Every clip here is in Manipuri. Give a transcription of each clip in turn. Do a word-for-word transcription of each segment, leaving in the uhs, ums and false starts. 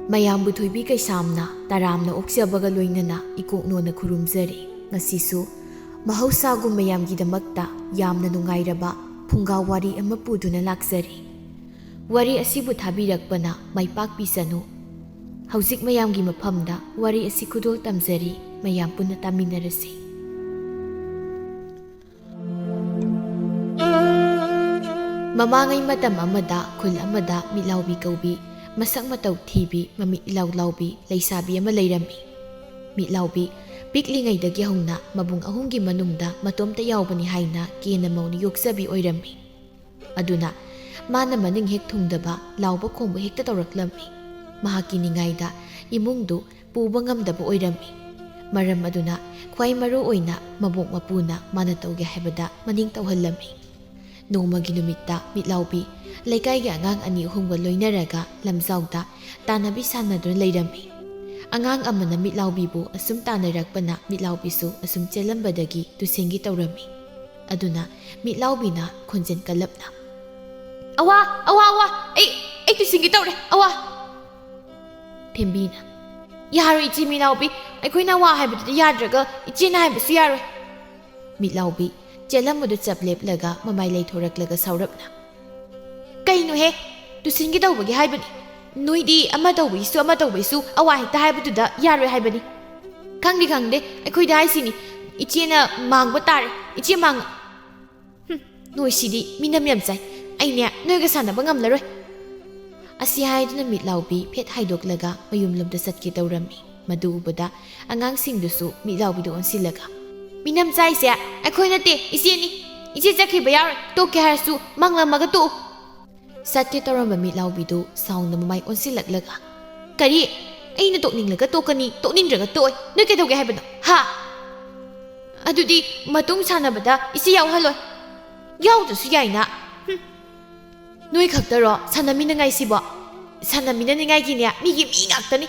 ꯃꯌꯥꯝꯕꯨ ꯊꯣꯏꯕꯤ ꯀꯩꯁꯥꯝꯅ ꯇꯔꯥꯝꯅ ꯑꯣꯛꯆꯕꯒ ꯂꯣꯏꯅꯅ ꯏꯀꯣꯛꯅꯣꯅ ꯈꯨꯔꯨꯝꯖꯔꯤ꯫ ꯉꯁꯤꯁꯨ ꯃꯍꯧꯁꯥꯒꯨꯝ ꯃꯌꯥꯝꯒꯤꯗꯃꯛꯇ ꯌꯥꯝꯅ ꯅꯨꯡꯉꯥꯏꯔꯕ ꯐꯨꯡꯒꯥ ꯋꯥꯔꯤ ꯑꯃ ꯄꯨꯗꯨꯅ ꯂꯥꯛꯆꯔꯤ꯫ ꯋꯥꯔꯤ ꯑꯁꯤꯕꯨ ꯊꯥꯕꯤꯔꯛꯄꯅ ꯃꯥꯏ ꯄꯥꯛꯄꯤꯁꯅꯨ꯫ ꯍꯧꯖꯤꯛ ꯃꯌꯥꯝꯒꯤ ꯃꯐꯝꯗ ꯋꯥꯔꯤ ꯑꯁꯤ ꯈꯨꯗꯣꯜ ꯇꯝꯖꯔꯤ, ꯃꯌꯥꯝ ꯄꯨꯟꯅ ꯇꯥꯃꯤꯟꯅꯔꯁꯤ꯫ ꯃꯃꯥꯡꯉꯩ ꯃꯇꯝ ꯑꯃꯗ ꯈꯨꯜ ꯑꯃꯗ ꯃꯤꯠꯂꯥꯎꯕꯤ ꯀꯧꯕꯤ, ꯃꯁꯛ ꯃꯇꯧ ꯊꯤꯕꯤ, ꯃꯃꯤꯠ ꯏꯂꯥꯎ ꯂꯥꯎꯕꯤ ꯂꯩꯁꯥꯕꯤ ꯑꯃ ꯂꯩꯔꯝꯃꯤ꯫ ꯃꯤꯠꯂꯥꯎꯕꯤ ꯄꯤꯛꯂꯤꯉꯩꯗꯒꯤ ꯍꯧꯅ ꯃꯕꯨꯡ ꯑꯍꯨꯝꯒꯤ ꯃꯅꯨꯡꯗ ꯃꯇꯣꯝꯇ ꯌꯥꯎꯕꯅꯤ ꯍꯥꯏꯅ ꯀꯦꯅ ꯃꯧꯅ ꯌꯣꯛꯆꯕꯤ ꯑꯣꯏꯔꯝꯃꯤ꯫ ꯑꯗꯨꯅ ꯃꯥꯅ ꯃꯅꯤꯡ ꯍꯦꯛ ꯊꯨꯡꯗꯕ, ꯂꯥꯎꯕ ꯈꯣꯡꯕ ꯍꯦꯛꯇ ꯇꯧꯔꯛꯂꯝꯃꯤ꯫ ꯃꯍꯥꯛꯀꯤ ꯅꯤꯡꯉꯥꯏꯗ ꯏꯃꯨꯡꯗꯨ ꯄꯨꯕ ꯉꯝꯗꯕ ꯑꯣꯏꯔꯝꯃꯤ꯫ ꯃꯔꯝ ꯑꯗꯨꯅ ꯈ꯭ꯋꯥꯏ ꯃꯔꯨ ꯑꯣꯏꯅ ꯃꯕꯣꯛ ꯃꯄꯨꯅ ꯃꯥꯅ ꯇꯧꯒꯦ ꯍꯥꯏꯕꯗ ꯃꯅꯤꯡ ꯇꯧꯍꯜꯂꯝꯃꯤ꯫ ꯅꯣꯡꯃꯒꯤ ꯅꯨꯃꯤꯠꯇ ꯃꯤꯠꯂꯥꯎꯕꯤ ꯂꯩꯀꯥꯏꯒꯤ ꯑꯉꯥꯡ ꯑꯅꯤ ꯑꯍꯨꯝꯒ ꯂꯣꯏꯅꯔꯒ ꯂꯝꯖꯥꯎꯗ ꯇꯥꯟꯅꯕꯤ ꯁꯥꯟꯅꯗꯨꯅ ꯂꯩꯔꯝꯃꯤ꯫ ꯑꯉꯥꯡ ꯑꯃꯅ ꯃꯤꯠꯂꯥꯎꯕꯤꯕꯨ ꯑꯁꯨꯝ ꯇꯥꯟꯅꯔꯛꯄꯅ ꯃꯤꯠꯂꯥꯎꯕꯤꯁꯨ ꯑꯁꯨꯝ ꯆꯦꯜꯂꯝꯕꯗꯒꯤ ꯇꯨꯁꯤꯟꯒꯦ ꯇꯧꯔꯝꯃꯤ꯫ ꯑꯗꯨꯅ ꯃꯤꯠꯂꯥꯎꯕꯤꯅ ꯈꯣꯟꯖꯦꯜ ꯀꯜꯂꯞꯅ, "ꯑꯋꯥ, ꯑꯋꯥ, ꯑꯋꯥ, ꯑꯩ, ꯑꯩ ꯇꯨꯁꯤꯟꯒꯦ ꯇꯧꯔꯦ, ꯑꯋꯥ!" ꯊꯦꯝꯕꯤꯅ, "ꯌꯥꯔꯣꯏ ꯏꯆꯦ ꯃꯤꯠꯂꯥꯎꯕꯤ, ꯑꯩꯈꯣꯏꯅ ꯑꯋꯥ ꯍꯥꯏꯕꯗꯨꯗꯤ ꯌꯥꯗ꯭ꯔꯒ ꯏꯆꯦꯅ ꯍꯥꯏꯕꯁꯨ ꯌꯥꯔꯣꯏ!" ꯃꯤꯠꯂꯥꯎꯕꯤ ꯆꯦꯜꯂꯝꯕꯗꯨ ꯆꯞ ꯂꯦꯞꯂꯒ ꯃꯃꯥꯏ ꯂꯩꯊꯣꯔꯛꯂꯒ ꯁꯥꯎꯔꯞꯅ, "ꯀꯩꯅꯣꯍꯦ? ꯇꯨꯁꯤꯟꯒꯦ ꯇꯧꯕꯒꯤ ꯍꯥꯏꯕꯅꯤ꯫ ꯅꯣꯏꯗꯤ ꯑꯃ ꯇꯧꯕꯒꯤꯁꯨ ꯑꯃ ꯇꯧꯕꯒꯤꯁꯨ ꯑꯋꯥ ꯍꯦꯛꯇ ꯍꯥꯏꯕꯗꯨꯗ ꯌꯥꯔꯣꯏ ꯍꯥꯏꯕꯅꯤ꯫ ꯈꯪꯗꯦ, ꯈꯪꯗꯦ, ꯑꯩꯈꯣꯏꯗ ꯍꯥꯏꯁꯤꯅꯤ꯫ ꯏꯆꯦꯅ ꯃꯥꯡꯕ ꯇꯥꯔꯦ, ꯏꯆꯦ ꯃꯥꯡ-, ꯍꯨꯝ, ꯅꯣꯏꯁꯤꯗꯤ ꯃꯤꯅꯝ ꯌꯥꯝ ꯆꯥꯏ꯫ ꯑꯩꯅꯦ ꯅꯣꯏꯒ ꯁꯥꯟꯅꯕ ꯉꯝꯂꯔꯣꯏ!" ꯑꯁꯤ ꯍꯥꯏꯗꯨꯅ ꯃꯤꯠꯂꯥꯎꯕꯤ ꯐꯦꯠ ꯍꯥꯏꯗꯣꯛꯂꯒ ꯃꯌꯨꯝꯂꯣꯝꯗ ꯆꯠꯀꯦ ꯇꯧꯔꯝꯃꯤ꯫ ꯃꯗꯨ ꯎꯕꯗ ꯑꯉꯥꯡꯁꯤꯡꯗꯨꯁꯨ ꯃꯤꯠꯂꯥꯎꯕꯤꯗ ꯑꯣꯟꯁꯤꯜꯂꯒ, "ꯃꯤꯅꯝ ꯆꯥꯏꯁꯦ ꯑꯩꯈꯣꯏ ꯅꯠꯇꯦ, ꯏꯆꯦꯅꯤ꯫ ꯏꯆꯦ ꯆꯠꯈꯤꯕ ꯌꯥꯔꯣꯏ, ꯇꯣꯛꯀꯦ ꯍꯥꯏꯔꯁꯨ ꯃꯪꯂꯝꯃꯒ ꯇꯣꯛꯎ!" ꯆꯠꯀꯦ ꯇꯧꯔꯝꯕ ꯃꯤꯠꯂꯥꯎꯕꯤꯗꯨ ꯁꯥꯎꯅ ꯃꯃꯥꯏ ꯑꯣꯟꯁꯤꯜꯂꯛꯂꯒ, "ꯀꯔꯤ? ꯑꯩꯅ ꯇꯣꯛꯅꯤꯡꯂꯒ ꯇꯣꯛꯀꯅꯤ, ꯇꯣꯛꯅꯤꯡꯗ꯭ꯔꯒ ꯇꯣꯛꯑꯣꯏ꯫ ꯅꯣꯏ ꯀꯩꯗꯧꯒꯦ ꯍꯥꯏꯕꯅꯣ? ꯍꯥ? ꯑꯗꯨꯗꯤ ꯃꯇꯨꯡ ꯁꯥꯟꯅꯕꯗ ꯏꯆꯦ ꯌꯥꯎꯍꯜꯂꯣꯏ꯫ ꯌꯥꯎꯗ꯭ꯔꯁꯨ ꯌꯥꯏꯅ꯫ ꯍꯨꯝ꯫ ꯅꯣꯏ ꯈꯛꯇꯔꯣ ꯁꯥꯟꯅꯃꯤꯟꯅꯉꯥꯏꯁꯤꯕꯣ? ꯁꯥꯟꯅꯃꯤꯟꯅꯅꯤꯡꯉꯥꯏꯒꯤꯅꯦ ꯃꯤꯒꯤ ꯃꯤ ꯉꯥꯛꯇꯅꯤ!"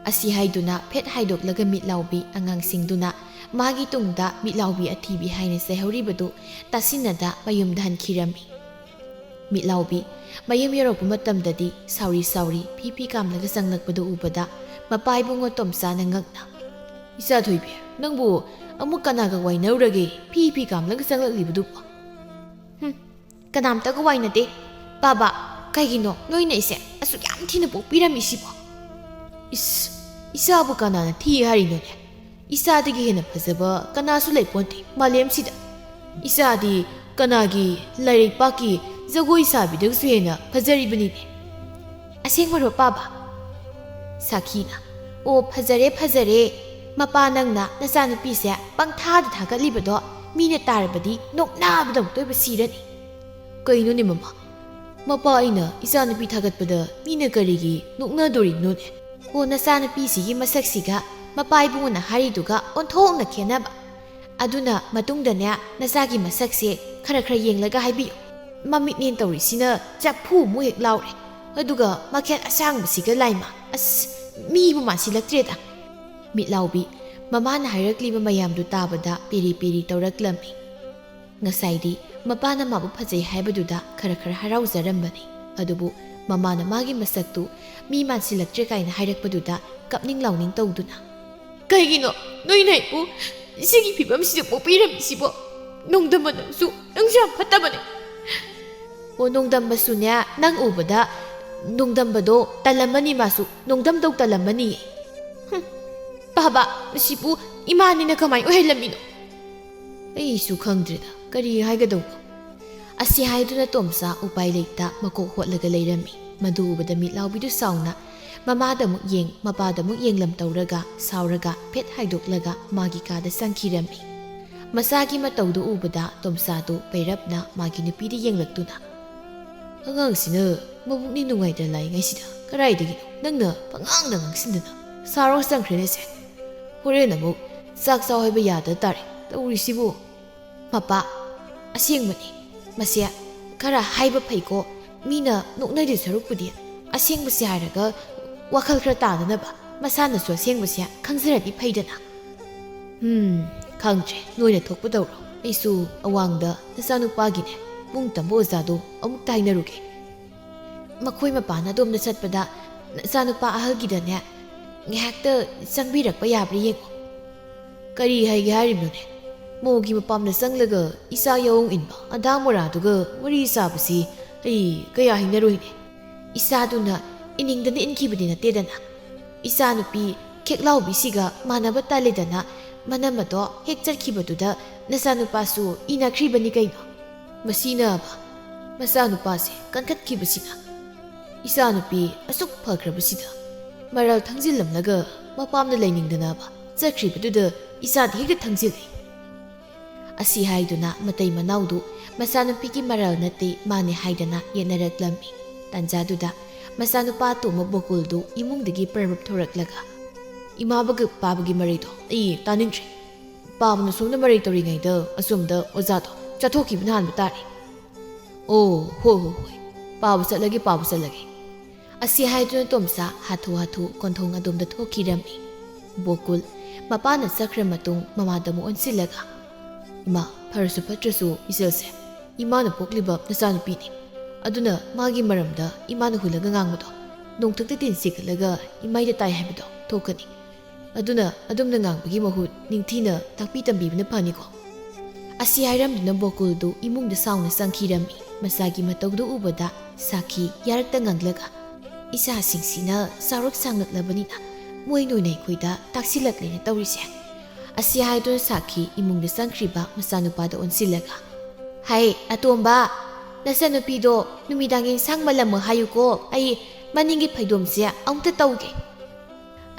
ꯑꯁꯤ ꯍꯥꯏꯗꯨꯅ ꯐꯦꯠ ꯍꯥꯏꯗꯣꯛꯂꯒ ꯃꯤꯠꯂꯥꯎꯕꯤ ꯑꯉꯥꯡꯁꯤꯡꯗꯨꯅ ꯃꯥꯒꯤ ꯇꯨꯡꯗ ꯃꯤꯠꯂꯥꯎꯕꯤ ꯑꯊꯤꯕꯤ ꯍꯥꯏꯅ ꯆꯩꯍꯧꯔꯤꯕꯗꯨ ꯇꯥꯁꯤꯟꯅꯗ ꯃꯌꯨꯝꯗ ꯍꯟꯈꯤꯔꯝꯃꯤ꯫ ꯃꯤꯠꯂꯥꯎꯕꯤ ꯃꯌꯨꯝ ꯌꯧꯔꯛꯄ ꯃꯇꯝꯗꯗꯤ ꯁꯥꯎꯔꯤ ꯁꯥꯎꯔꯤ ꯐꯤ ꯐꯤ ꯀꯥꯝꯂꯒ ꯆꯪꯂꯛꯄꯗꯨ ꯎꯕꯗ ꯃꯄꯥ ꯏꯕꯨꯡꯉꯣ ꯇꯣꯝꯆꯥꯅ ꯉꯛꯅ, "ꯏꯆꯥ ꯊꯣꯏꯕꯤ, ꯅꯪꯕꯨ ꯑꯃꯨꯛ ꯀꯅꯥꯒ ꯋꯥꯏꯅꯔꯨꯔꯒꯦ? ꯐꯤ ꯐꯤ ꯀꯥꯝꯂꯒ ꯆꯪꯂꯛꯂꯤꯕꯗꯨꯕꯨ?" "ꯍꯨꯝ, ꯀꯅꯥꯝꯇꯒ ꯋꯥꯏꯅꯗꯦ꯫ ꯄꯥꯕ, ꯀꯩꯒꯤꯅꯣ ꯅꯣꯏꯅ ꯑꯩꯁꯦ ꯑꯁꯨꯛ ꯌꯥꯝ ꯊꯤꯅ ꯄꯣꯛꯄꯤꯔꯝꯃꯤꯁꯤꯕꯣ?" "ꯏꯁ, ꯏꯆꯥꯕꯨ ꯀꯅꯥꯅ ꯊꯤ ꯍꯥꯏꯔꯤꯅꯣꯅꯦ? ꯏꯆꯥꯗꯒꯤ ꯍꯦꯟꯅ ꯐꯖꯕ ꯀꯅꯥꯁꯨ ꯂꯩꯄꯣꯟꯇꯦ ꯃꯥꯂꯦꯝꯁꯤꯗ꯫ ꯏꯆꯥꯗꯤ ꯀꯅꯥꯒꯤ ꯂꯥꯏꯔꯩꯄꯥꯛꯀꯤ ꯖꯒꯣꯏ ꯁꯥꯕꯤꯗꯒꯤꯁꯨ ꯍꯦꯟꯅ ꯐꯖꯔꯤꯕꯅꯤꯅꯦ꯫" "ꯑꯁꯦꯡꯕꯔꯣ ꯄꯥꯕ?" ꯁꯥꯈꯤꯅ, "ꯑꯣ, ꯐꯖꯔꯦ, ꯐꯖꯔꯦ꯫ ꯃꯄꯥ, ꯅꯪꯅ ꯅꯆꯥꯅꯨꯄꯤꯁꯦ ꯄꯪꯊꯥꯗ ꯊꯥꯒꯠꯂꯤꯕꯗꯣ ꯃꯤꯅ ꯇꯥꯔꯕꯗꯤ ꯅꯣꯛꯅꯕꯗ ꯑꯃꯨꯛꯇꯣꯏꯕ ꯁꯤꯔꯅꯤ꯫" "ꯀꯩꯅꯣꯅꯦ ꯃꯃꯥ? ꯃꯄꯥ ꯑꯩꯅ ꯏꯆꯥꯅꯨꯄꯤ ꯊꯥꯒꯠꯄꯗ ꯃꯤꯅ ꯀꯔꯤꯒꯤ ꯅꯣꯛꯅꯗꯣꯔꯤꯅꯣꯅꯦ?" "ꯑꯣ, ꯅꯆꯥꯅꯨꯄꯤꯁꯤꯒꯤ ꯃꯁꯛꯁꯤꯒ ꯃꯄꯥ ꯏꯕꯨꯡꯉꯣꯅ ꯍꯥꯏꯔꯤꯗꯨꯒ ꯑꯣꯟꯊꯣꯛꯅ ꯈꯦꯠꯅꯕ꯫ ꯑꯗꯨꯅ ꯃꯇꯨꯡꯗꯅꯦ, ꯅꯆꯥꯒꯤ ꯃꯁꯛꯁꯦ ꯈꯔ ꯈꯔ ꯌꯦꯡꯂꯒ ꯍꯥꯏꯕꯤꯌꯨ꯫ ꯃꯃꯤꯠꯅꯦꯅ ꯇꯧꯔꯤꯁꯤꯅ ꯆꯐꯨꯃꯨꯛ ꯍꯦꯛ ꯂꯥꯎꯔꯦ꯫ ꯑꯗꯨꯒ ꯃꯈꯦꯠ ꯑꯁꯥꯡꯕꯁꯤꯒ ꯂꯥꯏꯃ꯫ ꯑꯁ, ꯃꯤꯕꯨ ꯃꯥꯟꯁꯤꯜꯂꯛꯇ꯭ꯔꯦꯗ꯫" ꯃꯤꯠꯂꯥꯎꯕꯤ ꯃꯃꯥꯅ ꯍꯥꯏꯔꯛꯂꯤꯕ ꯃꯌꯥꯝꯗꯨ ꯇꯥꯕꯗ ꯄꯦꯔꯤ ꯄꯦꯔꯤ ꯇꯧꯔꯛꯂꯝꯃꯤ꯫ ꯉꯁꯥꯏꯗꯤ ꯃꯄꯥꯅ ꯃꯥꯕꯨ ꯐꯖꯩ ꯍꯥꯏꯕꯗꯨꯗ ꯈꯔ ꯈꯔ ꯍꯔꯥꯎꯖꯔꯝꯕꯅꯤ꯫ ꯑꯗꯨꯕꯨ ꯃꯃꯥꯅ ꯃꯥꯒꯤ ꯃꯁꯛꯇꯨ ꯃꯤ ꯃꯥꯟꯁꯤꯜꯂꯛꯇ꯭ꯔꯦ ꯀꯥꯏꯅ ꯍꯥꯏꯔꯛꯄꯗꯨꯗ ꯀꯞꯅꯤꯡ ꯂꯥꯎꯅꯤꯡ ꯇꯧꯗꯨꯅ, "ꯀꯩꯒꯤꯅꯣ ꯅꯣꯏꯅ ꯑꯩꯕꯨ ꯁꯤꯒꯤ ꯐꯤꯕꯝꯁꯤꯗ ꯄꯣꯛꯄꯤꯔꯝꯃꯤꯁꯤꯕꯣ? ꯅꯣꯡꯗꯝꯕ, ꯅꯪꯁꯨ, ꯅꯪꯁꯨ ꯌꯥꯝ ꯐꯠꯇꯕꯅꯦ꯫" "ꯑꯣ, ꯅꯣꯡꯗꯝꯕꯁꯨꯅꯦ, ꯅꯪ ꯎꯕꯗ ꯅꯣꯡꯗꯝꯕꯗꯣ ꯇꯜꯂꯝꯃꯅꯤ, ꯃꯥꯁꯨ ꯅꯣꯡꯗꯝꯗꯧ ꯇꯜꯂꯝꯃꯅꯤ꯫" "ꯍꯨꯝ, ꯄꯥꯕ, ꯃꯁꯤꯕꯨ ꯏꯃꯥꯅꯤꯅ ꯀꯃꯥꯏ ꯑꯣꯏꯍꯜꯂꯝꯃꯤꯅꯣ?" "ꯑꯩꯁꯨ ꯈꯪꯗ꯭ꯔꯦꯗ, ꯀꯔꯤ ꯍꯥꯏꯒꯗꯧꯕ?" ꯑꯁꯤ ꯍꯥꯏꯗꯨꯅ ꯇꯣꯝꯆꯥ ꯎꯄꯥꯏ ꯂꯩꯇ ꯃꯀꯣꯛ ꯍꯣꯠꯂꯒ ꯂꯩꯔꯝꯃꯤ꯫ ꯃꯗꯨ ꯎꯕꯗ ꯃꯤꯠꯂꯥꯎꯕꯤꯗꯨ ꯁꯥꯎꯅ ꯃꯃꯥꯗ ꯑꯃꯨꯛ ꯌꯦꯡ, ꯃꯄꯥꯗ ꯑꯃꯨꯛ ꯌꯦꯡꯂꯝ ꯇꯧꯔꯒ, ꯁꯥꯎꯔꯒ ꯐꯦꯠ ꯍꯥꯏꯗꯣꯛꯂꯒ ꯃꯥꯒꯤ ꯀꯥꯗ ꯆꯪꯈꯤꯔꯝꯃꯤ꯫ ꯃꯆꯥꯒꯤ ꯃꯇꯧꯗꯨ ꯎꯕꯗ ꯇꯣꯝꯆꯥꯗꯨ ꯄꯩꯔꯞꯅ ꯃꯥꯒꯤ ꯅꯨꯄꯤꯗ ꯌꯦꯡꯂꯛꯇꯨꯅ, "ꯑꯉꯥꯡꯁꯤꯅ ꯃꯕꯨꯛꯅꯤ ꯅꯨꯡꯉꯥꯏꯇ ꯂꯥꯏꯉꯩꯁꯤꯗ ꯀꯗꯥꯏꯗꯒꯤꯅꯣ ꯅꯪꯅ ꯄꯉꯥꯡꯗ ꯉꯥꯡꯁꯤꯟꯗꯅ? ꯁꯥꯎꯔꯒ ꯆꯪꯈ꯭ꯔꯦꯅꯦꯁꯦ꯫ ꯍꯣꯔꯦꯟ ꯑꯃꯨꯛ ꯆꯥꯛ ꯆꯥꯎ ꯍꯥꯏꯕ ꯌꯥꯗ ꯇꯥꯔꯦ ꯇꯧꯔꯤꯁꯤꯕꯨ꯫" "ꯃꯄꯥ, ꯑꯁꯦꯡꯕꯅꯤ꯫ ꯃꯁꯦ ꯈꯔ ꯍꯥꯏꯕ ꯐꯩꯀꯣ꯫ ꯃꯤꯅ ꯅꯣꯛꯅꯔꯤ ꯁꯔꯨꯛꯄꯨꯗꯤ ꯑꯁꯦꯡꯕꯁꯦ ꯍꯥꯏꯔꯒ ꯋꯥꯈꯜ ꯈꯔ ꯇꯥꯅꯅꯕ ꯃꯁꯥꯅꯁꯨ ꯑꯁꯦꯡꯕꯁꯦ ꯈꯪꯖꯔꯗꯤ ꯐꯩꯗꯅ꯫" "ꯎꯝ, ꯈꯪꯗ꯭ꯔꯦ, ꯅꯣꯏꯅ ꯊꯣꯛꯄ ꯇꯧꯔꯣ꯫ ꯑꯩꯁꯨ ꯑꯋꯥꯡꯗ ꯅꯆꯥꯅꯨꯄꯥꯒꯤꯅꯦ ꯄꯨꯡ ꯇꯝꯕ ꯑꯣꯖꯥꯗꯣ ꯑꯃꯨꯛꯇ ꯍꯥꯏꯅꯔꯨꯒꯦ꯫ ꯃꯈꯣꯏ ꯃꯄꯥꯟ ꯑꯗꯣꯝꯗ ꯆꯠꯄꯗ ꯅꯆꯥꯅꯨꯄꯥ ꯑꯍꯜꯒꯤꯗꯅꯦ, ꯉꯥꯏꯍꯥꯛꯇ ꯆꯪꯕꯤꯔꯛꯄ ꯌꯥꯕ꯭ꯔꯥ ꯌꯦꯡꯉꯣ꯫ ꯀꯔꯤ ꯍꯥꯏꯒꯦ ꯍꯥꯏꯔꯤꯕꯅꯣꯅꯦ? ꯃꯧꯒꯤ ꯃꯄꯥꯝꯗ ꯆꯪꯂꯒ ꯏꯆꯥ ꯌꯥꯑꯣꯡ ꯏꯟꯕ ꯑꯗꯥ ꯃꯣꯔꯥꯗꯨꯒ ꯋꯥꯔꯤ ꯁꯥꯕꯁꯤ ꯑꯩ ꯀꯌꯥ ꯍꯩꯅꯔꯣꯏꯅꯦ꯫ ꯏꯆꯥꯗꯨꯅ ꯏꯅꯤꯡꯗꯅ ꯏꯟꯈꯤꯕꯗꯤ ꯅꯠꯇꯦꯗꯅ꯫ ꯏꯆꯥꯅꯨꯄꯤ ꯈꯦꯛꯂꯥꯎꯕꯤꯁꯤꯒ ꯃꯥꯟꯅꯕ ꯇꯥꯜꯂꯦꯗꯅ, ꯃꯅꯝ ꯑꯗꯣ ꯍꯦꯛ ꯆꯠꯈꯤꯕꯗꯨꯗ ꯅꯆꯥꯅꯨꯄꯥꯁꯨ ꯏꯅꯈ꯭ꯔꯤꯕꯅꯤ ꯀꯩꯅꯣ꯫ ꯃꯁꯤꯅꯕ ꯃꯆꯥꯅꯨꯄꯥꯁꯦ ꯀꯟꯈꯠꯈꯤꯕꯁꯤꯅ꯫ ꯏꯆꯥꯅꯨꯄꯤ ꯑꯁꯨꯛ ꯐꯈ꯭ꯔꯕꯁꯤꯗ ꯃꯔꯜ ꯊꯪꯖꯤꯜꯂꯝꯂꯒ ꯃꯄꯥꯝꯗ ꯂꯩꯅꯤꯡꯗꯅꯕ ꯆꯠꯈ꯭ꯔꯤꯕꯗꯨꯗ ꯏꯆꯥꯗꯤ ꯍꯦꯛꯇ ꯊꯪꯖꯤꯜꯂꯤ꯫ ꯑꯁꯤ ꯍꯥꯏꯗꯨꯅ ꯃꯇꯩ ꯃꯅꯥꯎꯗꯨ ꯃꯆꯥꯅꯨꯄꯤꯒꯤ ꯃꯔꯜ ꯅꯠꯇꯦ ꯃꯥꯅꯦ ꯍꯥꯏꯗꯅ ꯌꯦꯠꯅꯔꯛꯂꯝꯃꯤ꯫ ꯇꯟꯖꯥꯗꯨꯗ ꯃꯆꯥꯅꯨꯄꯥ ꯑꯇꯣꯝꯕ ꯕꯣꯀꯨꯜꯗꯨ ꯏꯃꯨꯡꯗꯒꯤ ꯄ꯭ꯔꯞ ꯄ꯭ꯔꯞ ꯊꯣꯔꯛꯂꯒ, "ꯏꯃꯥꯕꯒ ꯄꯥꯕꯒꯤ ꯃꯔꯩꯗꯣ ꯑꯩ ꯇꯥꯅꯤꯡꯗ꯭ꯔꯦ꯫ ꯄꯥꯕꯅ ꯁꯣꯝꯗ ꯃꯔꯩ ꯇꯧꯔꯤꯉꯩꯗ ꯑꯁꯣꯝꯗ ꯑꯣꯖꯥꯗꯣ ꯆꯠꯊꯣꯛꯈꯤꯕꯅ ꯍꯥꯟꯕ ꯇꯥꯔꯦ꯫ ꯑꯣ, ꯍꯣꯏ, ꯍꯣꯏ, ꯍꯣꯏ꯫ ꯄꯥꯕ ꯆꯠꯂꯒꯦ, ꯄꯥꯕ ꯆꯠꯂꯒꯦ꯫" ꯑꯁꯤ ꯍꯥꯏꯗꯨꯅ ꯇꯣꯝꯆꯥ ꯍꯥꯊꯨ ꯍꯥꯊꯨ ꯀꯣꯟꯊꯣꯡ ꯑꯗꯣꯝꯗ ꯊꯣꯛꯈꯤꯔꯝꯃꯤ꯫ ꯕꯣꯀꯨꯜ ꯃꯄꯥꯅ ꯆꯠꯈ꯭ꯔ ꯃꯇꯨꯡ ꯃꯃꯥꯗ ꯑꯃꯨꯛ ꯑꯣꯟꯁꯤꯜꯂꯒ, "ꯏꯃꯥ, ꯐꯔꯁꯨ ꯐꯠꯇ꯭ꯔꯁꯨ ꯏꯆꯜꯁꯦ ꯏꯃꯥꯅ ꯄꯣꯛꯂꯤꯕ ꯅꯆꯥꯅꯨꯄꯤꯅꯤ꯫ ꯑꯗꯨꯅ ꯃꯥꯒꯤ ꯃꯔꯝꯗ ꯏꯃꯥꯅ ꯍꯨꯜꯂꯒ ꯉꯥꯡꯕꯗꯣ ꯅꯣꯡꯊꯛꯇ ꯇꯤꯟ ꯁꯤꯒꯠꯂꯒ ꯏꯃꯥꯏꯗ ꯇꯥꯏ ꯍꯥꯏꯕꯗꯣ ꯊꯣꯛꯀꯅꯤ꯫ ꯑꯗꯨꯅ ꯑꯗꯨꯝꯅ ꯉꯥꯡꯕꯒꯤ ꯃꯍꯨꯠ ꯅꯤꯡꯊꯤꯅ ꯇꯥꯛꯄꯤ ꯇꯝꯕꯤꯕꯅ ꯐꯅꯤꯀꯣ?" ꯑꯁꯤ ꯍꯥꯏꯔꯝꯗꯨꯅ ꯕꯣꯀꯨꯜꯗꯨ ꯏꯃꯨꯡꯗ ꯁꯥꯎꯅ ꯆꯪꯈꯤꯔꯝꯃꯤ꯫ ꯃꯆꯥꯒꯤ ꯃꯇꯧꯗꯨ ꯎꯕꯗ ꯁꯥꯈꯤ ꯌꯥꯔꯛꯇ ꯉꯥꯡꯂꯒ, "ꯏꯆꯥꯁꯤꯡꯁꯤꯅ ꯆꯥꯎꯔꯛ ꯁꯥꯡꯂꯛꯂꯕꯅꯤꯅ ꯃꯣꯏ ꯅꯣꯏꯅ ꯑꯩꯈꯣꯏꯗ ꯇꯥꯛꯁꯤꯜꯂꯛꯂꯦꯅ ꯇꯧꯔꯤꯁꯦ꯫" ꯑꯁꯤ ꯍꯥꯏꯗꯨꯅ ꯁꯥꯈꯤ ꯏꯃꯨꯡꯗ ꯆꯪꯈ꯭ꯔꯤꯕ ꯃꯆꯥꯅꯨꯄꯥꯗ ꯑꯣꯟꯁꯤꯜꯂꯒ, "ꯍꯥꯏ ꯑꯇꯣꯝꯕ, ꯅꯆꯟꯅꯨꯄꯤꯗꯣ ꯅꯨꯃꯤꯗꯥꯡ ꯌꯦꯟꯁꯥꯡ ꯃꯜꯂꯝꯃꯣ ꯍꯥꯏꯌꯨꯀꯣ, ꯑꯩ ꯃꯅꯤꯡꯒꯤ ꯐꯩꯗꯣꯝꯁꯦ ꯑꯃꯨꯛꯇ ꯇꯧꯒꯦ꯫"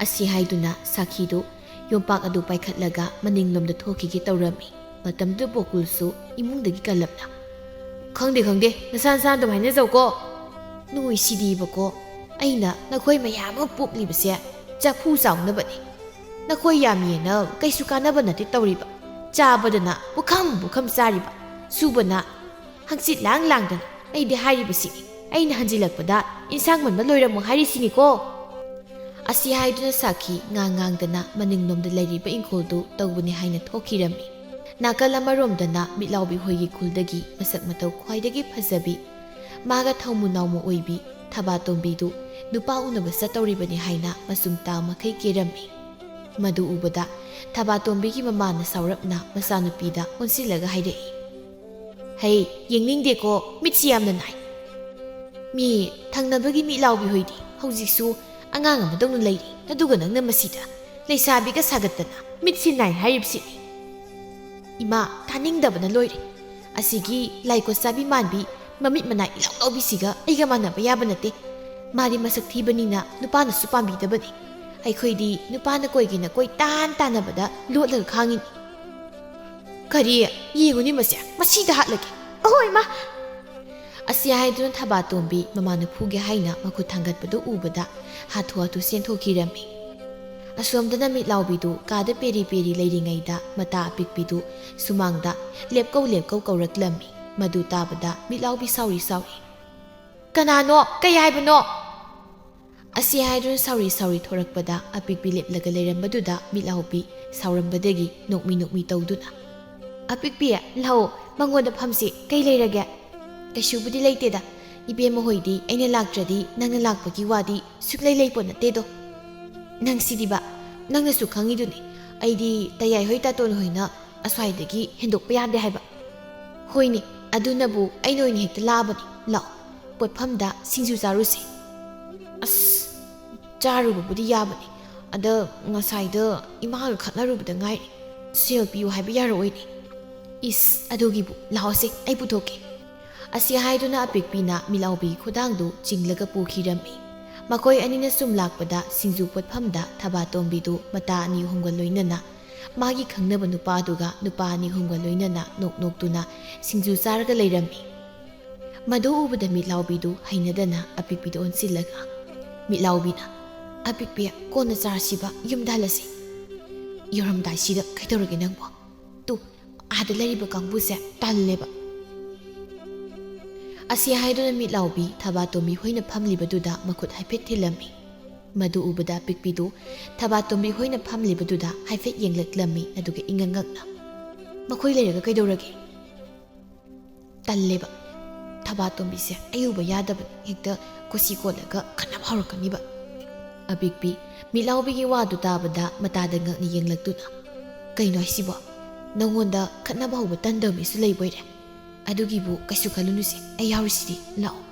ꯑꯁꯤ ꯍꯥꯏꯗꯨꯅ ꯁꯥꯈꯤꯗꯨ ꯌꯣꯝꯄꯥꯛ ꯑꯗꯨ ꯄꯥꯏꯈꯠꯂꯒ ꯃꯅꯤꯡꯂꯣꯝꯗ ꯊꯣꯛꯈꯤꯒꯦ ꯇꯧꯔꯝꯃꯤ꯫ ꯃꯇꯝꯗꯨꯗ ꯕꯣꯀꯨꯜꯁꯨ ꯏꯃꯨꯡꯗꯒꯤ ꯀꯜꯂꯞꯅ, "ꯈꯪꯗꯦ, ꯈꯪꯗꯦ, ꯅꯁꯥ ꯅꯁꯥꯅ ꯑꯗꯨꯝ ꯍꯥꯏꯅꯖꯧꯀꯣ꯫ ꯅꯣꯏ ꯁꯤꯗꯤꯕꯀꯣ, ꯑꯩꯅ ꯅꯈꯣꯏ ꯃꯌꯥꯝ ꯑꯃ ꯄꯣꯛꯂꯤꯕꯁꯦ ꯆꯐꯨ ꯆꯥꯎꯅꯕꯅꯤ꯫ ꯅꯈꯣꯏ ꯌꯥꯝꯃꯤꯑꯅ ꯀꯩꯁꯨ ꯀꯥꯟꯅꯕ ꯅꯠꯇꯦ ꯇꯧꯔꯤꯕ꯫ ꯆꯥꯕꯗꯅ ꯄꯨꯈꯝ ꯄꯨꯈꯝ ꯆꯥꯔꯤꯕ, ꯁꯨꯕꯅ ꯍꯪꯆꯤꯠ ꯂꯥꯡ ꯂꯥꯡꯗꯅ꯫ ꯑꯩꯗꯤ ꯍꯥꯏꯔꯤꯕꯁꯤꯅꯤ, ꯑꯩꯅ ꯍꯟꯖꯤꯜꯂꯛꯄꯗ ꯏꯟꯁꯥꯡ ꯃꯟꯕ ꯂꯣꯏꯔꯝꯃꯣ ꯍꯥꯏꯔꯤꯁꯤꯅꯤꯀꯣ꯫" ꯑꯁꯤ ꯍꯥꯏꯗꯨꯅ ꯁꯥꯈꯤ ꯉꯥꯡ ꯉꯥꯡꯗꯅ ꯃꯅꯤꯡꯂꯣꯝꯗ ꯂꯩꯔꯤꯕ ꯏꯪꯈꯣꯜꯗꯨ ꯇꯧꯕꯅꯤ ꯍꯥꯏꯅ ꯊꯣꯛꯈꯤꯔꯝꯃꯤ꯫ ꯅꯥꯀꯜ ꯑꯃꯔꯣꯝꯗꯅ ꯃꯤꯠꯂꯥꯎꯕꯤ ꯍꯣꯏꯒꯤ ꯈꯨꯜꯗꯒꯤ ꯃꯁꯛ ꯃꯇꯧ ꯈ꯭ꯋꯥꯏꯗꯒꯤ ꯐꯖꯕꯤ, ꯃꯥꯒ ꯊꯧꯃꯨ ꯅꯥꯎꯃꯨ ꯑꯣꯏꯕꯤ ꯊꯕꯥꯇꯣꯝꯕꯤꯗꯨ ꯅꯨꯄꯥ ꯎꯅꯕ ꯆꯠꯇꯧꯔꯤꯕꯅꯤ ꯍꯥꯏꯅ ꯃꯆꯨꯝ ꯇꯥ ꯃꯈꯩ ꯀꯦꯔꯝꯃꯤ꯫ ꯃꯗꯨ ꯎꯕꯗ ꯊꯕꯥꯇꯣꯝꯕꯤꯒꯤ ꯃꯃꯥꯅ ꯁꯥꯎꯔꯞꯅ ꯃꯆꯥꯅꯨꯄꯤꯗ ꯑꯣꯟꯁꯤꯜꯂꯒ ꯍꯥꯏꯔꯛꯏ, "ꯍꯩ, ꯌꯦꯡꯅꯤꯡꯗꯦꯀꯣ, ꯃꯤꯠꯁꯤ ꯌꯥꯝꯅ ꯅꯥꯏ꯫ ꯃꯤ ꯊꯪꯅꯕꯒꯤ ꯃꯤꯠꯂꯥꯎꯕꯤ ꯍꯣꯏꯗꯤ ꯍꯧꯖꯤꯛꯁꯨ ꯑꯉꯥꯡ ꯑꯃꯗꯧꯅ ꯂꯩꯔꯤ, ꯑꯗꯨꯒ ꯅꯪꯅ ꯃꯁꯤꯗ ꯂꯩꯁꯥꯕꯤꯒ ꯁꯥꯒꯠꯇꯅ ꯃꯤꯠꯁꯤ ꯅꯥꯏ ꯍꯥꯏꯔꯤꯕꯁꯤꯅꯤ꯫ ꯏꯃꯥ, ꯇꯥꯅꯤꯡꯗꯕꯅ ꯂꯣꯏꯔꯦ꯫ ꯑꯁꯤꯒꯤ ꯂꯥꯏꯀꯣꯠ ꯆꯥꯕꯤ ꯃꯥꯟꯕꯤ, ꯃꯃꯤꯠ ꯃꯅꯥ ꯏꯂꯥꯎ ꯂꯥꯎꯕꯤꯁꯤꯒ ꯑꯩꯒ ꯃꯥꯟꯅꯕ ꯌꯥꯕ ꯅꯠꯇꯦ꯫ ꯃꯥꯗꯤ ꯃꯁꯛ ꯊꯤꯕꯅꯤꯅ ꯅꯨꯄꯥꯅꯁꯨ ꯄꯥꯝꯕꯤꯗꯕꯅꯤ꯫ ꯑꯩꯈꯣꯏꯗꯤ ꯅꯨꯄꯥꯅ ꯀꯣꯏꯒꯦꯅ ꯀꯣꯏ ꯇꯥꯟ ꯇꯥꯟꯅꯕꯗ ꯂꯣꯠꯂꯒ ꯈꯥꯡꯉꯤꯅꯤ꯫ ꯀꯔꯤ? ꯌꯦꯡꯉꯨꯅꯤ ꯃꯁꯦ, ꯃꯁꯤꯗ ꯍꯥꯠꯂꯒꯦ꯫ ꯑꯍꯣꯏ, ꯃꯥ!" ꯑꯁꯤ ꯍꯥꯏꯗꯨꯅ ꯊꯕꯥꯇꯣꯝꯕꯤ ꯃꯃꯥꯅ ꯐꯨꯒꯦ ꯍꯥꯏꯅ ꯃꯈꯨꯠ ꯊꯥꯡꯒꯠꯄꯗꯨ ꯎꯕꯗ ꯍꯥꯊꯨ ꯍꯥꯊꯨ ꯆꯦꯟꯊꯣꯛꯈꯤꯔꯝꯃꯤ꯫ ꯑꯁꯣꯝꯗꯅ ꯃꯤꯠꯂꯥꯎꯕꯤꯗꯨ ꯀꯥꯗ ꯄꯦꯔꯤ ꯄꯦꯔꯤ ꯂꯩꯔꯤꯉꯩꯗ ꯃꯇꯥ ꯑꯄꯤꯛꯄꯤꯗꯨ ꯁꯨꯃꯥꯡꯗ ꯂꯦꯞꯀꯧ ꯂꯦꯞꯀꯧ ꯀꯧꯔꯛꯂꯝꯃꯤ꯫ ꯃꯗꯨ ꯇꯥꯕꯗ ꯃꯤꯠꯂꯥꯎꯕꯤ ꯁꯥꯎꯔꯤ ꯁꯥꯎꯔꯤ, "ꯀꯅꯥꯅꯣ? ꯀꯩ ꯍꯥꯏꯕꯅꯣ?" ꯑꯁꯤ ꯍꯥꯏꯗꯨꯅ ꯁꯥꯎꯔꯤ ꯁꯥꯎꯔꯤ ꯊꯣꯔꯛꯄꯗ ꯑꯄꯤꯛꯄꯤ ꯂꯦꯞꯂꯒ ꯂꯩꯔꯝꯕꯗꯨꯗ ꯃꯤꯠꯂꯥꯎꯕꯤ ꯁꯥꯎꯔꯝꯕꯗꯒꯤ ꯅꯣꯛꯃꯤ ꯅꯣꯛꯃꯤ ꯇꯧꯗꯨꯅ, "ꯑꯄꯤꯛꯄꯤ, ꯂꯥꯛꯑꯣ, ꯃꯉꯣꯟꯗ ꯐꯝꯁꯤ, ꯀꯩ ꯂꯩꯔꯒꯦ?" "ꯀꯩꯁꯨꯕꯨꯗꯤ ꯂꯩꯇꯦꯗ, ꯏꯕꯦꯝꯃ ꯍꯣꯏꯗꯤ ꯑꯩꯅ ꯂꯥꯛꯇ꯭ꯔꯗꯤ ꯅꯪꯅ ꯂꯥꯛꯄꯒꯤ ꯋꯥꯗꯤ ꯁꯨꯛꯂꯩ ꯂꯩꯄꯣꯠ ꯅꯠꯇꯦꯗꯣ꯫ ꯅꯪꯁꯤꯗꯤꯕ, ꯅꯪꯅꯁꯨ ꯈꯪꯉꯤꯗꯨꯅꯤ, ꯑꯩꯗꯤ ꯇꯌꯥꯏ ꯍꯣꯏ ꯇꯥꯇꯣꯟ ꯍꯣꯏꯅ ꯑꯁ꯭ꯋꯥꯏꯗꯒꯤ ꯍꯦꯟꯗꯣꯛꯄ ꯌꯥꯗꯦ ꯍꯥꯏꯕ꯫ ꯍꯣꯏꯅꯦ, ꯑꯗꯨꯅꯕꯨ ꯑꯩꯅ ꯑꯣꯏꯅ ꯍꯦꯛꯇ ꯂꯥꯛꯑꯕꯅꯤ꯫ ꯂꯥꯛꯑꯣ, ꯄꯣꯠꯐꯝꯗ ꯁꯤꯡꯖꯨ ꯆꯥꯔꯨꯁꯦ꯫" ꯑꯁ, ꯆꯥꯔꯨꯕꯕꯨꯗꯤ ꯌꯥꯕꯅꯤ, ꯑꯗ ꯉꯁꯥꯏꯗ ꯏꯃꯥꯒ ꯈꯠꯅꯔꯨꯕꯗ ꯉꯥꯏꯔꯤ꯫ ꯁꯦꯜ ꯄꯤꯌꯨ ꯍꯥꯏꯕ ꯌꯥꯔꯛꯑꯣꯏꯅꯦ꯫ "ꯏꯁ, ꯑꯗꯨꯒꯤꯕꯨ, ꯂꯥꯛꯑꯣꯁꯦ, ꯑꯩ ꯄꯨꯊꯣꯛꯀꯦ꯫" ꯑꯁꯤ ꯍꯥꯏꯗꯨꯅ ꯑꯄꯤꯛꯄꯤꯅ ꯃꯤꯠꯂꯥꯎꯕꯤꯒꯤ ꯈꯨꯗꯥꯡꯗꯨ ꯆꯤꯡꯂꯒ ꯄꯨꯈꯤꯔꯝꯃꯤ꯫ ꯃꯈꯣꯏ ꯑꯅꯤꯅ ꯁꯨꯝ ꯂꯥꯛꯄꯗ ꯁꯤꯡꯖꯨ ꯄꯣꯠꯐꯝꯗ ꯊꯕꯥꯇꯣꯝꯕꯤꯗꯨ ꯃꯇꯥ ꯑꯅꯤ ꯑꯍꯨꯝꯒ ꯂꯣꯏꯅꯅ ꯃꯥꯒꯤ ꯈꯪꯅꯕ ꯅꯨꯄꯥꯗꯨꯒ ꯅꯨꯄꯥ ꯑꯅꯤ ꯑꯍꯨꯝꯒ ꯂꯣꯏꯅꯅ ꯅꯣꯛ ꯅꯣꯛꯇꯨꯅ ꯁꯤꯡꯖꯨ ꯆꯥꯔꯒ ꯂꯩꯔꯝꯃꯤ꯫ ꯃꯗꯨ ꯎꯕꯗ ꯃꯤꯠꯂꯥꯎꯕꯤꯗꯨ ꯍꯩꯅꯗꯅ ꯑꯄꯤꯛꯄꯤꯗ ꯑꯣꯟꯁꯤꯜꯂꯒ, ꯃꯤꯠꯂꯥꯎꯕꯤꯅ, "ꯑꯄꯤꯛꯄꯤ, ꯀꯣꯟꯅ ꯆꯥꯔꯁꯤꯕ, ꯌꯨꯝꯗ ꯍꯜꯂꯁꯤ꯫" "ꯌꯧꯔꯝꯗꯥꯏꯁꯤꯗ ꯀꯩꯗꯧꯔꯒꯦ ꯅꯪꯕꯣ? ꯇꯨ, ꯑꯥꯗ ꯂꯩꯔꯤꯕ ꯀꯥꯡꯕꯨꯁꯦ ꯇꯜꯂꯦꯕ꯫" ꯑꯁꯤ ꯍꯥꯏꯗꯨꯅ ꯃꯤꯠꯂꯥꯎꯕꯤ ꯊꯕꯥꯇꯣꯝꯕꯤ ꯍꯣꯏꯅ ꯐꯝꯂꯤꯕꯗꯨꯗ ꯃꯈꯨꯠ ꯍꯥꯏꯐꯦꯠ ꯊꯤꯜꯂꯝꯃꯤ꯫ ꯃꯗꯨ ꯎꯕꯗ ꯄꯤꯛꯄꯤꯗꯨ ꯊꯕꯥꯇꯣꯝꯕꯤ ꯍꯣꯏꯅ ꯐꯝꯂꯤꯕꯗꯨꯗ ꯍꯥꯏꯐꯦꯠ ꯌꯦꯡꯂꯛꯂꯝꯃꯤ, ꯑꯗꯨꯒ ꯏꯉꯛ ꯉꯛꯅ, ꯃꯈꯣꯏ ꯂꯩꯔꯒ ꯀꯩꯗꯧꯔꯒꯦ? ꯇꯜꯂꯦꯕ꯫ ꯊꯕꯥꯇꯣꯝꯕꯤꯁꯦ ꯑꯩ ꯎꯕ ꯌꯥꯗꯕꯅꯤ, ꯍꯦꯛꯇ ꯀꯣꯁꯤ ꯀꯣꯜꯂꯒ ꯈꯠꯅꯕ ꯍꯧꯔꯛꯀꯅꯤꯕ꯫ ꯑꯄꯤꯛꯄꯤ ꯃꯤꯠꯂꯥꯎꯕꯤꯒꯤ ꯋꯥꯗꯨ ꯇꯥꯕꯗ ꯃꯇꯥꯗ ꯉꯛꯅ ꯌꯦꯡꯂꯛꯇꯨꯅ, "ꯀꯩꯅꯣ ꯍꯥꯏꯁꯤꯕꯣ? ꯅꯪꯉꯣꯟꯗ ꯈꯠꯅꯕ ꯍꯧꯕ ꯇꯟꯗꯕ ꯃꯤꯁꯨ ꯂꯩꯕꯣꯏꯔꯦ? ꯑꯗꯨꯒꯤꯕꯨ ꯀꯩꯁꯨ ꯈꯜꯂꯨꯅꯨꯁꯦ, ꯑꯩ ꯌꯥꯎꯔꯤꯁꯤꯗꯤ, ꯂꯥꯛꯑꯣ"꯫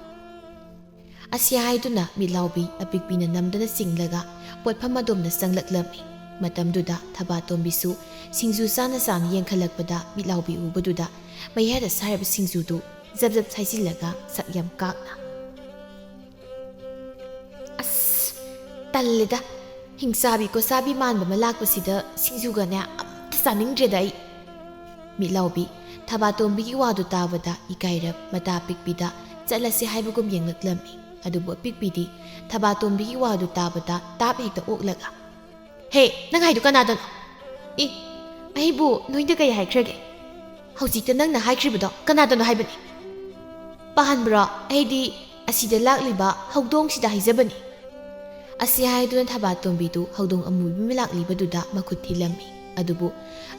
ꯑꯁꯤ ꯍꯥꯏꯗꯨꯅ ꯃꯤꯠꯂꯥꯎꯕꯤ ꯑꯄꯤꯛꯄꯤꯅ ꯅꯝꯗꯅ ꯆꯤꯡꯂꯒ ꯄꯣꯠꯐꯝ ꯑꯗꯣꯝꯗ ꯆꯪꯂꯛꯂꯝꯃꯤ꯫ ꯃꯇꯝꯗꯨꯗ ꯊꯕꯥꯇꯣꯝꯕꯤꯁꯨ ꯁꯤꯡꯖꯨ ꯆꯥꯅ ꯆꯥꯅ ꯌꯦꯡꯈꯠꯂꯛꯄꯗ ꯃꯤꯠꯂꯥꯎꯕꯤ ꯎꯕꯗꯨꯗ ꯃꯌꯥꯗ ꯁꯥꯔꯤꯕ ꯁꯤꯡꯖꯨꯗꯨ ꯖꯞ ꯖꯞ ꯁꯥꯏꯖꯤꯜꯂꯒ ꯁꯛ ꯌꯥꯝ ꯀꯥꯛꯅ, "ꯑꯁ, ꯇꯜꯂꯦꯗ, ꯍꯤꯡꯆꯥꯕꯤ ꯈꯣꯠꯆꯥꯕꯤ ꯃꯥꯟꯕ ꯑꯃ ꯂꯥꯛꯄꯁꯤꯗ ꯁꯤꯡꯖꯨꯒꯅꯦ ꯑꯝꯇ ꯆꯥꯅꯤꯡꯗ꯭ꯔꯦꯗ ꯑꯩ"꯫ ꯃꯤꯠꯂꯥꯎꯕꯤ ꯊꯕꯥꯇꯣꯝꯕꯤꯒꯤ ꯋꯥꯗꯨ ꯇꯥꯕꯗ ꯏꯀꯥꯏꯔꯞ ꯃꯇꯥ ꯄꯤꯛꯄꯤꯗ ꯆꯠꯂꯁꯤ ꯍꯥꯏꯕꯒꯨꯝ ꯌꯦꯡꯂꯛꯂꯝꯃꯤ꯫ ꯑꯗꯨꯕꯨ ꯑꯄꯤꯛꯄꯤꯗꯤ ꯊꯕꯥꯇꯣꯝꯕꯤꯒꯤ ꯋꯥꯗꯨ ꯇꯥꯕꯗ ꯇꯥꯞ ꯍꯦꯛꯇ ꯑꯣꯛꯂꯒ, "ꯍꯦ, ꯅꯪ ꯍꯥꯏꯗꯨ ꯀꯅꯥꯗꯅꯣ? ꯏ, ꯑꯩꯕꯨ ꯅꯣꯏꯗ ꯀꯩ ꯍꯥꯏꯈ꯭ꯔꯒꯦ? ꯍꯧꯖꯤꯛꯇ ꯅꯪꯅ ꯍꯥꯏꯈ꯭ꯔꯤꯕꯗꯣ ꯀꯅꯥꯗꯅꯣ ꯍꯥꯏꯕꯅꯤ? ꯄꯥꯍꯟꯕ꯭ꯔꯣ? ꯑꯩꯗꯤ ꯑꯁꯤꯗ ꯂꯥꯛꯂꯤꯕ ꯍꯧꯗꯣꯡꯁꯤꯗ ꯍꯥꯏꯖꯕꯅꯤ"꯫ ꯑꯁꯤ ꯍꯥꯏꯗꯨꯅ ꯊꯕꯥꯇꯣꯝꯕꯤꯗꯨ ꯍꯧꯗꯣꯡ ꯑꯃꯨꯕꯤ ꯑꯃ ꯂꯥꯛꯂꯤꯕꯗꯨꯗ ꯃꯈꯨꯠ ꯊꯤꯜꯂꯝꯃꯤ꯫ ꯑꯗꯨꯕꯨ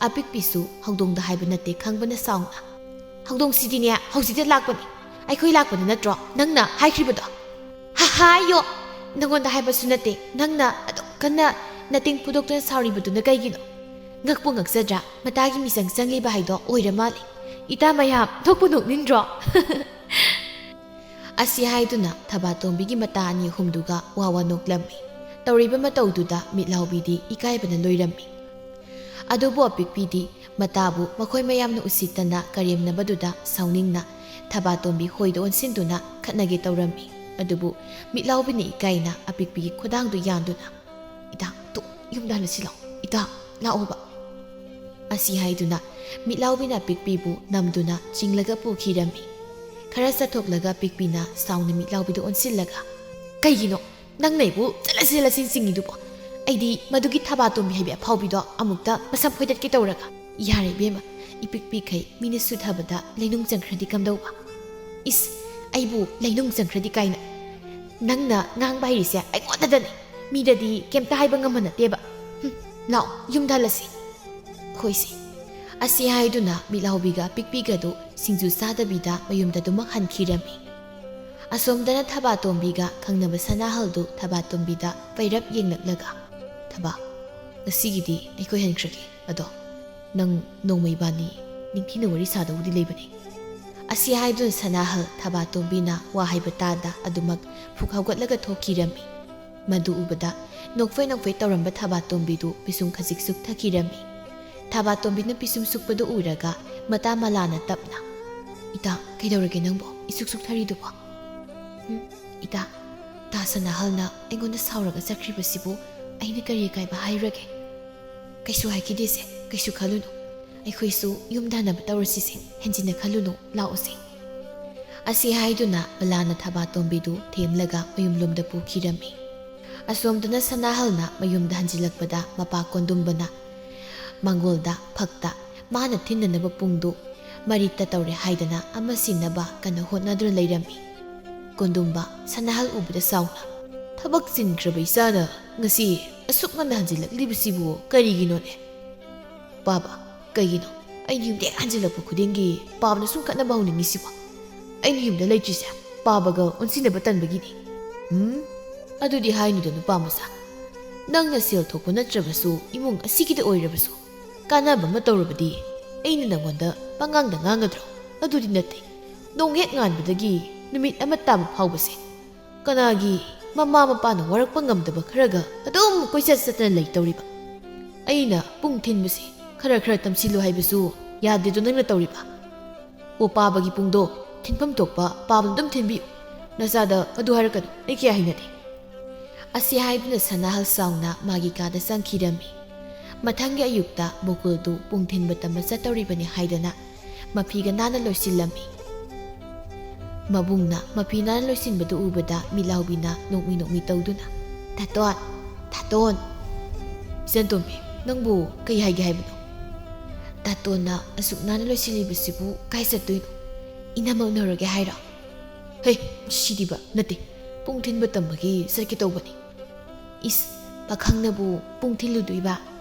ꯑꯄꯤꯛꯄꯤꯁꯨ ꯍꯧꯗꯣꯡꯗ ꯍꯥꯏꯕ ꯅꯠꯇꯦ ꯈꯪꯕꯅ ꯁꯥꯎꯅ, "ꯍꯧꯗꯣꯡꯁꯤꯗꯤꯅꯦ ꯍꯧꯖꯤꯛꯇ ꯂꯥꯛꯄꯅꯤ, ꯑꯩꯈꯣꯏ ꯂꯥꯛꯄꯅꯤ ꯅꯠꯇ꯭ꯔꯣ ꯅꯪꯅ ꯍꯥꯏꯈ꯭ꯔꯤꯕꯗꯣ?" "ꯍꯥ ꯍꯥꯏꯌꯣ, ꯅꯪꯉꯣꯟꯗ ꯍꯥꯏꯕꯁꯨ ꯅꯠꯇꯦ, ꯅꯪꯅ ꯑꯗꯨꯛ ꯀꯟꯅ ꯅꯇꯤꯡ ꯐꯨꯗꯣꯛꯇꯨꯅ ꯁꯥꯎꯔꯤꯕꯗꯨꯅ ꯀꯩꯒꯤꯅꯣ? ꯉꯛꯄꯨ ꯉꯛꯆꯗ꯭ꯔꯥ, ꯃꯇꯥꯒꯤ ꯃꯤꯆꯪ ꯆꯪꯂꯤꯕ ꯍꯥꯏꯗꯣ ꯑꯣꯏꯔ ꯃꯥꯜꯂꯦ꯫ ꯏꯇꯥ ꯃꯌꯥꯝ, ꯅꯣꯛꯄꯨ ꯅꯣꯛꯅꯤꯡꯗ꯭ꯔꯣ?" ꯑꯁꯤ ꯍꯥꯏꯗꯨꯅ ꯊꯕꯥꯇꯣꯝꯕꯤꯒꯤ ꯃꯇꯥ ꯑꯅꯤ ꯑꯍꯨꯝꯗꯨꯒ ꯋꯥ ꯋꯥ ꯅꯣꯛꯂꯝꯃꯤ꯫ ꯇꯧꯔꯤꯕ ꯃꯇꯧꯗꯨꯗ ꯃꯤꯠꯂꯥꯎꯕꯤꯗꯤ ꯏꯀꯥꯏꯕꯅ ꯂꯣꯏꯔꯝꯃꯤ꯫ ꯑꯗꯨꯕꯨ ꯑꯄꯤꯛꯄꯤꯗꯤ ꯃꯇꯥꯕꯨ ꯃꯈꯣꯏ ꯃꯌꯥꯝꯅ ꯎꯁꯤꯠꯇꯅ ꯀꯔꯦꯝꯅꯕꯗꯨꯗ ꯁꯥꯎꯅꯤꯡꯅ ꯊꯕꯥꯇꯣꯝꯕꯤ ꯍꯣꯏꯗ ꯑꯣꯟꯁꯤꯟꯗꯨꯅ ꯈꯠꯅꯒꯦ ꯇꯧꯔꯝꯃꯤ꯫ ꯑꯗꯨꯕꯨ ꯃꯤꯠꯂꯥꯎꯕꯤꯅ ꯏꯀꯥꯏꯅ ꯑꯄꯤꯛꯄꯤꯒꯤ ꯈꯨꯗꯥꯡꯗꯨ ꯌꯥꯟꯗꯨꯅ, "ꯏꯇꯥ, ꯇꯨ, ꯌꯨꯝꯗ ꯍꯜꯂꯁꯤ ꯂꯥꯛꯑꯣ, ꯏꯇꯥ, ꯂꯥꯛꯑꯣꯕ"꯫ ꯑꯁꯤ ꯍꯥꯏꯗꯨꯅ ꯃꯤꯠꯂꯥꯎꯕꯤꯅ ꯑꯄꯤꯛꯄꯤꯕꯨ ꯅꯝꯗꯨꯅ ꯆꯤꯡꯂꯒ ꯄꯨꯈꯤꯔꯝꯃꯤ꯫ ꯈꯔ ꯆꯠꯊꯣꯛꯂꯒ ꯑꯄꯤꯛꯄꯤꯅ ꯁꯥꯎꯅ ꯃꯤꯠꯂꯥꯎꯕꯤꯗ ꯑꯣꯟꯁꯤꯜꯂꯒ, "ꯀꯩꯒꯤꯅꯣ ꯅꯪꯅ ꯑꯩꯕꯨ ꯆꯠꯂꯁꯤ ꯆꯠꯂꯁꯤ ꯆꯤꯡꯉꯤꯗꯨꯕꯣ? ꯑꯩꯗꯤ ꯃꯗꯨꯒꯤ ꯊꯕꯥꯇꯣꯝꯕꯤ ꯍꯥꯏꯕꯤ ꯑꯐꯥꯎꯕꯤꯗꯣ ꯑꯃꯨꯛꯇ ꯃꯁꯝ ꯐꯣꯏꯗꯠꯀꯦ ꯇꯧꯔꯒ"꯫ "ꯌꯥꯔꯦ ꯏꯕꯦꯝꯃ, ꯏꯄꯤꯛ ꯄꯤꯛꯈꯩ ꯃꯤꯅ ꯁꯨꯊꯕꯗ ꯂꯩꯅꯨꯡ ꯆꯪꯈ꯭ꯔꯗꯤ ꯀꯝꯗꯧꯕ?" "ꯏꯁ, ꯑꯩꯕꯨ ꯂꯩꯅꯨꯡ ꯆꯪꯈ꯭ꯔꯗꯤ ꯀꯥꯏꯅ? ꯅꯪꯅ ꯉꯥꯡꯕ ꯍꯩꯔꯤꯁꯦ ꯑꯩꯉꯣꯟꯗꯗꯅꯤ, ꯃꯤꯗꯗꯤ ꯀꯩꯝꯇ ꯍꯥꯏꯕ ꯉꯝꯕ ꯅꯠꯇꯦꯕ꯫ ꯍꯨꯝ, ꯂꯥꯛꯑꯣ, ꯌꯨꯝꯗ ꯍꯜꯂꯁꯤ"꯫ "ꯍꯣꯏꯁꯦ"꯫ ꯑꯁꯤ ꯍꯥꯏꯗꯨꯅ ꯃꯤꯠꯂꯥꯎꯕꯤꯒ ꯄꯤꯛꯄꯤꯒꯗꯨ ꯁꯤꯡꯖꯨ ꯆꯥꯗꯕꯤꯗ ꯃꯌꯨꯝꯗ ꯑꯗꯨꯃꯛ ꯍꯟꯈꯤꯔꯝꯃꯤ꯫ ꯑꯁꯣꯝꯗꯅ ꯊꯕꯥꯇꯣꯝꯕꯤꯒ ꯈꯪꯅꯕ ꯁꯅꯥꯍꯜꯗꯨ ꯊꯕꯥꯇꯣꯝꯕꯤꯗ ꯄꯩꯔꯞ ꯌꯦꯡꯂꯛꯂꯒ, "ꯊꯕꯥ, ꯉꯁꯤꯒꯤꯗꯤ ꯑꯩꯈꯣꯏ ꯍꯟꯈ꯭ꯔꯒꯦ꯫ ꯑꯗꯣ ꯅꯪ ꯅꯣꯡꯃ ꯏꯕꯥꯅꯤ ꯅꯤꯡꯊꯤꯅ ꯋꯥꯔꯤ ꯁꯥꯗꯧꯕꯗꯤ ꯂꯩꯕꯅꯤ"꯫ ꯑꯁꯤ ꯍꯥꯏꯗꯨꯅ ꯁꯅꯥꯍꯜ ꯊꯕꯥꯇꯣꯝꯕꯤꯅ ꯋꯥ ꯍꯥꯏꯕ ꯇꯥꯗ ꯑꯗꯨꯃꯛ ꯐꯨꯛ ꯍꯧꯒꯠꯂꯒ ꯊꯣꯛꯈꯤꯔꯝꯃꯤ꯫ ꯃꯗꯨ ꯎꯕꯗ ꯅꯣꯛꯐꯦ ꯅꯣꯛꯐꯦ ꯇꯧꯔꯝꯕ ꯊꯕꯥꯇꯣꯝꯕꯤꯗꯨ ꯄꯤꯁꯨꯝ ꯈꯖꯤꯛ ꯁꯨꯛꯊꯈꯤꯔꯝꯃꯤ꯫ ꯊꯕꯥꯇꯣꯝꯕꯤꯅ ꯄꯤꯁꯨꯝ ꯁꯨꯛꯄꯗꯨ ꯎꯔꯒ ꯃꯇꯥ ꯃꯂꯥꯅ ꯇꯞꯅ, "ꯏꯇꯥ, ꯀꯩꯗꯧꯔꯒꯦ ꯅꯪꯕꯣ ꯏꯁꯨꯛ ꯁꯨꯛꯊꯔꯤꯗꯨꯕꯣ?" "ꯎꯝ, ꯏꯇꯥ, ꯇꯥ ꯁꯅꯥꯍꯜꯅ ꯑꯩꯉꯣꯟꯗ ꯁꯥꯎꯔꯒ ꯆꯠꯈ꯭ꯔꯤꯕꯁꯤꯕꯨ ꯑꯩꯅ ꯀꯔꯤ ꯑꯀꯥꯏꯕ ꯍꯥꯏꯔꯨꯔꯒꯦ? ꯀꯩꯁꯨ ꯍꯥꯏꯈꯤꯗꯦꯁꯦ, ꯀꯩꯁꯨ ꯈꯜꯂꯨꯅꯨ꯫ ꯑꯩꯈꯣꯏꯁꯨ ꯌꯨꯝ ꯊꯥꯅꯕ ꯇꯧꯔꯁꯤꯁꯦ, ꯍꯦꯟꯖꯤꯟꯅ ꯈꯜꯂꯨꯅꯨ, ꯂꯥꯛꯑꯣꯁꯦ"꯫ ꯑꯁꯤ ꯍꯥꯏꯗꯨꯅ ꯃꯂꯥꯅ ꯊꯕꯥꯇꯣꯝꯕꯤꯗꯨ ꯊꯦꯝꯂꯒ ꯃꯌꯨꯝꯂꯣꯝꯗ ꯄꯨꯈꯤꯔꯝꯃꯤ꯫ ꯑꯁꯣꯝꯗꯅ ꯁꯅꯥꯍꯜꯅ ꯃꯌꯨꯝꯗ ꯍꯟꯖꯤꯜꯂꯛꯄꯗ ꯃꯄꯥ ꯀꯣꯟꯗꯨꯝꯕꯅ ꯃꯥꯡꯒꯣꯜꯗ ꯐꯛꯇ ꯃꯥꯅ ꯊꯤꯟꯅꯅꯕ ꯄꯨꯡꯗꯨ ꯃꯔꯤꯠꯇ ꯇꯧꯔꯦ ꯍꯥꯏꯗꯅ ꯑꯃ ꯁꯤꯟꯅꯕ ꯀꯟꯅ ꯍꯣꯠꯅꯗꯨꯅ ꯂꯩꯔꯝꯃꯤ꯫ ꯀꯣꯟꯗꯨꯝꯕ ꯁꯅꯥꯍꯜ ꯎꯕꯗ ꯁꯥꯎꯅ, "ꯊꯕꯛ ꯆꯤꯟꯈ꯭ꯔꯕ ꯏꯆꯥꯅ ꯉꯁꯤ ꯑꯁꯨꯛ ꯉꯟꯅ ꯍꯟꯖꯤꯜꯂꯛꯂꯤꯕꯁꯤꯕꯨ ꯀꯔꯤꯒꯤꯅꯣꯅꯦ? ꯄꯥꯕ, ꯀꯩꯒꯤꯅꯣ ꯑꯩꯅ ꯌꯨꯝꯗ ꯍꯦꯛ ꯍꯟꯖꯤꯜꯂꯛꯄ ꯈꯨꯗꯤꯡꯒꯤ ꯄꯥꯕꯅ ꯁꯨꯝ ꯈꯠꯅꯕ ꯍꯧꯅꯤꯡꯉꯤꯁꯤꯕꯣ? ꯑꯩꯅ ꯌꯨꯝꯗ ꯂꯩꯇ꯭ꯔꯤꯁꯦ ꯄꯥꯕꯒ ꯑꯣꯟꯁꯤꯟꯅꯕ ꯇꯟꯕꯒꯤꯅꯤ"꯫ "ꯎꯝ, ꯑꯗꯨꯗꯤ ꯍꯥꯏꯅꯨꯗ ꯅꯨꯄꯥ ꯃꯆꯥ꯫ ꯅꯪꯅ ꯁꯦꯜ ꯊꯣꯛꯄ ꯅꯠꯇ꯭ꯔꯕꯁꯨ ꯏꯃꯨꯡ ꯑꯁꯤꯒꯤꯗ ꯑꯣꯏꯔꯕꯁꯨ ꯀꯥꯟꯅꯕ ꯑꯃ ꯇꯧꯔꯕꯗꯤ ꯑꯩꯅ ꯅꯪꯉꯣꯟꯗ ꯄꯉꯥꯡꯗ ꯉꯥꯡꯒꯗ꯭ꯔꯣ? ꯑꯗꯨꯗꯤ ꯅꯠꯇꯦ꯫ ꯅꯣꯡ ꯍꯦꯛ ꯉꯥꯟꯕꯗꯒꯤ ꯅꯨꯃꯤꯠ ꯑꯃ ꯇꯥꯕ ꯐꯥꯎꯕꯁꯦ ꯀꯅꯥꯒꯤ ꯃꯃꯥ ꯃꯄꯥꯅ ꯋꯥꯔꯛꯄ ꯉꯝꯗꯕ ꯈꯔꯒ ꯑꯗꯨꯝ ꯀꯣꯏꯆꯠ ꯆꯠꯇꯅ ꯂꯩꯇꯧꯔꯤꯕ? ꯑꯩꯅ ꯄꯨꯡ ꯊꯤꯟꯕꯁꯦ ꯈꯔ ꯈꯔ ꯇꯝꯁꯤꯜꯂꯨ ꯍꯥꯏꯕꯁꯨ ꯌꯥꯗꯦꯗꯣ ꯅꯪꯅ ꯇꯧꯔꯤꯕ? ꯑꯣ, ꯄꯥꯕꯒꯤ ꯄꯨꯡꯗꯣ ꯊꯤꯟꯐꯝ ꯊꯣꯛꯄ ꯄꯥꯕꯅ ꯑꯗꯨꯝ ꯊꯤꯟꯕꯤꯌꯨ꯫ ꯅꯆꯥꯗ ꯑꯗꯨ ꯍꯥꯏꯔꯛꯀꯅꯨ, ꯑꯩ ꯀꯌꯥ ꯍꯩꯅꯗꯦ"꯫ ꯑꯁꯤ ꯍꯥꯏꯗꯨꯅ ꯁꯅꯥꯍꯜ ꯁꯥꯎꯅ ꯃꯥꯒꯤ ꯀꯥꯗ ꯆꯪꯈꯤꯔꯝꯃꯤ꯫ ꯃꯊꯪꯒꯤ ꯑꯌꯨꯛꯇ ꯃꯨꯀꯨꯜꯗꯨ ꯄꯨꯡ ꯊꯤꯟꯕ ꯇꯝꯕ ꯆꯠꯇꯧꯔꯤꯕꯅꯤ ꯍꯥꯏꯗꯅ ꯃꯐꯤꯒ ꯅꯥꯟꯅ ꯂꯣꯏꯁꯤꯜꯂꯝꯃꯤ꯫ ꯃꯕꯨꯡꯅ ꯃꯐꯤ ꯅꯥꯟꯅ ꯂꯣꯏꯁꯤꯟꯕꯗꯨ ꯎꯕꯗ ꯃꯤꯠꯂꯥꯎꯕꯤꯅ ꯅꯣꯛꯃꯤ ꯅꯣꯛꯃꯤ ꯇꯧꯗꯨꯅ, "ꯇꯥꯇꯣꯟ, ꯇꯥꯇꯣꯟ"꯫ "ꯏꯆꯟꯇꯣꯝꯕꯤ, ꯅꯪꯕꯨ ꯀꯩ ꯍꯥꯏꯒꯦ ꯍꯥꯏꯕꯅꯣ? ꯇꯥꯇꯣꯟꯅ ꯑꯁꯨꯛ ꯅꯥꯟꯅ ꯂꯣꯏꯁꯤꯜꯂꯤꯕꯁꯤꯕꯨ ꯀꯥꯏ ꯆꯠꯇꯣꯏꯅꯣ? ꯏꯅꯝꯃ ꯎꯅꯔꯒꯦ ꯍꯥꯏꯔꯣ?" "ꯍꯦ, ꯁꯤꯗꯤꯕ, ꯅꯠꯇꯦ, ꯄꯨꯡ ꯊꯤꯟꯕ ꯇꯝꯕꯒꯤ ꯆꯠꯀꯦ ꯇꯧꯕꯅꯤ"꯫ "ꯏꯁ, ꯄꯥꯈꯪꯅꯕꯨ ꯄꯨꯡ ꯊꯤꯜꯂꯨꯗꯣꯏꯕ?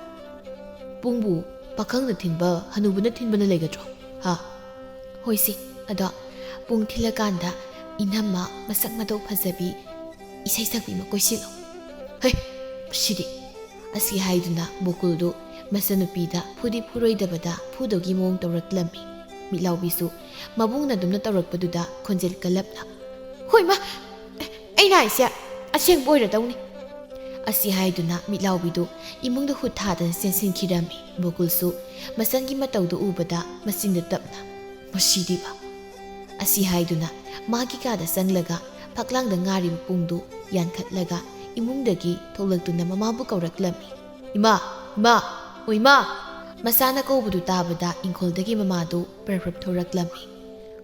ꯄꯨꯡꯕꯨ ꯄꯥꯈꯪꯅ ꯊꯤꯟꯕ, ꯍꯅꯨꯕꯅ ꯊꯤꯟꯕꯅ ꯂꯩꯒꯗ꯭ꯔꯣ? ꯍꯥ? ꯍꯣꯏꯁꯦ, ꯑꯗꯣ ꯄꯨꯡ ꯊꯤꯜꯂꯀꯥꯟꯗ ꯏꯅꯝꯃ ꯃꯁꯛ ꯃꯇꯧ ꯐꯖꯕꯤ ꯏꯁꯩ ꯁꯛꯄꯤ ꯑꯃ ꯀꯣꯏꯁꯤꯜꯂꯣ꯫ ꯍꯩ, ꯁꯤꯗꯤ꯫ ꯑꯁꯤ ꯍꯥꯏꯗꯨꯅ ꯕꯣꯀꯨꯜꯗꯨ ꯃꯆꯟꯅꯨꯄꯤꯗ ꯐꯨꯗꯤ ꯐꯨꯔꯣꯏꯗꯕꯗ ꯐꯨꯗꯧꯒꯤ ꯃꯑꯣꯡ ꯇꯧꯔꯛꯂꯝꯃꯤ꯫ ꯃꯤꯠꯂꯥꯎꯕꯤꯁꯨ ꯃꯕꯨꯡꯅ ꯑꯗꯨꯝꯅ ꯇꯧꯔꯛꯄꯗꯨꯗ ꯈꯣꯟꯖꯦꯜ ꯀꯜꯂꯞꯅ, "ꯍꯣꯏ ꯃꯥ, ꯑꯩꯅ ꯍꯥꯏꯁꯦ ꯑꯁꯦꯡꯕ ꯑꯣꯏꯔꯗꯧꯅꯤ"꯫ ꯑꯁꯤ ꯍꯥꯏꯗꯨꯅ ꯃꯤꯠꯂꯥꯎꯕꯤꯗꯨ ꯏꯃꯨꯡꯗ ꯍꯨꯠ ꯊꯥꯗꯅ ꯆꯦꯟꯁꯤꯟꯈꯤꯔꯝꯃꯤ꯫ ꯕꯣꯀꯨꯜꯁꯨ ꯃꯆꯟꯒꯤ ꯃꯇꯧꯗꯨ ꯎꯕꯗ ꯃꯆꯤꯟꯗ ꯇꯞꯅ, "ꯃꯁꯤꯗꯤꯕ"꯫ ꯑꯁꯤ ꯍꯥꯏꯗꯨꯅ ꯃꯥꯒꯤ ꯀꯥꯗ ꯆꯪꯂꯒ ꯐꯛꯂꯥꯡꯗ ꯉꯥꯔꯤꯕ ꯄꯨꯡꯗꯨ ꯌꯥꯟꯈꯠꯂꯒ ꯏꯃꯨꯡꯗꯒꯤ ꯊꯣꯛꯂꯛꯇꯨꯅ ꯃꯃꯥꯕꯨ ꯀꯧꯔꯛꯂꯝꯃꯤ꯫ "ꯏꯃꯥ! ꯏꯃꯥ! ꯑꯣ ꯏꯃꯥ!" ꯃꯆꯥꯅ ꯀꯧꯕꯗꯨ ꯇꯥꯕꯗ ꯏꯪꯈꯣꯜꯗꯒꯤ ꯃꯃꯥꯗꯨ ꯄ꯭ꯔꯞ ꯄ꯭ꯔꯞ ꯊꯣꯔꯛꯂꯝꯃꯤ꯫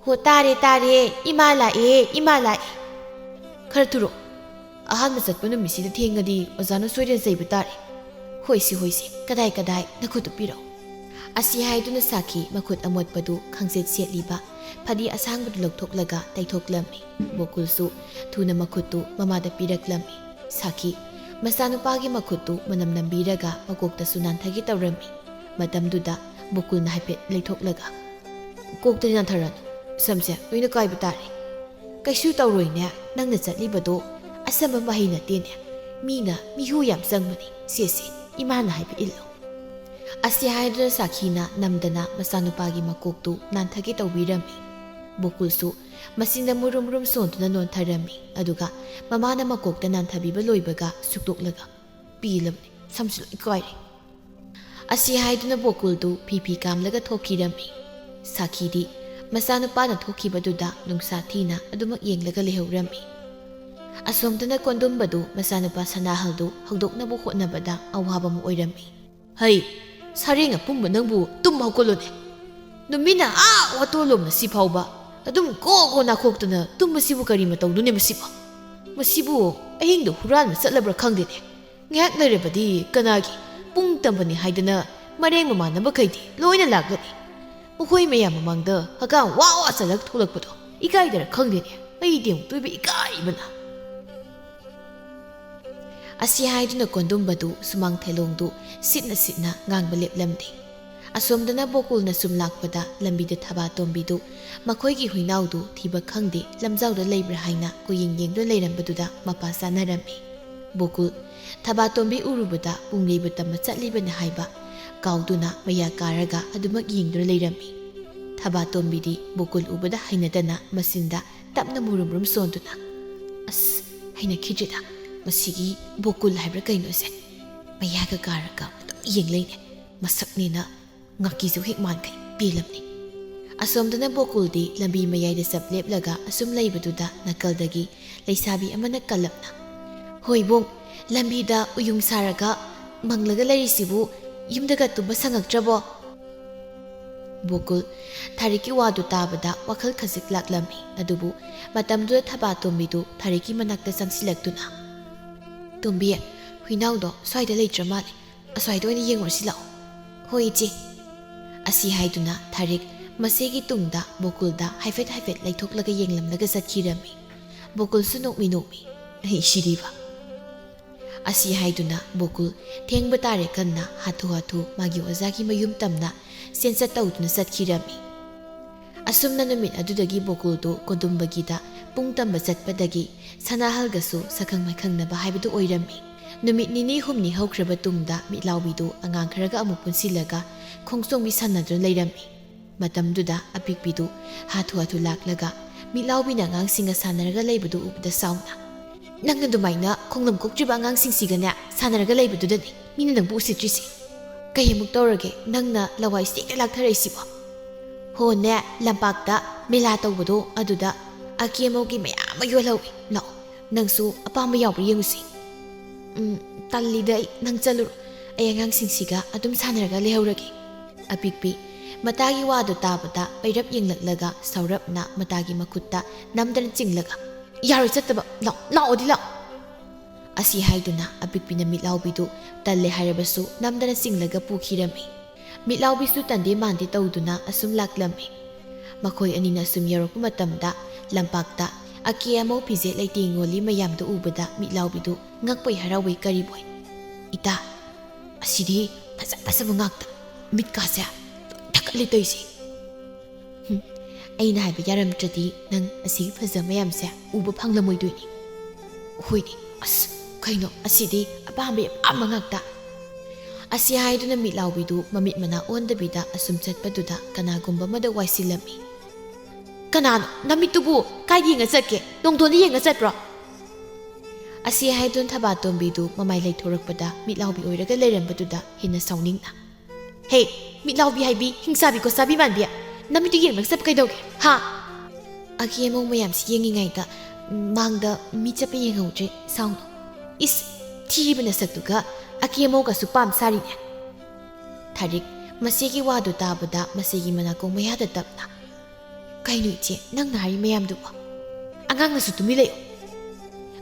"ꯍꯣ, ꯇꯥꯔꯦ, ꯇꯥꯔꯦ꯫ ꯏꯃꯥ ꯂꯥꯛꯑꯦ, ꯏꯃꯥ ꯂꯥꯛꯑꯦ꯫ ꯈꯔ ꯊꯨꯔꯣ꯫ ꯑꯍꯥꯟꯕ ꯆꯠꯄ ꯅꯨꯃꯤꯠꯁꯤꯗ ꯊꯦꯡꯉꯗꯤ ꯑꯣꯖꯥꯅ ꯁꯣꯏꯗꯅ ꯆꯩꯕ ꯇꯥꯔꯦ꯫ ꯍꯣꯏꯁꯤ, ꯍꯣꯏꯁꯤ꯫ ꯀꯗꯥꯏ, ꯀꯗꯥꯏ? ꯅꯈꯨꯠꯇꯨ ꯄꯤꯔꯛꯎ"꯫ ꯑꯁꯤ ꯍꯥꯏꯗꯨꯅ ꯁꯥꯈꯤ ꯃꯈꯨꯠ ꯑꯃꯣꯠꯄꯗꯨ ꯈꯪꯆꯦꯠ ꯁꯦꯠꯂꯤꯕ ꯐꯗꯤ ꯑꯁꯥꯡꯕꯗꯨ ꯂꯧꯊꯣꯛꯂꯒ ꯇꯩꯊꯣꯛꯂꯝꯃꯤ꯫ ꯕꯣꯀꯨꯜꯁꯨ ꯊꯨꯅ ꯃꯈꯨꯠꯇꯨ ꯃꯃꯥꯗ ꯄꯤꯔꯛꯂꯝꯃꯤ꯫ ꯁꯥꯈꯤ ꯃꯆꯥꯅꯨꯄꯥꯒꯤ ꯃꯈꯨꯠꯇꯨ ꯃꯅꯝ ꯅꯝꯕꯤꯔꯒ ꯃꯀꯣꯛꯇꯁꯨ ꯅꯥꯟꯊꯒꯦ ꯇꯧꯔꯝꯃꯤ꯫ ꯃꯇꯝꯗꯨꯗ ꯕꯣꯀꯨꯜꯅ ꯍꯥꯏꯐꯦꯠ ꯂꯩꯊꯣꯛꯂꯒ, "ꯀꯣꯛꯇꯗꯤ ꯅꯥꯟꯊꯔꯅꯨ, ꯁꯝꯁꯦ ꯂꯣꯏꯅ ꯀꯥꯏꯕ ꯇꯥꯔꯦ"꯫ "ꯀꯩꯁꯨ ꯇꯧꯔꯣꯏꯅꯦ, ꯅꯪꯅ ꯆꯠꯂꯤꯕꯗꯣ ꯑꯁꯝꯕ ꯃꯍꯩ ꯅꯠꯇꯦꯅꯦ, ꯃꯤꯅ ꯃꯤꯍꯨ ꯌꯥꯝ ꯆꯪꯕꯅꯤ꯫ ꯁꯦ ꯁꯦ, ꯏꯃꯥꯅ ꯍꯥꯏꯕ ꯏꯜꯂꯣ"꯫ ꯑꯁꯤ ꯍꯥꯏꯗꯨꯅ ꯁꯥꯈꯤꯅ ꯅꯝꯗꯅ ꯃꯆꯥꯅꯨꯄꯥꯒꯤ ꯃꯀꯣꯛꯇꯨ ꯅꯥꯟꯊꯒꯦ ꯇꯧꯕꯤꯔꯝꯃꯤ꯫ ꯕꯣꯀꯨꯜꯁꯨ ꯃꯆꯤꯟꯗ ꯃꯨꯔꯨꯝ ꯃꯨꯔꯨꯝ ꯁꯣꯟꯗꯨꯅ ꯅꯣꯟꯊꯔꯝꯃꯤ, ꯑꯗꯨꯒ ꯃꯃꯥꯅ ꯃꯀꯣꯛꯇ ꯅꯥꯟꯊꯕꯤꯕ ꯂꯣꯏꯕꯒ ꯁꯨꯛꯇꯣꯛꯂꯒ, "ꯄꯦꯜꯂꯕꯅꯤ, ꯁꯝꯁꯨ ꯂꯣꯏ ꯀꯥꯏꯔꯦ"꯫ ꯑꯁꯤ ꯍꯥꯏꯗꯨꯅ ꯕꯣꯀꯨꯜꯗꯨ ꯐꯤ ꯐꯤ ꯀꯥꯝꯂꯒ ꯊꯣꯛꯈꯤꯔꯝꯃꯤ꯫ ꯁꯥꯈꯤꯗꯤ ꯃꯆꯥꯅꯨꯄꯥꯅ ꯊꯣꯛꯈꯤꯕꯗꯨꯗ ꯅꯨꯡꯁꯥ ꯊꯤꯅ ꯑꯗꯨꯃꯛ ꯌꯦꯡꯂꯒ ꯂꯩꯍꯧꯔꯝꯃꯤ꯫ ꯑꯁꯣꯝꯗꯅ ꯀꯣꯟꯗꯨꯝꯕꯗꯨ ꯃꯆꯥꯅꯨꯄꯥ ꯁꯅꯥꯍꯜꯗꯨ ꯍꯧꯗꯣꯛꯅꯕ ꯍꯣꯠꯅꯕꯗ ꯑꯋꯥꯕ ꯑꯃ ꯑꯣꯏꯔꯝꯃꯤ꯫ "ꯍꯩ, ꯁꯥꯔꯦꯡ ꯑꯄꯨꯝꯕ ꯅꯪꯕꯨ, ꯇꯨꯝ ꯍꯧꯒꯠꯂꯣꯅꯦ꯫ ꯅꯨꯃꯤꯠꯅ ꯑꯥ ꯋꯥꯇꯣꯟꯂꯣꯝꯅ ꯁꯤꯐꯥꯎꯕ ꯑꯗꯨꯝ ꯀꯣ ꯀꯣ ꯅꯥꯈꯣꯛꯇꯅ ꯇꯨꯝꯕꯁꯤꯕꯨ ꯀꯔꯤ ꯃꯇꯧꯅꯣꯅꯦ ꯃꯁꯤꯕꯣ? ꯃꯁꯤꯕꯨ ꯑꯍꯤꯡꯗ ꯍꯨꯔꯥꯟꯕ ꯆꯠꯂꯕ꯭ꯔꯥ ꯈꯪꯗꯦꯅꯦ꯫ ꯉꯥꯏꯍꯥꯛ ꯂꯩꯔꯕꯗꯤ ꯀꯅꯥꯒꯤ ꯄꯨꯡ ꯇꯝꯕꯅꯤ ꯍꯥꯏꯗꯅ ꯃꯔꯦꯡ ꯃꯃꯥꯟꯅꯕꯈꯩꯗꯤ ꯂꯣꯏꯅ ꯂꯥꯛꯂꯅꯤ꯫ ꯃꯈꯣꯏ ꯃꯌꯥꯝ ꯃꯃꯥꯡꯗ ꯍꯀꯥꯝ ꯋꯥ ꯋꯥ ꯆꯜꯂꯒ ꯊꯣꯛꯂꯛꯄꯗꯣ ꯏꯀꯥꯏꯗꯔ ꯈꯪꯗꯦꯅꯦ꯫ ꯑꯩꯗꯤ ꯑꯃꯨꯛꯇꯣꯏꯕ ꯏꯀꯥꯏꯕꯅ"꯫ ꯑꯁꯤ ꯍꯥꯏꯗꯨꯅ ꯀꯣꯟꯗꯨꯝꯕꯗꯨ ꯁꯨꯃꯥꯡ ꯊꯦꯂꯣꯡꯗꯨ ꯁꯤꯠꯅ ꯁꯤꯠꯅ ꯉꯥꯡꯕ ꯂꯦꯞꯂꯝꯗꯦ꯫ ꯑꯁꯣꯝꯗꯅ ꯕꯣꯀꯨꯜꯅ ꯁꯨꯝ ꯂꯥꯛꯄꯗ ꯂꯝꯕꯤꯗ ꯊꯕꯥꯇꯣꯝꯕꯤꯗꯨ ꯃꯈꯣꯏꯒꯤ ꯍꯨꯏꯅꯥꯎꯗꯨ ꯊꯤꯕ ꯈꯪꯗꯦ, ꯂꯝꯖꯥꯎꯗ ꯂꯩꯕ꯭ꯔꯥ ꯍꯥꯏꯅ ꯀꯣꯏꯌꯦꯡ ꯌꯦꯡꯗꯨꯅ ꯂꯩꯔꯝꯕꯗꯨꯗ ꯃꯄꯥ ꯆꯥꯅꯔꯝꯃꯤ꯫ ꯕꯣꯀꯨꯜ ꯊꯕꯥꯇꯣꯝꯕꯤ ꯎꯔꯨꯕꯗ ꯄꯨꯡꯂꯩꯕ ꯇꯝꯕ ꯆꯠꯂꯤꯕꯅ ꯍꯥꯏꯕ ꯀꯥꯎꯗꯨꯅ ꯃꯌꯥ ꯀꯥꯔꯒ ꯑꯗꯨꯃꯛ ꯌꯦꯡꯗꯨꯅ ꯂꯩꯔꯝꯃꯤ꯫ ꯊꯕꯥꯇꯣꯝꯕꯤꯗꯤ ꯕꯣꯀꯨꯜ ꯎꯕꯗ ꯍꯩꯅꯗꯅ ꯃꯆꯤꯟꯗ ꯇꯞꯅ ꯃꯨꯔꯨꯝ ꯃꯨꯔꯨꯝ ꯁꯣꯟꯗꯨꯅ, "ꯑꯁ, ꯍꯩꯅꯈꯤꯗ꯭ꯔꯦꯗ, ꯃꯁꯤꯒꯤ ꯕꯣꯀꯨꯜ ꯍꯥꯏꯕ꯭ꯔꯥ ꯀꯩꯅꯣꯁꯦ? ꯃꯌꯥꯒ ꯀꯥꯔꯒ ꯑꯗꯨꯝ ꯌꯦꯡ ꯂꯩꯅꯦ꯫ ꯃꯁꯛꯅꯦꯅ ꯉꯥꯀꯤꯁꯨ ꯍꯦꯛ ꯃꯥꯟꯈꯩ ꯄꯦꯜꯂꯝꯅꯤ꯫" ꯑꯁꯣꯝꯗꯅ ꯕꯣꯀꯨꯜꯗꯤ ꯂꯝꯕꯤ ꯃꯌꯥꯏꯗ ꯆꯞ ꯂꯦꯞꯂꯒ ꯑꯁꯨꯝ ꯂꯩꯕꯗꯨꯗ ꯅꯥꯀꯜꯗꯒꯤ ꯂꯩꯁꯥꯕꯤ ꯑꯃꯅ ꯀꯜꯂꯞꯅ, "ꯍꯣꯏ ꯏꯕꯨꯡ, ꯂꯝꯕꯤꯗ ꯎꯌꯨꯡ ꯁꯥꯔꯒ ꯃꯪꯂꯒ ꯂꯩꯔꯤꯁꯤꯕꯨ ꯌꯨꯝꯗꯒ ꯇꯨꯝꯕ ꯁꯪꯉꯛꯇ꯭ꯔꯕꯣ?" ꯕꯣꯀꯨꯜ ꯊꯥꯔꯤꯛꯀꯤ ꯋꯥꯗꯨ ꯇꯥꯕꯗ ꯋꯥꯈꯜ ꯈꯖꯤꯛ ꯂꯥꯛꯂꯝꯃꯤ꯫ ꯑꯗꯨꯕꯨ ꯃꯇꯝꯗꯨꯗ ꯊꯕꯥꯇꯣꯝꯕꯤꯗꯨ ꯊꯥꯔꯤꯛꯀꯤ ꯃꯅꯥꯛꯇ ꯆꯪꯁꯤꯜꯂꯛꯇꯨꯅ, "ꯇꯣꯝꯕꯤ, ꯍꯨꯏꯅꯥꯎꯗꯣ ꯁ꯭ꯋꯥꯏꯗ ꯂꯩꯇ꯭ꯔ ꯃꯥꯜꯂꯦ꯫ ꯑꯁ꯭ꯋꯥꯏꯗ ꯑꯣꯏꯅ ꯌꯦꯡꯉꯨꯔꯁꯤ ꯂꯥꯛꯑꯣ꯫" "ꯍꯣꯏ ꯏꯆꯦ꯫" ꯑꯁꯤ ꯍꯥꯏꯗꯨꯅ ꯊꯥꯔꯤꯛ ꯃꯆꯦꯒꯤ ꯇꯨꯡꯗ ꯕꯣꯀꯨꯜꯗ ꯍꯥꯏꯐꯦꯠ ꯍꯥꯏꯐꯦꯠ ꯂꯩꯊꯣꯛꯂꯒ ꯌꯦꯡꯂꯝꯂꯒ ꯆꯠꯈꯤꯔꯝꯃꯤ꯫ ꯕꯣꯀꯨꯜꯁꯨ ꯅꯣꯛꯃꯤ ꯅꯣꯛꯃꯤ, "ꯑꯩ ꯁꯤꯗꯤꯕ꯫" ꯑꯁꯤ ꯍꯥꯏꯗꯨꯅ ꯕꯣꯀꯨꯜ ꯊꯦꯡꯕ ꯇꯥꯔꯦ ꯈꯟꯅ ꯍꯥꯊꯨ ꯍꯥꯊꯨ ꯃꯥꯒꯤ ꯑꯣꯖꯥꯒꯤ ꯃꯌꯨꯝ ꯇꯝꯅ ꯆꯦꯟꯆꯠ ꯇꯧꯗꯨꯅ ꯆꯠꯈꯤꯔꯝꯃꯤ꯫ ꯑꯁꯨꯝꯅ ꯅꯨꯃꯤꯠ ꯑꯗꯨꯗꯒꯤ ꯕꯣꯀꯨꯜꯗꯨ ꯀꯣꯗꯨꯝꯕꯒꯤꯗ ꯄꯨꯡ ꯇꯝꯕ ꯆꯠꯄꯗꯒꯤ ꯁꯅꯥꯍꯜꯒꯁꯨ ꯁꯛꯈꯪ ꯃꯥꯏꯈꯪꯅꯕ ꯍꯥꯏꯕꯗꯨ ꯑꯣꯏꯔꯝꯃꯤ꯫ ꯅꯨꯃꯤꯠ ꯅꯤꯅꯤ ꯍꯨꯝꯅꯤ ꯍꯧꯈ꯭ꯔꯕ ꯇꯨꯡꯗ ꯃꯤꯠꯂꯥꯎꯕꯤꯗꯨ ꯑꯉꯥꯡ ꯈꯔꯒ ꯑꯃꯨꯛ ꯄꯨꯟꯁꯤꯜꯂꯒ ꯈꯣꯡꯖꯣꯝꯕꯤ ꯁꯥꯟꯅꯗꯨꯅ ꯂꯩꯔꯝꯃꯤ꯫ ꯃꯇꯝꯗꯨꯗ ꯑꯄꯤꯛꯄꯤꯗꯨ ꯍꯥꯊꯨ ꯍꯥꯊꯨ ꯂꯥꯛꯂꯒ ꯃꯤꯠꯂꯥꯎꯕꯤꯅ ꯑꯉꯥꯡꯁꯤꯡꯒ ꯁꯥꯟꯅꯔꯒ ꯂꯩꯕꯗꯨ ꯎꯕꯗ ꯁꯥꯎꯅ, "ꯅꯪꯅ ꯑꯗꯨꯃꯥꯏꯅ ꯈꯣꯡꯂꯝ ꯀꯣꯛꯇ꯭ꯔꯤꯕ ꯑꯉꯥꯡꯁꯤꯡꯁꯤꯒꯅꯦ ꯁꯥꯟꯅꯔꯒ ꯂꯩꯕꯗꯨꯗꯅꯤ ꯃꯤꯅ ꯅꯪꯕꯨ ꯎꯁꯤꯠꯇ꯭ꯔꯤꯁꯦ꯫ ꯀꯩꯃꯨꯛ ꯇꯧꯔꯒꯦ ꯅꯪꯅ ꯂꯋꯥꯏ ꯁꯦꯡꯅ ꯂꯥꯛꯊꯔꯛꯏꯁꯤꯕꯣ?" "ꯍꯣꯅꯦ, ꯂꯝꯄꯥꯛꯇ ꯃꯦꯂꯥ ꯇꯧꯕꯗꯣ ꯑꯗꯨꯗ ꯑꯀꯦ ꯑꯃꯧꯒꯤ ꯃꯌꯥꯝ ꯑꯃ ꯌꯣꯜꯍꯧꯏ꯫ ꯂꯥꯛꯑꯣ, ꯅꯪꯁꯨ ꯑꯄꯥꯝꯕ ꯌꯥꯎꯕ꯭ꯔꯥ ꯌꯦꯡꯉꯨꯁꯤ꯫" "ꯎꯝ, ꯇꯜꯂꯤꯗ ꯑꯩ, ꯅꯪ ꯆꯠꯂꯨꯔꯣ꯫ ꯑꯩ ꯑꯉꯥꯡꯁꯤꯡꯁꯤꯒ ꯑꯗꯨꯝ ꯁꯥꯟꯅꯔꯒ ꯂꯩꯍꯧꯔꯒꯦ꯫" ꯑꯄꯤꯛꯄꯤ ꯃꯇꯥꯒꯤ ꯋꯥꯗꯨ ꯇꯥꯕꯗ ꯄꯩꯔꯞ ꯌꯦꯡꯂꯛꯂꯒ ꯁꯥꯎꯔꯞꯅ ꯃꯇꯥꯒꯤ ꯃꯈꯨꯠꯇ ꯅꯝꯗꯅ ꯆꯤꯡꯂꯒ, "ꯌꯥꯔꯣꯏ ꯆꯠꯇꯕ, ꯂꯥꯛꯑꯣ, ꯂꯥꯛꯑꯣꯗꯤ ꯂꯥꯛꯑꯣ꯫" ꯑꯁꯤ ꯍꯥꯏꯗꯨꯅ ꯑꯄꯤꯛꯄꯤꯅ ꯃꯤꯠꯂꯥꯎꯕꯤꯗꯨ ꯇꯜꯂꯦ ꯍꯥꯏꯔꯕꯁꯨ ꯅꯝꯗꯅ ꯆꯤꯡꯂꯒ ꯄꯨꯈꯤꯔꯝꯃꯤ꯫ ꯃꯤꯠꯂꯥꯎꯕꯤꯁꯨ ꯇꯟꯗꯦ ꯃꯥꯟꯗꯦ ꯇꯧꯗꯨꯅ ꯑꯁꯨꯝ ꯂꯥꯛꯂꯝꯃꯤ꯫ ꯃꯈꯣꯏ ꯑꯅꯤꯅ ꯑꯁꯨꯝ ꯌꯧꯔꯛꯄ ꯃꯇꯝꯗ ꯂꯝꯄꯥꯛꯇ ꯑꯀꯦ ꯑꯃꯧ ꯐꯤꯖꯦꯠ ꯂꯩꯇꯦꯡ ꯌꯣꯜꯂꯤ ꯃꯌꯥꯝꯗꯨ ꯎꯕꯗ ꯃꯤꯠꯂꯥꯎꯕꯤꯗꯨ ꯉꯛꯄꯣꯏ ꯍꯔꯥꯎꯕꯣꯏ ꯀꯔꯤꯕꯣꯏ, "ꯏꯇꯥ, ꯑꯁꯤꯗꯤ ꯐꯖ ꯐꯖꯕ ꯉꯥꯛꯇ꯫ ꯃꯤꯠꯀꯥꯁꯦ ꯊꯛꯀꯠꯂꯦ ꯇꯧꯔꯤꯁꯦ꯫ ꯍꯨꯝ, ꯑꯩꯅ ꯍꯥꯏꯕ ꯌꯥꯔꯝꯗ꯭ꯔꯗꯤ ꯅꯪ ꯑꯁꯤꯒꯤ ꯐꯖ ꯃꯌꯥꯝꯁꯦ ꯎꯕ ꯐꯪꯂꯝꯃꯣꯏꯗꯣꯏꯅꯤ꯫ ꯍꯣꯏꯅꯦ, ꯑꯁ, ꯀꯩꯅꯣ ꯑꯁꯤꯗꯤ ꯑꯄꯥꯝꯕ ꯑꯄꯥꯝꯕ ꯉꯥꯛꯇ꯫ ꯑꯁꯤ ꯍꯥꯏꯗꯨꯅ ꯃꯤꯠꯂꯥꯎꯕꯤꯗꯨ ꯃꯃꯤꯠ ꯃꯅꯥ ꯑꯣꯟꯗꯕꯤꯗ ꯑꯁꯨꯝ ꯆꯠꯄꯗꯨꯗ ꯀꯅꯥꯒꯨꯝꯕ ꯑꯃꯗ ꯋꯥꯏꯁꯤꯜꯂꯝꯃꯤ꯫ "ꯀꯅꯥꯅꯣ? ꯅꯃꯤꯠꯇꯨꯕꯨ ꯀꯥꯏꯗ ꯌꯦꯡꯉ ꯆꯠꯀꯦ? ꯅꯣꯡꯗꯣꯟꯗ ꯌꯦꯡꯉ ꯆꯠꯄ꯭ꯔꯣ?" ꯑꯁꯤ ꯍꯥꯏꯗꯨꯅ ꯊꯕꯥꯇꯣꯝꯕꯤꯗꯨ ꯃꯃꯥꯏ ꯂꯩꯊꯣꯔꯛꯄꯗ ꯃꯤꯠꯂꯥꯎꯕꯤ ꯑꯣꯏꯔꯒ ꯂꯩꯔꯝꯕꯗꯨꯗ ꯍꯦꯟꯅ ꯁꯥꯎꯅꯤꯡꯅ, "ꯍꯦ, ꯃꯤꯠꯂꯥꯎꯕꯤ ꯍꯥꯏꯕꯤ, ꯍꯤꯡꯆꯥꯕꯤ ꯈꯣꯠꯆꯥꯕꯤ ꯃꯥꯟꯕꯤ, ꯅꯃꯤꯠꯇꯨ ꯌꯦꯡꯂꯒ ꯆꯠꯄ ꯀꯩꯗꯧꯒꯦ, ꯍꯥ?" ꯑꯀꯦ ꯑꯃꯧ ꯃꯌꯥꯝꯁꯤ ꯌꯦꯡꯉꯤꯉꯩꯗ ꯃꯥꯡꯗ ꯃꯤ ꯆꯠꯄ ꯌꯦꯡꯍꯧꯗ꯭ꯔꯦ, ꯁꯥꯎꯅꯨ꯫ ꯏꯁ, ꯊꯤꯕ ꯅꯁꯛꯇꯨꯒ ꯑꯀꯦ ꯑꯃꯧꯒꯁꯨ ꯄꯥꯝ ꯁꯥꯔꯤꯅꯦ꯫ ꯊꯥꯔꯤꯛ ꯃꯁꯤꯒꯤ ꯋꯥꯗꯨ ꯇꯥꯕꯗ ꯃꯁꯤꯒꯤ ꯃꯅꯥꯀꯣꯡ ꯃꯌꯥꯗ ꯇꯞꯅ, "ꯀꯩꯅꯣ ꯏꯆꯦ, ꯅꯪꯅ ꯍꯥꯏꯔꯤ ꯃꯌꯥꯝꯗꯨꯕꯣ? ꯑꯉꯥꯡꯅꯁꯨ ꯇꯨꯃꯤꯟ ꯂꯩꯌꯨ!"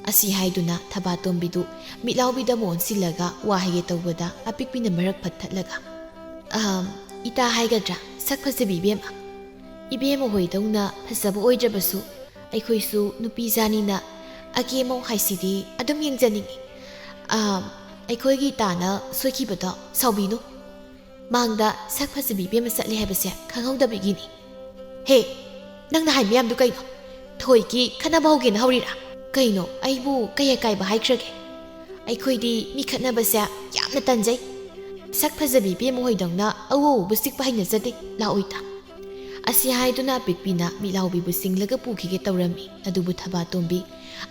ꯑꯁꯤ ꯍꯥꯏꯗꯨꯅ ꯊꯕꯥꯇꯣꯝꯕꯤꯗꯨ ꯃꯤꯠꯂꯥꯎꯕꯤꯗ ꯑꯃꯨꯛ ꯑꯣꯟꯁꯤꯜꯂꯒ ꯋꯥ ꯍꯥꯏꯒꯦ ꯇꯧꯕꯗ ꯑꯄꯤꯛꯄꯤꯅ ꯃꯔꯛ ꯐꯠ ꯊꯠꯂꯒ, "ꯑꯍꯝ, ꯏꯇꯥ ꯍꯥꯏꯒꯗ꯭ꯔꯥ, ꯁꯛ ꯐꯖꯕꯤ ꯏꯕꯦꯝꯃ꯫ ꯏꯕꯦꯝꯃ ꯍꯣꯏꯗꯧꯅ ꯐꯖꯕ ꯑꯣꯏꯗ꯭ꯔꯕꯁꯨ ꯑꯩꯈꯣꯏꯁꯨ ꯅꯨꯄꯤ ꯖꯥꯅꯤꯅ ꯑꯀꯦ ꯑꯃꯧ ꯍꯥꯏꯁꯤꯗꯤ ꯑꯗꯨꯝ ꯌꯦꯡꯖꯅꯤꯡꯉꯤ꯫ ꯑꯍꯝ, ꯑꯩꯈꯣꯏꯒꯤ ꯏꯇꯥꯅ ꯁꯣꯏꯈꯤꯕꯗꯣ ꯁꯥꯎꯕꯤꯅꯨ꯫ ꯃꯥꯡꯗ ꯁꯛ ꯐꯖꯕꯤ ꯏꯕꯦꯝꯃ ꯆꯠꯂꯦ ꯍꯥꯏꯕꯁꯦ ꯈꯪꯍꯧꯗꯕꯒꯤꯅꯤ꯫ ꯍꯦ, ꯅꯪꯅ ꯍꯥꯏ ꯃꯌꯥꯝꯗꯨ ꯀꯩꯅꯣ? ꯊꯣꯏꯒꯤ ꯈꯠꯅꯕ ꯍꯧꯒꯦꯅ ꯍꯧꯔꯤꯔꯥ? ꯀꯩꯅꯣ, ꯑꯩꯕꯨ ꯀꯩ ꯑꯀꯥꯏꯕ ꯍꯥꯏꯈ꯭ꯔꯒꯦ? ꯑꯩꯈꯣꯏꯗꯤ ꯃꯤ ꯈꯠꯅꯕꯁꯦ ꯌꯥꯝꯅ ꯇꯟꯖꯩ꯫ ꯁꯛ ꯐꯖꯕꯤ ꯏꯕꯦꯝꯃ ꯍꯣꯏꯗꯧꯅ ꯑꯎ ꯑꯎꯕ ꯆꯤꯛꯄ ꯍꯩꯅꯖꯗꯦ꯫ ꯂꯥꯛꯑꯣ ꯏꯇꯥ!" ꯑꯁꯤ ꯍꯥꯏꯗꯨꯅ ꯑꯄꯤꯛꯄꯤꯅ ꯃꯤꯠꯂꯥꯎꯕꯤꯕꯨ ꯆꯤꯡꯂꯒ ꯄꯨꯈꯤꯒꯦ ꯇꯧꯔꯝꯃꯤ꯫ ꯑꯗꯨꯕꯨ ꯊꯕꯥꯇꯣꯝꯕꯤ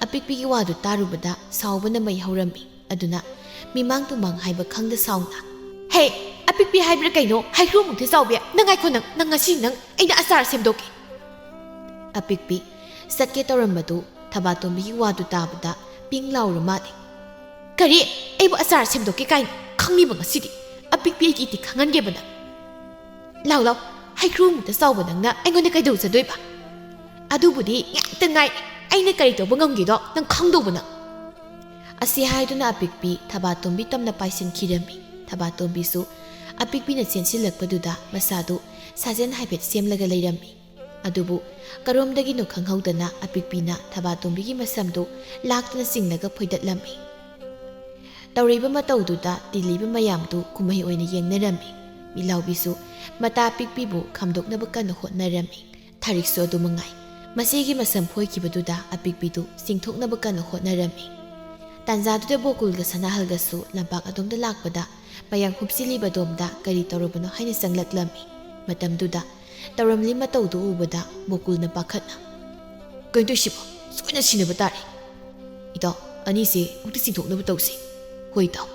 ꯑꯄꯤꯛꯄꯤꯒꯤ ꯋꯥꯗꯨ ꯇꯥꯔꯨꯕꯗ ꯁꯥꯎꯕꯅ ꯃꯩ ꯍꯧꯔꯝꯃꯤ꯫ ꯑꯗꯨꯅ ꯃꯤꯃꯥꯡ ꯇꯨꯃꯥꯡ ꯍꯥꯏꯕ ꯈꯪꯗ ꯁꯥꯎꯅ, "ꯍꯦ, ꯑꯄꯤꯛꯄꯤ ꯍꯥꯏꯕ꯭ꯔꯥ ꯀꯩꯅꯣ? ꯍꯩꯀ꯭ꯔꯨꯃꯨꯛꯇ ꯆꯥꯎꯕꯤ! ꯅꯪ ꯉꯥꯏꯈꯣ, ꯅꯪ, ꯅꯪ ꯉꯁꯤ ꯅꯪ ꯑꯩꯅ ꯑꯆꯥꯔ ꯁꯦꯝꯗꯣꯛꯀꯦ!" ꯑꯄꯤꯛꯄꯤ ꯆꯠꯀꯦ ꯇꯧꯔꯝꯕꯗꯨ ꯊꯕꯥꯇꯣꯝꯕꯤꯒꯤ ꯋꯥꯗꯨ ꯇꯥꯕꯗ ꯄꯤꯡ ꯂꯥꯎꯔ ꯃꯥꯜꯂꯦ꯫ "ꯀꯔꯤ? ꯑꯩꯕꯨ ꯑꯆꯥꯔ ꯁꯦꯝꯗꯣꯛꯀꯦ ꯀꯥꯏꯅ? ꯈꯪꯅꯤꯕ ꯉꯁꯤꯗꯤ! ꯑꯄꯤꯛꯄꯤ, ꯑꯩꯒꯤ ꯏꯇꯤ ꯈꯪꯍꯟꯒꯦꯕ ꯅꯪ꯫ ꯂꯥꯎ, ꯂꯥꯎ, ꯍꯩꯀ꯭ꯔꯨꯃꯨꯛꯇ ꯆꯥꯎꯕ ꯅꯪꯅ ꯑꯩꯉꯣꯟꯗ ꯀꯩꯗꯧꯖꯗꯣꯏꯕ? ꯑꯗꯨꯕꯨꯗꯤ ꯉꯥꯛꯇ ꯉꯥꯏ, ꯑꯩꯅ ꯀꯔꯤ ꯇꯧꯕ ꯉꯝꯒꯦꯗꯣ ꯅꯪ ꯈꯪꯗꯧꯕ ꯅꯪ!" ꯑꯁꯤ ꯍꯥꯏꯗꯨꯅ ꯑꯄꯤꯛꯄꯤ ꯊꯕꯥꯇꯣꯝꯕꯤ ꯇꯝꯅ ꯄꯥꯏꯁꯤꯟꯈꯤꯔꯝꯃꯤ꯫ ꯊꯕꯥꯇꯣꯝꯕꯤꯁꯨ ꯑꯄꯤꯛꯄꯤꯅ ꯆꯦꯟꯁꯤꯜꯂꯛꯄꯗꯨꯗ ꯃꯁꯥꯗꯨ ꯁꯥꯖꯦꯜ ꯍꯥꯏꯐꯦꯠ ꯁꯦꯝꯂꯒ ꯂꯩꯔꯝꯃꯤ꯫ ꯑꯗꯨꯕꯨ ꯀꯔꯣꯝꯗꯒꯤꯅꯣ ꯈꯪꯍꯧꯗꯅ ꯑꯄꯤꯛꯄꯤꯅ ꯊꯕꯥꯇꯣꯝꯕꯤꯒꯤ ꯃꯁꯝꯗꯨ ꯂꯥꯛꯇꯅ ꯆꯤꯡꯂꯒ ꯐꯣꯏꯗꯠꯂꯝꯃꯤ꯫ ꯇꯧꯔꯤꯕ ꯃꯇꯧꯗꯨꯗ ꯇꯤꯜꯂꯤꯕ ꯃꯌꯥꯝꯗꯨ ꯀꯨꯝꯍꯩ ꯑꯣꯏꯅ ꯌꯦꯡꯅꯔꯝꯃꯤ꯫ ꯃꯤꯠꯂꯥꯎꯕꯤꯁꯨ ꯃꯇꯥ ꯑꯄꯤꯛꯄꯤꯕꯨ ꯈꯥꯝꯗꯣꯛꯅꯕ ꯀꯟꯅ ꯍꯣꯠꯅꯔꯝꯃꯤ꯫ ꯊꯔꯤꯛꯁꯨ ꯑꯗꯨ ꯃꯉꯥꯏ꯫ ꯃꯆꯦꯒꯤ ꯃꯁꯝ ꯐꯣꯏꯈꯤꯕꯗꯨꯗ ꯑꯄꯤꯛꯄꯤꯗꯨ ꯆꯤꯡꯊꯣꯛꯅꯕ ꯀꯟꯅ ꯍꯣꯠꯅꯔꯝꯃꯤ꯫ ꯇꯥꯟꯖꯥꯗꯨꯗ ꯕꯣꯀꯨꯜꯒ ꯁꯅꯥꯍꯜꯒꯁꯨ ꯂꯝꯄꯥꯛ ꯑꯗꯣꯝꯗ ꯂꯥꯛꯄꯗ ꯃꯌꯥꯡ ꯍꯨꯞꯆꯤꯜꯂꯤꯕ ꯑꯗꯣꯝꯗ ꯀꯔꯤ ꯇꯧꯔꯕꯅꯣ ꯍꯥꯏꯅ ꯆꯪꯂꯛꯂꯝꯃꯤ꯫ ꯃꯇꯝꯗꯨꯗ ꯇꯧꯔꯝꯂꯤ ꯃꯇꯧꯗꯨ ꯎꯕꯗ ꯕꯣꯀꯨꯜꯅ ꯄꯥꯈꯠꯅ, "ꯀꯩꯅꯣ ꯇꯧꯏꯁꯤꯕꯣ? ꯁꯣꯏꯅ ꯁꯤꯟꯅꯕ ꯇꯥꯔꯦ꯫ ꯏꯇꯥꯎ, ꯑꯅꯤꯁꯦ ꯑꯃꯨꯛꯇ ꯆꯤꯡꯊꯣꯛꯅꯕ ꯇꯧꯁꯤ꯫ ꯍꯣꯏ ꯏꯇꯥꯎ꯫"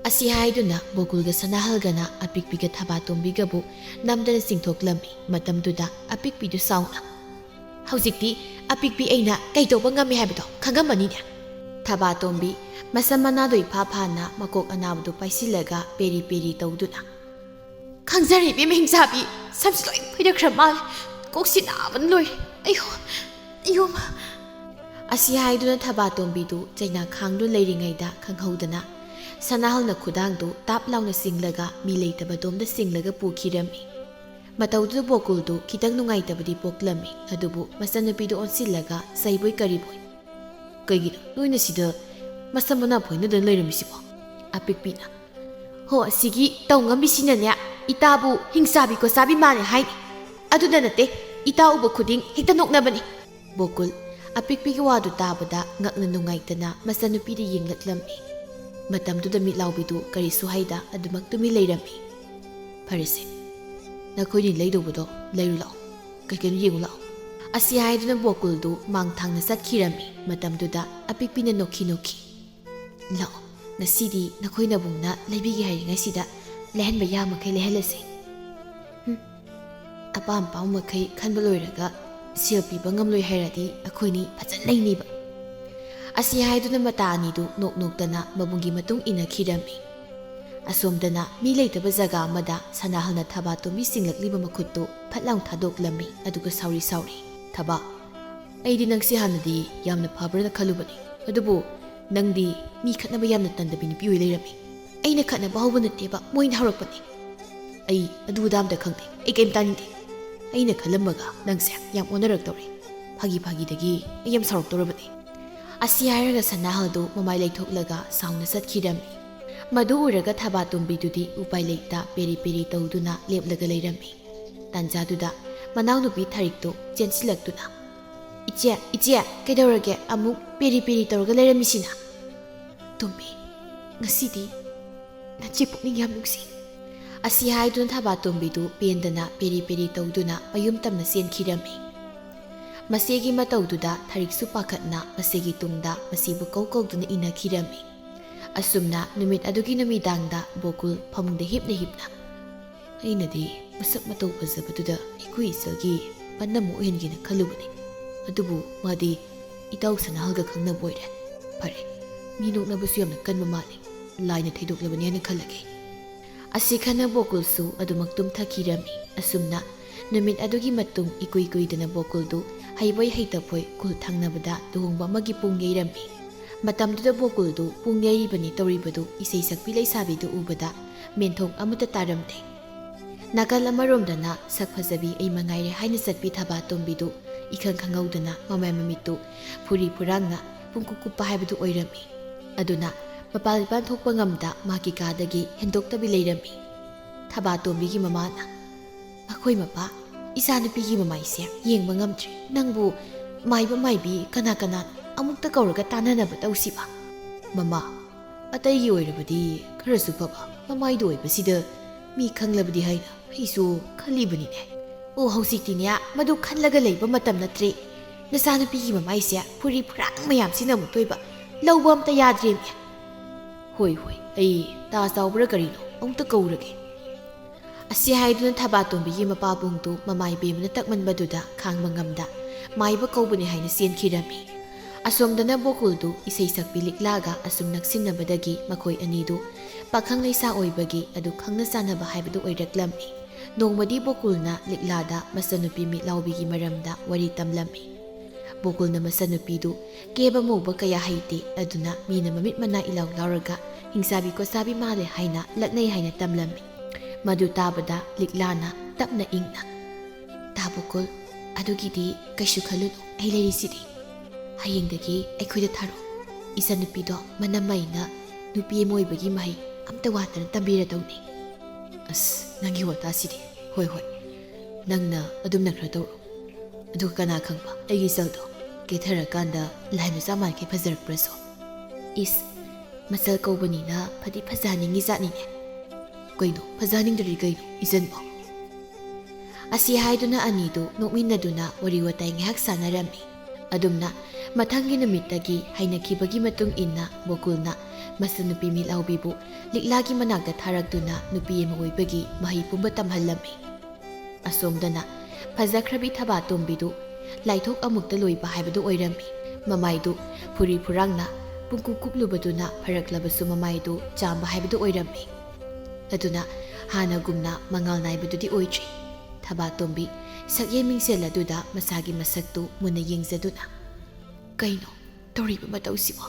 ꯑꯁꯤ ꯍꯥꯏꯗꯨꯅ ꯕꯣꯀꯨꯜꯒ ꯁꯅꯥꯍꯜꯒꯅ ꯑꯄꯤꯛꯄꯤꯒ ꯊꯕꯥꯇꯣꯝꯕꯤꯒꯕꯨ ꯅꯝꯗꯅ ꯆꯤꯡꯊꯣꯛꯂꯝꯃꯤ꯫ ꯃꯇꯝꯗꯨꯗ ꯑꯄꯤꯛꯄꯤꯗꯨ ꯁꯥꯎꯅ, "ꯍꯧꯖꯤꯛꯇꯤ ꯑꯄꯤꯛꯄꯤ ꯑꯩꯅ ꯀꯩ ꯇꯧꯕ ꯉꯝꯃꯤ ꯍꯥꯏꯕꯗꯣ ꯈꯪꯉꯝꯃꯅꯤꯅꯦ?" ꯊꯕꯥꯇꯣꯝꯕꯤ ꯃꯁꯝ ꯃꯅꯥꯗꯣ ꯏꯐꯥ ꯐꯥꯅ ꯃꯀꯣꯛ ꯑꯅꯥꯕꯗꯨ ꯄꯥꯏꯁꯤꯜꯂꯒ ꯄꯦꯔꯤ ꯄꯦꯔꯤ ꯇꯧꯗꯨꯅ, "ꯈꯪꯖꯔꯦ ꯏꯕꯦꯝꯃ ꯍꯤꯡꯆꯥꯕꯤ, ꯁꯝꯁꯤ ꯂꯣꯏ ꯐꯣꯏꯗꯈ꯭ꯔ ꯃꯥꯜꯂꯦ꯫ ꯀꯣꯛꯁꯤ ꯅꯥꯕꯅ ꯂꯣꯏꯔꯦ꯫ ꯑꯩꯌꯣ, ꯑꯩꯌꯣ ꯃꯥ꯫" ꯑꯁꯤ ꯍꯥꯏꯗꯨꯅ ꯊꯕꯥꯇꯣꯝꯕꯤꯗꯨ ꯆꯩꯅꯥ ꯈꯥꯡꯗꯨ ꯂꯩꯔꯤꯉꯩꯗ ꯈꯪꯍꯧꯗꯅ ꯁꯅꯥꯍꯜꯅ ꯈꯨꯗꯥꯡꯗꯨ ꯇꯥꯞ ꯂꯥꯎꯅ ꯆꯤꯡꯂꯒ ꯃꯤ ꯂꯩꯇꯕ ꯑꯗꯣꯝꯗ ꯆꯤꯡꯂꯒ ꯄꯨꯈꯤꯔꯝꯃꯤ꯫ ꯃꯇꯧꯗꯨꯗ ꯕꯣꯀꯨꯜꯗꯨ ꯈꯤꯇꯪ ꯅꯨꯡꯉꯥꯏꯇꯕꯗꯤ ꯄꯣꯛꯂꯝꯃꯤ꯫ ꯑꯗꯨꯕꯨ ꯃꯆꯟꯅꯨꯄꯤꯗꯨ ꯑꯣꯟꯁꯤꯜꯂꯒ ꯆꯩꯕꯣꯏ ꯀꯔꯤꯕꯣꯏ, "ꯀꯩꯒꯤꯅꯣ ꯅꯣꯏꯅ ꯁꯤꯗ ꯃꯁꯝ ꯃꯅꯥ ꯐꯣꯏꯅꯗꯅ ꯂꯩꯔꯝꯃꯤꯁꯤꯕꯣ?" ꯑꯄꯤꯛꯄꯤꯅ, "ꯍꯣ, ꯑꯁꯤꯒꯤ ꯇꯧ ꯉꯝꯕꯤꯁꯤꯅꯅꯦ ꯏꯇꯥꯕꯨ ꯍꯤꯡꯆꯥꯕꯤ ꯈꯣꯠꯆꯥꯕꯤ ꯃꯥꯜꯂꯦ ꯍꯥꯏꯅꯤ꯫ ꯑꯗꯨꯗ ꯅꯠꯇꯦ, ꯏꯇꯥ ꯎꯕ ꯈꯨꯗꯤꯡ ꯍꯦꯛꯇ ꯅꯣꯛꯅꯕꯅꯤ꯫" ꯕꯣꯀꯨꯜ ꯑꯄꯤꯛꯄꯤꯒꯤ ꯋꯥꯗꯨ ꯇꯥꯕꯗ ꯉꯛꯅ ꯅꯨꯡꯉꯥꯏꯇꯅ ꯃꯆꯟꯅꯨꯄꯤꯗ ꯌꯦꯡꯂꯛꯂꯝꯃꯤ꯫ ꯃꯇꯝꯗꯨꯗ ꯃꯤꯠꯂꯥꯎꯕꯤꯗꯨ ꯀꯔꯤꯁꯨ ꯍꯥꯏꯗ ꯑꯗꯨꯃꯛ ꯇꯨꯃꯤꯟ ꯂꯩꯔꯝꯃꯤ꯫ "ꯐꯔꯦꯁꯦ, ꯅꯈꯣꯏꯅꯤ ꯂꯩꯗꯧꯕꯗꯣ ꯂꯩꯔꯨ ꯂꯥꯛꯑꯣ, ꯀꯩ ꯀꯩꯅꯣ ꯌꯦꯡꯉꯨ ꯂꯥꯛꯑꯣ꯫" ꯑꯁꯤ ꯍꯥꯏꯗꯨꯅ ꯕꯣꯀꯨꯜꯗꯨ ꯃꯥꯡ ꯊꯥꯡꯅ ꯆꯠꯈꯤꯔꯝꯃꯤ꯫ ꯃꯇꯝꯗꯨꯗ ꯑꯄꯤꯛꯄꯤꯅ ꯅꯣꯛꯈꯤ ꯅꯣꯛꯈꯤ, "ꯂꯥꯛꯑꯣ, ꯉꯁꯤꯗꯤ ꯅꯈꯣꯏ ꯅꯕꯨꯡꯅ ꯂꯩꯕꯤꯒꯦ ꯍꯥꯏꯔꯤꯉꯩꯁꯤꯗ ꯂꯩꯍꯟꯕ ꯌꯥꯕ ꯃꯈꯩ ꯂꯩꯍꯜꯂꯁꯦ꯫ ꯍꯨꯝ, ꯑꯄꯥꯝ ꯑꯄꯥꯝꯕ ꯃꯈꯩ ꯈꯟꯕ ꯂꯣꯏꯔꯒ ꯁꯦꯜ ꯄꯤꯕ ꯉꯝꯂꯣꯏ ꯍꯥꯏꯔꯗꯤ ꯑꯩꯈꯣꯏꯅꯤ ꯐꯖꯅ ꯂꯩꯅꯤꯕ꯫" ꯑꯁꯤ ꯍꯥꯏꯗꯨꯅ ꯃꯇꯥ ꯑꯅꯤꯗꯨ ꯅꯣꯛ ꯅꯣꯛꯇꯅ ꯃꯕꯨꯡꯒꯤ ꯃꯇꯨꯡ ꯏꯟꯅꯈꯤꯔꯝꯃꯤ꯫ ꯑꯁꯣꯝꯗꯅ ꯃꯤ ꯂꯩꯇꯕ ꯖꯒꯥ ꯑꯃꯗ ꯁꯅꯥꯍꯜꯅ ꯊꯕꯥꯇꯣꯝꯕꯤ ꯆꯤꯡꯂꯛꯂꯤꯕ ꯃꯈꯨꯠꯇꯨ ꯐꯠ ꯂꯥꯎ ꯊꯥꯗꯣꯛꯂꯝꯃꯤ꯫ ꯑꯗꯨꯒ ꯁꯥꯎꯔꯤ ꯁꯥꯎꯔꯤ, "ꯊꯕꯥ, ꯑꯩꯗꯤ ꯅꯪꯁꯤ ꯍꯥꯟꯅꯗꯤ ꯌꯥꯝꯅ ꯐꯕ꯭ꯔꯅ ꯈꯜꯂꯨꯕꯅꯤ꯫ ꯑꯗꯨꯕꯨ ꯅꯪꯗꯤ ꯃꯤ ꯈꯠꯅꯕ ꯌꯥꯝꯅ ꯇꯟꯗꯕꯤ ꯅꯨꯄꯤ ꯑꯣꯏ ꯂꯩꯔꯝꯃꯤ꯫ ꯑꯩꯅ ꯈꯠꯅꯕ ꯍꯧꯕ ꯅꯠꯇꯦꯕ, ꯃꯣꯏꯅ ꯍꯧꯔꯛꯄꯅꯤ꯫ ꯑꯩ ꯑꯗꯨ ꯑꯗꯥ ꯑꯝꯇ ꯈꯪꯗꯦ, ꯑꯩ ꯀꯩꯝ ꯇꯥꯅꯤꯡꯗꯦ꯫ ꯑꯩꯅ ꯈꯜꯂꯝꯕꯒ ꯅꯪꯁꯦ ꯌꯥꯝ ꯑꯣꯟꯅꯔꯛꯇꯧꯔꯦ꯫ ꯐꯥꯒꯤ ꯐꯥꯒꯤꯗꯒꯤ ꯑꯩ ꯌꯥꯝ ꯁꯥꯎꯔꯛꯇꯧꯔꯕꯅꯤ꯫" ꯑꯁꯤ ꯍꯥꯏꯔꯒ ꯁꯅꯥꯍꯜꯗꯨ ꯃꯃꯥꯏ ꯂꯩꯊꯣꯛꯂꯒ ꯁꯥꯎꯅ ꯆꯠꯈꯤꯔꯝꯃꯤ꯫ ꯃꯗꯨ ꯎꯔꯒ ꯊꯕꯥꯇꯣꯝꯕꯤꯗꯨꯗꯤ ꯎꯄꯥꯏ ꯂꯩꯇ ꯄꯦꯔꯤ ꯄꯦꯔꯤ ꯇꯧꯗꯨꯅ ꯂꯦꯞꯂꯒ ꯂꯩꯔꯝꯃꯤ꯫ ꯇꯥꯟꯖꯥꯗꯨꯗ ꯃꯅꯥꯎꯅꯨꯄꯤ ꯊꯔꯤꯛꯇꯨ ꯆꯦꯟꯁꯤꯜꯂꯛꯇꯨꯅ, "ꯏꯆꯦ, ꯏꯆꯦ, ꯀꯩꯗꯧꯔꯒꯦ ꯑꯃꯨꯛ ꯄꯦꯔꯤ ꯄꯦꯔꯤ ꯇꯧꯔꯒ ꯂꯩꯔꯝꯃꯤꯁꯤꯅ?" "ꯇꯣꯝꯕꯤ, ꯉꯁꯤꯗꯤ ꯅꯆꯦ ꯄꯨꯛꯅꯤꯡ ꯌꯥꯝ ꯅꯨꯡꯁꯤ꯫" ꯑꯁꯤ ꯍꯥꯏꯗꯨꯅ ꯊꯕꯥꯇꯣꯝꯕꯤꯗꯨ ꯄꯦꯟꯗꯅ ꯄꯦꯔꯤ ꯄꯦꯔꯤ ꯇꯧꯗꯨꯅ ꯃꯌꯨꯝ ꯇꯝꯅ ꯆꯦꯟꯈꯤꯔꯝꯃꯤ꯫ ꯃꯆꯦꯒꯤ ꯃꯇꯧꯗꯨꯗ ꯊꯔꯤꯛꯁꯨ ꯄꯥꯈꯠꯅ ꯃꯆꯦꯒꯤ ꯇꯨꯡꯗ ꯃꯆꯦꯕꯨ ꯀꯧ ꯀꯧꯗꯨꯅ ꯏꯟꯅꯈꯤꯔꯝꯃꯤ꯫ ꯑꯁꯨꯝꯅ ꯅꯨꯃꯤꯠ ꯑꯗꯨꯒꯤ ꯅꯨꯃꯤꯗꯥꯡꯗ ꯕꯣꯀꯨꯜ ꯐꯃꯨꯡꯗ ꯍꯤꯞꯅ ꯍꯤꯞꯅ, "ꯑꯩꯅꯗꯤ ꯃꯁꯛ ꯃꯇꯧ ꯐꯖꯕꯗꯨꯗ ꯏꯀꯨꯏ ꯏꯆꯜꯒꯤ ꯄꯟ ꯑꯃ ꯑꯣꯏꯍꯟꯒꯦꯅ ꯈꯜꯂꯨꯕꯅꯤ, ꯑꯗꯨꯕꯨ ꯃꯥꯗꯤ ꯏꯇꯥꯎ ꯁꯅꯥꯍꯜꯒ ꯈꯪꯅꯕ ꯑꯣꯏꯔꯦ꯫ ꯐꯔꯦ, ꯃꯤ ꯅꯣꯛꯅꯕꯁꯨ ꯌꯥꯝꯅ ꯀꯟꯕ ꯃꯥꯜꯂꯤ, ꯂꯥꯏꯅ ꯊꯩꯗꯣꯛꯂꯕꯅꯤ ꯍꯥꯏꯅ ꯈꯜꯂꯒꯦ꯫" ꯑꯁꯤ ꯈꯟꯅ ꯕꯣꯀꯨꯜꯁꯨ ꯑꯗꯨꯃꯛ ꯇꯨꯝꯊꯈꯤꯔꯝꯃꯤ꯫ ꯑꯁꯨꯝꯅ ꯅꯨꯃꯤꯠ ꯑꯗꯨꯒꯤ ꯃꯇꯨꯡ ꯏꯀꯨꯏ ꯀꯨꯏꯗꯅ ꯕꯣꯀꯨꯜꯗꯨ ꯍꯩꯕꯣꯏ ꯍꯩꯇꯕꯣꯏ ꯈꯨꯜ ꯊꯪꯅꯕꯗ ꯂꯨꯍꯣꯡꯕ ꯑꯃꯒꯤ ꯄꯨꯡ ꯌꯩꯔꯝꯃꯤ꯫ ꯃꯇꯝꯗꯨꯗ ꯕꯣꯀꯨꯜꯗꯨ ꯄꯨꯡ ꯌꯩꯔꯤꯕꯅꯤ ꯇꯧꯔꯤꯕꯗꯨ ꯏꯁꯩ ꯁꯛꯄꯤ ꯂꯩꯁꯥꯕꯤꯗꯨ ꯎꯕꯗ ꯃꯦꯟꯊꯣꯡ ꯑꯃꯠꯇ ꯇꯥꯔꯝꯗꯦ꯫ ꯅꯥꯀꯜ ꯑꯃꯔꯣꯝꯗꯅ ꯁꯛ ꯐꯖꯕꯤ ꯑꯩ ꯃꯉꯥꯏꯔꯦ ꯍꯥꯏꯅ ꯆꯠꯄꯤ ꯊꯕꯥꯇꯣꯝꯕꯤꯗꯨ ꯏꯈꯪ ꯈꯪꯍꯧꯗꯅ ꯃꯃꯥꯏ ꯃꯃꯤꯠꯇꯨ ꯐꯨꯔꯤ ꯐꯨꯔꯥꯡꯅ ꯄꯨꯡꯀꯨꯞ ꯀꯨꯞꯄ ꯍꯥꯏꯕꯗꯨ ꯑꯣꯏꯔꯝꯃꯤ꯫ ꯑꯗꯨꯅ ꯃꯄꯥꯟ ꯏꯄꯥꯟ ꯊꯣꯛꯄ ꯉꯝꯗ ꯃꯍꯥꯛꯀꯤ ꯀꯥꯗꯒꯤ ꯍꯦꯟꯗꯣꯛꯇꯕꯤ ꯂꯩꯔꯝꯃꯤ꯫ ꯊꯕꯥꯇꯣꯝꯕꯤꯒꯤ ꯃꯃꯥꯅ, "ꯑꯩꯈꯣꯏ ꯃꯄꯥ, ꯏꯆꯥꯅꯨꯄꯤꯒꯤ ꯃꯃꯥꯏꯁꯦ ꯌꯦꯡꯕ ꯉꯝꯗ꯭ꯔꯦ꯫ ꯅꯪꯕꯨ ꯃꯥꯏꯕ ꯃꯥꯏꯕꯤ ꯀꯅꯥ ꯀꯅꯥꯅꯣ ꯑꯃꯨꯛꯇ ꯀꯧꯔꯒ ꯇꯥꯟꯅꯅꯕ ꯇꯧꯁꯤꯕ꯫" "ꯃꯃꯥ, ꯑꯇꯩꯒꯤ ꯑꯣꯏꯔꯕꯗꯤ ꯈꯔꯁꯨ ꯐꯕ, ꯃꯃꯥꯏꯗ ꯑꯣꯏꯕꯁꯤꯗ ꯃꯤ ꯈꯪꯂꯕꯗꯤ ꯍꯥꯏꯅ ꯑꯩꯁꯨ ꯈꯜꯂꯤꯕꯅꯤꯅꯦ꯫" "ꯑꯣ, ꯍꯧꯖꯤꯛꯇꯤꯅꯦ ꯃꯗꯨ ꯈꯜꯂꯒ ꯂꯩꯕ ꯃꯇꯝ ꯅꯠꯇ꯭ꯔꯦ꯫ ꯅꯆꯥꯅꯨꯄꯤꯒꯤ ꯃꯃꯥꯏꯁꯦ ꯐꯨꯔꯤ ꯐꯨꯔꯥꯡ ꯃꯌꯥꯝꯁꯤꯅ ꯑꯃꯨꯛꯇꯣꯏꯕ ꯂꯧꯕ ꯑꯝꯇ ꯌꯥꯗ꯭ꯔꯦꯃꯦ꯫" "ꯍꯣꯏ, ꯍꯣꯏ, ꯑꯩ ꯇꯥ ꯆꯥꯎꯕ꯭ꯔꯥ ꯀꯔꯤꯅꯣ ꯑꯃꯨꯛꯇ ꯀꯧꯔꯒꯦ꯫" ꯑꯁꯤ ꯍꯥꯏꯗꯨꯅ ꯊꯕꯥꯇꯣꯝꯕꯤꯒꯤ ꯃꯄꯥꯕꯨꯡꯗꯨ ꯃꯃꯥꯏ ꯕꯦꯝꯃꯅ ꯇꯛꯃꯟꯕꯗꯨꯗ ꯈꯥꯡꯕ ꯉꯝꯗ ꯃꯥꯏꯕ ꯀꯧꯕꯅꯤ ꯍꯥꯏꯅ ꯆꯦꯟꯈꯤꯔꯝꯃꯤ꯫ ꯑꯁꯣꯝꯗꯅ ꯕꯣꯀꯨꯜꯗꯨ ꯏꯁꯩ ꯁꯛꯄꯤ ꯂꯤꯛꯂꯥꯒ ꯑꯁꯨꯝ ꯅꯛꯁꯤꯟꯅꯕꯗꯒꯤ ꯃꯈꯣꯏ ꯑꯅꯤꯗꯨ ꯄꯥꯈꯪ ꯂꯩꯁꯥ ꯑꯣꯏꯕꯒꯤ ꯑꯗꯨ ꯈꯪꯅ ꯆꯥꯟꯅꯕ ꯍꯥꯏꯕꯗꯨ ꯑꯣꯏꯔꯛꯂꯝꯃꯤ꯫ ꯅꯣꯡꯃꯗꯤ ꯕꯣꯀꯨꯜꯅ ꯂꯤꯛꯂꯥꯗ ꯃꯆꯟꯅꯨꯄꯤ ꯃꯤꯠꯂꯥꯎꯕꯤꯒꯤ ꯃꯔꯝꯗ ꯋꯥꯔꯤ ꯇꯝꯂꯝꯃꯤ꯫ ꯕꯣꯀꯨꯜꯅ ꯃꯆꯟꯅꯨꯄꯤꯗꯨ ꯀꯦꯕ ꯃꯧꯕ ꯀꯌꯥ ꯍꯩꯇꯦ, ꯑꯗꯨꯅ ꯃꯤꯅ ꯃꯃꯤꯠ ꯃꯅꯥ ꯏꯂꯥꯎ ꯂꯥꯎꯔꯒ ꯍꯤꯡꯆꯥꯕꯤ ꯈꯣꯠꯆꯥꯕꯤ ꯃꯥꯜꯂꯦ ꯍꯥꯏꯅ ꯂꯛꯅꯩ ꯍꯥꯏꯅ ꯇꯝꯂꯝꯃꯤ꯫ ꯃꯗꯨ ꯇꯥꯕꯗ ꯂꯤꯛꯂꯥꯅ ꯇꯞꯅ ꯏꯪꯅ, "ꯇꯥ ꯕꯣꯀꯨꯜ, ꯑꯗꯨꯒꯤꯗꯤ ꯀꯩꯁꯨ ꯈꯜꯂꯨꯅꯨ, ꯑꯩ ꯂꯩꯔꯤꯁꯤꯗꯤ꯫ ꯍꯌꯦꯡꯗꯒꯤ ꯑꯩꯈꯣꯏꯗ ꯊꯥꯔꯛꯑꯣ꯫ ꯏꯆꯟꯅꯨꯄꯤꯗꯣ ꯃꯅꯝꯃꯩꯅ ꯅꯨꯄꯤ ꯑꯃ ꯑꯣꯏꯕꯒꯤ ꯃꯍꯩ ꯑꯝꯇ ꯋꯥꯠꯇꯅ ꯇꯝꯕꯤꯔꯗꯧꯅꯤ꯫ ꯑꯁ, ꯅꯪꯒꯤ ꯋꯥꯇꯥꯁꯤꯗꯤ꯫ ꯍꯣꯏ, ꯍꯣꯏ, ꯅꯪꯅ ꯑꯗꯨꯝꯅ ꯈꯔ ꯇꯧꯔꯣ꯫ ꯑꯗꯨꯒ ꯀꯅꯥ ꯈꯪꯕ, ꯑꯩꯒꯤ ꯏꯆꯜꯗꯣ ꯀꯦꯊꯔꯀꯥꯟꯗ ꯂꯥꯏ ꯃꯆꯥ ꯃꯥꯟꯈꯩ ꯐꯖꯔꯛꯄ꯭ꯔꯁꯨ꯫ ꯏꯁ, ꯃꯆꯜ ꯀꯧꯕꯅꯤꯅ ꯐꯗꯤ ꯐꯖꯍꯟꯅꯤꯡꯉꯤ ꯖꯥꯠꯅꯤꯅꯦ꯫ ꯀꯩꯅꯣ, ꯐꯖꯍꯟꯅꯤꯡꯗ꯭ꯔꯗꯤ ꯀꯩꯅꯣ, ꯏꯆꯟꯕꯣ? ꯑꯁꯤ ꯍꯥꯏꯗꯨꯅ ꯑꯅꯤꯗꯨ ꯅꯣꯛꯃꯤꯟꯅꯗꯨꯅ ꯋꯥꯔꯤ ꯋꯥꯇꯥꯏ ꯉꯥꯏꯍꯥꯛ ꯁꯥꯟꯅꯔꯝꯃꯤ꯫ ꯑꯗꯨꯝꯅ ꯃꯊꯪꯒꯤ ꯅꯨꯃꯤꯠꯇꯒꯤ ꯍꯩꯅꯈꯤꯕꯒꯤ ꯃꯇꯨꯡ ꯏꯟꯅ ꯒꯣꯀꯨꯜꯅ ꯃꯆꯟꯅꯨꯄꯤ ꯃꯤꯠꯂꯥꯎꯕꯤꯕꯨ ꯂꯤꯛꯂꯥꯒꯤ ꯃꯅꯥꯛꯇ ꯊꯥꯔꯛꯇꯨꯅ ꯅꯨꯄꯤ ꯑꯃ ꯑꯣꯏꯕꯒꯤ ꯃꯍꯩ ꯄꯨꯝꯕ ꯇꯝꯍꯜꯂꯝꯃꯤ꯫ ꯑꯁꯣꯝꯗꯅ ꯐꯖꯈ꯭ꯔꯕꯤ ꯊꯕꯥꯇꯣꯝꯕꯤꯗꯨ ꯂꯥꯏꯊꯣꯛ ꯑꯃꯨꯛꯇ ꯂꯣꯏꯕ ꯍꯥꯏꯕꯗꯨ ꯑꯣꯏꯔꯝꯃꯤ꯫ ꯃꯃꯥꯏꯗꯨ ꯐꯨꯔꯤ ꯐꯨꯔꯥꯡꯅ ꯄꯨꯡꯀꯨꯞ ꯀꯨꯞꯂꯨꯕꯗꯨꯅ ꯐꯔꯛꯂꯕꯁꯨ ꯃꯃꯥꯏꯗꯨ ꯆꯥꯝꯕ ꯍꯥꯏꯕꯗꯨ ꯑꯣꯏꯔꯝꯃꯤ꯫ ꯑꯗꯨꯅ ꯍꯥꯟꯅꯒꯨꯝꯅ ꯃꯉꯥꯜ ꯅꯥꯏꯕꯗꯨꯗꯤ ꯑꯣꯏꯗ꯭ꯔꯤ꯫ ꯊꯕꯥꯇꯣꯝꯕꯤ ꯁꯛꯌꯦꯡ ꯃꯤꯡꯁꯦꯜ ꯑꯗꯨꯗ ꯃꯁꯥꯒꯤ ꯃꯁꯛꯇꯨ ꯃꯨꯟꯅ ꯌꯦꯡꯖꯗꯨꯅ, "ꯀꯩꯅꯣ ꯇꯧꯔꯤꯕ ꯃꯇꯧꯁꯤꯕꯣ?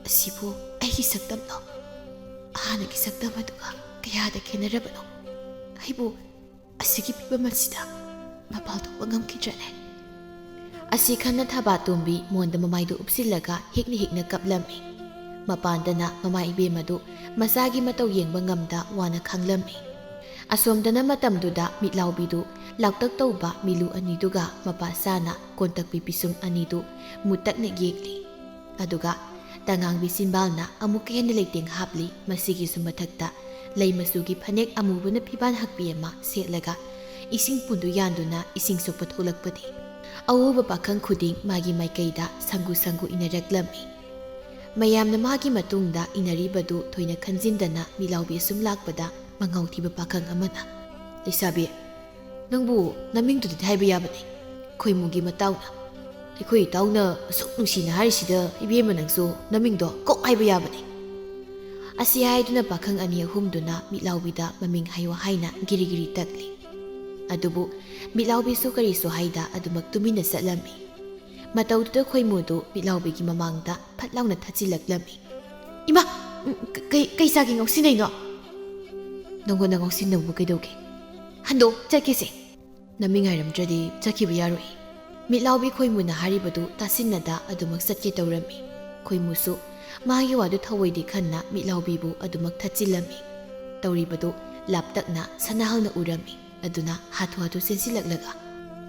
ꯑꯁꯤꯕꯨ ꯑꯩꯒꯤ ꯁꯛꯇꯝꯂꯣ? ꯍꯥꯟꯅꯒꯤ ꯁꯛꯇꯝ ꯑꯗꯨꯒ ꯀꯌꯥꯗ ꯈꯦꯠꯅꯔꯕꯅꯣ? ꯑꯩꯕꯨ ꯑꯁꯤꯒꯤ ꯐꯤꯕꯝ ꯑꯁꯤꯗ ꯃꯄꯥꯜ ꯊꯣꯛꯄ ꯉꯝꯈꯤꯗ꯭ꯔꯅꯦ?" ꯑꯁꯤ ꯈꯟꯅ ꯊꯕꯥꯇꯣꯝꯕꯤ ꯃꯣꯟꯗ ꯃꯃꯥꯏꯗꯨ ꯎꯞꯁꯤꯜꯂꯒ ꯍꯤꯛꯅ ꯍꯤꯛꯅ ꯀꯞꯂꯝꯃꯤ꯫ ꯃꯄꯥꯟꯗꯅ ꯃꯃꯥ ꯏꯕꯦꯝꯃꯗꯨ ꯃꯆꯥꯒꯤ ꯃꯇꯧ ꯌꯦꯡꯕ ꯉꯝꯗ ꯋꯥꯅ ꯈꯥꯡꯂꯝꯃꯤ꯫ ꯑꯁꯣꯝꯗꯅ ꯃꯇꯝꯗꯨꯗ ꯃꯤꯠꯂꯥꯎꯕꯤꯗꯨ ꯂꯥꯎꯇꯛ ꯇꯧꯕ ꯃꯤꯂꯨ ꯑꯅꯤꯗꯨꯒ ꯃꯄꯥ ꯆꯥꯅ ꯀꯣꯟꯇꯛꯄꯤ ꯄꯤꯁꯨꯝ ꯑꯅꯤꯗꯨ ꯃꯨꯇꯛꯅ ꯌꯦꯡꯂꯤ꯫ ꯑꯗꯨꯒ ꯇꯉꯥꯡꯕꯤ ꯆꯤꯟꯕꯥꯜꯅ ꯑꯃꯨꯛꯀ ꯍꯦꯟꯅ ꯂꯩꯇꯦꯡ ꯍꯥꯞꯂꯤ꯫ ꯃꯁꯤꯒꯤꯁꯨ ꯃꯊꯛꯇ ꯂꯩ ꯃꯆꯨꯒꯤ ꯐꯅꯦꯛ ꯑꯃꯨꯕꯅ ꯐꯤꯕꯥꯟ ꯍꯛꯄꯤ ꯑꯃ ꯁꯦꯠꯂꯒ ꯏꯁꯤꯡ ꯄꯨꯟꯗꯨ ꯌꯥꯟꯗꯨꯅ ꯏꯁꯤꯡ ꯁꯣꯛꯄ ꯊꯣꯛꯂꯛꯄꯅꯤ꯫ ꯑꯎꯕ ꯄꯥꯈꯪ ꯈꯨꯗꯤꯡ ꯃꯥꯒꯤ ꯃꯥꯏꯀꯩꯗ ꯁꯪꯒꯨ ꯁꯪꯒꯨ ꯏꯟꯅꯔꯛꯂꯝꯃꯤ꯫ ꯃꯌꯥꯝꯅ ꯃꯥꯒꯤ ꯃꯇꯨꯡꯗ ꯏꯟꯅꯔꯤꯕꯗꯨ ꯊꯣꯏꯅ ꯈꯟꯖꯤꯟꯗꯅ ꯃꯤꯠꯂꯥꯎꯕꯤ ꯑꯁꯨꯝ ꯂꯥꯛꯄꯗ ꯃꯉꯥꯎ ꯊꯤꯕ ꯄꯥꯈꯪ ꯑꯃꯅ, "ꯂꯩꯁꯥꯕꯤ, ꯅꯪꯕꯨ ꯅꯃꯤꯡꯗꯨꯗꯤ ꯍꯥꯏꯕ ꯌꯥꯕꯅꯤ, ꯈꯣꯏꯃꯨꯒꯤ ꯃꯇꯥꯎꯅ꯫ ꯑꯩꯈꯣꯏ ꯏꯇꯥꯎꯅ ꯑꯁꯨꯛ ꯅꯨꯡꯁꯤꯅ ꯍꯥꯏꯔꯤꯁꯤꯗ ꯏꯕꯦꯝꯃ ꯅꯪꯁꯨ ꯅꯃꯤꯡꯗꯣ ꯀꯣꯛ ꯍꯥꯏꯕ ꯌꯥꯕꯅꯤ꯫" ꯑꯁꯤ ꯍꯥꯏꯗꯨꯅ ꯄꯥꯈꯪ ꯑꯅꯤ ꯑꯍꯨꯝꯗꯨꯅ ꯃꯤꯠꯂꯥꯎꯕꯤꯗ ꯃꯃꯤꯡ ꯍꯥꯏꯌꯨ ꯍꯥꯏꯅ ꯒꯤꯔꯤ ꯒꯤꯔꯤ ꯇꯛꯂꯤ꯫ ꯑꯗꯨꯕꯨ ꯃꯤꯠꯂꯥꯎꯕꯤꯁꯨ ꯀꯔꯤꯁꯨ ꯍꯥꯏꯗ ꯑꯗꯨꯃꯛ ꯇꯨꯃꯤꯟꯅ ꯆꯠꯂꯝꯃꯤ꯫ ꯃꯇꯧꯗꯨꯗ ꯈꯣꯏꯃꯨꯗꯨ ꯃꯤꯠꯂꯥꯎꯕꯤꯒꯤ ꯃꯃꯥꯡꯗ ꯐꯠ ꯂꯥꯎꯅ ꯊꯠꯆꯤꯜꯂꯛꯂꯝꯃꯤ꯫ "ꯏꯃꯥ! ꯎꯝ, ꯀ-, ꯀꯩ, ꯀꯩ ꯆꯥꯒꯦ ꯉꯥꯎꯁꯤꯟꯅꯩꯅꯣ?" "ꯅꯪꯉꯣꯟꯗ ꯉꯥꯎꯁꯤꯟꯅꯕꯕꯨ ꯀꯩꯗꯧꯒꯦ? ꯍꯟꯗꯣꯛ, ꯆꯠꯀꯦꯁꯦ꯫" "ꯅꯃꯤꯡ ꯍꯥꯏꯔꯝꯗ꯭ꯔꯗꯤ ꯆꯠꯈꯤꯕ ꯌꯥꯔꯣꯏ꯫" ꯃꯤꯠꯂꯥꯎꯕꯤ ꯈꯣꯏꯃꯨꯅ ꯍꯥꯏꯔꯤꯕꯗꯨ ꯇꯥꯁꯤꯟꯅꯗ ꯑꯗꯨꯃꯛ ꯆꯠꯀꯦ ꯇꯧꯔꯝꯃꯤ꯫ ꯈꯣꯏꯃꯨꯁꯨ ꯃꯥꯒꯤ ꯋꯥꯗꯨ ꯊꯧꯑꯣꯏꯗꯦ ꯈꯟꯅ ꯃꯤꯠꯂꯥꯎꯕꯤꯕꯨ ꯑꯗꯨꯃꯛ ꯊꯠꯆꯤꯜꯂꯝꯃꯤ꯫ ꯇꯧꯔꯤꯕꯗꯨ ꯂꯥꯞꯇꯛꯅ ꯁꯅꯥꯍꯜꯅ ꯎꯔꯝꯃꯤ꯫ ꯑꯗꯨꯅ ꯍꯥꯊꯨ ꯍꯥꯊꯨ ꯆꯦꯟꯁꯤꯜꯂꯛꯂꯒ,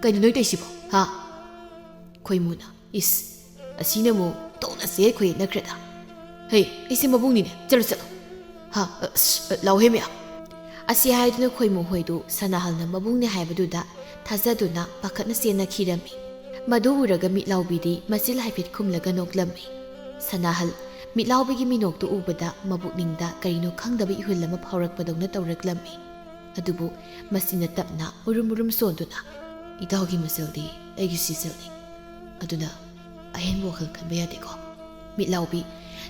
"ꯀꯩꯅꯣ ꯅꯣꯏ ꯇꯧꯏꯁꯤꯕꯣ, ꯍꯥ?" ꯈꯣꯏꯃꯨꯅ, "ꯏꯁ, ꯑꯁꯤꯅ ꯑꯃꯨꯛ ꯇꯧꯅꯁꯦ ꯈꯣꯏ ꯅꯠꯈ꯭ꯔꯦꯗ꯫ ꯍꯦ, ꯑꯩꯁꯦ ꯃꯕꯨꯡꯅꯤꯅꯦ, ꯆꯠꯂꯨ ꯆꯠꯂꯨ꯫ ꯍꯥ, ꯑꯁ, ꯂꯥꯎꯍꯦ ꯃꯌꯥꯝ꯫" ꯑꯁꯤ ꯍꯥꯏꯗꯨꯅ ꯈꯣꯏꯃꯨ ꯍꯣꯏꯗꯨ ꯁꯅꯥꯍꯜꯅ ꯃꯕꯨꯡꯅꯤ ꯍꯥꯏꯕꯗꯨꯗ ꯊꯥꯖꯗꯨꯅ ꯄꯥꯈꯠꯅ ꯆꯦꯟꯅꯈꯤꯔꯝꯃꯤ꯫ ꯃꯗꯨ ꯎꯔꯒ ꯃꯤꯠꯂꯥꯎꯕꯤꯗꯤ ꯃꯆꯤꯜ ꯍꯥꯏꯐꯦꯠ ꯈꯨꯝꯂꯒ ꯅꯣꯛꯂꯝꯃꯤ꯫ ꯁꯅꯥꯍꯜ ꯃꯤꯠꯂꯥꯎꯕꯤꯒꯤ ꯃꯤꯅꯣꯛꯇꯨ ꯎꯕꯗ ꯃꯕꯨꯛꯅꯤꯡꯗ ꯀꯔꯤꯅꯣ ꯈꯪꯗꯕ ꯏꯍꯨꯜ ꯑꯃ ꯐꯥꯎꯔꯛꯄꯗꯧꯅ ꯇꯧꯔꯛꯂꯝꯃꯤ꯫ ꯑꯗꯨꯕꯨ ꯃꯁꯤꯅ ꯇꯞꯅ ꯃꯨꯔꯨꯝ ꯃꯨꯔꯨꯝ ꯁꯣꯟꯗꯨꯅ, "ꯏꯇꯥꯎꯒꯤ ꯃꯆꯜꯗꯤ ꯑꯩꯒꯤ ꯁꯤꯖꯜꯅꯤ꯫ ꯑꯗꯨꯅ ꯑꯍꯦꯟꯕ ꯋꯥꯈꯜ ꯈꯟꯕ ꯌꯥꯗꯦꯀꯣ꯫" ꯃꯤꯠꯂꯥꯎꯕꯤ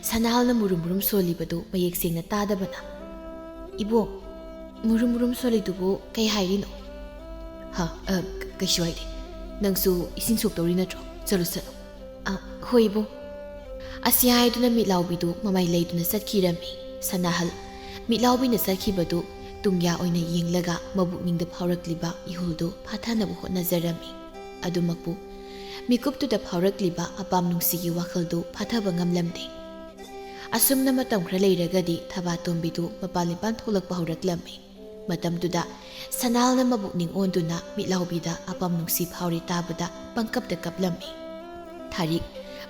ꯁꯅꯥꯍꯜꯅ ꯃꯨꯔꯨꯝ ꯃꯨꯔꯨꯝ ꯁꯣꯜꯂꯤꯕꯗꯨ ꯃꯌꯦꯛ ꯁꯦꯡꯅ ꯇꯥꯗꯕꯅ, "ꯏꯕꯣꯛ, ꯃꯨꯔꯨꯝ ꯃꯨꯔꯨꯝ ꯁꯣꯜꯂꯤꯗꯨꯕꯨ ꯀꯩ ꯍꯥꯏꯔꯤꯅꯣ?" "ꯍꯥ, ꯑ, ꯀ-, ꯀꯩꯁꯨ ꯍꯥꯏꯗꯦ꯫ ꯅꯪꯁꯨ ꯏꯁꯤꯡ ꯁꯣꯛꯇꯧꯔꯤ ꯅꯠꯇ꯭ꯔꯣ? ꯆꯠꯂꯨ, ꯆꯠꯂꯨ꯫" "ꯑ, ꯍꯣꯏ ꯏꯕꯣꯛ꯫" ꯑꯁꯤ ꯍꯥꯏꯗꯨꯅ ꯃꯤꯠꯂꯥꯎꯕꯤꯗꯨ ꯃꯃꯥꯏ ꯂꯩꯗꯨꯅ ꯆꯠꯈꯤꯔꯝꯃꯤ꯫ ꯁꯅꯥꯍꯜ ꯃꯤꯠꯂꯥꯎꯕꯤꯅ ꯆꯠꯈꯤꯕꯗꯨ ꯇꯨꯡꯌꯥ ꯑꯣꯏꯅ ꯌꯦꯡꯂꯒ ꯃꯕꯨꯛꯅꯤꯡꯗ ꯐꯥꯎꯔꯛꯂꯤꯕ ꯏꯍꯨꯜꯗꯨ ꯐꯥꯊꯅꯕ ꯍꯣꯠꯅꯖꯔꯝꯃꯤ꯫ ꯑꯗꯨꯃꯛꯄꯨ ꯃꯤꯀꯨꯞꯇꯨꯗ ꯐꯥꯎꯔꯛꯂꯤꯕ ꯑꯄꯥꯝ ꯅꯨꯡꯁꯤꯒꯤ ꯋꯥꯈꯜꯗꯨ ꯐꯥꯊꯕ ꯉꯝꯂꯝꯗꯦ꯫ ꯑꯁꯨꯝꯅ ꯃꯇꯝ ꯈꯔ ꯂꯩꯔꯒꯗꯤ ꯊꯕꯥꯇꯣꯝꯕꯤꯗꯨ ꯃꯄꯥꯟ ꯏꯄꯥꯟ ꯊꯣꯛꯂꯛꯄ ꯍꯧꯔꯛꯂꯝꯃꯤ꯫ ꯃꯇꯝꯗꯨꯗ ꯁꯅꯥꯍꯜꯅ ꯃꯕꯨꯛꯅꯤꯡ ꯑꯣꯟꯗꯨꯅ ꯃꯤꯠꯂꯥꯎꯕꯤꯗ ꯑꯄꯥꯝ ꯅꯨꯡꯁꯤ ꯐꯥꯎꯔꯦ ꯇꯥꯕꯗ ꯄꯪꯀꯞꯇ ꯀꯞꯂꯝꯃꯤ꯫ ꯊꯥꯔꯤꯛ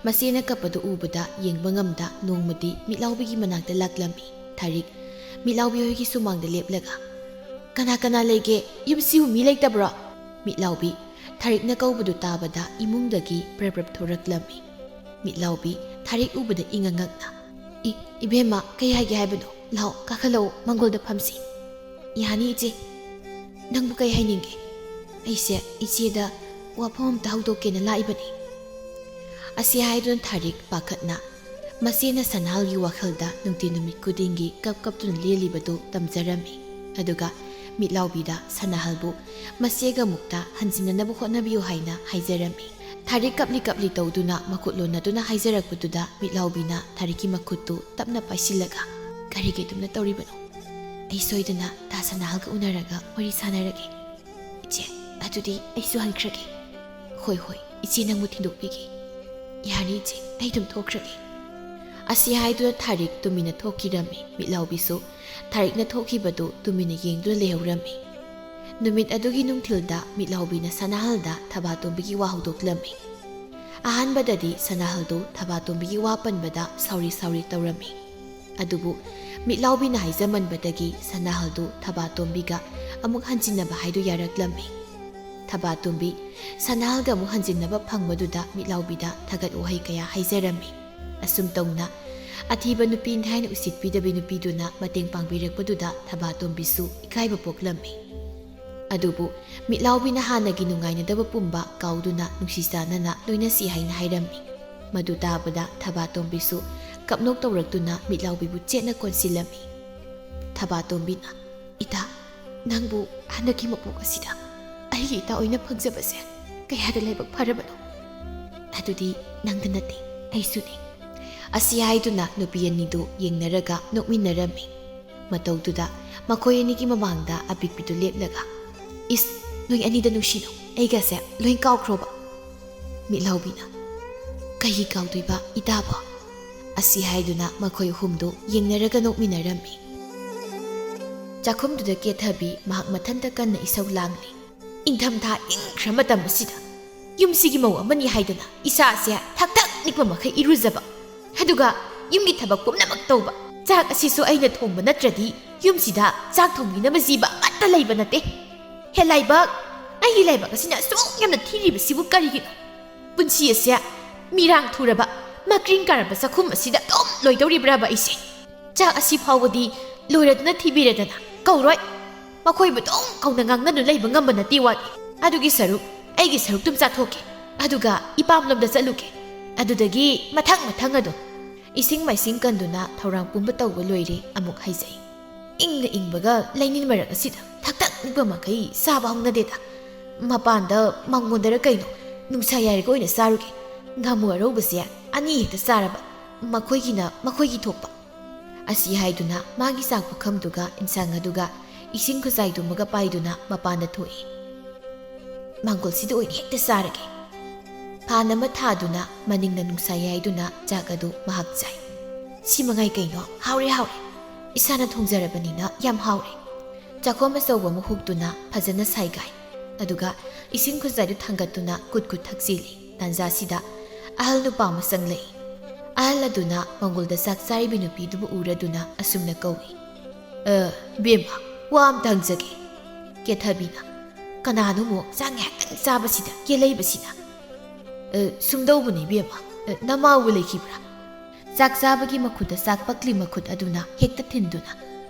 ꯃꯆꯦꯅ ꯀꯞꯄꯗꯨ ꯎꯕꯗ ꯌꯦꯡꯕ ꯉꯝꯗ ꯅꯣꯡꯃꯗꯤ ꯃꯤꯠꯂꯥꯎꯕꯤꯒꯤ ꯃꯅꯥꯛꯇ ꯂꯥꯛꯂꯝꯃꯤ꯫ ꯊꯥꯔꯤꯛ ꯃꯤꯠꯂꯥꯎꯕꯤ ꯍꯣꯏꯒꯤ ꯁꯨꯃꯥꯡꯗ ꯂꯦꯞꯂꯒ, "ꯀꯅꯥ ꯀꯅꯥ ꯂꯩꯒꯦ? ꯌꯨꯝꯁꯤꯕꯨ ꯃꯤ ꯂꯩꯇꯕ꯭ꯔꯣ?" ꯃꯤꯠꯂꯥꯎꯕꯤ ꯊꯥꯔꯤꯛꯅ ꯀꯧꯕꯗꯨ ꯇꯥꯕꯗ ꯏꯃꯨꯡꯗꯒꯤ ꯄ꯭ꯔꯞ ꯄ꯭ꯔꯞ ꯊꯣꯔꯛꯂꯝꯃꯤ꯫ ꯃꯤꯠꯂꯥꯎꯕꯤ ꯊꯥꯔꯤꯛ ꯎꯕꯗ ꯏꯉꯛ ꯉꯛꯅ, "ꯏ, ꯏꯕꯦꯝꯃ, ꯀꯩ ꯍꯥꯏꯒꯦ ꯍꯥꯏꯕꯅꯣ? ꯂꯥꯎ, ꯀꯥꯈꯠꯂꯛꯎ, ꯃꯪꯒꯣꯜꯗ ꯐꯝꯁꯤ꯫" "ꯌꯥꯅꯤ, ꯏꯆꯦ꯫ ꯅꯪꯕꯨ ꯀꯩ ꯍꯥꯏꯅꯤꯡꯒꯦ?" "ꯑꯩꯁꯦ ꯏꯆꯦꯗ ꯋꯥꯐꯝ ꯑꯝꯇ ꯍꯧꯗꯣꯛꯀꯦꯅ ꯂꯥꯛꯏꯕꯅꯤ꯫" ꯑꯁꯤ ꯍꯥꯏꯗꯨꯅ ꯊꯥꯔꯤꯛ ꯄꯥꯈꯠꯅ ꯃꯆꯦꯅ ꯁꯅꯥꯍꯜꯒꯤ ꯋꯥꯈꯜꯗ ꯅꯨꯡꯇꯤ ꯅꯨꯃꯤꯠ ꯈꯨꯗꯤꯡꯒꯤ ꯀꯞ ꯀꯞꯇꯨꯅ ꯂꯦꯜꯂꯤꯕꯗꯨ ꯇꯝꯖꯔꯝꯃꯤ꯫ ꯑꯗꯨꯒ ꯃꯤꯠꯂꯥꯎꯕꯤꯗ ꯁꯅꯥꯍꯜꯕꯨ ꯃꯆꯦꯒ ꯑꯃꯨꯛꯇ ꯍꯟꯖꯤꯟꯅꯅꯕ ꯍꯣꯠꯅꯕꯤꯌꯨ ꯍꯥꯏꯅ ꯍꯥꯏꯖꯔꯝꯃꯤ꯫ ꯊꯥꯔꯤꯛ ꯀꯞꯂꯤ ꯀꯞꯂꯤ ꯇꯧꯗꯨꯅ ꯃꯈꯨꯠ ꯂꯣꯟꯅꯗꯨꯅ ꯍꯥꯏꯖꯔꯛꯄꯗꯨꯗ ꯃꯤꯠꯂꯥꯎꯕꯤꯅ ꯊꯥꯔꯤꯛꯀꯤ ꯃꯈꯨꯠꯇꯨ ꯇꯞꯅ ꯄꯥꯏꯁꯤꯜꯂꯒ, "ꯀꯔꯤꯒꯤ ꯑꯗꯨꯝꯅ ꯇꯧꯔꯤꯕꯅꯣ? ꯑꯩ ꯁꯣꯏꯗꯅ ꯇꯥ ꯁꯅꯥꯍꯜꯒ ꯎꯅꯔꯒ ꯋꯥꯔꯤ ꯁꯥꯟꯅꯔꯒꯦ꯫ ꯏꯆꯦ, ꯑꯗꯨꯗꯤ ꯑꯩꯁꯨ ꯍꯟꯈ꯭ꯔꯒꯦ꯫" "ꯍꯣꯏ, ꯍꯣꯏ, ꯏꯆꯦ ꯅꯪꯕꯨ ꯊꯤꯟꯗꯣꯛꯄꯤꯒꯦ꯫" "ꯌꯥꯅꯤ ꯏꯆꯦ, ꯑꯩ ꯑꯗꯨꯝ ꯊꯣꯛꯈ꯭ꯔꯒꯦ꯫" ꯑꯁꯤ ꯍꯥꯏꯗꯨꯅ ꯊꯥꯔꯤꯛ ꯇꯨꯃꯤꯟꯅ ꯊꯣꯛꯈꯤꯔꯝꯃꯤ꯫ ꯃꯤꯠꯂꯥꯎꯕꯤꯁꯨ ꯊꯥꯔꯤꯛꯅ ꯊꯣꯛꯈꯤꯕꯗꯨ ꯇꯨꯃꯤꯟꯅ ꯌꯦꯡꯗꯨꯅ ꯂꯩꯍꯧꯔꯝꯃꯤ꯫ ꯅꯨꯃꯤꯠ ꯑꯗꯨꯒꯤ ꯅꯨꯡꯊꯤꯜꯗ ꯃꯤꯠꯂꯥꯎꯕꯤꯅ ꯁꯅꯥꯍꯜꯗ ꯊꯕꯥꯇꯣꯝꯕꯤꯒꯤ ꯋꯥ ꯍꯧꯗꯣꯛꯂꯝꯃꯤ꯫ ꯑꯍꯥꯟꯕꯗꯗꯤ ꯁꯅꯥꯍꯜꯗꯨ ꯊꯕꯥꯇꯣꯝꯕꯤꯒꯤ ꯋꯥ ꯄꯟꯕꯗ ꯁꯥꯎꯔꯤ ꯁꯥꯎꯔꯤ ꯇꯧꯔꯝꯃꯤ꯫ ꯑꯗꯨꯕꯨ ꯃꯤꯠꯂꯥꯎꯕꯤꯅ ꯍꯥꯏꯖꯃꯟꯕꯗꯒꯤ ꯁꯅꯥꯍꯜꯗꯨ ꯊꯕꯥꯇꯣꯝꯕꯤꯒ ꯑꯃꯨꯛ ꯍꯟꯖꯤꯟꯅꯕ ꯍꯥꯏꯗꯨ ꯌꯥꯔꯛꯂꯝꯃꯤ꯫ ꯊꯕꯥꯇꯣꯝꯕꯤ ꯁꯅꯥꯍꯜꯒ ꯑꯃꯨꯛ ꯍꯟꯖꯤꯟꯅꯕ ꯐꯪꯕꯗꯨꯗ ꯃꯤꯠꯂꯥꯎꯕꯤꯗ ꯊꯥꯒꯠ ꯋꯥꯍꯩ ꯀꯌꯥ ꯍꯥꯏꯖꯔꯝꯃꯤ꯫ ꯑꯁꯨꯝ ꯇꯧꯅ ꯑꯊꯤꯕ ꯅꯨꯄꯤ ꯍꯥꯏꯅ ꯎꯁꯤꯠꯄꯤꯗꯕꯤ ꯅꯨꯄꯤꯗꯨꯅ ꯃꯇꯦꯡ ꯄꯥꯡꯕꯤꯔꯛꯄꯗꯨꯗ ꯊꯕꯥꯇꯣꯝꯕꯤꯁꯨ ꯏꯀꯥꯏꯕ ꯄꯣꯛꯂꯝꯃꯤ꯫ ꯑꯗꯨꯕꯨ ꯃꯤꯠꯂꯥꯎꯕꯤꯅ ꯍꯥꯟꯅꯒꯤ ꯅꯨꯡꯉꯥꯏꯅꯗꯕ ꯄꯨꯝꯕ ꯀꯥꯎꯗꯨꯅ ꯅꯨꯡꯁꯤ ꯆꯥꯟꯅꯅ ꯂꯣꯏꯅꯁꯤ ꯍꯥꯏꯅ ꯍꯥꯏꯔꯝꯃꯤ꯫ ꯃꯗꯨ ꯇꯥꯕꯗ ꯊꯕꯥꯇꯣꯝꯕꯤꯁꯨ ꯀꯞꯅꯣꯛ ꯇꯧꯔꯛꯇꯨꯅ ꯃꯤꯠꯂꯥꯎꯕꯤꯕꯨ ꯆꯦꯠꯅ ꯀꯣꯟꯁꯤꯜꯂꯝꯃꯤ꯫ ꯊꯕꯥꯇꯣꯝꯕꯤꯅ, "ꯏꯇꯥ, ꯅꯪꯕꯨ ꯍꯟꯗꯛꯀꯤ ꯃꯄꯣꯛ ꯑꯁꯤꯗ ꯑꯩꯒꯤ ꯏꯇꯥ ꯑꯣꯏꯅ ꯐꯪꯖꯕꯁꯦ ꯀꯌꯥꯗ ꯂꯥꯏꯕꯛ ꯐꯔꯕꯅꯣ꯫ ꯑꯗꯨꯗꯤ ꯅꯪꯗ ꯅꯠꯇꯦ, ꯑꯩꯁꯨꯅꯤ"꯫ ꯑꯁꯤ ꯍꯥꯏꯗꯨꯅ ꯅꯨꯄꯤ ꯑꯅꯤꯗꯨ ꯌꯦꯡꯅꯔꯒ ꯅꯣꯛꯃꯤꯟꯅꯔꯝꯃꯤ꯫ ꯃꯇꯧꯗꯨꯗ ꯃꯈꯣꯏ ꯑꯅꯤꯒꯤ ꯃꯃꯥꯡꯗ ꯑꯄꯤꯛꯄꯤꯗꯨ ꯂꯦꯞꯂꯒ, "ꯏꯁ, ꯅꯣꯏ ꯑꯅꯤꯗ ꯅꯨꯡꯁꯤꯅꯨ, ꯑꯩꯒꯁꯦ ꯂꯣꯏ ꯀꯥꯎꯈ꯭ꯔꯣꯕ?" ꯃꯤꯠꯂꯥꯎꯕꯤꯅ, "ꯀꯩꯒꯤ ꯀꯥꯎꯗꯣꯏꯕ ꯏꯇꯥꯕꯣ?" ꯑꯁꯤ ꯍꯥꯏꯗꯨꯅ ꯃꯈꯣꯏ ꯑꯍꯨꯝꯗꯨ ꯌꯦꯡꯅꯔꯒ ꯅꯣꯛꯃꯤꯟꯅꯔꯝꯃꯤ꯫ ꯆꯥꯛꯈꯨꯝꯗꯨꯗ ꯀꯦꯊꯕꯤ ꯃꯍꯥꯛ ꯃꯊꯟꯇ ꯀꯟꯅ ꯏꯁꯧ ꯂꯥꯡꯂꯤ꯫ "ꯏꯪꯊꯝꯊꯥ ꯏꯪꯈ꯭ꯔ ꯃꯇꯝ ꯑꯁꯤꯗ ꯌꯨꯝꯁꯤꯒꯤ ꯃꯧ ꯑꯃꯅꯤ ꯍꯥꯏꯗꯅ ꯏꯁꯥꯁꯦ ꯊꯛ ꯊꯛ ꯅꯤꯛꯄ ꯃꯈꯩ ꯏꯔꯨꯖꯕ, ꯑꯗꯨꯒ ꯌꯨꯝꯒꯤ ꯊꯕꯛ ꯄꯨꯝꯅꯃꯛ ꯇꯧꯕ꯫ ꯆꯥꯛ ꯑꯁꯤꯁꯨ ꯑꯩꯅ ꯊꯣꯡꯕ ꯅꯠꯇ꯭ꯔꯗꯤ ꯌꯨꯝꯁꯤꯗ ꯆꯥꯛ ꯊꯣꯡꯕꯤꯅꯕ ꯖꯤꯕ ꯑꯃꯠꯇ ꯂꯩꯕ ꯅꯠꯇꯦ꯫ ꯍꯦ ꯂꯥꯏꯕꯛ, ꯑꯩꯒꯤ ꯂꯥꯏꯕꯛ ꯑꯁꯤꯅ ꯑꯁꯨꯛ ꯌꯥꯝꯅ ꯊꯤꯔꯤꯕꯁꯤꯕꯨ ꯀꯔꯤꯒꯤꯅꯣ? ꯄꯨꯟꯁꯤ ꯑꯁꯦ ꯃꯤꯔꯥꯡ ꯊꯨꯔꯕ, ꯃꯀ꯭ꯔꯤꯡ ꯀꯥꯔꯕ ꯆꯥꯛꯈꯨꯝ ꯑꯁꯤꯗ ꯑꯗꯨꯝ ꯂꯣꯏꯗꯧꯔꯤꯕ꯭ꯔꯕ ꯑꯩꯁꯦ? ꯆꯥꯛ ꯑꯁꯤ ꯐꯥꯎꯕꯗꯤ ꯂꯣꯏꯔꯗꯅ ꯊꯤꯕꯤꯔꯦꯗꯅ, ꯀꯧꯔꯣꯏ꯫ ꯃꯈꯣꯏꯕꯨ ꯑꯗꯨꯝ ꯀꯧꯅ ꯉꯥꯡꯅꯗꯨꯅ ꯂꯩꯕ ꯉꯝꯕ ꯅꯠꯇꯦ ꯋꯥꯅꯤ꯫ ꯑꯗꯨꯒꯤ ꯁꯔꯨꯛ ꯑꯩꯒꯤ ꯁꯔꯨꯛꯇꯨꯝ ꯆꯥꯊꯣꯛꯀꯦ, ꯑꯗꯨꯒ ꯏꯄꯥꯝꯂꯣꯝꯗ ꯆꯠꯂꯨꯒꯦ꯫ ꯑꯗꯨꯗꯒꯤ ꯃꯊꯪ ꯃꯊꯪ ꯑꯗꯨꯝ ꯏꯁꯤꯡ ꯃꯥꯏꯁꯤꯡ ꯀꯟꯗꯨꯅ ꯊꯧꯔꯥꯡ ꯄꯨꯝꯕ ꯇꯧꯕ ꯂꯣꯏꯔꯦ ꯑꯃꯨꯛ ꯍꯥꯏꯖꯩ꯫ ꯏꯪꯅ ꯏꯪꯕꯒ ꯂꯩꯅꯤꯟ ꯃꯔꯛ ꯑꯁꯤꯗ ꯊꯛ ꯊꯛ ꯅꯤꯛꯄ ꯃꯈꯩ ꯆꯥꯕ ꯍꯧꯅꯗꯦꯗ꯫ ꯃꯄꯥꯟꯗ ꯃꯪꯒꯣꯟꯗꯔ ꯀꯩꯅꯣ ꯅꯨꯡꯁꯥ ꯌꯥꯏꯔꯒ ꯑꯣꯏꯅ ꯆꯥꯔꯨꯒꯦ꯫ ꯉꯥꯃꯨ ꯑꯔꯧꯕꯁꯦ ꯑꯅꯤ ꯍꯦꯛꯇ ꯆꯥꯔꯕ, ꯃꯈꯣꯏꯒꯤꯅ ꯃꯈꯣꯏꯒꯤ ꯊꯣꯛꯄ꯫ ꯑꯁꯤ ꯍꯥꯏꯗꯨꯅ ꯃꯥꯒꯤ ꯆꯥꯛ ꯄꯨꯈꯝꯗꯨꯒ ꯏꯟꯁꯥꯡ ꯑꯗꯨꯒ ꯏꯁꯤꯡ ꯈꯨꯖꯥꯏꯗꯨꯃꯒ ꯄꯥꯏꯗꯨꯅ ꯃꯄꯥꯟꯗ ꯊꯣꯛꯏ꯫ "ꯃꯪꯒꯣꯜꯁꯤꯗ ꯑꯣꯏꯅ ꯍꯦꯛꯇ ꯆꯥꯔꯒꯦ"꯫ ꯐꯥꯟ ꯑꯃ ꯊꯥꯗꯨꯅ ꯃꯅꯤꯡꯅ ꯅꯨꯡꯁꯥ ꯌꯥꯏꯗꯨꯅ ꯆꯥꯛ ꯑꯗꯨ ꯃꯍꯥꯛ ꯆꯥꯏ꯫ "ꯁꯤ ꯃꯉꯥꯏ ꯀꯩꯅꯣ? ꯍꯥꯎꯔꯦ, ꯍꯥꯎꯔꯦ꯫ ꯏꯁꯥꯅ ꯊꯣꯡꯖꯔꯕꯅꯤꯅ ꯌꯥꯝ ꯍꯥꯎꯔꯦ꯫" ꯆꯥꯛꯈꯣꯝ ꯑꯆꯧꯕ ꯑꯃ ꯍꯨꯛꯇꯨꯅ ꯐꯖꯅ ꯁꯥꯏꯒꯥꯏ꯫ ꯑꯗꯨꯒ ꯏꯁꯤꯡ ꯈꯨꯖꯥꯏꯗꯨ ꯊꯥꯡꯒꯠꯇꯨꯅ ꯀꯨꯠ ꯀꯨꯠ ꯊꯛꯆꯤꯜꯂꯤ꯫ ꯇꯥꯟꯖꯥꯁꯤꯗ ꯑꯍꯜ ꯅꯨꯄꯥ ꯑꯃ ꯆꯪꯂꯛꯏ꯫ ꯑꯍꯜ ꯑꯗꯨꯅ ꯃꯪꯒꯣꯜꯗ ꯆꯥꯛ ꯆꯥꯔꯤꯕꯤ ꯅꯨꯄꯤꯗꯨꯕꯨ ꯎꯔꯗꯨꯅ ꯑꯁꯨꯝꯅ ꯀꯧꯏ, "ꯑ, ꯕꯦꯝꯃ, ꯋꯥ ꯑꯝꯇ ꯍꯪꯖꯒꯦ꯫" ꯀꯦꯊꯕꯤꯅ, "ꯀꯅꯥꯅꯣ ꯑꯃꯨꯛ ꯆꯥꯛ ꯉꯥꯏꯍꯥꯛꯇꯪ ꯆꯥꯕꯁꯤꯗ ꯀꯦꯂꯩꯕꯁꯤꯅ?" "ꯑ, ꯁꯨꯝꯗꯧꯕꯅꯤ ꯏꯕꯦꯝꯃ, ꯑ, ꯅꯃꯥꯕꯨ ꯂꯩꯈꯤꯕ꯭ꯔꯥ?" ꯆꯥꯛ ꯆꯥꯕꯒꯤ ꯃꯈꯨꯠꯇ ꯆꯥꯛ ꯄꯛꯂꯤ ꯃꯈꯨꯠ ꯑꯗꯨꯅ ꯍꯦꯛꯇ ꯊꯤꯟꯗꯨꯅ,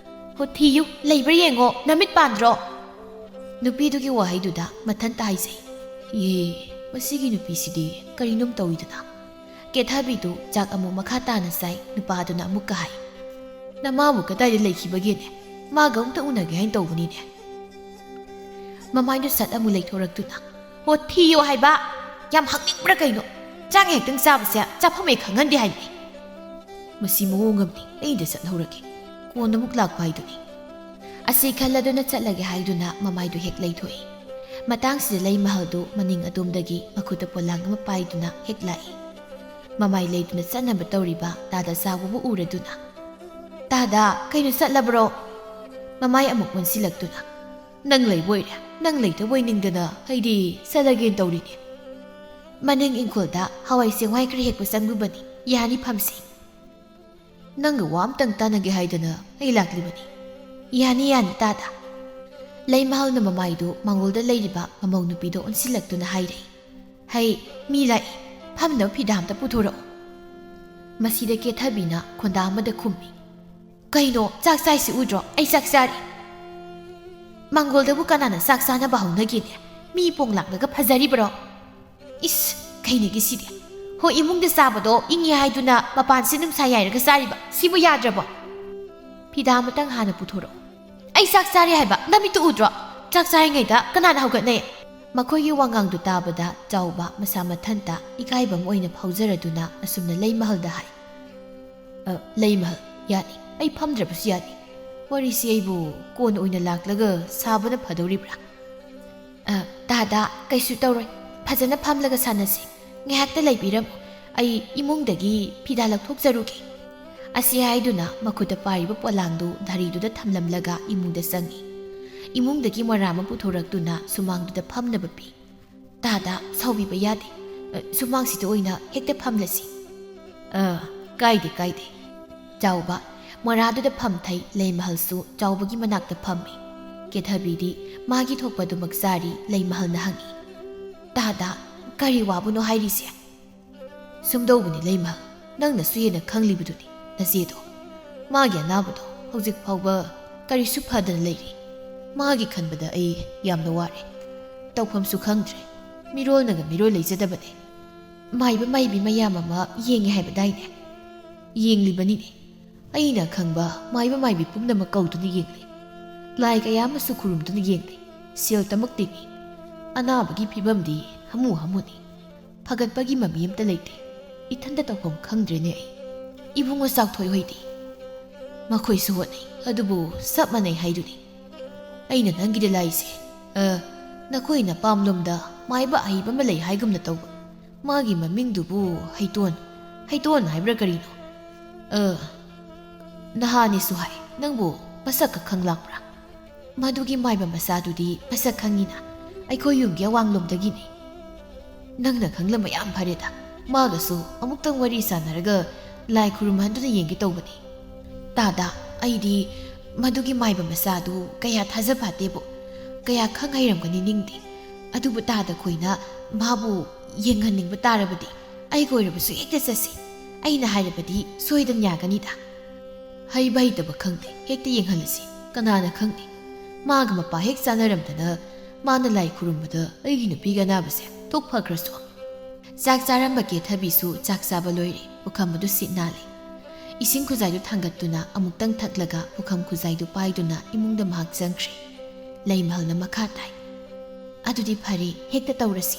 "ꯍꯣ, ꯊꯤꯌꯨ, ꯂꯩꯕ꯭ꯔꯥ ꯌꯦꯡꯉꯣ, ꯅꯃꯤꯠ ꯄꯥꯟꯗ꯭ꯔꯣ?" ꯅꯨꯄꯤꯗꯨꯒꯤ ꯋꯥꯍꯩꯗꯨꯗ ꯃꯊꯟꯇ ꯍꯥꯏꯖꯩ, "ꯏꯍꯦ, ꯃꯁꯤꯒꯤ ꯅꯨꯄꯤꯁꯤꯗꯤ ꯀꯔꯤꯅꯣꯝ ꯇꯧꯏꯗꯅ꯫" ꯀꯦꯊꯕꯤꯗꯨ ꯆꯥꯛ ꯑꯃꯨꯛ ꯃꯈꯥ ꯇꯥꯅ ꯆꯥꯏ꯫ ꯅꯨꯄꯥꯗꯨꯅ ꯑꯃꯨꯛꯀ ꯍꯥꯏ, "ꯅꯃꯥꯕꯨ ꯀꯗꯥꯏꯗ ꯂꯩꯈꯤꯕꯒꯦꯅꯦ? ꯃꯥꯒ ꯑꯃꯨꯛꯇ ꯎꯅꯒꯦ ꯍꯥꯏꯅ ꯇꯧꯕꯅꯤꯅꯦ꯫" ꯃꯃꯥꯏꯗꯨ ꯁꯠ ꯑꯃꯨꯛ ꯂꯩꯊꯣꯔꯛꯇꯨꯅ, "ꯍꯣ, ꯊꯤꯌꯣ ꯍꯥꯏꯕ꯫ ꯌꯥꯝ ꯍꯪꯅꯤꯡꯕ꯭ꯔꯥ ꯀꯩꯅꯣ? ꯆꯥꯛ ꯉꯥꯏꯍꯥꯛꯇꯪ ꯆꯥꯕꯁꯦ ꯆꯥꯐꯝ ꯍꯦꯛ ꯈꯪꯍꯟꯗꯦ ꯍꯥꯏꯕꯅꯤ꯫ ꯃꯁꯤ ꯃꯑꯣꯡ ꯑꯃꯅꯤ, ꯑꯩꯗ ꯆꯠꯍꯧꯔꯒꯦ꯫ ꯀꯣꯟꯅ ꯑꯃꯨꯛ ꯂꯥꯛꯄ ꯍꯥꯏꯗꯨꯅꯤ꯫" ꯑꯁꯤ ꯈꯜꯂꯗꯨꯅ ꯆꯠꯂꯒꯦ ꯍꯥꯏꯗꯨꯅ ꯃꯃꯥꯏꯗꯨ ꯍꯦꯛ ꯂꯩꯊꯣꯛꯏ꯫ ꯃꯇꯥꯡꯁꯤꯗ ꯂꯩꯃꯍꯜꯗꯨ ꯃꯅꯤꯡ ꯑꯗꯣꯝꯗꯒꯤ ꯃꯈꯨꯠꯇ ꯄꯣꯂꯥꯡ ꯑꯃ ꯄꯥꯏꯗꯨꯅ ꯍꯦꯛ ꯂꯥꯛꯏ꯫ ꯃꯃꯥꯏ ꯂꯩꯗꯨꯅ ꯆꯠꯅꯕ ꯇꯧꯔꯤꯕ ꯇꯥꯗ ꯆꯥꯎꯕꯕꯨ ꯎꯔꯗꯨꯅ, "ꯇꯥꯗ, ꯀꯩꯅꯣ ꯆꯠꯂꯕ꯭ꯔꯣ?" ꯃꯃꯥꯏ ꯑꯃꯨꯛ ꯑꯣꯟꯁꯤꯜꯂꯛꯇꯨꯅ, "ꯅꯪ ꯂꯩꯕ ꯑꯣꯏꯔꯦ, ꯅꯪ ꯂꯩꯇꯕ ꯑꯣꯏꯅꯤꯡꯗꯅ ꯑꯩꯗꯤ ꯆꯠꯂꯒꯦꯅ ꯇꯧꯔꯤꯅꯦ꯫ ꯃꯅꯤꯡ ꯏꯪꯈꯣꯜꯗ ꯍꯋꯥꯏ ꯆꯦꯡꯋꯥꯏ ꯈꯔ ꯍꯦꯛꯄ ꯆꯪꯂꯨꯕꯅꯤ, ꯌꯥꯅꯤ ꯐꯝꯁꯤ꯫" "ꯅꯪꯒ ꯋꯥ ꯑꯝꯇꯪ ꯇꯥꯟꯅꯒꯦ ꯍꯥꯏꯗꯅ ꯑꯩ ꯂꯥꯛꯂꯤꯕꯅꯤ꯫" "ꯌꯥꯅꯤ, ꯌꯥꯅꯤ, ꯇꯥꯗ꯫" ꯂꯩꯃꯍꯜꯅ ꯃꯃꯥꯏꯗꯨ ꯃꯥꯡꯒꯣꯜꯗ ꯂꯩꯔꯤꯕ ꯃꯃꯧ ꯅꯨꯄꯤꯗꯣ ꯑꯣꯟꯁꯤꯜꯂꯛꯇꯨꯅ ꯍꯥꯏꯔꯛꯏ, "ꯍꯩ, ꯃꯤ ꯂꯥꯛꯏ, ꯐꯝꯅꯕ ꯐꯤꯗꯥ ꯑꯝꯇ ꯄꯨꯊꯣꯔꯛꯑꯣ꯫" ꯃꯁꯤꯗ ꯀꯦꯊꯕꯤꯅ ꯈꯣꯟꯗꯥ ꯑꯃꯗ ꯈꯨꯝꯃꯤ, "ꯀꯩꯅꯣ, ꯆꯥꯛ ꯆꯥꯏꯁꯤ ꯎꯗ꯭ꯔꯣ? ꯑꯩ ꯆꯥꯛ ꯆꯥꯔꯤ꯫" "ꯃꯥꯡꯒꯣꯜꯗꯕꯨ ꯀꯅꯥꯅ ꯆꯥꯛ ꯆꯥꯅꯕ ꯍꯧꯅꯒꯦꯅꯦ? ꯃꯤ ꯄꯣꯡ ꯂꯥꯛꯂꯒ ꯐꯖꯔꯤꯕ꯭ꯔꯣ? ꯏꯁ, ꯀꯩꯅꯒꯤ ꯁꯤꯗꯤ? ꯍꯣ, ꯏꯃꯨꯡꯗ ꯆꯥꯕꯗꯣ ꯏꯪꯉꯤ ꯍꯥꯏꯗꯨꯅ ꯃꯄꯥꯟꯁꯤ ꯅꯨꯡꯁꯥ ꯌꯥꯏꯔꯒ ꯆꯥꯔꯤꯕ, ꯁꯤꯕꯨ ꯌꯥꯗ꯭ꯔꯕꯣ? ꯐꯤꯗꯥ ꯑꯃꯇꯪ ꯍꯥꯟꯅ ꯄꯨꯊꯣꯔꯛꯑꯣ꯫" "ꯑꯩ ꯆꯥꯛ ꯆꯥꯔꯤ ꯍꯥꯏꯕ, ꯅꯃꯤꯠꯇꯨ ꯎꯗ꯭ꯔꯣ? ꯆꯥꯛ ꯆꯥꯔꯤꯉꯩꯗ ꯀꯅꯥꯅ ꯍꯧꯒꯠꯅꯩ?" ꯃꯈꯣꯏꯒꯤ ꯋꯥꯉꯥꯡꯗꯨ ꯇꯥꯕꯗ ꯆꯥꯎꯕ ꯃꯁꯥ ꯃꯊꯟꯇ ꯏꯀꯥꯏꯕ ꯑꯃ ꯑꯣꯏꯅ ꯐꯥꯎꯖꯔꯗꯨꯅ ꯑꯁꯨꯝꯅ ꯂꯩꯃꯍꯜꯗ ꯍꯥꯏ, "ꯑ, ꯂꯩꯃꯍꯜ, ꯌꯥꯅꯤ, ꯑꯩ ꯐꯝꯗ꯭ꯔꯕꯁꯨ ꯌꯥꯅꯤ꯫ ꯋꯥꯔꯤꯁꯤ ꯑꯩꯕꯨ ꯀꯣꯟꯅ ꯑꯣꯏꯅ ꯂꯥꯛꯂꯒ ꯁꯥꯕꯅ ꯐꯗꯧꯔꯤꯕ꯭ꯔꯥ?" "ꯑ, ꯇꯥꯗ, ꯀꯩꯁꯨ ꯇꯧꯔꯣꯏ꯫ ꯐꯖꯅ ꯐꯝꯂꯒ ꯁꯥꯟꯅꯁꯤ꯫ ꯉꯥꯏꯍꯥꯛꯇ ꯂꯩꯕꯤꯔꯝꯃꯨ꯫ ꯑꯩ ꯏꯃꯨꯡꯗꯒꯤ ꯐꯤꯗꯥ ꯂꯧꯊꯣꯛꯆꯔꯨꯒꯦ꯫" ꯑꯁꯤ ꯍꯥꯏꯗꯨꯅ ꯃꯈꯨꯠꯇ ꯄꯥꯏꯔꯤꯕ ꯄꯣꯂꯥꯡꯗꯨ ꯙꯔꯤꯗꯨꯗ ꯊꯝꯂꯝꯂꯒ ꯏꯃꯨꯡꯗ ꯆꯪꯏ꯫ ꯏꯃꯨꯡꯗꯒꯤ ꯃꯣꯔꯥ ꯑꯃ ꯄꯨꯊꯣꯔꯛꯇꯨꯅ ꯁꯨꯃꯥꯡꯗꯨꯗ ꯐꯝꯅꯕ ꯄꯤ꯫ "ꯇꯥꯗ, ꯁꯥꯎꯕꯤꯕ ꯌꯥꯗꯦ꯫ ꯑ, ꯁꯨꯃꯥꯡꯁꯤꯗ ꯑꯣꯏꯅ ꯍꯦꯛꯇ ꯐꯝꯂꯁꯤ꯫" "ꯑ, ꯀꯥꯏꯗꯦ, ꯀꯥꯏꯗꯦ꯫" ꯆꯥꯎꯕ ꯃꯣꯔꯥꯗꯨꯗ ꯐꯝꯊꯩ꯫ ꯂꯩꯃꯍꯜꯁꯨ ꯆꯥꯎꯕꯒꯤ ꯃꯅꯥꯛꯇ ꯐꯝꯃꯤ꯫ ꯀꯦꯊꯕꯤꯗꯤ ꯃꯥꯒꯤ ꯊꯣꯛꯄꯗꯨꯃꯛ ꯆꯥꯔꯤ꯫ ꯂꯩꯃꯍꯜꯅ ꯍꯪꯏ, "ꯇꯥꯗ, ꯀꯔꯤ ꯋꯥꯕꯨꯅꯣ ꯍꯥꯏꯔꯤꯁꯦ?" "ꯁꯨꯝꯗꯧꯕꯅꯤ ꯂꯩꯃ, ꯅꯪꯅꯁꯨ ꯍꯦꯟꯅ ꯈꯪꯂꯤꯕꯗꯨꯅꯤ ꯅꯆꯦꯗꯣ꯫ ꯃꯥꯒꯤ ꯑꯅꯥꯕꯗꯣ ꯍꯧꯖꯤꯛ ꯐꯥꯎꯕ ꯀꯔꯤꯁꯨ ꯐꯗꯅ ꯂꯩꯔꯤ꯫ ꯃꯥꯒꯤ ꯈꯟꯕꯗ ꯑꯩ ꯌꯥꯝꯅ ꯋꯥꯔꯦ꯫ ꯇꯧꯐꯝꯁꯨ ꯈꯪꯗ꯭ꯔꯦ꯫ ꯃꯤꯔꯣꯜꯅꯒ ꯃꯤꯔꯣꯜ ꯂꯩꯖꯗꯕꯅꯦ꯫ ꯃꯥꯏꯕ ꯃꯥꯏꯕꯤ ꯃꯌꯥꯝ ꯑꯃ ꯌꯦꯡꯉꯦ ꯍꯥꯏꯕꯗꯥꯏꯅꯦ?" "ꯌꯦꯡꯂꯤꯕꯅꯤꯅꯦ꯫ ꯑꯩꯅ ꯈꯪꯕ ꯃꯥꯏꯕ ꯃꯥꯏꯕꯤ ꯄꯨꯝꯅꯃꯛ ꯀꯧꯗꯨꯅ ꯌꯦꯡꯂꯤ꯫ ꯂꯥꯏ ꯀꯌꯥ ꯑꯃꯁꯨ ꯈꯨꯔꯨꯝꯗꯨꯅ ꯌꯦꯡꯂꯤ꯫ ꯁꯦꯜ ꯇꯃꯛ ꯇꯤꯡꯏ꯫ ꯑꯅꯥꯕꯒꯤ ꯐꯤꯕꯝꯗꯤ ꯍꯥꯃꯨ ꯍꯥꯃꯨꯅꯤ꯫ ꯐꯒꯠꯄꯒꯤ ꯃꯃꯤ ꯑꯝꯇ ꯂꯩꯇꯦ꯫ ꯏꯊꯟꯇ ꯇꯧꯐꯝ ꯈꯪꯗ꯭ꯔꯦꯅꯦ ꯑꯩ꯫" "ꯏꯕꯨꯡꯉꯣ ꯆꯥꯎꯊꯣꯏ ꯍꯣꯏꯗꯤ?" "ꯃꯈꯣꯏꯁꯨ ꯍꯣꯠꯅꯩ, ꯑꯗꯨꯕꯨ ꯆꯞ ꯃꯥꯟꯅꯩ ꯍꯥꯏꯗꯨꯅꯤ꯫ ꯑꯩꯅ ꯅꯪꯒꯤꯗ ꯂꯥꯛꯏꯁꯦ, ꯑ, ꯅꯈꯣꯏ ꯅꯄꯥꯝꯂꯣꯝꯗ ꯃꯥꯏꯕ ꯑꯍꯩꯕ ꯑꯃ ꯂꯩ ꯍꯥꯏꯒꯨꯝꯅ ꯇꯧꯕ꯫ ꯃꯥꯒꯤ ꯃꯃꯤꯡꯗꯨꯕꯨ ꯍꯩꯇꯣꯟ, ꯍꯩꯇꯣꯟ ꯍꯥꯏꯕ꯭ꯔꯥ ꯀꯔꯤꯅꯣ? ꯑ, ꯅꯍꯥꯅꯤꯁꯨ ꯍꯥꯏ꯫ ꯅꯪꯕꯨ ꯃꯁꯛꯀ ꯈꯪ ꯂꯥꯛꯄ꯭ꯔꯥ?" "ꯃꯗꯨꯒꯤ ꯃꯥꯏꯕ ꯃꯆꯥꯗꯨꯗꯤ ꯃꯁꯛ ꯈꯪꯉꯤꯅ, ꯑꯩꯈꯣꯏ ꯌꯨꯝꯒꯤ ꯑꯋꯥꯡꯂꯣꯝꯗꯒꯤꯅꯤ꯫" "ꯅꯪꯅ ꯈꯪꯂꯝꯕ ꯌꯥꯝ ꯐꯔꯦꯗ꯫ ꯃꯥꯒꯁꯨ ꯑꯃꯨꯛꯇꯪ ꯋꯥꯔꯤ ꯁꯥꯟꯅꯔꯒ ꯂꯥꯏ ꯈꯨꯔꯨꯝꯍꯟꯗꯨꯅ ꯌꯦꯡꯒꯦ ꯇꯧꯕꯅꯤ꯫" "ꯇꯥꯗ, ꯑꯩꯗꯤ ꯃꯗꯨꯒꯤ ꯃꯥꯏꯕ ꯃꯆꯥꯗꯨ ꯀꯌꯥ ꯊꯥꯖ ꯐꯥꯠꯇꯦꯕꯨ꯫ ꯀꯌꯥ ꯈꯪ ꯍꯩꯔꯝꯒꯅꯤ ꯅꯤꯡꯗꯦ꯫ ꯑꯗꯨꯕꯨ ꯇꯥꯗ ꯈꯣꯏꯅ ꯃꯥꯕꯨ ꯌꯦꯡꯍꯟꯅꯤꯡꯕ ꯇꯥꯔꯕꯗꯤ ꯑꯩꯒ ꯑꯣꯏꯔꯕꯁꯨ ꯍꯦꯛꯇ ꯆꯠꯁꯤ꯫ ꯑꯩꯅ ꯍꯥꯏꯔꯕꯗꯤ ꯁꯣꯏꯗꯅ ꯌꯥꯒꯅꯤꯗ꯫" "ꯍꯩꯕ ꯍꯩꯇꯕ ꯈꯪꯗꯦ, ꯍꯦꯛꯇ ꯌꯦꯡꯍꯜꯂꯁꯤ꯫ ꯀꯅꯥꯅ ꯈꯪꯅꯤ? ꯃꯥꯒ ꯃꯄꯥ ꯍꯦꯛ ꯆꯥꯟꯅꯔꯝꯗꯅ ꯃꯥꯅ ꯂꯥꯏ ꯈꯨꯔꯨꯝꯕꯗ ꯑꯩꯒꯤ ꯅꯨꯄꯤꯒꯤ ꯑꯅꯥꯕꯁꯦ ꯊꯣꯛ ꯐꯈ꯭ꯔꯁꯨ꯫" ꯆꯥꯛ ꯆꯥꯔꯝꯕ ꯀꯦꯊꯕꯤꯁꯨ ꯆꯥꯛ ꯆꯥꯕ ꯂꯣꯏꯔꯦ꯫ ꯄꯨꯈꯝ ꯑꯗꯨ ꯁꯤꯠ ꯅꯥꯜꯂꯦ꯫ ꯏꯁꯤꯡ ꯈꯨꯖꯥꯏꯗꯨ ꯊꯥꯡꯒꯠꯇꯨꯅ ꯑꯃꯨꯛꯇꯪ ꯊꯛꯂꯒ ꯄꯨꯈꯝ ꯈꯨꯖꯥꯏꯗꯨ ꯄꯥꯏꯗꯨꯅ ꯏꯃꯨꯡꯗ ꯃꯍꯥꯛ ꯆꯪꯈ꯭ꯔꯦ꯫ ꯂꯩꯃꯍꯜꯅ ꯃꯈꯥ ꯇꯥꯏ, "ꯑꯗꯨꯗꯤ ꯐꯔꯦ, ꯍꯦꯛꯇ ꯇꯧꯔꯁꯤ꯫"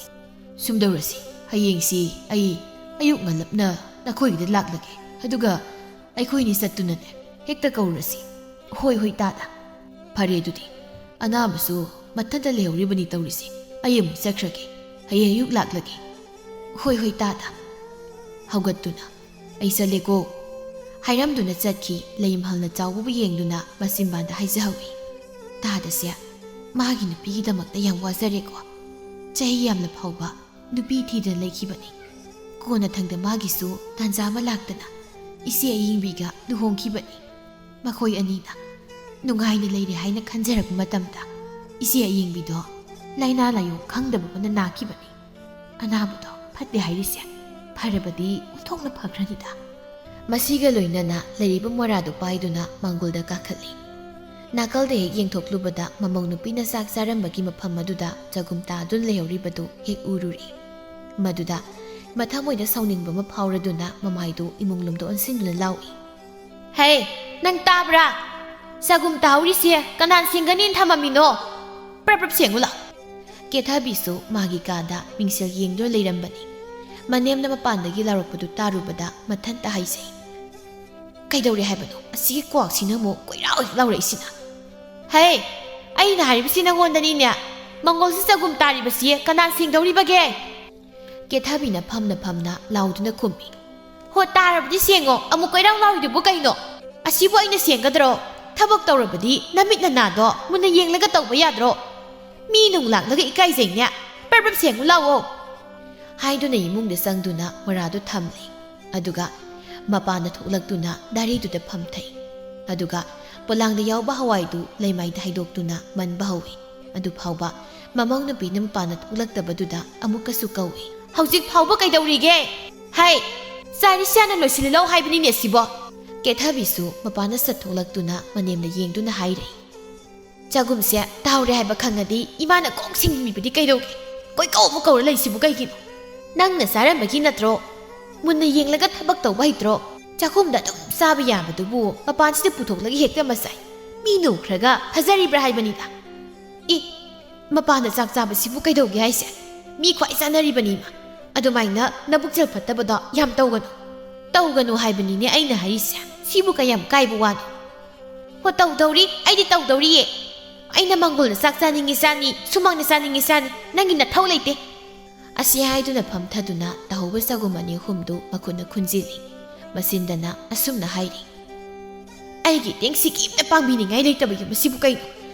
"ꯁꯨꯝꯗꯧꯔꯁꯤ, ꯍꯌꯦꯡꯁꯤ ꯑꯩ ꯑꯌꯨꯛ ꯉꯜꯂꯞꯅ ꯅꯈꯣꯏꯒꯤꯗ ꯂꯥꯛꯂꯒꯦ꯫ ꯑꯗꯨꯒ ꯑꯩꯈꯣꯏꯅꯤ ꯆꯠꯇꯨꯅꯅꯦ ꯍꯦꯛꯇ ꯀꯧꯔꯁꯤ꯫" "ꯍꯣꯏ, ꯍꯣꯏ, ꯇꯥꯗ꯫ ꯐꯔꯦ ꯑꯗꯨꯗꯤ, ꯑꯅꯥꯕꯁꯨ ꯃꯊꯟꯇ ꯂꯩꯍꯧꯔꯤꯕꯅꯤ ꯇꯧꯔꯤꯁꯤ꯫ ꯑꯩ ꯑꯃꯨꯛ ꯆꯠꯈ꯭ꯔꯒꯦ꯫ ꯍꯌꯦꯡ ꯑꯌꯨꯛ ꯂꯥꯛꯂꯒꯦ꯫" "ꯍꯣꯏ, ꯍꯣꯏ, ꯇꯥꯗ꯫" ꯍꯧꯒꯠꯇꯨꯅ, "ꯑꯩ ꯆꯠꯂꯦꯀꯣ꯫" ꯍꯥꯏꯔꯝꯗꯨꯅ ꯆꯠꯈꯤ꯫ ꯂꯩꯃꯍꯜꯅ ꯆꯥꯎꯕꯕꯨ ꯌꯦꯡꯗꯨꯅ ꯃꯆꯤꯟꯕꯥꯟꯗ ꯍꯥꯏꯖꯍꯧꯏ, "ꯇꯥꯗꯁꯦ, ꯃꯥꯒꯤ ꯅꯨꯄꯤꯒꯤꯗꯃꯛꯇ ꯌꯥꯝ ꯋꯥꯖꯔꯦꯀꯣ꯫ ꯆꯍꯤ ꯌꯥꯝꯂ ꯐꯥꯎꯕ ꯅꯨꯄꯤ ꯊꯤꯗꯅ ꯂꯩꯈꯤꯕꯅꯤ꯫ ꯀꯣꯟꯅꯊꯪꯗ ꯃꯥꯒꯤꯁꯨ ꯇꯥꯟꯖꯥ ꯑꯃ ꯂꯥꯛꯇꯅ ꯏꯆꯦ ꯑꯌꯤꯡꯕꯤꯒ ꯂꯨꯍꯣꯡꯈꯤꯕꯅꯤ꯫ ꯃꯈꯣꯏ ꯑꯅꯤꯅ ꯅꯨꯡꯉꯥꯏꯅ ꯂꯩꯔꯦ ꯍꯥꯏꯅ ꯈꯟꯖꯔꯛꯄ ꯃꯇꯝꯗ ꯏꯆꯦ ꯑꯌꯤꯡꯕꯤꯗꯣ ꯂꯥꯏꯅꯥ ꯂꯥꯏꯌꯣꯡ ꯈꯪꯗꯕ ꯑꯃꯅ ꯅꯥꯈꯤꯕꯅꯤ꯫ ꯑꯅꯥꯕꯗꯣ ꯐꯠꯇꯦ ꯍꯥꯏꯔꯤꯁꯦ ꯐꯔꯕꯗꯤ ꯑꯣꯟꯊꯣꯛꯅ ꯐꯈ꯭ꯔꯅꯤꯗ꯫" ꯃꯁꯤꯒ ꯂꯣꯏꯅꯅ ꯂꯩꯔꯤꯕ ꯃꯣꯔꯥꯗꯨ ꯄꯥꯏꯗꯨꯅ ꯃꯥꯡꯒꯣꯜꯗ ꯀꯥꯈꯠꯂꯤ꯫ ꯅꯥꯀꯜꯗ ꯍꯦꯛ ꯌꯦꯡꯊꯣꯛꯂꯨꯕꯗ ꯃꯃꯧ ꯅꯨꯄꯤꯅ ꯆꯥꯛ ꯆꯥꯔꯝꯕꯒꯤ ꯃꯐꯝ ꯑꯗꯨꯗ ꯆꯒꯨꯝ ꯇꯥꯗꯨꯅ ꯂꯩꯍꯧꯔꯤꯕꯗꯨ ꯍꯦꯛ ꯎꯔꯨꯔꯦ꯫ ꯃꯗꯨꯗ ꯃꯊꯃꯣꯏꯗ ꯁꯥꯎꯅꯤꯡꯕ ꯑꯃ ꯐꯥꯎꯔꯗꯨꯅ ꯃꯃꯥꯏꯗꯨ ꯏꯃꯨꯡ ꯂꯣꯝꯗ ꯑꯣꯟꯁꯤꯟꯗꯨꯅ ꯂꯥꯎꯏ, "ꯍꯦ, ꯅꯪ ꯇꯥꯕ꯭ꯔꯥ? ꯆꯒꯨꯝ ꯇꯥꯍꯧꯔꯤꯁꯦ ꯀꯅꯥꯅ ꯁꯦꯡꯒꯅꯤꯅ ꯊꯝꯃꯝꯃꯤꯅꯣ? ꯄ꯭ꯔꯞ ꯄ꯭ꯔꯞ ꯁꯦꯡꯉꯨ ꯂꯥꯎ꯫" ꯀꯦꯊꯕꯤꯁꯨ ꯃꯥꯒꯤ ꯀꯥꯗ ꯃꯤꯡꯁꯦꯜ ꯌꯦꯡꯗꯨꯅ ꯂꯩꯔꯝꯕꯅꯤ꯫ ꯃꯅꯦꯝꯅ ꯃꯄꯥꯟꯗꯒꯤ ꯂꯥꯎꯔꯛꯄꯗꯨ ꯇꯥꯔꯨꯕꯗ ꯃꯊꯟꯇ ꯍꯥꯏꯖꯩ, "ꯀꯩꯗꯧꯔꯦ ꯍꯥꯏꯕꯅꯣ? ꯑꯁꯤꯒꯤ ꯀ꯭ꯋꯥꯛꯁꯤꯅ ꯑꯃꯨꯛ ꯀꯣꯏꯔꯥꯎ ꯍꯦꯛ ꯂꯥꯎꯔꯛꯏꯁꯤꯅ?" "ꯍꯦ, ꯑꯩꯅ ꯍꯥꯏꯔꯤꯕꯁꯤ ꯅꯪꯉꯣꯟꯗꯅꯤꯅꯦ꯫ ꯃꯪꯒꯣꯜꯁꯤ ꯆꯒꯨꯝ ꯇꯥꯔꯤꯕꯁꯤ ꯀꯅꯥ ꯁꯦꯡꯗꯧꯔꯤꯕꯒꯦ?" ꯀꯦꯊꯕꯤꯅ ꯐꯝꯅ ꯐꯝꯅ ꯂꯥꯎꯗꯨꯅ ꯈꯨꯝꯃꯤ, "ꯍꯣ, ꯇꯥꯔꯕꯗꯤ ꯁꯦꯡꯉꯣ, ꯑꯃꯨꯛ ꯀꯣꯏꯔꯥꯎ ꯂꯥꯎꯔꯤꯗꯨꯕꯨ ꯀꯩꯅꯣ? ꯑꯁꯤꯕꯨ ꯑꯩꯅ ꯁꯦꯡꯒꯗ꯭ꯔꯣ? ꯊꯕꯛ ꯇꯧꯔꯕꯗꯤ ꯅꯃꯤꯠ ꯅꯅꯥꯗꯣ ꯃꯨꯟꯅ ꯌꯦꯡꯂꯒ ꯇꯧꯕ ꯌꯥꯗ꯭ꯔꯣ? ꯃꯤ ꯅꯨꯡ ꯂꯥꯛꯂꯒ ꯏꯀꯥꯏꯖꯩꯅꯦ꯫ ꯄ꯭ꯔꯞ ꯄ꯭ꯔꯞ ꯁꯦꯡꯉꯨ ꯂꯥꯛꯑꯣ꯫" ꯍꯥꯏꯗꯨꯅ ꯏꯃꯨꯡꯗ ꯆꯪꯗꯨꯅ ꯃꯣꯔꯥꯗꯨ ꯊꯝꯂꯦ꯫ ꯑꯗꯨꯒ ꯃꯄꯥꯟꯗ ꯊꯣꯛꯂꯛꯇꯨꯅ ꯗꯥꯔꯤꯗꯨꯗ ꯐꯝꯊꯩ꯫ ꯑꯗꯨꯒ ꯄꯣꯂꯥꯡꯗ ꯌꯥꯎꯕ ꯍꯋꯥꯏꯗꯨ ꯂꯩꯃꯥꯏꯗ ꯍꯩꯗꯣꯛꯇꯨꯅ ꯃꯟꯕ ꯍꯧꯏ꯫ ꯑꯗꯨꯐꯥꯎꯕ ꯃꯃꯧ ꯅꯨꯄꯤꯅ ꯃꯄꯥꯟꯗ ꯊꯣꯛꯂꯛꯇꯕꯗꯨꯗ ꯑꯃꯨꯛꯀꯁꯨ ꯀꯧꯏ, "ꯍꯧꯖꯤꯛ ꯐꯥꯎꯕ ꯀꯩꯗꯧꯔꯤꯒꯦ? ꯍꯩ, ꯆꯥꯔꯤꯁꯤꯌꯥꯅ ꯂꯣꯏꯁꯤꯜꯂꯨ ꯍꯥꯏꯕꯅꯤꯅꯦ ꯁꯤꯕꯣ!" ꯀꯦꯊꯕꯤꯁꯨ ꯃꯄꯥꯟꯗ ꯆꯠꯊꯣꯛꯂꯛꯇꯨꯅ ꯃꯅꯦꯝꯗ ꯌꯦꯡꯗꯨꯅ ꯍꯥꯏꯔꯦ, "ꯆꯒꯨꯝꯁꯦ ꯇꯥꯍꯧꯔꯦ ꯍꯥꯏꯕ ꯈꯪꯉꯗꯤ ꯏꯃꯥꯅ ꯀꯣꯛ ꯁꯤꯡꯕꯤꯕꯗꯤ ꯀꯩꯗꯧꯒꯦ? ꯀꯣꯏꯀꯧ ꯑꯃ ꯀꯧꯔ ꯂꯩꯁꯤꯕꯨ ꯀꯩꯒꯤꯅꯣ? ꯅꯪꯅ ꯆꯥꯔꯝꯕꯒꯤ ꯅꯠꯇ꯭ꯔꯣ? ꯃꯨꯟꯅ ꯌꯦꯡꯂꯒ ꯊꯕꯛ ꯇꯧꯕ ꯍꯩꯇ꯭ꯔꯣ? ꯆꯥꯛꯈꯨꯝꯗ ꯑꯗꯨꯝ ꯆꯥꯕ ꯌꯥꯕꯗꯨꯕꯨ ꯃꯄꯥꯟꯁꯤꯗ ꯄꯨꯊꯣꯛꯂꯒ ꯍꯦꯛꯇ ꯃꯆꯥꯏ꯫ ꯃꯤ ꯅꯨꯈ꯭ꯔꯒ ꯐꯖꯔꯤꯕ꯭ꯔꯥ ꯍꯥꯏꯕꯅꯤꯗ꯫ ꯏ, ꯃꯄꯥꯟꯗ ꯆꯥꯛ ꯆꯥꯕꯁꯤꯕꯨ ꯀꯩꯗꯧꯒꯦ ꯍꯥꯏꯁꯦ? ꯃꯤ ꯈ꯭ꯋꯥꯏ ꯆꯥꯅꯔꯤꯕꯅꯤ ꯏꯃꯥ꯫ ꯑꯗꯨꯃꯥꯏꯅ ꯅꯕꯨꯛꯆꯦꯜ ꯐꯠꯇꯕꯗꯣ ꯌꯥꯝ ꯇꯧꯒꯅꯨ꯫" "ꯇꯧꯒꯅꯨ ꯍꯥꯏꯕꯅꯤꯅꯦ ꯑꯩꯅ ꯍꯥꯏꯔꯤꯁꯦ꯫ ꯁꯤꯕꯨ ꯀꯌꯥꯝ ꯀꯥꯏꯕ ꯋꯥꯅꯣ?" "ꯍꯣ, ꯇꯧꯗꯧꯔꯤ, ꯑꯩꯗꯤ ꯇꯧꯗꯧꯔꯤꯌꯦ꯫ ꯑꯩꯅ ꯃꯪꯒꯣꯜꯗ ꯆꯥꯛ ꯆꯥꯅꯤꯡꯉꯤ ꯆꯥꯅꯤ, ꯁꯨꯃꯥꯡꯗ ꯆꯥꯅꯤꯡꯉꯤ ꯆꯥꯅꯤ, ꯅꯪꯒꯤ ꯅꯊꯧ ꯂꯩꯇꯦ꯫" ꯑꯁꯤ ꯍꯥꯏꯗꯨꯅ ꯐꯝꯊꯗꯨꯅ ꯇꯥꯍꯧꯕ ꯆꯒꯨꯝ ꯑꯅꯤ ꯑꯍꯨꯝꯗꯨ ꯃꯈꯨꯠꯅ ꯈꯨꯟꯖꯤꯜꯂꯤ꯫ ꯃꯁꯤꯟꯗꯅ ꯑꯁꯨꯝꯅ ꯍꯥꯏꯔꯤ, "ꯑꯩꯒꯤ ꯏꯇꯦꯡ ꯁꯤꯀꯤ ꯑꯝꯇ ꯄꯥꯡꯕꯤꯅꯤꯡꯉꯥꯏ ꯂꯩꯇꯕ ꯌꯨꯝ ꯑꯁꯤꯕꯨ ꯀꯩꯅꯣ?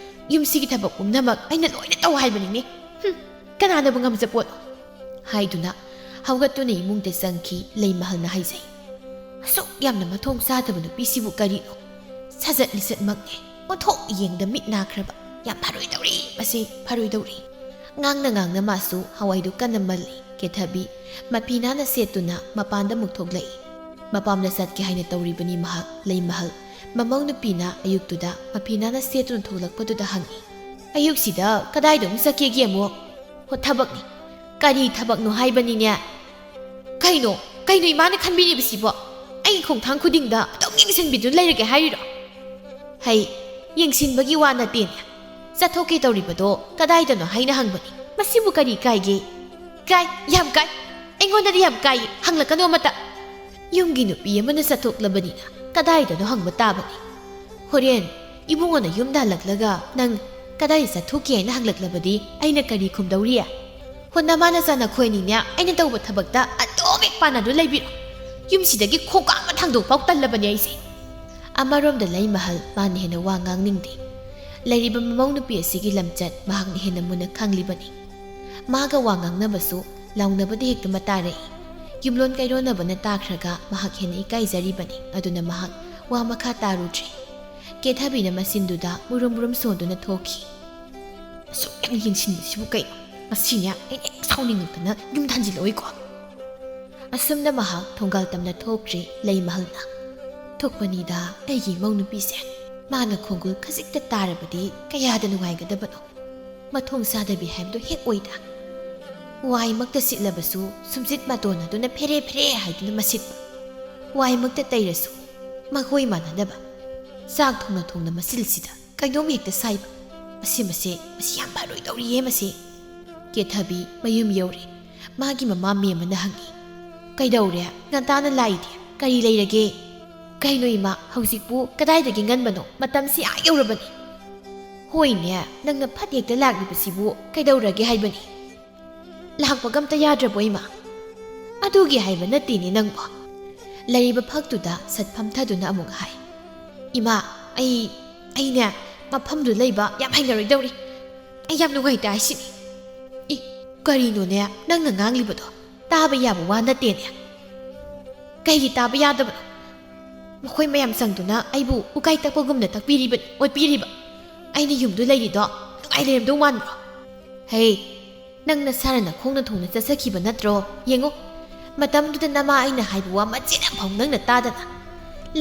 ꯌꯨꯝꯁꯤꯒꯤ ꯊꯕꯛ ꯄꯨꯝꯅꯃꯛ ꯑꯩꯅ ꯂꯣꯏꯅ ꯇꯧ ꯍꯥꯏꯕꯅꯤꯅꯦ꯫ ꯍꯨꯝ, ꯀꯅꯥꯅꯕꯨ ꯉꯝꯖꯄꯣꯠꯅꯣ?" ꯍꯥꯏꯗꯨꯅ ꯍꯧꯒꯠꯇꯨꯅ ꯏꯃꯨꯡꯗ ꯆꯪꯈꯤ ꯂꯩꯃꯍꯜꯅ ꯍꯥꯏꯖꯩ꯫ "ꯑꯁꯨꯛ ꯌꯥꯝꯅ ꯃꯊꯣꯡ ꯆꯥꯗꯕ ꯅꯨꯄꯤꯁꯤꯕꯨ ꯀꯔꯤꯅꯣ? ꯁꯥꯖꯠ ꯂꯤꯆꯠꯃꯛꯅꯦ꯫ ꯑꯣꯟꯊꯣꯛ ꯌꯦꯡꯗ ꯃꯤꯠ ꯅꯥꯈ꯭ꯔꯕ꯫ ꯌꯥꯝ ꯐꯔꯣꯏꯗꯧꯔꯤ ꯃꯁꯤ, ꯐꯔꯣꯏꯗꯧꯔꯤ꯫" ꯉꯥꯡꯅ ꯉꯥꯡꯅ ꯃꯥꯁꯨ ꯍꯋꯥꯏꯗꯨ ꯀꯟꯅ ꯃꯜꯂꯤ꯫ ꯀꯦꯊꯕꯤ ꯃꯐꯤ ꯅꯥꯟꯅ ꯁꯦꯠꯇꯨꯅ ꯃꯄꯥꯟꯗ ꯑꯃꯨꯛ ꯊꯣꯛꯂꯛꯏ꯫ ꯃꯄꯥꯝꯗ ꯆꯠꯀꯦ ꯍꯥꯏꯅ ꯇꯧꯔꯤꯕꯅꯤ ꯃꯍꯥꯛ꯫ ꯂꯩꯃꯍꯜ ꯃꯃꯧ ꯅꯨꯄꯤꯅ ꯑꯌꯨꯛꯇꯨꯗ ꯃꯐꯤ ꯅꯥꯟꯅ ꯁꯦꯠꯇꯨꯅ ꯊꯣꯛꯂꯛꯄꯗꯨꯗ ꯍꯪꯉꯤ, "ꯑꯌꯨꯛꯁꯤꯗ ꯀꯗꯥꯏꯗ ꯑꯃꯨꯛ ꯆꯠꯀꯦꯒꯦ ꯑꯃꯨꯛ?" "ꯍꯣ, ꯊꯕꯛꯅꯤ꯫" "ꯀꯔꯤ ꯊꯕꯛꯅꯣ ꯍꯥꯏꯕꯅꯤꯅꯦ?" "ꯀꯩꯅꯣ, ꯀꯩꯅꯣ ꯏꯃꯥꯅ ꯈꯟꯕꯤꯔꯤꯕꯁꯤꯕꯣ? ꯑꯩꯒꯤ ꯈꯣꯡꯊꯥꯡ ꯈꯨꯗꯤꯡꯗ ꯑꯗꯨꯝ ꯌꯦꯡꯁꯤꯟꯕꯤꯗꯨꯅ ꯂꯩꯔꯒꯦ ꯍꯥꯏꯔꯤꯔꯣ?" "ꯍꯩ, ꯌꯦꯡꯁꯤꯟꯕꯒꯤ ꯋꯥ ꯅꯠꯇꯦꯅꯦ꯫ ꯆꯠꯊꯣꯛꯀꯦ ꯇꯧꯔꯤꯕꯗꯣ ꯀꯗꯥꯏꯗꯅꯣ ꯍꯥꯏꯅ ꯍꯪꯕꯅꯤ꯫ ꯃꯁꯤꯕꯨ ꯀꯔꯤ ꯀꯥꯏꯒꯦ?" "ꯀꯥꯏ, ꯌꯥꯝ ꯀꯥꯏ꯫ ꯑꯩꯉꯣꯟꯗꯗꯤ ꯌꯥꯝ ꯀꯥꯏ꯫ ꯍꯪꯂꯛꯀꯅꯨ ꯑꯃꯇ꯫" ꯌꯨꯝꯒꯤ ꯅꯨꯄꯤ ꯑꯃꯅ ꯆꯠꯊꯣꯛꯂꯕꯅꯤꯅ ꯀꯗꯥꯏꯗꯅꯣ ꯍꯪꯕ ꯇꯥꯕꯅꯤ꯫ ꯍꯣꯔꯦꯟ ꯏꯕꯨꯡꯉꯣꯅ ꯌꯨꯝꯗ ꯍꯜꯂꯛꯂꯒ ꯅꯪ ꯀꯗꯥꯏ ꯆꯠꯊꯣꯛꯀꯦ ꯍꯥꯏꯅ ꯍꯪꯂꯛꯂꯕꯗꯤ ꯑꯩꯅ ꯀꯔꯤ ꯈꯨꯝꯗꯧꯔꯤ? ꯍꯣ, ꯅꯃꯥ ꯅꯆꯥ ꯅꯈꯣꯏ ꯑꯅꯤꯅꯦ ꯑꯩꯅ ꯇꯧꯕ ꯊꯕꯛꯇ ꯑꯗꯨꯝ ꯍꯦꯛ ꯄꯥꯟꯅꯗꯨ ꯂꯩꯕꯤꯔꯣ꯫ ꯌꯨꯝꯁꯤꯗꯒꯤ ꯈꯣꯡꯀꯥꯞ ꯑꯃ ꯊꯥꯡꯗꯣꯛ ꯐꯥꯎ ꯇꯜꯂꯕꯅꯤ ꯑꯩꯁꯦ꯫ ꯑꯃꯔꯣꯝꯗ ꯂꯩꯃꯍꯜ ꯃꯥꯅ ꯍꯦꯟꯅ ꯋꯥ ꯉꯥꯡꯅꯤꯡꯗꯦ꯫ ꯂꯩꯔꯤꯕ ꯃꯃꯧ ꯅꯨꯄꯤ ꯑꯁꯤꯒꯤ ꯂꯝꯆꯠ ꯃꯍꯥꯛꯅ ꯍꯦꯟꯅ ꯃꯨꯟꯅ ꯈꯪꯂꯤꯕꯅꯤ꯫ ꯃꯥꯒ ꯋꯥ ꯉꯥꯡꯅꯕꯁꯨ ꯂꯥꯎꯅꯕꯗ ꯍꯦꯛꯇ ꯃꯇꯥꯔꯛꯏ꯫ ꯌꯨꯝꯂꯣꯟ ꯀꯩꯔꯣꯟꯅꯕꯅ ꯇꯥꯈ꯭ꯔꯒ ꯃꯍꯥꯛ ꯍꯦꯟꯅ ꯏꯀꯥꯏꯖꯔꯤꯕꯅꯤ꯫ ꯑꯗꯨꯅ ꯃꯍꯥꯛ ꯋꯥ ꯃꯈꯥ ꯇꯥꯔꯨꯗ꯭ꯔꯦ꯫ ꯀꯦꯊꯕꯤꯅ ꯃꯆꯤꯟꯗꯨꯗ ꯃꯨꯔꯨꯝ ꯃꯨꯔꯨꯝ ꯁꯣꯟꯗꯨꯅ ꯊꯣꯛꯈꯤ꯫ "ꯑꯁꯨꯛ ꯌꯥꯝ ꯌꯦꯡꯁꯤꯟꯕꯁꯤꯕꯨ ꯀꯩꯅꯣ? ꯉꯁꯤꯅꯦ ꯑꯩꯅ ꯍꯦꯛ ꯁꯥꯎꯅꯤꯡꯉꯛꯇꯅ ꯌꯨꯝꯗ ꯍꯟꯖꯤꯜꯂꯛꯑꯣꯏꯀꯣ?" ꯑꯁꯨꯝꯅ ꯃꯍꯥꯛ ꯊꯣꯡꯒꯥꯜ ꯇꯝꯅ ꯊꯣꯛꯈ꯭ꯔꯦ ꯂꯩꯃꯍꯜꯅ꯫ "ꯊꯣꯛꯄꯅꯤꯗ ꯑꯩꯒꯤ ꯏꯃꯧ ꯅꯨꯄꯤꯁꯦ꯫ ꯃꯥꯅ ꯈꯣꯡꯒꯨꯜ ꯈꯖꯤꯛꯇ ꯇꯥꯔꯕꯗꯤ ꯀꯌꯥꯗ ꯅꯨꯡꯉꯥꯏꯒꯗꯕꯅꯣ꯫ ꯃꯊꯣꯡ ꯆꯥꯗꯕꯤ ꯍꯥꯏꯕꯗꯨ ꯍꯦꯛ ꯑꯣꯏꯗ꯫ ꯋꯥꯏꯃꯛꯇ ꯁꯤꯠꯂꯕꯁꯨ ꯁꯨꯝꯁꯤꯠ ꯃꯇꯣꯟ ꯑꯗꯨꯅ ꯐꯦꯔꯦ ꯐꯦꯔꯦ ꯍꯥꯏꯗꯨꯅ ꯃꯁꯤꯠꯄ꯫ ꯋꯥꯏꯃꯛꯇ ꯇꯩꯔꯁꯨ ꯃꯈꯣꯏ ꯃꯥꯟꯅꯗꯕ꯫ ꯆꯥꯛ ꯊꯣꯡꯅ ꯊꯣꯡꯅ ꯃꯆꯤꯜꯁꯤꯗ ꯀꯩꯅꯣꯝ ꯍꯦꯛꯇ ꯁꯥꯏꯕ꯫ ꯃꯁꯤ, ꯃꯁꯤ, ꯃꯁꯤ ꯌꯥꯝ ꯐꯔꯣꯏꯗꯧꯔꯤꯌꯦ ꯃꯁꯤ꯫" ꯀꯦꯊꯕꯤ ꯃꯌꯨꯝ ꯌꯧꯔꯦ꯫ ꯃꯥꯒꯤ ꯃꯃꯥ ꯃꯦꯝꯃꯅ ꯍꯪꯉꯤ, "ꯀꯩꯗꯧꯔꯦ? ꯉꯟꯇꯥꯅ ꯂꯥꯛꯏꯗꯤ ꯀꯔꯤ ꯂꯩꯔꯒꯦ?" "ꯀꯩꯅꯣ ꯏꯃꯥ, ꯍꯧꯖꯤꯛꯄꯨ ꯀꯗꯥꯏꯗꯒꯤ ꯉꯟꯕꯅꯣ? ꯃꯇꯝꯁꯤ ꯑꯥ ꯌꯧꯔꯕꯅꯤ꯫" "ꯍꯣꯏꯅꯦ, ꯅꯪꯅ ꯐꯠ ꯍꯦꯛꯇ ꯂꯥꯛꯂꯤꯕꯁꯤꯕꯨ ꯀꯩꯗꯧꯔꯒꯦ ꯍꯥꯏꯕꯅꯤ? ꯂꯥꯛꯄꯒ ꯑꯝꯇ ꯌꯥꯗ꯭ꯔꯕꯣ ꯏꯃꯥ?" "ꯑꯗꯨꯒꯤ ꯍꯥꯏꯕ ꯅꯠꯇꯦꯅꯦ ꯅꯪꯕꯣ꯫ ꯂꯩꯔꯤꯕ ꯐꯛꯇꯨꯗ ꯁꯠ ꯐꯝꯊꯗꯨꯅ ꯑꯃꯨꯛ ꯍꯥꯏ, "ꯏꯃꯥ, ꯑꯩ, ꯑꯩꯅꯦ, ꯃꯐꯝꯗꯨ ꯂꯩꯕ ꯌꯥꯝ ꯍꯩꯅꯔꯣꯏꯗꯧꯔꯤ꯫ ꯑꯩ ꯌꯥꯝ ꯅꯨꯡꯉꯥꯏꯇꯦ ꯍꯥꯏꯁꯤꯅꯤ꯫ ꯏ, ꯀꯔꯤꯅꯣꯅꯦ ꯅꯪꯅ ꯉꯥꯡꯂꯤꯕꯗꯣ? ꯇꯥꯕ ꯌꯥꯕ ꯋꯥ ꯅꯠꯇꯦꯅꯦ꯫ ꯀꯩꯒꯤ ꯇꯥꯕ ꯌꯥꯗꯕꯅꯣ? ꯃꯈꯣꯏ ꯃꯌꯥꯝ ꯆꯪꯗꯨꯅ ꯑꯩꯕꯨ ꯎꯀꯥꯏ ꯇꯛꯄꯒꯨꯝꯅ ꯇꯛꯄꯤꯔꯤꯕꯅꯤ, ꯑꯣꯠꯄꯤꯔꯤꯕ꯫ ꯑꯩꯅ ꯌꯨꯝꯗꯨ ꯂꯩꯔꯤꯗꯣ ꯅꯨꯡꯉꯥꯏ ꯂꯩꯔꯝꯗꯧ ꯃꯥꯟꯕ꯭ꯔꯣ? ꯍꯦ, ꯅꯪ ꯅꯁꯥꯅ ꯅꯈꯣꯡꯅ ꯊꯣꯡꯅ ꯆꯠꯆꯈꯤꯕ ꯅꯠꯇ꯭ꯔꯣ? ꯌꯦꯡꯉꯨ, ꯃꯇꯝꯗꯨꯗ ꯅꯃꯥ ꯑꯩꯅ ꯍꯥꯏꯕ ꯋꯥ ꯃꯆꯦꯠ ꯑꯃꯐꯥꯎ ꯅꯪꯅ ꯇꯥꯗꯅ꯫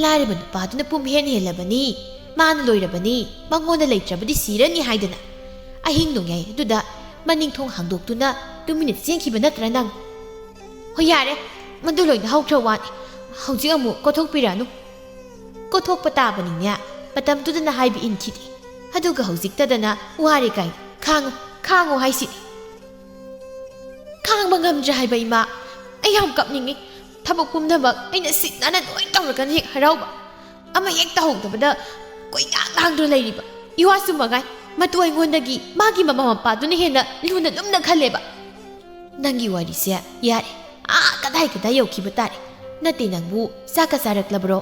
ꯂꯥꯏꯔꯕ ꯅꯨꯄꯥꯗꯨꯅ ꯄꯨꯝ ꯍꯦꯟ ꯍꯦꯜꯂꯕꯅꯤ, ꯃꯥꯅ ꯂꯣꯏꯔꯕꯅꯤ, ꯃꯉꯣꯟꯗ ꯂꯩꯇ꯭ꯔꯕꯗꯤ ꯁꯤꯔꯅꯤ ꯍꯥꯏꯗꯅ ꯑꯍꯤꯡ ꯅꯣꯡꯌꯥꯏ ꯑꯗꯨꯗ ꯃꯅꯤꯡ ꯊꯣꯡ ꯍꯥꯡꯗꯣꯛꯇꯨꯅ ꯇꯨꯃꯤꯟꯅ ꯆꯦꯟꯈꯤꯕ ꯅꯠꯇ꯭ꯔꯥ ꯅꯪ?" "ꯍꯣꯏ, ꯌꯥꯔꯦ, ꯃꯗꯨ ꯂꯣꯏꯅ ꯍꯧꯈ꯭ꯔ ꯋꯥꯅꯤ꯫ ꯍꯧꯖꯤꯛ ꯑꯃꯨꯛ ꯀꯣꯊꯣꯛꯄꯤꯔꯛꯑꯅꯨ꯫ ꯀꯣꯊꯣꯛꯄ ꯇꯥꯕꯅꯤꯅꯦ, ꯃꯇꯝꯗꯨꯗꯅ ꯍꯥꯏꯕ ꯏꯟꯈꯤꯗꯦ꯫ ꯑꯗꯨꯒ ꯍꯧꯖꯤꯛꯇꯗꯅ ꯋꯥꯔꯦ ꯀꯥꯏꯅ꯫ ꯈꯥꯡꯉꯨ, ꯈꯥꯡꯉꯨ ꯍꯥꯏꯁꯤꯅꯤ꯫ ꯈꯥꯡꯕ ꯉꯝꯗ꯭ꯔꯦ ꯍꯥꯏꯕ ꯏꯃꯥ꯫ ꯑꯩ ꯌꯥꯝ ꯀꯞꯅꯤꯡꯉꯤ꯫ ꯊꯕꯛ ꯄꯨꯝꯅꯃꯛ ꯑꯩꯅ ꯁꯤꯠ ꯅꯥꯟꯅ ꯂꯣꯏ ꯇꯧꯔꯒꯅ ꯍꯦꯛ ꯍꯔꯥꯎꯕ꯫ ꯑꯃ ꯍꯦꯛ ꯇꯧꯍꯧꯗꯕꯗ ꯀꯣꯏꯉꯥꯡ ꯉꯥꯡꯗꯨꯅ ꯂꯩꯔꯤꯕ ꯏꯋꯥꯁꯨ ꯃꯉꯥꯏ꯫ ꯃꯇꯨ ꯑꯩꯉꯣꯟꯗꯒꯤ ꯃꯥꯒꯤ ꯃꯃꯥ ꯃꯄꯥꯗꯨꯅ ꯍꯦꯟꯅ ꯂꯨꯅ ꯂꯨꯝꯅ ꯈꯜꯂꯦꯕ꯫ ꯅꯪꯒꯤ ꯋꯥꯔꯤꯁꯦ ꯌꯥꯔꯦ꯫ ꯑꯥ, ꯀꯗꯥꯏ ꯀꯗꯥꯏ ꯌꯧꯈꯤꯕ ꯇꯥꯔꯦ꯫ ꯅꯠꯇꯦ, ꯅꯪꯕꯨ ꯆꯥꯛꯀ ꯆꯥꯔꯛꯂꯕ꯭ꯔꯣ?"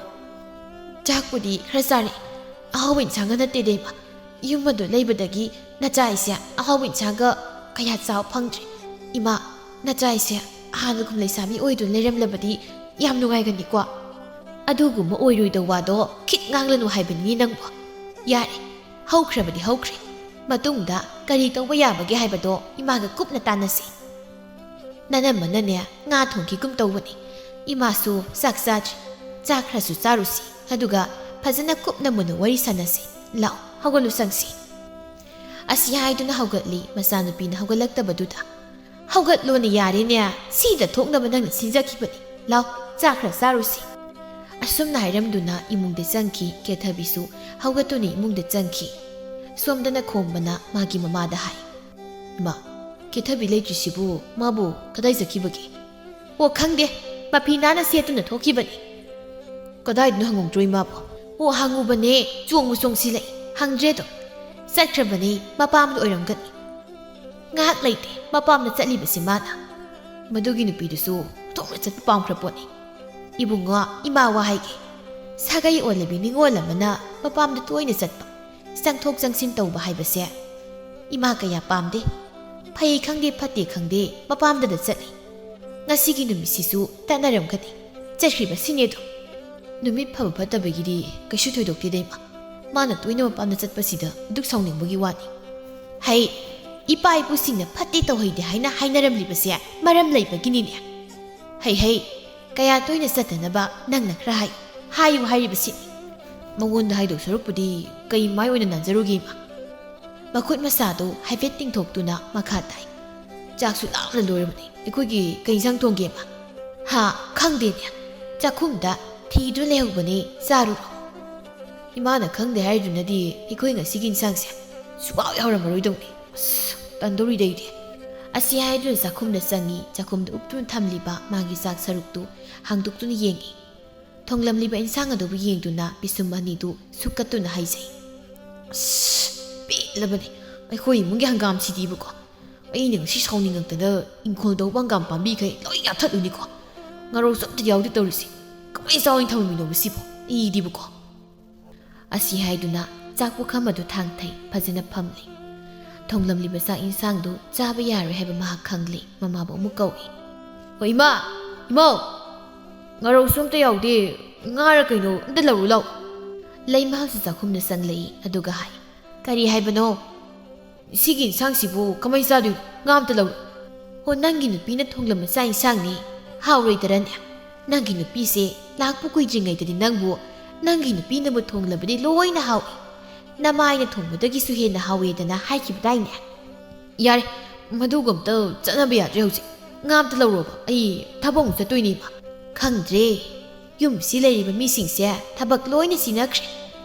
"ꯆꯥꯛꯄꯨꯗꯤ ꯈꯔ ꯆꯥꯔꯦ꯫ ꯑꯍꯥꯎꯕ ꯏꯟꯁꯥꯡꯒ ꯅꯠꯇꯦꯗ ꯏꯃꯥ꯫ ꯌꯨꯝ ꯑꯗꯨ ꯂꯩꯕꯗꯒꯤ ꯅꯆꯥ ꯑꯩꯁꯦ ꯑꯍꯥꯎꯕ ꯏꯟꯁꯥꯡꯒ ꯀꯌꯥ ꯆꯥꯕ ꯐꯪꯗ꯭ꯔꯦ꯫ ꯏꯃꯥ, ꯅꯆꯥ ꯑꯩꯁꯦ ꯍꯥꯟꯅꯒꯨꯝ ꯂꯩꯁꯥꯕꯤ ꯑꯣꯏꯗꯨꯅ ꯂꯩꯔꯝꯂꯕꯗꯤ ꯌꯥꯝ ꯅꯨꯡꯉꯥꯏꯒꯅꯤꯀꯣ꯫ ꯑꯗꯨꯒꯨꯝꯕ ꯑꯣꯏꯔꯣꯏꯗꯧ ꯋꯥꯗꯣ ꯈꯤꯠ ꯉꯥꯡꯂꯅꯨ ꯍꯥꯏꯕꯅꯤꯅꯦ ꯅꯪꯕꯨ꯫ ꯌꯥꯔꯦ, ꯍꯧꯈ꯭ꯔꯕꯗꯤ ꯍꯧꯈ꯭ꯔꯦ꯫ ꯃꯇꯨꯡꯗ ꯀꯔꯤ ꯇꯧꯕ ꯌꯥꯕꯒꯦ ꯍꯥꯏꯕꯗꯣ ꯏꯃꯥꯒ ꯀꯨꯞꯅ ꯇꯥꯟꯅꯁꯤ꯫ ꯅꯅꯝꯃꯅꯅꯦ ꯉꯥ ꯊꯣꯡꯈꯤꯒꯨꯝ ꯇꯧꯕꯅꯤ꯫ ꯏꯃꯥꯁꯨ ꯆꯥꯛ ꯆꯥꯗ꯭ꯔꯤ꯫ ꯆꯥꯛ ꯈꯔꯁꯨ ꯆꯥꯔꯨꯁꯤ꯫ ꯑꯗꯨꯒ ꯐꯖꯅ ꯀꯨꯞꯅ ꯃꯨꯟꯅ ꯋꯥꯔꯤ ꯁꯥꯟꯅꯁꯤ꯫ ꯂꯥꯛꯑꯣ, ꯍꯧꯒꯠꯂꯨ ꯆꯪꯁꯤ꯫ ꯑꯁꯤ ꯍꯥꯏꯗꯨꯅ ꯍꯧꯒꯠꯂꯤ ꯃꯆꯥꯅꯨꯄꯤꯅ ꯍꯧꯒꯠꯂꯛꯇꯕꯗꯨꯗ꯫ "ꯍꯧꯒꯠꯂꯣꯅꯦ, ꯌꯥꯔꯦꯅꯦ, ꯁꯤꯗ ꯊꯣꯛꯅꯕ ꯅꯪꯅ ꯁꯤꯟꯖꯈꯤꯕꯅꯤ꯫ ꯂꯥꯎ, ꯆꯥ ꯈꯔ ꯆꯥꯔꯨꯁꯤ꯫" ꯑꯁꯨꯝꯅ ꯍꯥꯏꯔꯝꯗꯨꯅ ꯏꯃꯨꯡꯗ ꯆꯪꯈꯤ꯫ ꯀꯦꯊꯕꯤꯁꯨ ꯍꯧꯒꯠꯇꯨꯅ ꯏꯃꯨꯡꯗ ꯆꯪꯈꯤ꯫ ꯁꯣꯝꯗꯅ ꯈꯣꯝꯕꯅ ꯃꯥꯒꯤ ꯃꯃꯥꯗ ꯍꯥꯏ, "ꯏꯃꯥ, ꯀꯦꯊꯕꯤ ꯂꯩꯇ꯭ꯔꯤꯁꯤꯕꯨ ꯃꯥꯕꯨ ꯀꯗꯥꯏ ꯆꯠꯈꯤꯕꯒꯦ?" "ꯑꯣ, ꯈꯪꯗꯦ, ꯃꯐꯤ ꯅꯥꯟꯅ ꯁꯦꯠꯇꯨꯅ ꯊꯣꯛꯈꯤꯕꯅꯤ꯫" "ꯀꯗꯥꯏꯗꯅꯣ ꯍꯪꯍꯧꯗ꯭ꯔꯣ ꯏꯃꯥꯕꯨ?" "ꯑꯣ, ꯍꯪꯉꯨꯕꯅꯦ, ꯆꯣꯡꯕꯨ ꯆꯣꯡꯁꯤꯜꯂꯛꯏ, ꯍꯪꯗ꯭ꯔꯦꯗꯣ꯫ ꯆꯠꯈ꯭ꯔꯕꯅꯦ, ꯃꯄꯥꯝꯗ ꯑꯣꯏꯔꯝꯒꯅꯤ꯫" "ꯉꯥꯏꯍꯥꯛ ꯂꯩꯇꯦ, ꯃꯄꯥꯝꯗ ꯆꯠꯂꯤꯕꯁꯤ ꯃꯥꯅ꯫ ꯃꯗꯨꯒꯤ ꯅꯨꯄꯤꯗꯨꯁꯨ ꯊꯣꯛꯅ ꯆꯠꯄ ꯄꯥꯝꯈ꯭ꯔ ꯄꯣꯠꯅꯤ꯫" ꯏꯕꯨꯡꯉꯣ, ꯏꯃꯥ ꯋꯥ ꯍꯥꯏꯒꯦ꯫ ꯁꯥꯒꯩ ꯑꯣꯜꯂꯕꯤ ꯅꯤꯉꯣꯜ ꯑꯃꯅ ꯃꯄꯥꯝꯗ ꯇꯣꯏꯅ ꯆꯠꯄ, ꯆꯪꯊꯣꯛ ꯆꯪꯁꯤꯟ ꯇꯧꯕ ꯍꯥꯏꯕꯁꯦ ꯏꯃꯥ ꯀꯌꯥ ꯄꯥꯝꯗꯦ꯫ ꯐꯩ ꯈꯪꯗꯦ ꯐꯠꯇꯦ ꯈꯪꯗꯦ ꯃꯄꯥꯝꯗꯗ ꯆꯠꯂꯤ꯫ ꯉꯁꯤꯒꯤ ꯅꯨꯃꯤꯠꯁꯤꯁꯨ ꯇꯠꯅꯔꯝꯒꯅꯤ꯫ ꯆꯠꯈ꯭ꯔꯤꯕ ꯁꯤꯅꯦꯗꯣ꯫ ꯅꯨꯃꯤꯠ ꯐꯕ ꯐꯠꯇꯕꯒꯤꯗꯤ ꯀꯩꯁꯨ ꯊꯣꯏꯗꯣꯛꯇꯦꯗ ꯏꯃꯥ꯫ ꯃꯥꯅ ꯇꯣꯏꯅ ꯃꯄꯥꯝꯗ ꯆꯠꯄꯁꯤꯗ ꯑꯗꯨꯛ ꯁꯥꯎꯅꯤꯡꯕꯒꯤ ꯋꯥꯅꯤ꯫ ꯍꯩ, ꯏꯄꯥ ꯏꯄꯨꯁꯤꯡꯅ ꯐꯠꯇꯦ ꯇꯧꯍꯩꯗꯦ ꯍꯥꯏꯅ ꯍꯥꯏꯅꯔꯝꯂꯤꯕꯁꯦ ꯃꯔꯝ ꯂꯩꯕꯒꯤꯅꯤꯅꯦ꯫ ꯍꯩ ꯍꯩ, ꯀꯌꯥ ꯇꯣꯏꯅ ꯆꯠꯇꯅꯕ ꯅꯪꯅ ꯈꯔ ꯍꯥꯏ, ꯍꯥꯏꯌꯨ ꯍꯥꯏꯔꯤꯕꯁꯤꯅꯤ꯫ ꯃꯉꯣꯟꯗ ꯍꯥꯏꯗꯧ ꯁꯔꯨꯛꯄꯨꯗꯤ ꯀꯩ ꯃꯥꯏ ꯑꯣꯏꯅ ꯅꯥꯟꯖꯔꯨꯒꯦ ꯏꯃꯥ? ꯃꯈꯨꯠ ꯃꯁꯥꯗꯨ ꯍꯥꯏꯐꯦꯠ ꯇꯤꯡꯊꯣꯛꯇꯨꯅ ꯃꯈꯥ ꯇꯥꯏ꯫ ꯆꯥꯛꯁꯨ ꯂꯥꯝꯅ ꯂꯣꯏꯔꯕꯅꯤ꯫ ꯑꯩꯈꯣꯏꯒꯤ ꯀꯩ ꯏꯟꯁꯥꯡ ꯊꯣꯡꯒꯦ ꯏꯃꯥ? ꯍꯥ, ꯈꯪꯗꯦꯅꯦ꯫ ꯆꯥꯛꯈꯨꯝꯗ ꯊꯤꯗꯨꯅ ꯂꯩꯍꯧꯕꯅꯦ, ꯆꯥꯔꯨꯔꯣ꯫ ꯏꯃꯥꯅ ꯈꯪꯗꯦ ꯍꯥꯏꯗꯨꯅꯗꯤ ꯑꯩꯈꯣꯏ ꯉꯁꯤꯒꯤ ꯏꯟꯁꯥꯡꯁꯦ ꯁꯨꯛꯌꯥꯎ ꯌꯥꯎꯔꯝꯃꯔꯣꯏꯗꯧꯅꯤ꯫ ꯑꯁ, ꯇꯟꯗꯧꯔꯤꯗ ꯑꯩꯗꯤ꯫ ꯑꯁꯤ ꯍꯥꯏꯗꯨꯅ ꯆꯥꯛꯈꯨꯝꯗ ꯆꯪꯉꯤ꯫ ꯆꯥꯛꯈꯨꯝꯗ ꯎꯞꯇꯨꯅ ꯊꯝꯂꯤꯕ ꯃꯥꯒꯤ ꯆꯥꯛ ꯁꯔꯨꯛꯇꯨ ꯍꯥꯡꯗꯣꯛꯇꯨꯅ ꯌꯦꯡꯉꯤ꯫ ꯊꯣꯡꯂꯝꯂꯤꯕ ꯏꯟꯁꯥꯡ ꯑꯗꯨꯕꯨ ꯌꯦꯡꯗꯨꯅ ꯄꯤꯁꯨꯝ ꯑꯅꯤꯗꯨ ꯁꯨꯛꯀꯠꯇꯨꯅ ꯍꯥꯏꯖꯩ꯫ ꯑꯁ, ꯄꯦꯜꯂꯕꯅꯤ ꯑꯩꯈꯣꯏ ꯏꯃꯨꯡꯒꯤ ꯍꯪꯒꯥꯝꯁꯤꯗꯤꯕꯀꯣ꯫ ꯑꯩꯅ ꯉꯁꯤ ꯁꯥꯎꯅꯤꯡꯉꯛꯇꯅ ꯏꯪꯈꯣꯜꯗ ꯍꯧꯕ ꯍꯪꯒꯥꯝ ꯄꯥꯝꯕꯤꯈꯩ ꯂꯣꯏ ꯌꯥꯟꯊꯠꯂꯨꯅꯤꯀꯣ꯫ ꯉꯥꯔꯧꯁꯨ ꯑꯝꯇ ꯌꯥꯎꯗꯦ ꯇꯧꯔꯤꯁꯤ꯫ ꯀꯃꯥꯏꯅ ꯆꯥꯎꯅ ꯊꯝꯃꯝꯃꯤꯅꯣꯕ ꯁꯤꯕꯣ? ꯑꯩꯗꯤꯕꯀꯣ꯫ ꯑꯁꯤ ꯍꯥꯏꯗꯨꯅ ꯆꯥꯛ ꯄꯨꯈꯝ ꯑꯗꯨ ꯊꯥꯡꯊꯩ, ꯐꯖꯅ ꯐꯝꯂꯦ꯫ ꯊꯣꯡꯂꯝꯂꯤꯕ ꯆꯥꯛ ꯏꯟꯁꯥꯡꯗꯨ ꯆꯥꯕ ꯌꯥꯔꯣꯏ ꯍꯥꯏꯕ ꯃꯍꯥꯛ ꯈꯪꯂꯦ꯫ ꯃꯃꯥꯕꯨ ꯑꯃꯨꯛ ꯀꯧꯏ꯫ "ꯍꯣ ꯏꯃꯥ! ꯏꯃꯧ! ꯉꯥꯔꯧꯁꯨ ꯑꯝꯇ ꯌꯥꯎꯗꯦ꯫ ꯉꯥꯔ ꯀꯩꯅꯣ ꯑꯝꯇ ꯂꯧꯔꯨ ꯂꯥꯎ!" ꯂꯩꯃꯍꯜꯁꯨ ꯆꯥꯛꯈꯨꯝꯗ ꯆꯪꯂꯛꯏ, ꯑꯗꯨꯒ ꯍꯥꯏ, "ꯀꯔꯤ ꯍꯥꯏꯕꯅꯣ? ꯁꯤꯒꯤ ꯏꯟꯁꯥꯡꯁꯤꯕꯨ ꯀꯃꯥꯏ ꯆꯥꯗꯣꯏꯅꯣ? ꯉꯥ ꯑꯝꯇ ꯂꯧꯔꯨ!" "ꯍꯣ, ꯅꯪꯒꯤ ꯅꯨꯄꯤꯅ ꯊꯣꯡꯂꯝꯕ ꯆꯥꯛ ꯏꯟꯁꯥꯡꯅꯤ꯫ ꯍꯥꯎꯔꯣꯏꯗꯔꯅꯦ? ꯅꯪꯒꯤ ꯅꯨꯄꯤꯁꯦ ꯂꯥꯛꯄ ꯀꯨꯏꯗ꯭ꯔꯤꯉꯩꯗꯗꯤ ꯅꯪꯕꯨ ꯅꯪꯒꯤ ꯅꯨꯄꯤꯅꯕꯨ ꯊꯣꯡꯂꯕꯗꯤ ꯂꯣꯏꯅ ꯍꯥꯎꯏ꯫ ꯅꯃꯥꯏꯅ ꯊꯣꯡꯕꯗꯒꯤꯁꯨ ꯍꯦꯟꯅ ꯍꯥꯎꯋꯦꯗꯅ ꯍꯥꯏꯈꯤꯕꯗꯥꯏꯅꯦ?" "ꯌꯥꯔꯦ, ꯃꯗꯨꯒ ꯑꯝꯇ ꯆꯠꯅꯕ ꯌꯥꯗ꯭ꯔꯦ ꯍꯧꯖꯤꯛ꯫ ꯉꯥ ꯑꯝꯇ ꯂꯧꯔꯣꯕ, ꯑꯩ ꯊꯕꯛ ꯑꯃꯨꯛ ꯆꯠꯇꯣꯏꯅꯦꯕ꯫ ꯈꯪꯗ꯭ꯔꯦ, ꯌꯨꯝꯁꯤ ꯂꯩꯔꯤꯕ ꯃꯤꯁꯤꯡꯁꯦ ꯊꯕꯛ ꯂꯣꯏꯅ ꯁꯤꯟꯅꯈ꯭ꯔꯦ꯫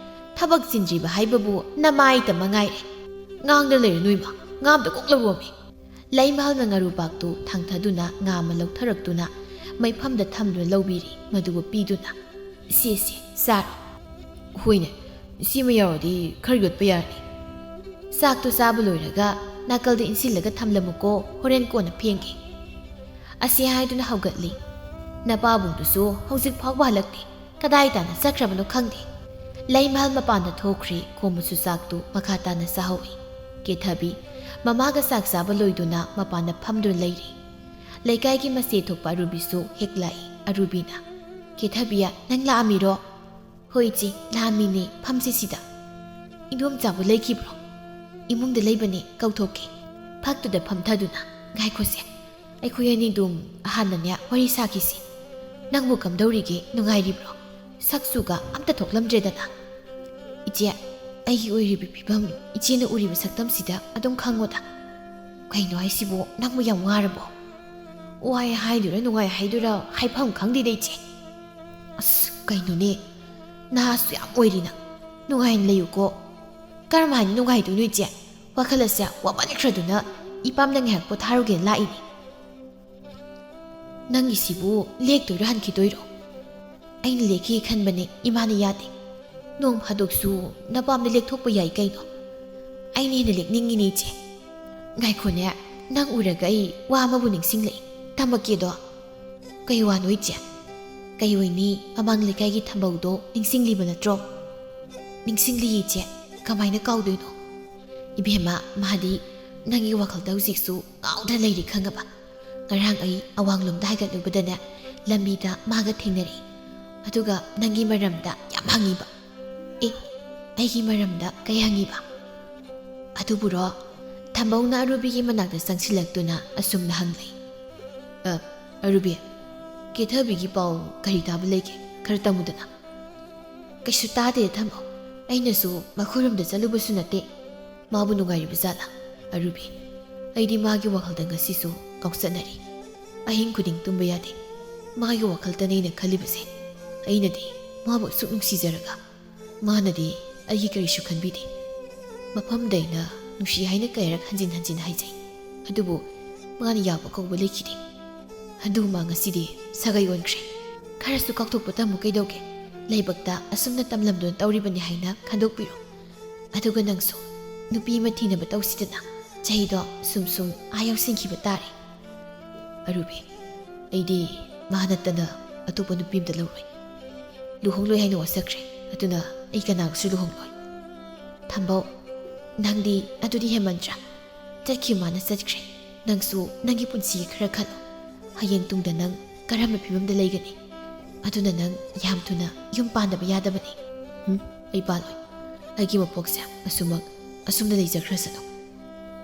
ꯊꯕꯛ ꯆꯤꯟꯗ꯭ꯔꯤꯕ ꯍꯥꯏꯕꯕꯨ ꯅꯃꯥꯏꯇ ꯃꯉꯥꯏꯔꯦ꯫ ꯉꯥꯡꯗ ꯂꯩꯔꯅꯨ ꯏꯃꯥ, ꯉꯥ ꯑꯝꯇ ꯀꯣꯛ ꯂꯧꯔꯣꯃꯤ!" ꯂꯩꯃꯍꯜꯅ ꯉꯥꯔꯨꯕꯥꯛꯇꯨ ꯊꯥꯡꯊꯗꯨꯅ ꯉꯥ ꯑꯃ ꯂꯧꯊꯔꯛꯇꯨꯅ ꯃꯩꯐꯝꯗ ꯊꯝꯗꯨꯅ ꯂꯧꯕꯤꯔꯤ, ꯃꯗꯨꯕꯨ ꯄꯤꯗꯨꯅ, "ꯁꯦ, ꯁꯦ, ꯆꯥꯔꯣ꯫ ꯍꯣꯏꯅꯦ, ꯁꯤꯃ ꯌꯥꯎꯔꯗꯤ ꯈꯔ ꯌꯣꯠꯄ ꯌꯥꯔꯅꯤ꯫ ꯆꯥꯛꯇꯨ ꯆꯥꯕ ꯂꯣꯏꯔꯒ ꯅꯥꯀꯜꯗ ꯏꯟꯁꯤꯜꯂꯒ ꯊꯝꯂꯝꯃꯨꯀꯣ, ꯍꯣꯔꯦꯟ ꯀꯣꯟꯅ ꯐꯦꯡꯒꯦ꯫" ꯑꯁꯤ ꯍꯥꯏꯗꯨꯅ ꯍꯧꯒꯠꯂꯤ꯫ ꯅꯄꯥꯕꯨꯡꯗꯨꯁꯨ ꯍꯧꯖꯤꯛ ꯐꯥꯎꯕ ꯍꯜꯂꯛꯇꯦ꯫ ꯀꯗꯥꯏ ꯇꯥꯅ ꯆꯠꯈ꯭ꯔꯕꯅꯣ ꯈꯪꯗꯦ꯫ ꯂꯩꯃꯍꯜ ꯃꯄꯥꯟꯗ ꯊꯣꯛꯈ꯭ꯔꯦ꯫ ꯈꯣꯝꯕꯁꯨ ꯆꯥꯛꯇꯨ ꯃꯈꯥ ꯇꯥꯅ ꯆꯥꯍꯧꯏ꯫ ꯀꯦꯊꯕꯤ ꯃꯃꯥꯒ ꯆꯥꯛ ꯆꯥꯕ ꯂꯣꯏꯗꯨꯅ ꯃꯄꯥꯟꯗ ꯐꯝꯗꯨꯅ ꯂꯩꯔꯤ꯫ ꯂꯩꯀꯥꯏꯒꯤ ꯃꯆꯦ ꯊꯣꯛꯄ ꯑꯔꯨꯕꯤꯁꯨ ꯍꯦꯛ ꯂꯥꯛꯏ꯫ ꯑꯔꯨꯕꯤꯅ, "ꯀꯦꯊꯕꯤ, ꯅꯪ ꯂꯥꯛꯑꯝꯃꯤꯔꯣ?" "ꯍꯣꯏ ꯏꯆꯦ, ꯂꯥꯛꯑꯝꯃꯤꯅꯦ, ꯐꯝꯁꯤ ꯁꯤꯗ꯫ ꯏꯟꯗꯣꯝꯆꯥꯕꯨ ꯂꯩꯈꯤꯕ꯭ꯔꯣ?" "ꯏꯃꯨꯡꯗ ꯂꯩꯕꯅꯦ, ꯀꯧꯊꯣꯛꯀꯦ꯫" ꯐꯛꯇꯨꯗ ꯐꯝꯊꯗꯨꯅ, "ꯉꯥꯏꯈꯣꯁꯦ, ꯑꯩꯈꯣꯏ ꯑꯅꯤꯗꯨꯝ ꯍꯥꯟꯅꯅꯦ ꯋꯥꯔꯤ ꯁꯥꯈꯤꯁꯤ꯫ ꯅꯪꯕꯨ ꯀꯝꯗꯧꯔꯤꯒꯦ, ꯅꯨꯡꯉꯥꯏꯔꯤꯕ꯭ꯔꯣ? ꯁꯛꯁꯨꯒ ꯑꯝꯇ ꯊꯣꯛꯂꯝꯗ꯭ꯔꯦꯗꯅ꯫" "ꯏꯆꯦ, ꯑꯩꯒꯤ ꯑꯣꯏꯔꯤꯕ ꯐꯤꯕꯝ ꯏꯆꯦꯅ ꯎꯔꯤꯕ ꯁꯛꯇꯝꯁꯤꯗ ꯑꯗꯨꯝ ꯈꯪꯉꯣꯗ꯫ ꯀꯩꯅꯣ ꯍꯥꯏꯁꯤꯕꯨ, ꯅꯪꯕꯨ ꯌꯥꯝ ꯋꯥꯔꯕꯣ?" "ꯋꯥꯏ ꯍꯥꯏꯗꯣꯏꯔꯥ ꯅꯨꯡꯉꯥꯏ ꯍꯥꯏꯗꯣꯏꯔꯥ ꯍꯥꯏꯐꯝ ꯈꯪꯗꯦꯗ ꯏꯆꯦ꯫" "ꯑꯁ, ꯀꯩꯅꯣꯅꯦ, ꯅꯍꯥꯁꯨ ꯌꯥꯝ ꯑꯣꯏꯔꯤ ꯅꯪ꯫ ꯅꯨꯡꯉꯥꯏꯅ ꯂꯩꯌꯨꯀꯣ꯫" "ꯀꯔꯝ ꯍꯥꯏꯅ ꯅꯨꯡꯉꯥꯏꯗꯣꯏꯅꯣ ꯏꯆꯦ? ꯋꯥꯈꯜ ꯑꯁꯦ ꯋꯥꯃꯟꯈ꯭ꯔꯗꯨꯅ ꯏꯄꯥꯝꯗ ꯉꯥꯏꯍꯥꯛ ꯄꯣꯊꯥꯔꯨꯒꯦꯅ ꯂꯥꯛꯏꯅꯤ꯫" "ꯅꯪꯒꯤꯁꯤꯕꯨ ꯂꯦꯛꯇꯣꯏꯔꯣ ꯍꯟꯈꯤꯗꯣꯏꯔꯣ?" "ꯑꯩꯅ ꯂꯦꯛꯈꯤ ꯈꯟꯕꯅꯦ, ꯏꯃꯥꯅ ꯌꯥꯗꯦ꯫" "ꯅꯣꯡ ꯐꯥꯗꯣꯛꯁꯨ ꯅꯄꯥꯝꯗ ꯂꯦꯛꯊꯣꯛꯄ ꯌꯥꯏ ꯀꯩꯅꯣ꯫" "ꯑꯩꯅ ꯍꯦꯟꯅ ꯂꯦꯛꯅꯤꯡꯉꯤꯅꯦ ꯏꯆꯦ꯫" "ꯉꯥꯏꯈꯣꯅꯦ, ꯅꯪ ꯎꯔꯒ ꯑꯩ ꯋꯥ ꯑꯃꯕꯨ ꯅꯤꯡꯁꯤꯡꯂꯛꯏ, ꯇꯝꯃꯛꯀꯦꯗꯣ꯫" "ꯀꯩ ꯋꯥꯅꯣ ꯏꯆꯦ?" "ꯀꯩ ꯑꯣꯏꯅꯤ, ꯃꯃꯥꯡ ꯂꯩꯀꯥꯏꯒꯤ ꯊꯝꯕꯧꯗꯣ ꯅꯤꯡꯁꯤꯡꯂꯤꯕ ꯅꯠꯇ꯭ꯔꯣ?" "ꯅꯤꯡꯁꯤꯡꯂꯤꯌꯦ ꯏꯆꯦ, ꯀꯃꯥꯏꯅ ꯀꯥꯎꯗꯣꯏꯅꯣ?" "ꯏꯕꯦꯝꯃ, ꯃꯥꯗꯤ ꯅꯪꯒꯤ ꯋꯥꯈꯜꯗ ꯍꯧꯖꯤꯛꯁꯨ ꯉꯥꯎꯗ ꯂꯩꯔꯤ ꯈꯪꯉꯕ? ꯉꯔꯥꯡ ꯑꯩ ꯑꯋꯥꯡꯂꯣꯝꯗ ꯍꯥꯏꯒꯠꯂꯨꯕꯗꯅꯦ, ꯂꯝꯕꯤꯗ ꯃꯥꯒ ꯊꯦꯡꯅꯔꯛꯏ꯫ ꯑꯗꯨꯒ ꯅꯪꯒꯤ ꯃꯔꯝꯗ ꯌꯥꯝ ꯍꯪꯉꯤꯕ꯫" "ꯑꯦ, ꯑꯩꯒꯤ ꯃꯔꯝꯗ ꯀꯩ ꯍꯪꯉꯤꯕ?" "ꯑꯗꯨꯕꯨꯔꯣ?" ꯊꯝꯕꯧꯅ ꯑꯔꯨꯕꯤꯒꯤ ꯃꯅꯥꯛꯇ ꯆꯪꯁꯤꯜꯂꯛꯇꯨꯅ ꯑꯁꯨꯝꯅ ꯍꯪꯂꯛꯏ꯫ "ꯑ, ꯑꯔꯨꯕꯤ, ꯀꯦꯊꯕꯤꯒꯤ ꯄꯥꯎ ꯀꯔꯤ ꯇꯥꯕ ꯂꯩꯒꯦ? ꯈꯔ ꯇꯝꯃꯨꯗꯅ꯫" "ꯀꯩꯁꯨ ꯇꯥꯗꯦ ꯊꯝꯕꯧ꯫ ꯑꯩꯅꯁꯨ ꯃꯈꯣꯏꯔꯣꯝꯗ ꯆꯠꯂꯨꯕꯁꯨ ꯅꯠꯇꯦ꯫ ꯃꯥꯕꯨ ꯅꯨꯡꯉꯥꯏꯔꯤꯕ ꯖꯥꯠꯂꯥ?" "ꯑꯔꯨꯕꯤ, ꯑꯩꯗꯤ ꯃꯥꯒꯤ ꯋꯥꯈꯜꯗ ꯉꯁꯤꯁꯨ ꯉꯥꯎꯆꯠꯅꯔꯤ꯫ ꯑꯍꯤꯡ ꯈꯨꯗꯤꯡ ꯇꯨꯝꯕ ꯌꯥꯗꯦ꯫ ꯃꯥꯒꯤ ꯋꯥꯈꯜꯗꯅꯦ ꯑꯩꯅ ꯈꯜꯂꯤꯕꯁꯦ꯫ ꯑꯩꯅꯗꯤ ꯃꯥꯕꯨ ꯑꯁꯨꯛ ꯅꯨꯡꯁꯤꯖꯔꯒ ꯃꯥꯅꯗꯤ ꯑꯩꯒꯤ ꯀꯔꯤꯁꯨ ꯈꯟꯕꯤꯗꯦ꯫ ꯃꯐꯝꯗ ꯑꯩꯅ ꯅꯨꯡꯁꯤ ꯍꯥꯏꯅ ꯀꯌꯥꯔꯛ ꯍꯟꯖꯤꯟ ꯍꯟꯖꯤꯟ ꯍꯥꯏꯖꯩ꯫ ꯑꯗꯨꯕꯨ ꯃꯥꯅ ꯌꯥꯕ ꯀꯧꯕ ꯂꯩꯈꯤꯗꯦ꯫ ꯑꯗꯨ ꯃꯥ ꯉꯁꯤꯗꯤ ꯁꯥꯒꯩ ꯑꯣꯟꯈ꯭ꯔꯦ꯫ ꯈꯔꯁꯨ ꯀꯥꯎꯊꯣꯛꯄ ꯇꯝꯃꯨ ꯀꯩꯗꯧꯒꯦ? ꯂꯥꯏꯕꯛꯇ ꯑꯁꯨꯝꯅ ꯇꯝꯂꯝꯗꯨꯅ ꯇꯧꯔꯤꯕꯅꯤ ꯍꯥꯏꯅ ꯈꯟꯗꯣꯛꯄꯤꯔꯣ꯫ ꯑꯗꯨꯒ ꯅꯪꯁꯨ ꯅꯨꯄꯤ ꯑꯃ ꯊꯤꯅꯕ ꯇꯧꯁꯤꯗꯅ꯫ ꯆꯍꯤꯗꯣ ꯁꯨꯝ ꯁꯨꯝ ꯑꯥ ꯌꯧꯁꯤꯟꯈꯤꯕ ꯇꯥꯔꯦ꯫" "ꯑꯔꯨꯕꯤ, ꯑꯩꯗꯤ ꯃꯥ ꯅꯠꯇꯅ ꯑꯇꯣꯞꯄ ꯅꯨꯄꯤ ꯑꯝꯇ ꯂꯧꯔꯣꯏ꯫ ꯂꯨꯍꯣꯡꯂꯣꯏ ꯍꯥꯏꯅ ꯋꯥꯁꯛꯈ꯭ꯔꯦ꯫ ꯑꯗꯨꯅ ꯑꯩ ꯀꯅꯥꯒꯁꯨ ꯂꯨꯍꯣꯡꯂꯣꯏ꯫ ꯊꯝꯕꯧ, ꯅꯪꯗꯤ ꯑꯗꯨꯗꯤ ꯍꯦꯟꯃꯟꯗ꯭ꯔꯥ? ꯆꯠꯈꯤꯕ ꯃꯥꯅ ꯆꯠꯈ꯭ꯔꯦ꯫ ꯅꯪꯁꯨ ꯅꯪꯒꯤ ꯄꯨꯟꯁꯤꯒꯤ ꯈꯔ ꯈꯜꯂꯣ꯫ ꯍꯌꯦꯡ ꯇꯨꯡꯗ ꯅꯪ ꯀꯔꯝꯕ ꯐꯤꯕꯝꯗ ꯂꯩꯒꯅꯤ? ꯑꯗꯨꯅ ꯅꯪ ꯌꯥꯝ ꯊꯨꯅ ꯌꯨꯝ ꯄꯥꯟꯗꯕ ꯌꯥꯗꯕꯅꯤ꯫ ꯎꯝ, ꯑꯩ ꯄꯥꯜꯂꯣꯏ꯫ ꯑꯩꯒꯤ ꯃꯄꯣꯛꯁꯦ ꯑꯁꯨꯃꯛ ꯑꯁꯨꯝꯅ ꯂꯩꯖꯈ꯭ꯔꯁꯅꯨ꯫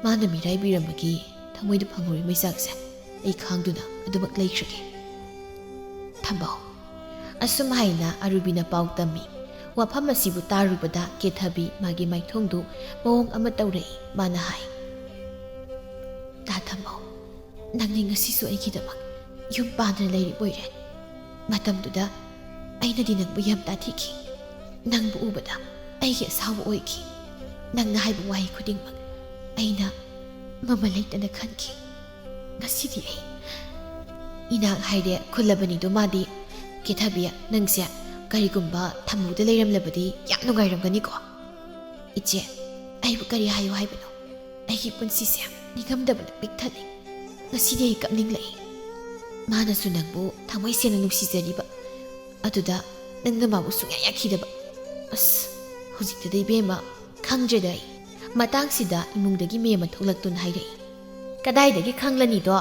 ꯃꯥꯅ ꯃꯤꯔꯥꯏꯕꯤꯔꯝꯕꯒꯤ ꯊꯃꯣꯏꯗ ꯐꯪꯍꯧꯔꯤ ꯃꯩꯆꯥꯛꯁꯦ ꯑꯩ ꯈꯥꯡꯗꯨꯅ ꯑꯗꯨꯃꯛ ꯂꯩꯈ꯭ꯔꯒꯦ꯫ ꯊꯝꯕꯧ꯫ ꯑꯁꯨꯝ ꯍꯥꯏꯅ ꯑꯔꯨꯕꯤꯅ ꯄꯥꯎ ꯇꯝꯃꯤ꯫ ꯋꯥꯐꯝ ꯑꯁꯤꯕꯨ ꯇꯥꯔꯨꯕꯗ ꯀꯦꯊꯕꯤ ꯃꯥꯒꯤ ꯃꯥꯏꯊꯣꯡꯗꯨ ꯃꯑꯣꯡ ꯑꯃ ꯇꯧꯔꯛꯏ꯫ ꯃꯥꯅ ꯍꯥꯏ, "ꯇꯥ ꯊꯝꯕꯧ, ꯅꯪꯗꯤ ꯉꯁꯤꯁꯨ ꯑꯩꯒꯤꯗꯃꯛ ꯌꯨꯝ ꯄꯥꯟꯗꯅ ꯂꯩꯔꯤꯕ ꯑꯣꯏꯔꯦ꯫ ꯃꯇꯝꯗꯨꯗ ꯑꯩꯅꯗꯤ ꯅꯪꯕꯨ ꯌꯥꯝ ꯇꯥꯊꯤꯈꯤ꯫ ꯅꯪꯕꯨ ꯎꯕꯗ ꯑꯩꯒꯤ ꯑꯁꯥꯎꯕ ꯑꯣꯏꯈꯤ꯫ ꯅꯪꯅ ꯍꯥꯏꯕ ꯋꯥꯍꯩ ꯈꯨꯗꯤꯡꯃꯛ ꯑꯩꯅ ꯃꯃꯜ ꯂꯩꯇꯅ ꯈꯟꯈꯤ꯫ ꯉꯁꯤꯗꯤ ꯑꯩ ꯏꯅꯥꯛ ꯍꯥꯏꯔꯦ ꯈꯨꯜꯂꯕꯅꯤꯗꯣ ꯃꯥꯗꯤ꯫ ꯀꯦꯊꯕꯤ, ꯅꯪꯁꯦ ꯀꯔꯤꯒꯨꯝꯕ ꯊꯝꯕꯧꯗ ꯂꯩꯔꯝꯂꯕꯗꯤ ꯌꯥꯝ ꯅꯨꯡꯉꯥꯏꯔꯝꯒꯅꯤꯀꯣ꯫ ꯏꯆꯦ, ꯑꯩꯕꯨ ꯀꯔꯤ ꯍꯥꯏꯌꯨ ꯍꯥꯏꯕꯅꯣ? ꯑꯩꯒꯤ ꯄꯨꯟꯁꯤꯁꯦ ꯅꯤꯡꯉꯝꯗꯕꯅ ꯄꯤꯛ ꯊꯜꯂꯤ꯫ ꯉꯁꯤꯗꯤ ꯑꯩ ꯀꯞꯅꯤꯡꯂꯛꯏ꯫ ꯃꯥꯅꯁꯨ ꯅꯪꯕꯨ ꯊꯃꯣꯏ ꯁꯦꯡꯅ ꯅꯨꯡꯁꯤꯖꯔꯤꯕ, ꯑꯗꯨꯗ ꯅꯪꯅ ꯃꯥꯕꯨ ꯁꯨꯡꯌꯥ ꯌꯥꯈꯤꯗꯕ꯫ ꯑꯁ, ꯍꯧꯖꯤꯛꯇꯗ ꯏꯕꯦꯝꯃ, ꯈꯪꯗ꯭ꯔꯦꯗ ꯑꯩ꯫" ꯃꯇꯥꯡꯁꯤꯗ ꯏꯃꯨꯡꯗꯒꯤ ꯃꯤ ꯑꯃ ꯊꯣꯛꯂꯛꯇꯨꯅ ꯍꯥꯏꯔꯛꯏ, "ꯀꯗꯥꯏꯗꯒꯤ ꯈꯪꯂꯅꯤꯗꯣ?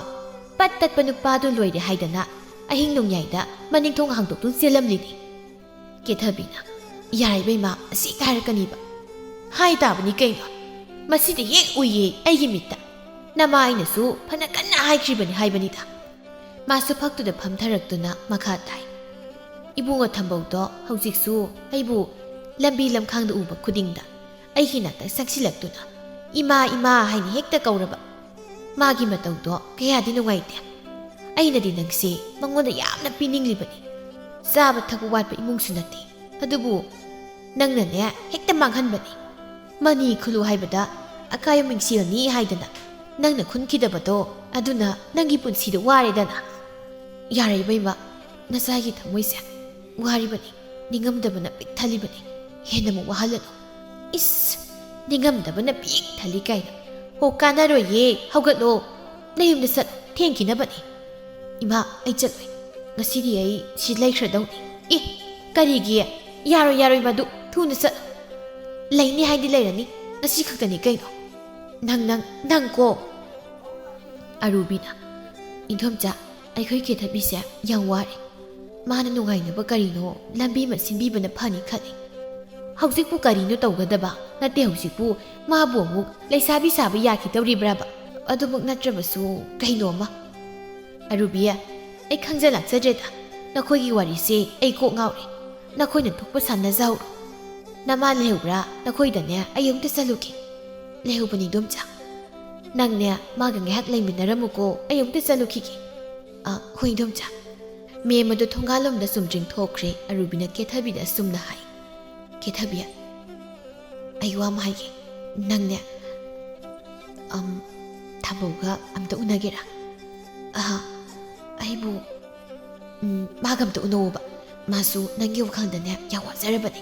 ꯄꯠ ꯇꯠꯄ ꯅꯨꯄꯥꯗꯨ ꯂꯣꯏꯔꯦ ꯍꯥꯏꯗꯅ ꯑꯍꯤꯡ ꯅꯣꯡꯌꯥꯏꯗ ꯃꯅꯤꯡ ꯊꯣꯡ ꯍꯥꯡꯗꯣꯛꯇꯨꯅ ꯆꯦꯜꯂꯝꯂꯤꯅꯤ꯫" ꯀꯦꯊꯕꯤꯅ, "ꯌꯥꯔꯦ ꯏꯕꯦꯝꯃ, ꯑꯁꯤ ꯍꯦꯛꯇ ꯍꯥꯏꯔꯛꯀꯅꯤꯕ꯫ ꯍꯥꯏ ꯇꯥꯕꯅꯤ ꯀꯩꯅꯣ꯫ ꯃꯁꯤꯗꯤ ꯍꯦꯛ ꯎꯏꯌꯦ ꯑꯩꯒꯤ ꯃꯤꯠꯇ꯫ ꯅꯃꯥ ꯑꯩꯅꯁꯨ ꯐꯅ ꯀꯟꯅ ꯍꯥꯏꯈ꯭ꯔꯤꯕꯅꯤ ꯍꯥꯏꯕꯅꯤꯗ꯫" ꯃꯥꯁꯨ ꯐꯛꯇꯨꯗ ꯐꯝꯊꯔꯛꯇꯨꯅ ꯃꯈꯥ ꯇꯥꯏ, "ꯏꯕꯨꯡꯉꯣ ꯊꯝꯕꯧꯗꯣ ꯍꯧꯖꯤꯛꯁꯨ ꯑꯩꯕꯨ ꯂꯝꯕꯤ ꯂꯝꯈꯥꯡꯗ ꯎꯕ ꯈꯨꯗꯤꯡꯗ ꯑꯩꯒꯤ ꯅꯥꯛꯇ ꯆꯪꯁꯤꯜꯂꯛꯇꯨꯅ 'ꯏꯃꯥ, ꯏꯃꯥ' ꯍꯥꯏꯅ ꯍꯦꯛꯇ ꯀꯧꯔꯕ꯫ ꯃꯥꯒꯤ ꯃꯇꯧꯗꯣ ꯀꯌꯥꯗꯤ ꯅꯨꯡꯉꯥꯏꯇꯦ꯫ ꯑꯩꯅꯗꯤ ꯅꯪꯁꯦ ꯃꯉꯣꯟꯗ ꯌꯥꯝꯅ ꯄꯤꯅꯤꯡꯂꯤꯕꯅꯤ꯫ ꯆꯥꯕ ꯊꯛꯄ ꯋꯥꯠꯄ ꯏꯃꯨꯡꯁꯨ ꯅꯠꯇꯦ꯫ ꯑꯗꯨꯕꯨ ꯅꯪꯅꯅꯦ ꯍꯦꯛꯇ ꯃꯥꯡꯍꯟꯕꯅꯤ꯫ ꯃꯅꯤ ꯈꯨꯜꯂꯨ ꯍꯥꯏꯕꯗ ꯑꯀꯥꯏꯕ ꯃꯤꯡꯁꯦꯜꯅꯤ ꯍꯥꯏꯗꯅ ꯅꯪꯅ ꯈꯨꯟꯈꯤꯗꯕꯗꯣ, ꯑꯗꯨꯅ ꯅꯪꯒꯤ ꯄꯨꯟꯁꯤꯗ ꯋꯥꯔꯦꯗꯅ꯫ ꯌꯥꯔꯦ ꯏꯕꯦꯝꯃ, ꯅꯆꯥꯒꯤ ꯊꯃꯣꯏꯁꯦ ꯋꯥꯔꯤꯕꯅꯤ, ꯅꯤꯡꯉꯝꯗꯕꯅ ꯄꯤꯛ ꯊꯜꯂꯤꯕꯅꯤ꯫ ꯍꯦꯟꯅ ꯑꯃꯨꯛ ꯋꯥꯍꯜꯂꯅꯨ꯫" "ꯏꯁ, ꯅꯤꯡꯉꯝꯗꯕꯅ ꯄꯤꯛ ꯊꯜꯂꯤ ꯀꯥꯏꯅ꯫ ꯍꯣ, ꯀꯥꯟꯅꯔꯣꯏꯌꯦ, ꯍꯧꯒꯠꯂꯣ꯫ ꯅꯌꯨꯝꯗ ꯆꯠꯂꯣ, ꯊꯦꯡꯈꯤꯅꯕꯅꯤ꯫" "ꯏꯃꯥ, ꯑꯩ ꯆꯠꯂꯣꯏ꯫ ꯉꯁꯤꯗꯤ ꯑꯩ ꯁꯤ ꯂꯩꯈ꯭ꯔꯗꯧꯅꯤ꯫ ꯑꯦ, ꯀꯔꯤꯒꯤ? ꯌꯥꯔꯣꯏ, ꯌꯥꯔꯣꯏ ꯃꯗꯨ꯫ ꯊꯨꯅ ꯆꯠꯂꯣ꯫ ꯂꯩꯅꯤ ꯍꯥꯏꯗꯤ ꯂꯩꯔꯅꯤ꯫ ꯉꯁꯤ ꯈꯛꯇꯅꯤ ꯀꯩꯅꯣ꯫ ꯅꯪ, ꯅꯪ, ꯅꯪ ꯀꯣ꯫ ꯑꯔꯨꯕꯤꯅ, "ꯏꯟꯗꯣꯝꯆꯥ, ꯑꯩꯈꯣꯏ ꯀꯦꯊꯕꯤꯁꯦ ꯌꯥꯝ ꯋꯥꯔꯦ꯫ ꯃꯥꯅ ꯅꯨꯡꯉꯥꯏꯅꯕ ꯀꯔꯤꯅꯣ ꯂꯝꯕꯤ ꯑꯃ ꯁꯤꯟꯕꯤꯕꯅ ꯐꯅꯤ ꯈꯜꯂꯤ꯫ ꯍꯧꯖꯤꯛꯄꯨ ꯀꯔꯤꯅꯣ ꯇꯧꯒꯗꯕ? ꯅꯠꯇꯦ, ꯍꯧꯖꯤꯛꯄꯨ ꯃꯥꯕꯨ ꯑꯃꯨꯛ ꯂꯩꯁꯥꯕꯤ ꯁꯥꯕ ꯌꯥꯈꯤꯗꯧꯔꯤꯕ꯭ꯔꯕ? ꯑꯗꯨꯃꯛ ꯅꯠꯇ꯭ꯔꯕꯁꯨ ꯀꯩꯅꯣ ꯑꯃ꯫" "ꯑꯔꯨꯕꯤ, ꯑꯩ ꯈꯪꯖ ꯂꯥꯛꯆꯗ꯭ꯔꯦꯗ꯫ ꯅꯈꯣꯏꯒꯤ ꯋꯥꯔꯤꯁꯦ ꯑꯩ ꯀꯣꯛ ꯉꯥꯎꯔꯦ꯫ ꯅꯈꯣꯏꯅ ꯊꯣꯛꯄ ꯁꯥꯟꯅꯖꯍꯧꯔꯣ꯫ ꯅꯃꯥ ꯂꯩꯍꯧꯕ꯭ꯔꯥ? ꯅꯈꯣꯏꯗꯅꯦ ꯑꯩ ꯑꯃꯨꯛꯇ ꯆꯠꯂꯨꯒꯦ꯫" "ꯂꯩꯍꯧꯕꯅꯤ, ꯏꯟꯗꯣꯝꯆꯥ꯫ ꯅꯪꯅꯦ ꯃꯥꯒ ꯉꯥꯏꯍꯥꯛ ꯂꯩꯃꯤꯟꯅꯔꯝꯃꯨꯀꯣ, ꯑꯩ ꯑꯃꯨꯛꯇ ꯆꯠꯂꯨꯈꯤꯒꯦ꯫" "ꯑ, ꯍꯣꯏ, ꯏꯟꯗꯣꯝꯆꯥ꯫" ꯃꯦꯝ ꯑꯗꯨ ꯊꯣꯡꯒꯥꯜꯂꯣꯝꯗ ꯆꯨꯝꯗ꯭ꯔꯤꯡ ꯊꯣꯛꯈ꯭ꯔꯦ꯫ ꯑꯔꯨꯕꯤꯅ ꯀꯦꯊꯕꯤꯗ ꯑꯁꯨꯝꯅ ꯍꯥꯏ, "ꯀꯦꯊꯕꯤ, ꯑꯩ ꯋꯥ ꯑꯃ ꯍꯥꯏꯒꯦ꯫ ꯅꯪꯅꯦ, ꯑꯝ, ꯊꯥꯕꯧꯒ ꯑꯝꯇ ꯎꯅꯒꯦꯔꯥ?" "ꯑꯍ, ꯑꯩꯕꯨ, ꯎꯝ, ꯃꯥꯒ ꯑꯝꯇ ꯎꯅꯧꯕ꯫ ꯃꯥꯁꯨ ꯅꯪꯒꯤ ꯋꯥꯈꯜꯗꯅꯦ ꯌꯥꯝ ꯋꯥꯖꯔꯕꯅꯤ꯫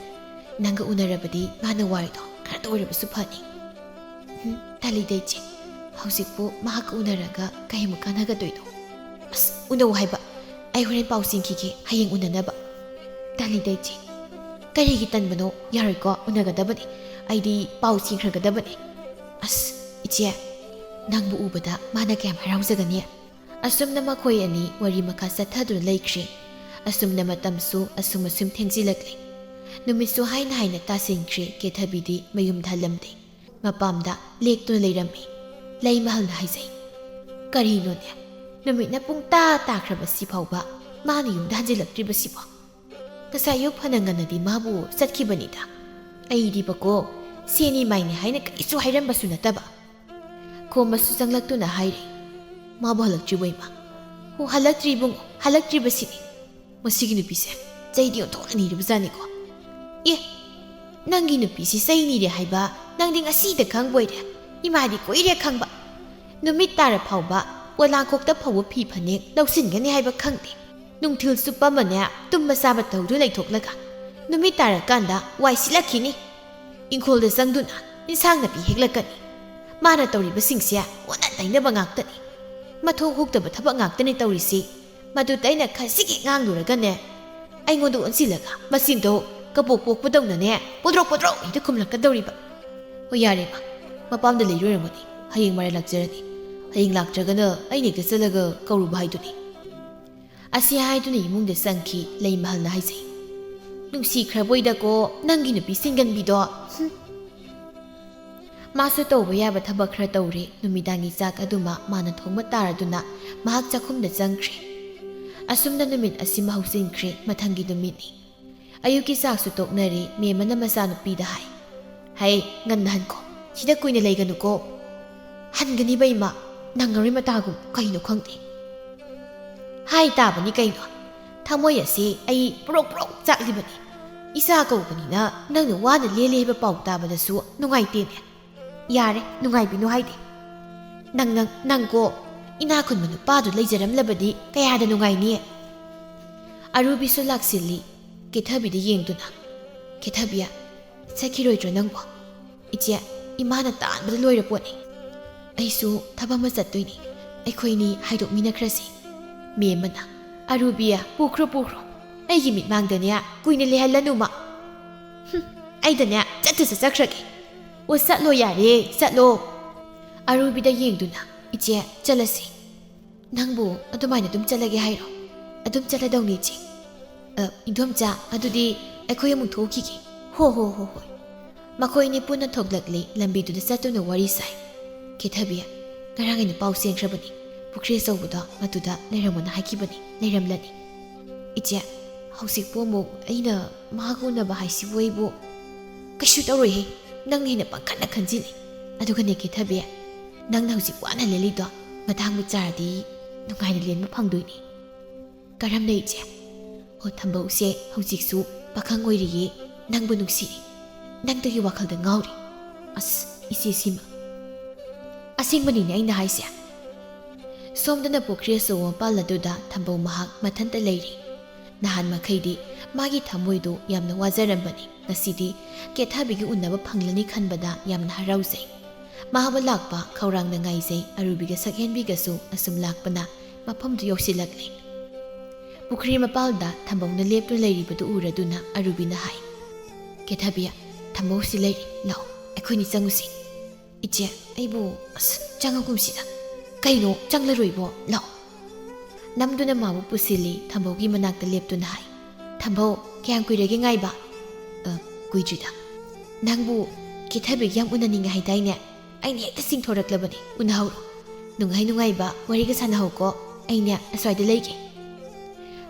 ꯅꯪꯒ ꯎꯅꯔꯕꯗꯤ ꯃꯥꯅ ꯋꯥꯔꯤꯗꯣ ꯈꯔꯇ ꯑꯣꯏꯔꯕꯁꯨ ꯐꯅꯤ꯫" "ꯎꯝ, ꯇꯜꯂꯤꯗ ꯏꯆꯦ꯫ ꯍꯧꯖꯤꯛꯄꯨ ꯃꯍꯥꯛꯀ ꯎꯅꯔꯒ ꯀꯩꯃꯨꯛ ꯀꯥꯟꯅꯒꯗꯣꯏꯅꯣ? ꯑꯁ, ꯎꯅꯧ ꯍꯥꯏꯕ꯫ ꯑꯩ ꯍꯣꯔꯦꯟ ꯄꯥꯎ ꯆꯦꯟꯈꯤꯒꯦ ꯍꯌꯦꯡ ꯎꯅꯅꯕ꯫" "ꯇꯜꯂꯤꯗ ꯏꯆꯦ꯫" "ꯀꯔꯤꯒꯤ ꯇꯟꯕꯅꯣ? ꯌꯥꯔꯣꯏꯀꯣ, ꯎꯅꯒꯗꯕꯅꯤ꯫ ꯑꯩꯗꯤ ꯄꯥꯎ ꯆꯦꯟꯈ꯭ꯔꯒꯗꯕꯅꯤ꯫" "ꯑꯁ, ꯏꯆꯦ, ꯅꯪꯕꯨ ꯎꯕꯗ ꯃꯥꯅ ꯀꯌꯥꯝ ꯍꯔꯥꯎꯖꯒꯅꯤ꯫" ꯑꯁꯨꯝꯅ ꯃꯈꯣꯏ ꯑꯅꯤ ꯋꯥꯔꯤ ꯃꯈꯥ ꯆꯠꯊꯗꯨꯅ ꯂꯩꯈ꯭ꯔꯦ꯫ ꯑꯁꯨꯝꯅ ꯃꯇꯝꯁꯨ ꯑꯁꯨꯝ ꯑꯁꯨꯝ ꯊꯦꯡꯖꯤꯜꯂꯛꯂꯦ꯫ ꯅꯨꯃꯤꯠꯁꯨ ꯍꯥꯏꯅ ꯍꯥꯏꯅ ꯇꯥꯁꯤꯟꯈ꯭ꯔꯦ꯫ ꯀꯦꯊꯕꯤꯗꯤ ꯃꯌꯨꯝꯗ ꯍꯜꯂꯝꯗꯦ꯫ ꯃꯄꯥꯝꯗ ꯂꯦꯛꯇꯨꯅ ꯂꯩꯔꯝꯃꯤ꯫ ꯂꯩꯃꯍꯜꯅ ꯍꯥꯏꯖꯩ, "ꯀꯔꯤꯅꯣꯅꯦ? ꯅꯨꯃꯤꯠꯅ ꯄꯨꯡ ꯇꯥ ꯇꯥꯈ꯭ꯔꯕꯁꯤ ꯐꯥꯎꯕ ꯃꯥꯅ ꯌꯨꯝꯗ ꯍꯟꯖꯤꯜꯂꯛꯇ꯭ꯔꯤꯕꯁꯤꯕꯣ? ꯉꯁꯥꯏ ꯑꯌꯨꯛ ꯐꯅ ꯉꯟꯅꯗꯤ ꯃꯥꯕꯨ ꯆꯠꯈꯤꯕꯅꯤꯗ꯫ ꯑꯩꯗꯤꯕꯀꯣ, ꯁꯦꯅꯤ ꯃꯥꯏꯅꯤ ꯍꯥꯏꯅ ꯀꯔꯤꯁꯨ ꯍꯥꯏꯔꯝꯕꯁꯨ ꯅꯠꯇꯕ꯫" ꯈꯣꯝꯕꯁꯨ ꯆꯪꯂꯛꯇꯨꯅ ꯍꯥꯏꯔꯤ, "ꯃꯥꯕꯨ ꯍꯜꯂꯛꯇ꯭ꯔꯤꯕꯣ, ꯏꯃꯥ?" "ꯑꯣ, ꯍꯜꯂꯛꯇ꯭ꯔꯤ ꯏꯕꯨꯡꯉꯣ, ꯍꯜꯂꯛꯇ꯭ꯔꯤꯕꯁꯤꯅꯤ꯫ ꯃꯁꯤꯒꯤ ꯅꯨꯄꯤꯁꯦ ꯆꯩꯗꯤ ꯑꯣꯟꯊꯣꯛꯅ ꯅꯤꯔꯕꯖꯥꯠꯅꯤꯀꯣ꯫" "ꯑꯦ, ꯅꯪꯒꯤ ꯅꯨꯄꯤꯁꯤ ꯆꯩ ꯅꯤꯔꯦ ꯍꯥꯏꯕ ꯅꯪꯗꯤ ꯉꯁꯤꯗ ꯈꯪꯕꯣꯏꯔꯦ? ꯏꯃꯥꯗꯤ ꯀꯨꯏꯔꯦ ꯈꯪꯕ꯫ ꯅꯨꯃꯤꯠ ꯇꯥꯔ ꯐꯥꯎꯕ ꯄꯣꯂꯥꯡꯈꯣꯛꯇ ꯐꯧꯕ ꯐꯤ ꯐꯅꯦꯛ ꯂꯧꯁꯤꯟꯒꯅꯤ ꯍꯥꯏꯕ ꯈꯪꯗꯦ꯫ ꯅꯨꯡꯊꯤꯜ ꯆꯨꯞꯄ ꯑꯃꯅꯦ ꯇꯨꯝꯕ ꯆꯥꯕ ꯇꯧꯗꯨꯅ ꯂꯩꯊꯣꯛꯂꯒ ꯅꯨꯃꯤꯠ ꯇꯥꯔꯀꯥꯟꯗ ꯋꯥꯏ ꯁꯤꯠꯂꯛꯈꯤꯅꯤ꯫ ꯏꯪꯈꯣꯜꯗ ꯆꯪꯗꯨꯅ ꯏꯟꯁꯥꯡ ꯅꯥꯄꯤ ꯍꯦꯛꯂꯛꯀꯅꯤ꯫ ꯃꯥꯅ ꯇꯧꯔꯤꯕꯁꯤꯡꯁꯦ ꯑꯣꯟꯅ ꯇꯩꯅꯕ ꯉꯥꯛꯇꯅꯤ꯫ ꯃꯊꯣꯡ ꯍꯨꯛꯇꯕ ꯊꯕꯛ ꯉꯥꯛꯇꯅꯤ ꯇꯧꯔꯤꯁꯤ꯫ ꯃꯗꯨꯗ ꯑꯩꯅ ꯈꯖꯤꯛ ꯍꯦꯛ ꯉꯥꯡꯂꯨꯔꯒꯅꯦ, ꯑꯩꯉꯣꯟꯗ ꯑꯣꯟꯁꯤꯜꯂꯒ ꯃꯆꯤꯟꯗꯣ ꯀꯕꯣꯛ ꯄꯣꯛꯄꯗꯧꯅꯅꯦ ꯄꯣꯗ꯭ꯔꯣꯛ ꯄꯣꯗ꯭ꯔꯣꯛ ꯍꯦꯛꯇ ꯈꯨꯝꯂꯛꯀꯗꯧꯔꯤꯕ꯫ ꯍꯣꯏ, ꯌꯥꯔꯦ ꯏꯃꯥ, ꯃꯄꯥꯝꯗ ꯂꯩꯔꯣꯏꯔꯝꯒꯅꯤ, ꯍꯌꯦꯡ ꯃꯔꯥꯏ ꯂꯥꯛꯆꯔꯅꯤ꯫ ꯍꯌꯦꯡ ꯂꯥꯛꯇ꯭ꯔꯒꯅ ꯑꯩꯅ ꯍꯦꯛꯇ ꯆꯠꯂꯒ ꯀꯧꯔꯨꯕ ꯍꯥꯏꯗꯨꯅꯤ꯫ ꯑꯁꯤ ꯍꯥꯏꯗꯨꯅ ꯏꯃꯨꯡꯗ ꯆꯪꯈꯤ ꯂꯩꯃꯍꯜꯅ ꯍꯥꯏꯖꯩ꯫ ꯅꯨꯡꯁꯤꯈ꯭ꯔꯕꯣꯏꯗꯀꯣ ꯅꯪꯒꯤ ꯅꯨꯄꯤ ꯁꯤꯡꯒꯟꯕꯤꯗꯣ꯫ ꯍꯨꯝ꯫ ꯃꯥꯁꯨ ꯇꯧꯕ ꯌꯥꯕ ꯊꯕꯛ ꯈꯔ ꯇꯧꯔꯦ꯫ ꯅꯨꯃꯤꯗꯥꯡꯒꯤ ꯆꯥꯛ ꯑꯗꯨꯃ ꯃꯥꯅ ꯊꯣꯡꯕ ꯇꯥꯔꯗꯨꯅ ꯃꯍꯥꯛ ꯆꯥꯛꯈꯨꯝꯗ ꯆꯪꯈ꯭ꯔꯦ꯫ ꯑꯁꯨꯝꯅ ꯅꯨꯃꯤꯠ ꯑꯁꯤꯃ ꯍꯧꯖꯤꯟꯈ꯭ꯔꯦ꯫ ꯃꯊꯪꯒꯤ ꯅꯨꯃꯤꯠꯅꯤ꯫ ꯑꯌꯨꯛꯀꯤ ꯆꯥꯛꯁꯨ ꯇꯣꯛꯅꯔꯦ꯫ ꯃꯦꯝꯃꯅ ꯃꯆꯥꯅꯨꯄꯤꯗ ꯍꯥꯏ, "ꯍꯩ, ꯉꯟꯅ ꯍꯟꯈꯣ꯫ ꯁꯤꯗ ꯀꯨꯏꯅ ꯂꯩꯒꯅꯨꯀꯣ꯫ ꯍꯟꯒꯅꯤꯕ ꯏꯃꯥ, ꯅꯪꯉꯔꯣꯏ ꯃꯇꯥꯒꯨꯝ ꯀꯩꯅꯣ ꯈꯪꯗꯦ꯫ ꯍꯥꯏ ꯇꯥꯕꯅꯤ ꯀꯩꯅꯣ꯫ ꯊꯃꯣꯏ ꯑꯁꯤ ꯑꯩ ꯄ꯭ꯔꯣꯛ ꯄ꯭ꯔꯣꯛ ꯆꯥꯛꯂꯤꯕꯅꯤ꯫ ꯏꯆꯥ ꯀꯧꯕꯅꯤꯅ ꯅꯪꯅ ꯋꯥꯅ ꯂꯦꯜꯂꯦ ꯍꯥꯏꯕ ꯄꯥꯎ ꯇꯥꯕꯗꯁꯨ ꯅꯨꯡꯉꯥꯏꯇꯦꯅꯦ꯫ ꯌꯥꯔꯦ, ꯅꯨꯡꯉꯥꯏꯕꯤꯅꯨ ꯍꯥꯏꯗꯦ꯫ ꯅꯪ, ꯅꯪ, ꯅꯪꯀꯣ, ꯏꯅꯥꯛ ꯈꯨꯟꯕ ꯅꯨꯄꯥꯗꯨ ꯂꯩꯖꯔꯝꯂꯕꯗꯤ ꯀꯌꯥꯗ ꯅꯨꯡꯉꯥꯏꯅꯤ?" ꯑꯔꯨꯕꯤꯁꯨ ꯂꯥꯛꯁꯤꯜꯂꯤ, ꯀꯦꯊꯕꯤꯗ ꯌꯦꯡꯗꯨꯅ꯫ "ꯀꯦꯊꯕꯤ, ꯆꯠꯈꯤꯔꯣꯏꯗ꯭ꯔꯣ ꯅꯪꯕꯣ?" "ꯏꯆꯦ, ꯏꯃꯥꯅ ꯇꯥꯟꯕꯗ ꯂꯣꯏꯔ ꯄꯣꯠꯅꯤ꯫ ꯑꯩꯁꯨ ꯊꯕꯛ ꯑꯃ ꯆꯠꯇꯣꯏꯅꯤ꯫ ꯑꯩꯈꯣꯏꯅꯤ ꯍꯥꯏꯗꯣꯛꯃꯤꯟꯅꯈ꯭ꯔꯁꯤ꯫" ꯃꯦꯝꯃꯅ, "ꯑꯔꯨꯕꯤ, ꯄꯨꯈ꯭ꯔꯣ, ꯄꯨꯈ꯭ꯔꯣ꯫ ꯑꯩꯒꯤ ꯃꯤꯠꯃꯥꯡꯗꯅꯦ ꯀꯨꯏꯅ ꯂꯩꯍꯜꯂꯅꯨ ꯃꯥ꯫ ꯍꯨꯝ, ꯑꯩꯗꯅꯦ ꯆꯠꯇ ꯆꯠꯆꯈ꯭ꯔꯒꯦ꯫ ꯑꯣ, ꯆꯠꯂꯣ ꯌꯥꯔꯦ, ꯆꯠꯂꯣ꯫" ꯑꯔꯨꯕꯤꯗ ꯌꯦꯡꯗꯨꯅ, "ꯏꯆꯦ, ꯆꯠꯂꯁꯤ꯫" "ꯅꯪꯕꯨ ꯑꯗꯨꯃꯥꯏꯅ ꯑꯗꯨꯝ ꯆꯠꯂꯒꯦ ꯍꯥꯏꯔꯣ?" "ꯑꯗꯨꯝ ꯆꯠꯂꯗꯧꯅꯤ, ꯏꯆꯦ꯫" "ꯑ, ꯏꯟꯗꯣꯝꯆꯥ, ꯑꯗꯨꯗꯤ ꯑꯩꯈꯣꯏ ꯑꯃꯨꯛ ꯊꯣꯛꯈꯤꯒꯦ꯫" "ꯍꯣ, ꯍꯣ, ꯍꯣ, ꯍꯣꯏ꯫" ꯃꯈꯣꯏ ꯑꯅꯤ ꯄꯨꯟꯅ ꯊꯣꯛꯂꯛꯂꯤ꯫ ꯂꯝꯕꯤꯗꯨꯗ ꯆꯠꯇꯨꯅ ꯋꯥꯔꯤ ꯁꯥꯏ꯫ "ꯀꯦꯊꯕꯤ, ꯉꯔꯥꯡ ꯑꯩꯅ ꯄꯥꯎ ꯆꯦꯟꯈ꯭ꯔꯕꯅꯤ꯫ ꯄꯨꯈ꯭ꯔꯤ ꯑꯆꯧꯕꯗꯣ ꯃꯗꯨꯗ ꯂꯩꯔꯝꯃꯣꯅ ꯍꯥꯏꯈꯤꯕꯅꯤ꯫ ꯂꯩꯔꯝꯂꯅꯤ꯫" "ꯏꯆꯦ, ꯍꯧꯖꯤꯛꯄꯨ ꯑꯃꯨꯛ ꯑꯩꯅ ꯃꯍꯥꯛ ꯎꯅꯕ ꯍꯥꯏꯁꯤꯕꯨ ꯑꯩꯕꯨ?" "ꯀꯩꯁꯨ ꯇꯧꯔꯣꯏꯍꯦ, ꯅꯪꯅ ꯍꯦꯟꯅ ꯄꯪꯈꯟꯗ ꯈꯟꯖꯤꯜꯂꯤ꯫ ꯑꯗꯨꯒꯅꯦ ꯀꯦꯊꯕꯤ, ꯅꯪꯅ ꯍꯧꯖꯤꯛ ꯋꯥꯅ ꯂꯦꯜꯂꯤꯗꯣ ꯃꯇꯥꯡꯕꯨ ꯆꯥꯔꯗꯤ ꯅꯨꯡꯉꯥꯏꯅ ꯂꯦꯟꯕ ꯐꯪꯗꯣꯏꯅꯤ꯫ ꯀꯔꯝꯅ ꯏꯆꯦ?" "ꯍꯣ, ꯊꯝꯕꯧꯁꯦ ꯍꯧꯖꯤꯛꯁꯨ ꯄꯥꯈꯪ ꯑꯣꯏꯔꯤꯌꯦ, ꯅꯪꯕꯨ ꯅꯨꯡꯁꯤꯔꯤ, ꯅꯪꯗꯒꯤ ꯋꯥꯈꯜꯗ ꯉꯥꯎꯔꯤ꯫" "ꯑꯁ, ꯏꯆꯦ ꯁꯤꯃ꯫" "ꯑꯁꯦꯡꯕꯅꯤꯅꯦ ꯑꯩꯅ ꯍꯥꯏꯁꯦ꯫" ꯁꯣꯝꯗꯅ ꯄꯨꯈ꯭ꯔꯤ ꯑꯆꯧꯕ ꯃꯄꯥꯜ ꯑꯗꯨꯗ ꯊꯝꯕꯧ ꯃꯍꯥꯛ ꯃꯊꯟꯇ ꯂꯩꯔꯤ꯫ ꯅꯍꯥꯟ ꯃꯈꯩꯗꯤ ꯃꯥꯒꯤ ꯊꯃꯣꯏꯗꯨ ꯌꯥꯝꯅ ꯋꯥꯖꯔꯝꯕꯅꯤ꯫ ꯉꯁꯤꯗꯤ ꯀꯦꯊꯕꯤꯒ ꯎꯅꯕ ꯐꯪꯂꯅꯤ ꯈꯟꯕꯗ ꯌꯥꯝꯅ ꯍꯔꯥꯎꯖꯩ꯫ ꯃꯥꯕꯨ ꯂꯥꯛꯄ ꯈꯧꯔꯥꯡꯅ ꯉꯥꯏꯖꯩ꯫ ꯑꯔꯨꯕꯤꯒ ꯁꯛꯍꯦꯟꯕꯤꯒꯁꯨ ꯑꯁꯨꯝ ꯂꯥꯛꯄꯅ ꯃꯐꯝꯗꯨ ꯌꯧꯁꯤꯜꯂꯛꯂꯦ꯫ ꯄꯨꯈ꯭ꯔꯤ ꯃꯄꯥꯜꯗ ꯊꯝꯕꯧꯅ ꯂꯦꯞꯇꯨꯅ ꯂꯩꯔꯤꯕꯗꯨ ꯎꯔꯗꯨꯅ ꯑꯔꯨꯕꯤꯅ ꯍꯥꯏ, "ꯀꯦꯊꯕꯤ, ꯊꯝꯕꯧꯁꯤ ꯂꯩꯔꯤ, ꯂꯥꯛꯑꯣ, ꯑꯩꯈꯣꯏꯅꯤ ꯆꯪꯉꯨꯁꯤ꯫" "ꯏꯆꯦ, ꯑꯩꯕꯨ ꯑꯁ ꯆꯪꯉꯒꯨꯝꯁꯤꯗ꯫" "ꯀꯩꯅꯣ ꯆꯪꯂꯔꯣꯏꯕꯣ, ꯂꯥꯛꯑꯣ꯫" ꯅꯝꯗꯨꯅ ꯃꯥꯕꯨ ꯄꯨꯁꯤꯜꯂꯤ, ꯊꯝꯕꯧꯒꯤ ꯃꯅꯥꯛꯇ ꯂꯦꯞꯇꯨꯅ ꯍꯥꯏ, "ꯊꯝꯕꯧ, ꯀꯌꯥꯝ ꯀꯨꯏꯔꯒꯦ ꯉꯥꯏꯕ?" "ꯑ, ꯀꯨꯏꯗ꯭ꯔꯤꯗ꯫" "ꯅꯪꯕꯨ ꯀꯦꯊꯕꯤꯒ ꯌꯥꯝ ꯎꯅꯅꯤꯡꯉꯦ ꯍꯥꯏꯗꯥꯏꯅꯦ? ꯑꯩꯅ ꯍꯦꯛꯇ ꯆꯤꯡꯊꯣꯔꯛꯂꯕꯅꯤ, ꯎꯅꯍꯧꯔꯣ꯫ ꯅꯨꯡꯉꯥꯏ ꯅꯨꯡꯉꯥꯏꯕ ꯋꯥꯔꯤꯒ ꯁꯥꯟꯅꯍꯧꯀꯣ, ꯑꯩꯅꯦ ꯑꯁ꯭ꯋꯥꯏꯗ ꯂꯩꯒꯦ꯫"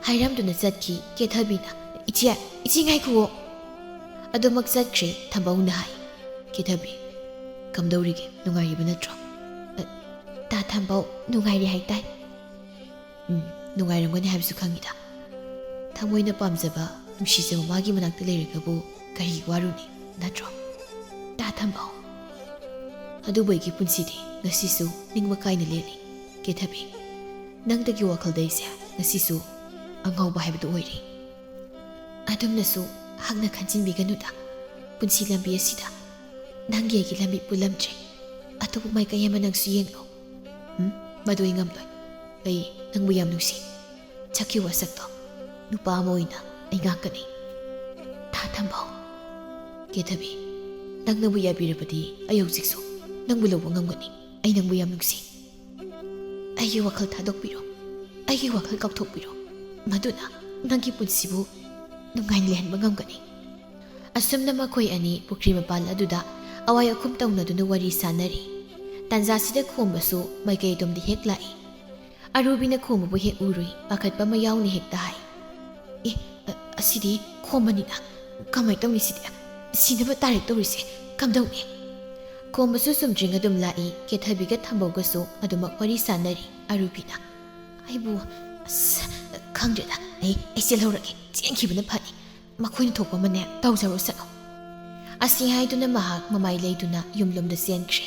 ꯍꯥꯏꯔꯝꯗꯨꯅ ꯆꯠꯈꯤ ꯀꯦꯊꯕꯤꯅ꯫ "ꯏꯆꯦ, ꯏꯆꯦ ꯉꯥꯏꯈꯨꯑꯣ꯫" ꯑꯗꯨꯃꯛ ꯆꯠꯈ꯭ꯔꯦ ꯊꯝꯕꯧꯅ ꯍꯥꯏ, "ꯀꯦꯊꯕꯤ, ꯀꯝꯗꯧꯔꯤꯒꯦ? ꯅꯨꯡꯉꯥꯏꯔꯤꯕ ꯅꯠꯇ꯭ꯔꯣ?" "ꯑ, ꯇꯥ ꯊꯝꯕꯧ, ꯅꯨꯡꯉꯥꯏꯔꯤ ꯍꯥꯏꯇꯥꯏ꯫" "ꯎꯝ, ꯅꯨꯡꯉꯥꯏꯔꯝꯒꯅꯤ ꯍꯥꯏꯕꯁꯨ ꯈꯪꯉꯤꯗ꯫ ꯊꯃꯣꯏꯅ ꯄꯥꯝꯖꯕ, ꯅꯨꯡꯁꯤꯖꯕ ꯃꯥꯒꯤ ꯃꯅꯥꯛꯇ ꯂꯩꯔꯒꯕꯨ ꯀꯔꯤ ꯋꯥꯔꯨꯅꯤ, ꯅꯠꯇ꯭ꯔꯣ?" "ꯇꯥ ꯊꯝꯕꯧ, ꯑꯗꯨꯕꯨ ꯑꯩꯒꯤ ꯄꯨꯟꯁꯤꯗꯤ ꯉꯁꯤꯁꯨ ꯅꯤꯡꯕ ꯀꯥꯏꯅ ꯂꯦꯜꯂꯤ꯫ ꯀꯦꯊꯕꯤ, ꯅꯪꯗꯒꯤ ꯋꯥꯈꯜꯗ ꯑꯩꯁꯦ ꯉꯁꯤꯁꯨ ꯑꯉꯥꯎꯕ ꯍꯥꯏꯕꯗꯨ ꯑꯣꯏꯔꯦ꯫" "ꯑꯗꯨꯝꯅꯁꯨ ꯍꯛꯅ ꯈꯟꯖꯤꯟꯕꯤꯒꯅꯨꯗ꯫ ꯄꯨꯟꯁꯤ ꯂꯝꯕꯤ ꯑꯁꯤꯗ ꯅꯪꯒꯤ ꯑꯩꯒꯤ ꯂꯝꯕꯤ ꯄꯨꯜꯂꯝꯗ꯭ꯔꯦ꯫ ꯑꯇꯣꯞꯄ ꯃꯥꯏꯀꯩ ꯑꯃ ꯅꯪꯁꯨ ꯌꯦꯡꯂꯣ꯫" "ꯎꯝ, ꯃꯗꯨ ꯑꯩ ꯉꯝꯂꯣꯏ꯫ ꯑꯩ ꯅꯪꯕꯨ ꯌꯥꯝ ꯅꯨꯡꯁꯤ꯫ ꯆꯠꯈꯤꯕ ꯋꯥꯁꯛꯇꯣ ꯅꯨꯄꯥ ꯑꯃ ꯑꯣꯏꯅ ꯑꯩ ꯉꯥꯛꯀꯅꯤ꯫" "ꯇꯥ ꯊꯝꯕꯧ꯫" "ꯀꯦꯊꯕꯤ, ꯅꯪꯅꯕꯨ ꯌꯥꯕꯤꯔꯕꯗꯤ ꯑꯩ ꯍꯧꯖꯤꯛꯁꯨ ꯅꯪꯕꯨ ꯂꯧꯕ ꯉꯝꯒꯅꯤ꯫ ꯑꯩ ꯅꯪꯕꯨ ꯌꯥꯝ ꯅꯨꯡꯁꯤ꯫ ꯑꯩꯒꯤ ꯋꯥꯈꯜ ꯊꯥꯗꯣꯛꯄꯤꯔꯣ꯫ ꯑꯩꯒꯤ ꯋꯥꯈꯜ ꯀꯥꯎꯊꯣꯛꯄꯤꯔꯣ꯫ ꯃꯗꯨꯅ ꯅꯪꯒꯤ ꯄꯨꯟꯁꯤꯕꯨ ꯅꯨꯡꯉꯥꯏꯅ ꯂꯩꯍꯟꯕ ꯉꯝꯒꯅꯤ꯫" ꯑꯁꯨꯝꯅ ꯃꯈꯣꯏ ꯑꯅꯤ ꯄꯨꯈ꯭ꯔꯤ ꯃꯄꯥꯜ ꯑꯗꯨꯗ ꯑꯋꯥꯏ ꯑꯈꯨꯝ ꯇꯧꯅꯗꯨꯅ ꯋꯥꯔꯤ ꯁꯥꯟꯅꯔꯤ꯫ ꯇꯥꯟꯖꯥꯁꯤꯗ ꯈꯣꯝꯕꯁꯨ ꯃꯥꯏꯀꯩ ꯑꯗꯣꯝꯗ ꯍꯦꯛ ꯂꯥꯛꯏ꯫ ꯑꯔꯨꯕꯤꯅ ꯈꯣꯝꯕꯕꯨ ꯍꯦꯛ ꯎꯔꯨꯏ, ꯄꯥꯈꯠꯄ ꯑꯃ ꯌꯥꯎꯅ ꯍꯦꯛꯇ ꯍꯥꯏ, "ꯑꯦ, ꯑ-, ꯑꯁꯤꯗꯤ ꯈꯣꯝꯕꯅꯤꯅ꯫ ꯀꯃꯥꯏ ꯇꯧꯅꯤ ꯁꯤꯗꯤ? ꯁꯤꯅꯕ ꯇꯥꯔꯦ ꯇꯧꯔꯤꯁꯦ꯫ ꯀꯝꯗꯧꯅꯤ?" ꯈꯣꯝꯕꯁꯨ ꯆꯨꯝꯗ꯭ꯔꯤꯡ ꯑꯗꯨꯝ ꯂꯥꯛꯏ, ꯀꯦꯊꯕꯤꯒ ꯊꯝꯕꯧꯒꯁꯨ ꯑꯗꯨꯃꯛ ꯋꯥꯔꯤ ꯁꯥꯟꯅꯔꯤ꯫ ꯑꯔꯨꯕꯤꯅ, "ꯑꯩꯕꯨ, ꯑꯁ, ꯈꯪꯗ꯭ꯔꯦꯗ꯫ ꯑꯩ, ꯑꯩ ꯆꯦꯜꯍꯧꯔꯒꯦ꯫ ꯆꯦꯟꯈꯤꯕꯅ ꯐꯅꯤ꯫ ꯃꯈꯣꯏꯅ ꯊꯣꯛꯄ ꯑꯃꯅꯦ ꯇꯧꯖꯔꯨꯁꯅꯨ꯫" ꯑꯁꯤ ꯍꯥꯏꯗꯨꯅ ꯃꯍꯥꯛ ꯃꯃꯥꯏ ꯂꯩꯗꯨꯅ ꯌꯨꯝꯂꯣꯝꯗ ꯆꯦꯟꯈ꯭ꯔꯦ꯫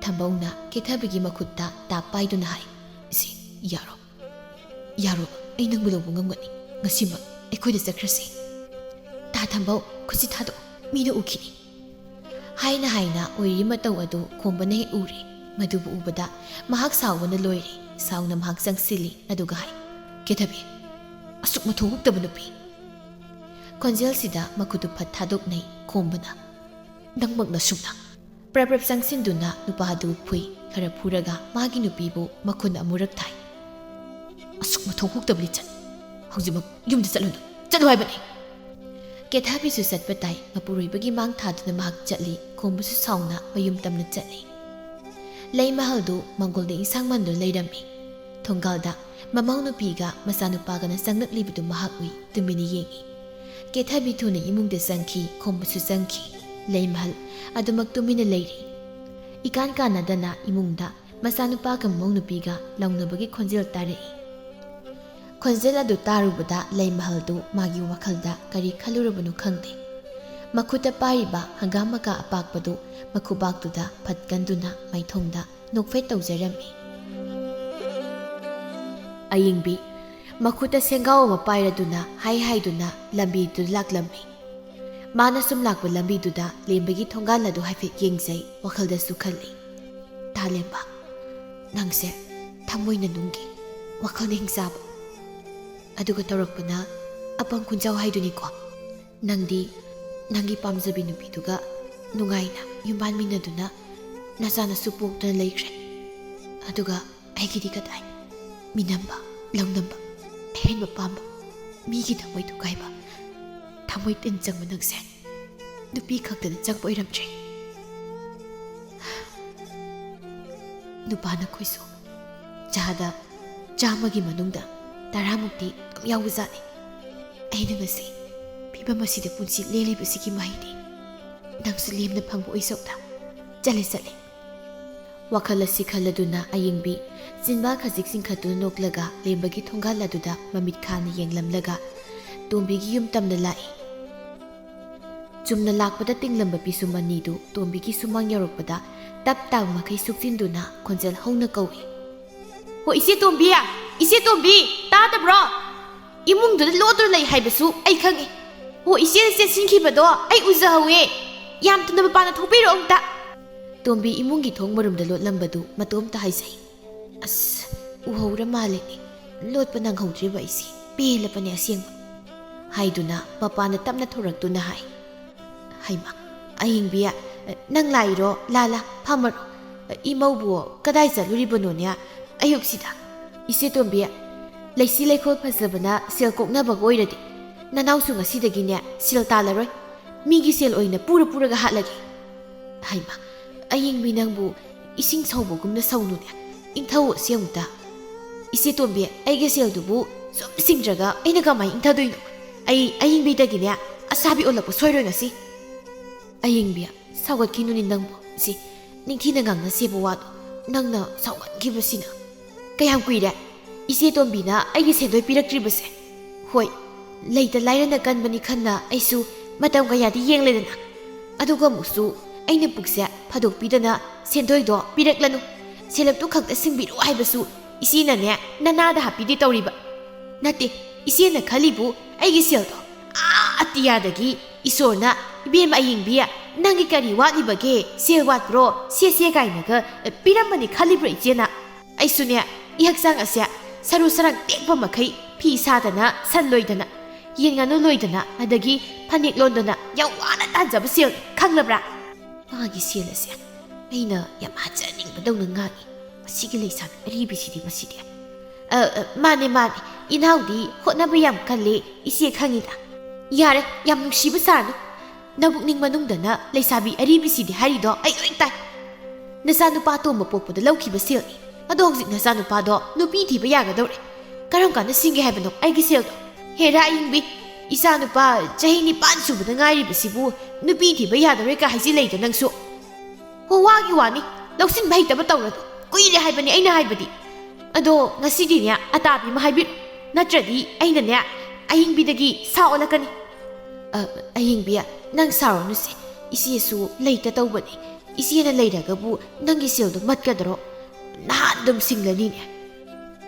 ꯊꯝꯕꯧꯅ ꯀꯦꯊꯕꯤꯒꯤ ꯃꯈꯨꯠꯇ ꯇꯥꯞ ꯄꯥꯏꯗꯨꯅ ꯍꯥꯏ, "ꯁꯤ, ꯌꯥꯔꯣ꯫ ꯌꯥꯔꯣ, ꯑꯩ ꯅꯪꯕꯨ ꯂꯧꯕ ꯉꯝꯒꯅꯤ꯫ ꯉꯁꯤꯃꯛ ꯑꯩꯈꯣꯏꯗ ꯆꯠꯈ꯭ꯔꯁꯤ꯫" "ꯇꯥ ꯊꯝꯕꯧ, ꯈꯨꯠꯁꯤ ꯊꯥꯗꯣꯛ, ꯃꯤꯅ ꯎꯈꯤꯅꯤ꯫" ꯍꯥꯏꯅ ꯍꯥꯏꯅ ꯑꯣꯏꯔꯤ ꯃꯇꯧ ꯑꯗꯨ ꯈꯣꯝꯕꯅ ꯍꯦꯛ ꯎꯔꯦ꯫ ꯃꯗꯨꯕꯨ ꯎꯕꯗ ꯃꯍꯥꯛ ꯁꯥꯎꯕꯅ ꯂꯣꯏꯔꯦ꯫ ꯁꯥꯎꯅ ꯃꯍꯥꯛ ꯆꯪꯁꯤꯜꯂꯤ, ꯑꯗꯨꯒ ꯍꯥꯏ, "ꯀꯦꯊꯕꯤ, ꯑꯁꯨꯛ ꯃꯊꯣꯡ ꯍꯨꯛꯇꯕ ꯅꯨꯄꯤ꯫ ꯈꯣꯟꯖꯦꯜꯁꯤꯗ ꯃꯈꯨꯠꯇꯨ ꯐꯠ ꯊꯥꯗꯣꯛꯅꯩ ꯈꯣꯝꯕꯅ꯫ "ꯅꯪꯃꯛꯅ ꯁꯨꯝꯅ!" ꯄ꯭ꯔꯞ ꯄ꯭ꯔꯞ ꯆꯪꯁꯤꯟꯗꯨꯅ ꯅꯨꯄꯥꯗꯨ ꯐꯨꯏ꯫ ꯈꯔ ꯐꯨꯔꯒ ꯃꯥꯒꯤ ꯅꯨꯄꯤꯕꯨ ꯃꯈꯨꯟ ꯑꯃꯨꯔꯛ ꯊꯥꯏ꯫ "ꯑꯁꯨꯛ ꯃꯊꯣꯡ ꯍꯨꯛꯇꯕ ꯂꯤꯆꯠ! ꯍꯧꯖꯤꯛꯃꯛ ꯌꯨꯝꯗ ꯆꯠꯂꯨꯅꯨ! ꯆꯠꯂꯨ ꯍꯥꯏꯕꯅꯤ!" ꯀꯦꯊꯕꯤꯁꯨ ꯆꯠꯄ ꯇꯥꯏ꯫ ꯃꯄꯨꯔꯣꯏꯕꯒꯤ ꯃꯥꯡ ꯊꯥꯗꯨꯅ ꯃꯍꯥꯛ ꯆꯠꯂꯤ꯫ ꯈꯣꯝꯕꯁꯨ ꯁꯥꯎꯅ ꯃꯌꯨꯝ ꯇꯝꯅ ꯆꯠꯂꯤ꯫ ꯂꯩꯃꯍꯜꯗꯨ ꯃꯥꯡꯒꯣꯜꯗ ꯏꯟꯁꯥꯡ ꯃꯟꯗꯨꯅ ꯂꯩꯔꯝꯃꯤ꯫ ꯊꯣꯡꯒꯥꯜꯗ ꯃꯃꯧ ꯅꯨꯄꯤꯒ ꯃꯆꯥꯅꯨꯄꯥꯒꯅ ꯆꯪꯂꯛꯂꯤꯕꯗꯨ ꯃꯍꯥꯛ ꯎꯏ꯫ ꯇꯨꯃꯤꯟꯅ ꯌꯦꯡꯏ꯫ ꯀꯦꯊꯕꯤ ꯊꯨꯅ ꯏꯃꯨꯡꯗ ꯆꯪꯈꯤ꯫ ꯈꯣꯝꯕꯁꯨ ꯆꯪꯈꯤ꯫ ꯂꯩꯃꯍꯜ ꯑꯗꯨꯃꯛ ꯇꯨꯃꯤꯟꯅ ꯂꯩꯔꯤ꯫ ꯏꯀꯥꯟ ꯀꯥꯟꯅꯗꯅ ꯏꯃꯨꯡꯗ ꯃꯆꯥꯅꯨꯄꯥꯒ ꯃꯃꯧ ꯅꯨꯄꯤꯒ ꯂꯥꯎꯅꯕꯒꯤ ꯈꯣꯟꯖꯦꯜ ꯇꯥꯔꯛꯏ꯫ ꯈꯣꯟꯖꯦꯜ ꯑꯗꯨ ꯇꯥꯔꯨꯕꯗ ꯂꯩꯃꯍꯜꯗꯨ ꯃꯥꯒꯤ ꯋꯥꯈꯜꯗ ꯀꯔꯤ ꯈꯜꯂꯨꯔꯕꯅꯣ ꯈꯪꯗꯦ꯫ ꯃꯈꯨꯠꯇ ꯄꯥꯏꯔꯤꯕ ꯍꯪꯒꯥꯝ ꯃꯀꯥ ꯑꯄꯥꯛꯄꯗꯨ ꯃꯈꯨꯕꯥꯛꯇꯨꯗ ꯐꯠꯀꯟꯗꯨꯅ ꯃꯥꯏꯊꯣꯡꯗ ꯅꯣꯛꯐꯦꯠ ꯇꯧꯖꯔꯝꯃꯤ꯫ ꯑꯌꯤꯡꯕꯤ ꯃꯈꯨꯠꯇ ꯁꯦꯡꯒꯥꯎ ꯑꯃ ꯄꯥꯏꯔꯗꯨꯅ ꯍꯥꯏ ꯍꯥꯏꯗꯨꯅ ꯂꯝꯕꯤꯗꯨꯗ ꯂꯥꯛꯂꯝꯃꯤ꯫ ꯃꯥꯅ ꯁꯨꯝ ꯂꯥꯛꯄ ꯂꯝꯕꯤꯗꯨꯗ ꯂꯦꯝꯕꯒꯤ ꯊꯣꯡꯒꯥꯜ ꯑꯗꯨ ꯍꯥꯏꯐꯦꯠ ꯌꯦꯡꯖꯩ꯫ ꯋꯥꯈꯜꯗꯁꯨ ꯈꯜꯂꯤ, "ꯊꯥꯂꯦꯝꯕ, ꯅꯪꯁꯦ ꯊꯃꯣꯏꯅ ꯅꯨꯡꯒꯤ, ꯋꯥꯈꯜꯅ ꯍꯤꯡꯆꯥꯕ, ꯑꯗꯨꯒ ꯇꯧꯔꯛꯄꯅ ꯑꯄꯪ ꯈꯨꯟꯖꯥꯎ ꯍꯥꯏꯗꯨꯅꯤꯀꯣ꯫ ꯅꯪꯗꯤ ꯅꯪꯒꯤ ꯄꯥꯝꯖꯕꯤ ꯅꯨꯄꯤꯗꯨꯒ ꯅꯨꯡꯉꯥꯏꯅ ꯌꯨꯝꯕꯥꯟꯃꯤꯟꯅꯗꯨꯅ ꯅꯆꯥꯅꯁꯨ ꯄꯣꯛꯇꯨꯅ ꯂꯩꯈ꯭ꯔꯦ꯫ ꯑꯗꯨꯒ ꯑꯩꯒꯤꯗꯤ ꯀꯗꯥꯏ? ꯃꯤꯅꯝꯕ, ꯂꯧꯅꯝꯕ, ꯑꯍꯦꯟꯕ ꯄꯥꯝꯕ, ꯃꯤꯒꯤ ꯊꯃꯣꯏ ꯊꯨꯒꯥꯏꯕ, ꯊꯃꯣꯏ ꯇꯤꯟ ꯆꯪꯕ ꯅꯪꯁꯦ ꯅꯨꯄꯤ ꯈꯛꯇꯗ ꯆꯪꯕ ꯑꯣꯏꯔꯝꯗ꯭ꯔꯦ꯫ ꯅꯨꯄꯥ ꯅꯈꯣꯏꯁꯨ ꯆꯥꯗ ꯆꯥꯝꯃꯒꯤ ꯃꯅꯨꯡꯗ ꯇꯔꯥꯃꯨꯛꯇꯤ ꯑꯗꯨꯝ ꯌꯥꯎꯕꯖꯥꯠꯅꯤ꯫ ꯑꯩꯅ ꯉꯁꯤ ꯐꯤꯕꯝ ꯑꯁꯤꯗ ꯄꯨꯟꯁꯤ ꯂꯦꯜꯂꯤꯕꯁꯤꯒꯤ ꯃꯍꯩꯗꯤ ꯅꯪꯁꯨ ꯂꯦꯝꯅ ꯐꯪꯕ ꯑꯣꯏꯖꯧꯗ꯫ ꯆꯠꯂꯦ, ꯆꯠꯂꯦ꯫" ꯋꯥꯈꯜ ꯑꯁꯤ ꯈꯜꯂꯗꯨꯅ ꯑꯌꯤꯡꯕꯤ ꯆꯤꯟꯕꯥꯜ ꯈꯖꯤꯛ ꯆꯤꯡꯈꯠꯇꯨꯅ ꯅꯣꯛꯂꯒ ꯂꯦꯝꯕꯒꯤ ꯊꯣꯡꯒꯥꯜ ꯑꯗꯨꯗ ꯃꯃꯤꯠ ꯈꯥꯅ ꯌꯦꯡꯂꯝꯂꯒ ꯇꯣꯝꯕꯤꯒꯤ ꯌꯨꯝ ꯇꯝꯅ ꯂꯥꯛꯏ꯫ ꯆꯨꯝꯅ ꯂꯥꯛꯄꯗ ꯇꯤꯡꯂꯝꯕ ꯄꯤꯁꯨꯝ ꯑꯅꯤꯗꯨ ꯇꯣꯝꯕꯤꯒꯤ ꯁꯨꯃꯥꯡ ꯌꯧꯔꯛꯄꯗ ꯇꯞ ꯇꯥꯕ ꯃꯈꯩ ꯁꯨꯛꯆꯤꯟꯗꯨꯅ ꯈꯣꯟꯖꯦꯜ ꯍꯧꯅ ꯀꯧꯏ꯫ "ꯍꯣ, ꯏꯆꯦ ꯇꯣꯝꯕꯤ! ꯏꯆꯦ ꯇꯣꯝꯕꯤ! ꯇꯥꯗꯕ꯭ꯔꯣ? ꯏꯃꯨꯡꯗꯨꯗ ꯂꯣꯠꯇꯨꯅ ꯂꯩ ꯍꯥꯏꯕꯁꯨ ꯑꯩ ꯈꯪꯏ꯫ ꯍꯣ, ꯏꯆꯦ ꯆꯦꯟꯁꯤꯟꯈꯤꯕꯗꯣ ꯑꯩ ꯎꯖꯍꯧꯋꯦ꯫ ꯌꯥꯝ ꯊꯨꯅ ꯃꯄꯥꯟꯗ ꯊꯣꯛꯄꯤꯔꯛꯑꯣ ꯑꯝꯇ꯫" ꯇꯣꯝꯕꯤ ꯏꯃꯨꯡꯒꯤ ꯊꯣꯡ ꯃꯔꯨꯝꯗ ꯂꯣꯠꯂꯝꯕꯗꯨ ꯃꯇꯣꯝꯇ ꯍꯥꯏꯖꯩ꯫ "ꯑꯁ, ꯎꯍꯧꯔ ꯃꯥꯜꯂꯦꯅꯦ꯫ ꯂꯣꯠꯄ ꯅꯪꯍꯧꯗ꯭ꯔꯤꯕ ꯑꯩꯁꯦ꯫ ꯄꯦꯜꯂꯕꯅꯦ ꯑꯁꯦꯡꯕ," ꯍꯥꯏꯗꯨꯅ ꯃꯄꯥꯅ ꯇꯞꯅ ꯊꯣꯔꯛꯇꯨꯅ ꯍꯥꯏ꯫ "ꯍꯩꯃꯥ, ꯑꯍꯤꯡꯕꯤ, ꯅꯪ ꯂꯥꯛꯏꯔꯣ? ꯂꯥ ꯂꯥ, ꯐꯝꯃꯔꯣ꯫ ꯏꯃꯧꯕꯨ ꯀꯗꯥꯏ ꯆꯠꯂꯨꯔꯤꯕꯅꯣꯅꯦ ꯑꯌꯨꯛꯁꯤꯗ?" "ꯏꯆꯦ ꯇꯣꯝꯕꯤ, ꯂꯩꯁꯤ ꯂꯩꯈꯣꯜ ꯐꯖꯕꯅ ꯁꯦꯜ ꯀꯣꯛꯅꯕꯒ ꯑꯣꯏꯔꯗꯤ ꯅꯅꯥꯎꯁꯨ ꯉꯁꯤꯗꯒꯤꯅꯦ ꯁꯦꯜ ꯇꯥꯜꯂꯔꯣꯏ꯫ ꯃꯤꯒꯤ ꯁꯦꯜ ꯑꯣꯏꯅ ꯄꯨꯔ ꯄꯨꯔꯒ ꯍꯥꯠꯂꯒꯦ꯫" "ꯍꯩꯃꯥ, ꯑꯌꯤꯡꯕꯤ ꯅꯪꯕꯨ ꯏꯁꯤꯡ ꯁꯧꯕꯒꯨꯝꯅ ꯁꯧꯅꯨꯅꯦ꯫ ꯏꯪꯊꯧ ꯑꯁꯤ ꯑꯃꯨꯛꯇ꯫ ꯏꯆꯦ ꯇꯣꯝꯕꯤ, ꯑꯩꯒꯤ ꯁꯦꯜꯗꯨꯕꯨ ꯁꯨꯝ ꯁꯤꯡꯗ꯭ꯔꯒ ꯑꯩꯅ ꯀꯃꯥꯏꯅ ꯏꯪꯊꯗꯣꯏꯅꯣ? ꯑꯩ ꯑꯌꯤꯡꯕꯤꯗꯒꯤꯅꯦ ꯑꯁꯥꯕꯤ ꯑꯣꯜꯂꯛꯄ ꯁꯣꯏꯔꯣꯏ ꯉꯁꯤ꯫" "ꯑꯌꯤꯡꯕꯤ, ꯁꯥꯎꯒꯠꯈꯤꯅꯨꯅꯦ ꯅꯪꯕꯨ꯫ ꯁꯤ ꯅꯤꯡꯊꯤꯅ ꯉꯥꯡꯅꯁꯦꯕ ꯋꯥꯗꯣ ꯅꯪꯅ ꯁꯥꯎꯒꯟꯈꯤꯕꯁꯤꯅ꯫ ꯀꯌꯥꯝ ꯀꯨꯏꯔꯦ ꯏꯆꯦ ꯇꯣꯝꯕꯤꯅ ꯑꯩꯒꯤ ꯁꯦꯟꯗꯣꯏ ꯄꯤꯔꯛꯇ꯭ꯔꯤꯕꯁꯦ? ꯍꯣꯏ, ꯂꯩꯇ ꯂꯥꯏꯔꯅ ꯀꯟꯕꯅꯤ ꯈꯟꯅ ꯑꯩꯁꯨ ꯃꯇꯝ ꯀꯌꯥꯗꯤ ꯌꯦꯡꯂꯦꯗꯅ꯫ ꯑꯗꯨꯒ ꯑꯃꯨꯛꯁꯨ ꯑꯩꯅ ꯄꯨꯛꯁꯦ ꯐꯥꯗꯣꯛꯄꯤꯗꯅ ꯁꯦꯟꯗꯣꯏꯗꯣ ꯄꯤꯔꯛꯂꯅꯨ, ꯁꯦꯜꯂꯞꯇꯨ ꯈꯛꯇ ꯁꯤꯡꯕꯤꯔꯣ ꯍꯥꯏꯕꯁꯨ ꯏꯆꯦꯅꯅꯦ ꯅꯅꯥꯗ ꯍꯥꯞꯄꯤꯗꯦ ꯇꯧꯔꯤꯕ꯫ ꯅꯠꯇꯦ, ꯏꯆꯦꯅ ꯈꯜꯂꯤꯕꯨ ꯑꯩꯒꯤ ꯁꯦꯜꯗꯣ ꯑꯥ ꯑꯇꯤꯌꯥꯗꯒꯤ ꯏꯁꯣꯔꯅ, 'ꯏꯕꯦꯝꯃ ꯑꯌꯤꯡꯕꯤ, ꯅꯪꯒꯤ ꯀꯔꯤ ꯋꯥꯠꯂꯤꯕꯒꯦ? ꯁꯦꯜ ꯋꯥꯠꯄ꯭ꯔꯣ? ꯁꯦ, ꯁꯦ' ꯀꯥꯏꯅꯒ, ꯑ, ꯄꯤꯔꯝꯕꯅꯤ ꯈꯜꯂꯤꯕ꯭ꯔꯣ ꯏꯆꯦꯅ? ꯑꯩꯁꯨꯅꯦ, ꯏꯍꯛꯆꯥꯡ ꯑꯁꯦ ꯁꯔꯨ ꯁꯔꯥꯡ ꯇꯦꯛꯄ ꯃꯈꯩ ꯐꯤ ꯁꯥꯗꯅ, ꯁꯟ ꯂꯣꯏꯗꯅ, ꯌꯦꯟ ꯉꯥꯅꯨ ꯂꯣꯏꯗꯅ, ꯑꯗꯒꯤ ꯐꯅꯦꯛ ꯂꯣꯟꯗꯅ ꯌꯥꯝ ꯋꯥꯅ ꯇꯥꯟꯖꯕ ꯁꯦꯜ, ꯈꯪꯂꯕ꯭ꯔꯥ?" ꯃꯥꯒꯤ ꯁꯦꯜ ꯑꯁꯦ ꯑꯩꯅ ꯌꯥꯝ ꯍꯥꯠꯆꯅꯤꯡꯕꯗꯧꯅ ꯉꯥꯡꯉꯤ꯫ ꯃꯁꯤꯒꯤ ꯂꯩꯁꯥꯕꯤ ꯑꯔꯤꯕꯤꯁꯤꯗꯤ, ꯃꯁꯤꯗꯤ꯫ "ꯑ, ꯑ, ꯃꯥꯅꯦ, ꯃꯥꯅꯦ꯫ ꯏꯅꯥꯎꯗꯤ ꯍꯣꯠꯅꯕ ꯌꯥꯝ ꯀꯜꯂꯤ, ꯏꯆꯦ ꯈꯪꯉꯤꯗ꯫" "ꯌꯥꯔꯦ, ꯌꯥꯝ ꯅꯨꯡꯁꯤꯕ ꯁꯥꯔꯅꯨ꯫ ꯅꯕꯨꯛꯅꯤꯡ ꯃꯅꯨꯡꯗꯅ ꯂꯩꯁꯥꯕꯤ ꯑꯔꯤꯕꯤꯁꯤꯗꯤ ꯍꯥꯏꯔꯤꯗꯣ ꯑꯩ ꯂꯣꯏ ꯇꯥꯏ꯫ ꯅꯆꯥꯅꯨꯄꯥ ꯑꯇꯣꯝꯕ ꯄꯣꯛꯄꯗ ꯂꯧꯈꯤꯕ ꯁꯦꯜꯅꯤ꯫ ꯑꯗꯣ ꯍꯧꯖꯤꯛ ꯅꯆꯥꯅꯨꯄꯥꯗꯣ ꯅꯨꯄꯤ ꯊꯤꯕ ꯌꯥꯒꯗꯧꯔꯦ꯫ ꯀꯔꯝ ꯀꯥꯟꯗ ꯁꯤꯡꯒꯦ ꯍꯥꯏꯕꯅꯣ ꯑꯩꯒꯤ ꯁꯦꯜꯗꯣ?" "ꯍꯦꯔꯥ ꯑꯌꯤꯡꯕꯤ, ꯏꯆꯥꯅꯨꯄꯥ ꯆꯍꯤ ꯅꯤꯄꯥꯟ ꯁꯨꯕꯗ ꯉꯥꯏꯔꯤꯕꯁꯤꯕꯨ ꯅꯨꯄꯤ ꯊꯤꯕ ꯌꯥꯗꯧꯔꯦ ꯀꯥ ꯍꯥꯏꯖꯤꯜꯂꯛꯏꯗꯣ ꯅꯪꯁꯨ?" "ꯍꯣ, ꯋꯥꯒꯤ ꯋꯥꯅꯤ, ꯂꯧꯁꯤꯟꯕ ꯍꯩꯇꯕ ꯇꯧꯔꯅꯨ꯫ ꯀꯨꯏꯔꯦ ꯍꯥꯏꯕꯅꯤ ꯑꯩꯅ ꯍꯥꯏꯕꯗꯤ꯫ ꯑꯗꯣ ꯉꯁꯤꯗꯤꯅꯦ ꯑꯇꯥꯕꯤ ꯑꯃ ꯍꯥꯏꯕꯤꯔꯣ, ꯅꯠꯇ꯭ꯔꯗꯤ ꯑꯩꯅꯅꯦ ꯑꯍꯤꯡꯕꯤꯗꯒꯤ ꯁꯥ ꯑꯣꯜꯂꯛꯀꯅꯤ꯫" "ꯑ, ꯑꯍꯤꯡꯕꯤ, ꯅꯪ ꯁꯥꯎꯔꯅꯨꯁꯦ꯫ ꯏꯆꯦꯁꯨ ꯂꯩꯇ ꯇꯧꯕꯅꯤ꯫ ꯏꯆꯦꯅ ꯂꯩꯔꯒꯕꯨ ꯅꯪꯒꯤ ꯁꯦꯜꯗꯣ ꯃꯠꯀꯗ꯭ꯔꯣ? ꯅꯍꯥꯟ ꯑꯗꯨꯝ ꯁꯤꯡꯂꯅꯤꯅꯦ꯫"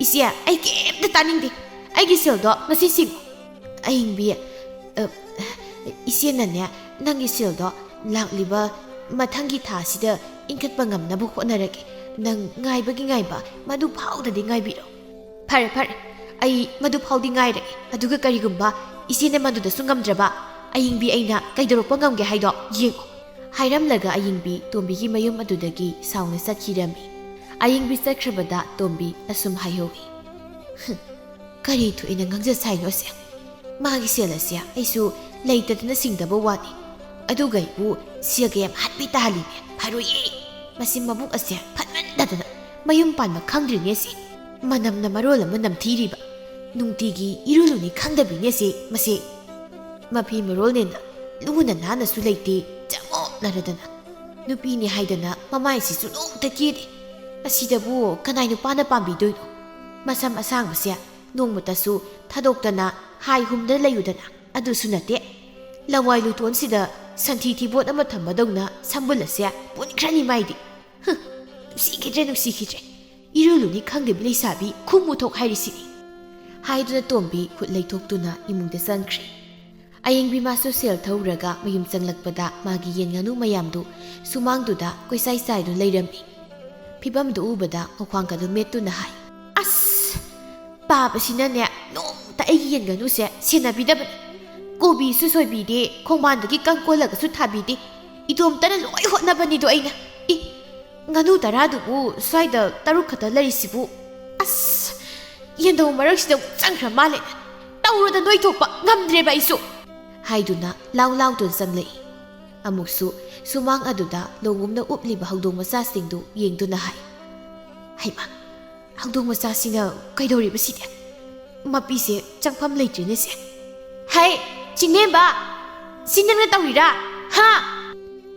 "ꯏꯆꯦ, ꯑꯩ ꯀꯩꯝꯇ ꯇꯥꯅꯤꯡꯗꯦ꯫ ꯑꯩꯒꯤ ꯁꯦꯜꯗꯣ ꯉꯁꯤ ꯁꯤꯡꯉꯨ꯫" "ꯑꯍꯤꯡꯕꯤ, ꯑ, ꯏꯆꯦꯅꯅꯦ ꯅꯪꯒꯤ ꯁꯦꯜꯗꯣ ꯂꯥꯛꯂꯤꯕ ꯃꯊꯪꯒꯤ ꯊꯥ ꯑꯁꯤꯗ ꯏꯟꯈꯠꯄ ꯉꯝꯅꯕ ꯍꯣꯠꯅꯔꯒꯦ꯫ ꯅꯪ ꯉꯥꯏꯕꯒꯤ ꯉꯥꯏꯕ, ꯃꯗꯨ ꯐꯥꯎꯗꯗꯤ ꯉꯥꯏꯕꯤꯔꯣ꯫" "ꯐꯔꯦ, ꯐꯔꯦ꯫ ꯑꯩ ꯃꯗꯨ ꯐꯥꯎꯗꯤ ꯉꯥꯏꯔꯦ꯫ ꯑꯗꯨꯒ ꯀꯔꯤꯒꯨꯝꯕ ꯏꯆꯦꯅ ꯃꯗꯨꯗꯁꯨ ꯉꯝꯗ꯭ꯔꯕ, ꯑꯌꯤꯡꯕꯤ ꯑꯩꯅ ꯀꯩꯗꯧꯔꯛꯄ ꯉꯝꯒꯦ ꯍꯥꯏꯗꯣ ꯌꯦꯡꯉꯨ꯫ ꯍꯥꯏꯔꯝꯂꯒ ꯑꯌꯤꯡꯕꯤ ꯇꯣꯝꯕꯤꯒꯤ ꯃꯌꯨꯝ ꯑꯗꯨꯗꯒꯤ ꯁꯥꯎꯅ ꯆꯠꯈꯤꯔꯝꯃꯤ꯫ ꯑꯌꯤꯡꯕꯤ ꯆꯠꯈ꯭ꯔꯕꯗ ꯇꯣꯝꯕꯤ ꯑꯁꯨꯝ ꯍꯥꯏꯍꯧꯏ, "ꯍꯨꯝ, ꯀꯔꯤ ꯊꯣꯛꯏꯅ ꯉꯥꯡꯖ ꯁꯥꯏꯅꯣ ꯑꯁꯦ? ꯃꯥꯒꯤ ꯁꯦꯜ ꯑꯁꯦ ꯑꯩꯁꯨ ꯂꯩꯇꯗꯅ ꯁꯤꯡꯗꯕ ꯋꯥꯅꯤ꯫ ꯑꯗꯨꯒ ꯑꯩꯕꯨ ꯁꯦꯜꯒ ꯌꯥꯝ ꯍꯥꯠꯄꯤ ꯇꯥꯍꯜꯂꯤꯅꯦ꯫ ꯐꯔꯣꯏꯌꯦ꯫ ꯃꯁꯤ ꯃꯕꯨꯛ ꯑꯁꯦ ꯐꯠꯃꯟꯗꯗꯅ ꯃꯌꯨꯝ ꯄꯥꯟꯕ ꯈꯪꯗ꯭ꯔꯤꯅꯦ ꯁꯤ꯫ ꯃꯅꯝꯅ ꯃꯔꯣꯜ ꯑꯃ ꯅꯝꯊꯤꯔꯤꯕ꯫ ꯅꯨꯡꯇꯤꯒꯤ ꯏꯔꯨ ꯂꯨꯅꯤ ꯈꯪꯗꯕꯤꯅꯦ ꯁꯤ ꯃꯁꯤ꯫ ꯃꯐꯤ ꯃꯔꯣꯜꯅꯦꯅ ꯂꯨꯅ ꯅꯥꯟꯅꯁꯨ ꯂꯩꯇꯦ, ꯆꯃꯣꯠꯅꯔꯗꯅ꯫ ꯅꯨꯄꯤꯅꯤ ꯍꯥꯏꯗꯅ ꯃꯃꯥꯏꯁꯤꯁꯨ ꯅꯣꯡꯇ ꯀꯦꯗꯦ꯫ ꯑꯁꯤꯗꯕꯨ ꯀꯅꯥꯏ ꯅꯨꯄꯥꯅ ꯄꯥꯝꯕꯤꯗꯣꯏꯅꯣ? ꯃꯁꯝ ꯑꯁꯥꯡꯕꯁꯦ ꯅꯣꯡꯃꯇꯁꯨ ꯊꯥꯗꯣꯛꯇꯅ ꯍꯥꯏ ꯍꯨꯝꯗꯅ ꯂꯩꯌꯨꯗꯅ꯫ ꯑꯗꯨꯁꯨ ꯅꯠꯇꯦ, ꯂꯋꯥꯏ ꯂꯨꯇꯣꯟꯁꯤꯗ ꯁꯟꯊꯤ ꯊꯤꯕꯣꯠ ꯑꯃ ꯊꯝꯕꯗꯧꯅ ꯁꯝꯕꯨꯜ ꯑꯁꯦ ꯄꯨꯟꯈ꯭ꯔꯅꯤ ꯃꯥꯏꯗꯤ꯫ ꯍꯨꯝ, ꯅꯨꯡꯁꯤꯈꯤꯗ꯭ꯔꯦ, ꯅꯨꯡꯁꯤꯈꯤꯗ꯭ꯔꯦ꯫ ꯏꯔꯨ ꯂꯨꯅꯤ ꯈꯪꯗꯕꯤ ꯂꯩꯁꯥꯕꯤ ꯈꯨꯃꯨ ꯊꯣꯛ ꯍꯥꯏꯔꯤꯁꯤꯅꯤ꯫" ꯍꯥꯏꯗꯨꯅ ꯇꯣꯝꯕꯤ ꯈꯨꯠ ꯂꯩꯊꯣꯛꯇꯨꯅ ꯏꯃꯨꯡꯗ ꯆꯪꯈ꯭ꯔꯦ꯫ ꯑꯌꯤꯡꯕꯤ ꯃꯥꯁꯨ ꯁꯦꯜ ꯊꯧꯔꯒ ꯃꯌꯨꯝ ꯆꯪꯂꯛꯄꯗ ꯃꯥꯒꯤ ꯌꯦꯟ ꯉꯥꯅꯨ ꯃꯌꯥꯝꯗꯨ ꯁꯨꯃꯥꯡꯗꯨꯗ ꯀꯣꯏꯆꯥꯏ ꯆꯥꯏꯗꯨꯅ ꯂꯩꯔꯝꯃꯤ꯫ ꯐꯤꯕꯝꯗꯨ ꯎꯕꯗ ꯃꯈ꯭ꯋꯥꯡꯒꯗꯨ ꯃꯦꯠꯇꯨꯅ ꯍꯥꯏ, "ꯑꯁ! ꯄꯥꯕꯁꯤꯅꯅꯦ ꯅꯣꯡꯃꯇ ꯑꯩꯒꯤ ꯌꯦꯟ ꯉꯥꯅꯨꯁꯦ ꯁꯦꯟꯅꯕꯤꯗꯕꯅꯤ꯫ ꯀꯣꯕꯤꯁꯨ ꯁꯣꯏꯕꯤꯗꯦ, ꯈꯣꯡꯕꯥꯟꯗꯒꯤ ꯀꯪ ꯀꯣꯜꯂꯒꯁꯨ ꯊꯥꯕꯤꯗꯦ꯫ ꯏꯇꯣꯝꯇꯅ ꯂꯣꯏ ꯍꯣꯠꯅꯕꯅꯤꯗꯣ ꯑꯩꯅ꯫ ꯏ, ꯉꯥꯅꯨ ꯇꯔꯥꯗꯨꯕꯨ ꯁ꯭ꯋꯥꯏꯗ ꯇꯔꯨꯛ ꯈꯛꯇ ꯂꯩꯔꯤꯁꯤꯕꯨ꯫ ꯑꯁ! ꯌꯦꯟꯗꯧ ꯃꯔꯛꯁꯤꯗ ꯑꯃꯨꯛ ꯆꯪꯈ꯭ꯔ ꯃꯥꯜꯂꯦ꯫ ꯇꯧꯔꯨꯗ ꯅꯣꯏꯊꯣꯛꯄ ꯉꯝꯗ꯭ꯔꯦꯕ ꯑꯩꯁꯨ!" ꯍꯥꯏꯗꯨꯅ ꯂꯥꯎ ꯂꯥꯎꯗꯨꯅ ꯆꯪꯂꯛꯏ꯫ ꯑꯃꯨꯛꯁꯨ ꯁꯨꯃꯥꯡ ꯑꯗꯨꯗ ꯂꯧꯕꯨꯝꯅ ꯎꯞꯂꯤꯕ ꯍꯧꯗꯣꯡ ꯃꯆꯥꯁꯤꯡꯗꯨ ꯌꯦꯡꯗꯨꯅ ꯍꯥꯏ, "ꯍꯩꯃꯥ, ꯍꯧꯗꯣꯡ ꯃꯆꯥꯁꯤꯅ ꯀꯩꯗꯧꯔꯤꯕ ꯁꯤꯗꯤ? ꯃꯄꯤꯁꯦ ꯆꯪꯐꯝ ꯂꯩꯇ꯭ꯔꯦꯅꯦ ꯁꯦ꯫ ꯍꯩ, ꯆꯤꯡꯂꯦꯝꯕ! ꯁꯤ ꯅꯪꯅ ꯇꯧꯔꯤꯔꯥ? ꯍꯥ?"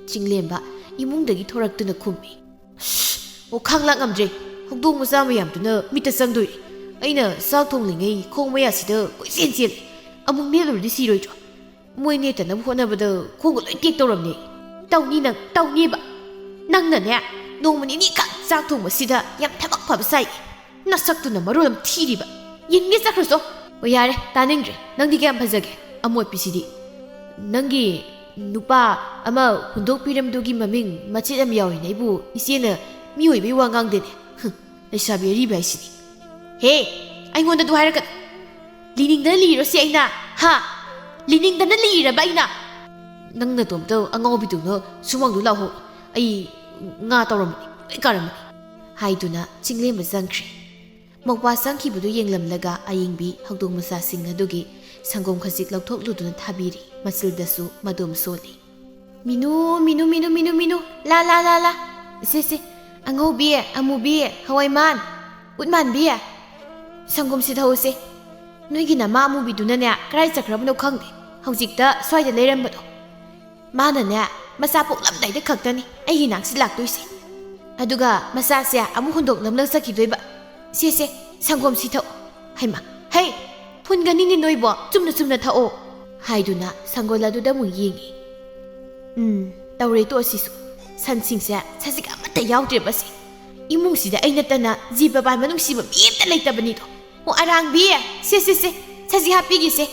ꯆꯤꯡꯂꯦꯝꯕ ꯏꯃꯨꯡꯗꯒꯤ ꯊꯣꯔꯛꯇꯨꯅ ꯈꯨꯝꯃꯤ, "ꯑꯁ, ꯑꯣ, ꯈꯥꯡ ꯂꯥꯛ ꯉꯝꯗ꯭ꯔꯦ꯫ ꯍꯧꯗꯣꯡ ꯃꯆꯥ ꯃꯌꯥꯝꯗꯨꯅ ꯃꯤꯠꯇ ꯆꯪꯗꯣꯏꯔꯦ꯫ ꯑꯩꯅ ꯆꯥꯛ ꯊꯣꯡꯂꯤꯉꯩ ꯈꯣꯡ ꯃꯌꯥꯁꯤꯗ ꯀꯣꯏꯆꯦꯟ ꯆꯦꯜꯂꯦ꯫ ꯑꯃꯨꯛ ꯅꯦꯠꯂꯨꯔꯗꯤ ꯁꯤꯔꯣꯏꯗ꯭ꯔꯣ? ꯃꯣꯏ ꯅꯦꯠꯇꯅꯕ ꯍꯣꯠꯅꯕꯗ ꯈꯣꯡꯒ ꯂꯣꯏ ꯇꯦꯛ ꯇꯧꯔꯝꯅꯦ꯫ ꯇꯧꯅꯤ ꯅꯪ, ꯇꯧꯅꯤꯕ꯫ ꯅꯪꯅꯅꯦ, ꯅꯣꯡꯃ ꯅꯤꯅꯤꯈꯛ ꯆꯥꯛ ꯊꯣꯡꯕꯁꯤꯗ ꯌꯥꯝ ꯊꯕꯛ ꯐꯕ ꯁꯥꯏ꯫ ꯅꯁꯛꯇꯨꯅ ꯃꯔꯣꯜ ꯑꯃ ꯊꯤꯔꯤꯕ꯫ ꯌꯦꯡꯒꯦ ꯆꯠꯈ꯭ꯔꯁꯣ꯫ ꯑꯣ, ꯌꯥꯔꯦ, ꯇꯥꯅꯤꯡꯗ꯭ꯔꯦ꯫ ꯅꯪꯗꯤ ꯀꯌꯥꯝ ꯐꯖꯒꯦ? ꯑꯃꯣꯠꯄꯤꯁꯤꯗꯤ꯫ ꯅꯪꯒꯤ ꯅꯨꯄꯥ ꯑꯃ ꯍꯨꯟꯗꯣꯛꯄꯤꯔꯝꯗꯨꯒꯤ ꯃꯃꯤꯡ ꯃꯆꯦꯠ ꯑꯃ ꯌꯥꯎꯏꯅꯦ꯫ ꯑꯩꯕꯨ ꯏꯆꯦꯅ ꯃꯤ ꯑꯣꯏꯕꯩ ꯋꯥ ꯉꯥꯡꯗꯦꯅꯦ꯫ ꯍꯨꯝ, ꯂꯩꯁꯥꯕꯤ ꯑꯔꯤꯕ ꯍꯥꯏꯁꯤꯗꯤ꯫ ꯍꯦ, ꯑꯩꯉꯣꯟꯗ ꯑꯗꯨ ꯍꯥꯏꯔꯛꯀꯅꯨ꯫ ꯂꯤꯅꯤꯡꯗꯅ ꯂꯤꯔꯣ ꯁꯤ ꯑꯩꯅ? ꯍꯥ? ꯂꯤꯅꯤꯡꯗꯅ ꯂꯤꯔꯕ ꯑꯩꯅ? ꯅꯪ ꯅꯇꯣꯝꯇ ꯑꯉꯥꯎꯕꯤꯗꯨꯒ ꯁꯨꯃꯥꯡꯗꯨ ꯂꯥꯛꯍꯧ꯫ ꯑꯩ ꯉꯥ ꯇꯧꯔꯝꯕꯅꯤ, ꯂꯣꯏ ꯀꯥꯔꯝꯃꯅꯤ꯫ ꯍꯥꯏꯗꯨꯅ ꯆꯤꯡꯂꯦꯝꯕ ꯆꯪꯈ꯭ꯔꯦ꯫ ꯃꯧꯄ꯭ꯋꯥ ꯆꯪꯈꯤꯕꯗꯨ ꯌꯦꯡꯂꯝꯂꯒ ꯑꯌꯤꯡꯕꯤ ꯍꯧꯗꯣꯡ ꯃꯆꯥꯁꯤꯡ ꯑꯗꯨꯒꯤ ꯁꯪꯒꯣꯝ ꯈꯖꯤꯛ ꯂꯧꯊꯣꯛꯂꯨꯗꯨꯅ ꯊꯥꯕꯤꯔꯤ꯫ ꯃꯆꯤꯜꯗꯁꯨ ꯃꯗꯣꯝ ꯁꯣꯜꯂꯤ꯫ ꯃꯤꯅꯨ, ꯃꯤꯅꯨ, ꯃꯤꯅꯨ, ꯃꯤꯅꯨ, ꯃꯤꯅꯨ, ꯂꯥ, ꯂꯥ, ꯂꯥ, ꯂꯥ꯫ ꯁꯦ, ꯁꯦ, ꯑꯉꯧꯕꯤ, ꯑꯃꯨꯕꯤ, ꯍꯋꯥꯏꯃꯥꯟ, ꯎꯠꯃꯥꯟꯕꯤ꯫ ꯁꯪꯒꯣꯝꯁꯤ ꯊꯛꯎꯁꯦ꯫ ꯅꯣꯏꯒꯤ ꯅꯃꯥ ꯑꯃꯨꯕꯤꯗꯨꯅꯅꯦ, ꯀꯗꯥꯏ ꯆꯠꯈ꯭ꯔꯕꯅꯣ ꯈꯪꯗꯦ꯫ ꯍꯧꯖꯤꯛꯇ ꯁ꯭ꯋꯥꯏꯗ ꯂꯩꯔꯝꯕꯗꯣ꯫ ꯃꯥꯅꯅꯦ, ꯃꯆꯥ ꯄꯣꯛꯂꯝꯗꯥꯏꯗ ꯈꯛꯇꯅꯤ ꯑꯩꯒꯤ ꯏꯅꯥꯛꯁꯤ ꯂꯥꯛꯇꯣꯏꯁꯦ꯫ ꯑꯗꯨꯒ ꯃꯆꯥꯁꯦ ꯑꯃꯨꯛ ꯍꯨꯟꯗꯣꯛꯂꯝꯂꯒ ꯆꯠꯈꯤꯗꯣꯏꯕ꯫ ꯁꯦ, ꯁꯦ, ꯁꯪꯒꯣꯝꯁꯤ ꯊꯛꯑꯣ꯫ ꯍꯩꯃꯥ, ꯍꯩ, ꯐꯨꯟꯒꯅꯤꯅꯦ ꯅꯣꯏꯕꯣ, ꯆꯨꯝꯅ ꯆꯨꯝꯅ ꯊꯛꯑꯣ꯫ ꯍꯥꯏꯗꯨꯅ ꯁꯪꯒꯣꯜ ꯑꯗꯨꯗ ꯑꯃꯨꯛ ꯌꯦꯡꯉꯤ꯫ ꯎꯝ, ꯇꯧꯔꯦ ꯇꯣ ꯑꯁꯤꯁꯨ꯫ ꯁꯟꯁꯤꯡꯁꯦ ꯁꯖꯤꯛ ꯑꯃꯠꯇ ꯌꯥꯎꯗ꯭ꯔꯦꯕ ꯑꯁꯤ꯫ ꯏꯃꯨꯡꯁꯤꯗ ꯑꯩ ꯅꯠꯇꯅ ꯖꯤꯕ ꯄꯥꯟꯕ ꯅꯨꯡꯁꯤꯕ ꯃꯤ ꯑꯃꯠꯇ ꯂꯩꯇꯕꯅꯤꯗꯣ꯫ ꯑꯣ, ꯑꯔꯥꯡꯕꯤ, ꯁꯦ, ꯁꯦ, ꯁꯦ, ꯁꯖꯤꯛ ꯍꯥꯞꯄꯤꯒꯦꯁꯦ꯫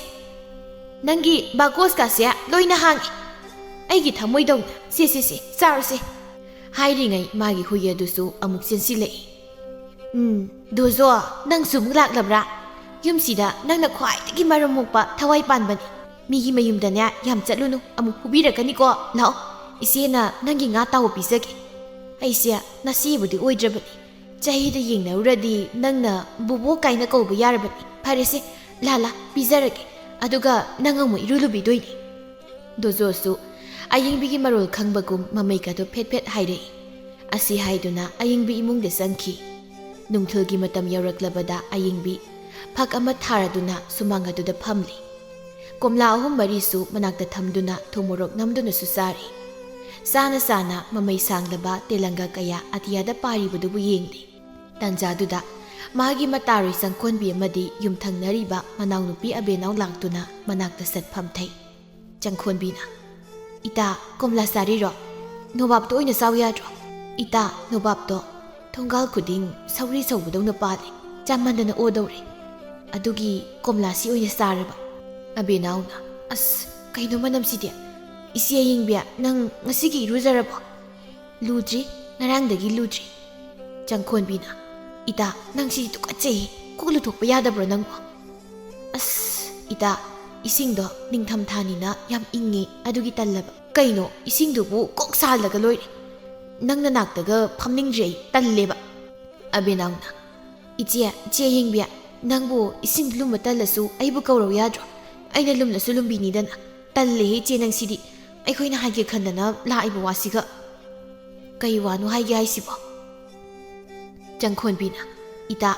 ꯅꯪꯒꯤ ꯕꯥꯀꯣꯁꯀꯥꯁꯦ ꯂꯣꯏꯅ ꯍꯥꯡꯉꯤ꯫ ꯑꯩꯒꯤ ꯊꯃꯣꯏꯗꯧꯅ꯫ ꯁꯦ, ꯁꯦ, ꯁꯦ, ꯆꯥꯔꯣꯁꯦ꯫ ꯍꯥꯏꯔꯤꯉꯩ ꯃꯥꯒꯤ ꯍꯨꯏ ꯑꯗꯨꯁꯨ ꯑꯃꯨꯛ ꯆꯦꯟꯁꯤꯜꯂꯛꯏ꯫ ꯎꯝ, ꯗꯣꯖꯣ, ꯅꯪꯁꯨ ꯑꯃꯨꯛ ꯂꯥꯛꯂꯕ꯭ꯔꯥ? ꯌꯨꯝꯁꯤꯗ ꯅꯪꯅ ꯈ꯭ꯋꯥꯏꯗꯒꯤ ꯃꯔꯝ ꯃꯣꯛꯄ, ꯊꯋꯥꯏ ꯄꯥꯟꯕꯅꯤ꯫ ꯃꯤꯒꯤ ꯃꯌꯨꯝꯗꯅꯦ ꯌꯥꯝ ꯆꯠꯂꯨꯅꯨ, ꯑꯃꯨꯛ ꯐꯨꯕꯤꯔꯛꯀꯅꯤꯀꯣ꯫ ꯂꯥꯛꯑꯣ, ꯏꯆꯦꯅ ꯅꯪꯒꯤ ꯉꯥ ꯇꯥꯎꯕ ꯄꯤꯖꯒꯦ꯫ ꯑꯩꯁꯦ ꯅꯆꯦꯕꯨꯗꯤ ꯑꯣꯏꯗ꯭ꯔꯕꯅꯤ꯫ ꯆꯍꯤꯗ ꯌꯦꯡꯅꯔꯨꯔꯗꯤ ꯅꯪꯅ ꯕꯣꯕꯣꯛ ꯀꯥꯏꯅ ꯀꯧꯕ ꯌꯥꯔꯕꯅꯤ꯫ ꯐꯔꯦꯁꯦ, ꯂꯥ ꯂꯥ, ꯄꯤꯖꯔꯒꯦ꯫ ꯑꯗꯨꯒ ꯅꯪ ꯑꯃꯨꯛ ꯏꯔꯨ ꯂꯨꯕꯤꯗꯣꯏꯅꯤ꯫ ꯗꯣꯖꯣꯁꯨ ꯑꯌꯤꯡꯕꯤꯒꯤ ꯃꯔꯣꯜ ꯈꯪꯕꯒꯨꯝ ꯃꯃꯩꯒꯗꯣ ꯐꯦꯠ ꯐꯦꯠ ꯍꯥꯏꯔꯛꯏ꯫ ꯑꯁꯤ ꯍꯥꯏꯗꯨꯅ ꯑꯌꯤꯡꯕꯤ ꯏꯃꯨꯡꯗ ꯆꯪꯈꯤ꯫ ꯅꯨꯡꯊꯤꯜꯒꯤ ꯃꯇꯝ ꯌꯧꯔꯛꯂꯕꯗ ꯑꯌꯤꯡꯕꯤ ꯐꯛ ꯑꯃ ꯊꯥꯔꯗꯨꯅ ꯁꯨꯃꯥꯡ ꯑꯗꯨꯗ ꯐꯝꯂꯤ꯫ ꯀꯣꯝꯂꯥ ꯑꯍꯨꯝ ꯃꯔꯤꯁꯨ ꯃꯅꯥꯛꯇ ꯊꯝꯗꯨꯅ ꯊꯨꯝ ꯃꯣꯔꯣꯛ ꯅꯝꯗꯨꯅꯁꯨ ꯆꯥꯔꯤ꯫ ꯆꯥꯅ ꯆꯥꯅ ꯃꯃꯩ ꯁꯥꯡꯂꯕ ꯇꯦꯂꯪꯒ ꯀꯌꯥ ꯑꯇꯤꯌꯥꯗ ꯄꯥꯏꯔꯤꯕꯗꯨꯕꯨ ꯌꯦꯡꯂꯤ꯫ ꯇꯥꯟꯖꯥꯗꯨꯗ ꯃꯥꯒꯤ ꯃꯇꯥꯔꯣꯏ ꯆꯪꯈꯣꯟꯕꯤ ꯑꯃꯗꯤ ꯌꯨꯝꯊꯪꯅꯔꯤꯕ ꯃꯅꯥꯎꯅꯨꯄꯤ ꯑꯕꯦꯅꯥꯎ ꯂꯥꯛꯇꯨꯅ ꯃꯅꯥꯛꯇ ꯁꯠ ꯐꯝꯊꯩ꯫ ꯆꯪꯈꯣꯟꯕꯤꯅ, "ꯏꯇꯥ, ꯀꯣꯝꯂꯥ ꯆꯥꯔꯤꯔꯣ? ꯅꯣꯕꯥꯞꯇꯣ ꯑꯣꯏꯅ ꯆꯥꯎ ꯌꯥꯗ꯭ꯔꯣ? ꯏꯇꯥ, ꯅꯣꯕꯥꯞꯇꯣ ꯊꯣꯡꯒꯥꯜ ꯈꯨꯗꯤꯡ ꯁꯧꯔꯤ ꯁꯧꯕꯗꯧꯅ ꯄꯥꯜꯂꯤ꯫ ꯆꯥꯃꯟꯗꯅ ꯑꯣꯗꯧꯔꯦ꯫ ꯑꯗꯨꯒꯤ ꯀꯣꯝꯂꯥꯁꯤ ꯑꯣꯏꯅ ꯆꯥꯔꯕ?" ꯑꯕꯦꯅꯥꯎꯅ, "ꯑꯁ, ꯀꯩꯅꯣ ꯃꯅꯝꯁꯤꯗꯤ? ꯏꯆꯦ ꯑꯌꯤꯡꯕꯤ, ꯅꯪ ꯉꯁꯤꯒꯤ ꯏꯔꯨꯖꯔꯕꯣ?" "ꯂꯨꯗ꯭ꯔꯤ, ꯉꯔꯥꯡꯗꯒꯤ ꯂꯨꯗ꯭ꯔꯤ꯫" ꯆꯪꯈꯣꯟꯕꯤꯅ, "ꯏꯇꯥ, ꯅꯪ ꯁꯤꯗꯤ ꯇꯨꯀꯠꯆꯩ꯫ ꯀꯣꯛ ꯂꯨꯊꯣꯛꯄ ꯌꯥꯗꯕ꯭ꯔꯣ ꯅꯪꯕꯣ? ꯑꯁ, ꯏꯇꯥ, ꯏꯁꯤꯡꯗꯣ ꯅꯤꯡꯊꯝ ꯊꯥꯅꯤꯅ ꯌꯥꯝ ꯏꯪꯉꯤ, ꯑꯗꯨꯒꯤ ꯇꯜꯂꯕ꯫ ꯀꯩꯅꯣ, ꯏꯁꯤꯡꯗꯨꯕꯨ ꯀꯣꯛ ꯁꯥꯍꯜꯂꯒ ꯂꯣꯏꯔꯦ꯫ ꯅꯪ ꯅꯅꯥꯛꯇꯒ ꯐꯝꯅꯤꯡꯗ꯭ꯔꯦ ꯑꯩ, ꯇꯜꯂꯦꯕ꯫ ꯑꯕꯦꯅꯥꯎꯅ, "ꯏꯆꯦ, ꯏꯆꯦ ꯌꯦꯡꯕꯤ, ꯅꯪꯕꯨ ꯏꯁꯤꯡ ꯂꯨꯝꯕ ꯇꯜꯂꯁꯨ ꯑꯩꯕꯨ ꯀꯧꯔꯧ ꯌꯥꯗ꯭ꯔꯣ? ꯑꯩꯅ ꯂꯨꯝꯂꯁꯨ ꯂꯨꯝꯕꯤꯅꯤꯗꯅ꯫ ꯇꯜꯂꯦꯍꯦ ꯏꯆꯦ, ꯅꯪꯁꯤꯗꯤ꯫ ꯑꯩꯈꯣꯏꯅ ꯍꯥꯏꯒꯦ ꯈꯟꯗꯅ ꯂꯥꯛꯏꯕ ꯋꯥꯁꯤꯒ꯫ ꯀꯩ ꯋꯥꯅꯣ ꯍꯥꯏꯒꯦ ꯍꯥꯏꯁꯤꯕꯣ?" ꯆꯪꯈꯣꯟꯕꯤꯅ, "ꯏꯇꯥ,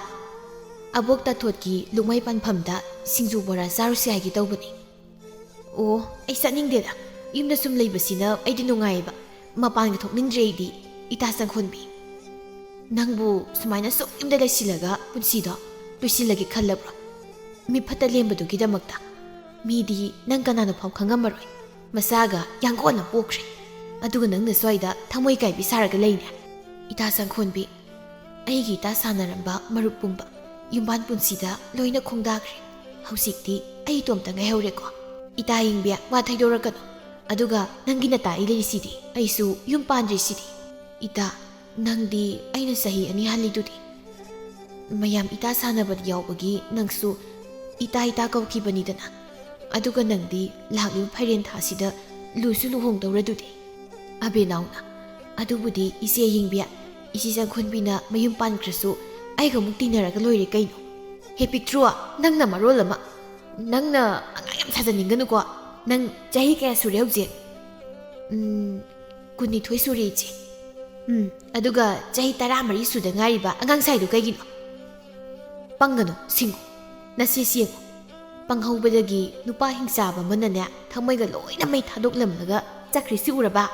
ꯑꯕꯣꯛ ꯇꯥꯊꯣꯠꯀꯤ ꯂꯨꯛꯃꯥꯏ ꯄꯥꯟꯐꯝꯗ ꯁꯤꯡꯖꯨ ꯕꯣꯔꯥ ꯆꯥꯔꯨꯁꯤ ꯍꯥꯏꯒꯦ ꯇꯧꯕꯅꯤ꯫" "ꯑꯣ, ꯑꯩ ꯆꯠꯅꯤꯡꯗꯦꯗ꯫ ꯌꯨꯝꯗ ꯁꯨꯝ ꯂꯩꯕꯁꯤꯅ ꯑꯩꯗꯤ ꯅꯨꯡꯉꯥꯏꯌꯦꯕ꯫ ꯃꯄꯥꯟꯒ ꯊꯣꯛꯅꯤꯡꯗ꯭ꯔꯦ ꯑꯩꯗꯤ, ꯏꯇꯥ ꯆꯪꯈꯣꯟꯕꯤ꯫" "ꯅꯪꯕꯨ ꯁꯨꯃꯥꯏꯅ ꯁꯨꯝ ꯌꯨꯝꯗ ꯂꯩꯁꯤꯜꯂꯒ ꯄꯨꯟꯁꯤꯗꯣ ꯂꯣꯏꯁꯤꯜꯂꯒꯦ ꯈꯜꯂꯕ꯭ꯔꯣ? ꯃꯤ ꯐꯠꯇ ꯂꯦꯝꯕꯗꯨꯒꯤꯗꯃꯛꯇ? ꯃꯤꯗꯤ ꯅꯪ ꯀꯅꯥꯅꯣ ꯐꯥꯎ ꯈꯪꯉꯝꯃꯔꯣꯏ꯫ ꯃꯆꯥꯒ ꯌꯥꯡꯒꯣꯟꯅ ꯄꯣꯛꯈ꯭ꯔꯦ꯫ ꯑꯗꯨꯒ ꯅꯪꯅ ꯁ꯭ꯋꯥꯏꯗ ꯊꯃꯣꯏ ꯀꯥꯏꯕꯤ ꯁꯥꯔꯒ ꯂꯩꯅꯦ꯫ ꯏꯇꯥ ꯆꯪꯈꯣꯟꯕꯤ, ꯑꯩꯒꯤ ꯏꯇꯥ ꯁꯥꯟꯅꯔꯝꯕ ꯃꯔꯨꯞ ꯄꯨꯝꯕ, ꯌꯨꯝꯕꯥꯟ ꯄꯨꯟꯁꯤꯗ ꯂꯣꯏꯅ ꯈꯣꯡꯗꯥꯈ꯭ꯔꯦ꯫ ꯍꯧꯖꯤꯛꯇꯤ ꯑꯩ ꯏꯇꯣꯝꯇ ꯉꯥꯏꯍꯧꯔꯦꯀꯣ꯫ ꯏꯇꯥ ꯌꯦꯡꯕꯤ, ꯋꯥ ꯊꯩꯗꯣꯔꯛꯀꯅꯨ꯫ ꯑꯗꯨꯒ ꯅꯪꯒꯤ ꯅꯇꯥ ꯑꯩ ꯂꯩꯔꯤꯁꯤꯗꯤ, ꯑꯩꯁꯨ ꯌꯨꯝ ꯄꯥꯟꯗ꯭ꯔꯤꯁꯤꯗꯤ꯫" "ꯏꯇꯥ, ꯅꯪꯗꯤ ꯑꯩꯅ ꯆꯍꯤ ꯑꯅꯤ ꯍꯜꯂꯤꯗꯨꯗꯤ꯫ ꯃꯌꯥꯝ ꯏꯇꯥ ꯁꯥꯟꯅꯕꯗ ꯌꯥꯎꯕꯒꯤ ꯅꯪꯁꯨ ꯏꯇꯥ ꯏꯇꯥ ꯀꯧꯈꯤꯕꯅꯤꯗꯅ꯫ ꯑꯗꯨꯒ ꯅꯪꯗꯤ ꯂꯥꯛꯂꯤꯕ ꯐꯩꯔꯦꯟ ꯊꯥꯁꯤꯗ ꯂꯨꯁꯨ ꯂꯨꯍꯣꯡꯗꯧꯔꯗꯨꯗꯤ꯫" ꯑꯕꯦꯅꯥꯎꯅ, "ꯑꯗꯨꯕꯨꯗꯤ ꯏꯆꯦ ꯌꯦꯡꯕꯤ, ꯏꯆꯦ ꯆꯪꯈꯣꯟꯕꯤꯅ ꯃꯌꯨꯝ ꯄꯥꯟꯈ꯭ꯔꯁꯨ ꯑꯩꯒ ꯑꯃꯨꯛ ꯇꯤꯟꯅꯔꯒ ꯂꯣꯏꯔꯦ ꯀꯩꯅꯣ꯫" "ꯍꯦ ꯄꯤꯛꯇ꯭ꯔꯨ, ꯅꯪꯅ ꯃꯔꯣꯜ ꯑꯃ꯫ ꯅꯪꯅ ꯑꯉꯥꯡ ꯌꯥꯝ ꯁꯥꯖꯅꯤꯡꯒꯅꯨꯀꯣ꯫ ꯅꯪ ꯆꯍꯤ ꯀꯌꯥ ꯁꯨꯔꯦ ꯍꯧꯖꯤꯛ?" "ꯎꯝ, ꯀꯨꯟꯅꯤꯊꯣꯏ ꯁꯨꯔꯦ ꯏꯆꯦ꯫" "ꯎꯝ, ꯑꯗꯨꯒ ꯆꯍꯤ ꯇꯔꯥꯃꯔꯤ ꯁꯨꯗ ꯉꯥꯏꯔꯤꯕ ꯑꯉꯥꯡ ꯁꯥꯏꯗꯣ ꯀꯩꯒꯤꯅꯣ?" "ꯄꯪꯒꯅꯨ, ꯁꯤꯡꯉꯨ꯫ ꯅꯁꯤ ꯁꯦꯡꯉꯨ꯫ ꯄꯪꯍꯧꯕꯗꯒꯤ ꯅꯨꯄꯥ ꯍꯤꯡꯆꯥꯕ ꯑꯃꯅꯅꯦ, ꯊꯃꯣꯏꯒ ꯂꯣꯏꯅ ꯃꯩ ꯊꯥꯗꯣꯛꯂꯝꯂꯒ ꯆꯠꯈ꯭ꯔꯤꯁꯤ ꯎꯔꯕ?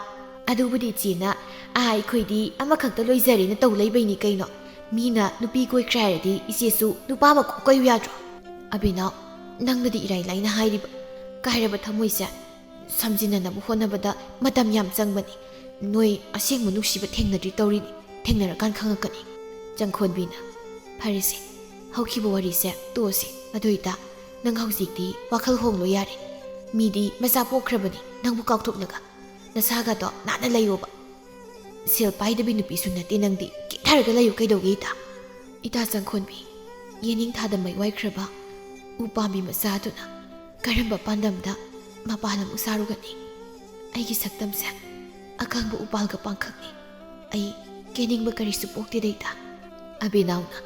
ꯑꯗꯨꯕꯨꯗꯤ ꯏꯆꯦꯅ, ꯑꯥ, ꯑꯩꯈꯣꯏꯗꯤ ꯑꯃꯈꯛꯇ ꯂꯣꯏꯖꯔꯦꯅ ꯇꯧ ꯂꯩꯕꯩꯅꯤ ꯀꯩꯅꯣ꯫ ꯃꯤꯅ ꯅꯨꯄꯤ ꯀꯣꯏꯈ꯭ꯔꯦ ꯍꯥꯏꯔꯗꯤ ꯏꯆꯦꯁꯨ ꯅꯨꯄꯥ ꯑꯃ ꯀꯣꯛ ꯀꯣꯏꯌꯨ ꯌꯥꯗ꯭ꯔꯣ?" "ꯑꯕꯦꯅꯥꯎ, ꯅꯪꯅꯗꯤ ꯏꯔꯥꯏ ꯂꯥꯏꯅ ꯍꯥꯏꯔꯤꯕ꯫ ꯀꯥꯏꯔꯕ ꯊꯃꯣꯏꯁꯦ ꯁꯝꯖꯤꯟꯅꯅꯕ ꯍꯣꯠꯅꯕꯗ ꯃꯇꯝ ꯌꯥꯝ ꯆꯪꯕꯅꯤ꯫ ꯅꯣꯏ ꯑꯁꯦꯡꯕ ꯅꯨꯡꯁꯤꯕ ꯊꯦꯡꯅꯗ꯭ꯔꯤ ꯇꯧꯔꯤꯅꯤ꯫ ꯊꯦꯡꯅꯔꯀꯥꯟ ꯈꯪꯉꯛꯀꯅꯤ꯫" ꯆꯪꯈꯣꯟꯕꯤꯅ, "ꯐꯔꯦꯁꯦ, ꯍꯧꯈꯤꯕ ꯋꯥꯔꯤꯁꯦ ꯇꯣꯛꯑꯁꯤ꯫ ꯑꯗꯨ ꯑꯣꯏꯇꯥ ꯅꯪ ꯍꯧꯖꯤꯛꯇꯤ ꯋꯥꯈꯜ ꯍꯣꯡꯂꯣ ꯌꯥꯔꯦ꯫ ꯃꯤꯗꯤ ꯃꯆꯥ ꯄꯣꯛꯈ꯭ꯔꯕꯅꯤ ꯅꯪꯕꯨ ꯀꯥꯎꯊꯣꯛꯂꯒ꯫ ꯅꯁꯥꯒꯗꯣ ꯅꯥꯟꯅ ꯂꯩꯌꯣꯕ꯫ ꯁꯦꯜ ꯄꯥꯏꯗꯕꯤ ꯅꯨꯄꯤꯁꯨ ꯅꯠꯇꯦ ꯅꯪꯗꯤ꯫ ꯀꯦꯊꯔꯒ ꯂꯩꯌꯨ ꯀꯩꯗꯧꯒꯦ ꯏꯇꯥ?" "ꯏꯇꯥ ꯆꯪꯈꯣꯟꯕꯤ, ꯌꯦꯅꯤꯡꯊꯥꯗ ꯃꯩ ꯋꯥꯏꯈ꯭ꯔꯕ ꯎ ꯄꯥꯝꯕꯤ ꯃꯆꯥ ꯑꯗꯨꯅ ꯀꯔꯝꯕ ꯄꯥꯟꯗꯝꯗ ꯃꯄꯥꯟ ꯑꯃꯨꯛ ꯁꯥꯔꯨꯒꯅꯤ? ꯑꯩꯒꯤ ꯁꯛꯇꯝꯁꯦ ꯑꯀꯪꯕ ꯎꯄꯥꯜꯒ ꯄꯥꯡꯈꯛꯅꯤ꯫ ꯑꯩ ꯀꯦꯅꯤꯡꯕ ꯀꯔꯤꯁꯨ ꯄꯣꯛꯇꯦꯗꯩꯗ꯫ ꯑꯕꯦꯅꯥꯎꯅ,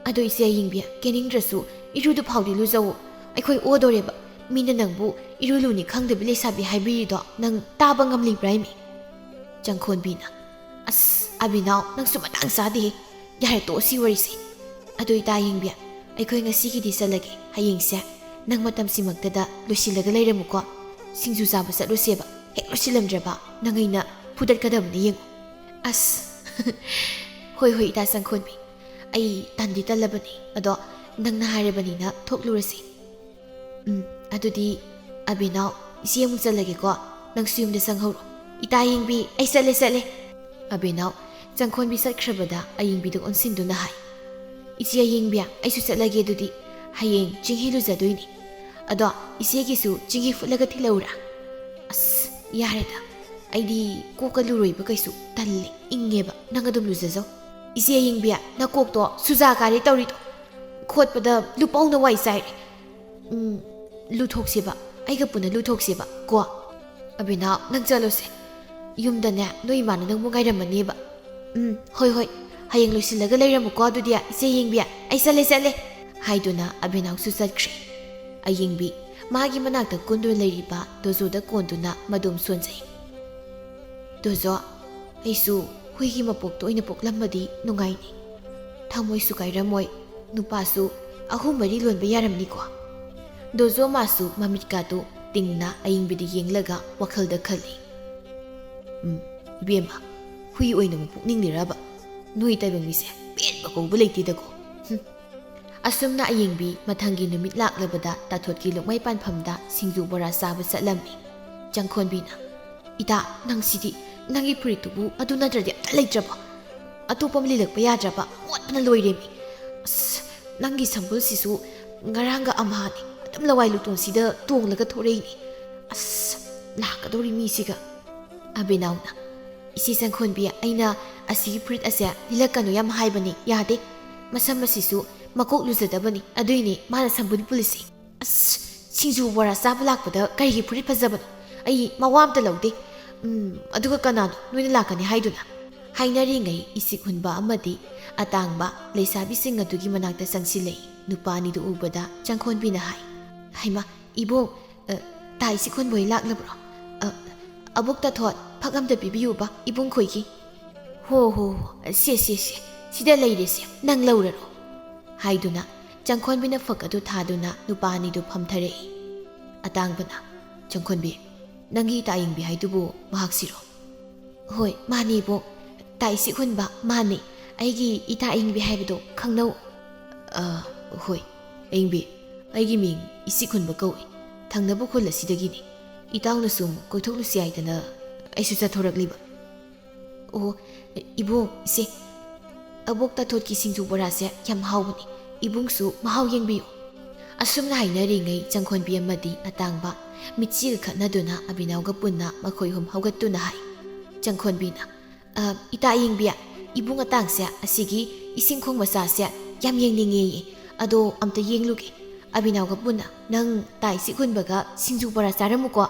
"ꯑꯗꯣ ꯏꯆꯦ ꯑꯌꯤꯡꯕꯤ, ꯀꯦꯅꯤꯡꯗ꯭ꯔꯁꯨ ꯏꯔꯨꯗꯨ ꯐꯥꯎꯗꯤ ꯂꯨꯖꯧꯑꯣ꯫ ꯑꯩꯈꯣꯏ ꯑꯣꯗꯣꯔꯦꯕ꯫ ꯃꯤꯅ ꯅꯪꯕꯨ ꯏꯔꯨ ꯂꯨꯅꯤ ꯈꯪꯗꯕꯤ ꯂꯩꯁꯥꯕꯤ ꯍꯥꯏꯕꯤꯔꯤꯗꯣ ꯅꯪ ꯇꯥꯕ ꯉꯝꯂꯤꯕ꯭ꯔꯥ ꯏꯃꯤ?" ꯆꯪꯈꯣꯟꯕꯤꯅ, "ꯑꯁ, ꯑꯕꯦꯅꯥꯎ, ꯅꯪꯁꯨ ꯃꯇꯥꯡ ꯆꯥꯗꯦꯍꯦ꯫ ꯌꯥꯔꯦ, ꯇꯣꯛꯑꯁꯤ ꯋꯥꯔꯤꯁꯦ꯫ ꯑꯗꯨ ꯏꯇꯥ ꯑꯌꯤꯡꯕꯤ, ꯑꯩꯈꯣꯏ ꯉꯁꯤꯒꯤꯗꯤ ꯆꯠꯂꯒꯦ꯫ ꯍꯌꯦꯡꯁꯦ ꯅꯪ ꯃꯇꯝꯁꯤꯃꯛꯇꯗ ꯂꯣꯏꯁꯤꯜꯂꯒ ꯂꯩꯔꯝꯃꯨꯀꯣ꯫ ꯁꯤꯡꯖꯨ ꯆꯥꯕ ꯆꯠꯂꯨꯁꯦꯕ꯫ ꯍꯦꯛ ꯂꯣꯏꯁꯤꯜꯂꯝꯗ꯭ꯔꯕ ꯅꯪ ꯑꯩꯅ ꯐꯨꯗꯠꯀꯗꯕꯅꯤ ꯌꯦꯡꯉꯨ꯫" "ꯑꯁ, ꯍꯣꯏ, ꯍꯣꯏ, ꯏꯇꯥ ꯆꯪꯈꯣꯟꯕꯤ꯫ ꯑꯩ ꯇꯟꯗꯤ ꯇꯜꯂꯕꯅꯤ꯫ ꯑꯗꯣ ꯅꯪꯅ ꯍꯥꯏꯔꯕꯅꯤꯅ ꯊꯣꯛꯂꯨꯔꯁꯤ꯫" "ꯎꯝ, ꯑꯗꯨꯗꯤ ꯑꯕꯦꯅꯥꯎ, ꯏꯆꯦ ꯑꯃꯨꯛ ꯆꯠꯂꯒꯦꯀꯣ꯫ ꯅꯪꯁꯨ ꯌꯨꯝꯗ ꯆꯪꯍꯧꯔꯣ꯫" "ꯏꯇꯥ ꯑꯌꯤꯡꯕꯤ, ꯑꯩ ꯆꯠꯂꯦ, ꯆꯠꯂꯦ꯫" ꯑꯕꯦꯅꯥꯎ ꯆꯪꯈꯣꯟꯕꯤ ꯆꯠꯈ꯭ꯔꯕꯗ ꯑꯌꯤꯡꯕꯤꯗ ꯑꯣꯟꯁꯤꯟꯗꯨꯅ ꯍꯥꯏ, "ꯏꯆꯦ ꯑꯌꯤꯡꯕꯤ, ꯑꯩꯁꯨ ꯆꯠꯂꯒꯦ ꯑꯗꯨꯗꯤ꯫ ꯍꯌꯦꯡ ꯆꯤꯡꯍꯤ ꯂꯨꯖꯗꯣꯏꯅꯤ꯫ ꯑꯗꯣ ꯏꯆꯦꯒꯤꯁꯨ ꯆꯤꯡꯍꯤ ꯐꯨꯠꯂꯒ ꯊꯤꯜꯂꯛꯎꯔꯥ?" "ꯑꯁ, ꯌꯥꯔꯦꯗ꯫ ꯑꯩꯗꯤ ꯀꯣꯛꯀ ꯂꯨꯔꯣꯏꯕ ꯀꯩꯁꯨ꯫ ꯇꯜꯂꯦ, ꯏꯪꯉꯦꯕ꯫ ꯅꯪ ꯑꯗꯨꯝ ꯂꯨꯖꯖꯧ꯫" "ꯏꯆꯦ ꯑꯌꯤꯡꯕꯤ, ꯅꯀꯣꯛꯇꯣ ꯁꯨꯖꯥ ꯀꯥꯔꯦ ꯇꯧꯔꯤꯗꯣ꯫ ꯈꯣꯠꯄꯗ ꯂꯨꯄꯧꯅ ꯋꯥꯏ ꯆꯥꯏꯔꯦ꯫ ꯎꯝ, ꯂꯨꯊꯣꯛꯁꯦꯕ꯫ ꯑꯩꯒ ꯄꯨꯟꯅ ꯂꯨꯊꯣꯛꯁꯦꯕ ꯀꯣ꯫" "ꯑꯕꯦꯅꯥꯎ, ꯅꯪ ꯆꯠꯂꯣꯁꯦ꯫ ꯌꯨꯝꯗꯅꯦ ꯅꯣꯏ ꯏꯃꯥꯅ ꯅꯪꯕꯨ ꯉꯥꯏꯔꯝꯃꯅꯦꯕ꯫" "ꯎꯝ, ꯍꯣꯏ, ꯍꯣꯏ꯫ ꯍꯌꯦꯡ ꯂꯣꯏꯁꯤꯜꯂꯒ ꯂꯩꯔꯝꯃꯨꯀꯣ ꯑꯗꯨꯗꯤ, ꯏꯆꯦ ꯑꯌꯤꯡꯕꯤ꯫ ꯑꯩ ꯆꯠꯂꯦ, ꯆꯠꯂꯦ꯫" ꯍꯥꯏꯗꯨꯅ ꯑꯕꯦꯅꯥꯎꯁꯨ ꯆꯠꯈ꯭ꯔꯦ꯫ ꯑꯌꯤꯡꯕꯤ ꯃꯥꯒꯤ ꯃꯅꯥꯛꯇ ꯀꯨꯟꯗꯨꯅ ꯂꯩꯔꯤꯕ ꯗꯣꯖꯣꯗ ꯀꯣꯟꯗꯨꯅ ꯃꯗꯨꯝ ꯁꯣꯟꯖꯩ꯫ "ꯗꯣꯖꯣ, ꯑꯩꯁꯨ ꯍꯨꯏꯒꯤ ꯃꯄꯣꯛꯇ ꯑꯣꯏꯅ ꯄꯣꯛꯂꯝꯃꯗꯤ ꯅꯨꯡꯉꯥꯏꯅꯤ꯫ ꯊꯃꯣꯏꯁꯨ ꯀꯥꯏꯔꯝꯃꯣꯏ, ꯅꯨꯄꯥꯁꯨ ꯑꯍꯨꯝ ꯃꯔꯤ ꯂꯣꯟꯕ ꯌꯥꯔꯝꯅꯤꯀꯣ꯫" ꯗꯣꯖꯣ ꯃꯥꯁꯨ ꯃꯃꯤꯠꯀꯥꯗꯨ ꯇꯤꯡꯅ ꯑꯌꯤꯡꯕꯤꯗ ꯌꯦꯡꯂꯒ ꯋꯥꯈꯜꯗ ꯈꯜꯂꯤ꯫ "ꯎꯝ, ꯏꯕꯦꯝꯃ, ꯍꯨꯏ ꯑꯣꯏꯅ ꯑꯃꯨꯛ ꯄꯣꯛꯅꯤꯡꯂꯤꯔꯕ? ꯅꯣꯏ ꯇꯥꯏꯕꯪ ꯃꯤꯁꯦ ꯄꯦꯟꯕ ꯀꯧꯕ ꯂꯩꯇꯦꯗꯀꯣ꯫" ꯍꯨꯝ꯫ ꯑꯁꯨꯝꯅ ꯑꯌꯤꯡꯕꯤ ꯃꯊꯪꯒꯤ ꯅꯨꯃꯤꯠ ꯂꯥꯛꯂꯕꯗ ꯇꯥꯊꯣꯠꯀꯤ ꯂꯨꯛꯃꯩ ꯄꯥꯟꯐꯝꯗ ꯁꯤꯡꯖꯨ ꯕꯣꯔꯥ ꯆꯥꯕ ꯆꯠꯂꯝꯃꯤ꯫ ꯆꯪꯈꯣꯟꯕꯤꯅ, "ꯏꯇꯥ, ꯅꯪꯁꯤꯗꯤ, ꯅꯪꯒꯤ ꯐꯨꯔꯤꯠꯇꯨꯕꯨ ꯑꯗꯨ ꯅꯠꯇ꯭ꯔꯗꯤ ꯑꯝꯇ ꯂꯩꯇ꯭ꯔꯕꯣ? ꯑꯇꯣꯞꯄ ꯑꯃ ꯂꯤꯜꯂꯛꯄ ꯌꯥꯗ꯭ꯔꯕ? ꯃꯣꯠꯄꯅ ꯂꯣꯏꯔꯦꯃꯤ꯫ ꯑꯁ, ꯅꯪꯒꯤ ꯁꯝꯕꯨꯜꯁꯤꯁꯨ ꯉꯔꯥꯡꯒ ꯑꯝꯍꯥꯅꯤ, ꯑꯗꯨꯝ ꯂꯋꯥꯏ ꯂꯨꯇꯣꯟꯁꯤꯗ ꯇꯣꯡꯂꯒ ꯊꯣꯔꯛꯏꯅꯤ꯫ ꯑꯁ, ꯂꯥꯛꯀꯗꯧꯔꯤ ꯃꯤꯁꯤꯒ꯫" ꯑꯕꯦꯅꯥꯎꯅ, "ꯏꯆꯦ ꯆꯪꯈꯣꯟꯕꯤ, ꯑꯩꯅ ꯑꯁꯤꯒꯤ ꯐꯨꯔꯤꯠ ꯑꯁꯦ ꯂꯤꯜꯂꯛꯀꯅꯨ ꯌꯥꯝ ꯍꯥꯏꯕꯅꯤ, ꯌꯥꯗꯦ꯫ ꯃꯁꯝ ꯑꯁꯤꯁꯨ ꯃꯀꯣꯛ ꯂꯨꯖꯗꯕꯅꯤ, ꯑꯗꯨꯏꯅꯦ ꯃꯥꯅ ꯁꯝꯕꯨꯟ ꯄꯨꯜꯂꯤꯁꯤ꯫ ꯑꯁ, ꯁꯤꯡꯖꯨ ꯕꯣꯔꯥ ꯆꯥꯕ ꯂꯥꯛꯄꯗ ꯀꯔꯤꯒꯤ ꯐꯨꯔꯤꯠ ꯐꯖꯕꯅꯣ? ꯑꯩ ꯃꯋꯥ ꯑꯝꯇ ꯂꯧꯗꯦ꯫ ꯎꯝ, ꯑꯗꯨꯒ ꯀꯅꯥꯅꯣ ꯅꯣꯏꯅ ꯂꯥꯛꯀꯅꯤ ꯍꯥꯏꯗꯨꯅ? ꯍꯥꯏꯅꯔꯤꯉꯩ ꯏꯁꯤꯛ ꯍꯨꯟꯕ ꯑꯃꯗꯤ ꯑꯇꯥꯡꯕ ꯂꯩꯁꯥꯕꯤꯁꯤꯡ ꯑꯗꯨꯒꯤ ꯃꯅꯥꯛꯇ ꯆꯪꯁꯤꯜꯂꯛꯏ꯫ ꯅꯨꯄꯥ ꯑꯅꯤꯗꯨ ꯎꯕꯗ ꯆꯪꯈꯣꯟꯕꯤꯅ ꯍꯥꯏ, "ꯍꯩꯃꯥ, ꯏꯕꯣꯛ, ꯑ, ꯇꯥ ꯏꯁꯤꯛ ꯍꯨꯟꯕ ꯍꯣꯏ ꯂꯥꯛꯂꯕ꯭ꯔꯣ? ꯑ, ꯑꯕꯣꯛ ꯇꯥꯊꯣꯠ, ꯐꯛ ꯑꯝꯇ ꯄꯤꯕꯤꯌꯨꯕ ꯏꯕꯨꯡ ꯈꯣꯏꯒꯤ꯫ ꯍꯣ, ꯍꯣ, ꯍꯣ, ꯁꯦ, ꯁꯦ, ꯁꯦ, ꯁꯤꯗ ꯂꯩꯔꯦꯁꯦ, ꯅꯪ ꯂꯧꯔꯔꯣ," ꯍꯥꯏꯗꯨꯅ ꯆꯪꯈꯣꯟꯕꯤꯅ ꯐꯛ ꯑꯗꯨ ꯊꯥꯗꯨꯅ ꯅꯨꯄꯥ ꯑꯅꯤꯗꯨ ꯐꯝꯊꯔꯛꯏ꯫ ꯑꯇꯥꯡꯕꯅ, "ꯆꯪꯈꯣꯟꯕꯤ, ꯅꯪꯒꯤ ꯏꯇꯥ ꯑꯌꯤꯡꯕꯤ ꯍꯥꯏꯗꯨꯕꯨ ꯃꯍꯥꯛꯁꯤꯔꯣ?" "ꯍꯣꯏ, ꯃꯥꯅꯦ ꯏꯕꯣꯛ꯫ ꯇꯥ ꯏꯁꯤꯛ ꯍꯨꯟꯕ, ꯃꯥꯅꯦ꯫ ꯑꯩꯒꯤ ꯏꯇꯥ ꯑꯌꯤꯡꯕꯤ ꯍꯥꯏꯕꯗꯣ ꯈꯪꯅꯧ꯫" "ꯑ, ꯍꯣꯏ, ꯑꯌꯤꯡꯕꯤ, ꯑꯩꯒꯤ ꯃꯤꯡ ꯏꯁꯤꯛ ꯍꯨꯟꯕ ꯀꯧꯏ꯫ ꯊꯪꯅꯕ ꯈꯨꯜ ꯑꯁꯤꯗꯒꯤꯅꯤ꯫ ꯏꯇꯥꯎꯅ ꯁꯨꯝ ꯀꯣꯏꯊꯣꯛꯂꯨꯁꯤ ꯍꯥꯏꯗꯅ ꯑꯩꯁꯨ ꯆꯠꯊꯣꯔꯛꯂꯤꯕ꯫" "ꯑꯣ, ꯏꯕꯣꯛ, ꯏꯆꯦ, ꯑꯕꯣꯛ ꯇꯥꯊꯣꯠꯀꯤ ꯁꯤꯡꯖꯨ ꯕꯣꯔꯥꯁꯦ ꯌꯥꯝ ꯍꯥꯎꯕꯅꯤ꯫ ꯏꯕꯨꯡꯁꯨ ꯃꯍꯥꯎ ꯌꯦꯡꯕꯤꯌꯨ꯫" ꯑꯁꯨꯝꯅ ꯍꯥꯏꯅꯔꯤꯉꯩ ꯆꯪꯈꯣꯟꯕꯤ ꯑꯃꯗꯤ ꯑꯇꯥꯡꯕ ꯃꯤꯠꯆꯤꯒ ꯈꯠꯅꯗꯨꯅ ꯑꯕꯤꯅꯥꯎꯒ ꯄꯨꯟꯅ ꯃꯈꯣꯏ ꯑꯍꯨꯝ ꯍꯧꯒꯠꯇꯨꯅ ꯍꯥꯏ꯫ ꯆꯪꯈꯣꯟꯕꯤꯅ, "ꯑ, ꯏꯇꯥ ꯑꯌꯤꯡꯕꯤ, ꯏꯕꯨꯡ ꯑꯇꯥꯡꯁꯦ ꯑꯁꯤꯒꯤ ꯏꯁꯤꯡ ꯈꯣꯡ ꯃꯆꯥꯁꯦ ꯌꯥꯝ ꯌꯦꯡꯅꯤꯡꯉꯦꯌꯦ꯫ ꯑꯗꯣ ꯑꯝꯇ ꯌꯦꯡꯂꯨꯒꯦ꯫" ꯑꯕꯤꯅꯥꯎꯒ ꯄꯨꯟꯅ, "ꯅꯪ ꯇꯥ ꯏꯁꯤꯛ ꯍꯨꯟꯕꯒ ꯁꯤꯡꯖꯨ ꯕꯣꯔꯥ ꯆꯥꯔꯝꯃꯨꯀꯣ,"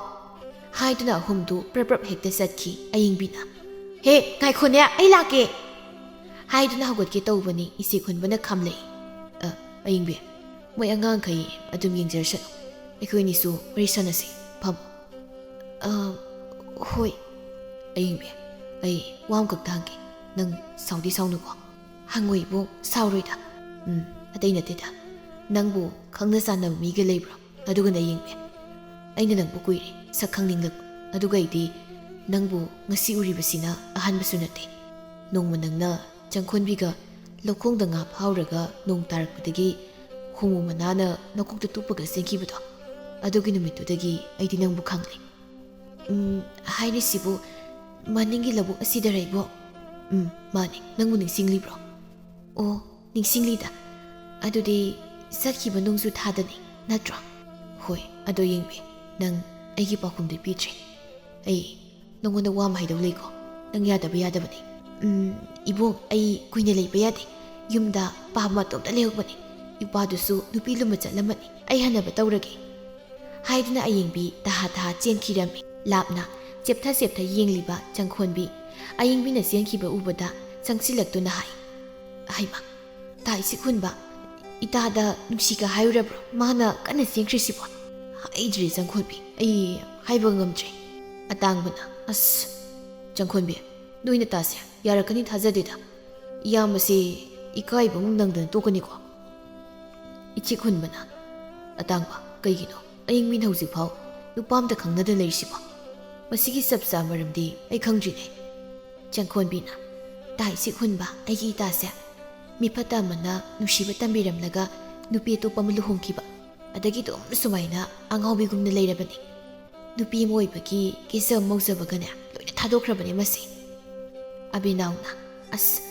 ꯍꯥꯏꯗꯨꯅ ꯑꯍꯨꯝꯗꯨ ꯄ꯭ꯔꯞ ꯄ꯭ꯔꯞ ꯍꯦꯛꯇ ꯆꯠꯈꯤ꯫ ꯑꯌꯤꯡꯕꯤꯅ, "ꯍꯦ, ꯉꯥꯏꯈꯣꯅꯦ, ꯑꯩ ꯂꯥꯛꯀꯦ!" ꯍꯥꯏꯗꯨꯅ ꯍꯧꯒꯠꯀꯦ ꯇꯧꯕꯅꯤ, ꯏꯁꯤꯛ ꯍꯨꯟꯕꯅ ꯈꯥꯝꯂꯛꯏ꯫ "ꯑ, ꯑꯌꯤꯡꯕꯤ, ꯃꯣꯏ ꯑꯉꯥꯡꯈꯩ ꯑꯗꯨꯝ ꯌꯦꯡꯖꯔꯁꯅꯨ꯫ ꯑꯩꯈꯣꯏꯅꯤꯁꯨ ꯋꯥꯔꯤ ꯁꯥꯟꯅꯁꯤ꯫ ꯐꯝꯃꯣ꯫" "ꯑ, ꯍꯣꯏ꯫" "ꯑꯌꯤꯡꯕꯤ, ꯑꯩ ꯋꯥ ꯑꯃꯈꯛꯇ ꯍꯪꯒꯦ꯫ ꯅꯪ ꯁꯥꯎꯗꯤ ꯁꯥꯎꯅꯨꯀꯣ?" "ꯍꯪꯉꯣ ꯏꯕꯨꯡ, ꯁꯥꯎꯔꯣꯏꯗ꯫" "ꯎꯝ, ꯑꯇꯩ ꯅꯠꯇꯦꯗ꯫ ꯅꯪꯕꯨ ꯈꯪꯅ ꯆꯥꯟꯅꯕ ꯃꯤꯒ ꯂꯩꯕ꯭ꯔꯣ? ꯑꯗꯨꯒꯅ ꯌꯦꯡꯕꯤ, ꯑꯩꯅ ꯅꯪꯕꯨ ꯀꯨꯏꯔꯦ ꯁꯛ ꯈꯪꯅꯤꯡꯂꯛꯄ꯫ ꯑꯗꯨꯒ ꯑꯩꯗꯤ ꯅꯪꯕꯨ ꯉꯁꯤ ꯎꯔꯤꯕꯁꯤꯅ ꯑꯍꯥꯟꯕꯁꯨ ꯅꯠꯇꯦ꯫ ꯅꯣꯡꯃ ꯅꯪꯅ ꯆꯪꯈꯣꯟꯕꯤꯒ ꯂꯧꯈꯣꯡꯗ ꯉꯥ ꯐꯥꯎꯔꯒ ꯅꯣꯡ ꯇꯥꯔꯛꯄꯗꯒꯤ ꯍꯣꯃꯨ ꯃꯅꯥꯅ ꯅꯀꯣꯛꯇ ꯇꯨꯞꯄꯒ ꯆꯦꯟꯈꯤꯕꯗꯣ, ꯑꯗꯨꯒꯤ ꯅꯨꯃꯤꯠꯇꯨꯗꯒꯤ ꯑꯩꯗꯤ ꯅꯪꯕꯨ ꯈꯪꯂꯦ꯫" "ꯎꯝ, ꯍꯥꯏꯔꯤꯁꯤꯕꯨ ꯃꯅꯤꯡꯒꯤ ꯂꯧꯕꯨꯛ ꯑꯁꯤꯗꯔ ꯏꯕꯣꯛ?" "ꯎꯝ, ꯃꯥꯅꯦ꯫ ꯅꯪꯕꯨ ꯅꯤꯡꯁꯤꯡꯂꯤꯕ꯭ꯔꯣ?" "ꯑꯣ, ꯅꯤꯡꯁꯤꯡꯂꯤꯗ꯫ ꯑꯗꯨꯗꯤ ꯆꯠꯈꯤꯕ ꯅꯣꯡꯖꯨ ꯊꯥꯗꯅꯤ, ꯅꯠꯇ꯭ꯔꯣ?" "ꯍꯣꯏ, ꯑꯗꯣ ꯌꯦꯡꯕꯤ, ꯅꯪ ꯑꯩꯒꯤ ꯄꯥꯎꯈꯨꯝꯗꯤ ꯄꯤꯗ꯭ꯔꯦ꯫ ꯑꯩ ꯅꯉꯣꯟꯗ ꯋꯥ ꯑꯃ ꯍꯥꯏꯗꯧ ꯂꯩꯀꯣ꯫ ꯅꯪ ꯌꯥꯗꯕ ꯌꯥꯗꯕꯅꯤ꯫" "ꯎꯝ, ꯏꯕꯣꯛ, ꯑꯩ ꯀꯨꯏꯅ ꯂꯩꯕ ꯌꯥꯗꯦ꯫ ꯌꯨꯝꯗ ꯄꯥꯕ ꯃꯇꯣꯝꯇ ꯂꯩꯍꯧꯕꯅꯤ꯫ ꯏꯄꯥꯗꯨꯁꯨ ꯅꯨꯄꯤ ꯂꯨꯝꯕ ꯆꯠꯂꯝꯃꯅꯤ꯫ ꯑꯩ ꯍꯟꯅꯕ ꯇꯧꯔꯒꯦ," ꯍꯥꯏꯗꯨꯅ ꯑꯌꯤꯡꯕꯤ ꯇꯍꯥ ꯇꯍꯥ ꯆꯦꯟꯈꯤꯔꯝꯃꯤ꯫ ꯂꯥꯞꯅ ꯆꯦꯞꯊ ꯆꯦꯞꯊ ꯌꯦꯡꯂꯤꯕ ꯆꯪꯈꯣꯟꯕꯤ ꯑꯌꯤꯡꯕꯤꯅ ꯆꯦꯟꯈꯤꯕ ꯎꯕꯗ ꯆꯪꯁꯤꯜꯂꯛꯇꯨꯅ ꯍꯥꯏ, "ꯍꯩꯃꯥ, ꯇꯥ ꯏꯁꯤꯛ ꯍꯨꯟꯕ, ꯏꯇꯥꯗ ꯅꯨꯡꯁꯤꯒ ꯍꯥꯏꯔꯨꯔꯕ꯭ꯔꯣ? ꯃꯥꯅ ꯀꯟꯅ ꯆꯦꯟꯈ꯭ꯔꯤꯁꯤꯕꯣ?" "ꯍꯥꯏꯗ꯭ꯔꯦ ꯆꯪꯈꯣꯟꯕꯤ, ꯑꯩ ꯍꯥꯏꯕ ꯉꯝꯗ꯭ꯔꯦ꯫" ꯑꯇꯥꯡꯕꯅ, "ꯑꯁ, ꯆꯪꯈꯣꯟꯕꯤ, ꯅꯣꯏ ꯅꯇꯥꯁꯦ ꯌꯥꯔꯛꯀꯅꯤ ꯊꯥꯖꯗꯦꯗ꯫ ꯏꯌꯥꯝꯕꯁꯦ ꯏꯀꯥꯏꯕ ꯑꯃꯨꯛ ꯅꯪꯗꯅ ꯇꯣꯛꯀꯅꯤꯀꯣ꯫" ꯏꯆꯤꯛ ꯍꯨꯟꯕꯅ, "ꯑꯇꯥꯡꯕ, ꯀꯩꯒꯤꯅꯣ ꯑꯌꯤꯡꯕꯤꯅ ꯍꯧꯖꯤꯛꯐꯥꯎ ꯅꯨꯄꯥ ꯑꯝꯇ ꯈꯪꯅꯗꯅ ꯂꯩꯔꯤꯁꯤꯕꯣ? ꯃꯁꯤꯒꯤ ꯆꯞ ꯆꯥꯕ ꯃꯔꯝꯗꯤ ꯑꯩ ꯈꯪꯗ꯭ꯔꯤꯅꯦ꯫" ꯆꯪꯈꯣꯟꯕꯤꯅ, "ꯇꯥ ꯏꯁꯤꯛ ꯍꯨꯟꯕ, ꯑꯩꯒꯤ ꯏꯇꯥꯁꯦ ꯃꯤ ꯐꯠꯇ ꯑꯃꯅ ꯅꯨꯡꯁꯤꯕ ꯇꯝꯕꯤꯔꯝꯂꯒ ꯅꯨꯄꯤ ꯑꯇꯣꯞꯄ ꯑꯃ ꯂꯨꯍꯣꯡꯈꯤꯕ꯫ ꯑꯗꯒꯤ ꯑꯗꯨꯝ ꯁꯨꯃꯥꯏꯅ ꯑꯉꯥꯎꯕꯤꯒꯨꯝꯅ ꯂꯩꯔꯕꯅꯤ꯫ ꯅꯨꯄꯤ ꯑꯃ ꯑꯣꯏꯕꯒꯤ ꯀꯦꯖꯕ ꯃꯧꯖꯕꯒꯅꯦ ꯂꯣꯏꯅ ꯊꯥꯗꯣꯛꯈ꯭ꯔꯕꯅꯦ ꯃꯁꯤ꯫" ꯑꯕꯦꯅꯥꯎꯅ, "ꯑꯁ,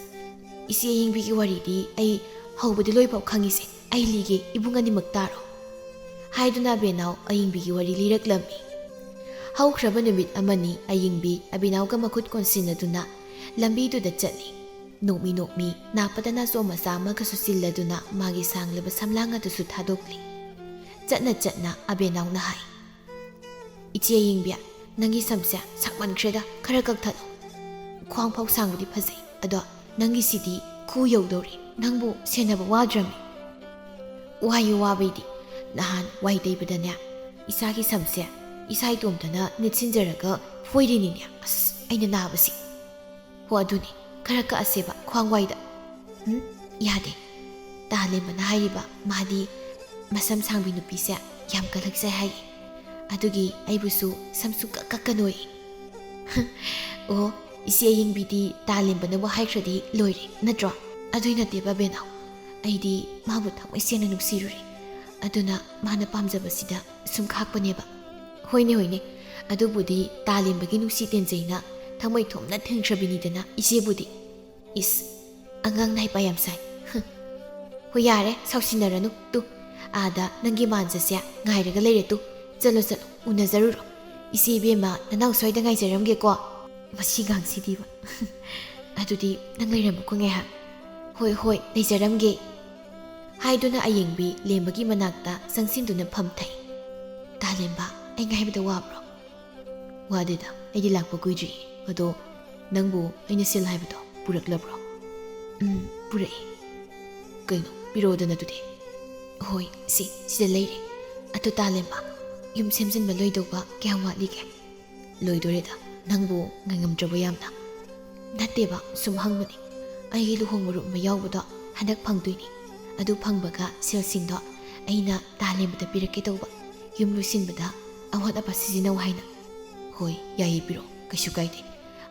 ꯏꯆꯦ ꯑꯌꯤꯡꯕꯤꯒꯤ ꯋꯥꯔꯤꯗꯤ ꯑꯩ ꯍꯧꯕꯗꯤ ꯂꯣꯏꯐꯥꯎ ꯈꯪꯉꯤꯁꯦ꯫ ꯑꯩ ꯂꯤꯒꯦ, ꯏꯕꯨꯡ ꯑꯅꯤꯃꯛ ꯇꯥꯔꯣ꯫" ꯍꯥꯏꯗꯨꯅ ꯑꯕꯦꯅꯥꯎ ꯑꯌꯤꯡꯕꯤꯒꯤ ꯋꯥꯔꯤ ꯂꯤꯔꯛꯂꯝꯃꯤ꯫ ꯍꯧꯈ꯭ꯔꯕ ꯅꯨꯃꯤꯠ ꯑꯃꯅꯤ ꯑꯌꯤꯡꯕꯤ ꯑꯕꯦꯅꯥꯎꯒ ꯃꯈꯨꯠ ꯀꯣꯟꯁꯤꯟꯅꯗꯨꯅ ꯂꯝꯕꯤꯗꯨꯗ ꯆꯠꯂꯤ꯫ ꯅꯣꯛꯃꯤ ꯅꯣꯛꯃꯤ ꯅꯥꯄꯗ ꯅꯥꯆꯣꯝ ꯃꯆꯥ ꯑꯃꯒꯁꯨ ꯆꯤꯜꯂꯗꯨꯅ ꯃꯥꯒꯤ ꯁꯥꯡꯂꯕ ꯁꯝꯂꯥꯡ ꯑꯗꯨꯁꯨ ꯊꯥꯗꯣꯛꯂꯤ꯫ ꯆꯠꯅ ꯆꯠꯅ ꯑꯕꯦꯅꯥꯎꯅ ꯍꯥꯏ, "ꯏꯆꯦ ꯑꯌꯤꯡꯕꯤ, ꯅꯪꯒꯤ ꯁꯝꯁꯦ ꯁꯥꯡꯃꯟꯈ꯭ꯔꯦꯗ, ꯈꯔ ꯀꯛꯊꯠꯂꯣ꯫ ꯈ꯭ꯋꯥꯡ ꯐꯥꯎ ꯁꯥꯡꯕꯗꯤ ꯐꯖꯩ, ꯑꯗꯣ ꯅꯪꯒꯤꯁꯤꯗꯤ ꯈꯨ ꯌꯧꯗꯧꯔꯦ꯫ ꯅꯪꯕꯨ ꯁꯦꯟꯅꯕ ꯋꯥꯗ꯭ꯔꯃꯤ?" "ꯋꯥꯏꯌꯦ ꯋꯥꯕꯩꯗꯤ꯫ ꯅꯍꯥꯟ ꯋꯥꯏ ꯇꯩꯕꯗꯅꯦ, ꯏꯁꯥꯒꯤ ꯁꯝꯁꯦ ꯏꯁꯥ ꯏꯇꯣꯝꯇꯅ ꯅꯦꯠꯁꯤꯟꯖꯔꯒ ꯐꯣꯏꯔꯤꯅꯤꯅꯦ꯫ ꯑꯁ, ꯑꯩꯅ ꯅꯥꯕꯁꯤ꯫" "ꯍꯣ, ꯑꯗꯨꯅꯤ, ꯈꯔ ꯀꯛꯑꯁꯦꯕ ꯈ꯭ꯋꯥꯡ ꯋꯥꯏꯗ꯫" "ꯎꯝ, ꯌꯥꯗꯦ꯫ ꯇꯥꯂꯦꯝꯕꯅ ꯍꯥꯏꯔꯤꯕ, ꯃꯥꯗꯤ ꯃꯁꯝ ꯁꯥꯡꯕꯤ ꯅꯨꯄꯤꯁꯦ ꯌꯥꯝ ꯀꯜꯂꯛꯆꯩ ꯍꯥꯏꯌꯦ꯫ ꯑꯗꯨꯒꯤ ꯑꯩꯕꯨꯁꯨ ꯁꯝ ꯁꯨꯡꯀꯛ ꯀꯛꯀꯅꯣꯌꯦ꯫" "ꯑꯣ, ꯏꯆꯦ ꯑꯌꯤꯡꯕꯤꯗꯤ ꯇꯥꯂꯦꯝꯕꯅꯕꯨ ꯍꯥꯏꯈ꯭ꯔꯗꯤ ꯂꯣꯏꯔꯦ ꯅꯠꯇ꯭ꯔꯣ?" "ꯑꯗꯨꯏ ꯅꯠꯇꯦꯕ ꯕꯦꯅꯥꯎ, ꯑꯩꯗꯤ ꯃꯥꯕꯨ ꯊꯃꯣꯏ ꯁꯦꯡꯅ ꯅꯨꯡꯁꯤꯔꯨꯔꯦ꯫ ꯑꯗꯨꯅ ꯃꯥꯅ ꯄꯥꯝꯖꯕꯁꯤꯗ ꯁꯨꯝ ꯈꯥꯛꯄꯅꯦꯕ꯫" "ꯍꯣꯏꯅꯦ, ꯍꯣꯏꯅꯦ, ꯑꯗꯨꯕꯨꯗꯤ ꯇꯥꯂꯦꯝꯕꯒꯤ ꯅꯨꯡꯁꯤ ꯇꯦꯟꯖꯩꯅ ꯊꯃꯣꯏ ꯊꯨꯝꯅ ꯊꯤꯡꯈ꯭ꯔꯕꯤꯅꯤꯗꯅ ꯏꯆꯦꯕꯨꯗꯤ꯫" "ꯏꯁ, ꯑꯉꯥꯡꯅ ꯍꯩꯄꯥ ꯌꯥꯝ ꯁꯥꯏ꯫ ꯍꯨꯝ꯫ ꯍꯣꯏ, ꯌꯥꯔꯦ, ꯁꯥꯎꯁꯤꯟꯅꯔꯅꯨ꯫ ꯇꯨ, ꯑꯥꯗ ꯅꯪꯒꯤ ꯃꯥꯟꯖꯁꯦ ꯉꯥꯏꯔꯒ ꯂꯩꯔꯦ ꯇꯨ꯫ ꯆꯠꯂꯣ, ꯆꯠꯂꯣ, ꯎꯅꯖꯔꯨꯔꯣ꯫ ꯏꯆꯦ ꯏꯕꯦꯝꯃ, ꯅꯅꯥꯎ ꯁ꯭ꯋꯥꯏꯗ ꯉꯥꯏꯖꯔꯝꯒꯦꯀꯣ꯫" ꯃꯁꯤ ꯉꯥꯡꯁꯤꯗꯤꯕ꯫ "ꯑꯗꯨꯗꯤ ꯅꯪ ꯂꯩꯔꯝꯃꯨꯀꯣ ꯉꯥꯏꯍꯥꯛ꯫" "ꯍꯣꯏ, ꯍꯣꯏ, ꯂꯩꯖꯔꯝꯒꯦ," ꯍꯥꯏꯗꯨꯅ ꯑꯌꯦꯡꯕꯤ ꯂꯦꯝꯕꯒꯤ ꯃꯅꯥꯛꯇ ꯆꯪꯁꯤꯟꯗꯨꯅ ꯐꯝꯊꯩ꯫ "ꯇꯥꯂꯦꯝꯕ, ꯑꯩ ꯉꯥꯏꯕꯗ ꯋꯥꯕ꯭ꯔꯣ?" "ꯋꯥꯗꯦꯗ, ꯑꯩꯗꯤ ꯂꯥꯛꯄ ꯀꯨꯏꯗ꯭ꯔꯤꯌꯦ꯫ ꯑꯗꯣ ꯅꯪꯕꯨ ꯑꯩꯅ ꯁꯤꯜ ꯍꯥꯏꯕꯗꯣ ꯄꯨꯔꯛꯂꯕ꯭ꯔꯣ?" "ꯎꯝ, ꯄꯨꯔꯛꯑꯦ꯫" "ꯀꯩꯅꯣ, ꯄꯤꯔꯛꯑꯣꯗꯅ ꯑꯗꯨꯗꯤ꯫" "ꯍꯣꯏ, ꯁꯤ, ꯁꯤꯗ ꯂꯩꯔꯦ꯫ ꯑꯗꯨ ꯇꯥꯂꯦꯝꯕ, ꯌꯨꯝ ꯁꯦꯝꯖꯤꯟꯕ ꯂꯣꯏꯗꯧꯕ ꯀꯌꯥꯝ ꯋꯥꯠꯂꯤꯒꯦ?" "ꯂꯣꯏꯗꯣꯔꯦꯗ, ꯅꯪꯕꯨ ꯉꯥꯏꯉꯝꯗ꯭ꯔꯕ ꯌꯥꯝꯅ?" "ꯅꯠꯇꯦꯕ, ꯁꯨꯝ ꯍꯪꯕꯅꯦ꯫ ꯑꯩꯒꯤ ꯂꯨꯍꯣꯡ ꯃꯔꯨꯞ ꯑꯃ ꯌꯥꯎꯕꯗꯣ ꯍꯟꯗꯛ ꯐꯪꯗꯣꯏꯅꯤ꯫ ꯑꯗꯨ ꯐꯪꯕꯒ ꯁꯦꯜꯁꯤꯡꯗꯣ ꯑꯩꯅ ꯇꯥꯂꯦꯝꯕꯗ ꯄꯤꯔꯛꯀꯦ ꯇꯧꯕ, ꯌꯨꯝ ꯂꯣꯏꯁꯤꯟꯕꯗ ꯑꯋꯥꯠ ꯑꯄꯥ ꯁꯤꯖꯤꯟꯅꯧ ꯍꯥꯏꯅ꯫" "ꯍꯣꯏ, ꯌꯥꯏꯌꯦ, ꯄꯤꯔꯛꯑꯣ, ꯀꯩꯁꯨ ꯀꯥꯏꯗꯦ꯫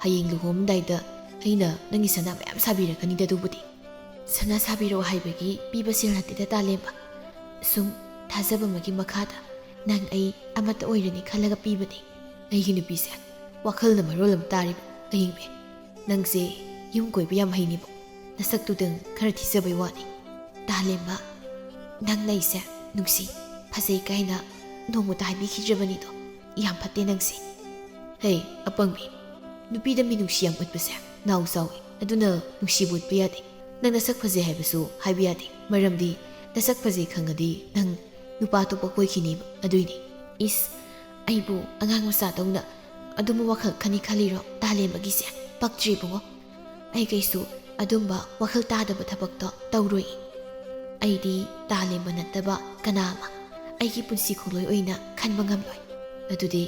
ꯍꯌꯦꯡ ꯂꯨꯍꯣꯡꯉꯝꯗꯥꯏꯗ ꯑꯩꯅ ꯅꯪꯒꯤ ꯁꯅꯥ ꯃꯌꯥꯝ ꯁꯥꯕꯤꯔꯛꯀꯅꯤꯗ ꯑꯗꯨꯕꯨꯗꯤ꯫" "ꯁꯅꯥ ꯁꯥꯕꯤꯔꯛꯑꯣ ꯍꯥꯏꯕꯒꯤ ꯄꯤꯕ ꯁꯦꯜ ꯅꯠꯇꯦꯗ ꯇꯥꯂꯦꯝꯕ꯫ ꯁꯨꯝ ꯊꯥꯖꯕ ꯑꯃꯒꯤ ꯃꯈꯥꯗ ꯅꯪ ꯑꯩ ꯑꯃꯠꯇ ꯑꯣꯏꯔꯅꯤ ꯈꯜꯂꯒ ꯄꯤꯕꯅꯤ꯫" "ꯑꯩꯒꯤ ꯅꯨꯄꯤꯁꯦ ꯋꯥꯈꯜꯅ ꯃꯔꯣꯜ ꯑꯃ ꯇꯥꯔꯤꯕ ꯑꯌꯤꯡꯕꯤ꯫ ꯅꯪꯁꯦ ꯌꯨꯝ ꯀꯣꯏꯕ ꯌꯥꯝ ꯍꯩꯅꯤꯕꯣ꯫ ꯅꯁꯛꯇꯨꯗꯪ ꯈꯔ ꯊꯤꯖꯕꯩ ꯋꯥꯅꯤ꯫" "ꯇꯥꯂꯦꯝꯕ, ꯅꯪꯅ ꯑꯩꯁꯦ ꯅꯨꯡꯁꯤ, ꯐꯖꯩ ꯀꯥꯏꯅ ꯅꯣꯡꯃꯇ ꯍꯥꯏꯕꯤꯈꯤꯗ꯭ꯔꯕꯅꯤꯗꯣ꯫ ꯌꯥꯝ ꯐꯠꯇꯦ ꯅꯪꯁꯦ꯫" "ꯍꯦ, ꯑꯄꯪꯕꯤ, ꯅꯨꯄꯤꯗ ꯃꯤꯅꯨꯡꯁꯤ ꯌꯥꯝ ꯎꯠꯄꯁꯦ ꯅꯥꯎ ꯆꯥꯎꯏ, ꯑꯗꯨꯅ ꯅꯨꯡꯁꯤꯕ ꯎꯠꯄ ꯌꯥꯗꯦ꯫ ꯅꯪ ꯅꯁꯛ ꯐꯖꯩ ꯍꯥꯏꯕꯁꯨ ꯍꯥꯏꯕ ꯌꯥꯗꯦ, ꯃꯔꯝꯗꯤ ꯅꯁꯛ ꯐꯖꯩ ꯈꯪꯉꯗꯤ ꯅꯪ ꯅꯨꯄꯥ ꯑꯇꯣꯞꯄ ꯀꯣꯏꯈꯤꯅꯤꯕ, ꯑꯗꯨꯏꯅꯤ꯫" "ꯏꯁ, ꯑꯩꯕꯨ ꯑꯉꯥꯡ ꯃꯆꯥꯗꯧꯅ ꯑꯗꯨꯝꯕ ꯋꯥꯈꯜ ꯈꯟꯅꯤ ꯈꯜꯂꯤꯔꯣ ꯇꯥꯂꯦꯝꯕꯒꯤꯁꯦ? ꯄꯛꯇ꯭ꯔꯤꯕꯨꯡꯉꯣ꯫ ꯑꯩ ꯀꯩꯁꯨ ꯑꯗꯨꯝꯕ ꯋꯥꯈꯜ ꯇꯥꯗꯕ ꯊꯕꯛꯇꯣ ꯇꯧꯔꯣꯏ꯫ ꯑꯩꯗꯤ ꯇꯥꯂꯦꯝꯕ ꯅꯠꯇꯕ ꯀꯅꯥ ꯑꯃ ꯑꯩꯒꯤ ꯄꯨꯟꯁꯤ ꯈꯣꯡꯂꯣꯏ ꯑꯣꯏꯅ ꯈꯟꯕ ꯉꯝꯂꯣꯏ꯫ ꯑꯗꯨꯗꯤ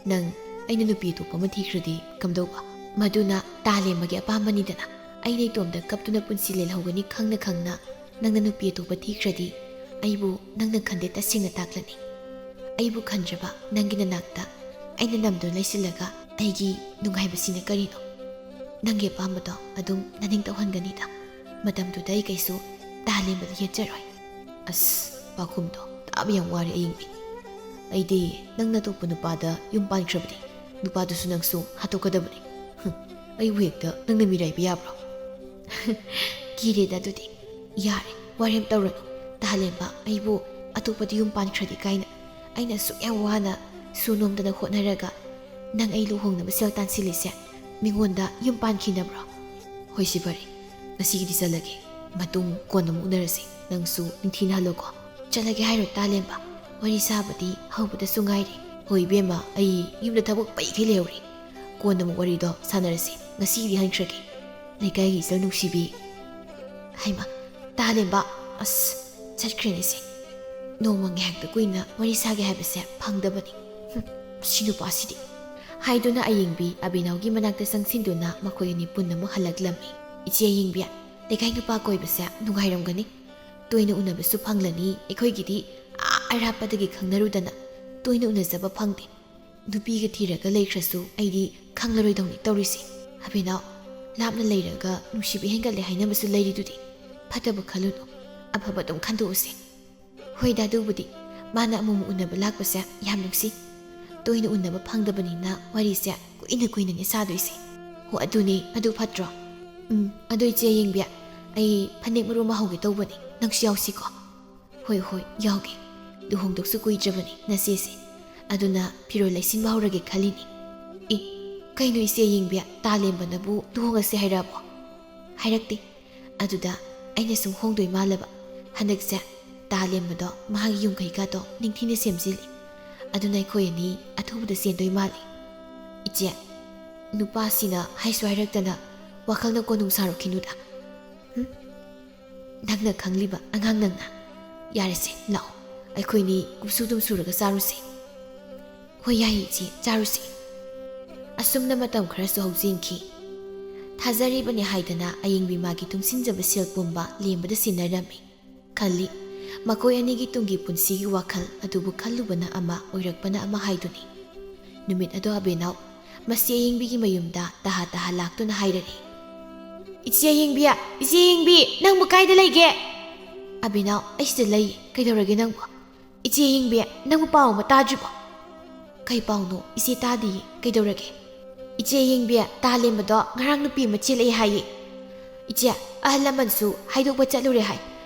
ꯅꯪ ꯑꯩꯅ ꯅꯨꯄꯤ ꯑꯇꯣꯞꯄ ꯑꯃ ꯊꯤꯈ꯭ꯔꯗꯤ ꯀꯝꯗꯧꯕ? ꯃꯗꯨꯅ ꯇꯥꯂꯦꯝꯕꯒꯤ ꯑꯄꯥꯝꯕꯅꯤꯗꯅ꯫ ꯑꯩꯅ ꯏꯇꯣꯝꯇ ꯀꯞꯇꯨꯅ ꯄꯨꯟꯁꯤ ꯂꯦꯜꯍꯧꯒꯅꯤ ꯈꯪꯅ ꯈꯪꯅ ꯅꯪꯅ ꯅꯨꯄꯤ ꯑꯇꯣꯞꯄ ꯊꯤꯈ꯭ꯔꯗꯤ ꯑꯩꯕꯨ ꯅꯪꯅ ꯈꯟꯗꯦ ꯇꯁꯦꯡꯅ ꯇꯥꯛꯂꯅꯤ꯫ ꯑꯩꯕꯨ ꯈꯟꯗ꯭ꯔꯕ ꯅꯪꯒꯤ ꯅꯅꯥꯛꯇ ꯑꯩꯅ ꯅꯝꯗꯨꯅ ꯂꯩꯁꯤꯜꯂꯒ ꯑꯩꯒꯤ ꯅꯨꯡꯉꯥꯏꯕꯁꯤꯅ ꯀꯔꯤꯅꯣ? ꯅꯪꯒꯤ ꯑꯄꯥꯝꯕꯗꯣ ꯑꯗꯨꯝ ꯅꯅꯤꯡ ꯇꯧꯍꯟꯒꯅꯤꯗ꯫ ꯃꯇꯝꯗꯨꯗ ꯑꯩ ꯀꯩꯁꯨ ꯇꯥꯂꯦꯝꯕꯗ ꯌꯦꯠꯆꯔꯣꯏ꯫" "ꯑꯁ, ꯄꯥꯎꯈꯨꯝꯗꯣ ꯇꯥꯕ ꯌꯥꯝ ꯋꯥꯔꯦ ꯑꯌꯤꯡꯕꯤ꯫ ꯑꯩꯗꯤ ꯅꯪꯅ ꯑꯇꯣꯞꯄ ꯅꯨꯄꯥꯗ ꯌꯨꯝ ꯄꯥꯟꯈ꯭ꯔꯕꯗꯤ ꯅꯨꯄꯥꯗꯨꯁꯨ ꯅꯪꯁꯨ ꯍꯥꯠꯇꯣꯛꯀꯗꯕꯅꯤ꯫ ꯍꯨꯝ, ꯑꯩꯕꯨ ꯍꯦꯛꯇ ꯅꯪꯅ ꯃꯤꯔꯥꯏꯕ ꯌꯥꯕ꯭ꯔꯣ?" "ꯀꯤꯔꯦꯗ ꯑꯗꯨꯗꯤ꯫ ꯌꯥꯔꯦ, ꯋꯥꯔꯦꯝ ꯇꯧꯔꯅꯨ꯫ ꯇꯥꯂꯦꯝꯕ ꯑꯩꯕꯨ ꯑꯇꯣꯞꯄꯗ ꯌꯨꯝ ꯄꯥꯟꯈ꯭ꯔꯗꯤ ꯀꯥꯏꯅ ꯑꯩꯅ ꯑꯁꯨꯛ ꯌꯥꯝ ꯋꯥꯅ ꯁꯨ ꯅꯣꯝꯗꯅ ꯍꯣꯠꯅꯔꯒ ꯅꯪ ꯑꯩ ꯂꯨꯍꯣꯡꯅꯕ ꯁꯦꯜ ꯇꯥꯟꯁꯤꯜꯂꯤꯁꯦ ꯃꯤꯉꯣꯟꯗ ꯌꯨꯝ ꯄꯥꯟꯈꯤꯅꯕ꯭ꯔꯣ? ꯍꯣꯏ, ꯁꯤ ꯐꯔꯦ, ꯉꯁꯤꯒꯤꯗꯤ ꯆꯠꯂꯒꯦ꯫ ꯃꯇꯨꯡ ꯀꯣꯟꯅ ꯑꯃꯨꯛ ꯎꯅꯔꯁꯤ꯫ ꯅꯪꯁꯨ ꯅꯤꯡꯊꯤꯅ ꯍꯜꯂꯣꯀꯣ꯫ ꯆꯠꯂꯒꯦ ꯍꯥꯏꯔꯣ ꯇꯥꯂꯦꯝꯕ? ꯋꯥꯔꯤ ꯁꯥꯕꯗꯤ ꯍꯧꯕꯗꯁꯨ ꯉꯥꯏꯔꯤ꯫ ꯍꯣꯏ ꯏꯕꯦꯝꯃ, ꯑꯩ ꯌꯨꯝꯗ ꯊꯕꯛ ꯄꯩꯈꯩ ꯂꯩꯍꯧꯔꯤ꯫ ꯀꯣꯟꯅ ꯑꯃꯨꯛ ꯋꯥꯔꯤꯗꯣ ꯁꯥꯟꯅꯔꯁꯤ꯫ ꯉꯁꯤꯒꯤꯗꯤ ꯍꯟꯈ꯭ꯔꯒꯦ꯫ ꯂꯩꯀꯥꯏꯒꯤ ꯏꯆꯜ ꯅꯨꯡꯁꯤꯕꯤ꯫ ꯍꯩꯃ, ꯇꯥꯂꯦꯝꯕ, ꯑꯁ, ꯆꯠꯈ꯭ꯔꯦꯅꯦ ꯁꯦ꯫ ꯅꯣꯡꯃ ꯉꯥꯏꯍꯥꯛꯇ ꯀꯨꯏꯅ ꯋꯥꯔꯤ ꯁꯥꯒꯦ ꯍꯥꯏꯕꯁꯦ ꯐꯪꯗꯕꯅꯤ꯫ ꯍꯨꯝ, ꯁꯤ ꯅꯨꯄꯥꯁꯤꯗꯤ꯫ ꯍꯥꯏꯗꯨꯅ ꯑꯌꯦꯡꯕꯤ ꯑꯕꯤꯅꯥꯎꯒꯤ ꯃꯅꯥꯛꯇ ꯆꯪꯁꯤꯟꯗꯨꯅ ꯃꯈꯣꯏ ꯑꯅꯤ ꯄꯨꯟꯅ ꯑꯃꯨꯛ ꯍꯜꯂꯛꯂꯝꯃꯤ꯫ ꯏꯆꯦ ꯑꯌꯦꯡꯕꯤ, ꯂꯩꯀꯥꯏ ꯅꯨꯄꯥ ꯀꯣꯏꯕꯁꯦ ꯅꯨꯡꯉꯥꯏꯔꯝꯒꯅꯤ꯫ ꯇꯣꯏꯅ ꯎꯅꯕꯁꯨ ꯐꯪꯂꯅꯤ꯫ ꯑꯩꯈꯣꯏꯒꯤꯗꯤ ꯑꯥ ꯑꯔꯥꯞꯄꯗꯒꯤ ꯈꯪꯅꯔꯨꯗꯅ ꯇꯣꯏꯅ ꯎꯅꯖꯕ ꯐꯪꯗꯦ꯫ ꯅꯨꯄꯤꯒ ꯊꯤꯔꯒ ꯂꯩꯈ꯭ꯔꯁꯨ ꯑꯩꯗꯤ ꯈꯪꯂꯔꯣꯏꯗꯧꯅꯤ ꯇꯧꯔꯤꯁꯦ꯫ ꯑꯕꯤꯅꯥꯎ, ꯂꯥꯞꯅ ꯂꯩꯔꯒ ꯅꯨꯡꯁꯤꯕ ꯍꯦꯟꯒꯠꯂꯦ ꯍꯥꯏꯅꯕꯁꯨ ꯂꯩꯔꯤꯗꯨꯗꯤ꯫ ꯐꯠꯇꯕ ꯈꯜꯂꯨꯅꯨ, ꯑꯐꯕ ꯑꯗꯨꯝ ꯈꯟꯗꯣꯛꯎꯁꯦ꯫ ꯍꯣꯏꯗ, ꯑꯗꯨꯕꯨꯗꯤ ꯃꯥꯅ ꯑꯃꯨꯛꯃꯨꯛ ꯎꯅꯕ ꯂꯥꯛꯄꯁꯦ ꯌꯥꯝ ꯅꯨꯡꯁꯤ꯫ ꯇꯣꯏꯅ ꯎꯅꯕ ꯐꯪꯗꯕꯅꯤꯅ ꯋꯥꯔꯤꯁꯦ ꯀꯨꯏꯅ ꯀꯨꯏꯅꯅꯦ ꯁꯥꯗꯣꯏꯁꯦ꯫ ꯍꯣ, ꯑꯗꯨꯅꯦ, ꯑꯗꯨ ꯐꯠꯇ꯭ꯔꯣ? ꯎꯝ, ꯑꯗꯨ ꯏꯆꯦ ꯌꯦꯡꯕꯤ, ꯑꯩ ꯐꯅꯦꯛ ꯃꯔꯨ ꯑꯃ ꯍꯧꯒꯦ ꯇꯧꯕꯅꯤ, ꯅꯪꯁꯨ ꯌꯥꯎꯁꯤꯀꯣ? ꯍꯣꯏ, ꯍꯣꯏ, ꯌꯥꯎꯒꯦ꯫ ꯂꯨꯍꯣꯡꯗꯧꯁꯨ ꯀꯨꯏꯗ꯭ꯔꯕꯅꯤ ꯅꯆꯦꯁꯦ, ꯑꯗꯨꯅ ꯐꯤꯔꯣꯜ ꯂꯩꯁꯤꯟꯕ ꯍꯧꯔꯒꯦ ꯈꯜꯂꯤꯅꯤ꯫ ꯑꯦ, ꯀꯩꯅꯣ ꯏꯆꯦ ꯌꯦꯡꯕꯤ, ꯇꯥꯂꯦꯝꯕꯅꯕꯨ ꯂꯨꯍꯣꯡꯉꯁꯦ ꯍꯥꯏꯔꯛꯑꯕꯣ? ꯍꯥꯏꯔꯛꯇꯦ꯫ ꯑꯗꯨꯗ ꯑꯩꯅ ꯁꯨꯝ ꯍꯣꯡꯗꯣꯏ ꯃꯥꯜꯂꯕ꯫ ꯍꯟꯗꯛꯁꯦ ꯇꯥꯂꯦꯝꯕꯗꯣ ꯃꯥꯒꯤ ꯌꯨꯝ ꯀꯩꯀꯥꯗꯣ ꯅꯤꯡꯊꯤꯅ ꯁꯦꯝꯖꯤꯜꯂꯤ꯫ ꯑꯗꯨꯅ ꯑꯩꯈꯣꯏ ꯑꯅꯤ ꯑꯊꯨꯕꯗ ꯆꯦꯟꯗꯣꯏ ꯃꯥꯜꯂꯤ꯫ ꯏꯆꯦ, ꯅꯨꯄꯥꯁꯤꯅ ꯍꯥꯏꯁꯨ ꯍꯥꯏꯔꯛꯇꯅ ꯋꯥꯈꯜꯅ ꯀꯣꯅꯨꯡ ꯁꯥꯔꯨꯈꯤꯅꯨꯗ꯫ ꯍꯨꯝ? ꯅꯪꯅ ꯈꯪꯂꯤꯕ ꯑꯉꯥꯡ ꯅꯪꯅ꯫ ꯌꯥꯔꯦꯁꯦ, ꯂꯥꯛꯑꯣ, ꯑꯩꯈꯣꯏꯅꯤ ꯀꯨꯞꯁꯨ ꯑꯗꯨꯝ ꯁꯨꯔꯒ ꯆꯥꯔꯨꯁꯦ꯫ ꯍꯣꯏ, ꯌꯥꯏꯌꯦ ꯏꯆꯦ, ꯆꯥꯔꯨꯁꯦ꯫ ꯑꯁꯨꯝꯅ ꯃꯇꯝ ꯈꯔꯁꯨ ꯍꯧꯖꯤꯟꯈꯤ꯫ ꯊꯥꯖꯔꯤꯕꯅꯤ ꯍꯥꯏꯗꯅ ꯑꯌꯦꯡꯕꯤ ꯃꯥꯒꯤ ꯇꯨꯡꯁꯤꯟꯖꯕ ꯁꯦꯜ ꯄꯨꯝꯕ ꯂꯦꯝꯕꯗ ꯁꯤꯟꯅꯔꯝꯃꯤ꯫ ꯈꯜꯂꯤ, ꯃꯈꯣꯏ ꯑꯅꯤꯒꯤ ꯇꯨꯡꯒꯤ ꯄꯨꯟꯁꯤꯒꯤ ꯋꯥꯈꯜ ꯑꯗꯨꯕꯨ ꯈꯜꯂꯨꯕꯅ ꯑꯃ, ꯑꯣꯏꯔꯛꯄꯅ ꯑꯃ ꯍꯥꯏꯗꯨꯅꯤ꯫ ꯅꯨꯃꯤꯠ ꯑꯗꯣ ꯑꯕꯦꯅꯥꯎ ꯃꯁꯤ ꯑꯌꯦꯡꯕꯤꯒꯤ ꯃꯌꯨꯝꯗ ꯇꯍꯥ ꯇꯍꯥ ꯂꯥꯛꯇꯨꯅ ꯍꯥꯏꯔꯛꯏ꯫ "ꯏꯆꯦ ꯑꯌꯦꯡꯕꯤ, ꯏꯆꯦ ꯑꯌꯦꯡꯕꯤ, ꯅꯪꯕꯨ ꯀꯥꯏꯗ ꯂꯩꯒꯦ?" "ꯑꯕꯦꯅꯥꯎ, ꯑꯩ ꯁꯤꯗ ꯂꯩ꯫ ꯀꯩꯗꯧꯔꯒꯦ ꯅꯪꯕꯨ?" "ꯏꯆꯦ ꯑꯌꯦꯡꯕꯤ, ꯅꯪꯕꯨ ꯄꯥꯎ ꯑꯃ ꯇꯥꯗ꯭ꯔꯤꯕꯣ?" "ꯀꯩ ꯄꯥꯎꯅꯣ? ꯏꯆꯦ ꯇꯥꯗꯤꯌꯦ꯫ ꯀꯩꯗꯧꯔꯒꯦ?" "ꯏꯆꯦ ꯑꯌꯦꯡꯕꯤ, ꯇꯥꯂꯦꯝꯕꯗꯣ ꯉꯔꯥꯡ ꯅꯨꯄꯤ ꯑꯃ ꯆꯦꯜꯂꯛꯑꯦ ꯍꯥꯏꯌꯦ꯫ ꯏꯆꯦ, ꯑꯍꯜ ꯂꯃꯟꯁꯨ ꯍꯥꯏꯗꯣꯛꯄ ꯆꯠꯂꯨꯔꯦ ꯍꯥꯏ꯫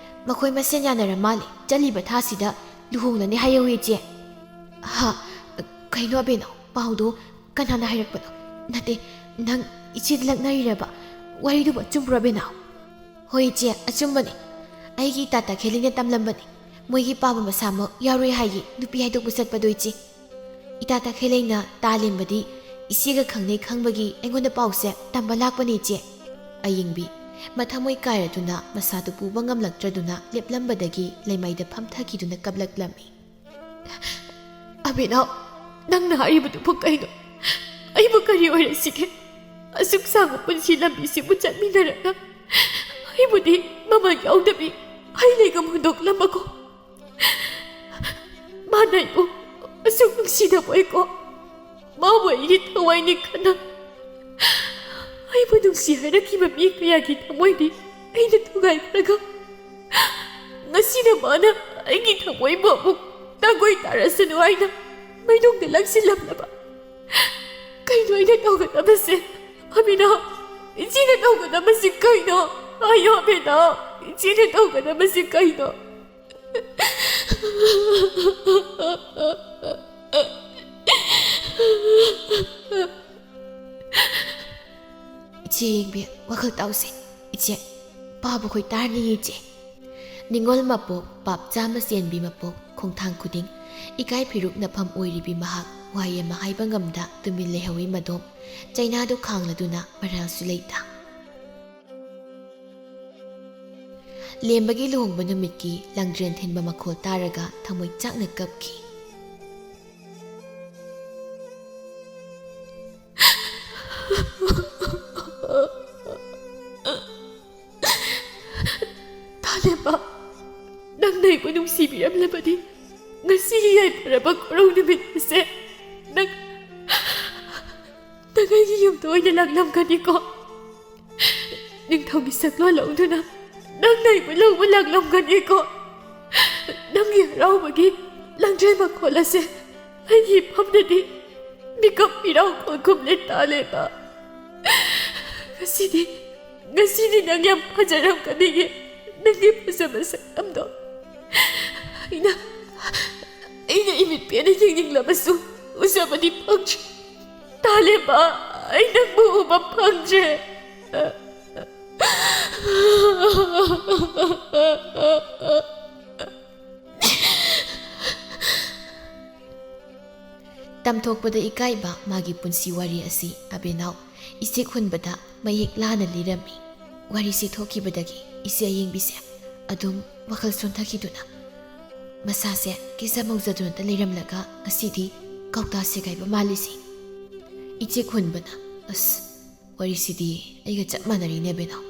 ꯃꯈꯣꯏ ꯃꯁꯦꯟ ꯌꯥꯅꯔ ꯃꯥꯜꯂꯦ꯫ ꯆꯠꯂꯤꯕ ꯊꯥꯁꯤꯗ ꯂꯨꯍꯣꯡꯂꯅꯤ ꯍꯥꯏꯍꯧꯋꯤ ꯏꯆꯦ꯫" "ꯍꯥ? ꯀꯩꯅꯣ ꯑꯕꯦꯅꯥꯎ, ꯄꯥꯎꯗꯣ ꯀꯅꯥꯅ ꯍꯥꯏꯔꯛꯄꯅꯣ? ꯅꯠꯇꯦ, ꯅꯪ ꯏꯆꯦꯗ ꯂꯛꯅꯔꯤꯔꯕ? ꯋꯥꯔꯤꯗꯨꯕꯨ ꯑꯆꯨꯝꯕ꯭ꯔꯣ ꯑꯕꯦꯅꯥꯎ?" "ꯍꯣꯏ ꯏꯆꯦ, ꯑꯆꯨꯝꯕꯅꯤ꯫ ꯑꯩꯒꯤ ꯏꯇꯥ ꯇꯈꯦꯜꯂꯩꯅ ꯇꯝꯂꯝꯕꯅꯤ꯫ ꯃꯣꯏꯒꯤ ꯄꯥꯕ ꯃꯁꯥꯃꯛ ꯌꯥꯎꯔꯣꯏ ꯍꯥꯏꯌꯦ ꯅꯨꯄꯤ ꯍꯥꯏꯗꯣꯛꯄ ꯆꯠꯄꯗꯣ ꯏꯆꯦ꯫ ꯏꯇꯥ ꯇꯈꯦꯜꯂꯩꯅ ꯇꯥꯂꯦꯝꯕꯗꯤ ꯏꯆꯦꯒ ꯈꯪꯅꯩ ꯈꯪꯕꯒꯤ ꯑꯩꯉꯣꯟꯗ ꯄꯥꯎꯁꯦ ꯇꯝꯕ ꯂꯥꯛꯄꯅꯤ ꯏꯆꯦ"꯫ ꯑꯌꯤꯡꯕꯤ ꯃꯊꯃꯣꯏ ꯀꯥꯏꯔꯗꯨꯅ ꯃꯁꯥꯗꯨ ꯄꯨꯕ ꯉꯝꯂꯛꯇ꯭ꯔꯗꯨꯅ ꯂꯦꯞꯂꯝꯕꯗꯒꯤ ꯂꯩꯃꯥꯏꯗ ꯐꯝꯊꯈꯤꯗꯨꯅ ꯀꯞꯂꯛꯂꯝꯃꯤ꯫ "ꯑꯕꯤꯅꯥꯎ, ꯅꯪꯅ ꯍꯥꯏꯔꯤꯕꯗꯨꯕꯨ ꯀꯩꯅꯣ? ꯑꯩꯕꯨ ꯀꯔꯤ ꯑꯣꯏꯔꯁꯤꯒꯦ? ꯑꯁꯨꯛ ꯁꯥꯡꯕ ꯄꯨꯟꯁꯤ ꯂꯝꯕꯤꯁꯤꯕꯨ ꯆꯠꯃꯤꯟꯅꯔꯒ ꯑꯩꯕꯨꯗꯤ ꯃꯃꯜ ꯌꯥꯎꯗꯕꯤ ꯍꯩ ꯂꯩꯒꯨꯝ ꯍꯨꯟꯗꯣꯛꯂꯝꯕꯀꯣ꯫ ꯃꯥꯅ ꯑꯩꯕꯨ ꯑꯁꯨꯛ ꯅꯨꯡꯁꯤꯗꯕꯣꯏꯀꯣ꯫ ꯃꯥꯕꯨ ꯑꯩꯒꯤ ꯊꯋꯥꯏꯅꯤ ꯈꯟꯅ ꯑꯩꯕꯨ ꯅꯨꯡꯁꯤ ꯍꯥꯏꯔꯛꯈꯤꯕ ꯃꯤ ꯀꯌꯥꯒꯤ ꯊꯃꯣꯏꯗꯤ ꯑꯩꯅ ꯊꯨꯒꯥꯏꯈ꯭ꯔꯒ, ꯉꯁꯤꯅ ꯃꯥꯅ ꯑꯩꯒꯤ ꯊꯃꯣꯏꯕꯨ ꯑꯃꯨꯛ ꯇꯥꯡꯒꯣꯏ ꯇꯥꯔꯁꯅꯨ ꯍꯥꯏꯅ ꯃꯩꯅꯨꯡꯗ ꯂꯪꯁꯤꯜꯂꯝꯂꯕ꯫ ꯀꯩꯅꯣ ꯑꯩꯅ ꯇꯧꯒꯗꯕꯁꯦ? ꯑꯕꯤꯅꯥ, ꯏꯆꯦꯅ ꯇꯧꯒꯗꯕꯁꯤ ꯀꯩꯅꯣ? ꯍꯥꯏꯌꯣ ꯑꯕꯤꯅꯥ, ꯏꯆꯦꯅ ꯇꯧꯒꯗꯕꯁꯤ ꯀꯩꯅꯣ?" "ꯏꯆꯦ ꯑꯌꯤꯡꯕꯤ, ꯋꯥꯈꯜ ꯇꯥꯎꯁꯦ꯫ ꯏꯆꯦ, ꯄꯥꯕ ꯈꯣꯏ ꯇꯥꯔꯅꯤꯌꯦ ꯏꯆꯦ"꯫ ꯅꯤꯉꯣꯜ ꯃꯄꯣꯛ, ꯄꯥꯞ ꯆꯥꯝꯃ ꯆꯦꯟꯕꯤ ꯃꯄꯣꯛ, ꯈꯣꯡꯊꯥꯡ ꯈꯨꯗꯤꯡ ꯏꯀꯥꯏ ꯐꯤꯔꯨꯛ ꯅꯐꯝ ꯑꯣꯏꯔꯤꯕꯤ ꯃꯍꯥꯛ ꯋꯥꯍꯩ ꯑꯃ ꯍꯥꯏꯕ ꯉꯝꯗ ꯇꯨꯃꯤꯟ ꯂꯩꯍꯧꯏ ꯃꯗꯣꯝ꯫ ꯆꯩꯅꯥꯗꯨ ꯈꯥꯡꯂꯗꯨꯅ ꯃꯔꯥꯜꯁꯨ ꯂꯩꯇ꯫ ꯂꯦꯝꯕꯒꯤ ꯂꯨꯍꯣꯡꯕ ꯅꯨꯃꯤꯠꯀꯤ ꯂꯥꯡꯗ꯭ꯔꯦꯟ ꯊꯤꯟꯕ ꯃꯈꯣꯜ ꯇꯥꯔꯒ ꯊꯃꯣꯏ ꯆꯥꯛꯅ ꯀꯞꯈꯤ꯫ ꯇꯥꯂꯦꯝꯕ, ꯅꯪꯅ ꯑꯩꯕꯨ ꯅꯨꯡꯁꯤꯕꯤꯔꯝꯂꯕꯗꯤ ꯉꯁꯤꯒꯤ ꯌꯥꯏꯐꯔꯕ ꯀꯣꯔꯧ ꯅꯨꯃꯤꯠ ꯑꯁꯦ ꯅꯪ, ꯅꯪ ꯑꯩꯒꯤ ꯌꯨꯝꯗ ꯑꯣꯏꯅ ꯂꯥꯛꯂꯝꯒꯅꯤꯀꯣ꯫ ꯅꯤꯡꯊꯧꯒꯤ ꯁꯛꯂꯣꯟ ꯂꯧꯗꯨꯅ ꯅꯪꯅ ꯑꯩꯕꯨ ꯂꯧꯕ ꯂꯥꯛꯂꯝꯒꯅꯤꯀꯣ꯫ ꯅꯪꯒꯤ ꯍꯔꯥꯎꯕꯒꯤ ꯂꯥꯡꯖꯦꯜ ꯃꯈꯣꯜ ꯑꯁꯦ ꯑꯩꯒꯤ ꯏꯐꯝꯗꯗꯤ ꯃꯤꯀꯞ ꯃꯤꯔꯥꯎ ꯈꯣꯜꯒꯨꯝꯂꯦ ꯇꯥꯂꯦꯝꯕ꯫ ꯉꯁꯤꯗꯤ, ꯉꯁꯤꯗꯤ ꯅꯪ ꯌꯥꯝ ꯐꯖꯔꯝꯒꯅꯤꯌꯦ, ꯅꯪꯒꯤ ꯐꯖꯕ ꯁꯛꯇꯝꯗꯣ꯫ ꯑꯩꯅ, ꯑꯩꯅ ꯏꯃꯤꯠ ꯄꯦꯟꯅ ꯌꯦꯡꯅꯤꯡꯂꯕꯁꯨ ꯎꯖꯕꯗꯤ ꯐꯪꯗ꯭ꯔꯦ꯫ ꯇꯥꯂꯦꯝꯕ, ꯑꯩ ꯅꯪꯕꯨ ꯎꯕ ꯐꯪꯗ꯭ꯔꯦ꯫ ꯇꯝꯊꯣꯛꯄꯗ ꯏꯀꯥꯏꯕ ꯃꯥꯒꯤ ꯄꯨꯟꯁꯤ ꯋꯥꯔꯤ ꯑꯁꯤ ꯑꯕꯦꯅꯥꯎ ꯏꯆꯦꯛ ꯍꯨꯟꯕꯗ ꯃꯌꯦꯛ ꯂꯥꯅ ꯂꯤꯔꯝꯃꯤ꯫ ꯋꯥꯔꯤꯁꯤ ꯊꯣꯛꯈꯤꯕꯗꯒꯤ ꯏꯆꯦ ꯑꯌꯦꯡꯕꯤꯁꯦ ꯑꯗꯨꯝ ꯋꯥꯈꯜ ꯁꯣꯟꯊꯈꯤꯗꯨꯅ ꯃꯁꯥꯁꯦ ꯀꯦꯖ ꯃꯧꯖꯗꯨꯅꯇ ꯂꯩꯔꯝꯂꯒ ꯉꯁꯤꯗꯤ ꯀꯧꯇꯥ ꯁꯦꯒꯥꯏꯕ ꯃꯥꯜꯂꯤꯁꯤ꯫ ꯏꯆꯦꯛ ꯍꯨꯟꯕꯅ, "ꯑꯁ, ꯋꯥꯔꯤꯁꯤꯗꯤ ꯑꯩꯒ ꯆꯞ ꯃꯥꯟꯅꯔꯤꯅꯦ ꯕꯦꯅꯥꯎ꯫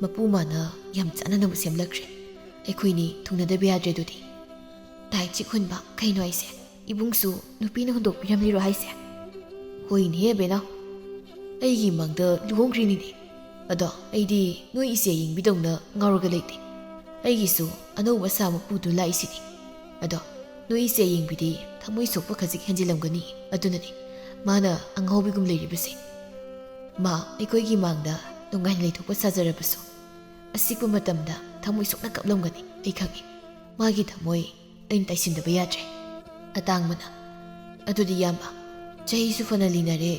ꯃꯄꯨ ꯃꯥꯅ ꯌꯥꯝ ꯆꯥꯟꯅꯅꯕ ꯁꯦꯝꯂꯛꯈ꯭ꯔꯦ꯫ ꯑꯩꯈꯣꯏꯅꯤ ꯊꯨꯡꯅꯗꯕ ꯌꯥꯗ꯭ꯔꯦ ꯑꯗꯨꯗꯤ꯫" "ꯇꯥꯏ ꯆꯤꯛ ꯍꯨꯟꯕ, ꯀꯩꯅꯣ ꯍꯥꯏꯁꯦ? ꯏꯕꯨꯡꯁꯨ ꯅꯨꯄꯤꯅ ꯍꯨꯟꯗꯣꯛꯄꯤꯔꯝꯂꯤꯔꯣ ꯍꯥꯏꯁꯦ?" "ꯍꯣꯏꯅꯦ ꯕꯦꯅꯥꯎ, ꯑꯩꯒꯤ ꯃꯥꯡꯗ ꯂꯨꯍꯣꯡꯈ꯭ꯔꯤꯅꯤꯅꯦ꯫ ꯑꯗꯣ ꯑꯩꯗꯤ ꯅꯣꯏ ꯏꯆꯦ ꯑꯌꯦꯡꯕꯤꯗꯧꯅ ꯉꯥꯎꯔꯒ ꯂꯩꯇꯦ꯫ ꯑꯩꯒꯤꯁꯨ ꯑꯅꯧꯕ ꯁꯥ ꯑꯃ ꯄꯨꯗꯨ ꯂꯥꯛꯏꯁꯤꯗꯤ꯫ ꯑꯗꯣ ꯅꯣꯏ ꯏꯆꯦ ꯑꯌꯦꯡꯕꯤꯗꯤ ꯊꯃꯣꯏ ꯁꯣꯛꯄ ꯈꯖꯤꯛ ꯍꯦꯟꯖꯤꯜꯂꯝꯒꯅꯤ꯫ ꯑꯗꯨꯅꯅꯤ ꯃꯥꯅ ꯑꯉꯥꯎꯕꯤꯒꯨꯝ ꯂꯩꯔꯤꯕꯁꯦ꯫ ꯃꯥ ꯑꯩꯈꯣꯏꯒꯤ ꯃꯥꯡꯗ ꯅꯨꯡꯉꯥꯏꯅ ꯂꯩꯊꯣꯛꯄ ꯁꯥꯖꯔꯕꯁꯨ, ꯑꯁꯤꯛꯄ ꯃꯇꯝꯗ ꯊꯃꯣꯏ ꯁꯣꯛꯅ ꯀꯞꯂꯝꯒꯅꯤ꯫ ꯑꯩ ꯈꯪꯏ꯫ ꯃꯥꯒꯤ ꯊꯃꯣꯏ ꯑꯩꯅ ꯇꯥꯏꯁꯤꯟꯗꯕ ꯌꯥꯗ꯭ꯔꯦ꯫" ꯑꯇꯥꯡꯕꯅ, "ꯑꯗꯨꯗꯤ ꯏꯌꯥꯝꯕ, ꯆꯍꯤꯁꯨ ꯐꯅ ꯂꯤꯅꯔꯦ,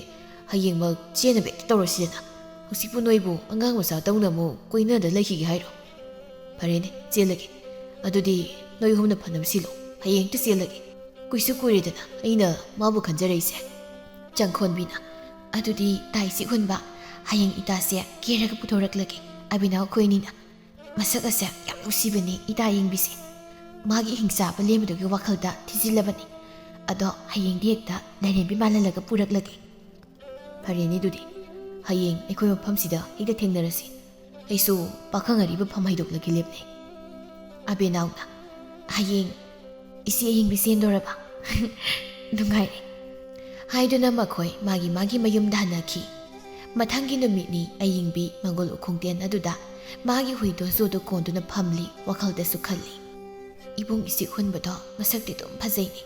ꯍꯌꯦꯡꯃꯛ ꯆꯦꯟꯅꯕ ꯍꯦꯛꯇ ꯇꯧꯔꯁꯤꯗꯅ꯫ ꯍꯧꯖꯤꯛꯄꯨ ꯅꯣꯏꯕꯨ ꯑꯉꯥꯡ ꯃꯆꯥꯗꯧꯅ ꯑꯃꯨꯛ ꯀꯣꯏꯅꯗ ꯂꯩꯈꯤꯒꯦ ꯍꯥꯏꯔꯣ? ꯐꯔꯦꯅꯦ, ꯆꯦꯜꯂꯒꯦ꯫ ꯑꯗꯨꯗꯤ ꯅꯣꯏ ꯑꯍꯨꯝꯅ ꯐꯅꯕ ꯁꯤꯜꯂꯣ꯫ ꯍꯌꯦꯡ ꯍꯦꯛꯇ ꯆꯦꯜꯂꯒꯦ꯫ ꯀꯨꯏꯁꯨ ꯀꯨꯏꯔꯦꯗꯅ ꯑꯩꯅ ꯃꯥꯕꯨ ꯈꯟꯖꯔꯛꯏꯁꯦ꯫" ꯆꯪꯈꯣꯟꯕꯤꯅ, "ꯑꯗꯨꯗꯤ ꯇꯥꯏ ꯆꯤꯛ ꯍꯨꯟꯕ, ꯍꯌꯦꯡ ꯏꯇꯥꯁꯦ ꯀꯦꯔꯒ ꯄꯨꯊꯣꯔꯛꯂꯒꯦ꯫ ꯑꯕꯤꯅꯥꯎ ꯑꯩꯈꯣꯏ ꯑꯅꯤꯅ꯫ ꯃꯁꯛ ꯑꯁꯦ ꯌꯥꯝ ꯅꯨꯡꯁꯤꯕꯅꯤ ꯏꯇꯥ ꯑꯌꯦꯡꯕꯤꯁꯦ꯫ ꯃꯥꯒꯤ ꯍꯤꯡꯆꯥꯕ ꯂꯦꯝꯕꯗꯨꯒꯤ ꯋꯥꯈꯜꯗ ꯊꯤꯖꯤꯜꯂꯕꯅꯤ꯫ ꯑꯗꯣ ꯍꯌꯦꯡꯗꯤ ꯍꯦꯛꯇ ꯂꯥꯏꯔꯦꯝꯕꯤ ꯃꯥꯜꯍꯜꯂꯒ ꯄꯨꯔꯛꯂꯒꯦ꯫" "ꯐꯔꯦꯅꯦ ꯑꯗꯨꯗꯤ, ꯍꯌꯦꯡ ꯑꯩꯈꯣꯏ ꯃꯐꯝꯁꯤꯗ ꯍꯦꯛꯇ ꯊꯦꯡꯅꯔꯁꯤ꯫ ꯑꯩꯁꯨ ꯄꯥꯈꯪ ꯑꯔꯤꯕ ꯐꯝ ꯍꯩꯗꯣꯛꯂꯒꯦ ꯂꯦꯞꯂꯦ꯫" ꯑꯕꯦꯅꯥꯎꯅ, "ꯍꯌꯦꯡ ꯏꯆꯦ ꯑꯌꯦꯡꯕꯤ ꯆꯦꯟꯗꯣꯔꯕ? ꯅꯨꯡꯉꯥꯏꯔꯦ꯫" ꯍꯥꯏꯗꯨꯅ ꯃꯈꯣꯏ ꯃꯥꯒꯤ ꯃꯥꯒꯤ ꯃꯌꯨꯝꯗ ꯍꯟꯅꯈꯤ꯫ ꯃꯊꯪꯒꯤ ꯅꯨꯃꯤꯠꯅꯤ꯫ ꯑꯌꯤꯡꯕꯤ ꯃꯪꯒꯣꯜ ꯎꯈꯣꯡꯇꯦꯟ ꯑꯗꯨꯗ ꯃꯥꯒꯤ ꯍꯨꯏꯗꯣ ꯖꯣꯗꯣ ꯀꯣꯟꯗꯨꯅ ꯐꯝꯂꯤ, ꯋꯥꯈꯜꯗꯁꯨ ꯈꯜꯂꯤ꯫ "ꯏꯕꯨꯡ ꯏꯆꯦꯛ ꯍꯨꯟꯕꯗꯣ ꯃꯁꯛꯇꯤ ꯑꯗꯨꯝ ꯐꯖꯩꯅꯦ꯫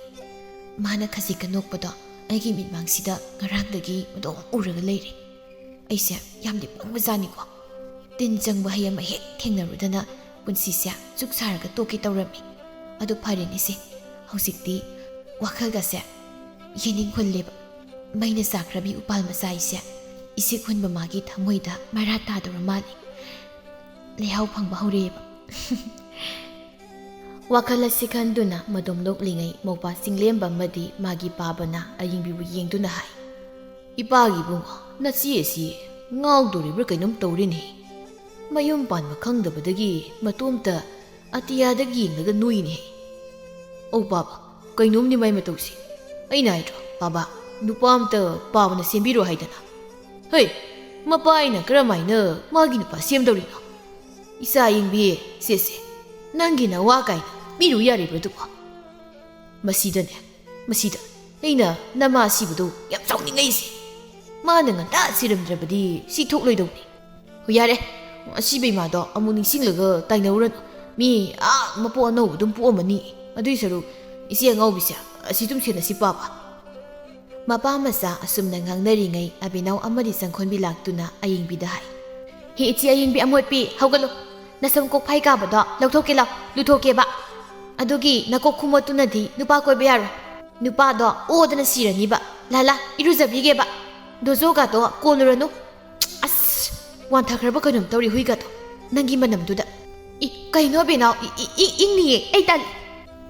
ꯃꯥꯅ ꯈꯖꯤꯛꯀ ꯅꯣꯛꯄꯗꯣ ꯑꯩꯒꯤ ꯃꯤꯠꯃꯥꯡꯁꯤꯗ ꯉꯔꯥꯡꯗꯒꯤ ꯑꯗꯨꯝ ꯎꯔꯒ ꯂꯩꯔꯦ꯫ ꯑꯩꯁꯦ ꯌꯥꯝꯗꯤ ꯄꯪꯕꯖꯥꯠꯅꯤꯀꯣ꯫ ꯇꯤꯟ ꯆꯪꯕ ꯍꯩ ꯑꯃ ꯍꯦꯛ ꯊꯦꯡꯅꯔꯨꯗꯅ ꯄꯨꯟꯁꯤꯁꯦ ꯆꯨꯛ ꯁꯥꯔꯒ ꯇꯣꯛꯀꯦ ꯇꯧꯔꯝꯃꯤ꯫ ꯑꯗꯨ ꯐꯔꯦꯅꯦꯁꯦ, ꯍꯧꯖꯤꯛꯇꯤ ꯋꯥꯈꯜꯒꯁꯦ ꯌꯦꯅꯤꯡ ꯍꯨꯜꯂꯦꯕ꯫ ꯃꯩꯅ ꯆꯥꯛꯈ꯭ꯔꯕꯤ ꯎꯄꯥꯜ ꯃꯆꯥ ꯑꯩꯁꯦ ꯏꯆꯦꯛ ꯍꯨꯟꯕ ꯃꯥꯒꯤ ꯊꯃꯣꯏꯗ ꯃꯔꯥ ꯇꯥꯗꯧꯔ ꯃꯥꯜꯂꯤ꯫ ꯂꯩꯍꯥꯎ ꯐꯪꯕ ꯍꯧꯔꯛꯑꯦꯕ꯫ ꯋꯥꯈꯜ ꯑꯁꯤ ꯈꯟꯗꯨꯅ ꯃꯗꯣꯝ ꯅꯣꯛꯂꯤꯉꯩ ꯃꯧꯄꯥ ꯆꯤꯡꯂꯦꯝꯕ ꯑꯃꯗꯤ ꯃꯥꯒꯤ ꯄꯥꯕꯅ ꯑꯌꯤꯡꯕꯤꯕꯨ ꯌꯦꯡꯗꯨꯅ ꯍꯥꯏ, "ꯏꯄꯥꯒꯤ ꯏꯕꯨꯡꯉꯣ, ꯅꯆꯦ ꯑꯁꯤ ꯉꯥꯎꯗꯣꯔꯤꯕ꯭ꯔꯥ ꯀꯩꯅꯣꯝ ꯇꯧꯔꯤꯅꯦ꯫ ꯃꯌꯨꯝ ꯄꯥꯟꯕ ꯈꯪꯗꯕꯗꯒꯤ ꯃꯇꯣꯝꯇ ꯑꯇꯤꯌꯥꯗ ꯌꯦꯡꯂꯒ ꯅꯣꯏꯅꯦ꯫ ꯑꯧ ꯄꯥꯕ, ꯀꯩꯅꯣꯝꯅꯤ ꯃꯥꯏ ꯃꯇꯧꯁꯦ꯫ ꯑꯩꯅ ꯍꯥꯏꯗ꯭ꯔꯣ, ꯄꯥꯕ, ꯅꯨꯄꯥ ꯑꯝꯇ ꯄꯥꯕꯅ ꯁꯦꯝꯕꯤꯔꯣ ꯍꯥꯏꯗꯅ꯫ ꯍꯩ, ꯃꯄꯥ ꯑꯩꯅ ꯀꯔꯝꯍꯥꯏꯅ ꯃꯥꯒꯤ ꯅꯨꯄꯥ ꯁꯦꯝꯗꯧꯔꯤꯅꯣ? ꯏꯆꯥ ꯌꯦꯡꯕꯤ, ꯁꯦ ꯁꯦ, ꯅꯪꯒꯤ ꯅꯋꯥ ꯀꯥꯏꯅ ꯄꯤꯔꯨ ꯌꯥꯔꯤꯕ꯭ꯔꯥ ꯑꯗꯨꯕꯣ?" ꯃꯁꯤꯗꯅꯦ, ꯃꯁꯤꯗ ꯑꯩꯅ ꯅꯃꯥ ꯁꯤꯕꯗꯣ ꯌꯥꯝ ꯁꯥꯎꯅꯤꯡꯉꯛꯏꯁꯦ꯫ ꯃꯥꯅ ꯉꯟꯇꯥ ꯁꯤꯔꯝꯗ꯭ꯔꯕꯗꯤ ꯁꯤ ꯊꯣꯛꯂꯣꯏꯗꯧꯅꯤ꯫ ꯍꯣꯏ, ꯌꯥꯔꯦ, ꯑꯁꯤꯕ ꯏꯃꯥꯗꯣ ꯑꯃꯨꯛ ꯅꯤꯡꯁꯤꯡꯂꯒ ꯇꯥꯏꯅꯧꯔꯅꯨ꯫ ꯃꯤ ꯑꯥ ꯃꯄꯣꯛ ꯑꯅꯧꯕ ꯑꯗꯨꯝ ꯄꯣꯛꯑꯝꯃꯅꯤ꯫ ꯑꯗꯨꯏ ꯁꯔꯨꯛ ꯏꯆꯦ ꯑꯉꯥꯎꯕꯤꯁꯦ ꯑꯁꯤ ꯑꯗꯨꯝ ꯁꯦꯟꯅꯁꯤ ꯄꯥꯕ꯫ ꯃꯄꯥ ꯃꯆꯥ ꯑꯁꯨꯝꯅ ꯉꯥꯡꯅꯔꯤꯉꯩ ꯑꯕꯦꯅꯥꯎ ꯑꯃꯗꯤ ꯆꯪꯈꯣꯟꯕꯤ ꯂꯥꯛꯇꯨꯅ ꯑꯌꯤꯡꯕꯤꯗ ꯍꯥꯏ, "ꯍꯦ ꯏꯆꯦ ꯑꯌꯤꯡꯕꯤ ꯑꯃꯣꯠꯄꯤ, ꯍꯧꯒꯠꯂꯨ꯫ ꯅꯁꯝ ꯀꯣꯛꯐꯥꯏ ꯀꯥꯕꯗꯣ ꯂꯧꯊꯣꯛꯀꯦ ꯂꯥꯎ, ꯂꯨꯊꯣꯛꯀꯦꯕ꯫ ꯑꯗꯨꯒꯤ ꯅꯀꯣꯛ ꯈꯨꯃꯣꯠꯇꯨꯅꯗꯤ ꯅꯨꯄꯥ ꯀꯣꯏꯕ ꯌꯥꯔꯣꯏ꯫ ꯅꯨꯄꯥꯗꯣ ꯑꯣꯗꯅ ꯁꯤꯔꯅꯤꯕ꯫ ꯂꯥ ꯂꯥ, ꯏꯔꯨꯖꯕꯤꯒꯦꯕ꯫ ꯗꯣꯖꯣꯒꯥꯗꯣ ꯀꯣꯜꯂꯨꯔꯅꯨ꯫ ꯑꯁ, ꯋꯥꯟꯊꯈ꯭ꯔꯕ ꯀꯩꯅꯣꯝ ꯇꯧꯔꯤ ꯍꯨꯏꯒꯗꯣ, ꯅꯪꯒꯤ ꯃꯅꯝꯗꯨꯗ꯫ ꯏ, ꯀꯩꯅꯣ ꯑꯕꯦꯅꯥꯎ? ꯏ, ꯏ, ꯏ, ꯏꯪꯅꯤꯌꯦ, ꯑꯩ ꯇꯜꯂꯤ꯫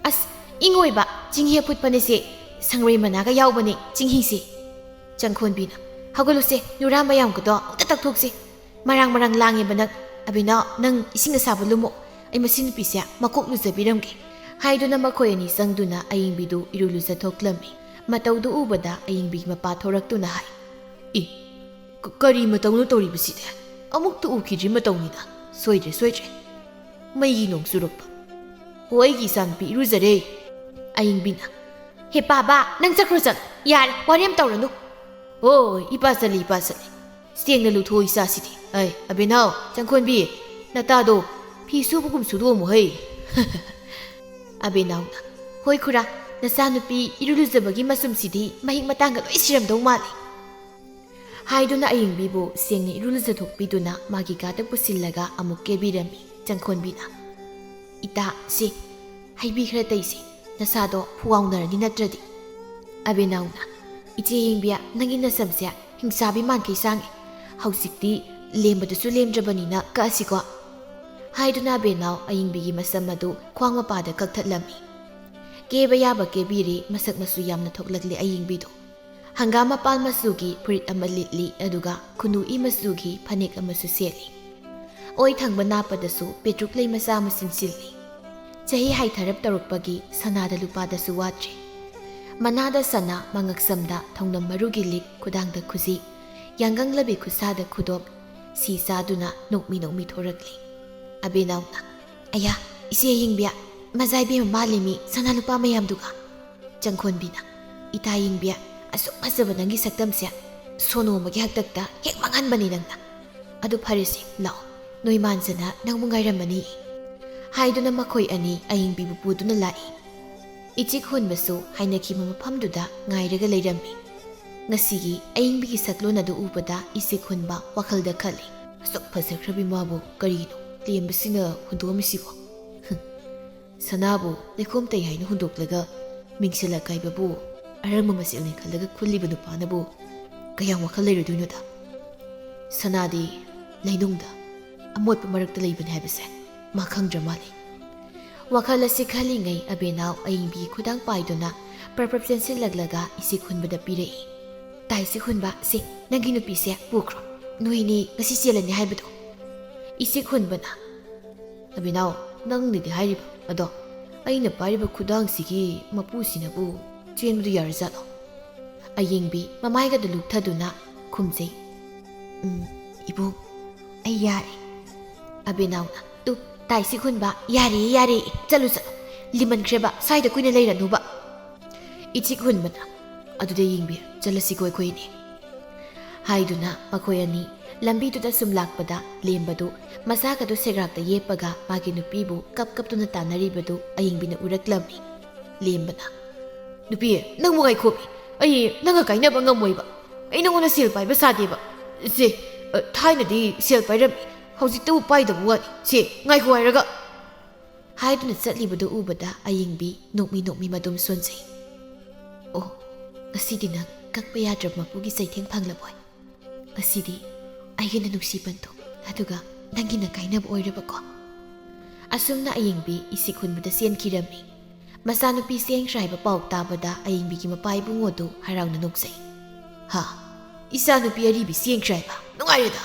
ꯑꯁ, ꯏꯪꯉꯣꯏꯕ, ꯆꯤꯡꯍꯤ ꯑꯐꯨꯠꯄꯅꯦꯁꯦ, ꯁꯪꯔꯩ ꯃꯅꯥꯒ ꯌꯥꯎꯕꯅꯦ ꯆꯤꯡꯍꯤꯁꯦ꯫" ꯆꯪꯈꯣꯟꯕꯤꯅ, "ꯍꯧꯒꯠꯂꯨꯁꯦ, ꯅꯨꯔꯥ ꯃꯌꯥꯝꯒꯗꯣ ꯑꯝꯇ ꯇꯛꯊꯣꯛꯁꯦ꯫ ꯃꯔꯥꯡ ꯃꯔꯥꯡ ꯂꯥꯡꯉꯦꯕ ꯅꯪ꯫ ꯑꯕꯦꯅꯥꯎ, ꯅꯪ ꯏꯁꯤꯡ ꯑꯁꯥꯕ ꯂꯨꯝꯃꯣ꯫ ꯑꯩ ꯃꯁꯤ ꯅꯨꯄꯤꯁꯦ ꯃꯀꯣꯛ ꯂꯨꯖꯕꯤꯔꯝꯒꯦ꯫" ꯍꯥꯏꯗꯨꯅ ꯃꯈꯣꯏ ꯑꯅꯤ ꯆꯪꯗꯨꯅ ꯑꯌꯤꯡꯕꯤꯗꯨ ꯏꯔꯨ ꯂꯨꯖꯊꯣꯛꯂꯝꯃꯤ꯫ ꯃꯇꯧꯗꯨ ꯎꯕꯗ ꯑꯌꯤꯡꯕꯤꯒꯤ ꯃꯄꯥ ꯊꯣꯔꯛꯇꯨꯅ ꯍꯥꯏ, "ꯏ, ꯀ-, ꯀꯔꯤ ꯃꯇꯧꯅꯣ ꯇꯧꯔꯤꯕꯁꯤꯗꯤ? ꯑꯃꯨꯛꯇ ꯎꯈꯤꯗ꯭ꯔꯤ ꯃꯇꯧꯅꯤꯗ꯫ ꯁꯣꯏꯗ꯭ꯔꯦ, ꯁꯣꯏꯗ꯭ꯔꯦ꯫ ꯃꯩꯒꯤ ꯅꯣꯡ ꯆꯨꯔꯛꯄ꯫ ꯑꯣ, ꯑꯩꯒꯤ ꯏꯆꯥꯅꯨꯄꯤ ꯏꯔꯨꯖꯔꯦ꯫" ꯑꯌꯤꯡꯕꯤꯅ, "ꯍꯦ ꯄꯥꯕ, ꯅꯪ ꯆꯠꯈ꯭ꯔꯣ ꯆꯠꯂꯣ꯫ ꯌꯥꯔꯦ, ꯋꯥꯔꯦꯝ ꯇꯧꯔꯅꯨ꯫" "ꯍꯣꯏ, ꯏꯄꯥ ꯆꯠꯂꯤ, ꯏꯄꯥ ꯆꯠꯂꯤ꯫ ꯁꯦꯡꯅ ꯂꯨꯊꯣꯛꯑꯣ ꯏꯆꯥꯁꯤꯗꯤ꯫ ꯑꯩ, ꯑꯕꯦꯅꯥꯎ, ꯆꯪꯈꯣꯟꯕꯤ, ꯅꯇꯥꯗꯣ ꯐꯤ ꯁꯨꯕꯒꯨꯝ ꯁꯨꯗꯣꯛꯑꯝꯃꯨ ꯍꯩ꯫" ꯑꯕꯦꯅꯥꯎꯅ, "ꯍꯣꯏ ꯈꯨꯔꯥ, ꯅꯆꯥꯅꯨꯄꯤ ꯏꯔꯨ ꯂꯨꯖꯕꯒꯤ ꯃꯆꯨꯝꯁꯤꯗꯤ ꯃꯍꯤꯛ ꯃꯇꯥꯡꯒ ꯂꯣꯏ ꯁꯤꯔꯝꯗꯧ ꯃꯥꯜꯂꯤ꯫" ꯍꯥꯏꯗꯨꯅ ꯑꯌꯤꯡꯕꯤꯕꯨ ꯁꯦꯡꯅ ꯏꯔꯨ ꯂꯨꯖꯊꯣꯛꯄꯤꯗꯨꯅ ꯃꯥꯒꯤ ꯀꯥꯗ ꯄꯨꯁꯤꯜꯂꯒ ꯑꯃꯨꯛ ꯀꯦꯕꯤꯔꯝꯃꯤ꯫ ꯆꯪꯈꯣꯟꯕꯤꯅ, "ꯏꯇꯥ, ꯁꯤ ꯍꯩꯕꯤ ꯈꯔ ꯇꯩꯁꯤ, ꯅꯁꯥꯗꯣ ꯐꯨꯋꯥꯎꯅꯔꯅꯤ ꯅꯠꯇ꯭ꯔꯗꯤ꯫" ꯑꯕꯦꯅꯥꯎꯅ, "ꯏꯆꯦ ꯌꯦꯡꯕꯤ, ꯅꯪꯒꯤ ꯅꯁꯝꯁꯦ ꯍꯤꯡꯆꯥꯕꯤ ꯃꯥꯟꯈꯩ ꯁꯥꯡꯉꯦ꯫ ꯍꯧꯖꯤꯛꯇꯤ ꯂꯦꯝꯕꯗꯨꯁꯨ ꯂꯦꯝꯗ꯭ꯔꯕꯅꯤꯅ ꯀꯛꯑꯁꯤꯀꯣ꯫" ꯍꯥꯏꯗꯨꯅ ꯑꯕꯦꯅꯥꯎ ꯑꯌꯤꯡꯕꯤꯒꯤ ꯃꯁꯝ ꯑꯗꯨ ꯈ꯭ꯋꯥꯡ ꯃꯄꯥꯗ ꯀꯛꯊꯠꯂꯝꯃꯤ꯫ ꯀꯦꯕ ꯌꯥꯕ ꯀꯦꯕꯤꯔꯦ, ꯃꯁꯛ ꯃꯆꯨ ꯌꯥꯝꯅ ꯊꯣꯛꯂꯛꯂꯦ ꯑꯌꯤꯡꯕꯤꯗꯣ꯫ ꯍꯪꯒꯥꯝ ꯃꯄꯥꯟ ꯃꯆꯨꯒꯤ ꯐꯨꯔꯤꯠ ꯑꯃ ꯂꯤꯠꯂꯤ, ꯑꯗꯨꯒ ꯈꯨꯅꯨ ꯏ ꯃꯆꯨꯒꯤ ꯐꯅꯦꯛ ꯑꯃꯁꯨ ꯁꯦꯠꯂꯤ꯫ ꯑꯣꯏ ꯊꯪꯕ ꯅꯥꯞꯄꯗꯁꯨ ꯄꯦꯇ꯭ꯔꯨꯛ ꯂꯩ ꯃꯆꯥ ꯑꯃ ꯁꯤꯟꯁꯤꯜꯂꯤ꯫ ꯆꯍꯤ ꯍꯥꯏꯊꯔꯞ ꯇꯧꯔꯛꯄꯒꯤ ꯁꯅꯥꯗ ꯂꯨꯄꯥꯗꯁꯨ ꯋꯥꯠꯇ꯭ꯔꯦ꯫ ꯃꯅꯥꯗ ꯁꯅꯥ, ꯃꯉꯛꯁꯝꯗ ꯊꯧꯅꯝ ꯃꯔꯨꯒꯤ ꯂꯤꯛ, ꯈꯨꯗꯥꯡꯗ ꯈꯨꯖꯤ, ꯌꯥꯡꯒꯪꯂꯕꯤ ꯈꯨꯠꯁꯥꯗ ꯈꯨꯗꯣꯞ, ꯁꯤ ꯆꯥꯗꯨꯅ ꯅꯣꯛꯃꯤ ꯅꯣꯛꯃꯤ ꯊꯣꯔꯛꯂꯤ꯫ ꯑꯕꯦꯅꯥꯎꯅ, "ꯑꯌꯥ, ꯏꯆꯦ ꯌꯦꯡꯕꯤ, ꯃꯖꯥ ꯏꯕꯦꯝꯃ ꯃꯥꯜꯂꯤꯃꯤ ꯁꯅꯥ ꯂꯨꯄꯥ ꯃꯌꯥꯝꯗꯨꯒ꯫" ꯆꯪꯈꯣꯟꯕꯤꯅ, "ꯏꯇꯥ ꯌꯦꯡꯕꯤ, ꯑꯁꯨꯛ ꯐꯖꯕ ꯅꯪꯒꯤ ꯁꯛꯇꯝꯁꯦ ꯁꯣꯅꯣ ꯑꯃꯒꯤ ꯍꯥꯛꯇꯛꯇ ꯍꯦꯛ ꯃꯥꯡꯍꯟꯕꯅꯤ ꯅꯪꯅ꯫ ꯑꯗꯨ ꯐꯔꯦꯁꯦ, ꯂꯥꯛꯑꯣ, ꯅꯣꯏ ꯃꯥꯟꯁꯅ ꯅꯪꯕꯨ ꯉꯥꯏꯔꯝꯃꯅꯤ꯫" ꯍꯥꯏꯗꯨꯅ ꯃꯈꯣꯏ ꯑꯅꯤ ꯑꯌꯤꯡꯕꯤꯕꯨ ꯄꯨꯗꯨꯅ ꯂꯥꯛꯏ꯫ ꯏꯆꯦ ꯈꯨꯟꯕꯁꯨ ꯍꯥꯏꯅꯈꯤꯕ ꯃꯐꯝꯗꯨꯗ ꯉꯥꯏꯔꯒ ꯂꯩꯔꯝꯃꯤ꯫ ꯉꯁꯤꯒꯤ ꯑꯌꯤꯡꯕꯤꯒꯤ ꯁꯛꯂꯣꯟ ꯑꯗꯨ ꯎꯕꯗ ꯏꯆꯦ ꯈꯨꯟꯕ ꯋꯥꯈꯜꯗ ꯈꯜꯂꯤ, "ꯑꯁꯨꯛ ꯐꯖꯈ꯭ꯔꯕꯤ ꯃꯥꯕꯨ ꯀꯔꯤꯅꯣ ꯂꯦꯝꯕꯁꯤꯅ ꯍꯨꯟꯗꯣꯛꯑꯝꯃꯤꯁꯤꯕꯣ?" ꯁꯅꯥꯕꯨ ꯂꯩꯈꯣꯝ ꯇꯩ ꯍꯥꯏꯅ ꯍꯨꯟꯗꯣꯛꯂꯒ ꯃꯤꯡꯁꯦꯜ ꯑꯀꯥꯏꯕꯕꯨ ꯑꯔꯪꯕ ꯃꯆꯦꯛꯅꯤ ꯈꯜꯂꯒ ꯈꯨꯜꯂꯤꯕ ꯅꯨꯄꯥꯅꯕꯨ ꯀꯌꯥꯝ ꯋꯥꯈꯜ ꯂꯩꯔꯨꯗꯣꯏꯅꯣꯗ? ꯁꯅꯥꯗꯤ ꯂꯩꯅꯨꯡꯗ ꯑꯃꯣꯠꯄ ꯃꯔꯛꯇ ꯂꯩꯕꯅꯤ ꯍꯥꯏꯕꯁꯦ ꯃꯥ ꯈꯪꯗ꯭ꯔ ꯃꯥꯜꯂꯦ꯫ ꯋꯥꯈꯜ ꯑꯁꯤ ꯈꯜꯂꯤꯉꯩ ꯑꯕꯦꯅꯥꯎ ꯑꯌꯤꯡꯕꯤꯒꯤ ꯈꯨꯗꯥꯡ ꯄꯥꯏꯗꯨꯅ ꯄ꯭ꯔꯞ ꯄ꯭ꯔꯞ ꯆꯦꯟꯁꯤꯜꯂꯛꯂꯒ ꯏꯆꯦ ꯈꯨꯟꯕꯗ ꯄꯤꯔꯛꯏ꯫ "ꯇꯥ ꯏꯆꯦ ꯈꯨꯟꯕ, ꯁꯦ, ꯅꯪꯒꯤ ꯅꯨꯄꯤꯁꯦ ꯄꯨꯈ꯭ꯔꯣ, ꯅꯣꯏꯅꯤ ꯉꯁꯤ ꯆꯦꯜꯂꯅꯤ ꯍꯥꯏꯕꯗꯣ꯫" ꯏꯆꯦ ꯈꯨꯟꯕꯅ, "ꯑꯕꯦꯅꯥꯎ, ꯅꯪꯅꯗꯤ ꯍꯥꯏꯔꯤꯕ, ꯑꯗꯣ ꯑꯩꯅ ꯄꯥꯏꯔꯤꯕ ꯈꯨꯗꯥꯡꯁꯤꯒꯤ ꯃꯄꯨꯁꯤꯅꯕꯨ ꯆꯦꯟꯕꯗꯨ ꯌꯥꯔꯖꯥꯠꯂꯣ?" ꯑꯌꯤꯡꯕꯤ ꯃꯃꯥꯏꯒꯗꯨ ꯂꯨꯛꯊꯗꯨꯅ ꯈꯨꯝꯖꯩ, "ꯎꯝ, ꯏꯕꯨꯡ, ꯑꯩ ꯌꯥꯔꯦ꯫" ꯑꯕꯦꯅꯥꯎꯅ, "ꯇꯨ, ꯇꯥ ꯏꯆꯦ ꯈꯨꯟꯕ, ꯌꯥꯔꯦ, ꯌꯥꯔꯦ, ꯆꯠꯂꯨ, ꯆꯠꯂꯨ, ꯂꯤꯃꯟꯈ꯭ꯔꯦꯕ, ꯁ꯭ꯋꯥꯏꯗ ꯀꯨꯏꯅ ꯂꯩꯔꯅꯨꯕ꯫" ꯏꯆꯦ ꯈꯨꯟꯕꯅ, "ꯑꯗꯨꯗꯤ ꯌꯦꯡꯕꯤ, ꯆꯠꯂꯁꯤꯀꯣ ꯑꯩꯈꯣꯏ ꯑꯅꯤ꯫" ꯍꯥꯏꯗꯨꯅ ꯃꯈꯣꯏ ꯑꯅꯤ ꯂꯝꯕꯤꯗꯨꯗ ꯁꯨꯝ ꯂꯥꯛꯄꯗ ꯂꯦꯝꯕꯗꯨ ꯃꯆꯥꯒꯗꯨ ꯁꯦꯒ꯭ꯔꯥꯛꯇ ꯌꯦꯞꯄꯒ ꯃꯥꯒꯤ ꯅꯨꯄꯤꯕꯨ ꯀꯞ ꯀꯞꯇꯨꯅ ꯇꯥꯟꯅꯔꯤꯕꯗꯨ ꯑꯌꯤꯡꯕꯤꯅ ꯎꯔꯛꯂꯝꯃꯤ꯫ ꯂꯦꯝꯕꯅ, "ꯅꯨꯄꯤ, ꯅꯪꯕꯨ ꯉꯥꯏꯈꯣꯃꯤ, ꯑꯩ ꯅꯪꯒ ꯀꯥꯏꯅꯕ ꯉꯝꯃꯣꯏꯕ꯫ ꯑꯩ ꯅꯪꯉꯣꯟꯗ ꯁꯦꯜ ꯄꯥꯏꯕ ꯁꯥꯗꯦꯕ꯫ ꯁꯦ, ꯑ, ꯊꯥꯏꯅꯗꯤ ꯁꯦꯜ ꯄꯥꯏꯔꯝꯃꯤ, ꯍꯧꯖꯤꯛꯇꯕꯨ ꯄꯥꯏꯗꯕ ꯋꯥꯅꯤ꯫ ꯁꯦ, ꯉꯥꯏꯈꯣ ꯍꯥꯏꯔꯒ꯫" ꯍꯥꯏꯗꯨꯅ ꯆꯠꯂꯤꯕꯗꯨ ꯎꯕꯗ ꯑꯌꯤꯡꯕꯤ ꯅꯣꯛꯃꯤ ꯅꯣꯛꯃꯤ ꯃꯗꯨꯝ ꯁꯣꯟꯖꯩ꯫ "ꯑꯣ, ꯉꯁꯤꯗꯤ ꯅꯪ ꯀꯛꯄ ꯌꯥꯗ꯭ꯔꯕ ꯃꯄꯨꯒꯤ ꯆꯩꯊꯦꯡ ꯐꯪꯂꯕꯣꯏ? ꯉꯁꯤꯗꯤ ꯑꯩꯒꯤꯅ ꯅꯨꯡꯁꯤ ꯄꯟꯊꯨꯡ, ꯑꯗꯨꯒ ꯅꯪꯒꯤꯅ ꯀꯥꯏꯅꯕ ꯑꯣꯏꯔꯕꯀꯣ?" ꯑꯁꯨꯝꯅ ꯑꯌꯤꯡꯕꯤ ꯏꯁꯤꯛ ꯍꯨꯟꯕꯗ ꯆꯦꯟꯈꯤꯔꯝꯃꯤ꯫ ꯃꯆꯥꯅꯨꯄꯤ ꯆꯦꯟꯈ꯭ꯔꯦ ꯍꯥꯏꯕ ꯄꯥꯎ ꯇꯥꯕꯗ ꯑꯌꯤꯡꯕꯤꯒꯤ ꯃꯄꯥ ꯏꯕꯨꯡꯉꯣꯗꯨ ꯍꯔꯥꯎꯅ ꯅꯣꯛꯆꯩ꯫ "ꯍꯥ, ꯏꯆꯥꯅꯨꯄꯤ ꯑꯔꯤꯕꯤ ꯆꯦꯟꯈ꯭ꯔꯦ ꯍꯥꯏꯕ? ꯅꯨꯡꯉꯥꯏꯔꯦꯗ!"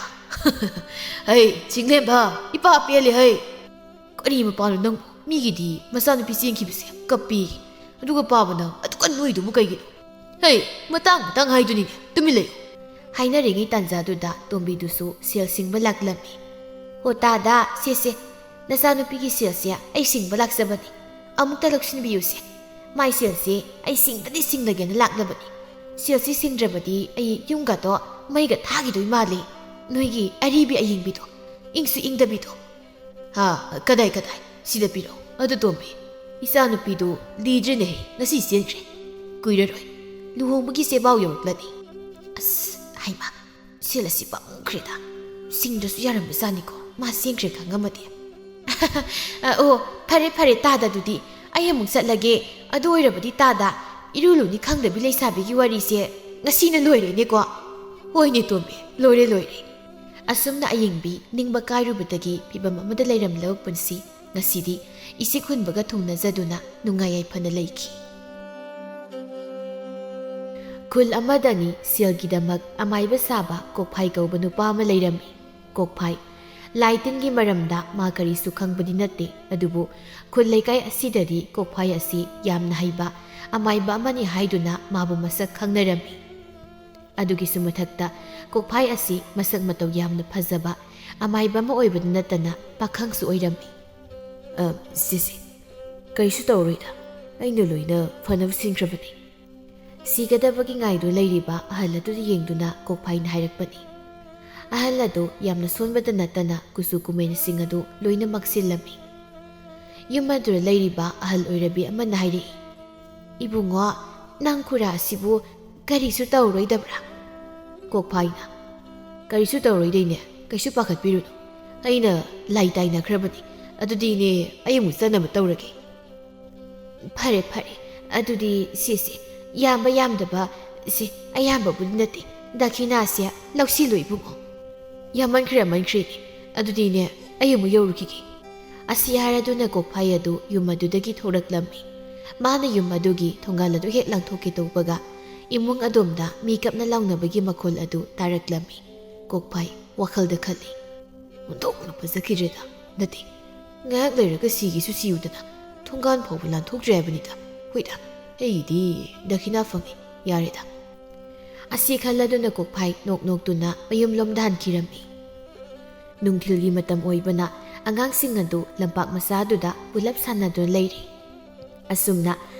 "ꯍꯩ, ꯆꯤꯡꯂꯦꯝꯕ, ꯏꯄꯥ ꯄꯦꯜꯂꯦ ꯍꯩ!" "ꯀꯔꯤ ꯃꯄꯥꯅꯣ ꯅꯪꯕꯨ? ꯃꯤꯒꯤꯗꯤ ꯃꯆꯥꯅꯨꯄꯤ ꯆꯦꯟꯈꯤꯕꯁꯦ ꯀꯞꯄꯤ, ꯑꯗꯨꯒ ꯄꯥꯕ ꯅꯪ ꯑꯗꯨꯀ ꯅꯣꯏꯗꯨꯕꯨ ꯀꯩꯒꯤꯅꯣ?" "ꯍꯩ, ꯃꯇꯥꯡ ꯃꯇꯥꯡ ꯍꯥꯏꯗꯨꯅꯤꯅꯦ, ꯇꯨꯃꯤꯟ ꯂꯩꯌꯨ!" ꯍꯥꯏꯅꯔꯤꯉꯩ ꯇꯥꯟꯖꯥꯗꯨꯗ ꯇꯣꯝꯕꯤꯗꯨꯁꯨ ꯁꯦꯜ ꯁꯤꯡꯕ ꯂꯥꯛꯂꯝꯃꯤ꯫ "ꯍꯣ ꯇꯥꯗ, ꯁꯦ ꯁꯦ, ꯅꯆꯥꯅꯨꯄꯤꯒꯤ ꯁꯦꯜꯁꯦ ꯑꯩ ꯁꯤꯡꯕ ꯂꯥꯛꯆꯕꯅꯤ꯫ ꯑꯃꯨꯛꯇ ꯂꯧꯁꯤꯟꯕꯤꯌꯨꯁꯦ꯫ ꯃꯥꯏ ꯁꯦꯜꯁꯦ ꯑꯩ ꯁꯤꯡꯗꯗꯤ ꯁꯤꯡꯗꯒꯦꯅ ꯂꯥꯛꯂꯕꯅꯤ꯫ ꯁꯦꯜꯁꯤ ꯁꯤꯡꯗ꯭ꯔꯕꯗꯤ ꯑꯩ ꯌꯨꯝꯒꯗꯣ ꯃꯩꯒ ꯊꯥꯈꯤꯗꯣꯏ ꯃꯥꯜꯂꯤ꯫ ꯅꯣꯏꯒꯤ ꯑꯔꯤꯕꯤ ꯑꯌꯤꯡꯕꯤꯗꯣ, ꯏꯪꯁꯨ ꯏꯪꯗꯕꯤꯗꯣ꯫" "ꯍꯥ, ꯀꯗꯥꯏ, ꯀꯗꯥꯏ? ꯁꯤꯗ ꯄꯤꯔꯛꯑꯣ꯫ ꯑꯗꯨ ꯇꯣꯝꯕꯤ, ꯏꯆꯥꯅꯨꯄꯤꯗꯨ ꯂꯤꯗ꯭ꯔꯤꯅꯦꯍꯦ, ꯉꯁꯤ ꯆꯦꯟꯈ꯭ꯔꯦ꯫ ꯀꯨꯏꯔꯔꯣꯏ, ꯂꯨꯍꯣꯡꯕꯒꯤ ꯆꯦꯕꯥꯎ ꯌꯧꯔꯛꯂꯅꯤ꯫" "ꯑꯁ, ꯍꯩꯃꯥ, ꯁꯦꯜ ꯑꯁꯤ ꯄꯥꯝꯃꯨꯈ꯭ꯔꯦꯗ꯫ ꯁꯤꯡꯗ꯭ꯔꯁꯨ ꯌꯥꯔꯝꯕꯖꯥꯠꯅꯤꯀꯣ, ꯃꯥ ꯆꯦꯟꯈ꯭ꯔꯦ ꯈꯪꯉꯝꯃꯗꯤ꯫" "ꯑ, ꯑꯣ, ꯐꯔꯦ, ꯐꯔꯦ, ꯇꯥꯗ, ꯑꯗꯨꯗꯤ ꯑꯩ ꯑꯃꯨꯛ ꯆꯠꯂꯒꯦ꯫ ꯑꯗꯨ ꯑꯣꯏꯔꯕꯗꯤ ꯇꯥꯗ, ꯏꯔꯨ ꯂꯨꯅꯤ ꯈꯪꯗꯕꯤ ꯂꯩꯁꯥꯕꯤꯒꯤ ꯋꯥꯔꯤꯁꯦ ꯉꯁꯤꯅ ꯂꯣꯏꯔꯦꯅꯦꯀꯣ?" "ꯍꯣꯏꯅꯦ ꯇꯣꯝꯕꯤ, ꯂꯣꯏꯔꯦ, ꯂꯣꯏꯔꯦ꯫" ꯑꯁꯨꯝꯅ ꯑꯌꯤꯡꯕꯤ ꯅꯤꯡꯕ ꯀꯥꯏꯔꯨꯕꯗꯒꯤ ꯐꯤꯚꯝ ꯑꯃꯗ ꯂꯩꯔꯝꯂꯕ ꯄꯨꯟꯁꯤ ꯉꯁꯤꯗꯤ ꯏꯁꯤꯛ ꯍꯨꯟꯕꯒ ꯊꯨꯡꯅꯖꯗꯨꯅ ꯅꯨꯡꯉꯥꯏ ꯌꯥꯏꯐꯅ ꯂꯩꯈꯤ꯫ ꯈꯨꯜ ꯑꯃꯗꯅꯤ ꯁꯦꯜꯒꯤꯗꯃꯛ ꯑꯃꯥꯏꯕ ꯁꯥꯕ ꯀꯣꯛꯐꯥꯏ ꯀꯧꯕ ꯅꯨꯄꯥ ꯑꯃ ꯂꯩꯔꯝꯃꯤ꯫ ꯀꯣꯛꯐꯥꯏ꯫ ꯂꯥꯏ ꯇꯤꯟꯒꯤ ꯃꯔꯝꯗ ꯃꯥ ꯀꯔꯤꯁꯨ ꯈꯪꯕꯗꯤ ꯅꯠꯇꯦ, ꯑꯗꯨꯕꯨ ꯈꯨꯜ ꯂꯩꯀꯥꯏ ꯑꯁꯤꯗꯗꯤ ꯀꯣꯛꯐꯥꯏ ꯑꯁꯤ ꯌꯥꯝꯅ ꯍꯩꯕ ꯑꯃꯥꯏꯕ ꯑꯃꯅꯤ ꯍꯥꯏꯗꯨꯅ ꯃꯥꯕꯨ ꯃꯁꯛ ꯈꯪꯅꯔꯝꯃꯤ꯫ ꯑꯗꯨꯒꯤꯁꯨ ꯃꯊꯛꯇ ꯀꯣꯛꯐꯥꯏ ꯑꯁꯤ ꯃꯁꯛ ꯃꯇꯧ ꯌꯥꯝꯅ ꯐꯖꯕ ꯑꯃꯥꯏꯕ ꯑꯃ ꯑꯣꯏꯕꯗ ꯅꯠꯇꯅ ꯄꯥꯈꯪꯁꯨ ꯑꯣꯏꯔꯝꯃꯤ꯫ "ꯑ, ꯁꯤꯁꯦ, ꯀꯔꯤꯁꯨ ꯇꯧꯔꯣꯏꯗ, ꯑꯩꯅ ꯂꯣꯏꯅ ꯐꯅꯕ ꯁꯤꯟꯈ꯭ꯔꯕꯅꯤ꯫" ꯁꯤꯒꯗꯕꯒꯤ ꯉꯥꯏꯗꯨ ꯂꯩꯔꯤꯕ ꯑꯍꯜ ꯑꯗꯨꯗ ꯌꯦꯡꯗꯨꯅ ꯀꯣꯛꯐꯥꯏꯅ ꯍꯥꯏꯔꯛꯄꯅꯤ꯫ ꯑꯍꯜ ꯑꯗꯨ ꯌꯥꯝꯅ ꯁꯣꯟꯕꯗ ꯅꯠꯇꯅ ꯀꯨꯆꯨ ꯀꯨꯃꯦꯟꯁꯤꯡ ꯑꯗꯨ ꯂꯣꯏꯅꯃꯛ ꯁꯤꯜꯂꯝꯃꯤ꯫ ꯌꯨꯝ ꯑꯗꯨꯗ ꯂꯩꯔꯤꯕ ꯑꯍꯜ ꯑꯣꯏꯔꯕꯤ ꯑꯃꯅ ꯍꯥꯏꯔꯛꯏ, "ꯏꯕꯨꯡꯉꯣ, ꯅꯪ ꯈꯨꯔꯥ ꯑꯁꯤꯕꯨ ꯀꯔꯤꯁꯨ ꯇꯧꯔꯣꯏꯗꯕ꯭ꯔꯥ?" ꯀꯣꯛꯐꯥꯏꯅ, "ꯀꯔꯤꯁꯨ ꯇꯧꯔꯣꯏꯗꯩꯅꯦ, ꯀꯩꯁꯨ ꯄꯥꯈꯠꯄꯤꯔꯨꯅꯨ꯫ ꯑꯩꯅ ꯂꯥꯏ ꯇꯥꯏꯅꯈ꯭ꯔꯕꯅꯤ꯫ ꯑꯗꯨꯗꯤ ꯏꯅꯦ, ꯑꯩ ꯑꯃꯨꯛ ꯆꯠꯅꯕ ꯇꯧꯔꯒꯦ꯫" "ꯐꯔꯦ, ꯐꯔꯦ꯫ ꯑꯗꯨꯗꯤ ꯁꯤꯁꯦ, ꯌꯥꯝꯕ ꯌꯥꯝꯗꯕ, ꯁꯤ ꯑꯌꯥꯝꯕꯕꯨꯗꯤ ꯅꯠꯇꯦ, ꯗꯈꯤꯅꯥꯁꯦ ꯂꯧꯁꯤꯜꯂꯨ ꯏꯕꯨꯡꯉꯣ꯫" "ꯌꯥꯝꯃꯟꯈ꯭ꯔꯦ, ꯌꯥꯝꯃꯟꯈ꯭ꯔꯦ ꯏꯅꯦ꯫ ꯑꯗꯨꯗꯤ ꯏꯅꯦ, ꯑꯩ ꯑꯃꯨꯛ ꯌꯧꯔꯨꯈꯤꯒꯦ꯫" ꯑꯁꯤ ꯍꯥꯏꯔꯗꯨꯅ ꯀꯣꯛꯐꯥꯏ ꯑꯗꯨ ꯌꯨꯝ ꯑꯗꯨꯗꯒꯤ ꯊꯣꯔꯛꯂꯝꯃꯤ꯫ ꯃꯥꯅ ꯌꯨꯝ ꯑꯗꯨꯒꯤ ꯊꯣꯡꯒꯥꯜ ꯑꯗꯨ ꯍꯦꯛ ꯂꯥꯟꯊꯣꯛꯀꯦ ꯇꯧꯕꯒ, ꯏꯃꯨꯡ ꯑꯗꯣꯝꯗ ꯃꯤ ꯀꯞꯅ ꯂꯥꯎꯅꯕꯒꯤ ꯃꯈꯣꯜ ꯑꯗꯨ ꯇꯥꯔꯛꯂꯝꯃꯤ꯫ ꯀꯣꯛꯐꯥꯏ ꯋꯥꯈꯜꯗ ꯈꯜꯂꯤ, "ꯑꯣꯟꯊꯣꯛꯅ ꯐꯖꯈꯤꯗ꯭ꯔꯦꯗ꯫ ꯅꯠꯇꯦ, ꯉꯥꯏꯍꯥꯛ ꯂꯩꯔꯒ ꯁꯤꯒꯤꯁꯨ ꯁꯤꯌꯨꯗꯅ, ꯊꯣꯡꯒꯥꯟ ꯐꯥꯎꯕ ꯂꯥꯟꯊꯣꯛꯇ꯭ꯔꯦ ꯍꯥꯏꯕꯅꯤꯗ꯫ ꯍꯣꯏꯗ, ꯑꯩꯗꯤ ꯗꯈꯤꯅꯥ ꯐꯪꯉꯤ, ꯌꯥꯔꯦꯗ"꯫ ꯑꯁꯤ ꯈꯜꯂꯗꯨꯅ ꯀꯣꯛꯐꯥꯏ ꯅꯣꯛ ꯅꯣꯛꯇꯨꯅ ꯃꯌꯨꯝꯂꯣꯝꯗ ꯍꯟꯈꯤꯔꯝꯃꯤ꯫ ꯅꯨꯡꯊꯤꯜꯒꯤ ꯃꯇꯝ ꯑꯣꯏꯕꯅ, ꯑꯉꯥꯡꯁꯤꯡ ꯑꯗꯨ ꯂꯝꯄꯥꯛ ꯃꯆꯥꯗꯨꯗ ꯄꯨꯂꯞ ꯁꯥꯟꯅꯗꯨꯅ ꯂꯩꯔꯤ꯫ ꯑꯁꯨꯝꯅ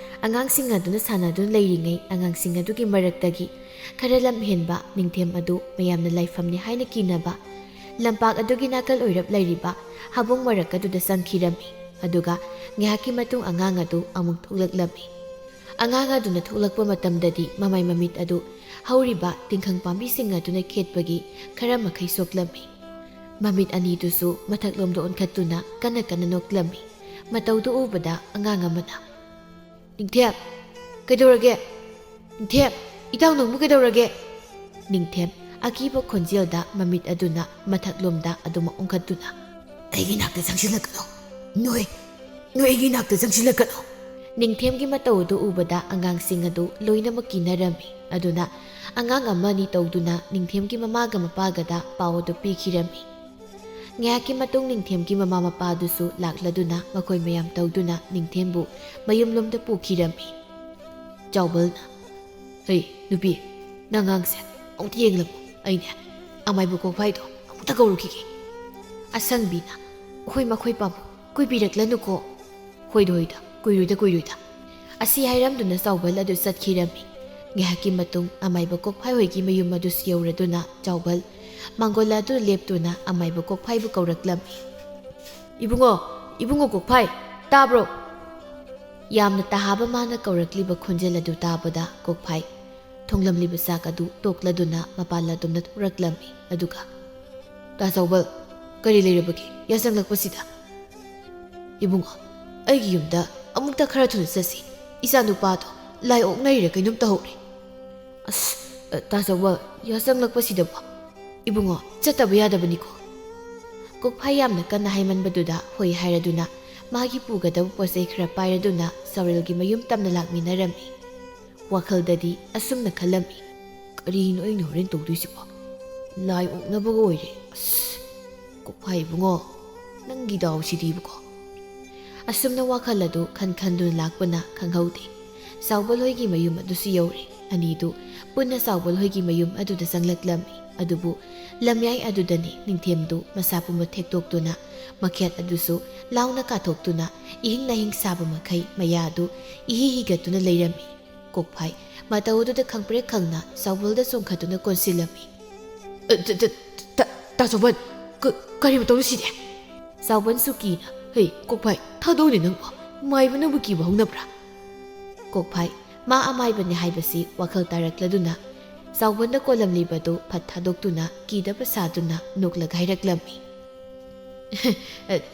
ꯑꯉꯥꯡꯁꯤꯡ ꯑꯗꯨꯅ ꯁꯥꯟꯅꯗꯨꯅ ꯂꯩꯔꯤꯉꯩ, ꯑꯉꯥꯡꯁꯤꯡ ꯑꯗꯨꯒꯤ ꯃꯔꯛꯇꯒꯤ ꯈꯔ ꯂꯝ ꯍꯦꯟꯕ ꯅꯤꯡꯊꯦꯝ ꯑꯗꯨ ꯃꯌꯥꯝꯅ ꯂꯥꯏꯐꯝꯅꯤ ꯍꯥꯏꯅ ꯀꯤꯅꯕ ꯂꯝꯄꯥꯛ ꯑꯗꯨꯒꯤ ꯅꯥꯀꯜ ꯑꯣꯏꯔꯞ ꯂꯩꯔꯤꯕ ꯍꯥꯕꯨꯡ ꯃꯔꯛ ꯑꯗꯨꯗ ꯆꯪꯈꯤꯔꯝꯃꯤ꯫ ꯑꯗꯨꯒ ꯉꯥꯏꯍꯥꯛꯀꯤ ꯃꯇꯨꯡ ꯑꯉꯥꯡ ꯑꯗꯨ ꯑꯃꯨꯛ ꯊꯣꯛꯂꯛꯂꯝꯃꯤ꯫ ꯑꯉꯥꯡ ꯑꯗꯨꯅ ꯊꯣꯛꯂꯛꯄ ꯃꯇꯝꯗꯗꯤ ꯃꯃꯥꯏ ꯃꯃꯤꯠ ꯑꯗꯨ ꯍꯧꯔꯤꯕ ꯇꯤꯡꯈꯪ ꯄꯥꯝꯕꯤꯁꯤꯡ ꯑꯗꯨꯅ ꯈꯦꯠꯄꯒꯤ ꯈꯔ ꯃꯈꯩ ꯁꯣꯛꯂꯝꯃꯤ꯫ ꯃꯃꯤꯠ ꯑꯅꯤꯗꯨꯁꯨ ꯃꯊꯛꯂꯣꯝꯗ ꯑꯣꯟꯈꯠꯇꯨꯅ ꯀꯟꯅ ꯀꯟꯅ ꯅꯣꯛꯂꯝꯃꯤ꯫ ꯃꯇꯧꯗꯨ ꯎꯕꯗ ꯑꯉꯥꯡ ꯑꯃꯅ, "ꯅꯤꯡꯊꯦꯝ, ꯀꯩꯗꯧꯔꯒꯦ? ꯅꯤꯡꯊꯦꯝ, ꯏꯇꯥꯎ ꯅꯪꯕꯨ ꯀꯩꯗꯧꯔꯒꯦ?" ꯅꯤꯡꯊꯦꯝ ꯑꯀꯤꯕ ꯈꯣꯟꯖꯦꯜꯗ ꯃꯃꯤꯠ ꯑꯗꯨꯅ ꯃꯊꯛꯂꯣꯝꯗ ꯑꯗꯨꯃꯛ ꯑꯣꯟꯈꯠꯇꯨꯅ, "ꯑꯩꯒꯤ ꯅꯥꯛꯇ ꯆꯪꯁꯤꯜꯂꯛꯀꯅꯨ꯫ ꯅꯣꯏ, ꯅꯣꯏ ꯑꯩꯒꯤ ꯅꯥꯛꯇ ꯆꯪꯁꯤꯜꯂꯛꯀꯅꯨ"꯫ ꯅꯤꯡꯊꯦꯝꯒꯤ ꯃꯇꯧ ꯑꯗꯨ ꯎꯕꯗ ꯑꯉꯥꯡꯁꯤꯡ ꯑꯗꯨ ꯂꯣꯏꯅꯃꯛ ꯀꯤꯅꯔꯝꯃꯤ꯫ ꯑꯗꯨꯅ ꯑꯉꯥꯡ ꯑꯃ ꯑꯅꯤ ꯇꯧꯗꯨꯅ ꯅꯤꯡꯊꯦꯝꯒꯤ ꯃꯃꯥꯒ ꯃꯄꯥꯒꯗ ꯄꯥꯎ ꯑꯗꯨ ꯄꯤꯈꯤꯔꯝꯃꯤ꯫ ꯉꯥꯏꯍꯥꯛꯀꯤ ꯃꯇꯨꯡ ꯅꯤꯡꯊꯦꯝꯒꯤ ꯃꯃꯥ ꯃꯄꯥꯗꯨꯁꯨ ꯂꯥꯛꯂꯗꯨꯅ ꯃꯈꯣꯏ ꯃꯌꯥꯝ ꯇꯧꯗꯨꯅ ꯅꯤꯡꯊꯦꯝꯕꯨ ꯃꯌꯨꯝꯂꯣꯝꯗ ꯄꯨꯈꯤꯔꯝꯃꯤ꯫ ꯆꯥꯎꯕꯜꯅ, "ꯍꯩ, ꯅꯨꯄꯤ, ꯅꯪ ꯑꯉꯥꯡꯁꯦ ꯑꯃꯨꯛꯇ ꯌꯦꯡꯂꯝꯃꯨ꯫ ꯑꯩꯅꯦ, ꯑꯃꯥꯏꯕ ꯀꯣꯛꯐꯥꯏꯗꯣ ꯑꯃꯨꯛꯇ ꯀꯧꯔꯨꯈꯤꯒꯦ"꯫ ꯑꯁꯪꯕꯤꯅ, "ꯍꯣꯏ, ꯃꯈꯣꯏ ꯄꯥꯕꯨꯡ, ꯀꯨꯏꯕꯤꯔꯛꯂꯅꯨꯀꯣ"꯫ "ꯍꯣꯏꯗ, ꯍꯣꯏꯗ, ꯀꯨꯏꯔꯣꯏꯗ, ꯀꯨꯏꯔꯣꯏꯗ"꯫ ꯑꯁꯤ ꯍꯥꯏꯔꯝꯗꯨꯅ ꯆꯥꯎꯕꯜ ꯑꯗꯨ ꯆꯠꯈꯤꯔꯝꯃꯤ꯫ ꯉꯥꯏꯍꯥꯛꯀꯤ ꯃꯇꯨꯡ ꯑꯃꯥꯏꯕ ꯀꯣꯛꯐꯥꯏ ꯍꯣꯏꯒꯤ ꯃꯌꯨꯝ ꯑꯗꯨꯁꯨ ꯌꯧꯔꯗꯨꯅ ꯆꯥꯎꯕꯜ ꯃꯥꯡꯒꯣꯜ ꯑꯗꯨ ꯂꯦꯞꯇꯨꯅ ꯑꯃꯥꯏꯕ ꯀꯣꯛꯐꯥꯏꯕꯨ ꯀꯧꯔꯛꯂꯝꯃꯤ꯫ "ꯏꯕꯨꯡꯉꯣ, ꯏꯕꯨꯡꯉꯣ ꯀꯣꯛꯐꯥꯏ, ꯇꯥꯕ꯭ꯔꯣ?" ꯌꯥꯝꯅ ꯇꯍꯥꯕ ꯃꯥꯅ ꯀꯧꯔꯛꯂꯤꯕ ꯈꯣꯟꯖꯦꯜ ꯑꯗꯨ ꯇꯥꯕꯗ ꯀꯣꯛꯐꯥꯏ ꯊꯣꯡꯂꯝꯂꯤꯕ ꯆꯥꯛ ꯑꯗꯨ ꯇꯣꯛꯂꯗꯨꯅ ꯃꯄꯥꯟ ꯂꯥꯗꯨꯝꯅ ꯊꯣꯔꯛꯂꯝꯃꯤ꯫ ꯑꯗꯨꯒ, "ꯇꯥ ꯆꯥꯎꯕꯜ, ꯀꯔꯤ ꯂꯩꯔꯕꯒꯦ ꯌꯥꯆꯪꯂꯛꯄꯁꯤꯗ?" "ꯏꯕꯨꯡꯉꯣ, ꯑꯩꯒꯤ ꯌꯨꯝꯗ ꯑꯃꯨꯛꯇ ꯈꯔ ꯊꯨꯅ ꯆꯠꯁꯤ꯫ ꯏꯆꯥ ꯅꯨꯄꯥꯗꯣ ꯂꯥꯏ ꯑꯣꯛꯅꯔꯤꯔ ꯀꯩꯅꯣꯝ ꯇꯧꯍꯧꯔꯦ"꯫ "ꯑꯁ, ꯇꯥ ꯆꯥꯎꯕꯜ, ꯌꯥꯆꯪꯂꯛꯄꯁꯤꯗꯕꯣ? ꯏꯕꯨꯡꯉꯣ, ꯆꯠꯇꯕ ꯌꯥꯗꯕꯅꯤꯀꯣ"꯫ ꯀꯣꯛꯐꯥꯏ ꯌꯥꯝꯅ ꯀꯟꯅ ꯍꯥꯏꯃꯟꯕꯗꯨꯗ ꯍꯣꯏ ꯍꯥꯏꯔꯗꯨꯅ ꯃꯥꯒꯤ ꯄꯨꯒꯗꯕ ꯄꯣꯠ ꯆꯩ ꯈꯔ ꯄꯥꯏꯔꯗꯨꯅ ꯁꯥꯎꯔꯦꯜꯒꯤ ꯃꯌꯨꯝ ꯇꯝꯅ ꯂꯥꯛꯃꯤꯟꯅꯔꯝꯃꯤ꯫ ꯋꯥꯈꯜꯗꯗꯤ ꯑꯁꯨꯝꯅ ꯈꯜꯂꯝꯃꯤ, "ꯀꯔꯤꯅꯣ ꯑꯩꯅ ꯍꯣꯔꯦꯟ ꯇꯧꯗꯣꯏꯁꯤꯕꯣ? ꯂꯥꯏ ꯑꯣꯛꯅꯕꯒ ꯑꯣꯏꯔꯦ꯫ ꯑꯁ, ꯀꯣꯛꯐꯥꯏ ꯏꯕꯨꯡꯉꯣ, ꯅꯪꯒꯤ ꯗꯥꯎꯁꯤꯗꯤꯕꯀꯣ"꯫ ꯑꯁꯨꯝꯅ ꯋꯥꯈꯜ ꯑꯗꯨ ꯈꯟ ꯈꯟꯗꯨꯅ ꯂꯥꯛꯄꯅ ꯈꯪꯍꯧꯗꯦ꯫ ꯆꯥꯎꯕꯜ ꯍꯣꯏꯒꯤ ꯃꯌꯨꯝ ꯑꯗꯨꯁꯨ ꯌꯧꯔꯦ꯫ ꯑꯅꯤꯗꯨ ꯄꯨꯟꯅ ꯆꯥꯎꯕꯜ ꯍꯣꯏꯒꯤ ꯃꯌꯨꯝ ꯑꯗꯨꯗ ꯆꯪꯂꯛꯂꯝꯃꯤ꯫ ꯑꯗꯨꯕꯨ ꯂꯝꯌꯥꯏ ꯑꯗꯨꯗꯅꯤ ꯅꯤꯡꯊꯦꯝꯗꯨ ꯃꯁꯥ ꯄꯨꯝꯕ ꯊꯦꯛꯇꯣꯛꯇꯨꯅ, ꯃꯈꯦꯠ ꯑꯗꯨꯁꯨ ꯂꯥꯎꯅ ꯀꯥꯊꯣꯛꯇꯨꯅ, ꯏꯍꯤꯡ ꯅꯥꯍꯤꯡ ꯁꯥꯕ ꯃꯈꯩ ꯃꯌꯥ ꯑꯗꯨ ꯏꯍꯤ ꯍꯤꯒꯠꯇꯨꯅ ꯂꯩꯔꯝꯃꯤ꯫ ꯀꯣꯛꯐꯥꯏ ꯃꯇꯧ ꯑꯗꯨꯗ ꯈꯪꯄ꯭ꯔꯦꯛ ꯈꯪꯅ ꯆꯥꯎꯕꯜꯗ ꯆꯣꯡꯈꯠꯇꯨꯅ ꯀꯣꯟꯁꯤꯜꯂꯝꯃꯤ꯫ "ꯑ, ꯇ-, ꯇ-, ꯇ-, ꯇꯥ ꯆꯥꯎꯕꯜ, ꯀ-, ꯀꯔꯤ ꯃꯇꯧꯅꯣ ꯁꯤꯗꯤ?" ꯆꯥꯎꯕꯜꯁꯨ ꯀꯤꯅ, "ꯍꯩ, ꯀꯣꯛꯐꯥꯏ, ꯊꯥꯗꯣꯛꯎꯅꯦ ꯅꯪꯕꯣ꯫ ꯃꯥꯏꯕꯅꯕꯨ ꯀꯤꯕ ꯍꯧꯅꯕ꯭ꯔꯥ?" ꯀꯣꯛꯐꯥꯏ ꯃꯥ ꯑꯃꯥꯏꯕꯅꯤ ꯍꯥꯏꯕꯁꯤ ꯋꯥꯈꯜ ꯇꯥꯔꯛꯂꯗꯨꯅ ꯆꯥꯎꯕꯜꯗ ꯀꯣꯜꯂꯝꯂꯤꯕꯗꯨ ꯐꯠ ꯊꯥꯗꯣꯛꯇꯨꯅ ꯀꯤꯗꯕ ꯁꯥꯗꯨꯅ ꯅꯣꯛꯂꯒ ꯍꯥꯏꯔꯛꯂꯝꯃꯤ꯫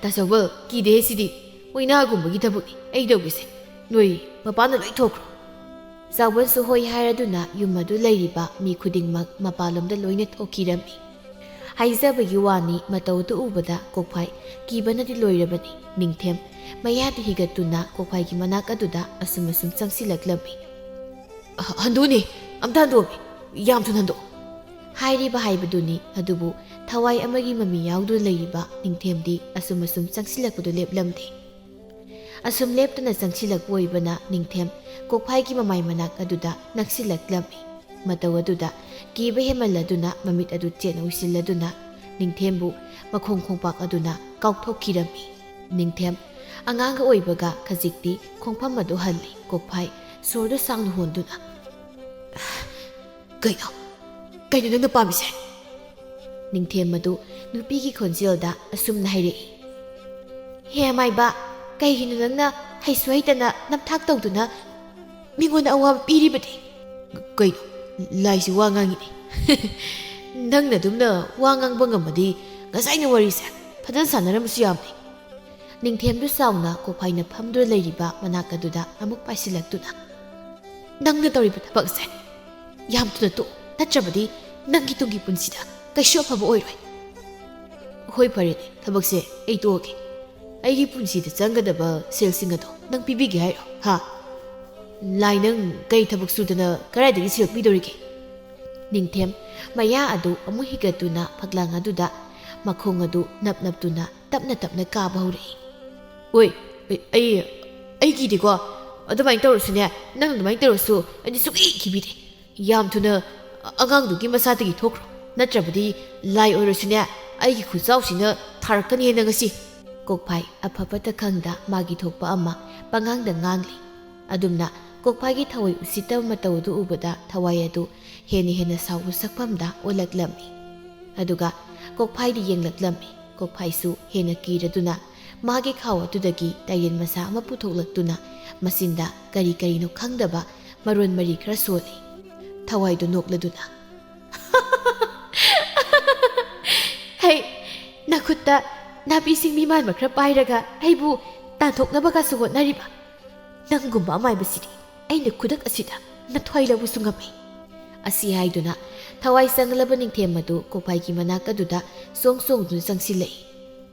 "ꯇꯥ ꯆꯥꯎꯕꯜ, ꯀꯤꯗꯦꯍꯦ ꯁꯤꯗꯤ꯫ ꯃꯣꯏꯅꯥꯒꯨꯝꯕꯒꯤ ꯊꯕꯛꯅꯤ꯫ ꯑꯩ ꯇꯧꯒꯦꯁꯦ꯫ ꯅꯣꯏ ꯃꯄꯥꯟꯗ ꯂꯣꯏ ꯊꯣꯛꯈ꯭ꯔꯣ"꯫ ꯆꯥꯎꯕꯜꯁꯨ ꯍꯣꯏ ꯍꯥꯏꯔꯗꯨꯅ ꯌꯨꯝ ꯑꯗꯨ ꯂꯩꯔꯤꯕ ꯃꯤ ꯈꯨꯗꯤꯡꯃꯛ ꯃꯄꯥꯟꯂꯣꯝꯗ ꯂꯣꯏꯅ ꯊꯣꯛꯈꯤꯔꯝꯃꯤ꯫ ꯍꯥꯏꯖꯕꯒꯤ ꯋꯥꯅꯤ, ꯃꯇꯧ ꯑꯗꯨ ꯎꯕꯗ ꯀꯣꯛꯐꯥꯏ ꯀꯤꯕꯅꯗꯤ ꯂꯣꯏꯔꯕꯅꯤ꯫ ꯅꯤꯡꯊꯦꯝ ꯃꯌꯥꯗ ꯍꯤꯒꯠꯇꯨꯅ ꯀꯣꯛꯐꯥꯏꯒꯤ ꯃꯅꯥꯛ ꯑꯗꯨꯗ ꯑꯁꯨꯝ ꯑꯁꯨꯝ ꯆꯪꯁꯤꯜꯂꯛꯂꯝꯃꯤ꯫ "ꯍ-, ꯍꯟꯗꯣꯛꯎꯅꯦ, ꯑꯝꯇ ꯍꯟꯗꯣꯛꯑꯣꯃꯤ, ꯌꯥꯝ ꯊꯨꯅ ꯍꯟꯗꯣꯛꯑꯣ"꯫ ꯍꯥꯏꯔꯤꯕ ꯍꯥꯏꯕꯗꯨꯅꯤ, ꯑꯗꯨꯕꯨ ꯊꯋꯥꯏ ꯑꯃꯒꯤ ꯃꯃꯤ ꯌꯥꯎꯗꯨꯅ ꯂꯩꯔꯤꯕ ꯅꯤꯡꯊꯦꯝꯗꯤ ꯑꯁꯨꯝ ꯑꯁꯨꯝ ꯆꯪꯁꯤꯜꯂꯛꯄꯗꯨ ꯂꯦꯞꯂꯝꯗꯦ꯫ ꯑꯁꯨꯝ ꯂꯦꯞꯇꯨꯅ ꯆꯪꯁꯤꯜꯂꯛꯄ ꯑꯣꯏꯕꯅ ꯅꯤꯡꯊꯦꯝ ꯀꯣꯛꯐꯥꯏꯒꯤ ꯃꯃꯥꯏ ꯃꯅꯥꯛ ꯑꯗꯨꯗ ꯅꯛꯁꯤꯜꯂꯛꯂꯝꯃꯤ꯫ ꯃꯇꯧ ꯑꯗꯨꯗ ꯀꯤꯕ ꯍꯦꯟꯃꯜꯂꯗꯨꯅ ꯃꯃꯤꯠ ꯑꯗꯨ ꯆꯦꯠꯅ ꯎꯏꯁꯤꯜꯂꯗꯨꯅ ꯅꯤꯡꯊꯦꯝꯕꯨ ꯃꯈꯣꯡ ꯈꯣꯡꯄꯥꯛ ꯑꯗꯨꯅ ꯀꯥꯎꯊꯣꯛꯈꯤꯔꯝꯃꯤ꯫ ꯅꯤꯡꯊꯦꯝ ꯑꯉꯥꯡꯒ ꯑꯣꯏꯕꯒ ꯈꯖꯤꯛꯇꯤ ꯈꯣꯡꯐꯝ ꯑꯗꯨ ꯍꯜꯂꯤ꯫ ꯀꯣꯛꯐꯥꯏ ꯁꯣꯔꯗꯨ ꯁꯥꯡꯅ ꯍꯣꯟꯗꯨꯅ, "ꯀꯩꯅꯣ? ꯀꯩꯅꯣ ꯅꯪꯅ ꯄꯥꯝꯃꯤꯁꯦ?" ꯅꯤꯡꯊꯦꯝ ꯑꯗꯨ ꯅꯨꯄꯤꯒꯤ ꯈꯣꯟꯖꯦꯜꯗ ꯑꯁꯨꯝꯅ ꯍꯥꯏꯔꯛꯏ꯫ "ꯍꯦ ꯑꯃꯥꯏꯕ, ꯀꯩꯒꯤꯅꯣ ꯅꯪꯅ ꯍꯩꯁꯨ ꯍꯩꯇꯅ ꯅꯝꯊꯥꯛ ꯇꯧꯗꯨꯅ ꯃꯤꯉꯣꯟꯗ ꯑꯋꯥꯕ ꯄꯤꯔꯤꯕꯗꯤ?" "ꯀꯩꯅꯣ, ꯂꯥꯏꯁꯤ ꯋꯥ ꯉꯥꯡꯉꯤꯅꯦ"꯫ "ꯅꯪꯅ ꯑꯗꯨꯝꯅ ꯋꯥ ꯉꯥꯡꯕ ꯉꯝꯃꯗꯤ ꯉꯁꯥꯏꯅ ꯋꯥꯔꯤꯁꯦ ꯐꯖꯅ ꯁꯥꯟꯅꯔꯝꯕꯁꯨ ꯌꯥꯕꯅꯤ"꯫ ꯅꯤꯡꯊꯦꯝꯗꯨ ꯆꯥꯎꯅ ꯀꯣꯛꯐꯥꯏꯅ ꯐꯝꯗꯨꯅ ꯂꯩꯔꯤꯕ ꯃꯅꯥꯛ ꯑꯗꯨꯗ ꯑꯃꯨꯛ ꯄꯥꯏꯁꯤꯜꯂꯛꯇꯨꯅ, "ꯅꯪꯅ ꯇꯧꯔꯤꯕ ꯊꯕꯛꯁꯦ ꯌꯥꯝ ꯊꯨꯅ ꯇꯣꯛꯑꯣ, ꯅꯠꯇ꯭ꯔꯕꯗꯤ ꯅꯪꯒꯤ ꯇꯨꯡꯒꯤ ꯄꯨꯟꯁꯤꯗ ꯀꯩꯁꯨ ꯑꯐꯕ ꯑꯣꯏꯔꯣꯏ"꯫ "ꯍꯣꯏ, ꯐꯔꯦꯅꯦ, ꯊꯕꯛꯁꯦ ꯑꯩ ꯇꯣꯛꯑꯒꯦ꯫ ꯑꯩꯒꯤ ꯄꯨꯟꯁꯤꯗ ꯆꯪꯒꯗꯕ ꯁꯦꯜꯁꯤꯡ ꯑꯗꯣ ꯅꯪ ꯄꯤꯕꯤꯒꯦ ꯍꯥꯏꯔꯣ, ꯍꯥ? ꯂꯥꯏ, ꯅꯪ ꯀꯩ ꯊꯕꯛ ꯁꯨꯗꯅ ꯀꯗꯥꯏꯗꯒꯤ ꯁꯦꯜ ꯄꯤꯗꯧꯔꯤꯒꯦ?" ꯅꯤꯡꯊꯦꯝ ꯃꯌꯥ ꯑꯗꯨ ꯑꯃꯨꯛ ꯍꯤꯒꯠꯇꯨꯅ ꯐꯛꯂꯥꯡ ꯑꯗꯨꯗ ꯃꯈꯣꯡ ꯑꯗꯨ ꯅꯞ ꯅꯞꯇꯨꯅ ꯇꯞꯅ ꯇꯞꯅ ꯀꯥꯕ ꯍꯧꯔꯛꯏ꯫ "ꯑꯣꯏ, ꯑꯩ, ꯑꯩ, ꯑꯩꯒꯤꯗꯤꯀꯣ, ꯑꯗꯨꯃꯥꯏꯅ ꯇꯧꯔꯁꯨꯅꯦ, ꯅꯪ ꯑꯗꯨꯃꯥꯏꯅ ꯇꯧꯔꯁꯨ ꯑꯩꯗꯤ ꯁꯨꯛꯀꯤ ꯀꯤꯕꯤꯗꯦ꯫ ꯌꯥꯝ ꯊꯨꯅ ꯑꯉꯥꯡꯗꯨꯒꯤ ꯃꯁꯥꯗꯒꯤ ꯊꯣꯛꯈ꯭ꯔꯣ, ꯅꯠꯇ꯭ꯔꯕꯗꯤ ꯂꯥꯏ ꯑꯣꯏꯔꯁꯨꯅꯦ, ꯑꯩꯒꯤ ꯈꯨꯠꯆꯥꯎꯁꯤꯅ ꯊꯥꯔꯛꯀꯅꯤ ꯍꯦꯟꯅ ꯉꯁꯤ꯫" ꯀꯣꯛꯐꯥꯏ ꯑꯐ ꯐꯠꯇ ꯈꯪꯗ ꯃꯥꯒꯤ ꯊꯣꯛꯄ ꯑꯃ ꯄꯉꯥꯡꯗ ꯉꯥꯡꯂꯤ꯫ ꯑꯗꯨꯝꯅ ꯀꯣꯛꯐꯥꯏꯒꯤ ꯊꯋꯥꯏ ꯎꯁꯤꯠꯇꯕ ꯃꯇꯧ ꯑꯗꯨ ꯎꯕꯗ ꯊꯋꯥꯏ ꯑꯗꯨ ꯍꯦꯟꯅ ꯍꯦꯟꯅ ꯁꯥꯎꯕ ꯁꯛꯐꯝꯗ ꯑꯣꯜꯂꯛꯂꯝꯃꯤ꯫ ꯑꯗꯨꯒ ꯀꯣꯛꯐꯥꯏꯗ ꯌꯦꯡꯂꯛꯂꯝꯃꯤ꯫ ꯀꯣꯛꯐꯥꯏꯁꯨ ꯍꯦꯟꯅ ꯀꯤꯔꯗꯨꯅ ꯃꯥꯒꯤ ꯈꯥꯎ ꯑꯗꯨꯗꯒꯤ ꯇꯥꯏꯔꯦꯟ ꯃꯁꯥ ꯑꯃ ꯄꯨꯊꯣꯛꯂꯛꯇꯨꯅ ꯃꯆꯤꯟꯗ ꯀꯔꯤ ꯀꯔꯤꯅꯣ ꯈꯪꯗꯕ ꯃꯔꯣꯟ ꯃꯔꯤ ꯈꯔ ꯁꯣꯜꯂꯤ꯫ ꯊꯋꯥꯏꯗꯨ ꯅꯣꯛꯂꯗꯨꯅ, "ꯍꯩ, ꯅꯈꯨꯠꯇ ꯅꯥꯄꯤ ꯁꯤꯡꯕꯤ ꯃꯥꯟꯕ ꯈꯔ ꯄꯥꯏꯔꯒ ꯑꯩꯕꯨ ꯇꯥꯟꯊꯣꯛꯅꯕꯒꯁꯨ ꯍꯣꯠꯅꯔꯤꯕ? ꯅꯪꯒꯨꯝꯕ ꯑꯃꯥꯏꯕꯁꯤꯗꯤ ꯑꯩꯅ ꯈꯨꯗꯛ ꯑꯁꯤꯗ ꯅꯊ꯭ꯋꯥꯏ ꯂꯧꯕꯁꯨ ꯉꯝꯃꯤ꯫" ꯑꯁꯤ ꯍꯥꯏꯗꯨꯅ ꯊꯋꯥꯏ ꯆꯪꯂꯕ ꯅꯤꯡꯊꯦꯝ ꯑꯗꯨ ꯀꯣꯛꯐꯥꯏꯒꯤ ꯃꯅꯥꯛ ꯑꯗꯨꯗ ꯆꯣꯡ ꯆꯣꯡꯗꯨꯅ ꯆꯪꯁꯤꯜꯂꯛꯏ꯫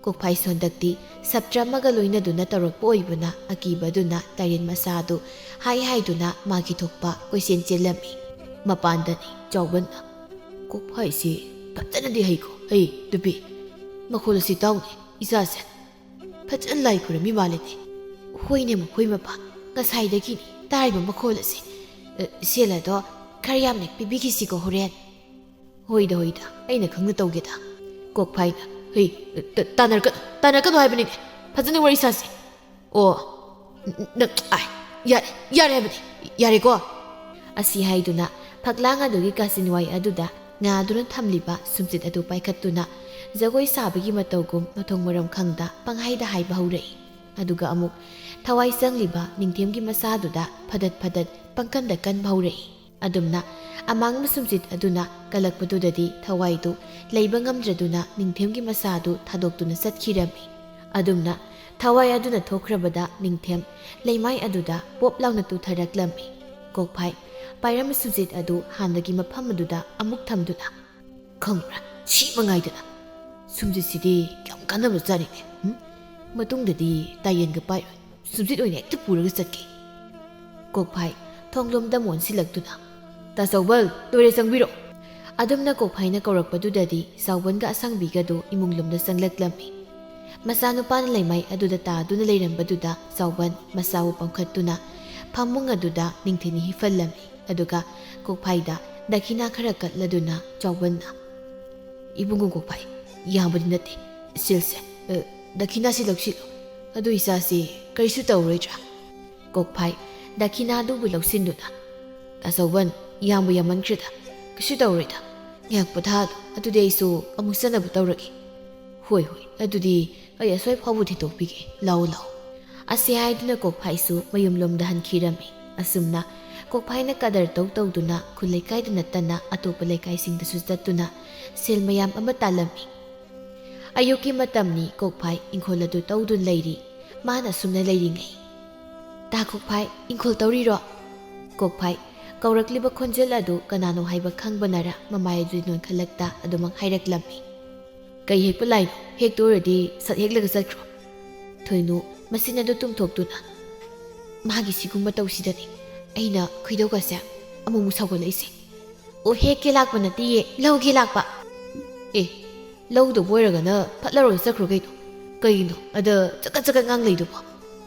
ꯀꯣꯛꯐꯥꯏꯁꯨ ꯍꯟꯗꯛꯇꯤ ꯁꯥꯇ꯭ꯔ ꯑꯃꯒ ꯂꯣꯏꯅꯗꯨꯅ ꯇꯧꯔꯛꯄ ꯑꯣꯏꯕꯅ ꯑꯀꯤꯕꯗꯨꯅ ꯇꯥꯏꯔꯦꯟ ꯃꯁꯥ ꯑꯗꯨ ꯍꯥꯏ ꯍꯥꯏꯗꯨꯅ ꯃꯥꯒꯤ ꯊꯣꯛꯄ ꯀꯣꯏꯆꯦꯟ ꯆꯦꯜꯂꯝꯃꯤ꯫ ꯃꯄꯥꯟꯗꯅꯤ ꯆꯥꯎꯕꯟꯅ, "ꯀꯣꯛꯐꯥꯏꯁꯤ ꯐꯖꯅꯗꯤ ꯍꯩꯀꯣ, ꯍꯩ ꯅꯨꯄꯤ꯫ ꯃꯈꯣꯜ ꯑꯁꯤ ꯇꯥꯎꯅꯦ, ꯏꯆꯥꯁꯦ꯫ ꯐꯖꯅ ꯂꯥꯏ ꯈꯨꯔꯝꯃꯤ ꯃꯥꯜꯂꯦꯅꯦ꯫" "ꯍꯣꯏꯅꯦ ꯃꯈꯣꯏ ꯃꯄꯥ, ꯉꯁꯥꯏꯗꯒꯤꯅꯤ ꯇꯥꯔꯤꯕ ꯃꯈꯣꯜ ꯑꯁꯤ꯫ ꯑ, ꯁꯦꯜ ꯑꯗꯣ ꯈꯔ ꯌꯥꯝꯅ ꯄꯤꯕꯤꯈꯤꯁꯤꯀꯣ ꯍꯣꯔꯦꯟ꯫" "ꯍꯣꯏꯗ, ꯍꯣꯏꯗ, ꯑꯩꯅ ꯈꯪꯅ ꯇꯧꯒꯦꯗ꯫" ꯀꯣꯛꯐꯥꯏꯅ, "ꯍꯩ, ꯇ-, ꯇꯥꯟꯅꯔꯛꯀꯅꯨ, ꯇꯥꯟꯅꯔꯛꯀꯅꯨ ꯍꯥꯏꯕꯅꯤꯅꯦ꯫ ꯐꯖꯅ ꯋꯥꯔꯤ ꯁꯥꯁꯤ꯫" "ꯑꯣ, ꯅ-, ꯑꯥꯏ, ꯌꯥꯔꯦ, ꯌꯥꯔꯦ ꯍꯥꯏꯕꯅꯤ, ꯌꯥꯔꯦꯀꯣ?" ꯑꯁꯤ ꯍꯥꯏꯗꯨꯅ ꯐꯛꯂꯥꯡ ꯑꯗꯨꯒꯤ ꯀꯥꯆꯤꯟꯋꯥꯏ ꯑꯗꯨꯗ ꯉꯥꯗꯨꯅ ꯊꯝꯂꯤꯕ ꯁꯨꯝꯆꯤꯠ ꯑꯗꯨ ꯄꯥꯏꯈꯠꯇꯨꯅ ꯖꯒꯣꯏ ꯁꯥꯕꯒꯤ ꯃꯇꯧꯒꯨꯝ ꯃꯊꯣꯡ ꯃꯔꯝ ꯈꯪꯗ ꯄꯪꯍꯥꯏꯗ ꯍꯥꯏꯕ ꯍꯧꯔꯛꯏ꯫ ꯑꯗꯨꯒ ꯑꯃꯨꯛ ꯊꯋꯥꯏ ꯆꯪꯂꯤꯕ ꯅꯤꯡꯊꯦꯝꯒꯤ ꯃꯁꯥꯗꯨꯗ ꯐꯗꯠ ꯐꯗꯠ ꯄꯪꯀꯟꯗ ꯀꯟꯕ ꯍꯧꯔꯛꯏ꯫ ꯑꯗꯨꯝꯅ ꯑꯃꯥꯡꯕ ꯁꯨꯝꯆꯤꯠ ꯑꯗꯨꯅ ꯀꯜꯂꯛꯄꯗꯨꯗꯗꯤ ꯊꯋꯥꯏꯗꯨ ꯂꯩꯕ ꯉꯝꯗ꯭ꯔꯗꯨꯅ ꯅꯤꯡꯊꯦꯝꯒꯤ ꯃꯁꯥꯗꯨ ꯊꯥꯗꯣꯛꯇꯨꯅ ꯆꯠꯈꯤꯔꯝꯃꯤ꯫ ꯑꯗꯨꯝꯅ ꯊꯋꯥꯏ ꯑꯗꯨꯅ ꯊꯣꯛꯈ꯭ꯔꯕꯗ ꯅꯤꯡꯊꯦꯝ ꯂꯩꯃꯥꯏ ꯑꯗꯨꯗ ꯄꯣꯞ ꯂꯥꯎꯅ ꯇꯨꯊꯔꯛꯂꯝꯃꯤ꯫ ꯀꯣꯛꯐꯥꯏ ꯄꯥꯏꯔꯝꯕ ꯁꯨꯝꯆꯤꯠ ꯑꯗꯨ ꯍꯥꯟꯅꯒꯤ ꯃꯐꯝ ꯑꯗꯨꯗ ꯑꯃꯨꯛ ꯊꯝꯗꯨꯅ, "ꯈꯪꯕ꯭ꯔꯥ, ꯁꯤ ꯃꯉꯥꯏꯗꯅ ꯁꯨꯝꯖꯤꯠꯁꯤꯗꯤ ꯌꯥꯝ ꯀꯥꯟꯅꯕ ꯖꯥꯠꯅꯤꯅꯦ꯫ ꯎꯝ? ꯃꯇꯨꯡꯗꯗꯤ ꯇꯥꯌꯦꯟꯒ ꯄꯥꯏꯔꯣꯏ, ꯁꯨꯝꯖꯤꯠ ꯑꯣꯏꯅ ꯍꯦꯛꯇ ꯄꯨꯔꯒ ꯆꯠꯀꯦ꯫ ꯀꯣꯛꯐꯥꯏ ꯊꯣꯡꯂꯣꯝꯗ ꯑꯃꯨꯛ ꯑꯣꯟꯁꯤꯜꯂꯛꯇꯨꯅ, "ꯇꯥ ꯆꯥꯎꯕꯜ, ꯂꯣꯏꯔꯦ, ꯆꯪꯕꯤꯔꯣ!" ꯑꯗꯨꯝꯅ ꯀꯣꯛꯐꯥꯏꯅ ꯀꯧꯔꯛꯄꯗꯨꯗꯗꯤ ꯆꯥꯎꯕꯟꯒ ꯑꯁꯥꯡꯕꯤꯒꯗꯨ ꯏꯃꯨꯡ ꯂꯣꯝꯗ ꯆꯪꯂꯛꯂꯝꯃꯤ꯫ ꯃꯆꯥꯅꯨꯄꯥꯅ ꯂꯩꯃꯥꯏ ꯑꯗꯨꯗ ꯇꯥꯗꯨꯅ ꯂꯩꯔꯝꯕꯗꯨꯗ ꯆꯥꯎꯕꯟ ꯃꯆꯥꯕꯨ ꯄꯝꯈꯠꯇꯨꯅ ꯐꯃꯨꯡ ꯑꯗꯨꯗ ꯅꯤꯡꯊꯤꯅ ꯍꯤꯞꯍꯜꯂꯝꯃꯤ꯫ ꯑꯗꯨꯒ ꯀꯣꯛꯐꯥꯏꯗ ꯗꯈꯤꯅꯥ ꯈꯔ ꯀꯠꯂꯗꯨꯅ ꯆꯥꯎꯕꯟꯅ, "ꯏꯕꯨꯡꯉꯣ ꯀꯣꯛꯐꯥꯏ, ꯌꯥꯝꯕꯗꯤ ꯅꯠꯇꯦ, ꯁꯤꯜꯁꯦ꯫ ꯑ, ꯗꯈꯤꯅꯥꯁꯤ ꯂꯧꯁꯤꯜꯂꯨ꯫ ꯑꯗꯨ ꯏꯆꯥꯁꯤ ꯀꯔꯤꯁꯨ ꯇꯧꯔꯣꯏꯗ꯭ꯔꯥ?" ꯀꯣꯛꯐꯥꯏ ꯗꯈꯤꯅꯥꯗꯨꯕꯨ ꯂꯧꯁꯤꯟꯗꯨꯅ, "ꯇꯥ ꯆꯥꯎꯕꯟ, ꯌꯥꯝꯕꯨ ꯌꯥꯝꯃꯟꯈ꯭ꯔꯦꯗ꯫ ꯀꯩꯁꯨ ꯇꯧꯔꯣꯏꯗ꯫ ꯉꯥꯏꯍꯥꯛ ꯄꯣꯊꯥꯍꯜꯂꯨ꯫ ꯑꯗꯨꯗꯤ ꯑꯩꯁꯨ ꯑꯃꯨꯛ ꯆꯠꯅꯕ ꯇꯧꯔꯒꯦ꯫" "ꯍꯣꯏ, ꯍꯣꯏ, ꯑꯗꯨꯗꯤ ꯑꯩ ꯑꯁ꯭ꯋꯥꯏ ꯐꯥꯎꯕ ꯊꯤꯟꯗꯣꯛꯄꯤꯒꯦ꯫ ꯂꯥꯛꯑꯣ, ꯂꯥꯛꯑꯣ꯫" ꯑꯁꯤ ꯍꯥꯏꯗꯨꯅ ꯀꯣꯛꯐꯥꯏꯁꯨ ꯃꯌꯨꯝꯂꯣꯝꯗ ꯍꯟꯈꯤꯔꯝꯃꯤ꯫ ꯑꯁꯨꯝꯅ ꯀꯣꯛꯐꯥꯏꯅ ꯀꯗꯔ ꯇꯧ ꯇꯧꯗꯨꯅ ꯈꯨꯜ ꯂꯩꯀꯥꯏꯗ ꯅꯠꯇꯅ ꯑꯇꯣꯞꯄ ꯂꯩꯀꯥꯏꯁꯤꯡꯗꯁꯨ ꯆꯠꯇꯨꯅ ꯁꯦꯜ ꯃꯌꯥꯝ ꯑꯃ ꯇꯥꯜꯂꯝꯃꯤ꯫ ꯑꯌꯨꯛꯀꯤ ꯃꯇꯝꯅꯤ꯫ ꯀꯣꯛꯐꯥꯏ ꯏꯪꯈꯣꯜ ꯑꯗꯨ ꯇꯧꯗꯨꯅ ꯂꯩꯔꯤ꯫ ꯃꯥꯅ ꯑꯁꯨꯝꯅ ꯂꯩꯔꯤꯉꯩ, "ꯇꯥ ꯀꯣꯛꯐꯥꯏ, ꯏꯪꯈꯣꯜ ꯇꯧꯔꯤꯔꯣ?" ꯀꯣꯛꯐꯥꯏ ꯀꯧꯔꯛꯂꯤꯕ ꯈꯣꯟꯖꯦꯜ ꯑꯗꯨ ꯀꯅꯥꯅꯣ ꯍꯥꯏꯕ ꯈꯪꯕꯅꯔ ꯃꯃꯥꯏ ꯑꯗꯨ ꯅꯣꯟꯈꯠꯂꯛꯇ ꯑꯗꯨꯃꯛ ꯍꯥꯏꯔꯛꯂꯝꯃꯤ꯫ "ꯀꯩ ꯍꯦꯛꯄ ꯂꯥꯛꯏꯅꯣ? ꯍꯦꯛꯇꯣꯏꯔꯗꯤ ꯁꯠ ꯍꯦꯛꯂꯒ ꯆꯠꯈ꯭ꯔꯣ꯫" ꯊꯣꯏꯅꯨ ꯃꯆꯤꯟ ꯑꯗꯨ ꯇꯨꯝꯊꯣꯛꯇꯨꯅ, "ꯃꯥꯒꯤ ꯁꯤꯒꯨꯝꯕ ꯇꯧꯁꯤꯗꯅꯤ ꯑꯩꯅ ꯈꯣꯏꯗꯧꯒꯁꯦ ꯑꯃꯨꯛꯃꯨꯛ ꯁꯥꯎꯒꯠꯂꯛꯏꯁꯦ꯫ ꯑꯣ, ꯍꯦꯛꯀꯦ ꯂꯥꯛꯄ ꯅꯠꯇꯤꯌꯦ, ꯂꯧꯒꯦ ꯂꯥꯛꯄ꯫" "ꯑꯦ, ꯂꯧꯗꯧꯕ ꯑꯣꯏꯔꯒꯅ ꯐꯠ ꯂꯧꯔꯒ ꯆꯠꯈ꯭ꯔꯣ ꯀꯩꯅꯣ꯫ ꯀꯩꯒꯤꯅꯣ ꯑꯗ ꯆꯀꯠ ꯆꯀꯠ ꯉꯥꯡ ꯂꯩꯗꯨꯕꯣ?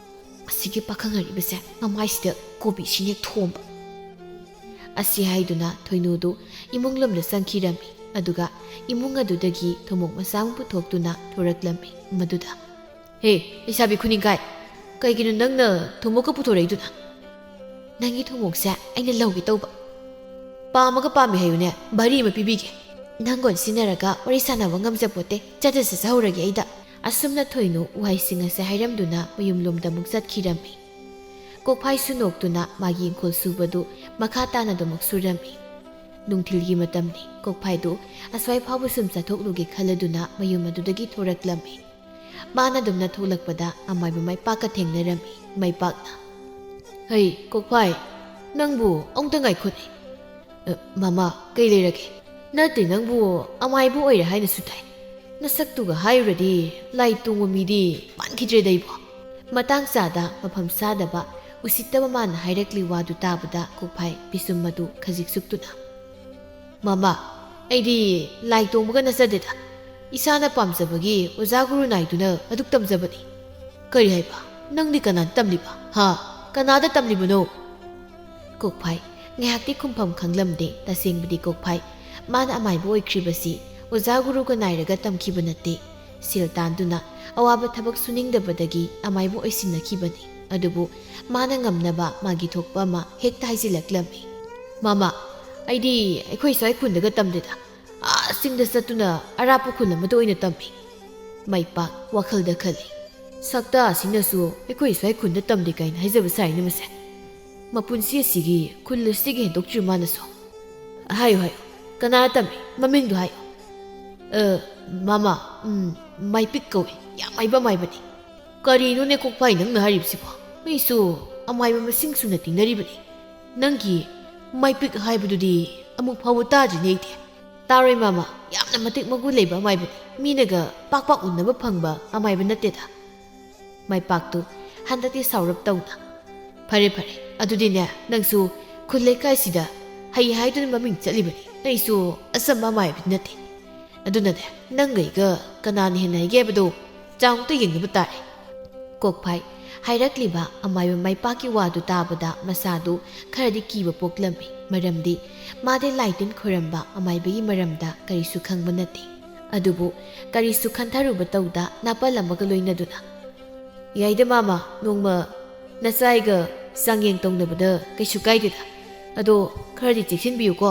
ꯑꯁꯤꯒꯤ ꯄꯥꯈꯪ ꯑꯔꯤꯕꯁꯦ ꯃꯃꯥꯏꯁꯤꯗ ꯀꯣꯕꯤ ꯁꯤꯅꯦ ꯊꯣꯝꯕ꯫" ꯑꯁꯤ ꯍꯥꯏꯗꯨꯅ ꯊꯣꯏꯅꯨꯗꯨ ꯏꯃꯨꯡ ꯂꯣꯝꯗ ꯆꯪꯈꯤꯔꯝꯃꯤ꯫ ꯑꯗꯨꯒ ꯏꯃꯨꯡ ꯑꯗꯨꯗꯒꯤ ꯊꯨꯝꯃꯣꯛ ꯃꯆꯥ ꯑꯃ ꯄꯨꯊꯣꯛꯇꯨꯅ ꯊꯣꯔꯛꯂꯝꯃꯤ꯫ ꯃꯗꯨꯗ, "ꯍꯦ, ꯂꯩꯁꯥꯕꯤ ꯈꯨꯅꯤꯡꯀꯥꯏ, ꯀꯩꯒꯤꯅꯣ ꯅꯪꯅ ꯊꯨꯝꯃꯣꯛꯀ ꯄꯨꯊꯣꯔꯛꯏꯗꯨꯅ?" "ꯅꯪꯒꯤ ꯊꯨꯝꯃꯣꯛꯁꯦ ꯑꯩꯅ ꯂꯧꯒꯦ ꯇꯧꯕ꯫" "ꯄꯥꯝꯃꯒ ꯄꯥꯝꯃꯦ ꯍꯥꯏꯌꯨꯅꯦ, ꯚꯥꯔꯤ ꯑꯃ ꯄꯤꯕꯤꯒꯦ꯫" "ꯅꯪꯒ ꯑꯣꯟꯁꯤꯟꯅꯔꯒ ꯋꯥꯔꯤ ꯁꯥꯟꯅꯕ ꯉꯝꯖꯄꯣꯠꯇꯦ, ꯆꯠꯇ ꯆꯠꯆꯍꯧꯔꯒꯦ ꯑꯩꯗ꯫" ꯑꯁꯨꯝꯅ ꯊꯣꯏꯅꯨ ꯋꯥꯍꯩꯁꯤꯡ ꯑꯁꯦ ꯍꯥꯏꯔꯝꯗꯨꯅ ꯃꯌꯨꯝꯂꯣꯝꯗ ꯑꯃꯨꯛ ꯆꯠꯈꯤꯔꯝꯃꯤ꯫ ꯀꯣꯛꯐꯥꯏꯁꯨ ꯅꯣꯛꯇꯨꯅ ꯃꯥꯒꯤ ꯏꯪꯈꯣꯜ ꯁꯨꯕꯗꯨ ꯃꯈꯥ ꯇꯥꯅ ꯑꯗꯨꯃꯛ ꯁꯨꯔꯝꯃꯤ꯫ ꯅꯨꯡꯊꯤꯜꯒꯤ ꯃꯇꯝꯅꯤ꯫ ꯀꯣꯛꯐꯥꯏꯗꯨ ꯑꯁ꯭ꯋꯥꯏ ꯐꯥꯎꯕ ꯁꯨꯝ ꯆꯠꯊꯣꯛꯂꯨꯒꯦ ꯈꯜꯂꯗꯨꯅ ꯃꯌꯨꯝ ꯑꯗꯨꯗꯒꯤ ꯊꯣꯔꯛꯂꯝꯃꯤ꯫ ꯃꯥꯅ ꯑꯗꯨꯝꯅ ꯊꯣꯛꯂꯛꯄꯗ ꯑꯃꯥꯏꯕ ꯃꯥꯏꯄꯥꯛꯀ ꯊꯦꯡꯅꯔꯝꯃꯤ꯫ ꯃꯥꯏꯄꯥꯛꯅ, "ꯍꯩ, ꯀꯣꯛꯐꯥꯏ, ꯅꯪꯕꯨ ꯑꯃꯨꯛꯇ ꯉꯥꯏꯈꯣꯅꯦ꯫" "ꯑ, ꯃꯃꯥ, ꯀꯩ ꯂꯩꯔꯒꯦ?" "ꯅꯠꯇꯦ, ꯅꯪꯕꯨ ꯑꯃꯥꯏꯕ ꯑꯣꯏꯔꯦ ꯍꯥꯏꯅꯁꯨ ꯇꯥꯏ꯫ ꯅꯁꯛꯇꯨꯒ ꯍꯥꯏꯔꯨꯔꯗꯤ ꯂꯥꯏ ꯇꯣꯡꯕ ꯃꯤꯗꯤ ꯃꯥꯟꯈꯤꯗ꯭ꯔꯦꯗ ꯑꯩꯕꯣ꯫ ꯃꯇꯥꯡ ꯆꯥꯗ ꯃꯐꯝ ꯆꯥꯗꯕ ꯎꯁꯤꯠꯇꯕ ꯃꯥꯅ ꯍꯥꯏꯔꯛꯂꯤ ꯋꯥꯗꯨ ꯇꯥꯕꯗ ꯀꯣꯛꯐꯥꯏ ꯄꯤꯁꯨꯝ ꯑꯗꯨ ꯈꯖꯤꯛ ꯁꯨꯛꯇꯨꯅ, "ꯃꯃꯥ, ꯑꯩꯗꯤ ꯂꯥꯏ ꯇꯣꯡꯕꯒ ꯅꯠꯆꯗꯦꯗ꯫ ꯏꯁꯥꯅ ꯄꯥꯝꯖꯕꯒꯤ ꯑꯣꯖꯥ ꯒꯨꯔꯨ ꯅꯥꯏꯗꯨꯅ ꯑꯗꯨꯛ ꯇꯝꯖꯕꯅꯤ꯫ ꯀꯔꯤ ꯍꯥꯏꯕ? ꯅꯪꯗꯤ ꯀꯅꯥꯗ ꯇꯝꯂꯤꯕ? ꯍꯥ? ꯀꯅꯥꯗ ꯇꯝꯂꯤꯕꯅꯣ?" ꯀꯣꯛꯐꯥꯏ ꯉꯥꯏꯍꯥꯛꯇꯤ ꯈꯨꯝꯐꯝ ꯈꯪꯂꯝꯗꯦ꯫ ꯇꯁꯦꯡꯕꯗꯤ ꯀꯣꯛꯐꯥꯏ ꯃꯥꯅ ꯑꯃꯥꯏꯕ ꯑꯣꯏꯈ꯭ꯔꯤꯕꯁꯤ ꯑꯣꯖꯥ ꯒꯨꯔꯨꯒ ꯅꯥꯏꯔꯒ ꯇꯝꯈꯤꯕ ꯅꯠꯇꯦ꯫ ꯁꯦꯜ ꯇꯥꯟꯗꯨꯅ ꯑꯋꯥꯕ ꯊꯕꯛ ꯁꯨꯅꯤꯡꯗꯕꯗꯒꯤ ꯑꯃꯥꯏꯕ ꯑꯣꯏꯁꯤꯟꯅꯈꯤꯕꯅꯤ꯫ ꯑꯗꯨꯕꯨ ꯃꯥꯅ ꯉꯝꯅꯕ ꯃꯥꯒꯤ ꯊꯣꯛꯄ ꯑꯃ ꯍꯦꯛꯇ ꯍꯥꯏꯖꯤꯜꯂꯛꯂꯝꯃꯤ꯫ "ꯃꯃꯥ, ꯑꯩꯗꯤ ꯑꯩꯈꯣꯏ ꯁ꯭ꯋꯥꯏ ꯈꯨꯟꯗꯒ ꯇꯝꯗꯦꯗ꯫ ꯑꯥ ꯆꯤꯡꯗ ꯆꯠꯇꯨꯅ ꯑꯔꯥꯞꯄ ꯈꯨꯜ ꯑꯃꯗ ꯑꯣꯏꯅ ꯇꯝꯃꯤ꯫" ꯃꯩꯄꯥꯛ ꯋꯥꯈꯜꯗ ꯈꯜꯂꯤ, "ꯁꯛꯇꯥ ꯑꯁꯤꯅꯁꯨ ꯑꯩꯈꯣꯏ ꯁ꯭ꯋꯥꯏ ꯈꯨꯟꯗ ꯇꯝꯗꯦ ꯀꯥꯏꯅ ꯍꯥꯏꯖꯕ ꯁꯥꯏꯅꯦ ꯃꯁꯦ꯫ ꯃꯄꯨꯟꯁꯤ ꯑꯁꯤꯒꯤ ꯈꯨꯜ ꯑꯁꯤꯒꯤ ꯍꯦꯟꯗꯣꯛꯇ꯭ꯔꯤ ꯃꯥꯅꯁꯨ꯫" "ꯍꯥꯏꯌꯨ, ꯍꯥꯏꯌꯨ, ꯀꯅꯥ ꯇꯝꯃꯤ? ꯃꯃꯤꯡꯗꯣ ꯍꯥꯏꯌꯨ꯫" "ꯑ, ꯃꯃꯥ, ꯎꯝ, ꯃꯥꯏꯄꯤꯛ ꯀꯧꯏ꯫ ꯌꯥꯝ ꯍꯩꯕ ꯑꯃꯥꯏꯕꯅꯤ꯫" "ꯀꯔꯤꯅꯣꯅꯦ ꯀꯣꯛꯐꯥꯏ ꯅꯪꯅ ꯍꯥꯏꯔꯤꯕꯁꯤꯕꯣ? ꯑꯩꯁꯨ ꯑꯃꯥꯏꯕ ꯃꯁꯤꯡ ꯁꯨꯅ ꯇꯤꯟꯅꯔꯤꯕꯅꯤ꯫ ꯅꯪꯒꯤ ꯃꯥꯏꯄꯤꯛ ꯍꯥꯏꯕꯗꯨꯗꯤ ꯑꯃꯨꯛ ꯐꯥꯎꯕ ꯇꯥꯗ꯭ꯔꯤꯅꯦ ꯑꯩꯗꯤ꯫" "ꯇꯥꯔꯣꯏ ꯃꯃꯥ, ꯌꯥꯝꯅ ꯃꯇꯤꯛ ꯃꯒꯨꯟ ꯂꯩꯕ ꯑꯃꯥꯏꯕꯅꯤ꯫ ꯃꯤꯅꯒ ꯄꯥꯛ ꯄꯥꯛ ꯎꯅꯕ ꯐꯪꯕ ꯑꯃꯥꯏꯕ ꯅꯠꯇꯦꯗ꯫" ꯃꯥꯏꯄꯥꯛꯇꯨ ꯍꯟꯗꯛꯇꯤ ꯁꯥꯎꯔꯞ ꯇꯧꯅ, "ꯐꯔꯦ ꯐꯔꯦ, ꯑꯗꯨꯗꯤꯅꯦ, ꯅꯪꯁꯨ ꯈꯨꯜ ꯂꯩꯀꯥꯏꯁꯤꯗ ꯍꯩ ꯍꯥꯏꯗꯨꯅ ꯃꯃꯤꯡ ꯆꯠꯂꯤꯕꯅꯤ꯫ ꯑꯩꯁꯨ ꯑꯆꯝꯕ ꯑꯃꯥꯏꯕꯗꯤ ꯅꯠꯇꯦ꯫ ꯑꯗꯨꯅꯅꯦ, ꯅꯪꯒ ꯑꯩꯒ ꯀꯅꯥꯅ ꯍꯦꯟꯅ ꯍꯩꯒꯦ ꯍꯥꯏꯕꯗꯣ ꯆꯥꯡ ꯑꯝꯇ ꯌꯦꯡꯅꯕ ꯇꯥꯔꯦ꯫" ꯀꯣꯛꯐꯥꯏ ꯍꯥꯏꯔꯛꯂꯤꯕ ꯑꯃꯥꯏꯕ ꯃꯥꯏꯄꯥꯛꯀꯤ ꯋꯥꯗꯨ ꯇꯥꯕꯗ ꯃꯁꯥꯗꯨ ꯈꯔꯗꯤ ꯀꯤꯕ ꯄꯣꯛꯂꯝꯃꯤ꯫ ꯃꯔꯝꯗꯤ ꯃꯥꯗꯤ ꯂꯥꯏ ꯇꯤꯟ ꯈꯣꯏꯔꯝꯕ ꯑꯃꯥꯏꯕꯒꯤ ꯃꯔꯝꯗ ꯀꯔꯤꯁꯨ ꯈꯪꯕ ꯅꯠꯇꯦ꯫ ꯑꯗꯨꯕꯨ ꯀꯔꯤꯁꯨ ꯈꯟꯊꯔꯨꯕ ꯇꯧꯗ ꯅꯥꯄꯜ ꯑꯃꯒ ꯂꯣꯏꯅꯗꯨꯅ, "ꯌꯥꯏꯗ ꯃꯥꯃ, ꯅꯣꯡꯃ ꯅꯆꯥꯏꯒ ꯆꯥꯡꯌꯦꯡ ꯇꯧꯅꯕꯗ ꯀꯩꯁꯨ ꯀꯥꯏꯗꯦꯗ꯫ ꯑꯗꯣ ꯈꯔꯗꯤ ꯆꯦꯛꯁꯤꯟꯕꯤꯌꯨꯀꯣ꯫"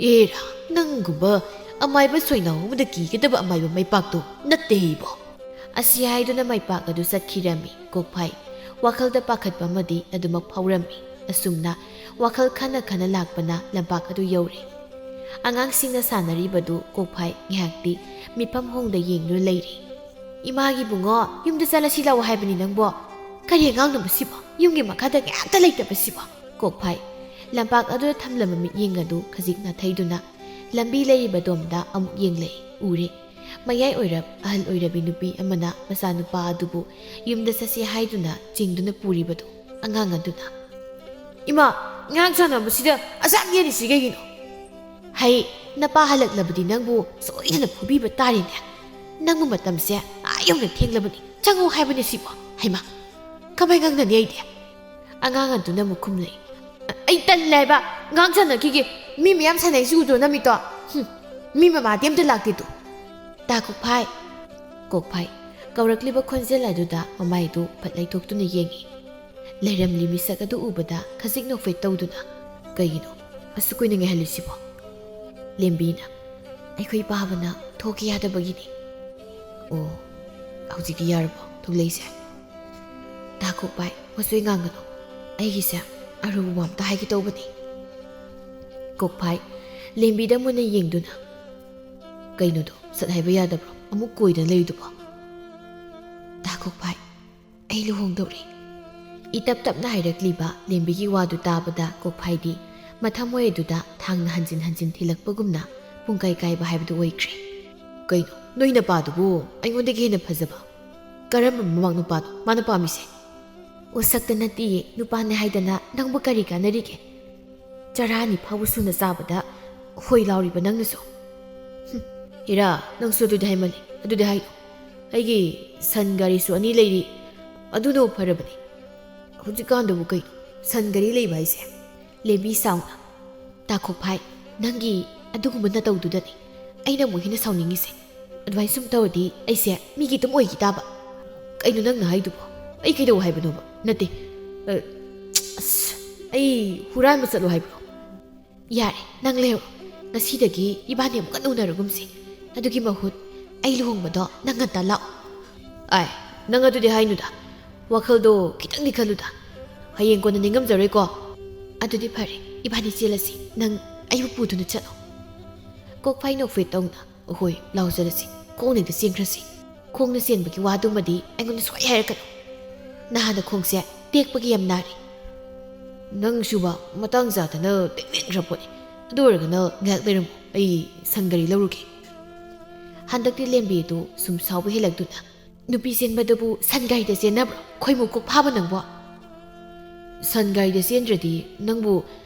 "ꯑꯦꯔꯥ, ꯅꯪꯒꯨꯝꯕ ꯑꯃꯥꯏꯕ ꯁꯣꯏꯅꯥꯎ ꯑꯃꯗ ꯀꯤꯒꯗꯕ ꯑꯃꯥꯏꯕ ꯃꯥꯏꯄꯥꯛꯇꯣ ꯅꯠꯇꯦ ꯏꯕꯣ꯫" ꯑꯁꯤ ꯍꯥꯏꯗꯨꯅ ꯃꯥꯏꯄꯥꯛ ꯑꯗꯨ ꯆꯠꯈꯤꯔꯝꯃꯤ꯫ ꯀꯣꯛꯐꯥꯏ ꯋꯥꯈꯜꯗ ꯄꯥꯈꯠꯄ ꯑꯃꯗꯤ ꯑꯗꯨꯃꯛ ꯐꯥꯎꯔꯝꯃꯤ꯫ ꯑꯁꯨꯝꯅ ꯋꯥꯈꯜ ꯈꯟꯅ ꯈꯟꯅ ꯂꯥꯛꯄꯅ ꯂꯝꯄꯥꯛ ꯑꯗꯨ ꯌꯧꯔꯦ꯫ ꯑꯉꯥꯡꯁꯤꯡꯅ ꯁꯥꯟꯅꯔꯤꯕꯗꯨ ꯀꯣꯛꯐꯥꯏ ꯉꯥꯏꯍꯥꯛꯇꯤ ꯃꯤꯐꯝ ꯍꯣꯡꯗ ꯌꯦꯡꯗꯨꯅ ꯂꯩꯔꯤ꯫ "ꯏꯃꯥꯒꯤ ꯕꯨꯡꯉꯣ, ꯌꯨꯝꯗ ꯆꯠꯂꯁꯤ ꯂꯥꯛꯑꯣ ꯍꯥꯏꯕꯅꯤ ꯅꯪꯕꯣ꯫ ꯀꯔꯤ ꯑꯉꯥꯡꯅꯣ ꯃꯁꯤꯕꯣ? ꯌꯨꯝꯒꯤ ꯃꯈꯥꯗ ꯉꯥꯏꯍꯥꯛꯇ ꯂꯩꯇꯕꯁꯤꯕꯣ?" ꯀꯣꯛꯐꯥꯏ ꯂꯝꯄꯥꯛ ꯑꯗꯨꯗ ꯊꯝꯂꯝꯕ ꯃꯤꯠꯌꯦꯡ ꯑꯗꯨ ꯈꯖꯤꯛ ꯅꯥꯊꯩꯗꯨꯅ ꯂꯝꯕꯤ ꯂꯩꯔꯤꯕ ꯑꯗꯣꯝꯗ ꯑꯃꯨꯛ ꯌꯦꯡꯂꯛꯏ꯫ ꯎꯔꯦ꯫ ꯃꯌꯥꯏ ꯑꯣꯏꯔꯞ ꯑꯍꯜ ꯑꯣꯏꯔꯕꯤ ꯅꯨꯄꯤ ꯑꯃꯅ ꯃꯆꯥꯅꯨꯄꯥ ꯑꯗꯨꯕꯨ ꯌꯨꯝꯗ ꯆꯠꯁꯤ ꯍꯥꯏꯗꯨꯅ ꯆꯤꯡꯗꯨꯅ ꯄꯨꯔꯤꯕꯗꯨ ꯑꯉꯥꯡ ꯑꯗꯨꯅ, "ꯏꯃꯥ, ꯉꯥꯏꯍꯥꯛ ꯁꯥꯟꯅꯕꯁꯤꯗ ꯑꯁꯥꯡ ꯌꯦꯜꯂꯤꯁꯤ ꯀꯩꯒꯤꯅꯣ?" "ꯍꯩ, ꯅꯄꯥ ꯍꯜꯂꯛꯂꯕꯗꯤ ꯅꯪꯕꯨ ꯁꯣꯏꯗꯅ ꯐꯨꯕꯤꯕ ꯇꯥꯔꯦꯅꯦ꯫ ꯅꯪꯕꯨ ꯃꯇꯝꯁꯦ ꯑꯥ ꯌꯧꯅ ꯊꯦꯡꯂꯕꯅꯤ, ꯆꯪꯉꯨ ꯍꯥꯏꯕꯅꯦ ꯁꯤꯕꯣ꯫ ꯍꯩꯃꯥ, ꯀꯃꯥꯏ ꯉꯥꯡꯅꯅꯤ ꯑꯩꯗꯤ?" ꯑꯉꯥꯡ ꯑꯗꯨꯅ ꯑꯃꯨꯛ ꯈꯨꯝꯂꯛꯏ, "ꯑꯩ ꯇꯜꯂꯦ ꯍꯥꯏꯕ, ꯉꯥꯏꯍꯥꯛ ꯁꯥꯟꯅꯈꯤꯒꯦ꯫ ꯃꯤ ꯃꯌꯥꯝ ꯁꯥꯟꯅꯩꯁꯤ ꯎꯗ꯭ꯔꯣ ꯅꯃꯤꯠꯇꯣ? ꯍꯨꯝ, ꯃꯤ ꯃꯃꯥꯗꯤ ꯑꯝꯇ ꯂꯥꯛꯇꯦ ꯇꯨ꯫" "ꯇꯥ ꯀꯣꯛꯐꯥꯏ, ꯀꯣꯛꯐꯥꯏ," ꯀꯧꯔꯛꯂꯤꯕ ꯈꯣꯟꯖꯦꯜ ꯑꯗꯨꯗ ꯃꯃꯥꯏꯗꯨ ꯐꯠ ꯂꯩꯊꯣꯛꯇꯨꯅ ꯌꯦꯡꯉꯤ꯫ ꯂꯩꯔꯝꯂꯤ ꯃꯤꯁꯛ ꯑꯗꯨ ꯎꯕꯗ ꯈꯖꯤꯛ ꯅꯣꯛꯐꯦꯠ ꯇꯧꯗꯨꯅ, "ꯀꯩꯒꯤꯅꯣ ꯑꯁꯨꯛ ꯀꯨꯏꯅ ꯉꯥꯏꯍꯜꯂꯤꯁꯤꯕꯣ?" ꯂꯦꯝꯕꯤꯅ, "ꯑꯩꯈꯣꯏ ꯄꯥꯕꯅ ꯊꯣꯛꯀꯦ ꯌꯥꯗꯕꯒꯤꯅꯤ꯫" "ꯑꯣ, ꯍꯧꯖꯤꯛꯇꯤ ꯌꯥꯔꯕꯣ ꯊꯣꯛꯂꯛꯏꯁꯦ?" "ꯇꯥ ꯀꯣꯛꯐꯥꯏ, ꯃꯁꯣꯏ ꯉꯥꯡꯒꯅꯨ꯫ ꯑꯩꯒꯤꯁꯦ ꯑꯔꯨꯕ ꯋꯥ ꯑꯝꯇ ꯍꯥꯏꯒꯦ ꯇꯧꯕꯅꯤ꯫" ꯀꯣꯛꯐꯥꯏ, ꯂꯦꯝꯕꯤꯗ ꯃꯨꯟꯅ ꯌꯦꯡꯗꯨꯅ, "ꯀꯩꯅꯣꯗꯣ, ꯁꯠ ꯍꯥꯏꯕ ꯌꯥꯗꯕ꯭ꯔꯣ? ꯑꯃꯨꯛ ꯀꯣꯏꯗꯅ ꯂꯩꯔꯤꯗꯨꯕꯣ?" "ꯇꯥ ꯀꯣꯛꯐꯥꯏ, ꯑꯩ ꯂꯨꯍꯣꯡꯗꯧꯔꯦ꯫" ꯏꯇꯞ ꯇꯞꯅ ꯍꯥꯏꯔꯛꯂꯤꯕ ꯂꯦꯝꯕꯤꯒꯤ ꯋꯥꯗꯨ ꯇꯥꯕꯗ ꯀꯣꯛꯐꯥꯏꯗꯤ ꯃꯊꯃꯣꯏ ꯑꯗꯨꯗ ꯊꯥꯡꯅ ꯍꯟꯖꯤꯟ ꯍꯟꯖꯤꯟ ꯊꯤꯜꯂꯛꯄꯒꯨꯝꯅ ꯄꯨꯡꯀꯥꯏ ꯀꯥꯏꯕ ꯍꯥꯏꯕꯗꯨ ꯑꯣꯏꯈ꯭ꯔꯦ꯫ "ꯀꯩꯅꯣ, ꯅꯣꯏ ꯅꯄꯥꯗꯨꯕꯨ ꯑꯩꯉꯣꯟꯗꯒꯤ ꯍꯦꯟꯅ ꯐꯖꯕ? ꯀꯔꯝꯕ ꯃꯃꯥꯡ ꯅꯨꯄꯥꯅꯣ ꯃꯥꯅ ꯄꯥꯝꯃꯤꯁꯦ?" "ꯑꯣ, ꯁꯛꯇ ꯅꯠꯇꯤꯌꯦ, ꯅꯨꯄꯥꯅꯦ ꯍꯥꯏꯗꯅ ꯅꯪꯕꯨ ꯀꯔꯤ ꯀꯥꯟꯅꯔꯤꯒꯦ? ꯆꯔꯥ ꯑꯅꯤ ꯐꯥꯎꯕ ꯁꯨꯅ ꯆꯥꯕꯗ ꯍꯣꯏ ꯂꯥꯎꯔꯤꯕ ꯅꯪꯅꯁꯨ꯫" "ꯍꯨꯝ, ꯏꯔꯥ, ꯅꯪꯁꯨ ꯑꯗꯨꯗꯤ ꯍꯥꯏꯃꯜꯂꯤ꯫ ꯑꯗꯨꯗꯤ ꯍꯥꯏꯅꯨ꯫ ꯑꯩꯒꯤ ꯁꯟ ꯒꯥꯔꯤꯁꯨ ꯑꯅꯤ ꯂꯩꯔꯤ, ꯑꯗꯨꯅꯕꯨ ꯐꯔꯕꯅꯤ꯫ ꯍꯧꯖꯤꯛꯀꯥꯟꯗꯕꯨ ꯀꯩꯅꯣ ꯁꯟ ꯒꯥꯔꯤ ꯂꯩꯕ ꯍꯥꯏꯁꯦ?" ꯂꯦꯝꯕꯤ ꯁꯥꯎꯅ, "ꯇꯥ ꯀꯣꯛꯐꯥꯏ, ꯅꯪꯒꯤ ꯑꯗꯨꯒꯨꯝꯕ ꯅꯇꯧꯗꯨꯗꯅꯤ ꯑꯩꯅ ꯑꯃꯨꯛ ꯍꯦꯟꯅ ꯁꯥꯎꯅꯤꯡꯉꯤꯁꯦ꯫ ꯑꯗꯨꯃꯥꯏꯅ ꯁꯨꯝ ꯇꯧꯔꯗꯤ ꯑꯩꯁꯦ ꯃꯤꯒꯤ ꯑꯗꯨꯝ ꯑꯣꯏꯈꯤ ꯇꯥꯕ꯫ ꯀꯩꯅꯣ ꯅꯪꯅ ꯍꯥꯏꯗꯨꯕꯣ? ꯑꯩ ꯀꯩꯗꯧ ꯍꯥꯏꯕꯅꯣꯕ? ꯅꯠꯇꯦ, ꯑ, ꯑꯁ, ꯑꯩ ꯍꯨꯔꯥꯟꯕ ꯆꯠꯂꯣ ꯍꯥꯏꯕ꯭ꯔꯣ?" "ꯌꯥꯔꯦ, ꯅꯪ ꯂꯩꯍꯧꯔꯣ꯫ ꯉꯁꯤꯗꯒꯤ ꯏꯕꯥꯅꯤ ꯑꯃꯨꯛ ꯍꯟꯅ ꯎꯅꯔꯒꯨꯝꯁꯤ꯫ ꯑꯗꯨꯒꯤ ꯃꯍꯨꯠ ꯑꯩ ꯂꯨꯍꯣꯡꯕꯗꯣ ꯅꯪ ꯉꯟꯇꯥ ꯂꯥꯛꯑꯣ꯫" "ꯑꯥꯏ, ꯅꯪ ꯑꯗꯨꯗꯤ ꯍꯥꯏꯅꯨꯗ꯫ ꯋꯥꯈꯜꯗꯣ ꯈꯤꯇꯪꯗꯤ ꯈꯜꯂꯨꯗ꯫ ꯍꯌꯦꯡ ꯀꯣꯟꯅ ꯅꯤꯡꯉꯝꯖꯔꯣꯏꯀꯣ꯫" "ꯑꯗꯨꯗꯤ ꯐꯔꯦ, ꯏꯕꯥꯅꯤ ꯆꯦꯜꯂꯁꯤ꯫ ꯅꯪ ꯑꯩꯕꯨ ꯄꯨꯗꯨꯅ ꯆꯠꯂꯣ꯫" ꯀꯣꯛꯐꯥꯏ ꯅꯣꯛꯐꯦꯠ ꯇꯧꯅ, "ꯑꯍꯣꯏ, ꯂꯥꯎꯖꯔꯁꯤ꯫ ꯈꯣꯡꯅ ꯍꯦꯛꯇ ꯆꯦꯟꯈ꯭ꯔꯁꯤ꯫ ꯈꯣꯡꯅ ꯆꯦꯟꯕꯒꯤ ꯋꯥꯗꯨꯃꯗꯤ ꯑꯩꯉꯣꯟꯗ ꯁꯨꯡꯍꯥꯏ ꯍꯥꯏꯔꯛꯀꯅꯨ꯫ ꯅꯍꯥꯟꯅ ꯈꯣꯡꯁꯦ ꯇꯦꯛꯄꯒꯤ ꯌꯥꯝ ꯅꯥꯔꯤ꯫" "ꯅꯪꯁꯨꯕ ꯃꯇꯥꯡ ꯆꯥꯗꯅ ꯇꯦꯛꯃꯤꯟꯈ꯭ꯔ ꯄꯣꯠꯅꯤ꯫ ꯑꯗꯨ ꯑꯣꯏꯔꯒꯅ ꯉꯥꯏꯍꯥꯛ ꯂꯩꯔꯝꯃꯨ, ꯑꯩ ꯁꯟ ꯒꯥꯔꯤ ꯂꯧꯔꯨꯒꯦ꯫" ꯍꯟꯗꯛꯇꯤ ꯂꯦꯝꯕꯤꯗꯨ ꯁꯨꯝ ꯁꯥꯎꯕ ꯍꯦꯜꯂꯛꯇꯨꯅ, "ꯅꯨꯄꯤ ꯆꯦꯟꯕꯗꯕꯨ ꯁꯟ ꯒꯥꯔꯤꯗ ꯆꯦꯟꯅꯕ꯭ꯔꯣ? ꯈꯣꯏꯃꯨ ꯀꯣꯛ ꯐꯥꯕ ꯅꯪꯕꯣ?" "ꯁꯟ ꯒꯥꯔꯤꯗ ꯆꯦꯟꯗ꯭ꯔꯗꯤ ꯅꯪꯕꯨ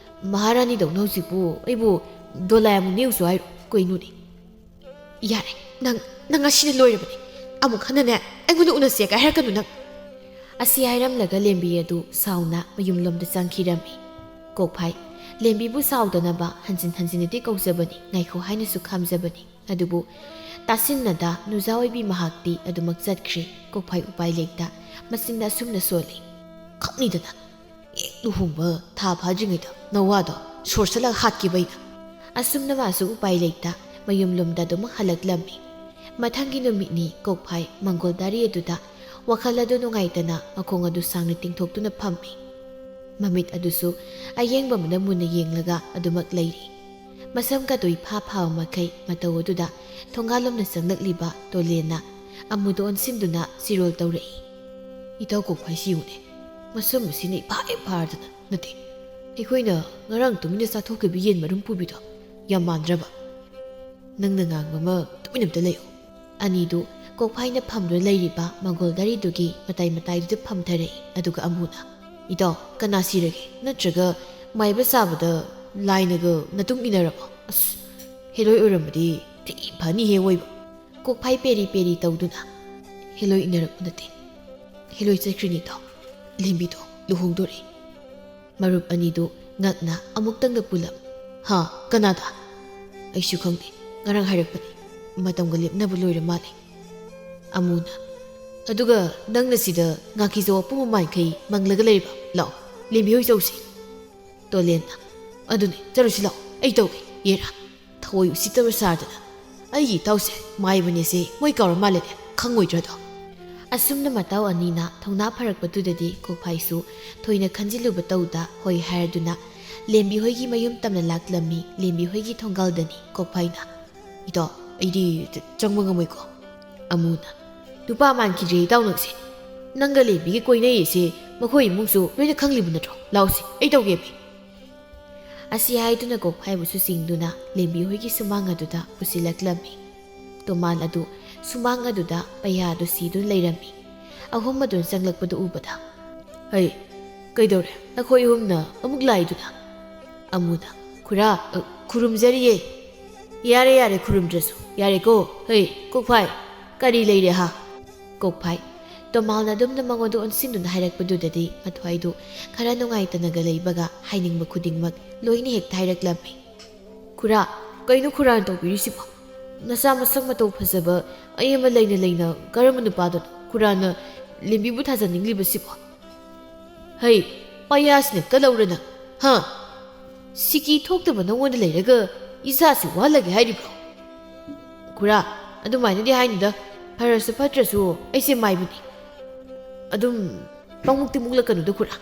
ꯃꯍꯥꯔꯥꯅꯤꯗꯧꯅ ꯍꯧꯖꯤꯛꯄꯨ ꯑꯩꯕꯨ ꯗꯣꯂꯥꯏ ꯑꯃꯨꯛ ꯅꯦꯛꯎꯁꯨ ꯍꯥꯏꯔꯣ? ꯀꯩꯅꯣꯅꯦ?" "ꯌꯥꯔꯦ, ꯅꯪ, ꯅꯪ ꯉꯁꯤꯅ ꯂꯣꯏꯔꯕꯅꯦ꯫ ꯑꯃꯨꯛ ꯍꯟꯅꯅꯦ ꯑꯩꯉꯣꯟꯗ ꯎꯅꯁꯦꯒ ꯍꯥꯏꯔꯛꯀꯅꯨ ꯅꯪ꯫" ꯑꯁꯤ ꯍꯥꯏꯔꯝꯂꯒ ꯂꯦꯝꯕꯤ ꯑꯗꯨ ꯁꯥꯎꯅ ꯃꯌꯨꯝꯂꯣꯝꯗ ꯆꯪꯈꯤꯔꯝꯃꯤ꯫ ꯀꯣꯛꯐꯥꯏ ꯂꯦꯝꯕꯤꯕꯨ ꯁꯥꯎꯗꯅꯕ ꯍꯟꯖꯤꯟ ꯍꯟꯖꯤꯟꯅꯗꯤ ꯀꯧꯖꯕꯅꯤ, ꯉꯥꯏꯈꯣ ꯍꯥꯏꯅꯁꯨ ꯈꯥꯝꯖꯕꯅꯤ꯫ ꯑꯗꯨꯕꯨ ꯇꯥꯁꯤꯟꯅꯗ ꯅꯨꯖꯥ ꯑꯣꯏꯕꯤ ꯃꯍꯥꯛꯇꯤ ꯑꯗꯨꯃꯛ ꯆꯠꯈ꯭ꯔꯦ꯫ ꯀꯣꯛꯐꯥꯏ ꯎꯄꯥꯏ ꯂꯩꯇ ꯃꯆꯤꯟꯗ ꯑꯁꯨꯝꯅ ꯁꯣꯜꯂꯤ꯫ "ꯈꯪꯅꯤꯗꯅ, ꯍꯦꯛ ꯂꯨꯍꯣꯡꯕ ꯊꯥ ꯐꯥꯗ꯭ꯔꯤꯉꯩꯗ ꯅꯋꯥꯗꯣ ꯁꯣꯔꯁꯜꯂꯒ ꯍꯥꯠꯈꯤꯕ ꯑꯩꯅ꯫" ꯑꯁꯨꯝꯅ ꯃꯥꯁꯨ ꯎꯄꯥꯏ ꯂꯩꯇ ꯃꯌꯨꯝꯂꯣꯝꯗ ꯑꯗꯨꯃꯛ ꯍꯜꯂꯛꯂꯝꯃꯤ꯫ ꯃꯊꯪꯒꯤ ꯅꯨꯃꯤꯠꯅꯤ ꯀꯣꯛꯐꯥꯏ ꯃꯪꯒꯣꯜ ꯗꯥꯔꯤ ꯑꯗꯨꯗ ꯋꯥꯈꯜ ꯑꯗꯨ ꯅꯨꯡꯉꯥꯏꯇꯅ ꯃꯈꯣꯡ ꯑꯗꯨ ꯁꯥꯡꯅ ꯇꯤꯡꯊꯣꯛꯇꯨꯅ ꯐꯝꯃꯤ꯫ ꯃꯃꯤꯠ ꯑꯗꯨꯁꯨ ꯑꯌꯦꯡꯕ ꯑꯃꯗ ꯃꯨꯟꯅ ꯌꯦꯡꯂꯒ ꯑꯗꯨꯃꯛ ꯂꯩꯔꯤ꯫ ꯃꯁꯝ ꯀꯥꯗꯨ ꯏꯐꯥ ꯐꯥꯕ ꯃꯈꯩ ꯃꯇꯧ ꯑꯗꯨꯗ ꯊꯣꯡꯒꯥꯜꯂꯣꯝꯗ ꯆꯪꯂꯛꯂꯤꯕ ꯇꯣꯂꯦꯟꯅ ꯑꯃꯨꯗ ꯑꯣꯟꯁꯤꯟꯗꯨꯅ ꯁꯤꯔꯣꯜ ꯇꯧꯔꯛꯏ꯫ "ꯏꯇꯥꯎ ꯀꯣꯛꯐꯥꯏ ꯁꯤ ꯌꯦꯡꯉꯨꯅꯦ, ꯃꯁꯝ ꯑꯁꯤꯅ ꯏꯐꯥ ꯍꯦꯛ ꯐꯥꯔꯗꯅ꯫ ꯅꯠꯇꯦ, ꯑꯩꯈꯣꯏꯅ ꯉꯔꯥꯡ ꯇꯨꯃꯤꯟꯅ ꯆꯥꯊꯣꯛꯈꯤꯕ ꯌꯦꯟ ꯃꯔꯨꯝ ꯄꯨꯕꯤꯗꯣ ꯌꯥꯝ ꯃꯥꯟꯗ꯭ꯔꯕ?" "ꯅꯪꯅ ꯉꯥꯡꯕ ꯑꯃ ꯇꯨꯃꯤꯟꯅ ꯑꯝꯇ ꯂꯩꯌꯨ꯫" ꯑꯅꯤꯗꯨ ꯀꯣꯛꯐꯥꯏꯅ ꯐꯝꯗꯨꯅ ꯂꯩꯔꯤꯕ ꯃꯪꯒꯣꯜ ꯗꯥꯔꯤꯗꯨꯒꯤ ꯃꯇꯥꯏ ꯃꯇꯥꯏꯗꯨꯗ ꯐꯝꯊꯔꯛꯏ꯫ ꯑꯗꯨꯒ ꯑꯃꯨꯅ, "ꯏꯇꯥꯎ, ꯀꯅꯥ ꯁꯤꯔꯒꯦ? ꯅꯠꯇ꯭ꯔꯒ ꯃꯥꯏꯕ ꯆꯥꯕꯗ ꯂꯥꯏꯅꯒ ꯅꯇꯨꯡ ꯏꯟꯅꯔꯕꯣ? ꯑꯁ, ꯍꯦꯂꯣꯏ ꯑꯣꯏꯔꯝꯃꯗꯤ ꯊꯤ ꯐꯅꯤꯍꯦ ꯑꯣꯏꯕ꯫" ꯀꯣꯛꯐꯥꯏ ꯄꯦꯔꯤ ꯄꯦꯔꯤ ꯇꯧꯗꯨꯅ, "ꯍꯦꯂꯣꯏ ꯏꯟꯅꯔꯛꯄ ꯅꯠꯇꯦ, ꯍꯦꯂꯣꯏ ꯆꯠꯈ꯭ꯔꯤꯅꯤ ꯏꯇꯥꯎ꯫ ꯂꯦꯝꯕꯤꯗꯣ ꯂꯨꯍꯣꯡꯗꯣꯔꯦ꯫" ꯃꯔꯨꯞ ꯑꯅꯤꯗꯨ ꯉꯛꯅ ꯑꯃꯨꯛꯇꯪꯗ ꯄꯨꯂꯞ, "ꯍꯥ? ꯀꯅꯥꯗ?" "ꯑꯩꯁꯨ ꯈꯪꯗꯦ, ꯉꯔꯥꯡ ꯍꯥꯏꯔꯛꯄꯅꯤ꯫ ꯃꯇꯝꯒ ꯂꯦꯞꯅꯕ ꯂꯣꯏꯔ ꯃꯥꯜꯂꯦ꯫" ꯑꯃꯨꯅ, "ꯑꯗꯨꯒ ꯅꯪꯅ ꯁꯤꯗ ꯉꯥꯀꯤ ꯆꯋꯥ ꯄꯨꯝꯕ ꯃꯥꯟꯈꯩ ꯃꯪꯂꯒ ꯂꯩꯔꯤꯕ? ꯂꯥꯛꯑꯣ, ꯂꯦꯝꯕꯤ ꯍꯣꯏ ꯆꯧꯁꯤ꯫" ꯇꯣꯂꯦꯟꯅ, "ꯑꯗꯨꯅꯦ, ꯆꯠꯂꯨꯁꯤ ꯂꯥꯛꯑꯣ, ꯑꯩ ꯇꯧꯒꯦ, ꯌꯦꯔꯥ꯫ ꯊꯑꯣꯏ ꯎꯁꯤꯠꯇꯕ ꯁꯥꯗꯅ꯫ ꯑꯩꯒꯤ ꯏꯇꯥꯎꯁꯦ ꯃꯥꯏꯕꯅꯦꯁꯦ ꯃꯣꯏ ꯀꯥꯎꯔ ꯃꯥꯜꯂꯦꯅꯦ, ꯈꯪꯉꯣꯏꯗ꯭ꯔꯗꯣ?" ꯑꯁꯨꯝꯅ ꯃꯇꯥꯎ ꯑꯅꯤꯅ ꯊꯧꯅꯥ ꯐꯔꯛꯄꯗꯨꯗꯗꯤ ꯀꯣꯛꯐꯥꯏꯁꯨ ꯊꯣꯏꯅ ꯈꯟꯖꯤꯜꯂꯨꯕ ꯇꯧꯗ ꯍꯣꯏ ꯍꯥꯏꯔꯗꯨꯅ ꯂꯦꯝꯕꯤ ꯍꯣꯏꯒꯤ ꯃꯌꯨꯝ ꯇꯝꯅ ꯂꯥꯛꯂꯝꯃꯤ꯫ ꯂꯦꯝꯕꯤ ꯍꯣꯏꯒꯤ ꯊꯣꯡꯒꯥꯜꯗꯅꯤ ꯀꯣꯛꯐꯥꯏꯅ, "ꯏꯇꯥꯎ, ꯑꯩꯗꯤ ꯆ-, ꯆꯪꯕ ꯉꯝꯃꯣꯏꯀꯣ꯫" ꯑꯃꯨꯅ, "ꯅꯨꯄꯥ ꯃꯥꯟꯈꯤꯗ꯭ꯔꯦ ꯏꯇꯥꯎ ꯅꯪꯁꯦ꯫ ꯅꯪꯒ ꯂꯦꯝꯕꯤꯒ ꯀꯣꯏꯅꯩꯌꯦꯁꯦ ꯃꯈꯣꯏ ꯏꯃꯨꯡꯁꯨ ꯂꯣꯏꯅ ꯈꯪꯂꯤꯕ ꯅꯠꯇ꯭ꯔꯣ? ꯂꯥꯎꯁꯤ, ꯑꯩ ꯇꯧꯒꯦꯃꯤ꯫" ꯑꯁꯤ ꯍꯥꯏꯗꯨꯅ ꯀꯣꯛꯐꯥꯏꯕꯨꯁꯨ ꯆꯤꯡꯗꯨꯅ ꯂꯦꯝꯕꯤ ꯍꯣꯏꯒꯤ ꯁꯨꯃꯥꯡ ꯑꯗꯨꯗ ꯄꯨꯁꯤꯜꯂꯛꯂꯝꯃꯤ꯫ ꯇꯣꯃꯥꯜ ꯑꯗꯨ ꯁꯨꯃꯥꯡ ꯑꯗꯨꯗ ꯄꯩꯌꯥꯗꯨ ꯁꯤꯗꯨꯅ ꯂꯩꯔꯝꯃꯤ꯫ ꯑꯍꯨꯝ ꯑꯗꯨꯅ ꯆꯪꯂꯛꯄꯗꯨ ꯎꯕꯗ, "ꯍꯩ, ꯀꯩꯗꯧꯔꯦ? ꯅꯈꯣꯏ ꯑꯍꯨꯝꯅ ꯑꯃꯨꯛ ꯂꯥꯛꯏꯗꯨꯅ?" ꯑꯃꯨꯅ, "ꯈꯨꯔꯥ, ꯑ, ꯈꯨꯔꯨꯝꯖꯔꯤꯌꯦ꯫" "ꯌꯥꯔꯦ, ꯌꯥꯔꯦ, ꯈꯨꯔꯨꯝꯗ꯭ꯔꯁꯨ ꯌꯥꯔꯦꯀꯣ꯫ ꯍꯩ, ꯀꯣꯛꯐꯥꯏ, ꯀꯔꯤ ꯂꯩꯔꯦ ꯍꯥ?" ꯀꯣꯛꯐꯥꯏ, ꯇꯣꯃꯥꯜꯅ ꯑꯗꯨꯝꯅ ꯃꯉꯣꯟꯗ ꯑꯣꯟꯁꯤꯟꯗꯨꯅ ꯍꯥꯏꯔꯛꯄꯗꯨꯗꯗꯤ ꯃꯊ꯭ꯋꯥꯏꯗꯨ ꯈꯔ ꯅꯨꯡꯉꯥꯏꯇꯅꯒ ꯂꯩꯕꯒ ꯍꯥꯏꯅꯤꯡꯕ ꯈꯨꯗꯤꯡꯃꯛ ꯂꯣꯏꯅ ꯍꯦꯛꯇ ꯍꯥꯏꯔꯛꯂꯝꯃꯤ꯫ "ꯈꯨꯔꯥ, ꯀꯩꯅꯣ ꯈꯨꯔꯥꯅ ꯇꯧꯕꯤꯔꯤꯁꯤꯕꯣ? ꯅꯆꯥ ꯃꯁꯛ ꯃꯇꯧ ꯐꯖꯕ ꯑꯩ ꯑꯃ ꯂꯩꯅ ꯂꯩꯅ ꯀꯔꯝꯕ ꯅꯨꯄꯥꯗꯅꯣ ꯈꯨꯔꯥꯅ ꯂꯦꯝꯕꯤꯕꯨ ꯊꯥꯖꯅꯤꯡꯂꯤꯕꯁꯤꯕꯣ? ꯍꯩ, ꯄꯩꯌꯥꯁꯤꯅ ꯀꯜꯍꯧꯔ ꯅꯪ, ꯍꯥ? ꯁꯤꯀꯤ ꯊꯣꯛꯇꯕ ꯅꯉꯣꯟꯗ ꯂꯩꯔꯒ ꯏꯆꯥꯁꯤ ꯋꯥꯍꯜꯂꯒꯦ ꯍꯥꯏꯔꯤꯕ꯭ꯔꯣ?" "ꯈꯨꯔꯥ, ꯑꯗꯨꯃꯥꯏꯅꯗꯤ ꯍꯥꯏꯅꯨꯗ꯫ ꯐꯔꯁꯨ ꯐꯠꯇ꯭ꯔꯁꯨ ꯑꯩꯁꯦ ꯃꯥꯏꯕꯅꯤ꯫ ꯑꯗꯨꯝ ꯄꯪꯃꯨꯛꯇꯤ ꯃꯨꯛꯂꯛꯀꯅꯨꯗ ꯈꯨꯔꯥ꯫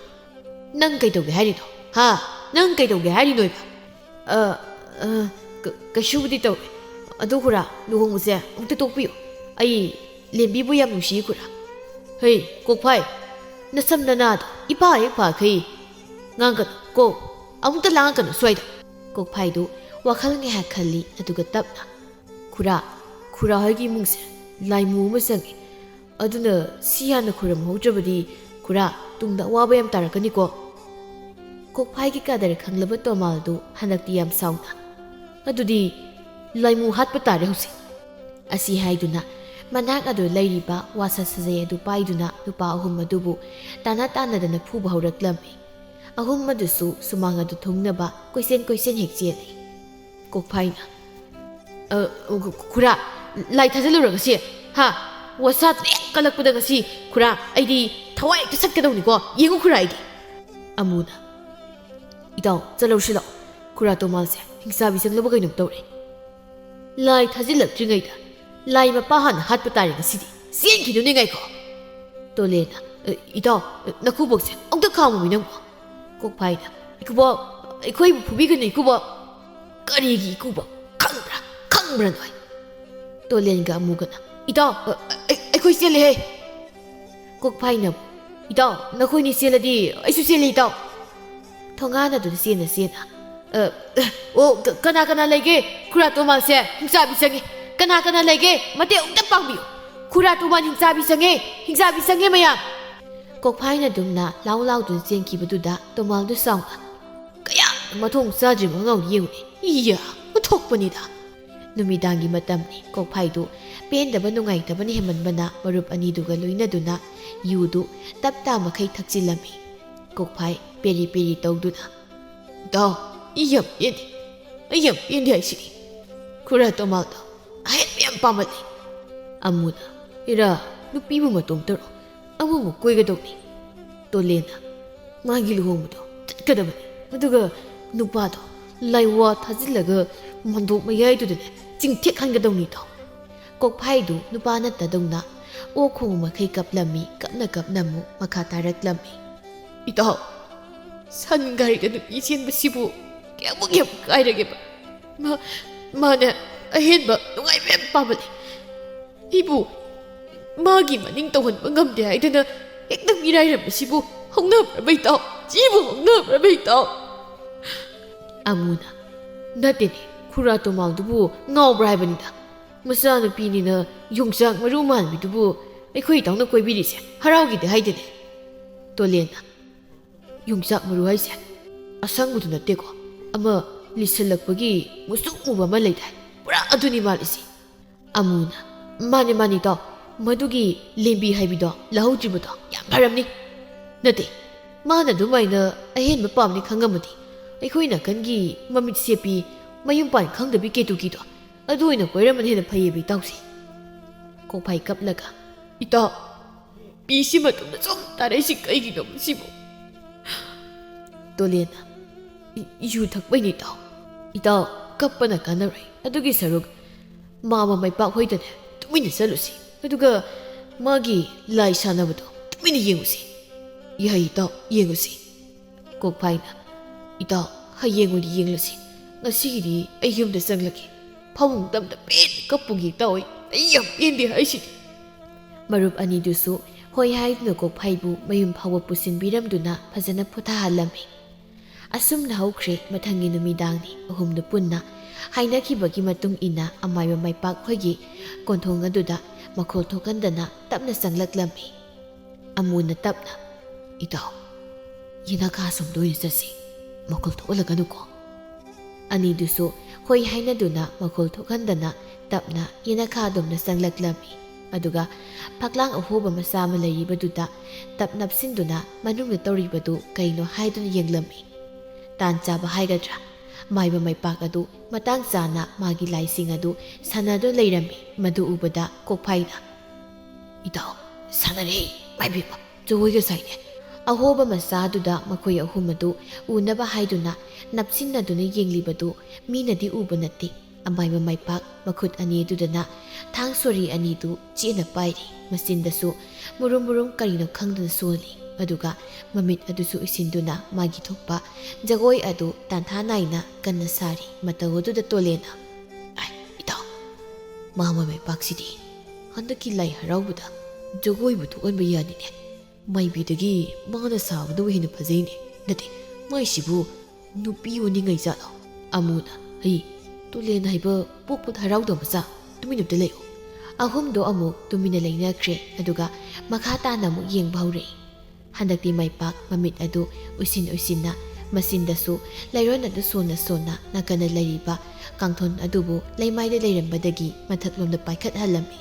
ꯅꯪ ꯀꯩꯗꯧꯒꯦ ꯍꯥꯏꯔꯤꯅꯣ? ꯍꯥ? ꯅꯪ ꯀꯩꯗꯧꯒꯦ ꯍꯥꯏꯔꯤꯅꯣꯏꯕ?" "ꯑ, ꯑ, ꯀ-, ꯀꯩꯁꯨꯕꯨꯗꯤ ꯇꯧꯔꯦ꯫ ꯑꯗꯨ ꯈꯨꯔꯥ, ꯂꯨꯍꯣꯡꯕꯁꯦ ꯑꯃꯨꯛꯇ ꯇꯣꯛꯄꯤꯌꯨ꯫ ꯑꯩ ꯂꯦꯝꯕꯤꯕꯨ ꯌꯥꯝ ꯅꯨꯡꯁꯤꯌꯦ ꯈꯨꯔꯥ꯫" "ꯍꯩ, ꯀꯣꯛꯐꯥꯏ, ꯅꯁꯝ ꯅꯅꯥꯗꯣ ꯏꯄꯥ ꯍꯦꯛ ꯐꯥꯈꯩ ꯉꯥꯡꯒꯅꯨ ꯀꯣ꯫ ꯑꯃꯨꯛꯇ ꯂꯥꯡꯉꯛꯀꯅꯨ ꯁ꯭ꯋꯥꯏꯗ꯫" ꯀꯣꯛꯐꯥꯏꯗꯨ ꯋꯥꯈꯜ ꯉꯥꯏꯍꯥꯛ ꯈꯜꯂꯤ, ꯑꯗꯨꯒ ꯇꯞꯅ, "ꯈꯨꯔꯥ, ꯈꯨꯔꯥ ꯍꯣꯏꯒꯤ ꯏꯃꯨꯡꯁꯦ ꯂꯥꯏꯃꯨ ꯑꯃ ꯆꯪꯉꯤ꯫ ꯑꯗꯨꯅ ꯁꯤ ꯍꯥꯟꯅ ꯈꯨꯔꯨꯝꯍꯧꯗ꯭ꯔꯕꯗꯤ ꯈꯨꯔꯥ, ꯇꯨꯡꯗ ꯑꯋꯥꯕ ꯌꯥꯝ ꯇꯥꯔꯛꯀꯅꯤꯀꯣ꯫" ꯀꯣꯛꯐꯥꯏꯒꯤ ꯀꯗꯔ ꯈꯪꯂꯕ ꯇꯣꯃꯥꯜꯗꯨ ꯍꯟꯗꯛꯇꯤ ꯌꯥꯝ ꯁꯥꯎꯅ, "ꯑꯗꯨꯗꯤ ꯂꯥꯏꯃꯨ ꯍꯥꯠꯄ ꯇꯥꯔꯦ ꯍꯧꯖꯤꯛ꯫" ꯑꯁꯤ ꯍꯥꯏꯗꯨꯅ ꯃꯅꯥꯛ ꯑꯗꯨ ꯂꯩꯔꯤꯕ ꯋꯥꯁꯥ ꯁꯥꯖꯩ ꯑꯗꯨ ꯄꯥꯏꯗꯨꯅ ꯅꯨꯄꯥ ꯑꯍꯨꯝ ꯑꯗꯨꯕꯨ ꯇꯥꯟꯅ ꯇꯥꯟꯅꯗꯅ ꯐꯨꯕ ꯍꯧꯔꯛꯂꯝꯃꯤ꯫ ꯑꯍꯨꯝ ꯑꯗꯨꯁꯨ ꯁꯨꯃꯥꯡ ꯑꯗꯨ ꯊꯨꯡꯅꯕ ꯀꯣꯏꯆꯦꯟ ꯀꯣꯏꯆꯦꯟ ꯍꯦꯛ ꯆꯦꯜꯂꯤ꯫ ꯀꯣꯛꯐꯥꯏꯅ, "ꯑ, ꯈꯨꯔꯥ, ꯂꯥꯏ ꯊꯥꯖꯤꯜꯂꯨꯔꯒ ꯁꯤ, ꯍꯥ? ꯋꯥꯁꯥꯗꯨꯅ ꯍꯦꯛ ꯀꯜꯂꯛꯄꯗ ꯉꯁꯤ, ꯈꯨꯔꯥ, ꯑꯩꯗꯤ ꯊꯋꯥꯏ ꯍꯦꯛꯇ ꯁꯠꯀꯗꯧꯅꯤꯀꯣ꯫ ꯌꯦꯡꯉꯨ ꯈꯨꯔꯥ ꯑꯩꯗꯤ꯫" ꯑꯃꯨꯅ, "ꯏꯇꯥꯎ, ꯆꯠꯂꯧꯁꯤ ꯂꯥꯛꯑꯣ꯫ ꯈꯨꯔꯥ ꯇꯣꯃꯥꯜꯁꯦ ꯍꯤꯡꯆꯥꯕꯤ ꯆꯪꯂꯕ ꯀꯩꯅꯣꯝ ꯇꯧꯔꯦ꯫ ꯂꯥꯏ ꯊꯥꯖꯤꯜꯂꯛꯇ꯭ꯔꯤꯉꯩꯗ ꯂꯥꯏ ꯃꯄꯥ ꯍꯥꯟꯅ ꯍꯥꯠꯄ ꯇꯥꯔꯦ ꯉꯁꯤꯗꯤ꯫ ꯆꯦꯟꯈꯤꯗꯨꯅꯤ ꯉꯥꯏꯈꯣ꯫" ꯇꯣꯂꯦꯟꯅ, "ꯑ, ꯏꯇꯥꯎ, ꯅꯈꯨꯕꯣꯛꯁꯦ ꯑꯃꯨꯛꯇ ꯈꯥꯝꯃꯨꯃꯤ ꯅꯪꯕꯣ꯫" ꯀꯣꯛꯐꯥꯏꯅ, "ꯏꯀꯨꯕꯣꯛ, ꯑꯩꯈꯣꯏꯕꯨ ꯐꯨꯕꯤꯒꯅꯨ ꯏꯀꯨꯕꯣꯛ꯫" "ꯀꯔꯤꯒꯤ ꯏꯀꯨꯕꯣꯛ? ꯈꯪꯕ꯭ꯔꯥ? ꯈꯪꯕ꯭ꯔꯥ ꯅꯣꯏ?" ꯇꯣꯂꯦꯟꯒ ꯑꯃꯨꯒꯅ, "ꯏꯇꯥꯎ, ꯑ, ꯑ, ꯑꯩ-, ꯑꯩꯈꯣꯏ ꯆꯦꯜꯂꯦꯍꯦ꯫" ꯀꯣꯛꯐꯥꯏꯅ, "ꯏꯇꯥꯎ, ꯅꯈꯣꯏꯅꯤ ꯆꯦꯜꯂꯗꯤ ꯑꯩꯁꯨ ꯆꯦꯜꯂꯤ ꯏꯇꯥꯎ꯫" ꯊꯣꯡꯒꯥꯟ ꯑꯗꯨꯗ ꯆꯦꯟꯅ ꯆꯦꯟꯅ, "ꯑ, ꯑ, ꯑꯣ, ꯀ-, ꯀꯅꯥ ꯀꯅꯥ ꯂꯩꯒꯦ? ꯈꯨꯔꯥ ꯇꯣꯃꯥꯜꯁꯦ ꯍꯤꯡꯆꯥꯕꯤ ꯆꯪꯉꯤ꯫ "ꯀꯅꯥ ꯀꯅꯥ ꯂꯩꯒꯦ? ꯃꯇꯦꯡ ꯑꯃꯨꯛꯇ ꯄꯥꯡꯕꯤꯌꯨ꯫ ꯈꯨꯔꯥ ꯇꯣꯃꯥꯟ ꯍꯤꯡꯆꯥꯕꯤ ꯆꯪꯉꯦ, ꯍꯤꯡꯆꯥꯕꯤ ꯆꯪꯉꯦ ꯃꯌꯥꯝ!" ꯀꯣꯛꯐꯥꯏꯅ ꯗꯨꯝꯅ ꯂꯥꯎ ꯂꯥꯎꯗꯨꯅ ꯆꯦꯟꯈꯤꯕꯗꯨꯗ ꯇꯣꯃꯥꯜꯗꯨ ꯁꯥꯎꯅ, "ꯀꯌꯥ ꯃꯊꯣꯡ ꯆꯥꯗ꯭ꯔꯤꯕ ꯑꯉꯥꯡ ꯌꯦꯡꯉꯨꯅꯦ꯫ ꯏꯌꯥ, ꯎꯊꯣꯛꯄꯅꯤꯗ!" ꯅꯨꯃꯤꯗꯥꯡꯒꯤ ꯃꯇꯝꯅꯤ꯫ ꯀꯣꯛꯐꯥꯏꯗꯨ ꯄꯦꯟꯗꯕ ꯅꯨꯡꯉꯥꯏꯇꯕꯅ ꯍꯦꯟꯃꯟꯕꯅ ꯃꯔꯨꯞ ꯑꯅꯤꯗꯨꯒ ꯂꯣꯏꯅꯗꯨꯅ ꯌꯨꯗꯨ ꯇꯞꯇꯥ ꯃꯈꯩ ꯊꯛꯆꯤꯜꯂꯝꯃꯤ꯫ ꯀꯣꯛꯐꯥꯏ ꯄꯦꯔꯤ ꯄꯦꯔꯤ ꯇꯧꯗꯨꯅ, "ꯏꯇꯥꯎ, ꯑꯩ ꯌꯥꯝ ꯄꯦꯟꯗꯦ꯫ ꯑꯩ ꯌꯥꯝ ꯄꯦꯟꯗꯦ ꯍꯥꯏꯁꯤꯗꯤ꯫ ꯈꯨꯔꯥ ꯇꯣꯃꯥꯜꯗꯣ ꯑꯍꯦꯟꯕ ꯌꯥꯝ ꯄꯥꯝꯃꯜꯂꯦ꯫" ꯑꯃꯨꯅ, "ꯏꯔꯥ, ꯅꯨꯄꯤꯕꯨ ꯃꯇꯣꯝꯇꯔꯣ? ꯑꯃꯃꯨꯛ ꯀꯣꯏꯒꯗꯧꯅꯤ꯫" ꯇꯣꯂꯦꯅ, "ꯃꯥꯒꯤ ꯂꯨꯍꯣꯡꯕꯗꯣ ꯆꯠꯀꯗꯕꯅꯤ꯫ ꯑꯗꯨꯒ ꯅꯨꯄꯥꯗꯣ ꯂꯥꯏꯋꯥ ꯊꯥꯖꯤꯜꯂꯒ ꯃꯟꯗꯣꯞ ꯃꯌꯥꯏꯗꯨꯗꯅꯦ ꯆꯤꯡꯊꯦꯛꯍꯟꯒꯗꯧꯅꯤꯗꯣ꯫" ꯀꯣꯛꯐꯥꯏꯗꯨ ꯅꯨꯄꯥ ꯅꯠꯇꯗꯧꯅ ꯑꯣꯛ ꯈꯣꯡꯕ ꯃꯈꯩ ꯀꯞꯂꯝꯃꯤ꯫ ꯀꯞꯅ ꯀꯞꯅ ꯑꯃꯨꯛ ꯃꯈꯥ ꯇꯥꯔꯛꯂꯝꯃꯤ꯫ "ꯏꯇꯥꯎ, ꯁꯟ ꯒꯥꯔꯤꯗ ꯅꯨꯄꯤ ꯆꯦꯟꯕꯁꯤꯕꯨ ꯀꯌꯥꯃꯨꯛ ꯌꯥꯝ ꯀꯥꯏꯔꯒꯦꯕ? ꯃꯥ, ꯃꯥꯅꯦ ꯑꯍꯦꯟꯕ ꯅꯨꯡꯉꯥꯏꯕ ꯌꯥꯝ ꯄꯥꯝꯕꯅꯦ꯫ ꯑꯩꯕꯨ ꯃꯥꯒꯤ ꯃꯅꯤꯡ ꯇꯧꯍꯟꯕ ꯉꯝꯗꯦ ꯍꯥꯏꯗꯅ ꯍꯦꯛꯇ ꯃꯤꯔꯥꯏꯔꯝꯕꯁꯤꯕꯨ ꯍꯧꯅꯕ꯭ꯔꯕ ꯏꯇꯥꯎ? ꯁꯤꯕꯨ ꯍꯧꯅꯕ꯭ꯔꯕ ꯏꯇꯥꯎ?" ꯑꯃꯨꯅ, "ꯅꯠꯇꯦꯅꯦ, ꯈꯨꯔꯥ ꯇꯣꯃꯥꯜꯗꯨꯕꯨ ꯉꯥꯎꯕ꯭ꯔꯥ ꯍꯥꯏꯕꯅꯤꯗ꯫ ꯃꯆꯥꯅꯨꯄꯤꯅꯤꯅ ꯌꯣꯡꯆꯥꯛ ꯃꯔꯨ ꯃꯥꯟꯕꯤꯗꯨꯕꯨ ꯑꯩꯈꯣꯏ ꯏꯇꯥꯎꯅ ꯀꯣꯏꯕꯤꯔꯤꯁꯦ ꯍꯔꯥꯎꯈꯤꯗꯦ ꯍꯥꯏꯗꯦꯅꯦ꯫" ꯇꯣꯂꯦꯟꯅ, "ꯌꯣꯡꯆꯥꯛ ꯃꯔꯨ ꯍꯥꯏꯁꯦ ꯑꯁꯪꯕꯗꯨ ꯅꯠꯇꯦꯀꯣ, ꯑꯃ ꯂꯤꯁꯜꯂꯛꯄꯒꯤ ꯃꯨꯁꯨꯛ ꯃꯨꯕ ꯑꯃ ꯂꯩꯗꯥꯏ, ꯄꯨꯔꯥ ꯑꯗꯨꯅꯤ ꯃꯥꯜꯂꯤꯁꯤ꯫" ꯑꯃꯨꯅ, "ꯃꯥꯅꯦ ꯃꯥꯅꯦ ꯏꯇꯥꯎ, ꯃꯗꯨꯒꯤ ꯂꯦꯝꯕꯤ ꯍꯥꯏꯕꯤꯗꯣ ꯂꯧꯍꯧꯗ꯭ꯔꯤꯕꯗꯣ ꯌꯥꯝ ꯐꯔꯝꯅꯤ꯫ ꯅꯠꯇꯦ, ꯃꯥꯅ ꯑꯗꯨꯃꯥꯏꯅ ꯑꯍꯦꯟꯕ ꯄꯥꯝꯅꯤ ꯈꯪꯉꯝꯃꯗꯤ ꯑꯩꯈꯣꯏ ꯅꯥꯀꯟꯒꯤ ꯃꯃꯤꯠ ꯁꯦꯞꯄꯤ ꯃꯌꯨꯝ ꯄꯥꯟ ꯈꯪꯗꯕꯤ ꯀꯦꯇꯨꯀꯤꯗꯣ ꯑꯗꯨ ꯑꯣꯏꯅ ꯀꯣꯏꯔꯝꯕꯅ ꯍꯦꯟꯅ ꯐꯩꯌꯦꯕ ꯏꯇꯥꯎꯁꯦ꯫" ꯀꯣꯛꯐꯥꯏ ꯀꯞꯂꯒ, "ꯏꯇꯥꯎ, ꯄꯤꯁꯤ ꯃꯇꯨꯡꯗ ꯁꯨꯝ ꯇꯥꯔꯛꯏꯁꯤ ꯀꯩꯒꯤꯅꯣ ꯁꯤꯕꯨ?" ꯇꯣꯂꯦꯟꯅ, "ꯏ-, ꯌꯨ ꯊꯛꯄꯩꯅꯤ ꯏꯇꯥꯎ꯫ ꯏꯇꯥꯎ, ꯀꯞꯄꯅ ꯀꯥꯟꯅꯔꯣꯏ꯫ ꯑꯗꯨꯒꯤ ꯁꯔꯨꯛ ꯃꯥꯃ ꯃꯩꯄꯥꯛ ꯍꯣꯏꯗꯅꯦ ꯇꯨꯃꯤꯟꯅ ꯆꯠꯂꯨꯁꯤ꯫ ꯑꯗꯨꯒ ꯃꯥꯒꯤ ꯂꯥꯏ ꯁꯥꯟꯅꯕꯗꯣ ꯇꯨꯃꯤꯟꯅ ꯌꯦꯡꯉꯨꯁꯤ꯫" "ꯌꯥꯏ ꯏꯇꯥꯎ, ꯌꯦꯡꯉꯨꯁꯤ꯫" ꯀꯣꯛꯐꯥꯏꯅ, "ꯏꯇꯥꯎ, ꯍꯌꯦꯡ ꯑꯣꯏꯅ ꯌꯦꯡꯂꯁꯤ꯫ ꯉꯁꯤꯒꯤꯗꯤ ꯑꯩ ꯌꯨꯝꯗ ꯆꯪꯂꯒꯦ꯫ ꯐꯃꯨꯡꯗ ꯑꯝꯇ ꯄꯦꯟꯅ ꯀꯞꯄꯨꯒꯦ ꯏꯇꯥꯎ ꯑꯩ꯫ ꯑꯩ ꯌꯥꯝ ꯄꯦꯟꯗꯦ ꯍꯥꯏꯁꯤꯗꯤ꯫" ꯃꯔꯨꯞ ꯑꯅꯤꯗꯨꯁꯨ ꯍꯣꯏ ꯍꯥꯏꯗꯨꯅ ꯀꯣꯛꯐꯥꯏꯕꯨ ꯃꯌꯨꯝ ꯐꯥꯎꯕ ꯄꯨꯁꯤꯟꯕꯤꯔꯝꯗꯨꯅ ꯐꯖꯅ ꯄꯣꯊꯥꯍꯜꯂꯝꯃꯤ꯫ ꯑꯁꯨꯝꯅ ꯍꯧꯈ꯭ꯔꯦ ꯃꯊꯪꯒꯤ ꯅꯨꯃꯤꯗꯥꯡꯅꯤ꯫ ꯑꯍꯨꯝꯗꯨ ꯄꯨꯟꯅ ꯍꯥꯏꯅꯈꯤꯕꯒꯤ ꯃꯇꯨꯡ ꯏꯟꯅ ꯑꯃꯥꯏꯕ ꯃꯥꯏꯄꯥꯛ ꯍꯣꯏꯒꯤ ꯀꯣꯟꯊꯣꯡ ꯑꯗꯨꯗ ꯃꯈꯣꯜ ꯊꯣꯛꯍꯟꯗꯅ ꯇꯞꯅ ꯆꯪꯂꯛꯂꯝꯃꯤ꯫ ꯑꯃꯨꯅ ꯇꯞꯅ, "ꯏꯇꯥꯎ, ꯌꯦꯅꯈꯥ ꯑꯁꯣꯝꯗ ꯑꯣꯏꯅ ꯆꯠꯁꯤ, ꯃꯈꯣꯜ ꯊꯣꯛꯍꯜꯂꯒꯅꯨꯀꯣ"꯫ ꯑꯅꯤꯗꯨꯁꯨ ꯍꯣꯏ ꯍꯥꯏꯅꯗꯨꯅ ꯃꯈꯣꯜ ꯊꯣꯛꯍꯟꯗꯅ ꯇꯞꯅ ꯌꯦꯅꯈꯥ ꯑꯗꯣꯝꯗ ꯆꯪꯂꯛꯂꯝꯃꯤ꯫ ꯑꯗꯨꯒ ꯐꯛꯂꯥꯡ ꯑꯍꯣꯕ ꯃꯆꯥ ꯑꯃ ꯂꯩꯔꯤꯕꯗꯨꯗ ꯇꯞ ꯅꯞꯁꯤꯟꯗꯨꯅ ꯃꯅꯨꯡꯗ ꯇꯧꯔꯤꯕꯗꯨ ꯀꯩꯅꯣ ꯍꯥꯏꯗꯨꯅ ꯌꯦꯡꯂꯝꯃꯤ꯫ ꯇꯥꯟ ꯆꯥꯕ ꯍꯥꯏꯒꯗ꯭ꯔꯥ, ꯃꯥꯏꯕ ꯃꯥꯏꯄꯥꯛ ꯑꯗꯨ ꯃꯇꯥꯡ ꯆꯥꯅ ꯃꯥꯒꯤ ꯂꯥꯏꯁꯤꯡ ꯑꯗꯨ ꯁꯥꯟꯅꯗꯨꯅ ꯂꯩꯔꯝꯃꯤ꯫ ꯃꯗꯨ ꯎꯕꯗ ꯀꯣꯛꯐꯥꯏꯅ, "ꯏꯇꯥꯎ, ꯁꯥꯟꯅꯔꯦ, ꯃꯥꯏꯕꯦꯝꯃ, ꯖꯒꯣꯏꯒ ꯁꯥꯏꯅꯦ"꯫ ꯑꯍꯣꯕ ꯃꯆꯥꯗꯨꯗ ꯃꯈꯣꯏ ꯑꯍꯨꯝ ꯑꯗꯨ ꯎꯅꯕ ꯍꯥꯏꯗꯨꯅ ꯅꯞꯁꯤꯟꯅꯗꯨꯅ ꯌꯦꯡꯂꯤꯕꯗꯨ ꯃꯤꯅꯗꯤ ꯎꯕ ꯅꯠꯇꯦ꯫ ꯑꯃꯥꯏꯕ ꯃꯥꯏꯄꯥꯛ ꯃꯈꯨꯠ ꯑꯅꯤ ꯑꯗꯨꯗꯅ ꯊꯥꯡ ꯁꯣꯔꯤ ꯑꯅꯤꯗꯨ ꯆꯦꯠꯅ ꯄꯥꯏꯔꯤ꯫ ꯃꯆꯤꯟꯗꯁꯨ ꯃꯨꯔꯨꯝ ꯃꯨꯔꯨꯝ ꯀꯔꯤꯅꯣ ꯈꯪꯗꯅ ꯁꯣꯜꯂꯤ꯫ ꯑꯗꯨꯒ ꯃꯃꯤꯠ ꯑꯗꯨꯁꯨ ꯎꯏꯁꯤꯟꯗꯨꯅ ꯃꯥꯒꯤ ꯊꯣꯛꯄ ꯖꯒꯣꯏ ꯑꯗꯨ ꯇꯥꯟꯊꯥ ꯅꯥꯏꯅ ꯀꯟꯅ ꯁꯥꯔꯤ꯫ ꯃꯇꯧ ꯑꯗꯨꯗ ꯇꯣꯂꯦꯅ, "ꯑꯥꯏ, ꯏꯇꯥꯎ, ꯃꯥꯃ ꯃꯥꯏꯄꯥꯛꯁꯤꯗꯤ ꯍꯟꯗꯛꯀꯤ ꯂꯥꯏ ꯍꯔꯥꯎꯕꯗ ꯖꯒꯣꯏꯕꯨ ꯊꯣꯛꯍꯟꯕ ꯌꯥꯅꯤꯅꯦ꯫ ꯃꯥꯏꯕꯤꯗꯒꯤ ꯃꯥꯅ ꯁꯥꯕꯗꯨ ꯍꯦꯟꯅ ꯐꯖꯩꯅꯦ꯫ ꯅꯠꯇꯦ, ꯃꯥꯏꯁꯤꯕꯨ ꯅꯨꯄꯤ ꯑꯣꯟꯅꯤꯡꯉꯥꯏ ꯖꯥꯠꯂꯣ?" ꯑꯃꯨꯅ, "ꯍꯩ, ꯇꯨꯂꯦꯟ ꯍꯥꯏꯕ ꯄꯣꯛꯄ ꯍꯔꯥꯎꯗꯕ ꯃꯆꯥ, ꯇꯨꯃꯤꯟꯅ ꯑꯝꯇ ꯂꯩꯌꯨ"꯫ ꯑꯍꯨꯝꯗꯣ ꯑꯃꯨꯛ ꯇꯨꯃꯤꯟꯅ ꯂꯩꯅꯈ꯭ꯔꯦ꯫ ꯑꯗꯨꯒ ꯃꯈꯥ ꯇꯥꯅ ꯑꯃꯨꯛ ꯌꯦꯡꯕ ꯍꯧꯔꯛꯏ꯫ ꯍꯟꯗꯛꯇꯤ ꯃꯥꯏꯄꯥꯛ ꯃꯃꯤꯠ ꯑꯗꯨ ꯎꯏꯁꯤꯟ ꯎꯏꯁꯤꯟꯅ, ꯃꯆꯤꯟꯗꯁꯨ ꯂꯩꯔꯣꯟ ꯑꯗꯨ ꯁꯣꯟꯅ ꯁꯣꯟꯅ ꯅꯥꯀꯟꯗ ꯂꯩꯔꯤꯕ ꯀꯥꯡꯊꯣꯟ ꯑꯗꯨꯕꯨ ꯂꯩꯃꯥꯏꯗ ꯂꯩꯔꯝꯕꯗꯒꯤ ꯃꯊꯛꯂꯣꯝꯗ ꯄꯥꯏꯈꯠꯍꯜꯂꯝꯃꯤ꯫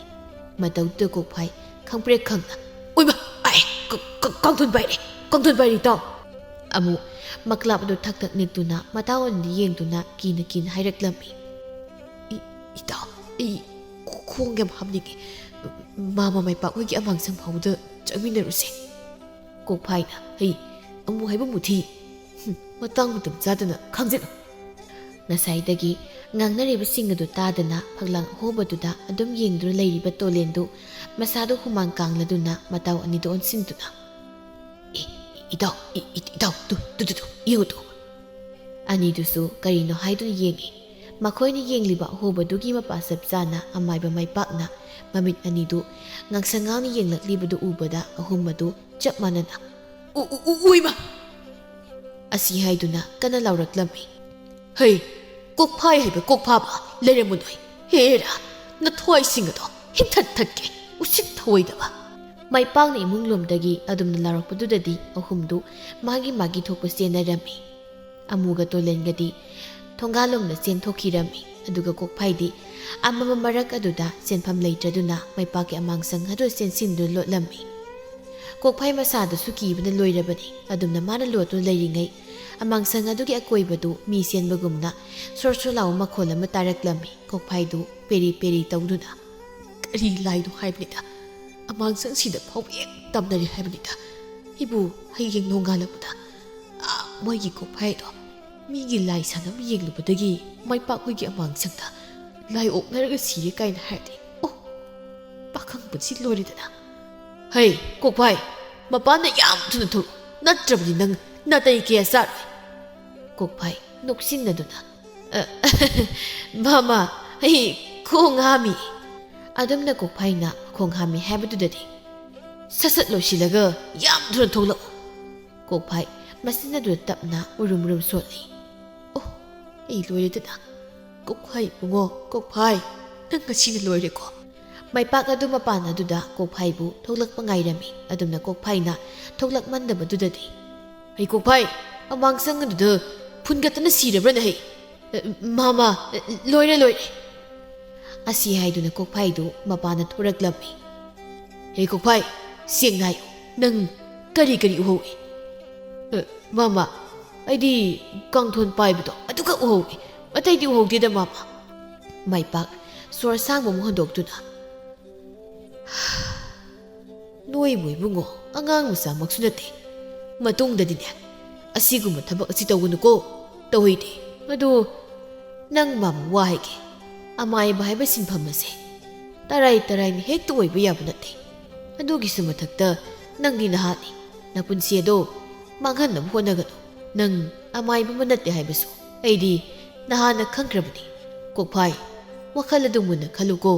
ꯃꯇꯧꯗꯨꯗ ꯀꯣꯛꯐꯥꯏ ꯈꯪꯄ꯭ꯔꯦꯛ ꯈꯪꯅ, "ꯑꯣꯏꯃ! ꯑꯥꯏ! ꯀ-, ꯀ-, ꯀꯥꯡꯊꯣꯟ ꯄꯥꯏꯔꯦ! ꯀꯥꯡꯊꯣꯟ ꯄꯥꯏꯔꯦ, ꯏꯇꯥꯎ!" ꯑꯃꯨꯛ ꯃꯀ꯭ꯂꯥꯞ ꯑꯗꯨ ꯊꯛ ꯊꯛ ꯅꯤꯛꯇꯨꯅ ꯃꯇꯥꯎ ꯑꯅꯤꯗ ꯌꯦꯡꯗꯨꯅ ꯀꯤꯅ ꯀꯤꯅ ꯍꯥꯏꯔꯛꯂꯝꯃꯤ꯫ "ꯏ-, ꯏꯇꯥꯎ, ꯑꯩ ꯈꯣꯡ ꯌꯥꯝ ꯍꯥꯝꯅꯤꯡꯉꯤ꯫ ꯃꯥꯃ ꯃꯥꯏꯄꯥꯛ ꯍꯣꯏꯒꯤ ꯑꯃꯥꯡꯁꯪ ꯐꯥꯎꯕꯗ ꯆꯪꯃꯤꯟꯅꯔꯨꯁꯦ"꯫ ꯀꯣꯛꯐꯥꯏꯅ, "ꯍꯩ, ꯑꯃꯨ ꯍꯥꯏꯕ ꯃꯨꯊꯤ꯫ ꯍꯨꯝ, ꯃꯇꯥꯡ ꯃꯇꯝ ꯆꯥꯗꯅ ꯈꯪꯖꯤꯜꯂꯨ"꯫ ꯉꯁꯥꯏꯗꯒꯤ ꯉꯥꯡꯅꯔꯤꯕꯁꯤꯡ ꯑꯗꯨ ꯇꯥꯗꯅ ꯐꯛꯂꯥꯡ ꯑꯍꯣꯕꯗꯨꯗ ꯑꯗꯨꯝ ꯌꯦꯡꯗꯨꯅ ꯂꯩꯔꯤꯕ ꯇꯣꯂꯦꯟꯗꯨ ꯃꯁꯥꯗꯨ ꯍꯨꯃꯥꯡ ꯀꯥꯡꯂꯗꯨꯅ ꯃꯇꯥꯎ ꯑꯅꯤꯗꯨ ꯑꯣꯟꯁꯤꯟꯗꯨꯅ, "ꯑꯦ, ꯏꯇꯥꯎ, ꯏ-, ꯏ-, ꯏꯇꯥꯎ, ꯇꯨ, ꯇꯨ, ꯇꯨ, ꯇꯨ, ꯌꯦꯡꯉꯨ ꯇꯨ"꯫ ꯑꯅꯤꯗꯨꯁꯨ ꯀꯔꯤꯅꯣ ꯍꯥꯏꯗꯨꯅ ꯌꯦꯡꯉꯤ꯫ ꯃꯈꯣꯏꯅ ꯌꯦꯡꯂꯤꯕ ꯑꯍꯣꯕꯗꯨꯒꯤ ꯃꯄꯥ ꯆꯞ ꯆꯥꯅ ꯑꯃꯥꯏꯕ ꯃꯥꯏꯄꯥꯛꯅ ꯃꯃꯤꯠ ꯑꯅꯤꯗꯨ ꯉꯥꯡꯁꯪ ꯉꯥꯡꯅ ꯌꯦꯡꯂꯛꯂꯤꯕꯗꯨ ꯎꯕꯗ ꯑꯍꯨꯝ ꯑꯗꯨ ꯆꯞ ꯃꯥꯟꯅꯅ, "ꯎ, ꯎ, ꯎ, ꯎꯏꯃ!" ꯑꯁꯤ ꯍꯥꯏꯗꯨꯅ ꯀꯟꯅ ꯂꯥꯎꯔꯛꯂꯝꯃꯤ꯫ "ꯍꯩ, "ꯀꯣꯛꯐꯥꯏ ꯍꯥꯏꯕ ꯀꯣꯛꯐꯥꯕ ꯂꯩꯔꯝꯃꯨ ꯅꯣꯏ꯫ ꯍꯦꯔꯥ, ꯅꯊ꯭ꯋꯥꯏꯁꯤꯡ ꯑꯗꯣ ꯍꯤꯞꯊꯠ ꯊꯠꯀꯦ, ꯎꯁꯤꯠ ꯊꯑꯣꯏꯗꯕ!" ꯃꯥꯏꯄꯥꯛꯅ ꯏꯃꯨꯡ ꯂꯣꯝꯗꯒꯤ ꯑꯗꯨꯝꯅ ꯂꯥꯎꯔꯛꯄꯗꯨꯗꯗꯤ ꯑꯍꯨꯝꯗꯨ ꯃꯥꯒꯤ ꯃꯥꯒꯤ ꯊꯣꯛꯄ ꯆꯦꯟꯅꯔꯝꯃꯤ꯫ ꯑꯃꯨꯒ ꯇꯣꯂꯦꯟꯒꯗꯤ ꯊꯣꯡꯒꯥꯜꯂꯣꯝꯗ ꯆꯦꯟꯊꯣꯛꯈꯤꯔꯝꯃꯤ꯫ ꯑꯗꯨꯒ ꯀꯣꯛꯐꯥꯏꯗꯤ ꯑꯃꯝꯕ ꯃꯔꯛ ꯑꯗꯨꯗ ꯆꯦꯟꯐꯝ ꯂꯩꯇ꯭ꯔꯗꯨꯅ ꯃꯩꯄꯥꯛꯀꯤ ꯑꯃꯥꯡꯁꯪ ꯑꯗꯨ ꯆꯦꯟꯁꯤꯟꯗꯨꯅ ꯂꯣꯠꯂꯝꯃꯤ꯫ ꯀꯣꯛꯐꯥꯏ ꯃꯁꯥꯗꯨꯁꯨ ꯀꯤꯕꯅ ꯂꯣꯏꯔꯕꯅꯤ꯫ ꯑꯗꯨꯝꯅ ꯃꯥꯅ ꯂꯣꯠꯇꯨꯅ ꯂꯩꯔꯤꯉꯩ ꯑꯃꯥꯡꯁꯪ ꯑꯗꯨꯒꯤ ꯑꯀꯣꯏꯕꯗꯨ ꯃꯤ ꯆꯦꯟꯕꯒꯨꯝꯅ ꯁꯣꯔ ꯁꯣꯔ ꯂꯥꯎꯕ ꯃꯈꯣꯜ ꯑꯃ ꯇꯥꯔꯛꯂꯝꯃꯤ꯫ ꯀꯣꯛꯐꯥꯏꯗꯨ ꯄꯦꯔꯤ ꯄꯦꯔꯤ ꯇꯧꯗꯨꯅ, "ꯀꯔꯤ ꯂꯥꯏꯅꯣ ꯍꯥꯏꯕꯅꯤꯗ? ꯑꯃꯥꯡꯁꯪꯁꯤꯗ ꯐꯥꯎꯕ ꯍꯦꯛ ꯇꯝꯅꯔꯦ ꯍꯥꯏꯕꯅꯤꯗ꯫ ꯑꯩꯕꯨ ꯍꯌꯦꯡ ꯅꯣꯡꯉꯥꯜꯂꯛꯄꯗ, ꯑꯥ, ꯃꯣꯏꯒꯤ ꯀꯣꯛꯐꯥꯏꯗꯣ ꯃꯤꯒꯤ ꯂꯥꯏ ꯁꯥꯟꯅꯕ ꯌꯦꯡꯂꯨꯕꯗꯒꯤ ꯃꯩꯄꯥꯛ ꯍꯣꯏꯒꯤ ꯑꯃꯥꯡꯁꯪꯗ ꯂꯥꯏ ꯑꯣꯛꯅꯔꯒ ꯁꯤꯔꯦ ꯀꯥꯏꯅ ꯍꯥꯏꯔꯗꯤ, ꯑꯣ, ꯄꯥꯈꯪ ꯄꯨꯟꯁꯤ ꯂꯣꯏꯔꯦꯗꯅ꯫ ꯍꯩ, ꯀꯣꯛꯐꯥꯏ, ꯃꯄꯥꯟꯗ ꯌꯥꯝ ꯊꯨꯅ ꯊꯣꯛꯂꯛꯎ, ꯅꯠꯇ꯭ꯔꯕꯗꯤ ꯅꯪ ꯅꯥꯇꯩ ꯀꯌꯥ ꯆꯥꯔꯣꯏ!" ꯀꯣꯛꯐꯥꯏ ꯅꯣꯛꯁꯤꯟꯅꯗꯨꯅ, "ꯑ, ꯃꯥꯃ, ꯑꯩ ꯈꯣꯡ ꯍꯥꯝꯃꯤ!" ꯑꯗꯨꯝꯅ ꯀꯣꯛꯐꯥꯏꯅ ꯈꯣꯡ ꯍꯥꯝꯃꯤ ꯍꯥꯏꯕꯗꯨꯗꯗꯤ, "ꯁꯠ ꯁꯠ ꯂꯣꯏꯁꯤꯜꯂꯒ ꯌꯥꯝ ꯊꯨꯅ ꯊꯣꯛꯂꯛꯎ!" ꯀꯣꯛꯐꯥꯏ ꯃꯆꯤꯟ ꯑꯗꯨꯗ ꯇꯞꯅ ꯎꯔꯨꯝ ꯎꯔꯨꯝ ꯁꯣꯠꯂꯤ꯫ "ꯑꯣ, ꯑꯩ ꯂꯣꯏꯔꯦꯗꯅ꯫ ꯀꯣꯛꯐꯥꯏ ꯏꯕꯨꯡꯉꯣ, ꯀꯣꯛꯐꯥꯏ, ꯅꯪ ꯉꯁꯤꯅ ꯂꯣꯏꯔꯦꯀꯣ?" ꯃꯩꯄꯥꯛ ꯑꯗꯨ ꯃꯄꯥꯟ ꯑꯗꯨꯗ ꯀꯣꯛꯐꯥꯏꯕꯨ ꯊꯣꯛꯂꯛꯄ ꯉꯥꯏꯔꯝꯃꯤ꯫ ꯑꯗꯨꯝꯅ ꯀꯣꯛꯐꯥꯏꯅ ꯊꯣꯛꯂꯛꯃꯟꯗꯕꯗꯨꯗꯗꯤ, "ꯍꯩ ꯀꯣꯛꯐꯥꯏ, ꯑꯃꯥꯡꯁꯪ ꯑꯗꯨꯗ ꯐꯨꯟꯒꯠꯇꯅ ꯁꯤꯔꯕ꯭ꯔꯅꯦ ꯍꯩ? ꯑ, ꯃꯥꯃ, ꯑ, ꯂꯣꯏꯔꯦ, ꯂꯣꯏꯔꯦ!" ꯑꯁꯤ ꯍꯥꯏꯗꯨꯅ ꯀꯣꯛꯐꯥꯏꯗꯨ ꯃꯄꯥꯟꯗ ꯊꯣꯔꯛꯂꯝꯃꯤ꯫ "ꯍꯦ ꯀꯣꯛꯐꯥꯏ, ꯁꯦꯡꯅ ꯍꯥꯏꯌꯨ, ꯅꯪ ꯀꯔꯤ ꯀꯔꯤ ꯎꯍꯧꯏ?" "ꯑ, ꯃꯥꯃ, ꯑꯩꯗꯤ ꯀꯥꯡꯊꯣꯟ ꯄꯥꯏꯕꯗꯣ ꯑꯗꯨꯈꯛ ꯎꯍꯧꯏ, ꯑꯇꯩꯗꯤ ꯎꯍꯧꯗꯦꯗ ꯃꯥꯃ꯫" ꯃꯩꯄꯥꯛ ꯁꯣꯔ ꯁꯥꯡꯕ ꯑꯃ ꯍꯣꯟꯗꯣꯛꯇꯨꯅ, "ꯅꯣꯏꯕꯨ ꯏꯕꯨꯡꯉꯣ, ꯑꯉꯥꯡ ꯃꯆꯥꯃꯛꯁꯨ ꯅꯠꯇꯦ꯫ ꯃꯇꯨꯡꯗꯗꯤꯅꯦ, ꯑꯁꯤꯒꯨꯝꯕ ꯊꯕꯛ ꯑꯁꯤ ꯇꯧꯒꯅꯨꯀꯣ, ꯇꯧꯍꯩꯗꯦ꯫ ꯑꯗꯨ ꯅꯪ ꯃꯥꯃ ꯋꯥ ꯍꯥꯏꯒꯦ, ꯑꯃꯥꯏꯕ ꯍꯥꯏꯕ ꯁꯤꯟꯐꯝ ꯑꯁꯦ ꯇꯔꯥꯏ ꯇꯔꯥꯏꯅ ꯍꯦꯛꯇ ꯑꯣꯏꯕ ꯌꯥꯕ ꯅꯠꯇꯦ꯫ ꯑꯗꯨꯒꯤꯁꯨ ꯃꯊꯛꯇ ꯅꯪꯗꯤ ꯅꯍꯥꯅꯤ, ꯅꯄꯨꯟꯁꯤ ꯑꯗꯣ ꯃꯥꯡꯍꯟꯅꯕ ꯍꯣꯠꯅꯒꯅꯨ꯫ ꯅꯪ ꯑꯃꯥꯏꯕ ꯑꯃ ꯅꯠꯇꯦ ꯍꯥꯏꯕꯁꯨ ꯑꯩꯗꯤ ꯅꯍꯥꯟꯅ ꯈꯪꯈ꯭ꯔꯕꯅꯤ꯫ ꯀꯣꯛꯐꯥꯏ, ꯋꯥꯈꯜ ꯑꯗꯨ ꯃꯨꯟꯅ ꯈꯜꯂꯨꯀꯣ꯫"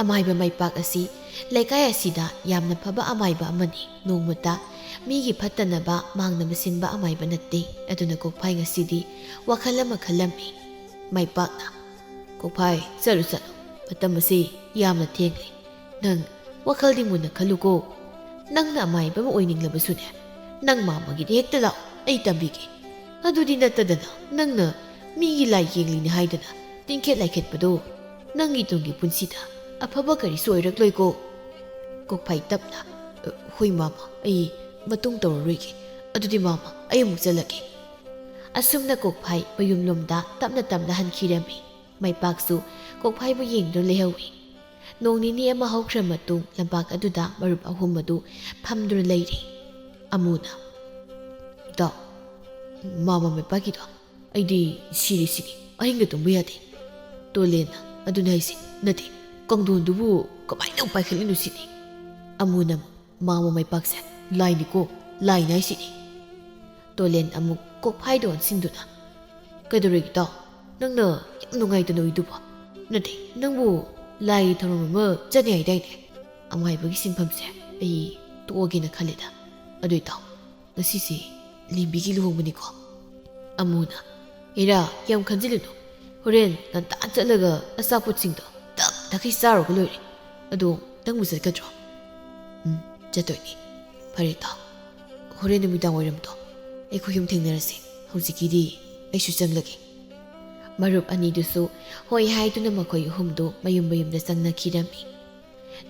ꯑꯃꯥꯏꯕ ꯃꯩꯄꯥꯛ ꯑꯁꯤ ꯂꯩꯀꯥꯏ ꯑꯁꯤꯗ ꯌꯥꯝꯅ ꯐꯕ ꯑꯃꯥꯏꯕ ꯑꯃꯅꯤ꯫ ꯅꯣꯡꯃꯇ ꯃꯤꯒꯤ ꯐꯠꯇꯅꯕ ꯃꯥꯡꯅꯕ ꯁꯤꯟꯕ ꯑꯃꯥꯏꯕ ꯅꯠꯇꯦ꯫ ꯑꯗꯨꯅ ꯀꯣꯛꯐꯥꯏ ꯉꯁꯤꯗꯤ ꯋꯥꯈꯜ ꯑꯃ ꯈꯜꯂꯝꯃꯤ꯫ ꯃꯥꯏꯄꯥꯛꯅ, "ꯀꯣꯛꯐꯥꯏ, ꯆꯠꯂꯨ ꯆꯠꯂꯨ, ꯃꯇꯝ ꯑꯁꯤ ꯌꯥꯝꯅ ꯊꯦꯡꯂꯦ꯫ ꯅꯪ ꯋꯥꯈꯜꯗꯤ ꯃꯨꯟꯅ ꯈꯜꯂꯨꯀꯣ꯫ ꯅꯪꯅ ꯑꯃꯥꯏꯕ ꯑꯃ ꯑꯣꯏꯅꯤꯡꯂꯕꯁꯨꯅꯦ, ꯅꯪ ꯃꯥꯃꯒꯤꯗ ꯍꯦꯛꯇ ꯂꯥꯛꯑꯣ, ꯑꯩ ꯇꯝꯕꯤꯒꯦ꯫ ꯑꯗꯨꯗꯤ ꯅꯠꯇꯗꯅ ꯅꯪꯅ ꯃꯤꯒꯤ ꯂꯥꯏ ꯌꯦꯡꯂꯤꯅꯦ ꯍꯥꯏꯗꯅ ꯇꯤꯡꯈꯦꯠ ꯂꯥꯏꯈꯦꯠꯄꯗꯣ ꯅꯪꯒꯤ ꯇꯨꯡꯒꯤ ꯄꯨꯟꯁꯤꯗ ꯑꯐꯕ ꯀꯔꯤꯁꯨ ꯑꯣꯏꯔꯛꯂꯣꯏꯀꯣ꯫" ꯀꯣꯛꯐꯥꯏ ꯇꯞꯅ, "ꯑ, ꯍꯣꯏ ꯃꯥꯃ, ꯑꯩ ꯃꯇꯨꯡ ꯇꯧꯔꯔꯣꯏꯒꯦ꯫ ꯑꯗꯨꯗꯤ ꯃꯥꯃ, ꯑꯩ ꯑꯃꯨꯛ ꯆꯠꯂꯒꯦ꯫" ꯑꯁꯨꯝꯅ ꯀꯣꯛꯐꯥꯏ ꯃꯌꯨꯝꯂꯣꯝꯗ ꯇꯞꯅ ꯇꯞꯅ ꯍꯟꯈꯤꯔꯝꯃꯤ꯫ ꯃꯥꯏꯄꯥꯛꯁꯨ ꯀꯣꯛꯐꯥꯏꯕꯨ ꯌꯦꯡꯗꯨꯅ ꯂꯩꯍꯧꯏ꯫ ꯅꯣꯡ ꯅꯤꯅꯤ ꯑꯃ ꯍꯧꯈ꯭ꯔ ꯃꯇꯨꯡ ꯂꯝꯄꯥꯛ ꯑꯗꯨꯗ ꯃꯔꯨꯞ ꯑꯍꯨꯝ ꯑꯗꯨ ꯐꯝꯗꯨꯅ ꯂꯩꯔꯤ꯫ ꯑꯃꯨꯅ, "ꯏꯇꯥꯎ, ꯃꯥꯃ ꯃꯥꯏꯄꯥꯛꯀꯤꯗꯣ ꯑꯩꯗꯤ ꯁꯤꯔꯦ ꯁꯤꯅꯤ, ꯑꯍꯤꯡꯒ ꯇꯨꯝꯕ ꯌꯥꯗꯦ꯫" ꯇꯣꯂꯦꯟꯅ, "ꯑꯗꯨꯅ ꯍꯥꯏꯁꯦ, ꯅꯠꯇꯦ, ꯀꯥꯡꯗꯣꯟꯗꯨꯕꯨ ꯀꯃꯥꯏꯅ ꯑꯃꯨꯛ ꯄꯥꯏꯈꯠꯂꯤꯅꯣ ꯁꯤꯅꯤ꯫" ꯑꯃꯨꯅ ꯑꯃꯨꯛ, "ꯃꯥꯃ ꯃꯥꯏꯄꯥꯛꯁꯦ ꯂꯥꯏꯅꯤꯀꯣ, ꯂꯥꯏꯅꯤ ꯍꯥꯏꯁꯤꯅꯤ꯫" ꯇꯣꯂꯦꯟ ꯑꯃꯨꯛ ꯀꯣꯛꯐꯥꯏꯗ ꯑꯣꯟꯁꯤꯟꯗꯨꯅ, "ꯀꯩꯗꯧꯔꯒꯦ ꯏꯇꯥꯎ? ꯅꯪꯅ ꯌꯥꯝ ꯅꯨꯡꯉꯥꯏꯇꯅ ꯎꯏꯗꯨꯕꯣ? ꯅꯠꯇꯦ, ꯅꯪꯕꯨ ꯂꯥꯏꯒꯤ ꯊꯧꯔꯝ ꯑꯃ ꯆꯠꯅꯤ ꯍꯥꯏꯗꯥꯏꯅꯦ? ꯑꯃꯥꯏꯕꯒꯤ ꯁꯤꯟꯐꯝꯁꯦ ꯑꯩ ꯇꯣꯛꯑꯒꯦꯅ ꯈꯜꯂꯦꯗ꯫ ꯑꯗꯨ ꯏꯇꯥꯎ, ꯉꯁꯤꯁꯦ ꯂꯦꯝꯕꯤꯒꯤ ꯂꯨꯍꯣꯡꯕꯅꯤꯀꯣ꯫" ꯑꯃꯨꯅ, "ꯍꯦꯔꯥ, ꯌꯥꯝ ꯈꯟꯖꯤꯜꯂꯨꯅꯨ꯫ ꯍꯣꯔꯦꯟ ꯉꯟꯇꯥ ꯆꯠꯂꯒ ꯑꯆꯥꯄꯣꯠꯁꯤꯡꯗꯣ ꯇꯞ ꯇꯈꯩ ꯆꯥꯔꯨꯔꯒ ꯂꯣꯏꯔꯦ꯫ ꯑꯗꯣ ꯅꯪꯕꯨ ꯆꯠꯀꯗ꯭ꯔꯣ?" "ꯎꯝ, ꯆꯠꯇꯣꯏꯅꯤ꯫ ꯐꯔꯦ ꯏꯇꯥꯎ, ꯍꯣꯔꯦꯟ ꯅꯨꯃꯤꯗꯥꯡ ꯋꯥꯏꯔꯝꯗꯣ ꯑꯩꯈꯣꯏ ꯑꯍꯨꯝ ꯊꯦꯡꯅꯔꯁꯦ꯫ ꯍꯧꯖꯤꯛꯀꯤꯗꯤ ꯑꯩꯁꯨ ꯆꯪꯂꯒꯦ꯫" ꯃꯔꯨꯞ ꯑꯅꯤꯗꯨꯁꯨ ꯍꯣꯏ ꯍꯥꯏꯗꯨꯅ ꯃꯈꯣꯏ ꯑꯍꯨꯝꯗꯨ ꯃꯌꯨꯝ ꯃꯌꯨꯝꯗ ꯆꯪꯅꯈꯤꯔꯝꯃꯤ꯫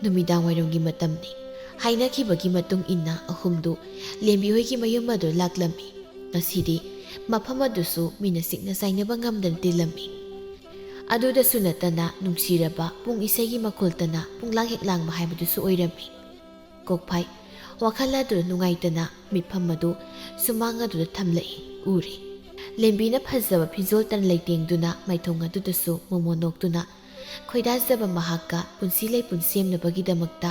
ꯅꯨꯃꯤꯗꯥꯡ ꯋꯥꯏꯔꯝꯒꯤ ꯃꯇꯝꯅꯤ꯫ ꯍꯥꯏꯅꯈꯤꯕꯒꯤ ꯃꯇꯨꯡ ꯏꯟꯅ ꯑꯍꯨꯝꯗꯨ ꯂꯦꯝꯕꯤ ꯍꯣꯏꯒꯤ ꯃꯌꯨꯝ ꯑꯗꯨ ꯂꯥꯛꯂꯝꯃꯤ꯫ ꯉꯁꯤꯗꯤ ꯃꯐꯝ ꯑꯗꯨꯁꯨ ꯃꯤꯅ ꯁꯤꯡꯅ ꯆꯥꯏꯅꯕ ꯉꯝꯗꯅ ꯇꯤꯜꯂꯝꯃꯤ꯫ ꯑꯗꯨꯗꯁꯨ ꯅꯠꯇꯅ ꯅꯨꯡꯁꯤꯔꯕ ꯄꯨꯡ ꯏꯁꯩꯒꯤ ꯃꯈꯣꯜꯇꯅ ꯄꯨꯡꯂꯥꯡ ꯍꯦꯛ ꯂꯥꯡꯕ ꯍꯥꯏꯕꯗꯨꯁꯨ ꯑꯣꯏꯔꯝꯃꯤ꯫ ꯀꯣꯛꯐꯥꯏ ꯋꯥꯈꯜ ꯑꯗꯨ ꯅꯨꯡꯉꯥꯏꯇꯅ ꯃꯤꯠꯐꯝ ꯑꯗꯨ ꯁꯨꯃꯥꯡ ꯑꯗꯨꯗ ꯊꯝꯂꯛꯏ, ꯎꯔꯤ꯫ ꯂꯦꯝꯕꯤꯅ ꯐꯖꯕ ꯐꯤꯖꯣꯜꯇꯅ ꯂꯩꯇꯦꯡꯗꯨꯅ ꯃꯥꯏꯊꯣꯡ ꯑꯗꯨꯗꯁꯨ ꯃꯣꯃꯣꯟ ꯅꯣꯛꯇꯨꯅ ꯈꯣꯏꯗꯥꯖꯕ ꯃꯍꯥꯛꯀ ꯄꯨꯟꯁꯤ ꯂꯩꯄꯨꯟ ꯁꯦꯝꯅꯕꯒꯤꯗꯃꯛꯇ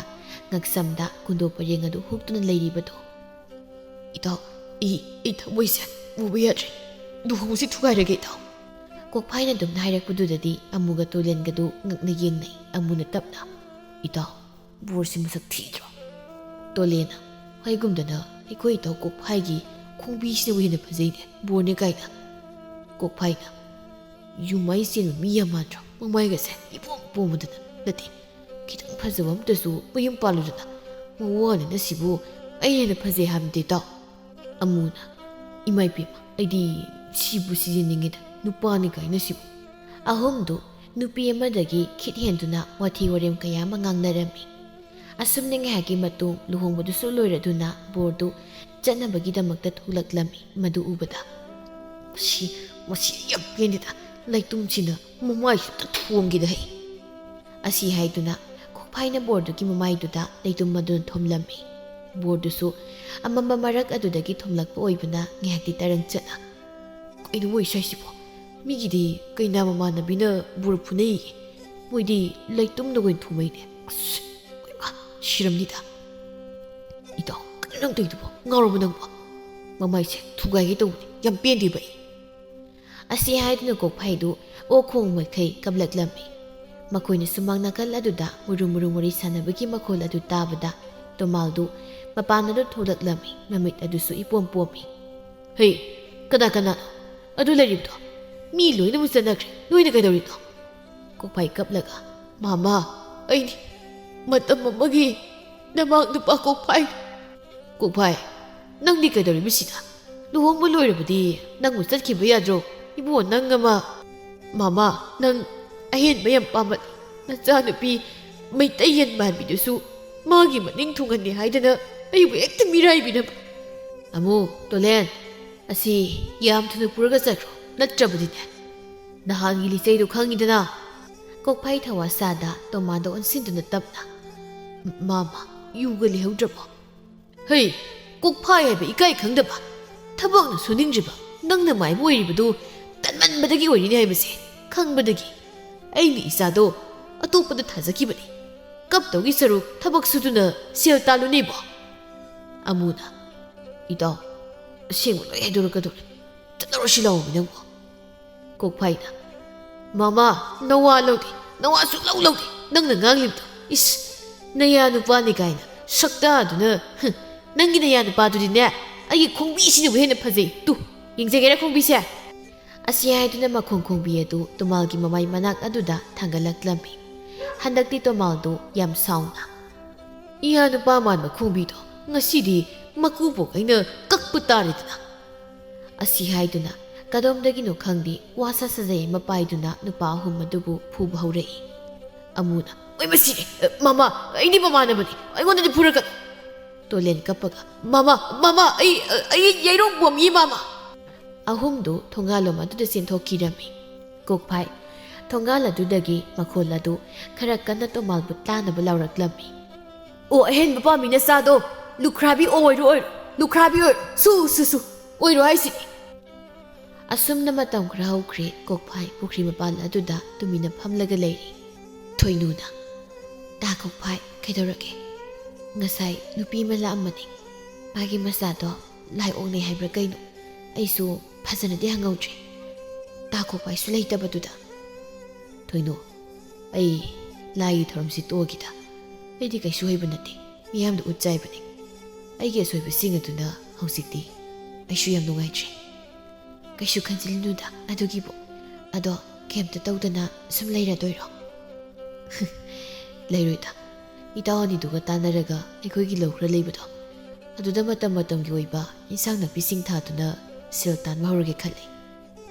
ꯉꯛꯁꯝꯗ ꯀꯨꯟꯗꯣ ꯄꯔꯦꯡ ꯑꯗꯨ ꯍꯨꯛꯇꯨꯅ ꯂꯩꯔꯤꯕꯗꯨ꯫ "ꯏꯇꯥꯎ, ꯑꯩ, ꯑꯩ ꯊꯃꯣꯏꯁꯦ ꯎꯕ ꯌꯥꯗ꯭ꯔꯦ꯫ ꯂꯨꯍꯣꯡꯕꯁꯤ ꯊꯨꯒꯥꯏꯔꯒꯦ ꯏꯇꯥꯎ꯫" ꯀꯣꯛꯐꯥꯏꯅ ꯑꯗꯨꯝꯅ ꯍꯥꯏꯔꯛꯄꯗꯨꯗꯗꯤ ꯑꯃꯨꯒ ꯇꯣꯂꯦꯟꯒꯗꯨ ꯉꯛꯅ ꯌꯦꯡꯅꯩ꯫ ꯑꯃꯨꯅ ꯇꯞꯅ, "ꯏꯇꯥꯎ, ꯕꯣꯔꯁꯤ ꯃꯁꯛ ꯊꯤꯗ꯭ꯔꯣ?" ꯇꯣꯂꯦꯟꯅ, ꯍꯥꯏꯒꯨꯝꯗꯅ ꯑꯩꯈꯣꯏ ꯏꯇꯥꯎ ꯀꯣꯛꯐꯥꯏꯒꯤ ꯈꯣꯡꯕꯤꯁꯤꯅꯕꯨ ꯍꯦꯟꯅ ꯐꯖꯩꯅꯦ, ꯕꯣꯔꯅꯦ ꯀꯥꯏꯅ꯫ ꯀꯣꯛꯐꯥꯏꯅ, "ꯌꯨꯝꯃꯩ ꯆꯦꯟꯕ ꯃꯤ ꯌꯥꯝ ꯃꯥꯟꯗ꯭ꯔꯣ? ꯃꯃꯥꯏꯒꯁꯦ ꯏꯄꯣꯝ ꯄꯣꯝꯃꯗꯅ, ꯅꯠꯇꯦ, ꯈꯤꯇꯪ ꯐꯖꯕ ꯑꯝꯇꯁꯨ ꯃꯌꯨꯝ ꯄꯥꯜꯂꯨꯗꯅ, ꯃꯋꯥꯅꯤꯅ ꯁꯤꯕꯨ ꯑꯩ ꯍꯦꯟꯅ ꯐꯖꯩ ꯍꯥꯏꯕꯅꯤꯗ ꯏꯇꯥꯎ?" ꯑꯃꯨꯅ, "ꯏꯃꯥ ꯏꯄꯦꯝꯃ, ꯑꯩꯗꯤ ꯁꯤꯕꯨ ꯁꯤꯖꯅꯤꯡꯉꯤꯗ, ꯅꯨꯄꯥꯅꯤ ꯀꯥꯏꯅ ꯁꯤꯕꯨ?" ꯑꯍꯨꯝꯗꯨ ꯅꯨꯄꯤ ꯑꯃꯗꯒꯤ ꯈꯤꯠ ꯍꯦꯟꯗꯨꯅ ꯋꯥꯊꯤ ꯋꯥꯔꯦꯝ ꯀꯌꯥ ꯑꯃ ꯉꯥꯡꯅꯔꯝꯃꯤ꯫ ꯑꯁꯨꯝꯅ ꯉꯥꯏꯍꯥꯛꯀꯤ ꯃꯇꯨꯡ ꯂꯨꯍꯣꯡꯕꯗꯨꯁꯨ ꯂꯣꯏꯔꯗꯨꯅ ꯕꯣꯔꯗꯨ ꯆꯠꯅꯕꯒꯤꯗꯃꯛꯇ ꯊꯣꯛꯂꯛꯂꯝꯃꯤ꯫ ꯃꯗꯨ ꯎꯕꯗ, "ꯃꯁꯤ, ꯃꯁꯤ ꯌꯥꯝ ꯄꯦꯟꯗꯦꯗ, ꯂꯩꯇꯨꯝꯁꯤꯅ ꯃꯃꯥꯏꯁꯤꯗ ꯊꯣꯡꯒꯦꯗ ꯍꯩ!" ꯑꯁꯤ ꯍꯥꯏꯗꯨꯅ ꯀꯣꯛꯐꯥꯏꯅ ꯕꯣꯔꯗꯨꯒꯤ ꯃꯃꯥꯏꯗꯨꯗ ꯂꯩꯇꯨꯝ ꯑꯗꯨꯅ ꯊꯣꯝꯂꯝꯃꯤ꯫ ꯕꯣꯔꯗꯨꯁꯨ ꯑꯃꯝꯕ ꯃꯔꯛ ꯑꯗꯨꯗꯒꯤ ꯊꯣꯝꯂꯛꯄ ꯑꯣꯏꯕꯅ ꯉꯥꯏꯍꯥꯛꯇꯤ ꯇꯔꯪ ꯆꯠꯅ, "ꯀꯩꯅꯣ ꯃꯣꯏ ꯁ꯭ꯋꯥꯏꯁꯤꯕꯣ? ꯃꯤꯒꯤꯗꯤ ꯀꯩꯅꯥ ꯃꯃꯥꯟꯅꯕꯤꯅ ꯕꯣꯔ ꯐꯨꯅꯩꯌꯦ, ꯃꯣꯏꯗꯤ ꯂꯩꯇꯨꯝꯅ ꯑꯣꯏꯅ ꯊꯣꯝꯃꯩꯅꯦ꯫ ꯑꯁ, ꯀꯩꯃ, ꯁꯤꯔꯝꯅꯤꯗ꯫ ꯏꯇꯥꯎ, ꯀꯩꯅꯣ ꯅꯪ ꯇꯧꯔꯤꯗꯨꯕꯣ? ꯉꯥꯎꯔꯕꯣ ꯅꯪꯕꯣ? ꯃꯃꯥꯏꯁꯦ ꯊꯨꯒꯥꯏꯒꯦ ꯇꯧꯕꯅꯤ, ꯌꯥꯝ ꯄꯦꯟꯗꯦꯕ ꯑꯩ!" ꯑꯁꯤ ꯍꯥꯏꯗꯨꯅ ꯀꯣꯛꯐꯥꯏꯗꯨ ꯑꯣꯛ ꯈꯣꯡ ꯃꯈꯩ ꯀꯞꯂꯛꯂꯝꯃꯤ꯫ ꯃꯈꯣꯏꯅ ꯁꯨꯃꯥꯡ ꯅꯥꯀꯜ ꯑꯗꯨꯗ ꯃꯨꯔꯨ ꯃꯨꯔꯨ ꯋꯥꯔꯤ ꯁꯥꯟꯅꯕꯒꯤ ꯃꯈꯣꯜ ꯑꯗꯨ ꯇꯥꯕꯗ ꯇꯣꯃꯥꯜꯗꯨ ꯃꯄꯥꯟ ꯑꯗꯨ ꯊꯣꯛꯂꯛꯂꯝꯃꯤ, ꯃꯃꯤꯠ ꯑꯗꯨꯁꯨ ꯏꯄꯣꯝ ꯄꯣꯝꯃꯤ꯫ "ꯍꯦ, ꯀꯅꯥ ꯀꯅꯥꯅꯣ ꯑꯗꯨ ꯂꯩꯔꯤꯕꯗꯣ? ꯃꯤ ꯂꯣꯏꯅꯃꯛ ꯆꯠꯅꯈ꯭ꯔꯦ, ꯅꯣꯏꯅ ꯀꯩꯗꯧꯔꯤꯅꯣ?" ꯀꯣꯛꯐꯥꯏ ꯀꯞꯂꯒ, "ꯃꯥꯃꯥ, ꯑꯩꯗꯤ ꯃꯇꯝ ꯑꯃꯒꯤ ꯅꯃꯥꯡ ꯅꯨꯄꯥ ꯀꯣꯛꯐꯥꯏ꯫" "ꯀꯣꯛꯐꯥꯏ, ꯅꯪꯗꯤ ꯀꯩꯗꯧꯔꯤꯕ ꯁꯤꯗ? ꯂꯨꯍꯣꯡꯕ ꯂꯣꯏꯔꯕꯗꯤ ꯅꯪꯕꯨ ꯆꯠꯈꯤꯕ ꯌꯥꯗ꯭ꯔꯣ? ꯏꯕꯨꯡꯉꯣ, ꯅꯪ ꯑꯃ꯫ ꯃꯥꯃꯥ, ꯅꯪ ꯑꯍꯦꯟꯕ ꯌꯥꯝ ꯄꯥꯝꯃꯜꯂꯤ꯫ ꯅꯆꯥꯅꯨꯄꯤ ꯃꯩꯇꯩ ꯌꯦꯟ ꯃꯥꯟꯕꯤꯗꯨꯁꯨ ꯃꯥꯒꯤ ꯃꯅꯤꯡ ꯊꯨꯡꯍꯟꯅꯤ ꯍꯥꯏꯗꯅ ꯑꯩꯕꯨ ꯍꯦꯛꯇ ꯃꯤꯔꯥꯏꯕꯤꯅꯕ꯫" "ꯑꯃꯨ, ꯇꯣꯂꯦꯟ, ꯑꯁꯤ ꯌꯥꯝ ꯊꯨꯅ ꯄꯨꯔꯒ ꯆꯠꯈ꯭ꯔꯣ, ꯅꯠꯇ꯭ꯔꯕꯗꯤꯅꯦ, ꯅꯍꯥꯟꯒꯤ ꯂꯤꯆꯩꯗꯣ ꯈꯪꯉꯤꯗꯅ?" ꯀꯣꯛꯐꯥꯏ ꯊꯋꯥ ꯁꯥꯗ ꯇꯣꯃꯥꯗ ꯑꯣꯟꯁꯤꯟꯗꯨꯅ ꯇꯞꯅ, "ꯃꯥꯃꯥ, ꯌꯨꯒ ꯂꯩꯍꯧꯗ꯭ꯔꯕꯣ?" "ꯍꯩ, ꯀꯣꯛꯐꯥꯏ ꯍꯥꯏꯕ ꯏꯀꯥꯏ ꯈꯪꯗꯕ, ꯊꯕꯛꯅ ꯁꯨꯅꯤꯡꯗ꯭ꯔꯤꯕ ꯅꯪꯅ ꯃꯥꯏꯕ ꯑꯣꯏꯔꯤꯕꯗꯨ ꯇꯟꯃꯟꯕꯗꯒꯤ ꯑꯣꯏꯔꯤꯅꯦ ꯍꯥꯏꯕꯁꯦ ꯈꯪꯕꯗꯒꯤ ꯑꯩꯅ ꯏꯆꯥꯗꯣ ꯑꯇꯣꯞꯄꯗ ꯊꯥꯖꯈꯤꯕꯅꯤ꯫ ꯀꯞꯇꯧꯒꯤ ꯁꯔꯨꯛ ꯊꯕꯛ ꯁꯨꯗꯨꯅ ꯁꯦꯜ ꯇꯥꯜꯂꯨꯅꯦꯕꯣ꯫" ꯑꯃꯨꯅ, "ꯏꯇꯥꯎ, ꯑꯁꯦꯡꯕ ꯂꯣꯏ ꯍꯥꯏꯗꯣꯔꯛꯀꯗꯧꯔꯦ꯫ ꯆꯠꯂꯔꯣꯏꯁꯤ ꯂꯥꯛꯑꯣꯃꯤ ꯅꯪꯕꯨ꯫" ꯀꯣꯛꯐꯥꯏꯅ, "ꯃꯃꯥ, ꯅꯋꯥ ꯂꯧꯗꯦ, ꯅꯋꯥ ꯁꯨꯛꯂꯧ ꯂꯧꯗꯦ꯫ ꯅꯪꯅ ꯉꯥꯡꯂꯤꯕꯗꯣ, ꯏꯁ, ꯅꯌꯥ ꯅꯨꯄꯥꯅꯤ ꯀꯥꯏꯅ ꯁꯛꯇꯥꯗꯨꯅ, ꯍꯨꯝ, "ꯅꯪꯒꯤ ꯅꯌꯥ ꯅꯨꯄꯥꯗꯨꯗꯤꯅꯦ, ꯑꯩꯒꯤ ꯈꯣꯡꯕꯤꯁꯤꯅꯕꯨ ꯍꯦꯟꯅ ꯐꯖꯩ꯫ ꯇꯨ, ꯌꯦꯡꯖꯒꯦꯔꯥ ꯈꯣꯡꯕꯤꯁꯦ?" ꯑꯁꯤ ꯍꯥꯏꯗꯨꯅ ꯃꯈꯣꯡ ꯈꯣꯡꯕꯤ ꯑꯗꯨ ꯇꯣꯃꯥꯜꯒꯤ ꯃꯃꯥꯏ ꯃꯅꯥꯛ ꯑꯗꯨꯗ ꯊꯥꯡꯒꯠꯂꯛꯂꯝꯃꯤ꯫ ꯍꯟꯗꯛꯇꯤ ꯇꯣꯃꯥꯜꯗꯨ ꯌꯥꯝ ꯁꯥꯎꯅ, "ꯏꯌꯥ ꯅꯨꯄꯥ ꯃꯥꯟꯕ ꯈꯣꯡꯕꯤꯗꯣ, ꯉꯁꯤꯗꯤ ꯃꯀꯨꯕꯣꯛ ꯑꯩꯅ ꯀꯛꯄ ꯇꯥꯔꯦꯗꯅ!" ꯑꯁꯤ ꯍꯥꯏꯗꯨꯅ ꯀꯗꯣꯝꯗꯒꯤꯅꯣ ꯈꯪꯗꯦ ꯋꯥꯁꯥ ꯁꯥꯖꯩ ꯑꯃ ꯄꯥꯏꯗꯨꯅ ꯅꯨꯄꯥ ꯑꯍꯨꯝ ꯑꯗꯨꯕꯨ ꯐꯨꯕ ꯍꯧꯔꯛꯏ꯫ ꯑꯃꯨꯅ, "ꯑꯣꯏ ꯃꯁꯤꯔꯦ! ꯃꯃꯥ, ꯑꯩꯗꯤ ꯃꯃꯥꯟꯅꯕꯅꯤ, ꯑꯩꯉꯣꯟꯗꯗꯤ ꯐꯨꯔꯛꯀꯅꯨ!" ꯇꯣꯂꯦꯟ ꯀꯞꯄꯒ, "ꯃꯃꯥ, ꯃꯃꯥ, ꯑꯩ, ꯑꯩ ꯌꯩꯔꯣꯡ ꯄꯣꯝꯃꯤ, ꯃꯃꯥ!" ꯑꯍꯨꯝꯗꯨ ꯊꯣꯡꯒꯥꯜꯂꯣꯝ ꯑꯗꯨꯗ ꯆꯦꯟꯊꯣꯛꯈꯤꯔꯝꯃꯤ꯫ ꯀꯣꯛꯐꯥꯏ ꯊꯣꯡꯒꯥꯜ ꯑꯗꯨꯗꯒꯤ ꯃꯈꯣꯜ ꯑꯗꯨ ꯈꯔ ꯀꯟꯅ ꯇꯣꯃꯥꯜꯕꯨ ꯇꯥꯅꯕ ꯂꯥꯎꯔꯛꯂꯝꯃꯤ꯫ "ꯑꯣ, ꯑꯍꯦꯟꯕ ꯄꯥꯝꯃꯤ ꯅꯆꯥꯗꯣ! ꯂꯨꯈ꯭ꯔꯥꯕꯤ ꯑꯣꯏꯔꯣ, ꯑꯣꯏꯔꯣ! ꯂꯨꯈ꯭ꯔꯥꯕꯤ ꯑꯣꯏꯔꯣ! ꯁꯨ, ꯁꯨ, ꯁꯨ! ꯑꯣꯏꯔꯣ ꯍꯥꯏꯁꯤꯅꯤ!" ꯑꯁꯨꯝꯅ ꯃꯇꯝ ꯈꯔ ꯍꯧꯈ꯭ꯔꯦ꯫ ꯀꯣꯛꯐꯥꯏ ꯄꯨꯈ꯭ꯔꯤ ꯃꯄꯥꯟ ꯑꯗꯨꯗ ꯇꯨꯃꯤꯟꯅ ꯐꯝꯂꯒ ꯂꯩꯔꯤ꯫ ꯊꯣꯏꯅꯨꯅ, "ꯇꯥ ꯀꯣꯛꯐꯥꯏ, ꯀꯩꯗꯧꯔꯒꯦ? ꯉꯁꯥꯏ ꯅꯨꯄꯤ ꯑꯃ ꯂꯥꯛꯑꯝꯕꯅꯤ꯫ ꯃꯥꯒꯤ ꯃꯆꯥꯗꯣ ꯂꯥꯏ ꯑꯣꯛꯅꯩ ꯍꯥꯏꯕ꯭ꯔꯥ ꯀꯩꯅꯣ? ꯑꯩꯁꯨ ꯐꯖꯅꯗꯤ ꯍꯪꯍꯧꯗ꯭ꯔꯦ꯫ ꯇꯥ ꯀꯣꯛꯐꯥꯏꯁꯨ ꯂꯩꯇꯕꯗꯨꯗ꯫" ꯊꯣꯏꯅꯨ, "ꯑꯩ ꯂꯥꯏꯒꯤ ꯊꯧꯔꯝꯁꯤ ꯇꯣꯛꯑꯒꯦꯗ꯫ ꯑꯩꯗꯤ ꯀꯩꯁꯨ ꯍꯩꯕ ꯅꯠꯇꯦ꯫ ꯃꯤꯌꯥꯝꯗ ꯎꯠ ꯆꯥꯏꯕꯅꯤ꯫ ꯑꯩꯒꯤ ꯑꯁꯣꯏꯕꯁꯤꯡ ꯑꯗꯨꯅ ꯍꯧꯖꯤꯛꯇꯤ ꯑꯩꯁꯨ ꯌꯥꯝ ꯅꯨꯡꯉꯥꯏꯇ꯭ꯔꯦ꯫ ꯀꯩꯁꯨ ꯈꯟꯖꯤꯜꯂꯨꯅꯨꯗ ꯑꯗꯨꯒꯤꯕꯨ꯫ ꯑꯗꯣ ꯀꯩꯝꯇ ꯇꯧꯗꯅ ꯁꯨꯝ ꯂꯩꯔꯗꯣꯏꯔꯣ?" "ꯂꯩꯔꯣꯏꯗ꯫ ꯏꯇꯥꯎ ꯑꯅꯤꯗꯨꯒ ꯇꯥꯟꯅꯔꯒ ꯑꯩꯈꯣꯏꯒꯤ ꯂꯧ ꯈꯔ ꯂꯩꯕꯗꯣ, ꯑꯗꯨꯗ ꯃꯇꯝ ꯃꯇꯝꯒꯤ ꯑꯣꯏꯕ ꯏꯟꯁꯥꯡ ꯅꯥꯄꯤꯁꯤꯡ ꯊꯥꯗꯨꯅ ꯁꯦꯜ ꯇꯥꯟꯕ ꯍꯧꯔꯒꯦ ꯈꯜꯂꯤ꯫"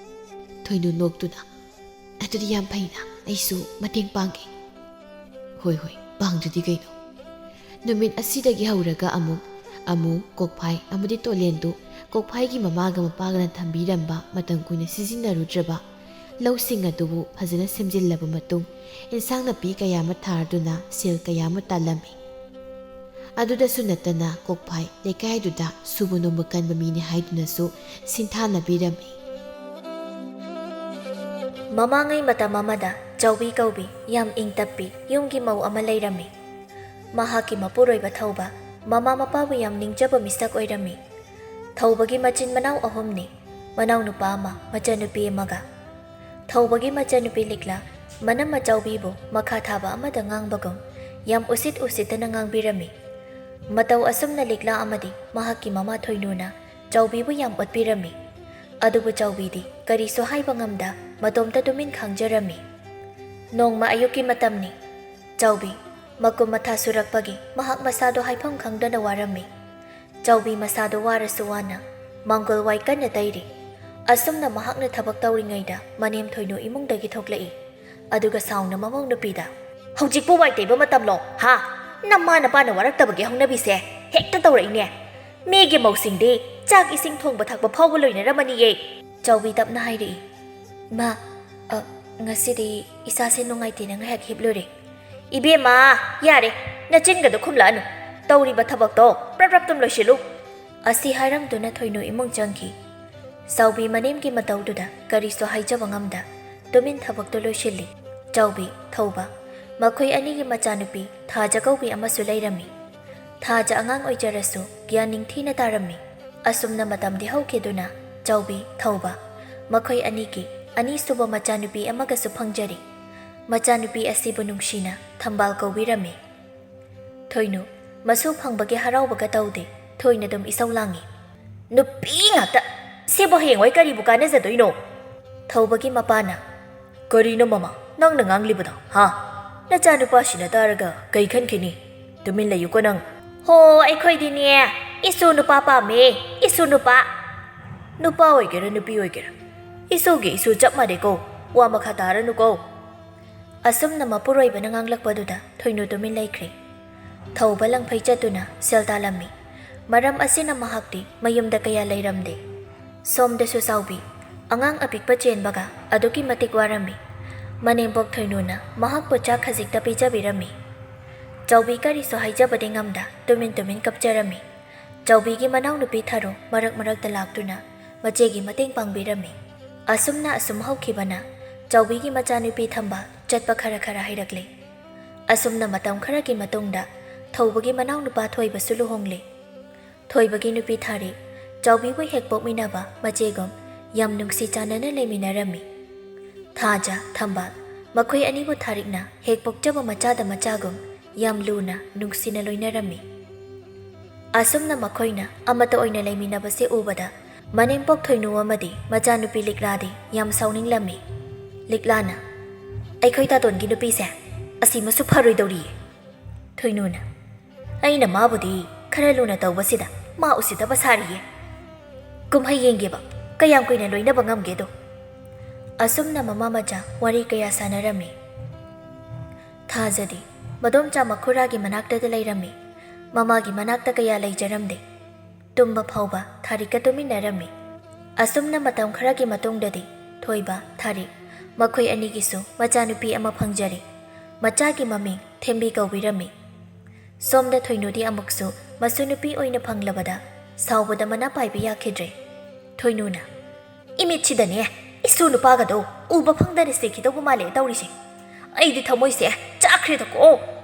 ꯊꯣꯏꯅꯨ ꯅꯣꯛꯇꯨꯅ, "ꯑꯗꯨꯗꯤ ꯌꯥꯝ ꯐꯩꯅ, ꯑꯩꯁꯨ ꯃꯇꯦꯡ ꯄꯥꯡꯒꯦ꯫" "ꯍꯣꯏ, ꯍꯣꯏ, ꯄꯥꯡꯗ꯭ꯔꯗꯤ ꯀꯩꯅꯣ?" ꯅꯨꯃꯤꯠ ꯑꯁꯤꯗꯒꯤ ꯍꯧꯔꯒ ꯑꯃꯨꯛ ꯑꯃꯨ, ꯀꯣꯛꯐꯥꯏ ꯑꯃꯗꯤ ꯇꯣꯂꯦꯟꯗꯨ ꯀꯣꯛꯐꯥꯏꯒꯤ ꯃꯃꯥꯒ ꯃꯄꯥꯒꯅ ꯊꯝꯕꯤꯔꯝꯕ ꯃꯇꯝ ꯀꯨꯏꯅ ꯁꯤꯖꯤꯟꯅꯔꯨꯗ꯭ꯔꯕ ꯂꯧꯁꯤꯡ ꯑꯗꯨꯕꯨ ꯐꯖꯅ ꯁꯦꯝꯖꯤꯜꯂꯕ ꯃꯇꯨꯡ, ꯏꯟꯁꯥꯡ ꯅꯥꯄꯤ ꯀꯌꯥ ꯑꯃ ꯊꯥꯗꯨꯅ ꯁꯦꯜ ꯀꯌꯥ ꯑꯃ ꯇꯥꯜꯂꯝꯃꯤ꯫ ꯑꯗꯨꯗꯁꯨ ꯅꯠꯇꯅ ꯀꯣꯛꯐꯥꯏ ꯂꯩꯀꯥꯏꯗꯨꯗ ꯁꯨꯕ ꯅꯣꯝꯕ ꯀꯟꯕ ꯃꯤꯅꯤ ꯍꯥꯏꯗꯨꯅꯁꯨ ꯁꯤꯡꯊꯥꯅꯕꯤꯔꯝꯃꯤ꯫ ꯃꯃꯥꯡꯉꯩ ꯃꯇꯝ ꯑꯃꯗ ꯆꯥꯎꯕꯤ ꯀꯧꯕꯤ ꯌꯥꯝ ꯏꯪ ꯇꯞꯄꯤ ꯌꯨꯝꯒꯤ ꯃꯧ ꯑꯃ ꯂꯩꯔꯝꯃꯤ꯫ ꯃꯍꯥꯛꯀꯤ ꯃꯄꯨꯔꯣꯏꯕ ꯊꯧꯕ ꯃꯃꯥ ꯃꯄꯥꯕꯨ ꯌꯥꯝ ꯅꯤꯡꯖꯕ ꯃꯤꯁꯛ ꯑꯣꯏꯔꯝꯃꯤ꯫ ꯊꯧꯕꯒꯤ ꯃꯆꯤꯟ ꯃꯅꯥꯎ ꯑꯍꯨꯝꯅꯤ, ꯃꯅꯥꯎꯅꯨꯄꯥ ꯑꯃ, ꯃꯆꯟꯅꯨꯄꯤ ꯑꯃꯒ꯫ ꯊꯧꯕꯒꯤ ꯃꯆꯟꯅꯨꯄꯤ ꯂꯤꯛꯂꯥ ꯃꯅꯝ ꯑꯆꯥꯎꯕꯤꯕꯨ ꯃꯈꯥ ꯊꯥꯕ ꯑꯃꯗ ꯉꯥꯡꯕꯒꯨꯝ ꯌꯥꯝ ꯎꯁꯤꯠ ꯎꯁꯤꯠꯇꯅ ꯉꯥꯡꯕꯤꯔꯝꯃꯤ꯫ ꯃꯇꯧ ꯑꯁꯨꯝꯅ ꯂꯤꯛꯂꯥ ꯑꯃꯗꯤ ꯃꯍꯥꯛꯀꯤ ꯃꯃꯥ ꯊꯣꯏꯅꯨꯅ ꯆꯥꯎꯕꯤꯕꯨ ꯌꯥꯝ ꯑꯣꯠꯄꯤꯔꯝꯃꯤ꯫ ꯑꯗꯨꯕꯨ ꯆꯥꯎꯕꯤꯗꯤ ꯀꯔꯤꯁꯨ ꯍꯥꯏꯕ ꯉꯝꯗ ꯃꯇꯣꯝꯇ ꯇꯨꯃꯤꯟ ꯈꯥꯡꯖꯔꯝꯃꯤ꯫ ꯅꯣꯡꯃ ꯑꯌꯨꯛꯀꯤ ꯃꯇꯝꯅꯤ꯫ ꯆꯥꯎꯕꯤ ꯃꯀꯨꯝ ꯃꯊꯥ ꯁꯨꯔꯛꯄꯒꯤ ꯃꯍꯥꯛ ꯃꯁꯥꯗꯣ ꯍꯥꯏꯐꯝ ꯈꯪꯗꯅ ꯋꯥꯔꯝꯃꯤ꯫ ꯆꯥꯎꯕꯤ ꯃꯁꯥꯗꯣ ꯋꯥꯔꯁꯨ ꯋꯥꯅ ꯃꯥꯡꯒꯣꯜ ꯋꯥꯏ ꯀꯟꯅ ꯇꯩꯔꯤ꯫ ꯑꯁꯨꯝꯅ ꯃꯍꯥꯛꯅ ꯊꯕꯛ ꯇꯧꯔꯤꯉꯩꯗ ꯃꯅꯦꯝ ꯊꯣꯏꯅꯨ ꯏꯃꯨꯡꯗꯒꯤ ꯊꯣꯛꯂꯛꯏ꯫ ꯑꯗꯨꯒ ꯁꯥꯎꯅ ꯃꯃꯧ ꯅꯨꯄꯤꯗ, "ꯍꯧꯖꯤꯛꯄꯨ ꯋꯥꯏ ꯇꯩꯕ ꯃꯇꯝꯂꯣ? ꯍꯥ? ꯅꯃꯥ ꯅꯄꯥꯅ ꯋꯥꯔꯛꯇꯕꯒꯤ ꯍꯧꯅꯕꯤꯁꯦ ꯍꯦꯛꯇ ꯇꯧꯔꯛꯏꯅꯦ꯫ ꯃꯤꯒꯤ ꯃꯧꯁꯤꯡꯗꯤ ꯆꯥꯛ ꯏꯁꯤꯡ ꯊꯣꯡꯕ ꯊꯥꯛꯄ ꯐꯥꯎꯕ ꯂꯣꯏꯅꯔꯝꯃꯅꯤꯌꯦ꯫" ꯆꯥꯎꯕꯤ ꯇꯞꯅ ꯍꯥꯏꯔꯛꯏ, "ꯏꯃꯥ, ꯑ, ꯉꯁꯤꯗꯤ ꯏꯁꯥꯁꯦ ꯅꯨꯡꯉꯥꯏꯇꯦꯅ ꯉꯥꯏꯍꯥꯛ ꯍꯤꯞꯂꯨꯔꯦ꯫" "ꯏꯕꯦꯝꯃ, ꯌꯥꯔꯦ, ꯅꯆꯤꯟꯒꯗꯣ ꯈꯨꯝꯂꯛꯑꯅꯨ꯫ ꯇꯧꯔꯤꯕ ꯊꯕꯛꯇꯣ ꯄ꯭ꯔꯞ ꯄ꯭ꯔꯞ ꯇꯨꯝ ꯂꯣꯏꯁꯤꯜꯂꯨ꯫" ꯑꯁꯤ ꯍꯥꯏꯔꯝꯗꯨꯅ ꯊꯣꯏꯅꯨ ꯏꯃꯨꯡ ꯆꯪꯈꯤ꯫ ꯆꯥꯎꯕꯤ ꯃꯅꯦꯝꯒꯤ ꯃꯇꯧꯗꯨꯗ ꯀꯔꯤꯁꯨ ꯍꯥꯏꯖꯕ ꯉꯝꯗ ꯇꯨꯃꯤꯟ ꯊꯕꯛꯇꯨ ꯂꯣꯏꯁꯤꯜꯂꯤ꯫ ꯆꯥꯎꯕꯤ, ꯊꯧꯕ, ꯃꯈꯣꯏ ꯑꯅꯤꯒꯤ ꯃꯆꯥꯅꯨꯄꯤ ꯊꯥꯖ ꯀꯧꯕꯤ ꯑꯃꯁꯨ ꯂꯩꯔꯝꯃꯤ꯫ ꯊꯥꯖ ꯑꯉꯥꯡ ꯑꯣꯏꯖꯔꯁꯨ ꯒ꯭ꯌꯥꯟ ꯅꯤꯡꯊꯤꯅ ꯇꯥꯔꯝꯃꯤ꯫ ꯑꯁꯨꯝꯅ ꯃꯇꯝꯗꯤ ꯍꯧꯈꯤꯗꯨꯅ ꯆꯥꯎꯕꯤ, ꯊꯧꯕ, ꯃꯈꯣꯏ ꯑꯅꯤꯒꯤ ꯑꯅꯤꯁꯨꯕ ꯃꯆꯥꯅꯨꯄꯤ ꯑꯃꯒꯁꯨ ꯐꯪꯖꯔꯤ꯫ ꯃꯆꯥꯅꯨꯄꯤ ꯑꯁꯤꯕꯨ ꯅꯨꯡꯁꯤꯅ ꯊꯝꯕꯥꯜ ꯀꯧꯕꯤꯔꯝꯃꯤ꯫ ꯊꯣꯏꯅꯨ, ꯃꯁꯨ ꯐꯪꯕꯒꯤ ꯍꯔꯥꯎꯕꯒ ꯇꯧꯗꯦ, ꯊꯣꯏꯅ ꯑꯗꯨꯝ ꯏꯁꯧ ꯂꯥꯡꯉꯤ꯫ "ꯅꯨꯄꯤ ꯉꯥꯛꯇ! ꯁꯤꯕꯨ ꯍꯌꯦꯡꯋꯥꯏ ꯀꯔꯤꯕꯨ ꯀꯥꯟꯅꯖꯗꯣꯏꯅꯣ?" ꯊꯧꯕꯒꯤ ꯃꯄꯥꯅ, "ꯀꯔꯤꯅꯣ ꯃꯃꯥ, ꯅꯪꯅ ꯉꯥꯡꯂꯤꯕꯗꯣ, ꯍꯥ? ꯅꯆꯥꯅꯨꯄꯥꯁꯤꯅ ꯇꯥꯔꯒ ꯀꯩ ꯈꯟꯈꯤꯅꯤ? ꯇꯨꯃꯤꯟ ꯂꯩꯌꯨꯀꯣ ꯅꯪ꯫" "ꯍꯣ, ꯑꯩꯈꯣꯏꯗꯤꯅꯦ, ꯏꯁꯨ ꯅꯨꯄꯥ ꯄꯥꯝꯃꯦ, ꯏꯁꯨ ꯅꯨꯄꯥ꯫" "ꯅꯨꯄꯥ ꯑꯣꯏꯒꯦꯔꯥ ꯅꯨꯄꯤ ꯑꯣꯏꯒꯦꯔꯥ, ꯏꯁꯨꯒꯤ ꯏꯁꯨ ꯆꯞ ꯃꯥꯟꯅꯩꯀꯣ, ꯋꯥ ꯃꯈꯥ ꯇꯥꯔꯅꯨꯀꯣ꯫" ꯑꯁꯨꯝꯅ ꯃꯄꯨꯔꯣꯏꯕꯅ ꯉꯥꯡꯂꯛꯄꯗꯨꯗ ꯊꯣꯏꯅꯨ ꯇꯨꯃꯤꯟ ꯂꯩꯈ꯭ꯔꯦ꯫ ꯊꯧꯕ ꯂꯪꯐꯩ ꯆꯠꯇꯨꯅ ꯁꯦꯜ ꯇꯥꯜꯂꯝꯃꯤ꯫ ꯃꯔꯝ ꯑꯁꯤꯅ ꯃꯍꯥꯛꯇꯤ ꯃꯌꯨꯝꯗ ꯀꯌꯥ ꯂꯩꯔꯝꯗꯦ꯫ ꯁꯣꯝꯗꯁꯨ ꯆꯥꯎꯕꯤ, ꯑꯉꯥꯡ ꯑꯄꯤꯛꯄ ꯆꯦꯟꯕꯒ ꯑꯗꯨꯛꯀꯤ ꯃꯇꯤꯛ ꯋꯥꯔꯝꯃꯤ꯫ ꯃꯅꯦꯝꯕꯣꯛ ꯊꯣꯏꯅꯨꯅ ꯃꯍꯥꯛꯄꯨ ꯆꯥꯛ ꯈꯖꯤꯛꯇ ꯄꯤꯖꯕꯤꯔꯝꯃꯤ꯫ ꯆꯥꯎꯕꯤ ꯀꯔꯤꯁꯨ ꯍꯥꯏꯖꯕꯗꯤ ꯉꯝꯗ ꯇꯨꯃꯤꯟ ꯇꯨꯃꯤꯟ ꯀꯞꯆꯔꯝꯃꯤ꯫ ꯆꯥꯎꯕꯤꯒꯤ ꯃꯅꯥꯎꯅꯨꯄꯤ ꯊꯥꯔꯣ ꯃꯔꯛ ꯃꯔꯛꯇ ꯂꯥꯛꯇꯨꯅ ꯃꯆꯦꯒꯤ ꯃꯇꯦꯡ ꯄꯥꯡꯕꯤꯔꯝꯃꯤ꯫ ꯑꯁꯨꯝꯅ ꯑꯁꯨꯝ ꯍꯧꯈꯤꯕꯅ ꯆꯥꯎꯕꯤꯒꯤ ꯃꯆꯥꯅꯨꯄꯤ ꯊꯝꯕꯥꯜ ꯆꯠꯄ ꯈꯔ ꯈꯔ ꯍꯩꯔꯛꯂꯦ꯫ ꯑꯁꯨꯝꯅ ꯃꯇꯝ ꯈꯔꯒꯤ ꯃꯇꯨꯡꯗ ꯊꯧꯕꯒꯤ ꯃꯅꯥꯎꯅꯨꯄꯥ ꯊꯣꯏꯕꯁꯨ ꯂꯨꯍꯣꯡꯂꯦ꯫ ꯊꯣꯏꯕꯒꯤ ꯅꯨꯄꯤ ꯊꯥꯔꯤ ꯆꯥꯎꯕꯤꯕꯨ ꯍꯦꯛ ꯄꯣꯛꯃꯤꯟꯅꯕ ꯃꯆꯦꯒꯨꯝ ꯌꯥꯝ ꯅꯨꯡꯁꯤ ꯆꯥꯟꯅꯅ ꯂꯩꯃꯤꯟꯅꯔꯝꯃꯤ꯫ ꯊꯥꯖ, ꯊꯝꯕꯥꯜ, ꯃꯈꯣꯏ ꯑꯅꯤꯕꯨ ꯊꯥꯔꯤꯛꯅ ꯍꯦꯛ ꯄꯣꯛꯆꯕ ꯃꯆꯥꯗ ꯃꯆꯥꯒꯨꯝ ꯌꯥꯝ ꯂꯨꯅ ꯅꯨꯡꯁꯤꯅ ꯂꯣꯏꯅꯔꯝꯃꯤ꯫ ꯑꯁꯨꯝꯅ ꯃꯈꯣꯏꯅ ꯑꯃꯠꯇ ꯑꯣꯏꯅ ꯂꯩꯃꯤꯟꯅꯕꯁꯦ ꯎꯕꯗ ꯃꯅꯦꯝꯄꯣꯛ ꯊꯣꯏꯅꯨ ꯑꯃꯗꯤ ꯃꯆꯥꯅꯨꯄꯤ ꯂꯤꯛꯂꯥꯗꯤ ꯌꯥꯝ ꯁꯥꯎꯅꯤꯡꯂꯝꯃꯤ꯫ ꯂꯤꯛꯂꯥꯅ, "ꯑꯩꯈꯣꯏ ꯇꯥꯇꯣꯟꯒꯤ ꯅꯨꯄꯤꯁꯦ ꯑꯁꯤ ꯃꯁꯨ ꯐꯔꯣꯏꯗꯧꯔꯤꯌꯦ"꯫ ꯊꯣꯏꯅꯨꯅ, "ꯑꯩꯅ ꯃꯥꯕꯨꯗꯤ ꯈꯔ ꯂꯨꯅ ꯇꯧꯕꯁꯤꯗ ꯃꯥ ꯎꯁꯤꯠꯇꯕ ꯁꯥꯔꯤꯌꯦ꯫ ꯀꯨꯝꯍꯩ ꯌꯦꯡꯒꯦꯕ, ꯀꯌꯥꯝ ꯀꯨꯏꯅ ꯂꯣꯏꯅꯕ ꯉꯝꯒꯦꯗꯣ"꯫ ꯑꯁꯨꯝꯅ ꯃꯃꯥ ꯃꯆꯥ ꯋꯥꯔꯤ ꯀꯌꯥ ꯁꯥꯟꯅꯔꯝꯃꯤ꯫ ꯊꯥꯖꯗꯤ ꯃꯗꯣꯝꯆꯥ ꯃꯈꯨꯔꯥꯒꯤ ꯃꯅꯥꯛꯇꯗ ꯂꯩꯔꯝꯃꯤ꯫ ꯃꯃꯥꯒꯤ ꯃꯅꯥꯛꯇ ꯀꯌꯥ ꯂꯩꯖꯔꯝꯗꯦ꯫ ꯇꯨꯝꯕ ꯐꯥꯎꯕ ꯊꯥꯔꯤꯛꯀ ꯇꯨꯃꯤꯟꯅꯔꯝꯃꯤ꯫ ꯑꯁꯨꯝꯅ ꯃꯇꯝ ꯈꯔꯒꯤ ꯃꯇꯨꯡꯗꯗꯤ ꯊꯣꯏꯕ, ꯊꯥꯔꯤꯛ ꯃꯈꯣꯏ ꯑꯅꯤꯒꯤꯁꯨ ꯃꯆꯥꯅꯨꯄꯤ ꯑꯃ ꯐꯪꯖꯔꯦ꯫ ꯃꯆꯥꯒꯤ ꯃꯃꯤꯡ ꯊꯦꯝꯕꯤ ꯀꯧꯕꯤꯔꯝꯃꯤ꯫ ꯁꯣꯝꯗ ꯊꯣꯏꯅꯨꯗꯤ ꯑꯃꯨꯛꯁꯨ ꯃꯁꯨ ꯅꯨꯄꯤ ꯑꯣꯏꯅ ꯐꯪꯂꯕꯗ ꯁꯥꯎꯕꯗ ꯃꯅꯥ ꯄꯥꯏꯕ ꯌꯥꯈꯤꯗ꯭ꯔꯦ꯫ ꯊꯣꯏꯅꯨꯅ, "ꯏꯃꯤꯠꯁꯤꯗꯅꯦ ꯏꯁꯨ ꯅꯨꯄꯥꯒꯗꯣ ꯎꯕ ꯐꯪꯗꯅ ꯁꯤꯈꯤꯗꯧꯕ ꯃꯥꯜꯂꯦ ꯇꯧꯔꯤꯁꯦ꯫ ꯑꯩꯗꯤ ꯊꯃꯣꯏꯁꯦ ꯆꯥꯛꯈ꯭ꯔꯦꯗꯀꯣ"꯫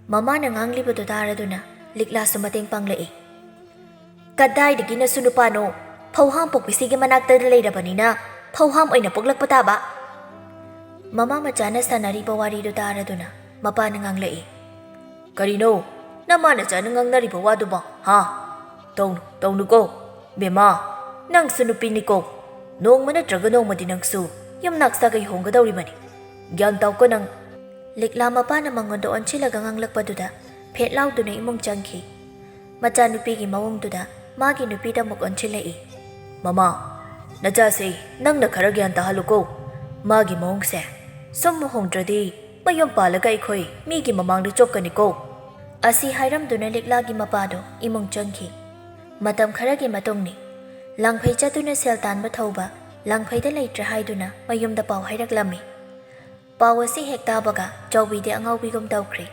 ꯃꯃꯥꯅ ꯉꯥꯡꯂꯤꯕꯗꯨ ꯇꯥꯔꯗꯨꯅ ꯂꯤꯛꯂꯥꯁꯨ ꯃꯇꯦꯡ ꯄꯥꯡꯂꯛꯏ꯫ "ꯀꯗꯥꯏꯗꯒꯤ ꯅꯁꯨ ꯅꯨꯄꯥꯅꯣ? ꯐꯧꯍꯥꯝ ꯄꯣꯛꯄꯤꯁꯤꯒꯤ ꯃꯅꯥꯛꯇ ꯂꯩꯔꯕꯅꯤꯅ ꯐꯧꯍꯥꯝ ꯑꯣꯏꯅ ꯄꯣꯛꯂꯛꯄ ꯇꯥꯕ"꯫ ꯃꯃꯥ ꯃꯆꯥꯅ ꯁꯥꯟꯅꯔꯤꯕ ꯋꯥꯔꯤꯗꯨ ꯇꯥꯔꯗꯨꯅ ꯃꯄꯥꯅ ꯉꯥꯡꯂꯛꯏ꯫ "ꯀꯔꯤꯅꯣ ꯅꯃꯥ ꯅꯆꯥꯅ ꯉꯥꯡꯅꯔꯤꯕ ꯋꯥꯗꯨꯕꯣ, ꯍꯥ? ꯇꯧꯅꯨ, ꯇꯧꯅꯨꯀꯣ꯫ ꯕꯦꯝꯃꯥ, ꯅꯪꯁꯨ ꯅꯨꯄꯤꯅꯤꯀꯣ꯫ ꯅꯣꯡꯃ ꯅꯠꯇ꯭ꯔꯒ ꯅꯣꯡꯃꯗꯤ ꯅꯪꯁꯨ ꯌꯨꯝꯅꯥꯛ ꯁꯥꯒꯩ ꯍꯣꯡꯒꯗꯧꯔꯤꯕꯅꯤ꯫ ꯒ꯭ꯌꯥꯟ ꯇꯥꯎꯀꯣ ꯅꯪ"꯫ ꯂꯤꯛꯂꯥ ꯃꯄꯥꯅ ꯃꯉꯣꯟꯗ ꯑꯣꯟꯁꯤꯜꯂꯒ ꯉꯥꯡꯂꯛꯄꯗꯨꯗ ꯐꯦꯠ ꯂꯥꯎꯗꯨꯅ ꯏꯃꯨꯡ ꯆꯪꯈꯤ꯫ ꯃꯆꯥꯅꯨꯄꯤꯒꯤ ꯃꯑꯣꯡꯗꯨꯗ ꯃꯥꯒꯤ ꯅꯨꯄꯤꯗ ꯑꯃꯨꯛ ꯑꯣꯟꯁꯤꯜꯂꯛꯏ꯫ "ꯃꯃꯥ, ꯅꯆꯥꯁꯦ ꯅꯪꯅ ꯈꯔ ꯒ꯭ꯌꯥꯟ ꯇꯥꯍꯜꯂꯨꯀꯣ꯫ ꯃꯥꯒꯤ ꯃꯑꯣꯡꯁꯦ ꯁꯨꯝ ꯍꯣꯡꯗ꯭ꯔꯗꯤ ꯃꯌꯨꯝ ꯄꯥꯜꯂꯒ ꯑꯩꯈꯣꯏ ꯃꯤꯒꯤ ꯃꯃꯥꯡꯗ ꯆꯣꯞꯀꯅꯤꯀꯣ"꯫ ꯑꯁꯤ ꯍꯥꯏꯔꯝꯗꯨꯅ ꯂꯤꯛꯂꯥꯒꯤ ꯃꯄꯥꯗꯣ ꯏꯃꯨꯡ ꯆꯪꯈꯤ꯫ ꯃꯇꯝ ꯈꯔꯒꯤ ꯃꯇꯨꯡꯅꯤ꯫ ꯂꯥꯡꯐꯩ ꯆꯠꯇꯨꯅ ꯁꯦꯜ ꯇꯥꯟꯕ ꯊꯧꯕ ꯂꯥꯡꯐꯩꯗ ꯂꯩꯇ꯭ꯔꯦ ꯍꯥꯏꯗꯨꯅ ꯃꯌꯨꯝꯗ ꯄꯥꯎ ꯍꯥꯏꯔꯛꯂꯝꯃꯤ꯫ ꯄꯥꯎ ꯑꯁꯤ ꯍꯦꯛ ꯇꯥꯕꯒ ꯆꯥꯎꯕꯤꯗꯤ ꯑꯉꯥꯎꯕꯤꯒꯨꯝ ꯇꯧꯈ꯭ꯔꯦ꯫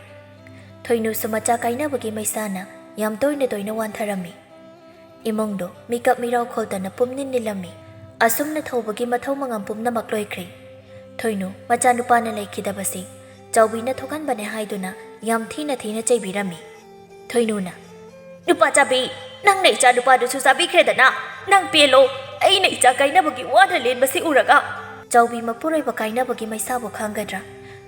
ꯊꯣꯏꯅꯨꯁꯨ ꯃꯆꯥ ꯀꯥꯏꯅꯕꯒꯤ ꯃꯩꯁꯥꯅ ꯌꯥꯝ ꯇꯣꯏꯅ ꯇꯣꯏꯅ ꯋꯥꯟꯊꯔꯝꯃꯤ꯫ ꯏꯃꯨꯡꯗꯣ ꯃꯤꯀꯞ ꯃꯤꯔꯥꯎ ꯈꯣꯜꯇꯅ ꯄꯨꯝꯅꯤꯟ ꯅꯤꯜꯂꯝꯃꯤ꯫ ꯑꯁꯨꯝꯅ ꯊꯧꯕꯒꯤ ꯃꯊꯧ ꯃꯉꯝ ꯄꯨꯝꯅꯃꯛ ꯂꯣꯏꯈ꯭ꯔꯦ꯫ ꯊꯣꯏꯅꯨ ꯃꯆꯥꯅꯨꯄꯥꯅ ꯂꯩꯈꯤꯗꯕꯁꯤ ꯆꯥꯎꯕꯤꯅ ꯊꯣꯛꯍꯟꯕꯅꯦ ꯍꯥꯏꯗꯨꯅ ꯌꯥꯝ ꯊꯤꯅ ꯊꯤꯅ ꯆꯩꯕꯤꯔꯝꯃꯤ꯫ ꯊꯣꯏꯅꯨꯅ, "ꯅꯨꯄꯥ ꯆꯥꯕꯤ, ꯅꯪꯅ ꯏꯆꯥ ꯅꯨꯄꯥꯗꯨꯁꯨ ꯆꯥꯕꯤꯈ꯭ꯔꯦꯗꯅ꯫ ꯅꯪ ꯄꯦꯜꯂꯣ, ꯑꯩꯅ ꯏꯆꯥ ꯀꯥꯏꯅꯕꯒꯤ ꯋꯥꯅ ꯂꯦꯟꯕꯁꯤ ꯎꯔꯒ"꯫ ꯆꯥꯎꯕꯤ ꯃꯄꯨꯔꯣꯏꯕ ꯀꯥꯏꯅꯕꯒꯤ ꯃꯩꯁꯥꯕꯨ ꯈꯥꯡꯒꯗ꯭ꯔꯥ,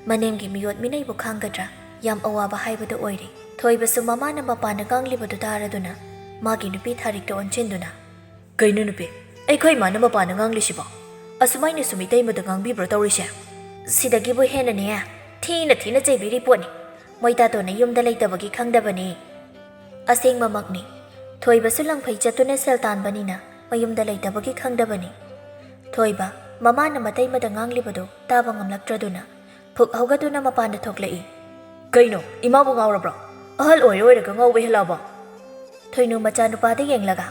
ꯃꯅꯦꯝꯒꯤ ꯃꯤꯑꯣꯠ ꯃꯤꯅꯩꯕꯨ ꯈꯥꯡꯒꯗ꯭ꯔꯥ, ꯌꯥꯝ ꯑꯋꯥꯕ ꯍꯥꯏꯕꯗꯨ ꯑꯣꯏꯔꯦ꯫ ꯊꯣꯏꯕꯁꯨ ꯃꯃꯥꯅ ꯃꯄꯥꯟꯗ ꯉꯥꯡꯂꯤꯕꯗꯨ ꯇꯥꯔꯗꯨꯅ ꯃꯥꯒꯤ ꯅꯨꯄꯤ ꯊꯥꯔꯤꯛꯇ ꯑꯣꯟꯁꯤꯟꯗꯨꯅ, "ꯀꯩꯅꯣ ꯅꯨꯄꯤ, ꯑꯩꯈꯣꯏ ꯏꯃꯥꯅ ꯃꯄꯥꯟꯗ ꯉꯥꯡꯂꯤꯁꯤꯕꯣ? ꯑꯁꯨꯃꯥꯏꯅ ꯁꯨꯝ ꯏꯇꯩꯃꯗ ꯉꯥꯡꯕꯤꯕ꯭ꯔꯣ ꯇꯧꯔꯤꯁꯦ?" "ꯁꯤꯗꯒꯤꯕꯨ ꯍꯦꯟꯅꯅꯦ, ꯊꯤꯅ ꯊꯤꯅ ꯆꯩꯕꯤꯔꯤ ꯄꯣꯠꯅꯤ꯫ ꯃꯣꯏ ꯇꯥꯇꯣꯟꯅ ꯌꯨꯝꯗ ꯂꯩꯇꯕꯒꯤ ꯈꯪꯗꯕꯅꯤ꯫" ꯑꯁꯦꯡꯕꯃꯛꯅꯤ꯫ ꯊꯣꯏꯕꯁꯨ ꯂꯪꯐꯩ ꯆꯠꯇꯨꯅ ꯁꯦꯜ ꯇꯥꯟꯕꯅꯤꯅ ꯃꯌꯨꯝꯗ ꯂꯩꯇꯕꯒꯤ ꯈꯪꯗꯕꯅꯤ꯫ ꯊꯣꯏꯕ, ꯃꯃꯥꯅ ꯃꯇꯩꯃꯗ ꯉꯥꯡꯂꯤꯕꯗꯨ ꯇꯥꯕ ꯉꯝꯂꯛꯇ꯭ꯔꯗꯨꯅ ꯐꯨꯛ ꯍꯧꯒꯠꯇꯨꯅ ꯃꯄꯥꯟꯗ ꯊꯣꯛꯂꯛꯏ꯫ "ꯀꯩꯅꯣ, ꯏꯃꯥꯕꯨ ꯉꯥꯎꯔꯕ꯭ꯔꯣ? ꯑꯍꯜ ꯑꯣꯏꯔ ꯑꯣꯏꯔꯒ ꯉꯥꯎꯕ ꯍꯦꯜꯂꯛꯑꯕꯣ?" ꯊꯣꯏꯅꯨ ꯃꯆꯥꯅꯨꯄꯥꯗ ꯌꯦꯡꯂꯒ,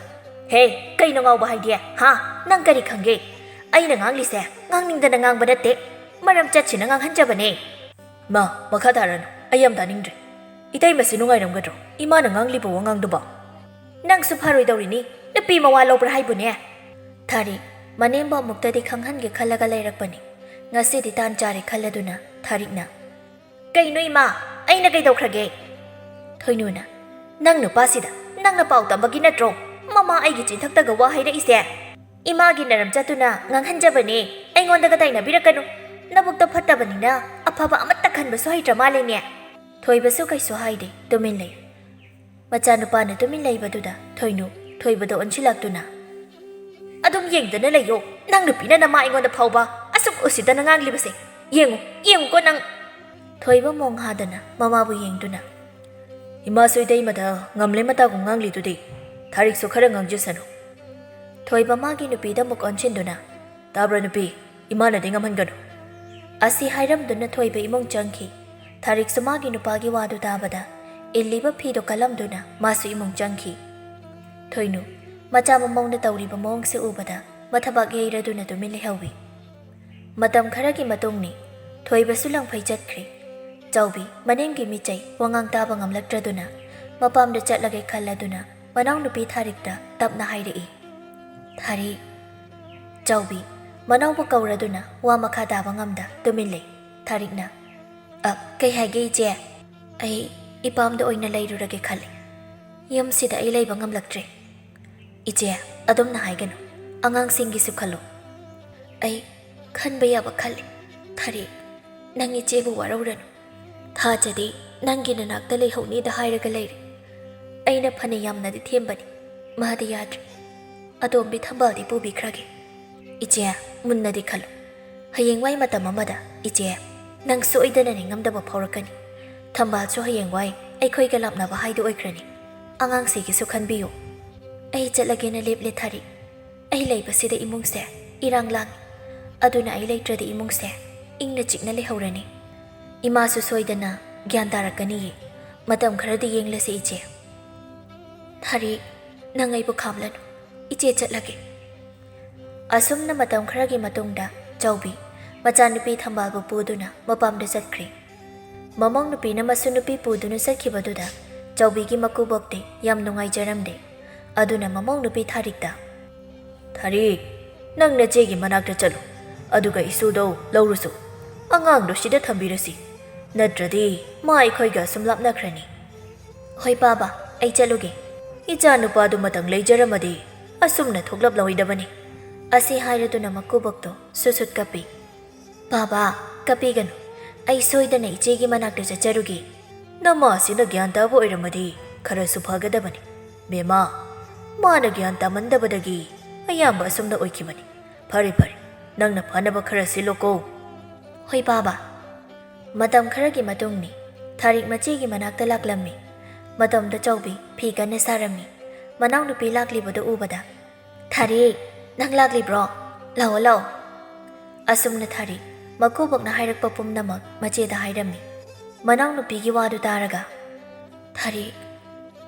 "ꯍꯦ, ꯀꯩꯅꯣ ꯉꯥꯎꯕ ꯍꯥꯏꯗꯤ? ꯍꯥ? ꯅꯪ ꯀꯔꯤ ꯈꯪꯒꯦ? ꯑꯩꯅ ꯉꯥꯡꯂꯤꯁꯦ ꯉꯥꯡꯅꯤꯡꯗꯅ ꯉꯥꯡꯕ ꯅꯠꯇꯦ꯫ ꯃꯔꯝ ꯆꯠꯁꯤꯅ ꯉꯥꯡꯍꯟꯖꯕꯅꯦ꯫" "ꯃꯥ, ꯃꯈꯥ ꯇꯥꯔꯅꯨ꯫ ꯑꯩ ꯌꯥꯝ ꯇꯥꯅꯤꯡꯗ꯭ꯔꯦ꯫ ꯏꯇꯩꯃꯁꯤ ꯅꯨꯡꯉꯥꯏꯔꯝꯒꯗ꯭ꯔꯣ ꯏꯃꯥꯅ ꯉꯥꯡꯂꯤꯕ ꯋꯥꯉꯥꯡꯗꯨꯕꯣ?" "ꯅꯪꯁꯨ ꯐꯔꯣꯏꯗꯧꯔꯤꯅꯤ꯫ ꯅꯨꯄꯤ ꯃꯋꯥ ꯂꯧꯕ꯭ꯔꯥ ꯍꯥꯏꯕꯨꯅꯦ?" ꯊꯥꯔꯤꯛ, ꯃꯅꯦꯝꯕꯣꯛ ꯑꯃꯨꯛꯇꯗꯤ ꯈꯪꯍꯟꯒꯦ ꯈꯜꯂꯒ ꯂꯩꯔꯛꯄꯅꯤ꯫ ꯉꯁꯤꯗꯤ ꯇꯥꯟ ꯆꯥꯔꯦ ꯈꯜꯂꯗꯨꯅ ꯊꯥꯔꯤꯛꯅ, "ꯀꯩꯅꯣ ꯏꯃꯥ? ꯑꯩꯅ ꯀꯩꯗꯧꯈ꯭ꯔꯒꯦ?" ꯊꯣꯏꯅꯨꯅ, "ꯅꯪ ꯅꯨꯄꯥꯁꯤꯗ ꯅꯪꯅ ꯄꯥꯎ ꯇꯝꯕꯒꯤ ꯅꯠꯇ꯭ꯔꯣ ꯃꯃꯥ ꯑꯩꯒꯤ ꯆꯤꯟꯊꯛꯇꯒ ꯋꯥ ꯍꯥꯏꯔꯛꯏꯁꯦ? ꯏꯃꯥꯒꯤ ꯅꯔꯝ ꯆꯠꯇꯨꯅ ꯉꯥꯡꯍꯟꯖꯕꯅꯦ, ꯑꯩꯉꯣꯟꯗꯒ ꯇꯥꯏꯅꯕꯤꯔꯛꯀꯅꯨ꯫ ꯅꯕꯨꯛꯇꯣ ꯐꯠꯇꯕꯅꯤꯅ ꯑꯐꯕ ꯑꯃꯠꯇ ꯈꯟꯕꯁꯨ ꯍꯩꯇ꯭ꯔ ꯃꯥꯜꯂꯦꯅꯦ꯫" ꯊꯣꯏꯕꯁꯨ ꯀꯩꯁꯨ ꯍꯥꯏꯗꯦ, ꯇꯨꯃꯤꯟ ꯂꯩ꯫ ꯃꯆꯥꯅꯨꯄꯥꯅ ꯇꯨꯃꯤꯟ ꯂꯩꯕꯗꯨꯗ ꯊꯣꯏꯅꯨ ꯊꯣꯏꯕꯗ ꯑꯣꯟꯁꯤꯜꯂꯛꯇꯨꯅ, "ꯑꯗꯨꯝ ꯌꯦꯡꯗꯅ ꯂꯩꯌꯣ꯫ ꯅꯪ ꯅꯨꯄꯤꯅ ꯅꯃꯥ ꯑꯩꯉꯣꯟꯗ ꯐꯥꯎꯕ ꯑꯁꯨꯛ ꯎꯁꯤꯠꯇꯅ ꯉꯥꯡꯂꯤꯕꯁꯦ ꯌꯦꯡꯉꯨ, ꯌꯦꯡꯉꯨꯀꯣ ꯅꯪ꯫" ꯊꯣꯏꯕ ꯃꯣꯡ ꯍꯥꯗꯅ ꯃꯃꯥꯕꯨ ꯌꯦꯡꯗꯨꯅ, "ꯏꯃꯥꯁꯨ ꯏꯇꯩꯃꯗ ꯉꯝꯂꯦ ꯃꯇꯥꯒꯨꯝ ꯉꯥꯡꯂꯤꯗꯨꯗꯤ, ꯊꯥꯔꯤꯛꯁꯨ ꯈꯔ ꯉꯥꯡꯖꯁꯅꯨ꯫" ꯊꯣꯏꯕ ꯃꯥꯒꯤ ꯅꯨꯄꯤꯗ ꯑꯃꯨꯛ ꯑꯣꯟꯁꯤꯟꯗꯨꯅ, "ꯇꯥꯕ꯭ꯔꯥ ꯅꯨꯄꯤ? ꯏꯃꯥꯅꯗꯤ ꯉꯝꯍꯟꯒꯅꯨ꯫" ꯑꯁꯤ ꯍꯥꯏꯔꯝꯗꯨꯅ ꯊꯣꯏꯕ ꯏꯃꯨꯡ ꯆꯪꯈꯤ꯫ ꯊꯥꯔꯤꯛꯁꯨ ꯃꯥꯒꯤ ꯅꯨꯄꯥꯒꯤ ꯋꯥꯗꯨ ꯇꯥꯕꯗ ꯏꯜꯂꯤꯕ ꯐꯤꯗꯣ ꯀꯜꯂꯝꯗꯨꯅ ꯃꯥꯁꯨ ꯏꯃꯨꯡ ꯆꯪꯈꯤ꯫ ꯊꯣꯏꯅꯨ, ꯃꯆꯥ ꯃꯃꯧꯅ ꯇꯧꯔꯤꯕ ꯃꯑꯣꯡꯁꯦ ꯎꯕꯗ ꯃꯊꯕꯥꯛ ꯌꯩꯔꯗꯨꯅ ꯇꯨꯃꯤꯟ ꯂꯩꯍꯧꯏ꯫ ꯃꯇꯝ ꯈꯔꯒꯤ ꯃꯇꯨꯡꯅꯤ꯫ ꯊꯣꯏꯕꯁꯨ ꯂꯪꯐꯩ ꯆꯠꯈ꯭ꯔꯦ꯫ ꯆꯥꯎꯕꯤ, ꯃꯅꯦꯝꯒꯤ ꯃꯤꯆꯩ ꯋꯥꯉꯥꯡ ꯇꯥꯕ ꯉꯝꯂꯛꯇ꯭ꯔꯗꯨꯅ ꯃꯄꯥꯝꯗ ꯆꯠꯂꯒꯦ ꯈꯜꯂꯗꯨꯅ ꯃꯅꯥꯎꯅꯨꯄꯤ ꯊꯥꯔꯤꯛꯇ ꯇꯞꯅ ꯍꯥꯏꯔꯛꯏ, "ꯊꯥꯔꯤꯛ꯫" ꯆꯥꯎꯕꯤ, ꯃꯅꯥꯎꯕꯨ ꯀꯧꯔꯗꯨꯅ ꯋꯥ ꯃꯈꯥ ꯇꯥꯕ ꯉꯝꯗ ꯇꯨꯃꯤꯟ ꯂꯩ꯫ ꯊꯥꯔꯤꯛꯅ, "ꯑ, ꯀꯩ ꯍꯥꯏꯒꯦ ꯏꯆꯦ? ꯑꯩ ꯏꯄꯥꯝꯗ ꯑꯣꯏꯅ ꯂꯩꯔꯨꯔꯒꯦ ꯈꯜꯂꯦ꯫ ꯌꯨꯝꯁꯤꯗ ꯑꯩ ꯂꯩꯕ ꯉꯝꯂꯛꯇ꯭ꯔꯦ꯫" "ꯏꯆꯦ, ꯑꯗꯨꯝꯅ ꯍꯥꯏꯒꯅꯨ꯫ ꯑꯉꯥꯡꯁꯤꯡꯒꯤꯁꯨ ꯈꯜꯂꯨ꯫" "ꯑꯩ ꯈꯟꯕ ꯌꯥꯕ ꯈꯜꯂꯤ꯫ ꯊꯥꯔꯤꯛ, ꯅꯪ ꯏꯆꯦꯕꯨ ꯋꯥꯔꯧꯔꯅꯨ꯫ "ꯊꯥꯖꯗꯦ, ꯅꯪꯒꯤ ꯅꯅꯥꯛꯇ ꯂꯩꯍꯧꯅꯤꯗ ꯍꯥꯏꯔꯒ ꯂꯩꯔꯦ꯫ ꯑꯩꯅ ꯐꯅ ꯌꯥꯝꯅꯗꯤ ꯊꯦꯝꯕꯅꯤ, ꯃꯥꯗꯤ ꯌꯥꯗ꯭ꯔꯦ꯫ ꯑꯇꯣꯝꯕꯤ ꯊꯝꯕꯥꯜꯗꯤ ꯄꯨꯕꯤꯈ꯭ꯔꯒꯦ꯫ ꯏꯆꯦ, ꯃꯨꯟꯅꯗꯤ ꯈꯜꯂꯨ꯫ ꯍꯌꯦꯡꯋꯥꯏ ꯃꯇꯝ ꯑꯃꯗ, ꯏꯆꯦ, ꯅꯪ ꯁꯣꯏꯗꯅ ꯅꯤꯡꯉꯝꯗꯕ ꯐꯥꯎꯔꯛꯀꯅꯤ꯫ ꯊꯝꯕꯥꯜꯁꯨ ꯍꯌꯦꯡꯋꯥꯏ ꯑꯩꯈꯣꯏꯒ ꯂꯥꯞꯅꯕ ꯍꯥꯏꯗꯨ ꯑꯣꯏꯈ꯭ꯔꯅꯤ꯫ ꯑꯉꯥꯡꯁꯤꯒꯤꯁꯨ ꯈꯟꯕꯤꯌꯨ꯫ ꯑꯩ ꯆꯠꯂꯒꯦꯅ ꯂꯦꯞꯂꯦ, ꯊꯥꯔꯤ꯫ ꯑꯩ ꯂꯩꯕꯁꯤꯗ ꯏꯃꯨꯡꯁꯦ ꯏꯔꯥꯡ ꯂꯥꯡꯉꯤ꯫ ꯑꯗꯨꯅ ꯑꯩ ꯂꯩꯇ꯭ꯔꯗꯤ ꯏꯃꯨꯡꯁꯦ ꯏꯪꯅ ꯆꯤꯛꯅ ꯂꯩꯍꯧꯔꯅꯤ꯫ ꯏꯃꯥꯁꯨ ꯁꯣꯏꯗꯅ ꯒ꯭ꯌꯥꯟ ꯇꯥꯔꯛꯀꯅꯤꯌꯦ꯫ ꯃꯇꯝ ꯈꯔꯗꯤ ꯌꯦꯡꯂꯁꯤ, ꯏꯆꯦ꯫" "ꯊꯥꯔꯤ, ꯅꯪ ꯑꯩꯕꯨ ꯈꯥꯝꯂꯅꯨ꯫ ꯏꯆꯦ ꯆꯠꯂꯒꯦ꯫" ꯑꯁꯨꯝꯅ ꯃꯇꯝ ꯈꯔꯒꯤ ꯃꯇꯨꯡꯗ ꯆꯥꯎꯕꯤ ꯃꯆꯥꯅꯨꯄꯤ ꯊꯝꯕꯥꯜꯕꯨ ꯄꯨꯗꯨꯅ ꯃꯄꯥꯝꯗ ꯆꯠꯈ꯭ꯔꯦ꯫ ꯃꯃꯧ ꯅꯨꯄꯤꯅ ꯃꯁꯨ ꯅꯨꯄꯤ ꯄꯨꯗꯨꯅ ꯆꯠꯈꯤꯕꯗꯨꯗ ꯆꯥꯎꯕꯤꯒꯤ ꯃꯀꯨꯕꯣꯛꯇꯤ ꯌꯥꯝ ꯅꯨꯡꯉꯥꯏꯖꯔꯝꯗꯦ꯫ ꯑꯗꯨꯅ ꯃꯃꯧ ꯅꯨꯄꯤ ꯊꯥꯔꯤꯛꯇ, "ꯊꯥꯔꯤꯛ, ꯅꯪ ꯅꯆꯦꯒꯤ ꯃꯅꯥꯛꯇ ꯆꯠꯂꯨ, ꯑꯗꯨꯒ ꯏꯁꯨꯗꯧ ꯂꯧꯔꯨꯁꯨ꯫ ꯑꯉꯥꯡꯗꯣ ꯁꯤꯗ ꯊꯝꯕꯤꯔꯁꯤ, ꯅꯠꯇ꯭ꯔꯗꯤ ꯃꯥ ꯑꯩꯈꯣꯏꯒ ꯑꯁꯨꯝ ꯂꯥꯞꯅꯈ꯭ꯔꯅꯤ꯫" "ꯍꯣꯏ ꯄꯥꯕ, ꯑꯩ ꯆꯠꯂꯨꯒꯦ꯫" "ꯏꯆꯥ ꯅꯨꯄꯥꯗꯨ ꯃꯇꯪ ꯂꯩꯖꯔꯝꯃꯗꯤ ꯑꯁꯨꯝꯅ ꯊꯣꯛꯂꯞꯂꯣꯏꯗꯕꯅꯤ꯫" ꯑꯁꯤ ꯍꯥꯏꯔꯗꯨꯅ ꯃꯀꯨꯕꯣꯛꯇꯣ ꯁꯨꯠ ꯁꯨꯠ ꯀꯞꯄꯤ꯫ "ꯄꯥꯕ, ꯀꯞꯄꯤꯒꯅꯨ꯫ ꯑꯩ ꯁꯣꯏꯗꯅ ꯏꯆꯦꯒꯤ ꯃꯅꯥꯛꯇ ꯆꯠꯆꯔꯨꯒꯦ꯫" "ꯅꯃꯥꯁꯤꯅ ꯒ꯭ꯌꯥꯟ ꯇꯥꯕ ꯑꯣꯏꯔꯝꯃꯗꯤ ꯈꯔꯁꯨ ꯐꯒꯗꯕꯅꯤ꯫ ꯕꯦꯝꯃ, ꯃꯥꯅ ꯒ꯭ꯌꯥꯟ ꯇꯥꯃꯟꯗꯕꯗꯒꯤ ꯑꯌꯥꯝꯕ ꯑꯁꯨꯝꯅ ꯑꯣꯏꯈꯤꯕꯅꯤ꯫ ꯐꯔꯦ, ꯐꯔꯦ, ꯅꯪꯅ ꯐꯅꯕ ꯈꯔ ꯁꯤꯜꯂꯣꯀꯣ꯫" "ꯍꯣꯏ ꯄꯥꯕ꯫" ꯃꯇꯝ ꯈꯔꯒꯤ ꯃꯇꯨꯡꯅꯤ꯫ ꯊꯥꯔꯤꯛ ꯃꯆꯦꯒꯤ ꯃꯅꯥꯛꯇ ꯂꯥꯛꯂꯝꯃꯤ꯫ ꯃꯇꯝꯗ ꯆꯥꯎꯕꯤ ꯐꯤ ꯀꯟꯅ ꯁꯥꯔꯝꯃꯤ꯫ ꯃꯅꯥꯎꯅꯨꯄꯤ ꯂꯥꯛꯂꯤꯕꯗꯨ ꯎꯕꯗ, "ꯊꯥꯔꯤꯛ, ꯅꯪ ꯂꯥꯛꯂꯤꯕ꯭ꯔꯣ? ꯂꯥꯛꯑꯣ, ꯂꯥꯛꯑꯣ꯫" ꯑꯁꯨꯝꯅ ꯊꯥꯔꯤꯛ ꯃꯀꯨꯕꯣꯛꯅ ꯍꯥꯏꯔꯛꯄ ꯄꯨꯝꯅꯃꯛ ꯃꯆꯦꯗ ꯍꯥꯏꯔꯝꯃꯤ꯫ ꯃꯅꯥꯎꯅꯨꯄꯤꯒꯤ ꯋꯥꯗꯨ ꯇꯥꯔꯒ, "ꯊꯥꯔꯤꯛ,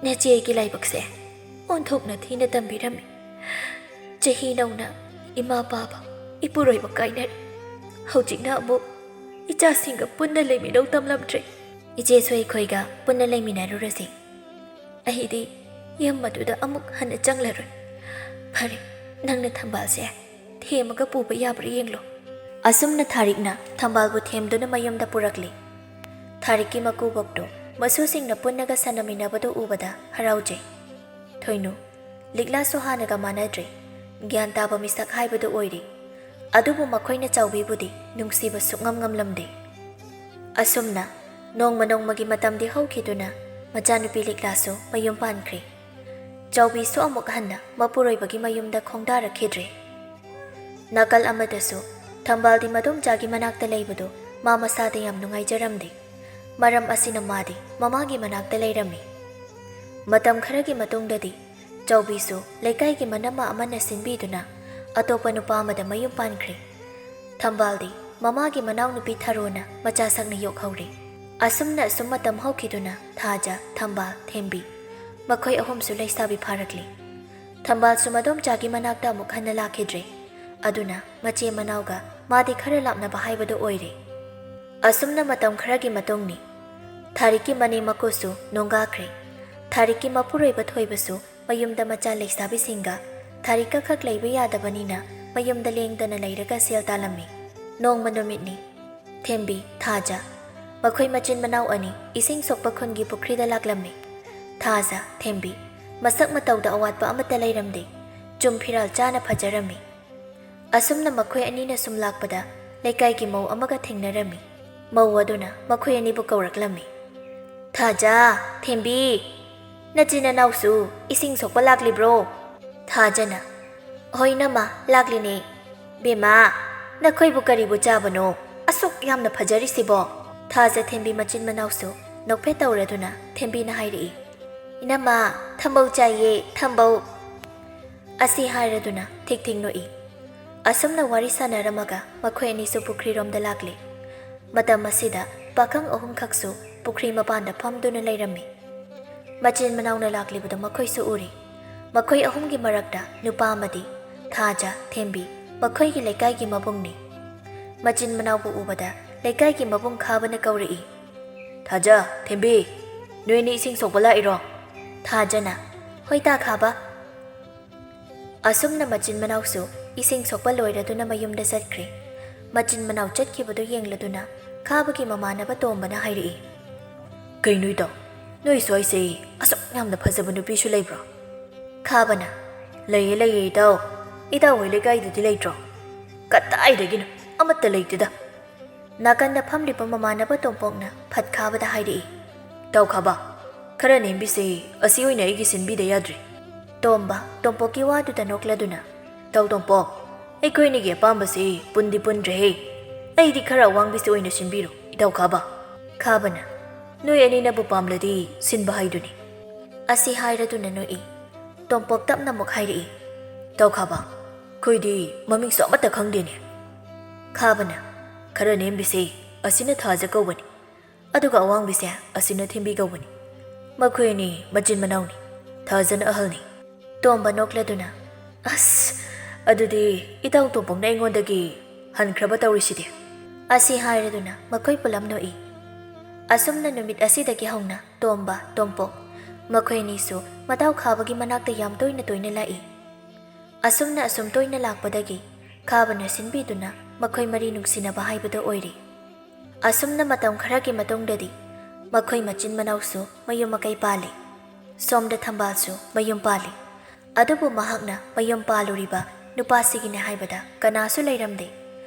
ꯅꯆꯦꯒꯤ ꯂꯥꯏꯕꯛꯁꯦ ꯑꯣꯟꯊꯣꯛꯅ ꯊꯤꯅ ꯇꯝꯕꯤꯔꯝꯃꯤ꯫ ꯆꯍꯤ ꯅꯧꯅ ꯏꯃꯥ ꯄꯥꯕ ꯏꯄꯨꯔꯣꯏꯕ ꯀꯥꯏꯅꯔꯦ꯫ ꯍꯧꯖꯤꯛꯅ ꯑꯃꯨꯛ ꯏꯆꯥꯁꯤꯡꯒ ꯄꯨꯟꯅ ꯂꯩꯃꯤꯟꯅꯧ ꯇꯝꯂꯝꯗ꯭ꯔꯦ꯫ ꯏꯆꯦꯁꯨ ꯑꯩꯈꯣꯏꯒ ꯄꯨꯟꯅ ꯂꯩꯃꯤꯟꯅꯔꯨꯔꯁꯤ꯫ ꯑꯩꯗꯤ ꯌꯨꯝ ꯑꯗꯨꯗ ꯑꯃꯨꯛ ꯍꯟꯅ ꯆꯪꯂꯔꯣꯏ꯫ ꯐꯔꯦ, ꯅꯪꯅ ꯊꯝꯕꯥꯜꯁꯦ ꯊꯦꯝꯃꯒ ꯄꯨꯕ ꯌꯥꯕ꯭ꯔꯥ ꯌꯦꯡꯂꯣ꯫" ꯑꯁꯨꯝꯅ ꯊꯥꯔꯤꯛꯅ ꯊꯝꯕꯥꯜꯕꯨ ꯊꯦꯝꯗꯨꯅ ꯃꯌꯨꯝꯗ ꯄꯨꯔꯛꯂꯤ꯫ ꯊꯥꯔꯤꯛꯀꯤ ꯃꯀꯨꯕꯣꯛꯇꯣ ꯃꯁꯨꯁꯤꯡꯅ ꯄꯨꯟꯅꯒ ꯁꯥꯟꯅꯃꯤꯟꯅꯕꯗꯨ ꯎꯕꯗ ꯍꯔꯥꯎꯖꯩ꯫ ꯊꯣꯏꯅꯨ, ꯂꯤꯛꯂꯥꯁꯨ ꯍꯥꯟꯅꯒ ꯃꯥꯟꯅꯗ꯭ꯔꯦ꯫ ꯒ꯭ꯌꯥꯟ ꯇꯥꯕ ꯃꯤꯁꯛ ꯍꯥꯏꯕꯗꯨ ꯑꯣꯏꯔꯦ꯫ ꯑꯗꯨꯕꯨ ꯃꯈꯣꯏꯅ ꯆꯥꯎꯕꯤꯕꯨꯗꯤ ꯅꯨꯡꯁꯤꯕ ꯁꯨꯛꯉꯝ ꯉꯝꯂꯝꯗꯦ꯫ ꯑꯁꯨꯝꯅ ꯅꯣꯡꯃ ꯅꯣꯡꯃꯒꯤ ꯃꯇꯝꯗꯤ ꯍꯧꯈꯤꯗꯨꯅ ꯃꯆꯥꯅꯨꯄꯤ ꯂꯤꯛꯂꯥꯁꯨ ꯃꯌꯨꯝ ꯄꯥꯟꯈ꯭ꯔꯦ꯫ ꯆꯥꯎꯕꯤꯁꯨ ꯑꯃꯨꯛ ꯍꯟꯅ ꯃꯄꯨꯔꯣꯏꯕꯒꯤ ꯃꯌꯨꯝꯗ ꯈꯣꯡꯗꯥꯔꯛꯈꯤꯗ꯭ꯔꯦ꯫ ꯅꯥꯀꯜ ꯑꯃꯗꯁꯨ ꯊꯝꯕꯥꯜꯗꯤ ꯃꯗꯣꯝꯆꯥꯒꯤ ꯃꯅꯥꯛꯇ ꯂꯩꯕꯗꯨ ꯃꯥ ꯃꯁꯥꯗ ꯌꯥꯝ ꯅꯨꯡꯉꯥꯏꯖꯔꯝꯗꯦ꯫ ꯃꯔꯝ ꯑꯁꯤꯅ ꯃꯥꯗꯤ ꯃꯃꯥꯒꯤ ꯃꯅꯥꯛꯇ ꯂꯩꯔꯝꯃꯤ꯫ ꯃꯇꯝ ꯈꯔꯒꯤ ꯃꯇꯨꯡꯗꯗꯤ ꯆꯥꯎꯕꯤꯁꯨ ꯂꯩꯀꯥꯏꯒꯤ ꯃꯅꯝꯃ ꯑꯃꯅ ꯁꯤꯟꯕꯤꯗꯨꯅ ꯑꯇꯣꯞꯄ ꯅꯨꯄꯥ ꯑꯃꯗ ꯃꯌꯨꯝ ꯄꯥꯟꯈ꯭ꯔꯦ꯫ ꯊꯝꯕꯥꯜꯗꯤ ꯃꯃꯥꯒꯤ ꯃꯅꯥꯎꯅꯨꯄꯤ ꯊꯔꯣꯅ ꯃꯆꯥꯁꯛꯅ ꯌꯣꯛꯍꯧꯔꯦ꯫ ꯑꯁꯨꯝꯅ ꯑꯁꯨꯝ ꯃꯇꯝ ꯍꯧꯈꯤꯗꯨꯅ ꯊꯥꯖ, ꯊꯝꯕꯥꯜ, ꯊꯦꯝꯕꯤ ꯃꯈꯣꯏ ꯑꯍꯨꯝꯁꯨ ꯂꯩꯁꯥꯕꯤ ꯐꯥꯔꯛꯂꯤ꯫ ꯊꯝꯕꯥꯜꯁꯨ ꯃꯗꯣꯝꯆꯥꯒꯤ ꯃꯅꯥꯛꯇ ꯑꯃꯨꯛ ꯍꯟꯅ ꯂꯥꯛꯈꯤꯗ꯭ꯔꯦ꯫ ꯑꯗꯨꯅ ꯃꯆꯦ ꯃꯅꯥꯎꯒ ꯃꯥꯗꯤ ꯈꯔ ꯂꯥꯞꯅꯕ ꯍꯥꯏꯕꯗꯨ ꯑꯣꯏꯔꯦ꯫ ꯑꯁꯨꯝꯅ ꯃꯇꯝ ꯈꯔꯒꯤ ꯃꯇꯨꯡꯅꯤ꯫ ꯊꯥꯔꯤꯛꯀꯤ ꯃꯅꯦꯝ ꯃꯀꯨꯁꯨ ꯅꯣꯡꯒꯥꯈ꯭ꯔꯦ꯫ ꯊꯥꯔꯤꯛꯀꯤ ꯃꯄꯨꯔꯣꯏꯕ ꯊꯣꯏꯕꯁꯨ ꯃꯌꯨꯝꯗ ꯃꯆꯥ ꯂꯩꯁꯥꯕꯤꯁꯤꯡꯒ ꯊꯥꯔꯤꯛꯀ ꯈꯛ ꯂꯩꯕ ꯌꯥꯗꯕꯅꯤꯅ ꯃꯌꯨꯝꯗ ꯂꯦꯡꯗꯅ ꯂꯩꯔꯒ ꯁꯦꯜ ꯇꯥꯜꯂꯝꯃꯤ꯫ ꯅꯣꯡꯃ ꯅꯨꯃꯤꯠꯅꯤ꯫ ꯊꯦꯝꯕꯤ, ꯊꯥꯖ ꯃꯈꯣꯏ ꯃꯆꯤꯟ ꯃꯅꯥꯎ ꯑꯅꯤ ꯏꯁꯤꯡ ꯁꯣꯛꯄ ꯈꯨꯟꯒꯤ ꯄꯨꯈ꯭ꯔꯤꯗ ꯂꯥꯛꯂꯝꯃꯤ꯫ ꯊꯥꯖ, ꯊꯦꯝꯕꯤ ꯃꯁꯛ ꯃꯇꯧꯗ ꯑꯋꯥꯠꯄ ꯑꯃꯠꯇ ꯂꯩꯔꯝꯗꯦ꯫ ꯆꯨꯝ ꯐꯤꯔꯥꯜ ꯆꯥꯅ ꯐꯖꯔꯝꯃꯤ꯫ ꯑꯁꯨꯝꯅ ꯃꯈꯣꯏ ꯑꯅꯤꯅ ꯁꯨꯝ ꯂꯥꯛꯄꯗ ꯂꯩꯀꯥꯏꯒꯤ ꯃꯧ ꯑꯃꯒ ꯊꯦꯡꯅꯔꯝꯃꯤ꯫ ꯃꯧ ꯑꯗꯨꯅ ꯃꯈꯣꯏ ꯑꯅꯤꯕꯨ ꯀꯧꯔꯛꯂꯝꯃꯤ꯫ "ꯊꯥꯖ, ꯊꯦꯝꯕꯤ, ꯅꯆꯤꯟ ꯅꯅꯥꯎꯁꯨ ꯏꯁꯤꯡ ꯁꯣꯛꯄ ꯂꯥꯛꯂꯤꯕ꯭ꯔꯣ?" ꯊꯥꯖꯅ, "ꯍꯣꯏ ꯏꯅꯝꯃ, ꯂꯥꯛꯂꯤꯅꯦ꯫ ꯕꯦꯝꯃ, ꯅꯈꯣꯏꯕꯨ ꯀꯔꯤꯕꯨ ꯆꯥꯕꯅꯣ ꯑꯁꯨꯛ ꯌꯥꯝꯅ ꯐꯖꯔꯤꯁꯤꯕꯣ?" ꯊꯥꯖ ꯊꯦꯝꯕꯤ ꯃꯆꯤꯟ ꯃꯅꯥꯎꯁꯨ ꯅꯣꯛꯐꯦꯠ ꯇꯧꯔꯗꯨꯅ ꯊꯦꯝꯕꯤꯅ ꯍꯥꯏꯔꯛꯏ, "ꯏꯅꯝꯃ, ꯊꯝꯕꯧ ꯆꯥꯏꯌꯦ, ꯊꯝꯕꯧ!" ꯑꯁꯤ ꯍꯥꯏꯔꯗꯨꯅ ꯊꯤꯛ ꯊꯤꯛ ꯅꯣꯛꯏ꯫ ꯑꯁꯨꯝꯅ ꯋꯥꯔꯤ ꯁꯥꯟꯅꯔꯝꯃꯒ ꯃꯈꯣꯏ ꯑꯅꯤꯁꯨ ꯄꯨꯈ꯭ꯔꯤꯔꯣꯝꯗ ꯂꯥꯛꯂꯦ꯫ ꯃꯇꯝ ꯑꯁꯤꯗ ꯄꯥꯈꯪ ꯑꯍꯨꯝꯈꯛꯁꯨ ꯄꯨꯈ꯭ꯔꯤ ꯃꯄꯥꯟꯗ ꯐꯝꯗꯨꯅ ꯂꯩꯔꯝꯃꯤ꯫ ꯃꯆꯤꯟ ꯃꯅꯥꯎꯅ ꯂꯥꯛꯂꯤꯕꯗꯨ ꯃꯈꯣꯏꯁꯨ ꯎꯔꯤ꯫ ꯃꯈꯣꯏ ꯑꯍꯨꯝꯒꯤ ꯃꯔꯛꯇ ꯅꯨꯄꯥ ꯑꯃꯗꯤ ꯊꯥꯖ, ꯊꯦꯝꯕꯤ ꯃꯈꯣꯏꯒꯤ ꯂꯩꯀꯥꯏꯒꯤ ꯃꯕꯨꯡꯅꯤ꯫ ꯃꯆꯤꯟ ꯃꯅꯥꯎꯕꯨ ꯎꯕꯗ ꯂꯩꯀꯥꯏꯒꯤ ꯃꯕꯨꯡ ꯈꯥꯕꯅ ꯀꯧꯔꯛꯏ, "ꯊꯥꯖ, ꯊꯦꯝꯕꯤ, ꯅꯣꯏꯅꯤ ꯏꯁꯤꯡ ꯁꯣꯛꯄ ꯂꯥꯛꯏꯔꯣ?" ꯊꯥꯖꯅ, "ꯍꯣꯏ ꯇꯥ ꯈꯥꯕ!" ꯑꯁꯨꯝꯅ ꯃꯆꯤꯟ ꯃꯅꯥꯎꯁꯨ ꯏꯁꯤꯡ ꯁꯣꯛꯄ ꯂꯣꯏꯔꯗꯨꯅ ꯃꯌꯨꯝꯗ ꯆꯠꯈ꯭ꯔꯦ꯫ ꯃꯆꯤꯟ ꯃꯅꯥꯎ ꯆꯠꯈꯤꯕꯗꯨ ꯌꯦꯡꯂꯗꯨꯅ ꯈꯥꯕꯒꯤ ꯃꯃꯥꯟꯅꯕ ꯇꯣꯝꯕꯅ ꯍꯥꯏꯔꯛꯏ, "ꯀꯩꯅꯣ ꯏꯇꯥꯎ, ꯅꯣꯏ ꯁ꯭ꯋꯥꯏꯁꯦ ꯑꯁꯨꯛ ꯌꯥꯝꯅ ꯐꯖꯕ ꯅꯨꯄꯤꯁꯨ ꯂꯩꯕ꯭ꯔꯣ?" ꯈꯥꯕꯅ, "ꯂꯩꯌꯦ, ꯂꯩꯌꯦ ꯏꯇꯥꯎ꯫ ꯏꯇꯥꯎ ꯍꯣꯏ ꯂꯩꯀꯥꯏꯗꯗꯤ ꯂꯩꯇ꯭ꯔꯣ?" "ꯀꯗꯥꯏꯗꯒꯤꯅꯣ, ꯑꯃꯠꯇ ꯂꯩꯇꯦꯗ!" ꯅꯥꯀꯟꯗ ꯐꯝꯂꯤꯕ ꯃꯃꯥꯟꯅꯕ ꯇꯣꯝꯄꯣꯛꯅ ꯐꯠ ꯈꯥꯕꯗ ꯍꯥꯏꯔꯛꯏ, "ꯇꯧꯈꯥꯕ, ꯈꯔ ꯅꯦꯝꯕꯤꯁꯦ, ꯑꯁꯤ ꯑꯣꯏꯅ ꯑꯩꯒꯤ ꯁꯤꯟꯕꯤꯗ ꯌꯥꯗ꯭ꯔꯦ?" ꯇꯣꯝꯕ ꯇꯣꯝꯄꯣꯛꯀꯤ ꯋꯥꯗꯨꯗ ꯅꯣꯛꯂꯗꯨꯅ, "ꯇꯧ ꯇꯣꯝꯄꯣꯛ, ꯑꯩꯈꯣꯏ ꯑꯅꯤꯒꯤ ꯑꯄꯥꯝꯕꯁꯤ ꯄꯨꯟꯗꯤ ꯄꯨꯟꯗ꯭ꯔꯦꯍꯦ꯫ ꯑꯩꯗꯤ ꯈꯔ ꯑꯋꯥꯡꯕꯤꯁꯤ ꯑꯣꯏꯅ ꯁꯤꯟꯕꯤꯔꯣ, ꯏꯇꯥꯎ ꯈꯥꯕ꯫" ꯈꯥꯕꯅ, "ꯅꯣꯏ ꯑꯅꯤꯅꯕꯨ ꯄꯥꯝꯂꯗꯤ ꯁꯤꯟꯕ ꯍꯥꯏꯗꯨꯅꯤ" ꯑꯁꯤ ꯍꯥꯏꯔꯗꯨꯅ ꯅꯣꯛꯏ꯫ ꯇꯣꯝꯄꯣꯛ ꯇꯞꯅ ꯑꯃꯨꯛ ꯍꯥꯏꯔꯛꯏ, "ꯇꯧꯈꯥꯕ, ꯑꯩꯈꯣꯏꯗꯤ ꯃꯃꯤꯡꯁꯨ ꯑꯃꯠꯇ ꯈꯪꯗꯦꯅꯦ꯫" ꯈꯥꯕꯅ, "ꯈꯔ ꯅꯦꯝꯕꯤꯁꯦ, ꯑꯁꯤꯅ ꯊꯥꯖ ꯀꯧꯕꯅꯤ, ꯑꯗꯨꯒ ꯑꯋꯥꯡꯕꯤꯁꯦ, ꯑꯁꯤꯅ ꯊꯦꯝꯕꯤ ꯀꯧꯕꯅꯤ꯫ ꯃꯈꯣꯏ ꯑꯅꯤ ꯃꯆꯤꯟ ꯃꯅꯥꯎꯅꯤ, ꯊꯥꯖꯅ ꯑꯍꯜꯅꯤ꯫" ꯇꯣꯝꯕ ꯅꯣꯛꯂꯗꯨꯅ, "ꯑꯁ, ꯑꯗꯨꯗꯤ ꯏꯇꯥꯎ ꯇꯣꯝꯄꯣꯛꯅ ꯑꯩꯉꯣꯟꯗꯒꯤ ꯍꯟꯈ꯭ꯔꯕ ꯇꯧꯔꯤꯁꯤꯗꯤ?" ꯑꯁꯤ ꯍꯥꯏꯔꯗꯨꯅ ꯃꯈꯣꯏ ꯄꯨꯂꯞ ꯅꯣꯛꯏ꯫ ꯑꯁꯨꯝꯅ ꯅꯨꯃꯤꯠ ꯑꯁꯤꯗꯒꯤ ꯍꯧꯅ ꯇꯣꯝꯕ, ꯇꯣꯝꯄꯣꯛ ꯃꯈꯣꯏ ꯑꯅꯤꯁꯨ ꯃꯇꯥꯎ ꯈꯥꯕꯒꯤ ꯃꯅꯥꯛꯇ ꯌꯥꯝ ꯇꯣꯏꯅ ꯇꯣꯏꯅ ꯂꯥꯛꯏ꯫ ꯑꯁꯨꯝꯅ ꯑꯁꯨꯝ ꯇꯣꯏꯅ ꯂꯥꯛꯄꯗꯒꯤ ꯈꯥꯕꯅ ꯁꯤꯟꯕꯤꯗꯨꯅ ꯃꯈꯣꯏ ꯃꯔꯤ ꯅꯨꯡꯁꯤꯅꯕ ꯍꯥꯏꯕꯗꯨ ꯑꯣꯏꯔꯤ꯫ ꯑꯁꯨꯝꯅ ꯃꯇꯝ ꯈꯔꯒꯤ ꯃꯇꯨꯡꯗꯗꯤ ꯃꯈꯣꯏ ꯃꯆꯤꯟ ꯃꯅꯥꯎꯁꯨ ꯃꯌꯨꯝ ꯃꯀꯩ ꯄꯥꯜꯂꯤ꯫ ꯁꯣꯝꯗ ꯊꯝꯕꯥꯜꯁꯨ ꯃꯌꯨꯝ ꯄꯥꯜꯂꯤ꯫ ꯑꯗꯨꯕꯨ ꯃꯍꯥꯛꯅ ꯃꯌꯨꯝ ꯄꯥꯜꯂꯨꯔꯤꯕ ꯅꯨꯄꯥꯁꯤꯒꯤꯅꯦ ꯍꯥꯏꯕꯗ ꯀꯅꯥꯁꯨ ꯂꯩꯔꯝꯗꯦ꯫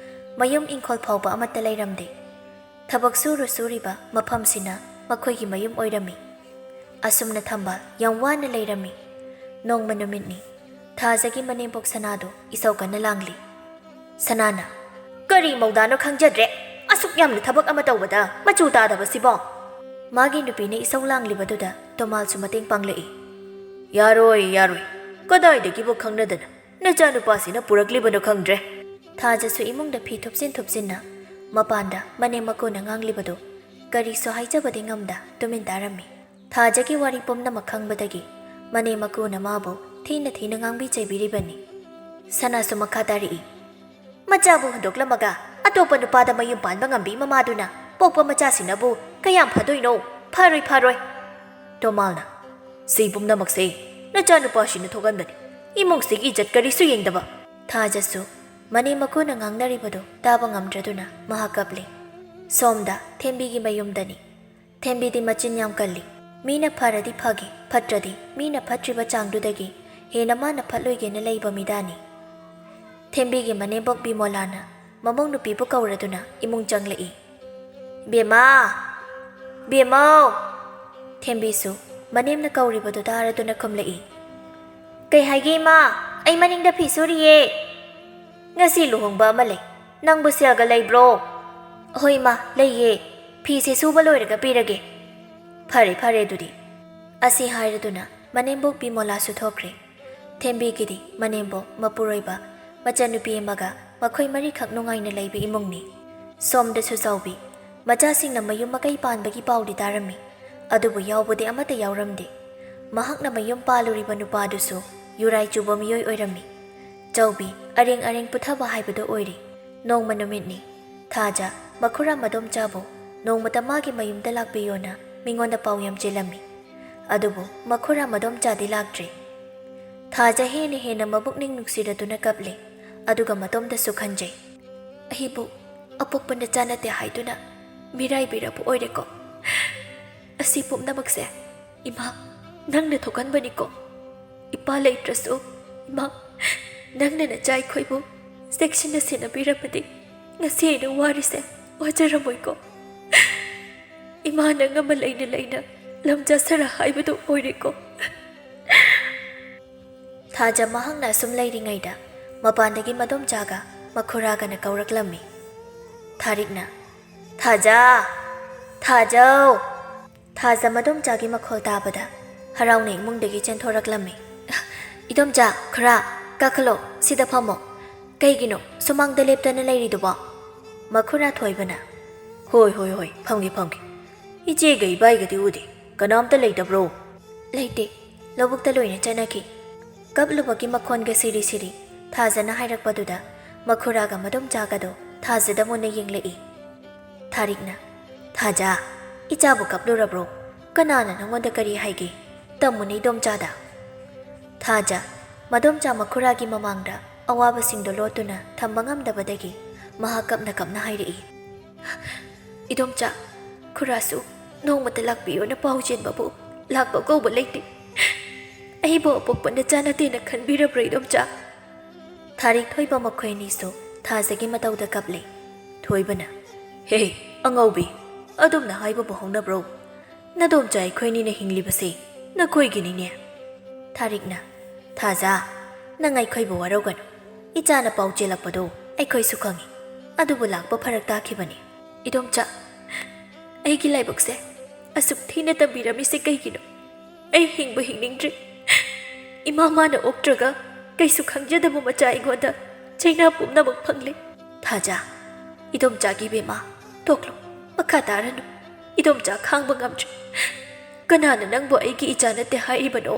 ꯃꯌꯨꯝ ꯏꯪꯈꯣꯜ ꯐꯥꯎꯕ ꯑꯃꯠꯇ ꯂꯩꯔꯝꯗꯦ꯫ ꯊꯕꯛ ꯁꯨꯔꯨ ꯁꯨꯔꯤꯕ ꯃꯐꯝꯁꯤꯅ ꯃꯈꯣꯏꯒꯤ ꯃꯌꯨꯝ ꯑꯣꯏꯔꯝꯃꯤ꯫ ꯑꯁꯨꯝꯅ ꯊꯝꯕꯥꯜ ꯌꯥꯝ ꯋꯥꯅ ꯂꯩꯔꯝꯃꯤ꯫ ꯅꯣꯡꯃ ꯅꯨꯃꯤꯠꯅꯤ꯫ ꯊꯥꯖꯒꯤ ꯃꯅꯦꯝꯕꯣꯛ ꯁꯅꯥꯗꯨ ꯏꯁꯧ ꯀꯟꯅ ꯂꯥꯡꯂꯤ꯫ ꯁꯅꯥꯅ, "ꯀꯔꯤ ꯃꯧꯗꯥꯅꯣ ꯈꯪꯖꯗ꯭ꯔꯦ, ꯑꯁꯨꯛ ꯌꯥꯝꯅ ꯊꯕꯛ ꯑꯃ ꯇꯧꯕꯗ ꯃꯆꯨ ꯇꯥꯗꯕꯁꯤꯕꯣ?" ꯃꯥꯒꯤ ꯅꯨꯄꯤꯅ ꯏꯁꯧ ꯂꯥꯡꯂꯤꯕꯗꯨꯗ ꯇꯣꯃꯥꯜꯁꯨ ꯃꯇꯦꯡ ꯄꯥꯡꯂꯛꯏ꯫ "ꯌꯥꯔꯣꯏ, ꯌꯥꯔꯣꯏ, ꯀꯗꯥꯏꯗꯒꯤꯕꯨ ꯈꯪꯅꯗꯅ ꯅꯆꯥꯅꯨꯄꯥꯁꯤꯅ ꯄꯨꯔꯛꯂꯤꯕꯅꯣ ꯈꯪꯗ꯭ꯔꯦ꯫" ꯊꯥꯖꯁꯨ ꯏꯃꯨꯡꯗ ꯐꯤ ꯊꯨꯞꯆꯤꯟ ꯊꯨꯞꯆꯤꯟꯅ ꯃꯄꯥꯟꯗ ꯃꯅꯦꯝ ꯃꯀꯨꯅ ꯉꯥꯡꯂꯤꯕꯗꯨ ꯀꯔꯤꯁꯨ ꯍꯥꯏꯖꯕꯗꯤ ꯉꯝꯗ ꯇꯨꯃꯤꯟ ꯇꯥꯔꯝꯃꯤ꯫ ꯊꯥꯖꯒꯤ ꯋꯥꯔꯤ ꯄꯨꯝꯅꯃꯛ ꯈꯪꯕꯗꯒꯤ ꯃꯅꯦꯝ ꯃꯀꯨꯅ ꯃꯥꯕꯨ ꯊꯤꯅ ꯊꯤꯅ ꯉꯥꯡꯕꯤ ꯆꯩꯕꯤꯔꯤꯕꯅꯤ꯫ ꯁꯅꯥꯁꯨ ꯃꯈꯥ ꯇꯥꯔꯛꯏ, "ꯃꯆꯥꯕꯨ ꯍꯨꯟꯗꯣꯛꯂꯝꯃꯒ ꯑꯇꯣꯞꯄ ꯅꯨꯄꯥꯗ ꯃꯌꯨꯝ ꯄꯥꯟꯕ ꯉꯝꯕꯤ ꯃꯃꯥꯗꯨꯅ ꯄꯣꯛꯄ ꯃꯆꯥꯁꯤꯡꯅꯕꯨ ꯀꯌꯥꯝ ꯐꯗꯣꯏꯅꯣ? ꯐꯔꯣꯏ, ꯐꯔꯣꯏ꯫" ꯇꯣꯃꯥꯜꯅ, "ꯁꯤ ꯄꯨꯝꯅꯃꯛꯁꯦ ꯅꯆꯥꯅꯨꯄꯥꯁꯤꯅ ꯊꯣꯛꯍꯟꯕꯅꯤ꯫ ꯏꯃꯨꯡꯁꯤꯒꯤ ꯏꯖꯠ ꯀꯔꯤꯁꯨ ꯌꯦꯡꯗꯕ꯫" ꯊꯥꯖꯁꯨ ꯃꯅꯦꯝ ꯃꯀꯨꯅ ꯉꯥꯡꯅꯔꯤꯕꯗꯨ ꯇꯥꯕ ꯉꯝꯗ꯭ꯔꯗꯨꯅ ꯃꯍꯥꯛ ꯀꯞꯂꯤ꯫ ꯁꯣꯝꯗ ꯊꯦꯝꯕꯤꯒꯤ ꯃꯌꯨꯝꯗꯅꯤ꯫ ꯊꯦꯝꯕꯤꯗꯤ ꯃꯆꯤꯟ ꯌꯥꯝ ꯀꯜꯂꯤ꯫ ꯃꯤꯅ ꯐꯔꯗꯤ ꯐꯒꯦ, ꯐꯠꯇ꯭ꯔꯗꯤ ꯃꯤꯅ ꯐꯠꯇ꯭ꯔꯤꯕ ꯆꯥꯡꯗꯨꯗꯒꯤ ꯍꯦꯟꯅ ꯃꯥꯅ ꯐꯠꯂꯣꯏꯒꯦꯅ ꯂꯩꯕ ꯃꯤꯗꯥꯅꯤ꯫ ꯊꯦꯝꯕꯤꯒꯤ ꯃꯅꯦꯝꯕꯣꯛ ꯕꯤꯃꯣꯂꯥꯅ, ꯃꯃꯧ ꯅꯨꯄꯤꯕꯨ ꯀꯧꯔꯗꯨꯅ ꯏꯃꯨꯡ ꯆꯪꯂꯛꯏ꯫ "ꯕꯦꯝꯃ! ꯕꯦꯝꯃꯧ!" ꯊꯦꯝꯕꯤꯁꯨ ꯃꯅꯦꯝꯅ ꯀꯧꯔꯤꯕꯗꯨ ꯇꯥꯔꯗꯨꯅ ꯈꯨꯝꯂꯛꯏ꯫ "ꯀꯩ ꯍꯥꯏꯒꯦ ꯏꯃꯥ? ꯑꯩ ꯃꯅꯤꯡꯗ ꯐꯤ ꯁꯨꯔꯤꯌꯦ꯫ ꯉꯁꯤ ꯂꯨꯍꯣꯡꯕ ꯑꯃ ꯂꯩ꯫ ꯅꯪꯕꯨ ꯁꯦꯜꯒ ꯂꯩꯕ꯭ꯔꯣ?" "ꯍꯣꯏ ꯏꯃꯥ, ꯂꯩꯌꯦ꯫ ꯐꯤꯁꯦ ꯁꯨꯕ ꯂꯣꯏꯔꯒ ꯄꯤꯔꯒꯦ꯫" "ꯐꯔꯦ, ꯐꯔꯦ ꯑꯗꯨꯗꯤ꯫" ꯑꯁꯤ ꯍꯥꯏꯔꯗꯨꯅ ꯃꯅꯦꯝꯕꯣꯛ ꯕꯤꯃꯣꯂꯥꯁꯨ ꯊꯣꯛꯈ꯭ꯔꯦ꯫ ꯊꯦꯝꯕꯤꯒꯤꯗꯤ ꯃꯅꯦꯝꯕꯣꯛ, ꯃꯄꯨꯔꯣꯏꯕ, ꯃꯆꯟꯅꯨꯄꯤ ꯑꯃꯒ ꯃꯈꯣꯏ ꯃꯔꯤꯈꯛ ꯅꯨꯡꯉꯥꯏꯅ ꯂꯩꯕ ꯏꯃꯨꯡꯅꯤ꯫ ꯁꯣꯝꯗꯁꯨ ꯆꯥꯎꯕꯤ, ꯃꯆꯥꯁꯤꯡꯅ ꯃꯌꯨꯝ ꯃꯀꯩ ꯄꯥꯟꯕꯒꯤ ꯄꯥꯎꯗꯤ ꯇꯥꯔꯝꯃꯤ, ꯑꯗꯨꯕꯨ ꯌꯥꯎꯕꯗꯤ ꯑꯃꯠꯇ ꯌꯥꯎꯔꯝꯗꯦ꯫ ꯃꯍꯥꯛꯅ ꯃꯌꯨꯝ ꯄꯥꯜꯂꯨꯔꯤꯕ ꯅꯨꯄꯥꯗꯨꯁꯨ ꯌꯨꯔꯥꯏ ꯆꯨꯕ ꯃꯤꯑꯣꯏ ꯑꯣꯏꯔꯝꯃꯤ꯫ ꯆꯥꯎꯕꯤ ꯑꯔꯦꯡ ꯑꯔꯦꯡ ꯄꯨꯊꯕ ꯍꯥꯏꯕꯗꯨ ꯑꯣꯏꯔꯦ꯫ ꯅꯣꯡꯃ ꯅꯨꯃꯤꯠꯅꯤ꯫ ꯊꯥꯖ ꯃꯈꯨꯔꯥ ꯃꯗꯣꯝꯆꯥꯕꯨ ꯅꯣꯡꯃꯇ ꯃꯥꯒꯤ ꯃꯌꯨꯝꯗ ꯂꯥꯛꯄꯤꯌꯣꯅ ꯃꯤꯉꯣꯟꯗ ꯄꯥꯎ ꯌꯥꯝ ꯆꯦꯜꯂꯝꯃꯤ꯫ ꯑꯗꯨꯕꯨ ꯃꯈꯨꯔꯥ ꯃꯗꯣꯝꯆꯥꯗꯤ ꯂꯥꯛꯇ꯭ꯔꯦ꯫ ꯊꯥꯖ ꯍꯦꯟꯅ ꯍꯦꯟꯅ ꯃꯕꯨꯛꯅꯤꯡ ꯅꯨꯡꯁꯤꯔꯗꯨꯅ ꯀꯞꯂꯦ, ꯑꯗꯨꯒ ꯃꯇꯣꯝꯇꯁꯨ ꯈꯟꯖꯩ, "ꯑꯩꯕꯨ ꯑꯄꯣꯛꯄ ꯅꯆꯥ ꯅꯠꯇꯦ ꯍꯥꯏꯗꯨꯅ ꯃꯤꯔꯥꯏꯕꯤꯔꯕ ꯑꯣꯏꯔꯦꯀꯣ꯫ ꯑꯁꯤ ꯄꯨꯝꯅꯃꯛꯁꯦ ꯏꯃꯥ, ꯅꯪꯅ ꯊꯣꯛꯍꯟꯕꯅꯤꯀꯣ꯫ ꯏꯄꯥ ꯂꯩꯇ꯭ꯔꯁꯨ ꯏꯃꯥ, ꯅꯪꯅ ꯅꯆꯥ ꯑꯩꯈꯣꯏꯕꯨ ꯆꯦꯛꯁꯤꯟꯅ ꯁꯦꯟꯅꯕꯤꯔꯕꯗꯤ ꯉꯁꯤ ꯑꯩꯅ ꯋꯥꯔꯤꯁꯦ ꯋꯥꯖꯔꯝꯃꯣꯏꯀꯣ꯫ ꯏꯃꯥ ꯅꯪ ꯑꯃ ꯂꯩꯅ ꯂꯩꯅ ꯂꯝꯖꯥ ꯁꯔꯥ ꯍꯥꯏꯕꯗꯨ ꯑꯣꯏꯔꯦꯀꯣ꯫" ꯊꯥꯖ ꯃꯍꯥꯛꯅ ꯑꯁꯨꯝ ꯂꯩꯔꯤꯉꯩꯗ ꯃꯄꯥꯟꯗꯒꯤ ꯃꯗꯣꯝꯆꯥꯒ ꯃꯈꯨꯔꯥꯒꯅ ꯀꯧꯔꯛꯂꯝꯃꯤ꯫ ꯊꯥꯔꯤꯛꯅ, "ꯊꯥꯖ! ꯊꯥꯖꯧ!" ꯊꯥꯖ ꯃꯗꯣꯝꯆꯥꯒꯤ ꯃꯈꯣꯜ ꯇꯥꯕꯗ ꯍꯔꯥꯎꯅ ꯏꯃꯨꯡꯗꯒꯤ ꯆꯦꯟꯊꯣꯔꯛꯂꯝꯃꯤ꯫ "ꯏꯗꯣꯝꯆꯥ, ꯈꯨꯔꯥ, ꯀꯥꯈꯠꯂꯣ, ꯁꯤꯗ ꯐꯝꯃꯣ꯫ ꯀꯩꯒꯤꯅꯣ ꯁꯨꯃꯥꯡꯗ ꯂꯦꯞꯇꯅ ꯂꯩꯔꯤꯗꯨꯕꯣ?" ꯃꯈꯨꯔꯥ ꯊꯣꯏꯕꯅ, "ꯍꯣꯏ, ꯍꯣꯏ, ꯍꯣꯏ, ꯐꯝꯒꯦ, ꯐꯝꯒꯦ꯫ ꯏꯆꯦꯒ ꯏꯕꯥꯏꯒꯗꯤ ꯎꯗꯦ, ꯀꯅꯥꯝꯇ ꯂꯩꯇꯕ꯭ꯔꯣ?" "ꯂꯩꯇꯦ, ꯂꯧꯕꯨꯛꯇ ꯂꯣꯏꯅ ꯆꯠꯅꯈꯤ꯫" ꯀꯞꯂꯨꯕꯒꯤ ꯃꯈꯣꯟꯒ ꯁꯤꯔꯤ ꯁꯤꯔꯤ ꯊꯥꯖꯅ ꯍꯥꯏꯔꯛꯄꯗꯨꯗ ꯃꯈꯨꯔꯥꯒ ꯃꯗꯣꯝꯆꯥꯒꯗꯣ ꯊꯥꯖꯗ ꯃꯨꯟꯅ ꯌꯦꯡꯂꯛꯏ꯫ ꯊꯥꯔꯤꯛꯅ, "ꯊꯥꯖ, ꯏꯆꯥꯕꯨ ꯀꯞꯂꯨꯔꯕ꯭ꯔꯣ? ꯀꯅꯥꯅ ꯅꯉꯣꯟꯗ ꯀꯔꯤ ꯍꯥꯏꯒꯦ? ꯇꯝꯃꯨꯅꯦ ꯏꯗꯣꯝꯆꯥꯗ꯫" ꯊꯥꯖ ꯃꯗꯣꯝꯆꯥ ꯃꯈꯨꯔꯥꯒꯤ ꯃꯃꯥꯡꯗ ꯑꯋꯥꯕꯁꯤꯡꯗꯣ ꯂꯣꯠꯇꯨꯅ ꯊꯝꯕ ꯉꯝꯗꯕꯗꯒꯤ ꯃꯍꯥꯛ ꯀꯞꯅ ꯀꯞꯅ ꯍꯥꯏꯔꯛꯏ, "ꯏꯗꯣꯝꯆꯥ, ꯈꯨꯔꯥꯁꯨ ꯅꯣꯡꯃꯇ ꯂꯥꯛꯄꯤꯌꯣꯅ ꯄꯥꯎ ꯆꯦꯟꯕꯕꯨ ꯂꯥꯛꯄ ꯀꯧꯕ ꯂꯩꯇꯦ꯫ ꯑꯩꯕꯨ ꯑꯄꯣꯛꯄ ꯅꯆꯥ ꯅꯠꯇꯦꯅ ꯈꯟꯕꯤꯔꯕ꯭ꯔꯥ ꯏꯗꯣꯝꯆꯥ?" ꯊꯥꯔꯤꯛ ꯊꯣꯏꯕ ꯃꯈꯣꯏ ꯑꯅꯤꯁꯨ ꯊꯥꯖꯒꯤ ꯃꯇꯧꯗ ꯀꯞꯂꯤ꯫ ꯊꯣꯏꯕꯅ, "ꯍꯦ, ꯑꯉꯧꯕꯤ, ꯑꯗꯨꯝꯅ ꯍꯥꯏꯕꯕꯨ ꯍꯧꯅꯕ꯭ꯔꯣ? ꯅꯗꯣꯝꯆꯥ ꯑꯩꯈꯣꯏꯅꯤꯅ ꯍꯤꯡꯂꯤꯕꯁꯦ ꯅꯈꯣꯏꯒꯤꯅꯤꯅꯦ꯫" ꯊꯥꯔꯤꯛꯅ, "ꯊꯥꯖ, ꯅꯪ ꯑꯩꯈꯣꯏꯕꯨ ꯋꯥꯔꯧꯒꯅꯨ꯫ ꯏꯆꯥꯅ ꯄꯥꯎ ꯆꯦꯜꯂꯛꯄꯗꯣ ꯑꯩꯈꯣꯏꯁꯨ ꯈꯪꯏ꯫ ꯑꯗꯨꯕꯨ ꯂꯥꯛꯄ ꯐꯔꯛ ꯇꯥꯈꯤꯕꯅꯤ꯫" "ꯏꯗꯣꯝꯆꯥ, ꯑꯩꯒꯤ ꯂꯥꯏꯕꯛꯁꯦ ꯑꯁꯨꯛ ꯊꯤꯅ ꯇꯝꯕꯤꯔꯝꯃꯤꯁꯦ ꯀꯩꯒꯤꯅꯣ? ꯑꯩ ꯍꯤꯡꯕ ꯍꯤꯡꯅꯤꯡꯗ꯭ꯔꯦ꯫ ꯏꯃꯥ ꯃꯥꯅ ꯑꯣꯛꯇ꯭ꯔꯒ ꯀꯩꯁꯨ ꯈꯪꯖꯗꯕ ꯃꯆꯥ ꯑꯩꯉꯣꯟꯗ ꯆꯩꯅꯥ ꯄꯨꯝꯅꯃꯛ ꯐꯪꯂꯦ꯫" "ꯊꯥꯖ, ꯏꯗꯣꯝꯆꯥꯒꯤ ꯏꯕꯦꯝꯃ, ꯇꯣꯛꯂꯣ, ꯃꯈꯥ ꯇꯥꯔꯅꯨ꯫ ꯏꯗꯣꯝꯆꯥ ꯈꯥꯡꯕ ꯉꯝꯗ꯭ꯔꯦ꯫ ꯀꯅꯥꯅ ꯅꯪꯕꯨ ꯑꯩꯒꯤ ꯏꯆꯥ ꯅꯠꯇꯦ ꯍꯥꯏꯔꯤꯕꯅꯣ?"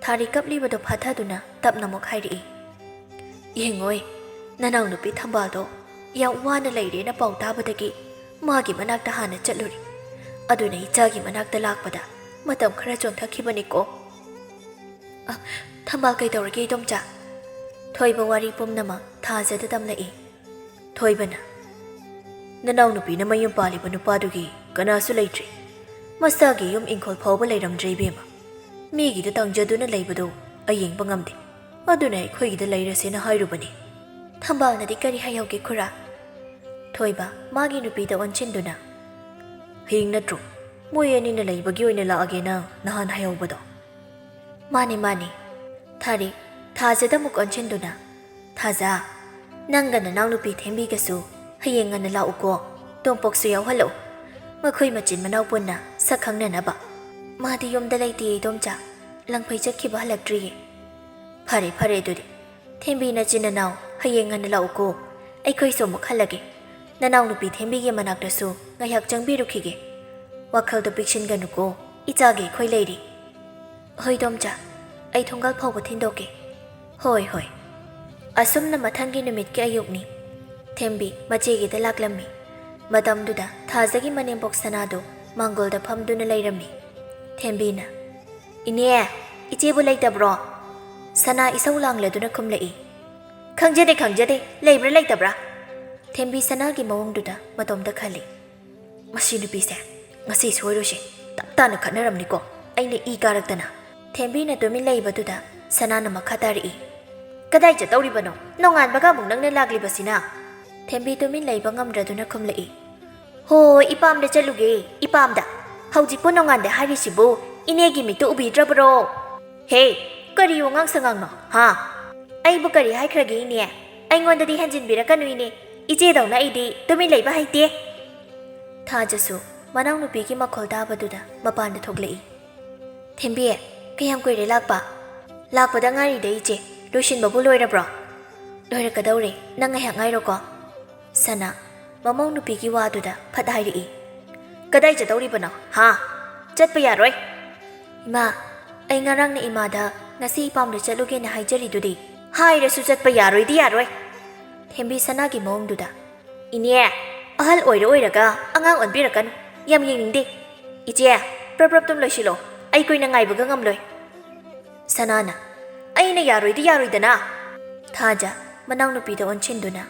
ꯊꯥꯔꯤ ꯀꯞꯂꯤꯕꯗꯨ ꯐꯥꯊꯗꯨꯅ ꯇꯞꯅ ꯑꯃꯨꯛ ꯍꯥꯏꯔꯛꯏ, "ꯌꯦꯡꯉꯣꯏ, ꯅꯅꯥꯎꯅꯨꯄꯤ ꯊꯝꯕꯥꯜꯗꯣ ꯌꯥꯝ ꯋꯥꯅ ꯂꯩꯔꯦꯅ ꯄꯥꯎ ꯇꯥꯕꯗꯒꯤ ꯃꯥꯒꯤ ꯃꯅꯥꯛꯇ ꯍꯥꯟꯅ ꯆꯠꯂꯨꯔꯦ꯫ ꯑꯗꯨꯅ ꯏꯆꯥꯒꯤ ꯃꯅꯥꯛꯇ ꯂꯥꯛꯄꯗ ꯃꯇꯝ ꯈꯔ ꯆꯣꯟꯊꯈꯤꯕꯅꯤꯀꯣ꯫" "ꯑ, ꯊꯝꯕꯥꯜ ꯀꯩꯗꯧꯔꯒꯦ ꯏꯗꯣꯝꯆꯥ?" ꯊꯣꯏꯕ ꯋꯥꯔꯤ ꯄꯨꯝꯅꯃꯛ ꯊꯥꯖꯗ ꯇꯝꯂꯛꯏ꯫ ꯊꯣꯏꯕꯅ, "ꯅꯅꯥꯎꯅꯨꯄꯤꯅ ꯃꯌꯨꯝ ꯄꯥꯜꯂꯤꯕ ꯅꯨꯄꯥꯗꯨꯒꯤ ꯀꯅꯥꯁꯨ ꯂꯩꯇ꯭ꯔꯤ꯫ ꯃꯁꯥꯒꯤ ꯌꯨꯝ ꯏꯪꯈꯣꯜ ꯐꯥꯎꯕ ꯂꯩꯔꯝꯗ꯭ꯔꯦ ꯏꯕꯦꯝꯃ꯫ ꯃꯤꯒꯤꯗ ꯇꯪꯖꯗꯨꯅ ꯂꯩꯕꯗꯨ ꯑꯩ ꯌꯦꯡꯕ ꯉꯝꯗꯦ꯫ ꯑꯗꯨꯅ ꯑꯩꯈꯣꯏꯒꯤꯗ ꯂꯩꯔꯁꯦꯅ ꯍꯥꯏꯔꯨꯕꯅꯤ꯫" ꯊꯝꯕꯥꯜꯅꯗꯤ ꯀꯔꯤ ꯍꯥꯏꯍꯧꯒꯦ ꯈꯨꯔꯥ? ꯊꯣꯏꯕ ꯃꯥꯒꯤ ꯅꯨꯄꯤꯗ ꯑꯣꯟꯁꯤꯟꯗꯨꯅ, "ꯍꯌꯦꯡ ꯅꯠꯇ꯭ꯔꯣ ꯃꯣꯏ ꯑꯅꯤꯅ ꯂꯩꯕꯒꯤ ꯑꯣꯏꯅ ꯂꯥꯛꯑꯒꯦꯅ ꯅꯍꯥꯟ ꯍꯥꯏꯍꯧꯕꯗꯣ?" "ꯃꯥꯅꯤ, ꯃꯥꯅꯤ꯫" ꯊꯥꯔꯤ ꯊꯥꯖꯗ ꯑꯃꯨꯛ ꯑꯣꯟꯁꯤꯟꯗꯨꯅ, "ꯊꯥꯖ, ꯅꯪꯒ ꯅꯅꯥꯎꯅꯨꯄꯤ ꯊꯦꯝꯕꯤꯒꯁꯨ ꯍꯌꯦꯡ ꯉꯟꯅ ꯂꯥꯛꯎꯀꯣ꯫ ꯇꯣꯝꯄꯣꯛꯁꯨ ꯌꯥꯎꯍꯜꯂꯛꯎ꯫ ꯃꯈꯣꯏ ꯃꯆꯤꯟ ꯃꯅꯥꯎ ꯄꯨꯟꯅ ꯁꯛ ꯈꯪꯅꯅꯕ꯫" "ꯃꯥꯗꯤ ꯌꯨꯝꯗ ꯂꯩꯇꯦ ꯏꯗꯣꯝꯆꯥ, ꯂꯪꯐꯩ ꯆꯠꯈꯤꯕ ꯍꯜꯂꯛꯇ꯭ꯔꯤꯌꯦ꯫" "ꯐꯔꯦ, ꯐꯔꯦ ꯑꯗꯨꯗꯤ꯫ ꯊꯦꯝꯕꯤ ꯅꯆꯤꯟ ꯅꯅꯥꯎ ꯍꯌꯦꯡ ꯉꯟꯅ ꯂꯥꯛꯎꯀꯣ꯫ ꯑꯩꯈꯣꯏꯁꯨ ꯑꯃꯨꯛ ꯍꯜꯂꯒꯦ꯫ ꯅꯅꯥꯎꯅꯨꯄꯤ ꯊꯦꯝꯕꯤꯒꯤ ꯃꯅꯥꯛꯇꯁꯨ ꯉꯥꯏꯍꯥꯛ ꯆꯪꯕꯤꯔꯨꯈꯤꯒꯦ꯫ ꯋꯥꯈꯜꯗꯣ ꯄꯤꯛꯁꯤꯟꯒꯅꯨꯀꯣ, ꯏꯆꯥꯒꯤ ꯑꯩꯈꯣꯏ ꯂꯩꯔꯤ꯫" "ꯍꯣꯏ ꯏꯗꯣꯝꯆꯥ, ꯑꯩ ꯊꯣꯡꯒꯥꯜ ꯐꯥꯎꯕ ꯊꯤꯟꯗꯣꯛꯀꯦ꯫" "ꯍꯣꯏ, ꯍꯣꯏ꯫" ꯑꯁꯨꯝꯅ ꯃꯊꯪꯒꯤ ꯅꯨꯃꯤꯠꯀꯤ ꯑꯌꯨꯛꯅꯤ꯫ ꯊꯦꯝꯕꯤ ꯃꯆꯦꯒꯤꯗ ꯂꯥꯛꯂꯝꯃꯤ꯫ ꯃꯇꯝꯗꯨꯗ ꯊꯥꯖꯒꯤ ꯃꯅꯦꯝꯕꯣꯛ ꯁꯅꯥꯗꯨ ꯃꯥꯡꯒꯣꯜꯗ ꯐꯝꯗꯨꯅ ꯂꯩꯔꯝꯃꯤ꯫ ꯊꯦꯝꯕꯤꯅ, "ꯏꯅꯦ, ꯏꯆꯦꯕꯨ ꯂꯩꯇꯕ꯭ꯔꯣ?" ꯁꯅꯥ ꯏꯁꯧ ꯂꯥꯡꯂꯗꯨꯅ ꯈꯨꯝꯂꯛꯏ꯫ "ꯈꯪꯖꯗꯦ, ꯈꯪꯖꯗꯦ, ꯂꯩꯕ꯭ꯔꯥ ꯂꯩꯇꯕ꯭ꯔꯥ?" ꯊꯦꯝꯕꯤ ꯁꯅꯥꯒꯤ ꯃꯑꯣꯡꯗꯨꯗ ꯃꯇꯣꯝꯇ ꯈꯜꯂꯤ꯫ "ꯃꯁꯤ ꯅꯨꯄꯤꯁꯦ ꯉꯁꯤ ꯁꯣꯏꯔꯣꯏꯁꯦ, ꯇꯞ ꯇꯥꯅ ꯈꯠꯅꯔꯝꯅꯤꯀꯣ, ꯑꯩꯅ ꯏ ꯀꯥꯔꯛꯇꯅ꯫" ꯊꯦꯝꯕꯤꯅ ꯇꯨꯃꯤꯟ ꯂꯩꯕꯗꯨꯗ ꯁꯅꯥꯅ ꯃꯈꯥ ꯇꯥꯔꯛꯏ꯫ "ꯀꯗꯥꯏ ꯆꯠꯇꯧꯔꯤꯕꯅꯣ? ꯅꯣꯡꯉꯥꯟꯕꯒ ꯑꯃꯨꯛ ꯅꯪꯅ ꯂꯥꯛꯂꯤꯕꯁꯤꯅ?" ꯊꯦꯝꯕꯤ ꯇꯨꯃꯤꯟ ꯂꯩꯕ ꯉꯝꯗ꯭ꯔꯗꯨꯅ ꯈꯨꯝꯂꯛꯏ꯫ "ꯍꯣ, ꯏꯄꯥꯝꯗ ꯆꯠꯂꯨꯒꯦ, ꯏꯄꯥꯝꯗ꯫ ꯍꯧꯖꯤꯛꯄꯨ ꯅꯣꯡꯉꯥꯟꯗꯦ ꯍꯥꯏꯔꯤꯁꯤꯕꯨ ꯏꯅꯦꯒꯤ ꯃꯤꯠꯇ ꯎꯕꯤꯗ꯭ꯔꯕ꯭ꯔꯣ?" "ꯍꯦ, ꯀꯔꯤ ꯋꯥꯉꯥꯡ ꯁꯉꯥꯡꯅꯣ, ꯍꯥ? ꯑꯩꯕꯨ ꯀꯔꯤ ꯍꯥꯏꯈ꯭ꯔꯒꯦ, ꯏꯅꯦ? ꯑꯩꯉꯣꯟꯗꯗꯤ ꯍꯦꯟꯖꯤꯟꯕꯤꯔꯛꯀꯅꯨ, ꯏꯅꯦ꯫ ꯏꯆꯦꯗꯧꯅ ꯑꯩꯗꯤ ꯇꯨꯃꯤꯟ ꯂꯩꯕ ꯍꯩꯇꯦ꯫" ꯊꯥꯖꯁꯨ ꯃꯅꯥꯎꯅꯨꯄꯤꯒꯤ ꯃꯈꯣꯜ ꯇꯥꯕꯗꯨꯗ ꯃꯄꯥꯟꯗ ꯊꯣꯛꯂꯛꯏ꯫ "ꯊꯦꯝꯕꯤ, ꯀꯌꯥꯝ ꯀꯨꯏꯔꯦ ꯂꯥꯛꯄ?" "ꯂꯥꯛꯄꯗ ꯉꯥꯏꯔꯤꯗ, ꯏꯆꯦ꯫ ꯂꯣꯏꯁꯤꯟꯕꯕꯨ ꯂꯣꯏꯔꯕ꯭ꯔꯣ?" "ꯂꯣꯏꯔꯛꯀꯗꯧꯔꯦ꯫ ꯅꯪ ꯉꯥꯏꯍꯥꯛ ꯉꯥꯏꯔꯣꯀꯣ꯫" ꯁꯅꯥ ꯃꯃꯧ ꯅꯨꯄꯤꯒꯤ ꯋꯥꯗꯨꯗ ꯐꯠ ꯍꯥꯏꯔꯛꯏ꯫ "ꯀꯗꯥꯏ ꯆꯠꯇꯧꯔꯤꯕꯅꯣ, ꯍꯥ? ꯆꯠꯄ ꯌꯥꯔꯣꯏ꯫" "ꯏꯃꯥ, ꯑꯩ ꯉꯔꯥꯡꯅ ꯏꯃꯥꯗ ꯉꯁꯤ ꯏꯄꯥꯝꯗ ꯆꯠꯂꯨꯒꯦꯅ ꯍꯥꯏꯖꯔꯤꯗꯨꯗꯤ꯫" "ꯍꯥꯏꯔꯁꯨ ꯆꯠꯄ ꯌꯥꯔꯣꯏꯗꯤ ꯌꯥꯔꯣꯏ꯫" ꯊꯦꯝꯕꯤ ꯁꯅꯥꯒꯤ ꯃꯑꯣꯡꯗꯨꯗ꯫ "ꯏꯅꯦ, ꯑꯍꯜ ꯑꯣꯏꯔ ꯑꯣꯏꯔꯒ ꯑꯉꯥꯡ ꯑꯣꯟꯕꯤꯔꯛꯀꯅꯨ꯫ ꯌꯥꯝ ꯌꯦꯡꯅꯤꯡꯗꯦ꯫ ꯏꯆꯦ, ꯄ꯭ꯔꯞ ꯄ꯭ꯔꯞ ꯇꯨꯝ ꯂꯣꯏꯁꯤꯜꯂꯣ꯫ ꯑꯩ ꯀꯨꯏꯅ ꯉꯥꯏꯕꯒ ꯉꯝꯂꯣꯏ꯫" ꯁꯅꯥꯅ, "ꯑꯩꯅ ꯌꯥꯔꯣꯏꯗꯤ ꯌꯥꯔꯣꯏꯗꯅ꯫" ꯊꯥꯖ ꯃꯅꯥꯎꯅꯨꯄꯤꯗ ꯑꯣꯟꯁꯤꯟꯗꯨꯅ,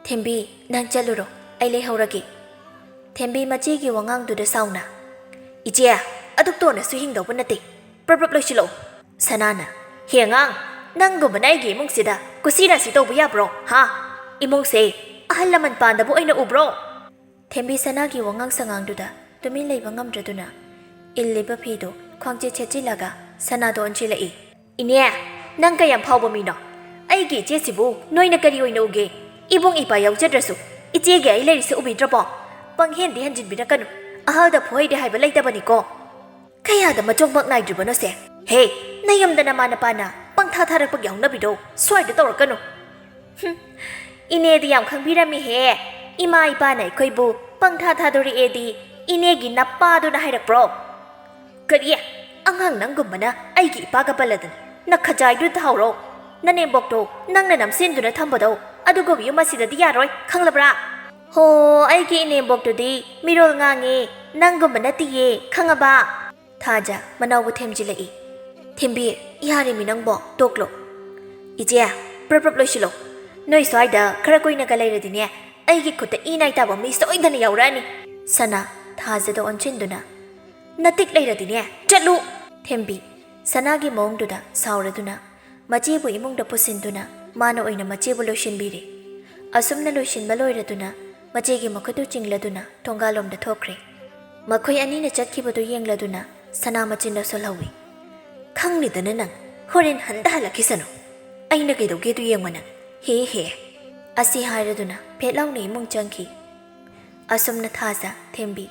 "ꯊꯦꯝꯕꯤ, ꯅꯪ ꯆꯠꯂꯨꯔꯣ꯫ ꯑꯩ ꯂꯩꯍꯧꯔꯒꯦ꯫" ꯊꯦꯝꯕꯤ ꯃꯆꯦꯒꯤ ꯋꯥꯉꯥꯡꯗꯨꯗ ꯁꯥꯎꯅ, "ꯏꯆꯦ, ꯑꯗꯨꯛ ꯇꯣꯟꯅꯁꯨ ꯍꯤꯡꯗꯧꯕ ꯅꯠꯇꯦ꯫ ꯄ꯭ꯔꯞ ꯄ꯭ꯔꯞ ꯂꯣꯏꯁꯤꯜꯂꯛꯎ꯫" ꯁꯅꯥꯅ, "ꯍꯦ ꯑꯉꯥꯡ, ꯅꯪꯒꯨꯝꯕꯅ ꯑꯩꯒꯤ ꯏꯃꯨꯡꯁꯤꯗ ꯀꯨꯁꯤ ꯔꯥꯁꯤ ꯇꯧꯕ ꯌꯥꯕ꯭ꯔꯣ, ꯍꯥ? ꯏꯃꯨꯡꯁꯦ ꯑꯍꯜ ꯂꯃꯟ ꯄꯥꯟꯗꯕ ꯑꯣꯏꯅ ꯎꯕ꯭ꯔꯣ?" ꯊꯦꯝꯕꯤ ꯁꯅꯥꯒꯤ ꯋꯥꯉꯥꯡ ꯁꯉꯥꯡꯗꯨꯗ ꯇꯨꯃꯤꯟ ꯂꯩꯕ ꯉꯝꯗ꯭ꯔꯗꯨꯅ ꯏꯜꯂꯤꯕ ꯐꯤꯗꯨ ꯈ꯭ꯋꯥꯡꯆꯦꯠ ꯁꯦꯠꯆꯤꯜꯂꯒ ꯁꯅꯥꯗ ꯑꯣꯟꯁꯤꯜꯂꯛꯏ꯫ "ꯏꯅꯦ, ꯅꯪ ꯀꯌꯥꯝ ꯐꯥꯎꯕ ꯃꯤꯅꯣ? ꯑꯩꯒꯤ ꯏꯆꯦꯁꯤꯕꯨ ꯅꯣꯏꯅ ꯀꯔꯤ ꯑꯣꯏꯅ ꯎꯒꯦ? ꯏꯕꯨꯡ ꯏꯄꯥ ꯌꯥꯎꯖꯗ꯭ꯔꯁꯨ ꯏꯆꯦꯒꯤ ꯑꯩ ꯂꯩꯔꯤꯁꯦ ꯎꯕꯤꯗ꯭ꯔꯕꯣ? ꯄꯪꯍꯦꯟꯗꯤ ꯍꯦꯟꯖꯤꯟꯕꯤꯔꯛꯀꯅꯨ꯫ ꯑꯍꯜꯗ ꯐꯨꯍꯩꯗꯦ ꯍꯥꯏꯕ ꯂꯩꯇꯕꯅꯤꯀꯣ꯫ ꯀꯌꯥꯗ ꯃꯆꯣꯡꯄꯥꯛ ꯅꯥꯏꯗ꯭ꯔꯤꯕꯅꯣꯁꯦ? ꯍꯦ, ꯅꯌꯨꯝꯗ ꯅꯃꯥ ꯅꯄꯥꯅ ꯄꯪꯊꯥ ꯊꯥꯔꯛꯄꯒꯤ ꯍꯧꯅꯕꯤꯗꯣ ꯁ꯭ꯋꯥꯏꯗ ꯇꯧꯔꯛꯀꯅꯨ꯫" "ꯍꯨꯝ, ꯏꯅꯦꯗꯤ ꯌꯥꯝ ꯈꯪꯕꯤꯔꯝꯃꯤꯍꯦ꯫ ꯏꯃꯥ ꯏꯄꯥꯅ ꯑꯩꯈꯣꯏꯕꯨ ꯄꯪꯊꯥ ꯊꯥꯗꯣꯔꯛꯑꯦꯗꯤ ꯏꯅꯦꯒꯤ ꯅꯄꯥꯗꯨꯅ ꯍꯥꯏꯔꯛꯄ꯭ꯔꯣ?" "ꯀꯔꯤ? ꯑꯉꯥꯡ ꯅꯪꯒꯨꯝꯕꯅ ꯑꯩꯒꯤ ꯏꯄꯥꯒ ꯄꯜꯂꯗꯅ ꯅꯈꯖꯥꯏꯗꯨ ꯊꯥꯎꯔꯣ? ꯅꯅꯦꯝꯕꯣꯛꯇꯣ ꯅꯪꯅ ꯅꯝꯁꯤꯟꯗꯨꯅ ꯊꯝꯕꯗꯣ ꯑꯗꯨꯒꯨꯝꯕ ꯌꯨꯝ ꯑꯁꯤꯗꯗꯤ ꯌꯥꯔꯣꯏ, ꯈꯪꯂꯕ꯭ꯔꯥ?" "ꯍꯣ, ꯑꯩꯒꯤ ꯏꯅꯦꯝꯕꯣꯛꯇꯨꯗꯤ ꯃꯤꯔꯣꯜ ꯉꯥꯡꯉꯦ, ꯅꯪꯒꯨꯝꯕ ꯅꯠꯇꯤꯌꯦ, ꯈꯪꯉꯕ?" ꯊꯥꯖ ꯃꯅꯥꯎꯕꯨ ꯊꯦꯝꯖꯤꯜꯂꯛꯏ꯫ "ꯊꯦꯝꯕꯤ, ꯌꯥꯔꯦꯃꯤ ꯅꯪꯕꯣ, ꯇꯣꯛꯂꯣ꯫" "ꯏꯆꯦ, ꯄ꯭ꯔꯞ ꯄ꯭ꯔꯞ ꯂꯣꯏꯁꯤꯜꯂꯣ꯫ ꯅꯣꯏ ꯁ꯭ꯋꯥꯏꯗ ꯈꯔ ꯀꯨꯏꯅꯒ ꯂꯩꯔꯗꯤꯅꯦ, ꯑꯩꯒꯤ ꯈꯨꯠꯇ ꯏ ꯅꯥꯏ ꯇꯥꯕ ꯃꯤ ꯁꯣꯏꯗꯅ ꯌꯥꯎꯔꯛꯑꯅꯤ꯫" ꯁꯅꯥ ꯊꯥꯖꯗ ꯑꯣꯟꯁꯤꯟꯗꯨꯅ, "ꯅꯇꯤꯛ ꯂꯩꯔꯗꯤꯅꯦ, ꯆꯠꯂꯨ!" ꯊꯦꯝꯕꯤ ꯁꯅꯥꯒꯤ ꯃꯑꯣꯡꯗꯨꯗ ꯁꯥꯎꯔꯗꯨꯅ, ꯃꯆꯦꯕꯨ ꯏꯃꯨꯡꯗ ꯄꯨꯁꯤꯟꯗꯨꯅ ꯃꯥꯅ ꯑꯣꯏꯅ ꯃꯆꯦꯕꯨ ꯂꯣꯏꯁꯤꯟꯕꯤꯔꯦ꯫ ꯑꯁꯨꯝꯅ ꯂꯣꯏꯁꯤꯟꯕ ꯂꯣꯏꯔꯗꯨꯅ ꯃꯆꯦꯒꯤ ꯃꯈꯨꯠꯇꯨ ꯆꯤꯡꯂꯗꯨꯅ ꯊꯣꯡꯒꯥꯜꯂꯣꯝꯗ ꯊꯣꯛꯈ꯭ꯔꯦ꯫ ꯃꯈꯣꯏ ꯑꯅꯤꯅ ꯆꯠꯈꯤꯕꯗꯨ ꯌꯦꯡꯂꯗꯨꯅ ꯁꯅꯥ ꯃꯆꯤꯟꯗ ꯁꯣꯜꯍꯧꯏ꯫ "ꯈꯪꯂꯤꯗꯅ ꯅꯪ, ꯍꯣꯔꯦꯟ ꯍꯟꯗ ꯍꯜꯂꯛꯈꯤꯁꯅꯨ꯫ ꯑꯩꯅ ꯀꯩꯗꯧꯒꯦꯗꯨ ꯌꯦꯡꯉꯣ ꯅꯪ, ꯍꯦ ꯍꯦ"꯫ ꯑꯁꯤ ꯍꯥꯏꯔꯗꯨꯅ ꯐꯦꯠ ꯂꯥꯎꯅ ꯏꯃꯨꯡ ꯆꯪꯈꯤ꯫ ꯑꯁꯨꯝꯅ ꯊꯥꯖ, ꯊꯦꯝꯕꯤ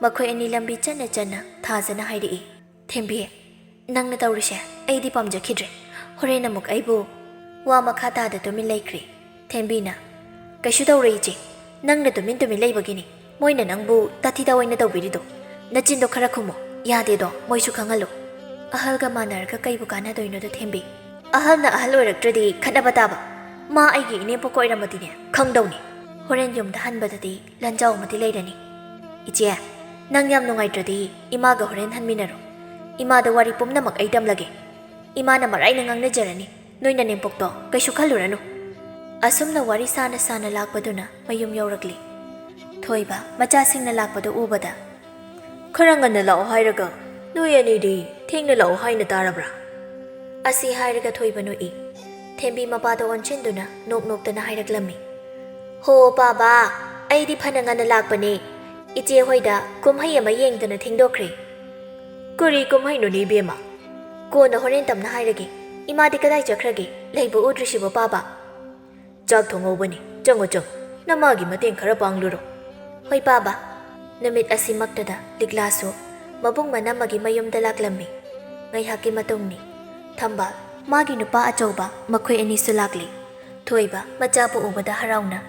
ꯃꯈꯣꯏ ꯑꯅꯤ ꯂꯝꯕꯤ ꯆꯠꯅ ꯆꯠꯅ ꯊꯥꯖꯅ ꯍꯥꯏꯔꯛꯏ꯫ "ꯊꯦꯝꯕꯤ, ꯅꯪꯅ ꯇꯧꯔꯤꯁꯦ ꯑꯩꯗꯤ ꯄꯥꯝꯖꯈꯤꯗ꯭ꯔꯦ꯫ ꯍꯣꯔꯦꯟ ꯑꯃꯨꯛ ꯑꯩꯕꯨ"꯫ ꯋꯥ ꯃꯈꯥ ꯇꯥꯗ ꯇꯨꯃꯤꯟ ꯂꯩꯈ꯭ꯔꯦ꯫ ꯊꯦꯝꯕꯤꯅ, "ꯀꯩꯁꯨ ꯇꯧꯔꯣꯏ ꯏꯆꯦ, ꯅꯪꯅ ꯇꯨꯃꯤꯟ ꯇꯨꯃꯤꯟ ꯂꯩꯕꯒꯤꯅꯤ ꯃꯣꯏꯅ ꯅꯪꯕꯨ ꯇꯥꯊꯤ ꯇꯥꯑꯣꯏꯅ ꯇꯧꯕꯤꯔꯤꯗꯣ꯫ ꯅꯆꯤꯟꯗꯣ ꯈꯔ ꯈꯨꯝꯃꯣ, ꯌꯥꯗꯦꯗꯣ ꯃꯣꯏꯁꯨ ꯈꯪꯍꯜꯂꯨ꯫ ꯑꯍꯜꯒ ꯃꯥꯟꯅꯔꯒ ꯀꯩꯕꯨ ꯀꯥꯟꯅꯗꯣꯏꯅꯣꯗ ꯊꯦꯝꯕꯤ? ꯑꯍꯜꯅ ꯑꯍꯜ ꯑꯣꯏꯔꯛꯇ꯭ꯔꯗꯤ ꯈꯠꯅꯕ ꯇꯥꯕ꯫ ꯃꯥ ꯑꯩꯒꯤ ꯏꯅꯦꯝꯄꯣꯛꯀ ꯑꯣꯏꯔꯝꯃꯗꯤꯅꯦ ꯈꯪꯗꯧꯅꯤ꯫ ꯍꯣꯔꯦꯟ ꯌꯨꯝꯗ ꯍꯟꯕꯗꯗꯤ ꯂꯟꯖꯥꯎ ꯑꯃꯗꯤ ꯂꯩꯔꯅꯤ꯫ ꯏꯆꯦ, ꯅꯪ ꯌꯥꯝ ꯅꯨꯡꯉꯥꯏꯇ꯭ꯔꯗꯤ ꯏꯃꯥꯒ ꯍꯣꯔꯦꯟ ꯍꯟꯃꯤꯟꯅꯔꯣ꯫ ꯏꯃꯥꯗ ꯋꯥꯔꯤ ꯄꯨꯝꯅꯃꯛ ꯑꯩ ꯇꯝꯂꯒꯦ꯫ ꯏꯃꯥꯅ ꯃꯔꯥꯏꯅ ꯉꯥꯡꯅꯖꯔꯅꯤ꯫ ꯅꯣꯏ ꯅꯅꯦꯝꯄꯣꯛꯇꯣ ꯀꯩꯁꯨ ꯈꯜꯂꯨꯔꯅꯨ"꯫ ꯑꯁꯨꯝꯅ ꯋꯥꯔꯤ ꯁꯥꯅ ꯁꯥꯅ ꯂꯥꯛꯄꯗꯨꯅ ꯃꯌꯨꯝ ꯌꯧꯔꯛꯂꯤ꯫ ꯊꯣꯏꯕ ꯃꯆꯥꯁꯤꯡꯅ ꯂꯥꯛꯄꯗꯨ ꯎꯕꯗ, "ꯈꯔ ꯉꯟꯅ ꯂꯥꯛꯑꯣ ꯍꯥꯏꯔꯒ ꯅꯣꯏ ꯑꯅꯤꯗꯤ ꯊꯦꯡꯅ ꯂꯥꯛꯑꯣ ꯍꯥꯏꯅ ꯇꯥꯔꯕ꯭ꯔꯥ?" ꯑꯁꯤ ꯍꯥꯏꯔꯒ ꯊꯣꯏꯕ ꯅꯣꯛꯏ꯫ ꯊꯦꯝꯕꯤ ꯃꯄꯥꯗ ꯑꯣꯟꯁꯤꯟꯗꯨꯅ ꯅꯣꯛ ꯅꯣꯛꯇꯅ ꯍꯥꯏꯔꯛꯂꯝꯃꯤ, "ꯍꯣ ꯄꯥꯕ, ꯑꯩꯗꯤ ꯐꯅ ꯉꯟꯅ ꯂꯥꯛꯄꯅꯦ꯫ ꯏꯆꯦ ꯍꯣꯏꯗ ꯀꯨꯝꯍꯩ ꯑꯃ ꯌꯦꯡꯗꯅ ꯊꯦꯡꯗꯣꯛꯈ꯭ꯔꯦ"꯫ "ꯀꯔꯤ ꯀꯨꯝꯍꯩꯅꯣꯅꯦ ꯏꯕꯦꯝꯃ?" "ꯀꯣꯟꯅ ꯍꯣꯔꯦꯟ ꯇꯝꯅ ꯍꯥꯏꯔꯒꯦ꯫ ꯏꯃꯥꯗꯤ ꯀꯗꯥꯏ ꯆꯠꯈ꯭ꯔꯒꯦ? ꯂꯩꯕ ꯎꯗ꯭ꯔꯤꯁꯤꯕꯣ ꯄꯥꯕ?" "ꯆꯥꯛ ꯊꯣꯡꯍꯧꯕꯅꯤ, ꯆꯪꯉꯣ ꯆꯪꯉꯣ, ꯅꯃꯥꯒꯤ ꯃꯇꯦꯡ ꯈꯔ ꯄꯥꯡꯂꯨꯔꯣ"꯫ "ꯍꯣꯏ ꯄꯥꯕ"꯫ ꯅꯨꯃꯤꯠ ꯑꯁꯤꯃꯛꯇꯗ ꯂꯤꯛꯂꯥꯁꯨ ꯃꯕꯨꯡ ꯃꯅꯝꯃꯒꯤ ꯃꯌꯨꯝꯗ ꯂꯥꯛꯂꯝꯃꯤ꯫ ꯉꯥꯏꯍꯥꯛꯀꯤ ꯃꯇꯨꯡꯅꯤ꯫ ꯊꯝꯕꯥꯜ, ꯃꯥꯒꯤ ꯅꯨꯄꯥ ꯑꯆꯧꯕ, ꯃꯈꯣꯏ ꯑꯅꯤꯁꯨ ꯂꯥꯛꯂꯤ꯫ ꯊꯣꯏꯕ ꯃꯆꯥꯕꯨ ꯎꯕꯗ ꯍꯔꯥꯎꯅ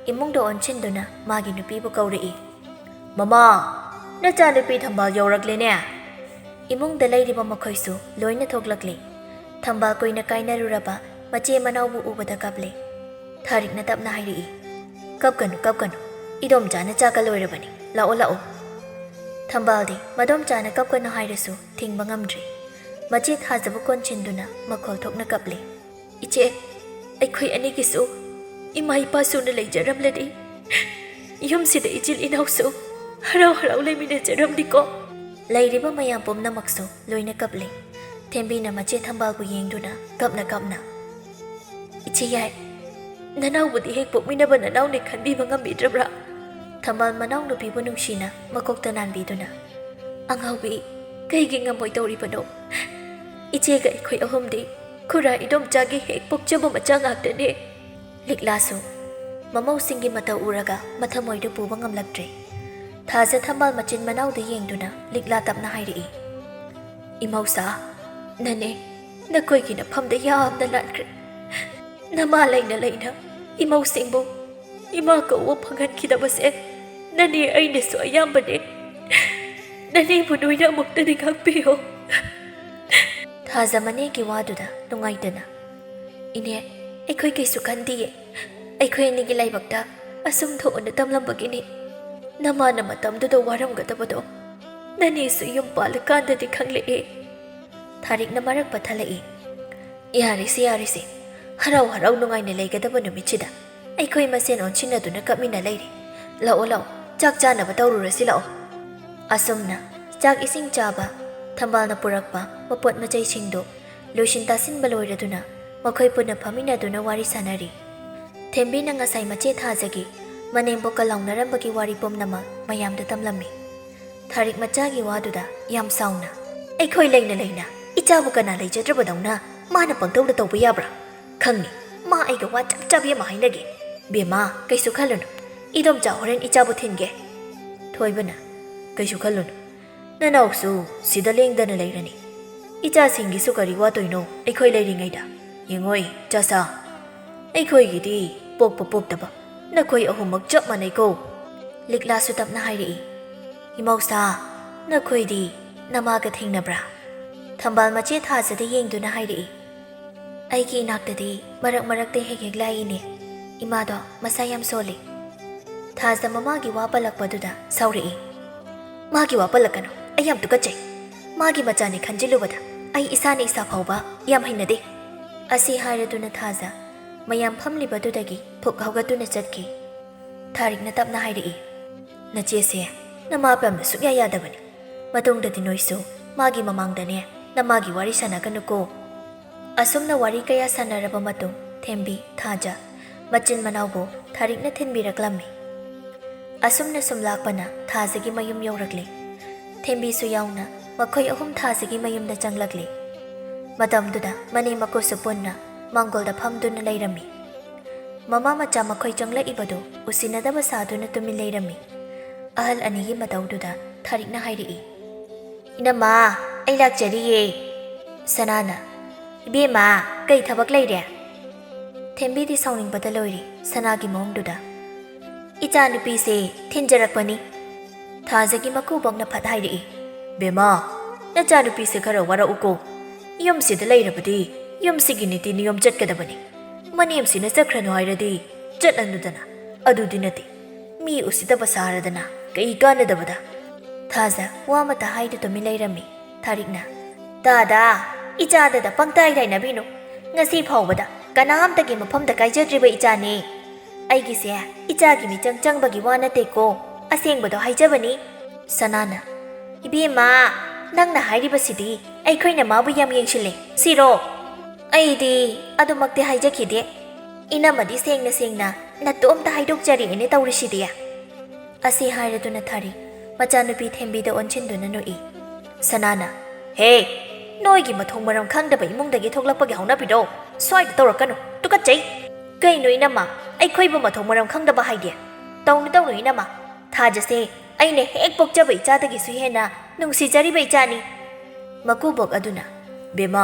ꯏꯃꯨꯡꯗ ꯑꯣꯟꯁꯤꯟꯗꯨꯅ ꯃꯥꯒꯤ ꯅꯨꯄꯤꯕꯨ ꯀꯧꯔꯛꯏ꯫ "ꯃꯃꯥ, ꯅꯆꯥꯅꯨꯄꯤ ꯊꯝꯕꯥꯜ ꯌꯧꯔꯛꯂꯦꯅꯦ!" ꯏꯃꯨꯡꯗ ꯂꯩꯔꯤꯕ ꯃꯈꯣꯏꯁꯨ ꯂꯣꯏꯅ ꯊꯣꯛꯂꯛꯂꯤ꯫ ꯊꯝꯕꯥꯜ ꯀꯨꯏꯅ ꯀꯥꯏꯅꯔꯨꯔꯕ ꯃꯆꯦ ꯃꯅꯥꯎꯕꯨ ꯎꯕꯗ ꯀꯞꯂꯦ꯫ ꯊꯥꯔꯤꯛꯅ ꯇꯞꯅ ꯍꯥꯏꯔꯛꯏ, "ꯀꯞꯀꯅꯨ, ꯀꯞꯀꯅꯨ꯫ ꯏꯗꯣꯝꯆꯥꯅ ꯆꯥꯛꯀ ꯂꯣꯏꯔꯕꯅꯤ꯫ ꯂꯥꯛꯑꯣ, ꯂꯥꯛꯑꯣ"꯫ ꯊꯝꯕꯥꯜꯗꯤ ꯃꯗꯣꯝꯆꯥꯅ ꯀꯞꯀꯅꯨ ꯍꯥꯏꯔꯁꯨ ꯊꯤꯡꯕ ꯉꯝꯗ꯭ꯔꯦ꯫ ꯃꯆꯦ ꯊꯥꯖꯕꯨ ꯀꯣꯟꯁꯤꯟꯗꯨꯅ ꯃꯈꯣꯜ ꯊꯣꯛꯅ ꯀꯞꯂꯦ꯫ "ꯏꯆꯦ, ꯑꯩꯈꯣꯏ ꯑꯅꯤꯒꯤꯁꯨ ꯏꯃꯥ ꯏꯄꯥ ꯁꯨꯅ ꯂꯩꯖꯔꯝꯂꯗꯤ, ꯌꯨꯝꯁꯤꯗ ꯏꯆꯤꯜ ꯏꯅꯥꯎꯁꯨ ꯍꯔꯥꯎ ꯍꯔꯥꯎ ꯂꯩꯃꯤꯟꯅꯖꯔꯝꯅꯤꯀꯣ"꯫ ꯂꯩꯔꯤꯕ ꯃꯌꯥꯝ ꯄꯨꯝꯅꯃꯛꯁꯨ ꯂꯣꯏꯅ ꯀꯞꯂꯦ꯫ ꯊꯦꯝꯕꯤꯅ ꯃꯆꯦ ꯊꯝꯕꯥꯜꯕꯨ ꯌꯦꯡꯗꯨꯅ ꯀꯞꯅ ꯀꯞꯅ, "ꯏꯆꯦ ꯌꯥꯏ, ꯅꯅꯥꯎꯕꯨꯗꯤ ꯍꯦꯛ ꯄꯣꯛꯃꯤꯟꯅꯕ ꯅꯅꯥꯎꯅꯤ ꯈꯟꯕꯤꯕ ꯉꯝꯕꯤꯗ꯭ꯔꯕ꯭ꯔꯥ?" ꯊꯝꯕꯥꯜ ꯃꯅꯥꯎꯅꯨꯄꯤꯕꯨ ꯅꯨꯡꯁꯤꯅ ꯃꯀꯣꯛꯇ ꯅꯥꯟꯕꯤꯗꯨꯅ, "ꯑꯉꯥꯎꯕꯤ, ꯀꯩꯒꯤ ꯉꯝꯃꯣꯏꯗꯧꯔꯤꯕꯅꯣ? ꯏꯆꯦꯒ ꯑꯩꯈꯣꯏ ꯑꯍꯨꯝꯗꯤ ꯈꯨꯔꯥ ꯏꯗꯣꯝꯆꯥꯒꯤ ꯍꯦꯛ ꯄꯣꯛꯆꯕ ꯃꯆꯥ ꯉꯥꯛꯇꯅꯦ꯫" ꯂꯤꯛꯂꯥꯁꯨ ꯃꯃꯧꯁꯤꯡꯒꯤ ꯃꯇꯧ ꯎꯔꯒ ꯃꯊꯃꯣꯏꯗꯨ ꯄꯨꯕ ꯉꯝꯂꯛꯇ꯭ꯔꯦ꯫ ꯊꯥꯖ ꯊꯝꯕꯥꯜ ꯃꯆꯤꯟ ꯃꯅꯥꯎꯗ ꯌꯦꯡꯗꯨꯅ ꯂꯤꯛꯂꯥ ꯇꯞꯅ ꯍꯥꯏꯔꯛꯏ, "ꯏꯃꯧꯁꯥ, ꯅꯅꯦ, ꯅꯈꯣꯏꯒꯤ ꯅꯐꯝꯗ ꯌꯥꯝꯅ ꯂꯥꯟꯈ꯭ꯔꯦ꯫ ꯅꯃꯥ ꯂꯩꯅ ꯂꯩꯅ ꯏꯃꯧꯁꯤꯡꯕꯨ ꯏꯃꯥ ꯀꯧꯕ ꯐꯪꯍꯟꯈꯤꯗꯕꯁꯦ ꯅꯅꯦ ꯑꯩꯅꯁꯨ ꯑꯌꯥꯝꯕꯅꯦ꯫ ꯅꯅꯦꯕꯨ ꯅꯣꯏꯅ ꯑꯃꯨꯛꯇꯗꯤ ꯉꯥꯛꯄꯤꯌꯣ꯫" ꯊꯥꯖ ꯃꯅꯦꯒꯤ ꯋꯥꯗꯨꯗ ꯅꯨꯡꯉꯥꯏꯇꯅ, "ꯏꯅꯦ, ꯑꯩꯈꯣꯏ ꯀꯩꯁꯨ ꯈꯟꯗꯤꯌꯦ꯫ ꯑꯩꯈꯣꯏ ꯑꯅꯤꯒꯤ ꯂꯥꯏꯕꯛꯇ ꯑꯁꯨꯝ ꯊꯣꯛꯑꯅ ꯇꯝꯂꯝꯕꯒꯤꯅꯤ꯫ ꯅꯃꯥꯅ ꯃꯇꯝꯗꯨꯗ ꯋꯥꯔꯝꯒꯗꯕꯗꯣ ꯅꯅꯦꯁꯨ ꯌꯨꯝ ꯄꯥꯜꯂꯀꯥꯟꯗꯗꯤ ꯈꯪꯂꯛꯑꯦ꯫" ꯊꯥꯔꯤꯛꯅ ꯃꯔꯛ ꯄꯠꯊꯠꯂꯛꯏ, "ꯌꯥꯔꯦꯁꯦ, ꯌꯥꯔꯦꯁꯦ꯫ ꯍꯔꯥꯎ ꯍꯔꯥꯎ ꯅꯨꯡꯉꯥꯏꯅ ꯂꯩꯒꯗꯕ ꯅꯨꯃꯤꯠꯁꯤꯗ ꯑꯩꯈꯣꯏ ꯃꯁꯦꯟ ꯑꯣꯟꯁꯤꯟꯅꯗꯨꯅ ꯀꯞꯃꯤꯟꯅ ꯂꯩꯔꯦ꯫ ꯂꯥꯛꯑꯣ, ꯂꯥꯛꯑꯣ, ꯆꯥꯛ ꯆꯥꯅꯕ ꯇꯧꯔꯨꯔꯁꯤ ꯂꯥꯛꯑꯣ꯫" ꯑꯁꯨꯝꯅ ꯆꯥꯛ ꯏꯁꯤꯡ ꯆꯥꯕ, ꯊꯝꯕꯥꯜꯅ ꯄꯨꯔꯛꯄ ꯃꯄꯣꯠ ꯃꯆꯩꯁꯤꯡꯗꯨ ꯂꯣꯏꯁꯤꯟ ꯇꯥꯁꯤꯟꯕ ꯂꯣꯏꯔꯗꯨꯅ ꯃꯈꯣꯏ ꯄꯨꯟꯅ ꯐꯝꯃꯤꯟꯅꯗꯨꯅ ꯋꯥꯔꯤ ꯁꯥꯅꯔꯤ꯫ ꯊꯦꯝꯕꯤꯅ ꯉꯁꯥꯏ ꯃꯆꯦ ꯊꯥꯖꯒꯤ ꯃꯅꯦꯝꯕꯣꯛꯀ ꯂꯥꯎꯅꯔꯝꯕꯒꯤ ꯋꯥꯔꯤ ꯄꯨꯝꯅꯃꯛ ꯃꯌꯥꯝꯗ ꯇꯝꯂꯝꯃꯤ꯫ ꯊꯥꯔꯤꯛ ꯃꯆꯥꯒꯤ ꯋꯥꯗꯨꯗ ꯌꯥꯝ ꯁꯥꯎꯅ, "ꯑꯩꯈꯣꯏ ꯂꯩꯅ ꯂꯩꯅ ꯏꯆꯥꯕꯨ ꯀꯅꯥ ꯂꯩꯖꯗ꯭ꯔꯕꯗꯧꯅ ꯃꯥꯅ ꯄꯪꯇꯧꯗ ꯇꯧꯕ ꯌꯥꯕ꯭ꯔꯥ? ꯈꯪꯅꯤ, ꯃꯥ ꯑꯩꯒ ꯋꯥ ꯆꯞ ꯆꯥꯕꯤ ꯑꯃ ꯍꯥꯏꯅꯒꯦ꯫ ꯕꯦꯝꯃ, ꯀꯩꯁꯨ ꯈꯜꯂꯨꯅꯨ, ꯏꯗꯣꯝꯆꯥ ꯍꯣꯔꯦꯟ ꯏꯆꯥꯕꯨ ꯊꯤꯟꯒꯦ꯫" ꯊꯣꯏꯕꯅ, "ꯀꯩꯁꯨ ꯈꯜꯂꯨꯅꯨ, ꯅꯅꯥꯎꯁꯨ ꯁꯤꯗ ꯂꯦꯡꯗꯅ ꯂꯩꯔꯅꯤ꯫ ꯏꯆꯥꯁꯤꯡꯒꯤꯁꯨ ꯀꯔꯤ ꯋꯥꯠꯇꯣꯏꯅꯣ ꯑꯩꯈꯣꯏ ꯂꯩꯔꯤꯉꯩꯗ? ꯌꯦꯡꯉꯣꯏ, ꯆꯥꯁꯥ, ꯑꯩꯈꯣꯏꯒꯤꯗꯤ ꯄꯣꯛꯄ ꯄꯣꯛꯇꯕ ꯅꯈꯣꯏ ꯑꯍꯨꯝꯃꯛ ꯆꯞ ꯃꯥꯟꯅꯩꯀꯣ꯫" ꯂꯤꯛꯂꯥꯁꯨ ꯇꯞꯅ ꯍꯥꯏꯔꯛꯏ, "ꯏꯃꯧꯁꯥ, ꯅꯈꯣꯏꯗꯤ ꯅꯃꯥꯒ ꯊꯦꯡꯅꯕ꯭ꯔꯥ?" ꯊꯝꯕꯥꯜ ꯃꯆꯦ ꯊꯥꯖꯗ ꯌꯦꯡꯗꯨꯅ ꯍꯥꯏꯔꯛꯏ, "ꯑꯩꯒꯤ ꯏꯅꯥꯛꯇꯗꯤ ꯃꯔꯛ ꯃꯔꯛꯇ ꯍꯦꯛ ꯍꯦꯛ ꯂꯥꯛꯏꯅꯦ꯫ ꯏꯃꯥꯗꯣ ꯃꯁꯥ ꯌꯥꯝ ꯁꯣꯜꯂꯤ꯫" ꯊꯥꯖ ꯃꯃꯥꯒꯤ ꯋꯥ ꯄꯜꯂꯛꯄꯗꯨꯗ ꯁꯥꯎꯔꯛꯏ, "ꯃꯥꯒꯤ ꯋꯥ ꯄꯜꯂꯛꯀꯅꯨ, ꯑꯩ ꯌꯥꯝ ꯇꯨꯀꯠꯆꯩ꯫ ꯃꯥꯒꯤ ꯃꯆꯥꯅꯤ ꯈꯟꯖꯤꯜꯂꯨꯕꯗ ꯑꯩ ꯏꯁꯥꯅ ꯏꯁꯥ ꯐꯥꯎꯕ ꯌꯥꯝ ꯍꯩꯅꯗꯦ꯫" ꯑꯁꯤ ꯍꯥꯏꯔꯗꯨꯅ ꯊꯥꯖ ꯃꯌꯥꯝ ꯐꯝꯂꯤꯕꯗꯨꯗꯒꯤ ꯐꯨꯛ ꯍꯧꯒꯠꯇꯨꯅ ꯆꯠꯈꯤ꯫ ꯊꯥꯔꯤꯛꯅ ꯇꯞꯅ ꯍꯥꯏꯔꯛꯏ, "ꯅꯆꯦꯁꯦ ꯅꯃꯥ ꯄꯥꯝꯅ ꯁꯨꯛꯌꯥ ꯌꯥꯗꯕꯅꯤ꯫ ꯃꯇꯨꯡꯗꯗꯤ ꯅꯣꯏꯁꯨ ꯃꯥꯒꯤ ꯃꯃꯥꯡꯗꯅꯦ ꯅꯃꯥꯒꯤ ꯋꯥꯔꯤ ꯁꯥꯟꯅꯒꯅꯨꯀꯣ꯫ ꯑꯁꯨꯝꯅ ꯋꯥꯔꯤ ꯀꯌꯥ ꯁꯥꯟꯅꯔꯕ ꯃꯇꯨꯡ ꯊꯦꯝꯕꯤ, ꯊꯥꯖ, ꯃꯆꯤꯟ ꯃꯅꯥꯎꯕꯨ ꯊꯥꯔꯤꯛꯅ ꯊꯤꯟꯕꯤꯔꯛꯂꯝꯃꯤ꯫ ꯑꯁꯨꯝꯅ ꯁꯨꯝ ꯂꯥꯛꯄꯅ ꯊꯥꯖꯒꯤ ꯃꯌꯨꯝ ꯌꯧꯔꯛꯂꯦ꯫ ꯊꯦꯝꯕꯤꯁꯨ ꯌꯥꯎꯅ ꯃꯈꯣꯏ ꯑꯍꯨꯝ ꯊꯥꯖꯒꯤ ꯃꯌꯨꯝꯗ ꯆꯪꯂꯛꯂꯦ꯫ ꯃꯇꯝꯗꯨꯗ ꯃꯅꯦꯝ ꯃꯀꯨꯁꯨ ꯄꯨꯟꯅ ꯃꯥꯡꯒꯣꯜꯗ ꯐꯝꯗꯨꯅ ꯂꯩꯔꯝꯃꯤ꯫ ꯃꯃꯥ ꯃꯆꯥ ꯃꯈꯣꯏ ꯆꯪꯂꯛꯏꯕꯗꯨ ꯎꯁꯤꯟꯅꯗꯕ ꯁꯥꯗꯨꯅ ꯇꯨꯃꯤꯟ ꯂꯩꯔꯝꯃꯤ꯫ ꯑꯍꯜ ꯑꯅꯤꯒꯤ ꯃꯇꯧꯗꯨꯗ ꯊꯥꯔꯤꯛꯅ ꯍꯥꯏꯔꯛꯏ, "ꯏꯅꯝꯃ, ꯑꯩ ꯂꯥꯛꯆꯔꯤꯌꯦ꯫" ꯁꯅꯥꯅ, "ꯏꯕꯦꯝꯃ, ꯀꯩ ꯊꯕꯛ ꯂꯩꯔꯦ?" ꯊꯦꯝꯕꯤꯗꯤ ꯁꯥꯎꯅꯤꯡꯕꯗ ꯂꯣꯏꯔꯦ ꯁꯅꯥꯒꯤ ꯃꯑꯣꯡꯗꯨꯗ꯫ "ꯏꯆꯥꯅꯨꯄꯤꯁꯦ ꯊꯤꯟꯖꯔꯛꯄꯅꯤ꯫" ꯊꯥꯖꯒꯤ ꯃꯀꯨꯕꯣꯛꯅ ꯐꯠ ꯍꯥꯏꯔꯛꯏ, "ꯕꯦꯝꯃ, ꯅꯆꯥꯅꯨꯄꯤꯁꯦ ꯈꯔ ꯋꯥꯔꯛꯎꯀꯣ꯫ ꯌꯨꯝꯁꯤꯗ ꯂꯩꯔꯕꯗꯤ ꯌꯨꯝꯁꯤꯒꯤ ꯅꯤꯇꯤ ꯅꯤꯌꯣꯝ ꯆꯠꯀꯗꯕꯅꯤ꯫ ꯃꯅꯦꯝꯁꯤꯅ ꯆꯠꯈ꯭ꯔꯅꯨ ꯍꯥꯏꯔꯗꯤ ꯆꯠꯂꯅꯨꯗꯅ꯫ ꯑꯗꯨꯗꯤ ꯅꯠꯇꯦ, ꯃꯤ ꯎꯁꯤꯠꯇꯕ ꯁꯥꯔꯗꯅ ꯀꯩ ꯀꯥꯟꯅꯗꯕꯗ?" ꯊꯥꯖ ꯋꯥ ꯑꯃꯇ ꯍꯥꯏꯗꯨ ꯇꯨꯃꯤꯟ ꯂꯩꯔꯝꯃꯤ꯫ ꯊꯥꯔꯤꯛꯅ, "ꯇꯥꯗ, ꯏꯆꯥꯗꯗ ꯄꯪꯇꯥꯏ ꯇꯥꯏꯅꯕꯤꯅꯨ꯫ ꯉꯁꯤ ꯐꯥꯎꯕꯗ ꯀꯅꯥꯝꯇꯒꯤ ꯃꯐꯝꯗ ꯀꯥꯏꯖꯗ꯭ꯔꯤꯕ ꯏꯆꯥꯅꯤ꯫ ꯑꯩꯒꯤꯁꯦ ꯏꯆꯥꯒꯤ ꯃꯤꯆꯪ ꯆꯪꯕꯒꯤ ꯋꯥ ꯅꯠꯇꯦꯀꯣ, ꯑꯁꯦꯡꯕꯗꯣ ꯍꯥꯏꯖꯕꯅꯤ꯫" ꯁꯅꯥꯅ, "ꯏꯕꯦꯝꯃ, ꯅꯪꯅ ꯍꯥꯏꯔꯤꯕꯁꯤꯗꯤ ꯑꯩꯈꯣꯏꯅ ꯃꯥꯕꯨ ꯌꯥꯝ ꯌꯦꯡꯁꯤꯜꯂꯦ ꯁꯤꯔꯣ?" "ꯑꯩꯗꯤ ꯑꯗꯨꯃꯛꯇꯤ ꯍꯥꯏꯖꯈꯤꯗꯦ꯫ ꯏꯅꯝꯃꯗꯤ ꯁꯦꯡꯅ ꯁꯦꯡꯅ ꯅꯇꯣꯝꯇ ꯍꯥꯏꯗꯣꯛꯆꯔꯛꯑꯦꯅꯦ ꯇꯧꯔꯤꯁꯤꯗꯤ꯫" ꯑꯁꯤ ꯍꯥꯏꯔꯗꯨꯅ ꯊꯥꯔꯤ ꯃꯆꯥꯅꯨꯄꯤ ꯊꯦꯝꯕꯤꯗ ꯑꯣꯟꯁꯤꯟꯗꯨꯅ ꯅꯣꯛꯏ꯫ ꯁꯅꯥꯅ, "ꯍꯦ, ꯅꯣꯏꯒꯤ ꯃꯊꯣꯡ ꯃꯔꯝ ꯈꯪꯗꯕ ꯏꯃꯨꯡꯗꯒꯤ ꯊꯣꯛꯂꯛꯄꯒꯤ ꯍꯧꯅꯕꯤꯗꯣ ꯁ꯭ꯋꯥꯏꯗ ꯇꯧꯔꯛꯀꯅꯨ, ꯇꯨꯀꯠꯆꯩ!" "ꯀꯩꯅꯣ ꯏꯅꯝꯃ, ꯑꯩꯈꯣꯏꯕꯨ ꯃꯊꯣꯡ ꯃꯔꯝ ꯈꯪꯗꯕ ꯍꯥꯏꯗꯤ?" "ꯇꯧꯅꯨ, ꯇꯧꯅꯨ ꯏꯅꯝꯃ, ꯊꯥꯖꯁꯦ ꯑꯩꯅ ꯍꯦꯛ ꯄꯣꯛꯆꯕ ꯏꯆꯥꯗꯒꯤꯁꯨ ꯍꯦꯟꯅ ꯅꯨꯡꯁꯤꯖꯔꯤꯕ ꯏꯆꯥꯅꯤ꯫" ꯃꯀꯨꯕꯣꯛ ꯑꯗꯨꯅ, "ꯕꯦꯝꯃ,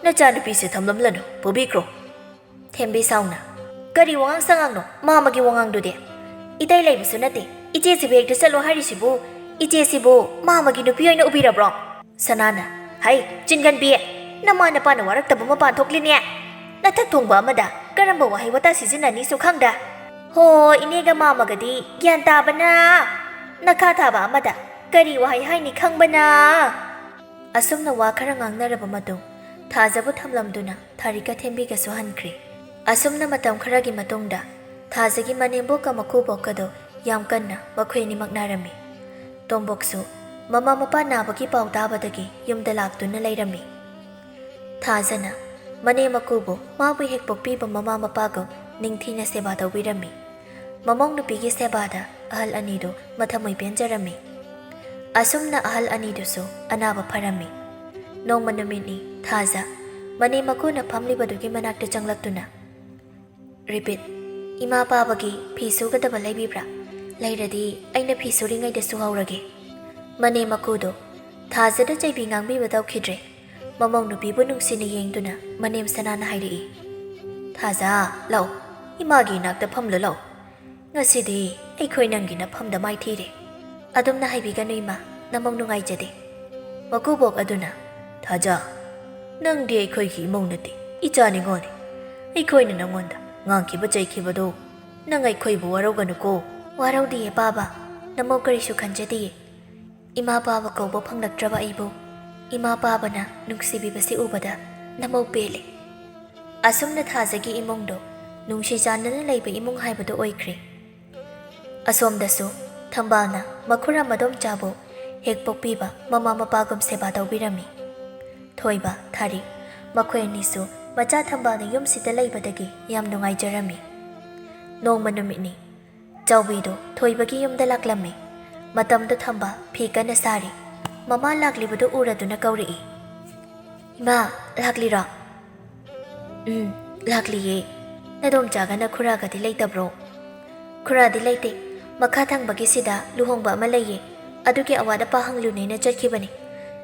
ꯅꯆꯥꯅꯨꯄꯤꯁꯦ ꯊꯝꯂꯝꯂꯅꯨ, ꯄꯨꯕꯤꯈ꯭ꯔꯣ꯫" ꯊꯦꯝꯕꯤ ꯁꯥꯎꯅ, "ꯀꯔꯤ ꯋꯥꯉꯥꯡ ꯁꯉꯥꯡꯅꯣ ꯃꯥꯃꯒꯤ ꯋꯥꯉꯥꯡꯗꯨꯗꯤ? ꯏꯇꯩ ꯂꯩꯕꯁꯨ ꯅꯠꯇꯦ, ꯏꯆꯦꯁꯤꯕꯨ ꯍꯦꯛꯇ ꯆꯠꯂꯣ ꯍꯥꯏꯔꯤꯁꯤꯕꯨ? ꯏꯆꯦꯁꯤꯕꯨ ꯃꯥꯃꯒꯤ ꯅꯨꯄꯤ ꯑꯣꯏꯅ ꯎꯕꯤꯔꯕ꯭ꯔꯣ?" ꯁꯅꯥꯅ, "ꯍꯩ, ꯆꯤꯟꯒꯟꯕꯤ! ꯅꯃꯥ ꯅꯄꯥꯅ ꯋꯥꯔꯛꯇꯕ ꯃꯄꯥꯟ ꯊꯣꯛꯂꯤꯅꯦ꯫ ꯅꯊꯛ ꯊꯣꯡꯕ ꯑꯃꯗ ꯀꯔꯝꯕ ꯋꯥꯍꯩ ꯋꯥꯇꯥ ꯁꯤꯖꯤꯟꯅꯅꯤꯁꯨ ꯈꯪꯗ꯫ ꯍꯣ, ꯏꯅꯦꯒ ꯃꯥꯃꯒꯗꯤ ꯒ꯭ꯌꯥꯟ ꯇꯥꯕꯅ꯫ ꯅꯈꯥ ꯊꯥꯕ ꯑꯃꯗ ꯀꯔꯤ ꯋꯥꯍꯩ ꯍꯥꯏꯅꯤ ꯈꯪꯕꯅ?" ꯑꯁꯨꯝꯅ ꯋꯥ ꯈꯔ ꯉꯥꯡꯅꯔꯕ ꯃꯇꯨꯡ, ꯊꯥꯖꯕꯨ ꯊꯝꯂꯝꯗꯨꯅ ꯊꯥꯔꯤꯛꯀ ꯊꯦꯝꯕꯤꯒꯁꯨ ꯍꯟꯈ꯭ꯔꯦ꯫ ꯑꯁꯨꯝꯅ ꯃꯇꯝ ꯈꯔꯒꯤ ꯃꯇꯨꯡꯗ ꯊꯥꯖꯒꯤ ꯃꯅꯦꯝꯕꯣꯛꯀ ꯃꯀꯨꯕꯣꯛꯀꯗꯣ ꯌꯥꯝ ꯀꯟꯅ ꯃꯈꯣꯏ ꯑꯅꯤꯃꯛ ꯅꯥꯔꯝꯃꯤ꯫ ꯇꯣꯝꯕꯣꯛꯁꯨ ꯃꯃꯥ ꯃꯄꯥ ꯅꯥꯕꯒꯤ ꯄꯥꯎ ꯇꯥꯕꯗꯒꯤ ꯌꯨꯝꯗ ꯂꯥꯛꯇꯨꯅ ꯂꯩꯔꯝꯃꯤ꯫ ꯊꯥꯖꯅ ꯃꯅꯦꯝ ꯃꯀꯨꯕꯨ ꯃꯥꯕꯨ ꯍꯦꯛ ꯄꯣꯛꯄꯤꯕ ꯃꯃꯥ ꯃꯄꯥꯒꯨꯝ ꯅꯤꯡꯊꯤꯅ ꯁꯦꯕꯥ ꯇꯧꯕꯤꯔꯝꯃꯤ꯫ ꯃꯃꯧ ꯅꯨꯄꯤꯒꯤ ꯁꯦꯕꯥꯗ ꯑꯍꯜ ꯑꯅꯤꯗꯨ ꯃꯊꯃꯣꯏ ꯄꯦꯟꯖꯔꯝꯃꯤ꯫ ꯑꯁꯨꯝꯅ ꯑꯍꯜ ꯑꯅꯤꯗꯨꯁꯨ ꯑꯅꯥꯕ ꯐꯔꯝꯃꯤ꯫ ꯅꯣꯡꯃ ꯅꯨꯃꯤꯠꯅꯤ ꯊꯥꯖ ꯃꯅꯦꯝ ꯃꯀꯨꯅ ꯐꯝꯂꯤꯕꯗꯨꯒꯤ ꯃꯅꯥꯛꯇ ꯆꯪꯂꯛꯇꯨꯅ, "ꯔꯤꯄꯤꯠ, ꯏꯃꯥ ꯄꯥꯕꯒꯤ ꯐꯤ ꯁꯨꯒꯗꯕ ꯂꯩꯕꯤꯕ꯭ꯔꯥ? ꯂꯩꯔꯗꯤ ꯑꯩꯅ ꯐꯤ ꯁꯨꯔꯤꯉꯩꯗ ꯁꯨꯍꯧꯔꯒꯦ꯫" ꯃꯅꯦꯝ ꯃꯀꯨꯗꯣ ꯊꯥꯖꯗ ꯆꯩꯕꯤ ꯉꯥꯡꯕꯤꯕ ꯇꯧꯈꯤꯗ꯭ꯔꯦ꯫ ꯃꯃꯧ ꯅꯨꯄꯤꯕꯨ ꯅꯨꯡꯁꯤꯅ ꯌꯦꯡꯗꯨꯅ ꯃꯅꯦꯝ ꯁꯅꯥꯅ ꯍꯥꯏꯔꯛꯏ, "ꯊꯥꯖ, ꯂꯥꯛꯑꯣ, ꯏꯃꯥꯒꯤ ꯏꯅꯥꯛꯇ ꯐꯝꯂꯨ ꯂꯥꯛꯑꯣ꯫ ꯉꯁꯤꯗꯤ ꯑꯩꯈꯣꯏ ꯅꯪꯒꯤ ꯅꯐꯝꯗ ꯃꯥꯏꯊꯤꯔꯦ꯫ ꯑꯗꯨꯝꯅ ꯍꯥꯏꯕꯤꯒꯅꯨ ꯏꯃꯥ, ꯅꯃꯧ ꯅꯨꯡꯉꯥꯏꯖꯗꯦ꯫" ꯃꯀꯨꯕꯣꯛ ꯑꯗꯨꯅ, "ꯊꯥꯖ, ꯅꯪꯗꯤ ꯑꯩꯈꯣꯏꯒꯤ ꯏꯃꯧ ꯅꯠꯇꯦ, ꯏꯆꯥ ꯅꯤꯉꯣꯜꯅꯤ꯫ ꯑꯩꯈꯣꯏꯅ ꯅꯪꯉꯣꯟꯗ ꯉꯥꯡꯈꯤꯕ ꯆꯩꯈꯤꯕꯗꯣ ꯅꯪ ꯑꯩꯈꯣꯏꯕꯨ ꯋꯥꯔꯧꯒꯅꯨꯀꯣ꯫" "ꯋꯥꯔꯧꯗꯤꯌꯦ ꯄꯥꯕ, ꯅꯃꯧ ꯀꯔꯤꯁꯨ ꯈꯟꯖꯗꯤꯌꯦ꯫ ꯏꯃꯥ ꯄꯥꯕ ꯀꯧꯕ ꯐꯪꯂꯛꯇ꯭ꯔꯕ ꯑꯩꯕꯨ ꯏꯃꯥ ꯄꯥꯕꯅ ꯅꯨꯡꯁꯤꯕꯤꯕꯁꯤ ꯎꯕꯗ ꯅꯃꯧ ꯄꯦꯜꯂꯦ꯫" ꯑꯁꯨꯝꯅ ꯊꯥꯖꯒꯤ ꯏꯃꯨꯡꯗꯣ ꯅꯨꯡꯁꯤ ꯆꯥꯟꯅꯅ ꯂꯩꯕ ꯏꯃꯨꯡ ꯍꯥꯏꯕꯗꯨ ꯑꯣꯏꯈ꯭ꯔꯦ꯫ ꯑꯁꯣꯝꯗꯁꯨ ꯊꯝꯕꯥꯜꯅ ꯃꯈꯨꯔꯥ ꯃꯗꯣꯝꯆꯥꯕꯨ ꯍꯦꯛ ꯄꯣꯛꯄꯤꯕ ꯃꯃꯥ ꯃꯄꯥꯒꯨꯝ ꯁꯦꯕꯥ ꯇꯧꯕꯤꯔꯝꯃꯤ꯫ ꯊꯣꯏꯕ, ꯊꯥꯔꯤꯛ, ꯃꯈꯣꯏ ꯑꯅꯤꯁꯨ ꯃꯆꯥ ꯊꯝꯕꯥꯜꯅ ꯌꯨꯝꯁꯤꯗ ꯂꯩꯕꯗꯒꯤ ꯌꯥꯝ ꯅꯨꯡꯉꯥꯏꯖꯔꯝꯃꯤ꯫ ꯅꯣꯡꯃ ꯅꯨꯃꯤꯠꯅꯤ, ꯆꯥꯎꯕꯤꯗꯨ ꯊꯣꯏꯕꯒꯤ ꯌꯨꯝꯗ ꯂꯥꯛꯂꯝꯃꯤ꯫ ꯃꯇꯝꯗꯨ ꯊꯝꯕꯥꯜ ꯐꯤ ꯀꯟꯅ ꯁꯥꯔꯤ꯫ ꯃꯃꯥ ꯂꯥꯛꯂꯤꯕꯗꯨ ꯎꯔꯗꯨꯅ ꯀꯧꯔꯛꯏ, "ꯏꯃꯥ, ꯂꯥꯛꯂꯤꯔꯣ?" "ꯎꯝ, ꯂꯥꯛꯂꯤꯌꯦ꯫ ꯅꯗꯣꯝꯆꯥꯒ ꯅꯈꯨꯔꯥꯒꯗꯤ ꯂꯩꯇꯕ꯭ꯔꯣ?" "ꯈꯨꯔꯥꯗꯤ ꯂꯩꯇꯦ꯫ ꯃꯈꯥ ꯊꯪꯕꯒꯤꯁꯤꯗ ꯂꯨꯍꯣꯡꯕ ꯑꯃ ꯂꯩꯌꯦ꯫ ꯑꯗꯨꯒꯤ ꯑꯋꯥꯠ ꯑꯄꯥ ꯍꯪꯂꯨꯅꯦꯅ ꯆꯠꯈꯤꯕꯅꯤ꯫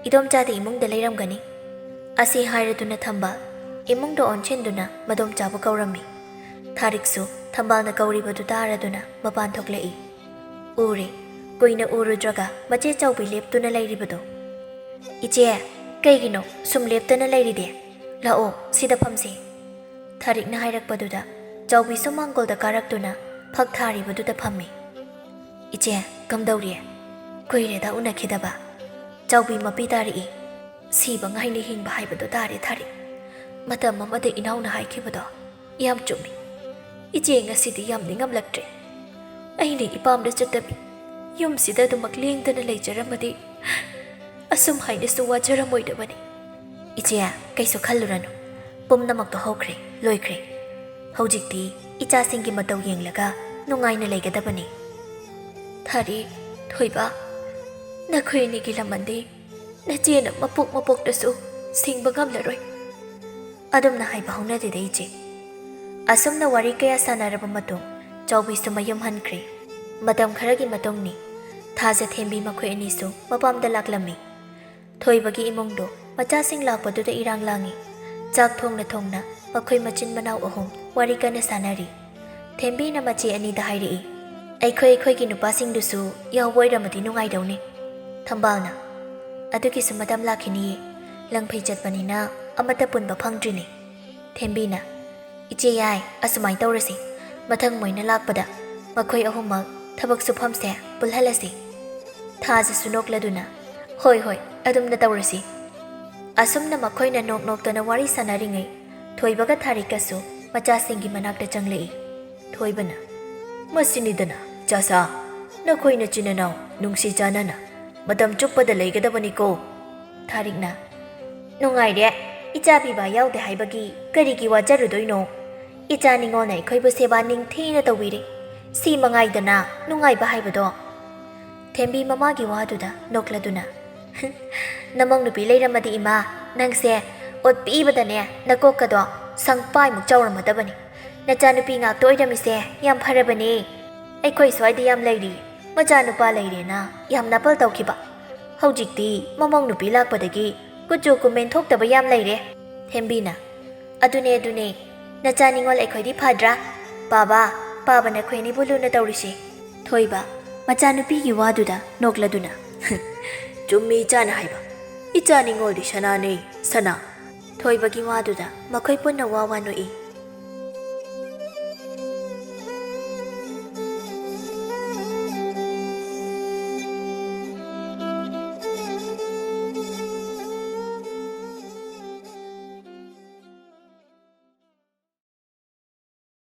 ꯏꯗꯣꯝꯆꯥꯗꯤ ꯏꯃꯨꯡꯗ ꯂꯩꯔꯝꯒꯅꯤ꯫" ꯑꯁꯤ ꯍꯥꯏꯔꯗꯨꯅ ꯊꯝꯕꯥꯜ ꯏꯃꯨꯡꯗ ꯑꯣꯟꯁꯤꯟꯗꯨꯅ ꯃꯗꯣꯝꯆꯥꯕꯨ ꯀꯧꯔꯝꯃꯤ꯫ ꯊꯥꯔꯤꯛꯁꯨ ꯊꯝꯕꯥꯜꯅ ꯀꯧꯔꯤꯕꯗꯨ ꯇꯥꯔꯗꯨꯅ ꯃꯄꯥꯟ ꯊꯣꯛꯂꯛꯏ꯫ ꯎꯔꯦ, ꯀꯨꯏꯅ ꯎꯔꯨꯗ꯭ꯔꯒ ꯃꯆꯦ ꯆꯥꯎꯕꯤ ꯂꯦꯞꯇꯨꯅ ꯂꯩꯔꯤꯕꯗꯣ꯫ "ꯏꯆꯦ, ꯀꯩꯒꯤꯅꯣ ꯁꯨꯝ ꯂꯦꯞꯇꯅ ꯂꯩꯔꯤꯗꯤ? ꯂꯥꯛꯑꯣ, ꯁꯤꯗ ꯐꯝꯁꯤ꯫" ꯊꯥꯔꯤꯛꯅ ꯍꯥꯏꯔꯛꯄꯗꯨꯗ ꯆꯥꯎꯕꯤꯁꯨ ꯃꯥꯡꯒꯣꯜꯗ ꯀꯥꯔꯛꯇꯨꯅ ꯐꯛ ꯊꯥꯔꯤꯕꯗꯨꯗ ꯐꯝꯃꯤ꯫ "ꯏꯆꯦ, ꯀꯝꯗꯧꯔꯤ? ꯀꯨꯏꯔꯦꯗ ꯎꯅꯈꯤꯗꯕ꯫" ꯆꯥꯎꯕꯤ ꯃꯄꯤ ꯇꯥꯔꯛꯏ꯫ "ꯁꯤꯕ ꯉꯥꯏꯅ ꯍꯤꯡꯕ ꯍꯥꯏꯕꯗꯣ ꯇꯥꯔꯦ ꯊꯥꯔꯤꯛ꯫ ꯃꯇꯝ ꯑꯃꯗ ꯏꯅꯥꯎꯅ ꯍꯥꯏꯈꯤꯕꯗꯣ ꯌꯥꯝ ꯆꯨꯝꯃꯤ꯫ ꯏꯆꯦ ꯉꯁꯤꯗꯤ ꯌꯥꯝ ꯅꯤꯡꯉꯝꯂꯛꯇ꯭ꯔꯦ꯫ ꯑꯩꯅ ꯏꯄꯥꯝꯗ ꯆꯠꯇꯕꯤ ꯌꯨꯝꯁꯤꯗ ꯑꯗꯨꯃꯛ ꯂꯦꯡꯗꯅ ꯂꯩꯖꯔꯝꯃꯗꯤ ꯑꯁꯨꯝ ꯍꯥꯏꯅꯁꯨ ꯋꯥꯖꯔꯝꯃꯣꯏꯗꯕꯅꯤ꯫ ꯏꯆꯦ, ꯀꯩꯁꯨ ꯈꯜꯂꯨꯔꯅꯨ꯫ ꯄꯨꯝꯅꯃꯛꯇꯣ ꯍꯧꯈ꯭ꯔꯦ, ꯂꯣꯏꯈ꯭ꯔꯦ꯫ ꯍꯧꯖꯤꯛꯇꯤ ꯏꯆꯥꯁꯤꯡꯒꯤ ꯃꯇꯧ ꯌꯦꯡꯂꯒ ꯅꯨꯡꯉꯥꯏꯅ ꯂꯩꯒꯗꯕꯅꯤ꯫ ꯊꯥꯔꯤ, ꯊꯣꯏꯕ, ꯅꯈꯣꯏ ꯑꯅꯤꯒꯤ ꯂꯃꯟꯗꯤ ꯅꯆꯦꯅ ꯃꯄꯣꯛ ꯃꯄꯣꯛꯇꯁꯨ ꯁꯤꯡꯕ ꯉꯝꯂꯔꯣꯏ꯫ ꯑꯗꯨꯝꯅ ꯍꯥꯏꯕ ꯍꯧꯅꯗꯦꯗ ꯏꯆꯦ꯫ ꯑꯁꯨꯝꯅ ꯋꯥꯔꯤ ꯀꯌꯥ ꯁꯥꯟꯅꯔꯕ ꯃꯇꯨꯡ ꯆꯥꯎꯕꯤꯁꯨ ꯃꯌꯨꯝ ꯍꯟꯈ꯭ꯔꯦ꯫ ꯃꯇꯝ ꯈꯔꯒꯤ ꯃꯇꯨꯡꯅꯤ꯫ ꯊꯥꯖ ꯊꯦꯝꯕꯤ ꯃꯈꯣꯏ ꯑꯅꯤꯁꯨ ꯃꯄꯥꯝꯗ ꯂꯥꯛꯂꯝꯃꯤ꯫ ꯊꯣꯏꯕꯒꯤ ꯏꯃꯨꯡꯗꯣ ꯃꯆꯥꯁꯤꯡ ꯂꯥꯛꯄꯗꯨꯗ ꯏꯔꯥꯡ ꯂꯥꯡꯉꯤ꯫ ꯆꯥꯛ ꯊꯣꯡꯅ ꯊꯣꯡꯅ ꯃꯈꯣꯏ ꯃꯆꯤꯟ ꯃꯅꯥꯎ ꯑꯍꯨꯝ ꯋꯥꯔꯤ ꯀꯟꯅ ꯁꯥꯟꯅꯔꯤ꯫ ꯊꯦꯝꯕꯤꯅ ꯃꯆꯦ ꯑꯅꯤꯗ ꯍꯥꯏꯔꯛꯏ, "ꯑꯩꯈꯣꯏ ꯑꯩꯈꯣꯏꯒꯤ ꯅꯨꯄꯥꯁꯤꯡꯗꯨꯁꯨ ꯌꯥꯎꯕ ꯑꯣꯏꯔꯝꯃꯗꯤ ꯅꯨꯡꯉꯥꯏꯗꯧꯅꯤ꯫" ꯊꯝꯕꯥꯜꯅ, "ꯑꯗꯨꯒꯤꯁꯨ ꯃꯇꯝ ꯂꯥꯛꯈꯤꯅꯤꯌꯦ꯫ ꯂꯪꯐꯩ ꯆꯠꯄꯅꯤꯅ ꯑꯃꯠꯇ ꯄꯨꯟꯕ ꯐꯪꯗ꯭ꯔꯤꯅꯦ꯫" ꯊꯦꯝꯕꯤꯅ, "ꯏꯆꯦ ꯌꯥꯏ, ꯑꯁꯨꯃꯥꯏꯅ ꯇꯧꯔꯁꯤ꯫ ꯃꯊꯪ ꯃꯣꯏꯅ ꯂꯥꯛꯄꯗ ꯃꯈꯣꯏ ꯑꯍꯨꯝꯃꯛ ꯊꯕꯛ ꯁꯨꯐꯝꯁꯦ ꯄꯨꯜꯍꯜꯂꯁꯤ꯫" ꯊꯥꯖꯁꯨ ꯅꯣꯛꯂꯗꯨꯅ, "ꯍꯣꯏ, ꯍꯣꯏ, ꯑꯗꯨꯝꯅ ꯇꯧꯔꯁꯤ꯫" ꯑꯁꯨꯝꯅ ꯃꯈꯣꯏꯅ ꯅꯣꯛ ꯅꯣꯛꯇꯅ ꯋꯥꯔꯤ ꯁꯥꯟꯅꯔꯤꯉꯩ ꯊꯣꯏꯕꯒ ꯊꯥꯔꯤꯛꯀꯁꯨ ꯃꯆꯥꯁꯤꯡꯒꯤ ꯃꯅꯥꯛꯇ ꯆꯪꯂꯛꯏ꯫ ꯊꯣꯏꯕꯅ, "ꯃꯁꯤꯅꯤꯗꯅ, ꯆꯥꯁꯥ, ꯅꯈꯣꯏ ꯅꯆꯤꯟ ꯅꯅꯥꯎ ꯅꯨꯡꯁꯤ ꯆꯥꯟꯅꯅ ꯃꯇꯝ ꯆꯨꯞꯄꯗ ꯂꯩꯒꯗꯕꯅꯤꯀꯣ꯫" ꯊꯥꯔꯤꯛꯅ, "ꯅꯨꯡꯉꯥꯏꯔꯦ, ꯏꯆꯥ ꯄꯤꯕ ꯌꯥꯎꯗꯦ ꯍꯥꯏꯕꯒꯤ ꯀꯔꯤꯒꯤ ꯋꯥꯖꯔꯨꯗꯣꯏꯅꯣ? ꯏꯆꯥ ꯅꯤꯉꯣꯜꯅ ꯑꯩꯈꯣꯏꯕꯨ ꯁꯦꯕꯥ ꯅꯤꯡꯊꯤꯅ ꯇꯧꯕꯤꯔꯦ꯫ ꯁꯤ ꯃꯉꯥꯏꯗꯅ ꯅꯨꯡꯉꯥꯏꯕ ꯍꯥꯏꯕꯗꯣ꯫" ꯊꯦꯝꯕꯤ ꯃꯃꯥꯒꯤ ꯋꯥꯗꯨꯗ ꯅꯣꯛꯂꯗꯨꯅ, "ꯅꯃꯧ ꯅꯨꯄꯤ ꯂꯩꯔꯝꯃꯗꯤ ꯏꯃꯥ, ꯅꯪꯁꯦ ꯑꯣꯠꯄꯤꯕꯗꯅꯦ ꯅꯀꯣꯛꯀꯗꯣ ꯁꯪꯄꯥꯏꯃꯨꯛ ꯆꯥꯎꯔꯝꯃꯗꯕꯅꯤ꯫ ꯅꯆꯥꯅꯨꯄꯤ ꯉꯥꯛꯇ ꯑꯣꯏꯔꯝꯃꯤꯁꯦ ꯌꯥꯝ ꯐꯔꯕꯅꯦ꯫ ꯑꯩꯈꯣꯏ ꯁ꯭ꯋꯥꯏꯗ ꯌꯥꯝ ꯂꯩꯔꯤ, ꯃꯆꯥꯅꯨꯄꯥ ꯂꯩꯔꯦꯅ ꯌꯥꯝ ꯅꯥꯄꯜ ꯇꯧꯈꯤꯕ꯫ ꯍꯧꯖꯤꯛꯇꯤ ꯃꯃꯧ ꯅꯨꯄꯤ ꯂꯥꯛꯄꯗꯒꯤ ꯀꯨꯆꯨ ꯀꯨꯃꯦꯟ ꯊꯣꯛꯇꯕ ꯌꯥꯝ ꯂꯩꯔꯦ꯫" ꯊꯦꯝꯕꯤꯅ, "ꯑꯗꯨꯅꯦ, ꯑꯗꯨꯅꯦ꯫ ꯅꯆꯥ ꯅꯤꯉꯣꯜ ꯑꯩꯈꯣꯏꯗꯤ ꯐꯗ꯭ꯔꯥ? ꯄꯥꯕ, ꯄꯥꯕ ꯅꯈꯣꯏ ꯑꯅꯤꯕꯨ ꯂꯨꯅ ꯇꯧꯔꯤꯁꯤ꯫" ꯊꯣꯏꯕ, ꯃꯆꯥꯅꯨꯄꯤꯒꯤ ꯋꯥꯗꯨꯗ ꯅꯣꯛꯂꯗꯨꯅ, "ꯆꯨꯝꯃꯤ ꯏꯆꯥꯅ ꯍꯥꯏꯕ꯫ ꯏꯆꯥ ꯅꯤꯉꯣꯜꯗꯤ ꯁꯅꯥꯅꯦ, ꯁꯅꯥ꯫" ꯊꯣꯏꯕꯒꯤ ꯋꯥꯗꯨꯗ ꯃꯈꯣꯏ ꯄꯨꯟꯅ ꯋꯥ ꯋꯥ ꯅꯣꯛꯏ꯫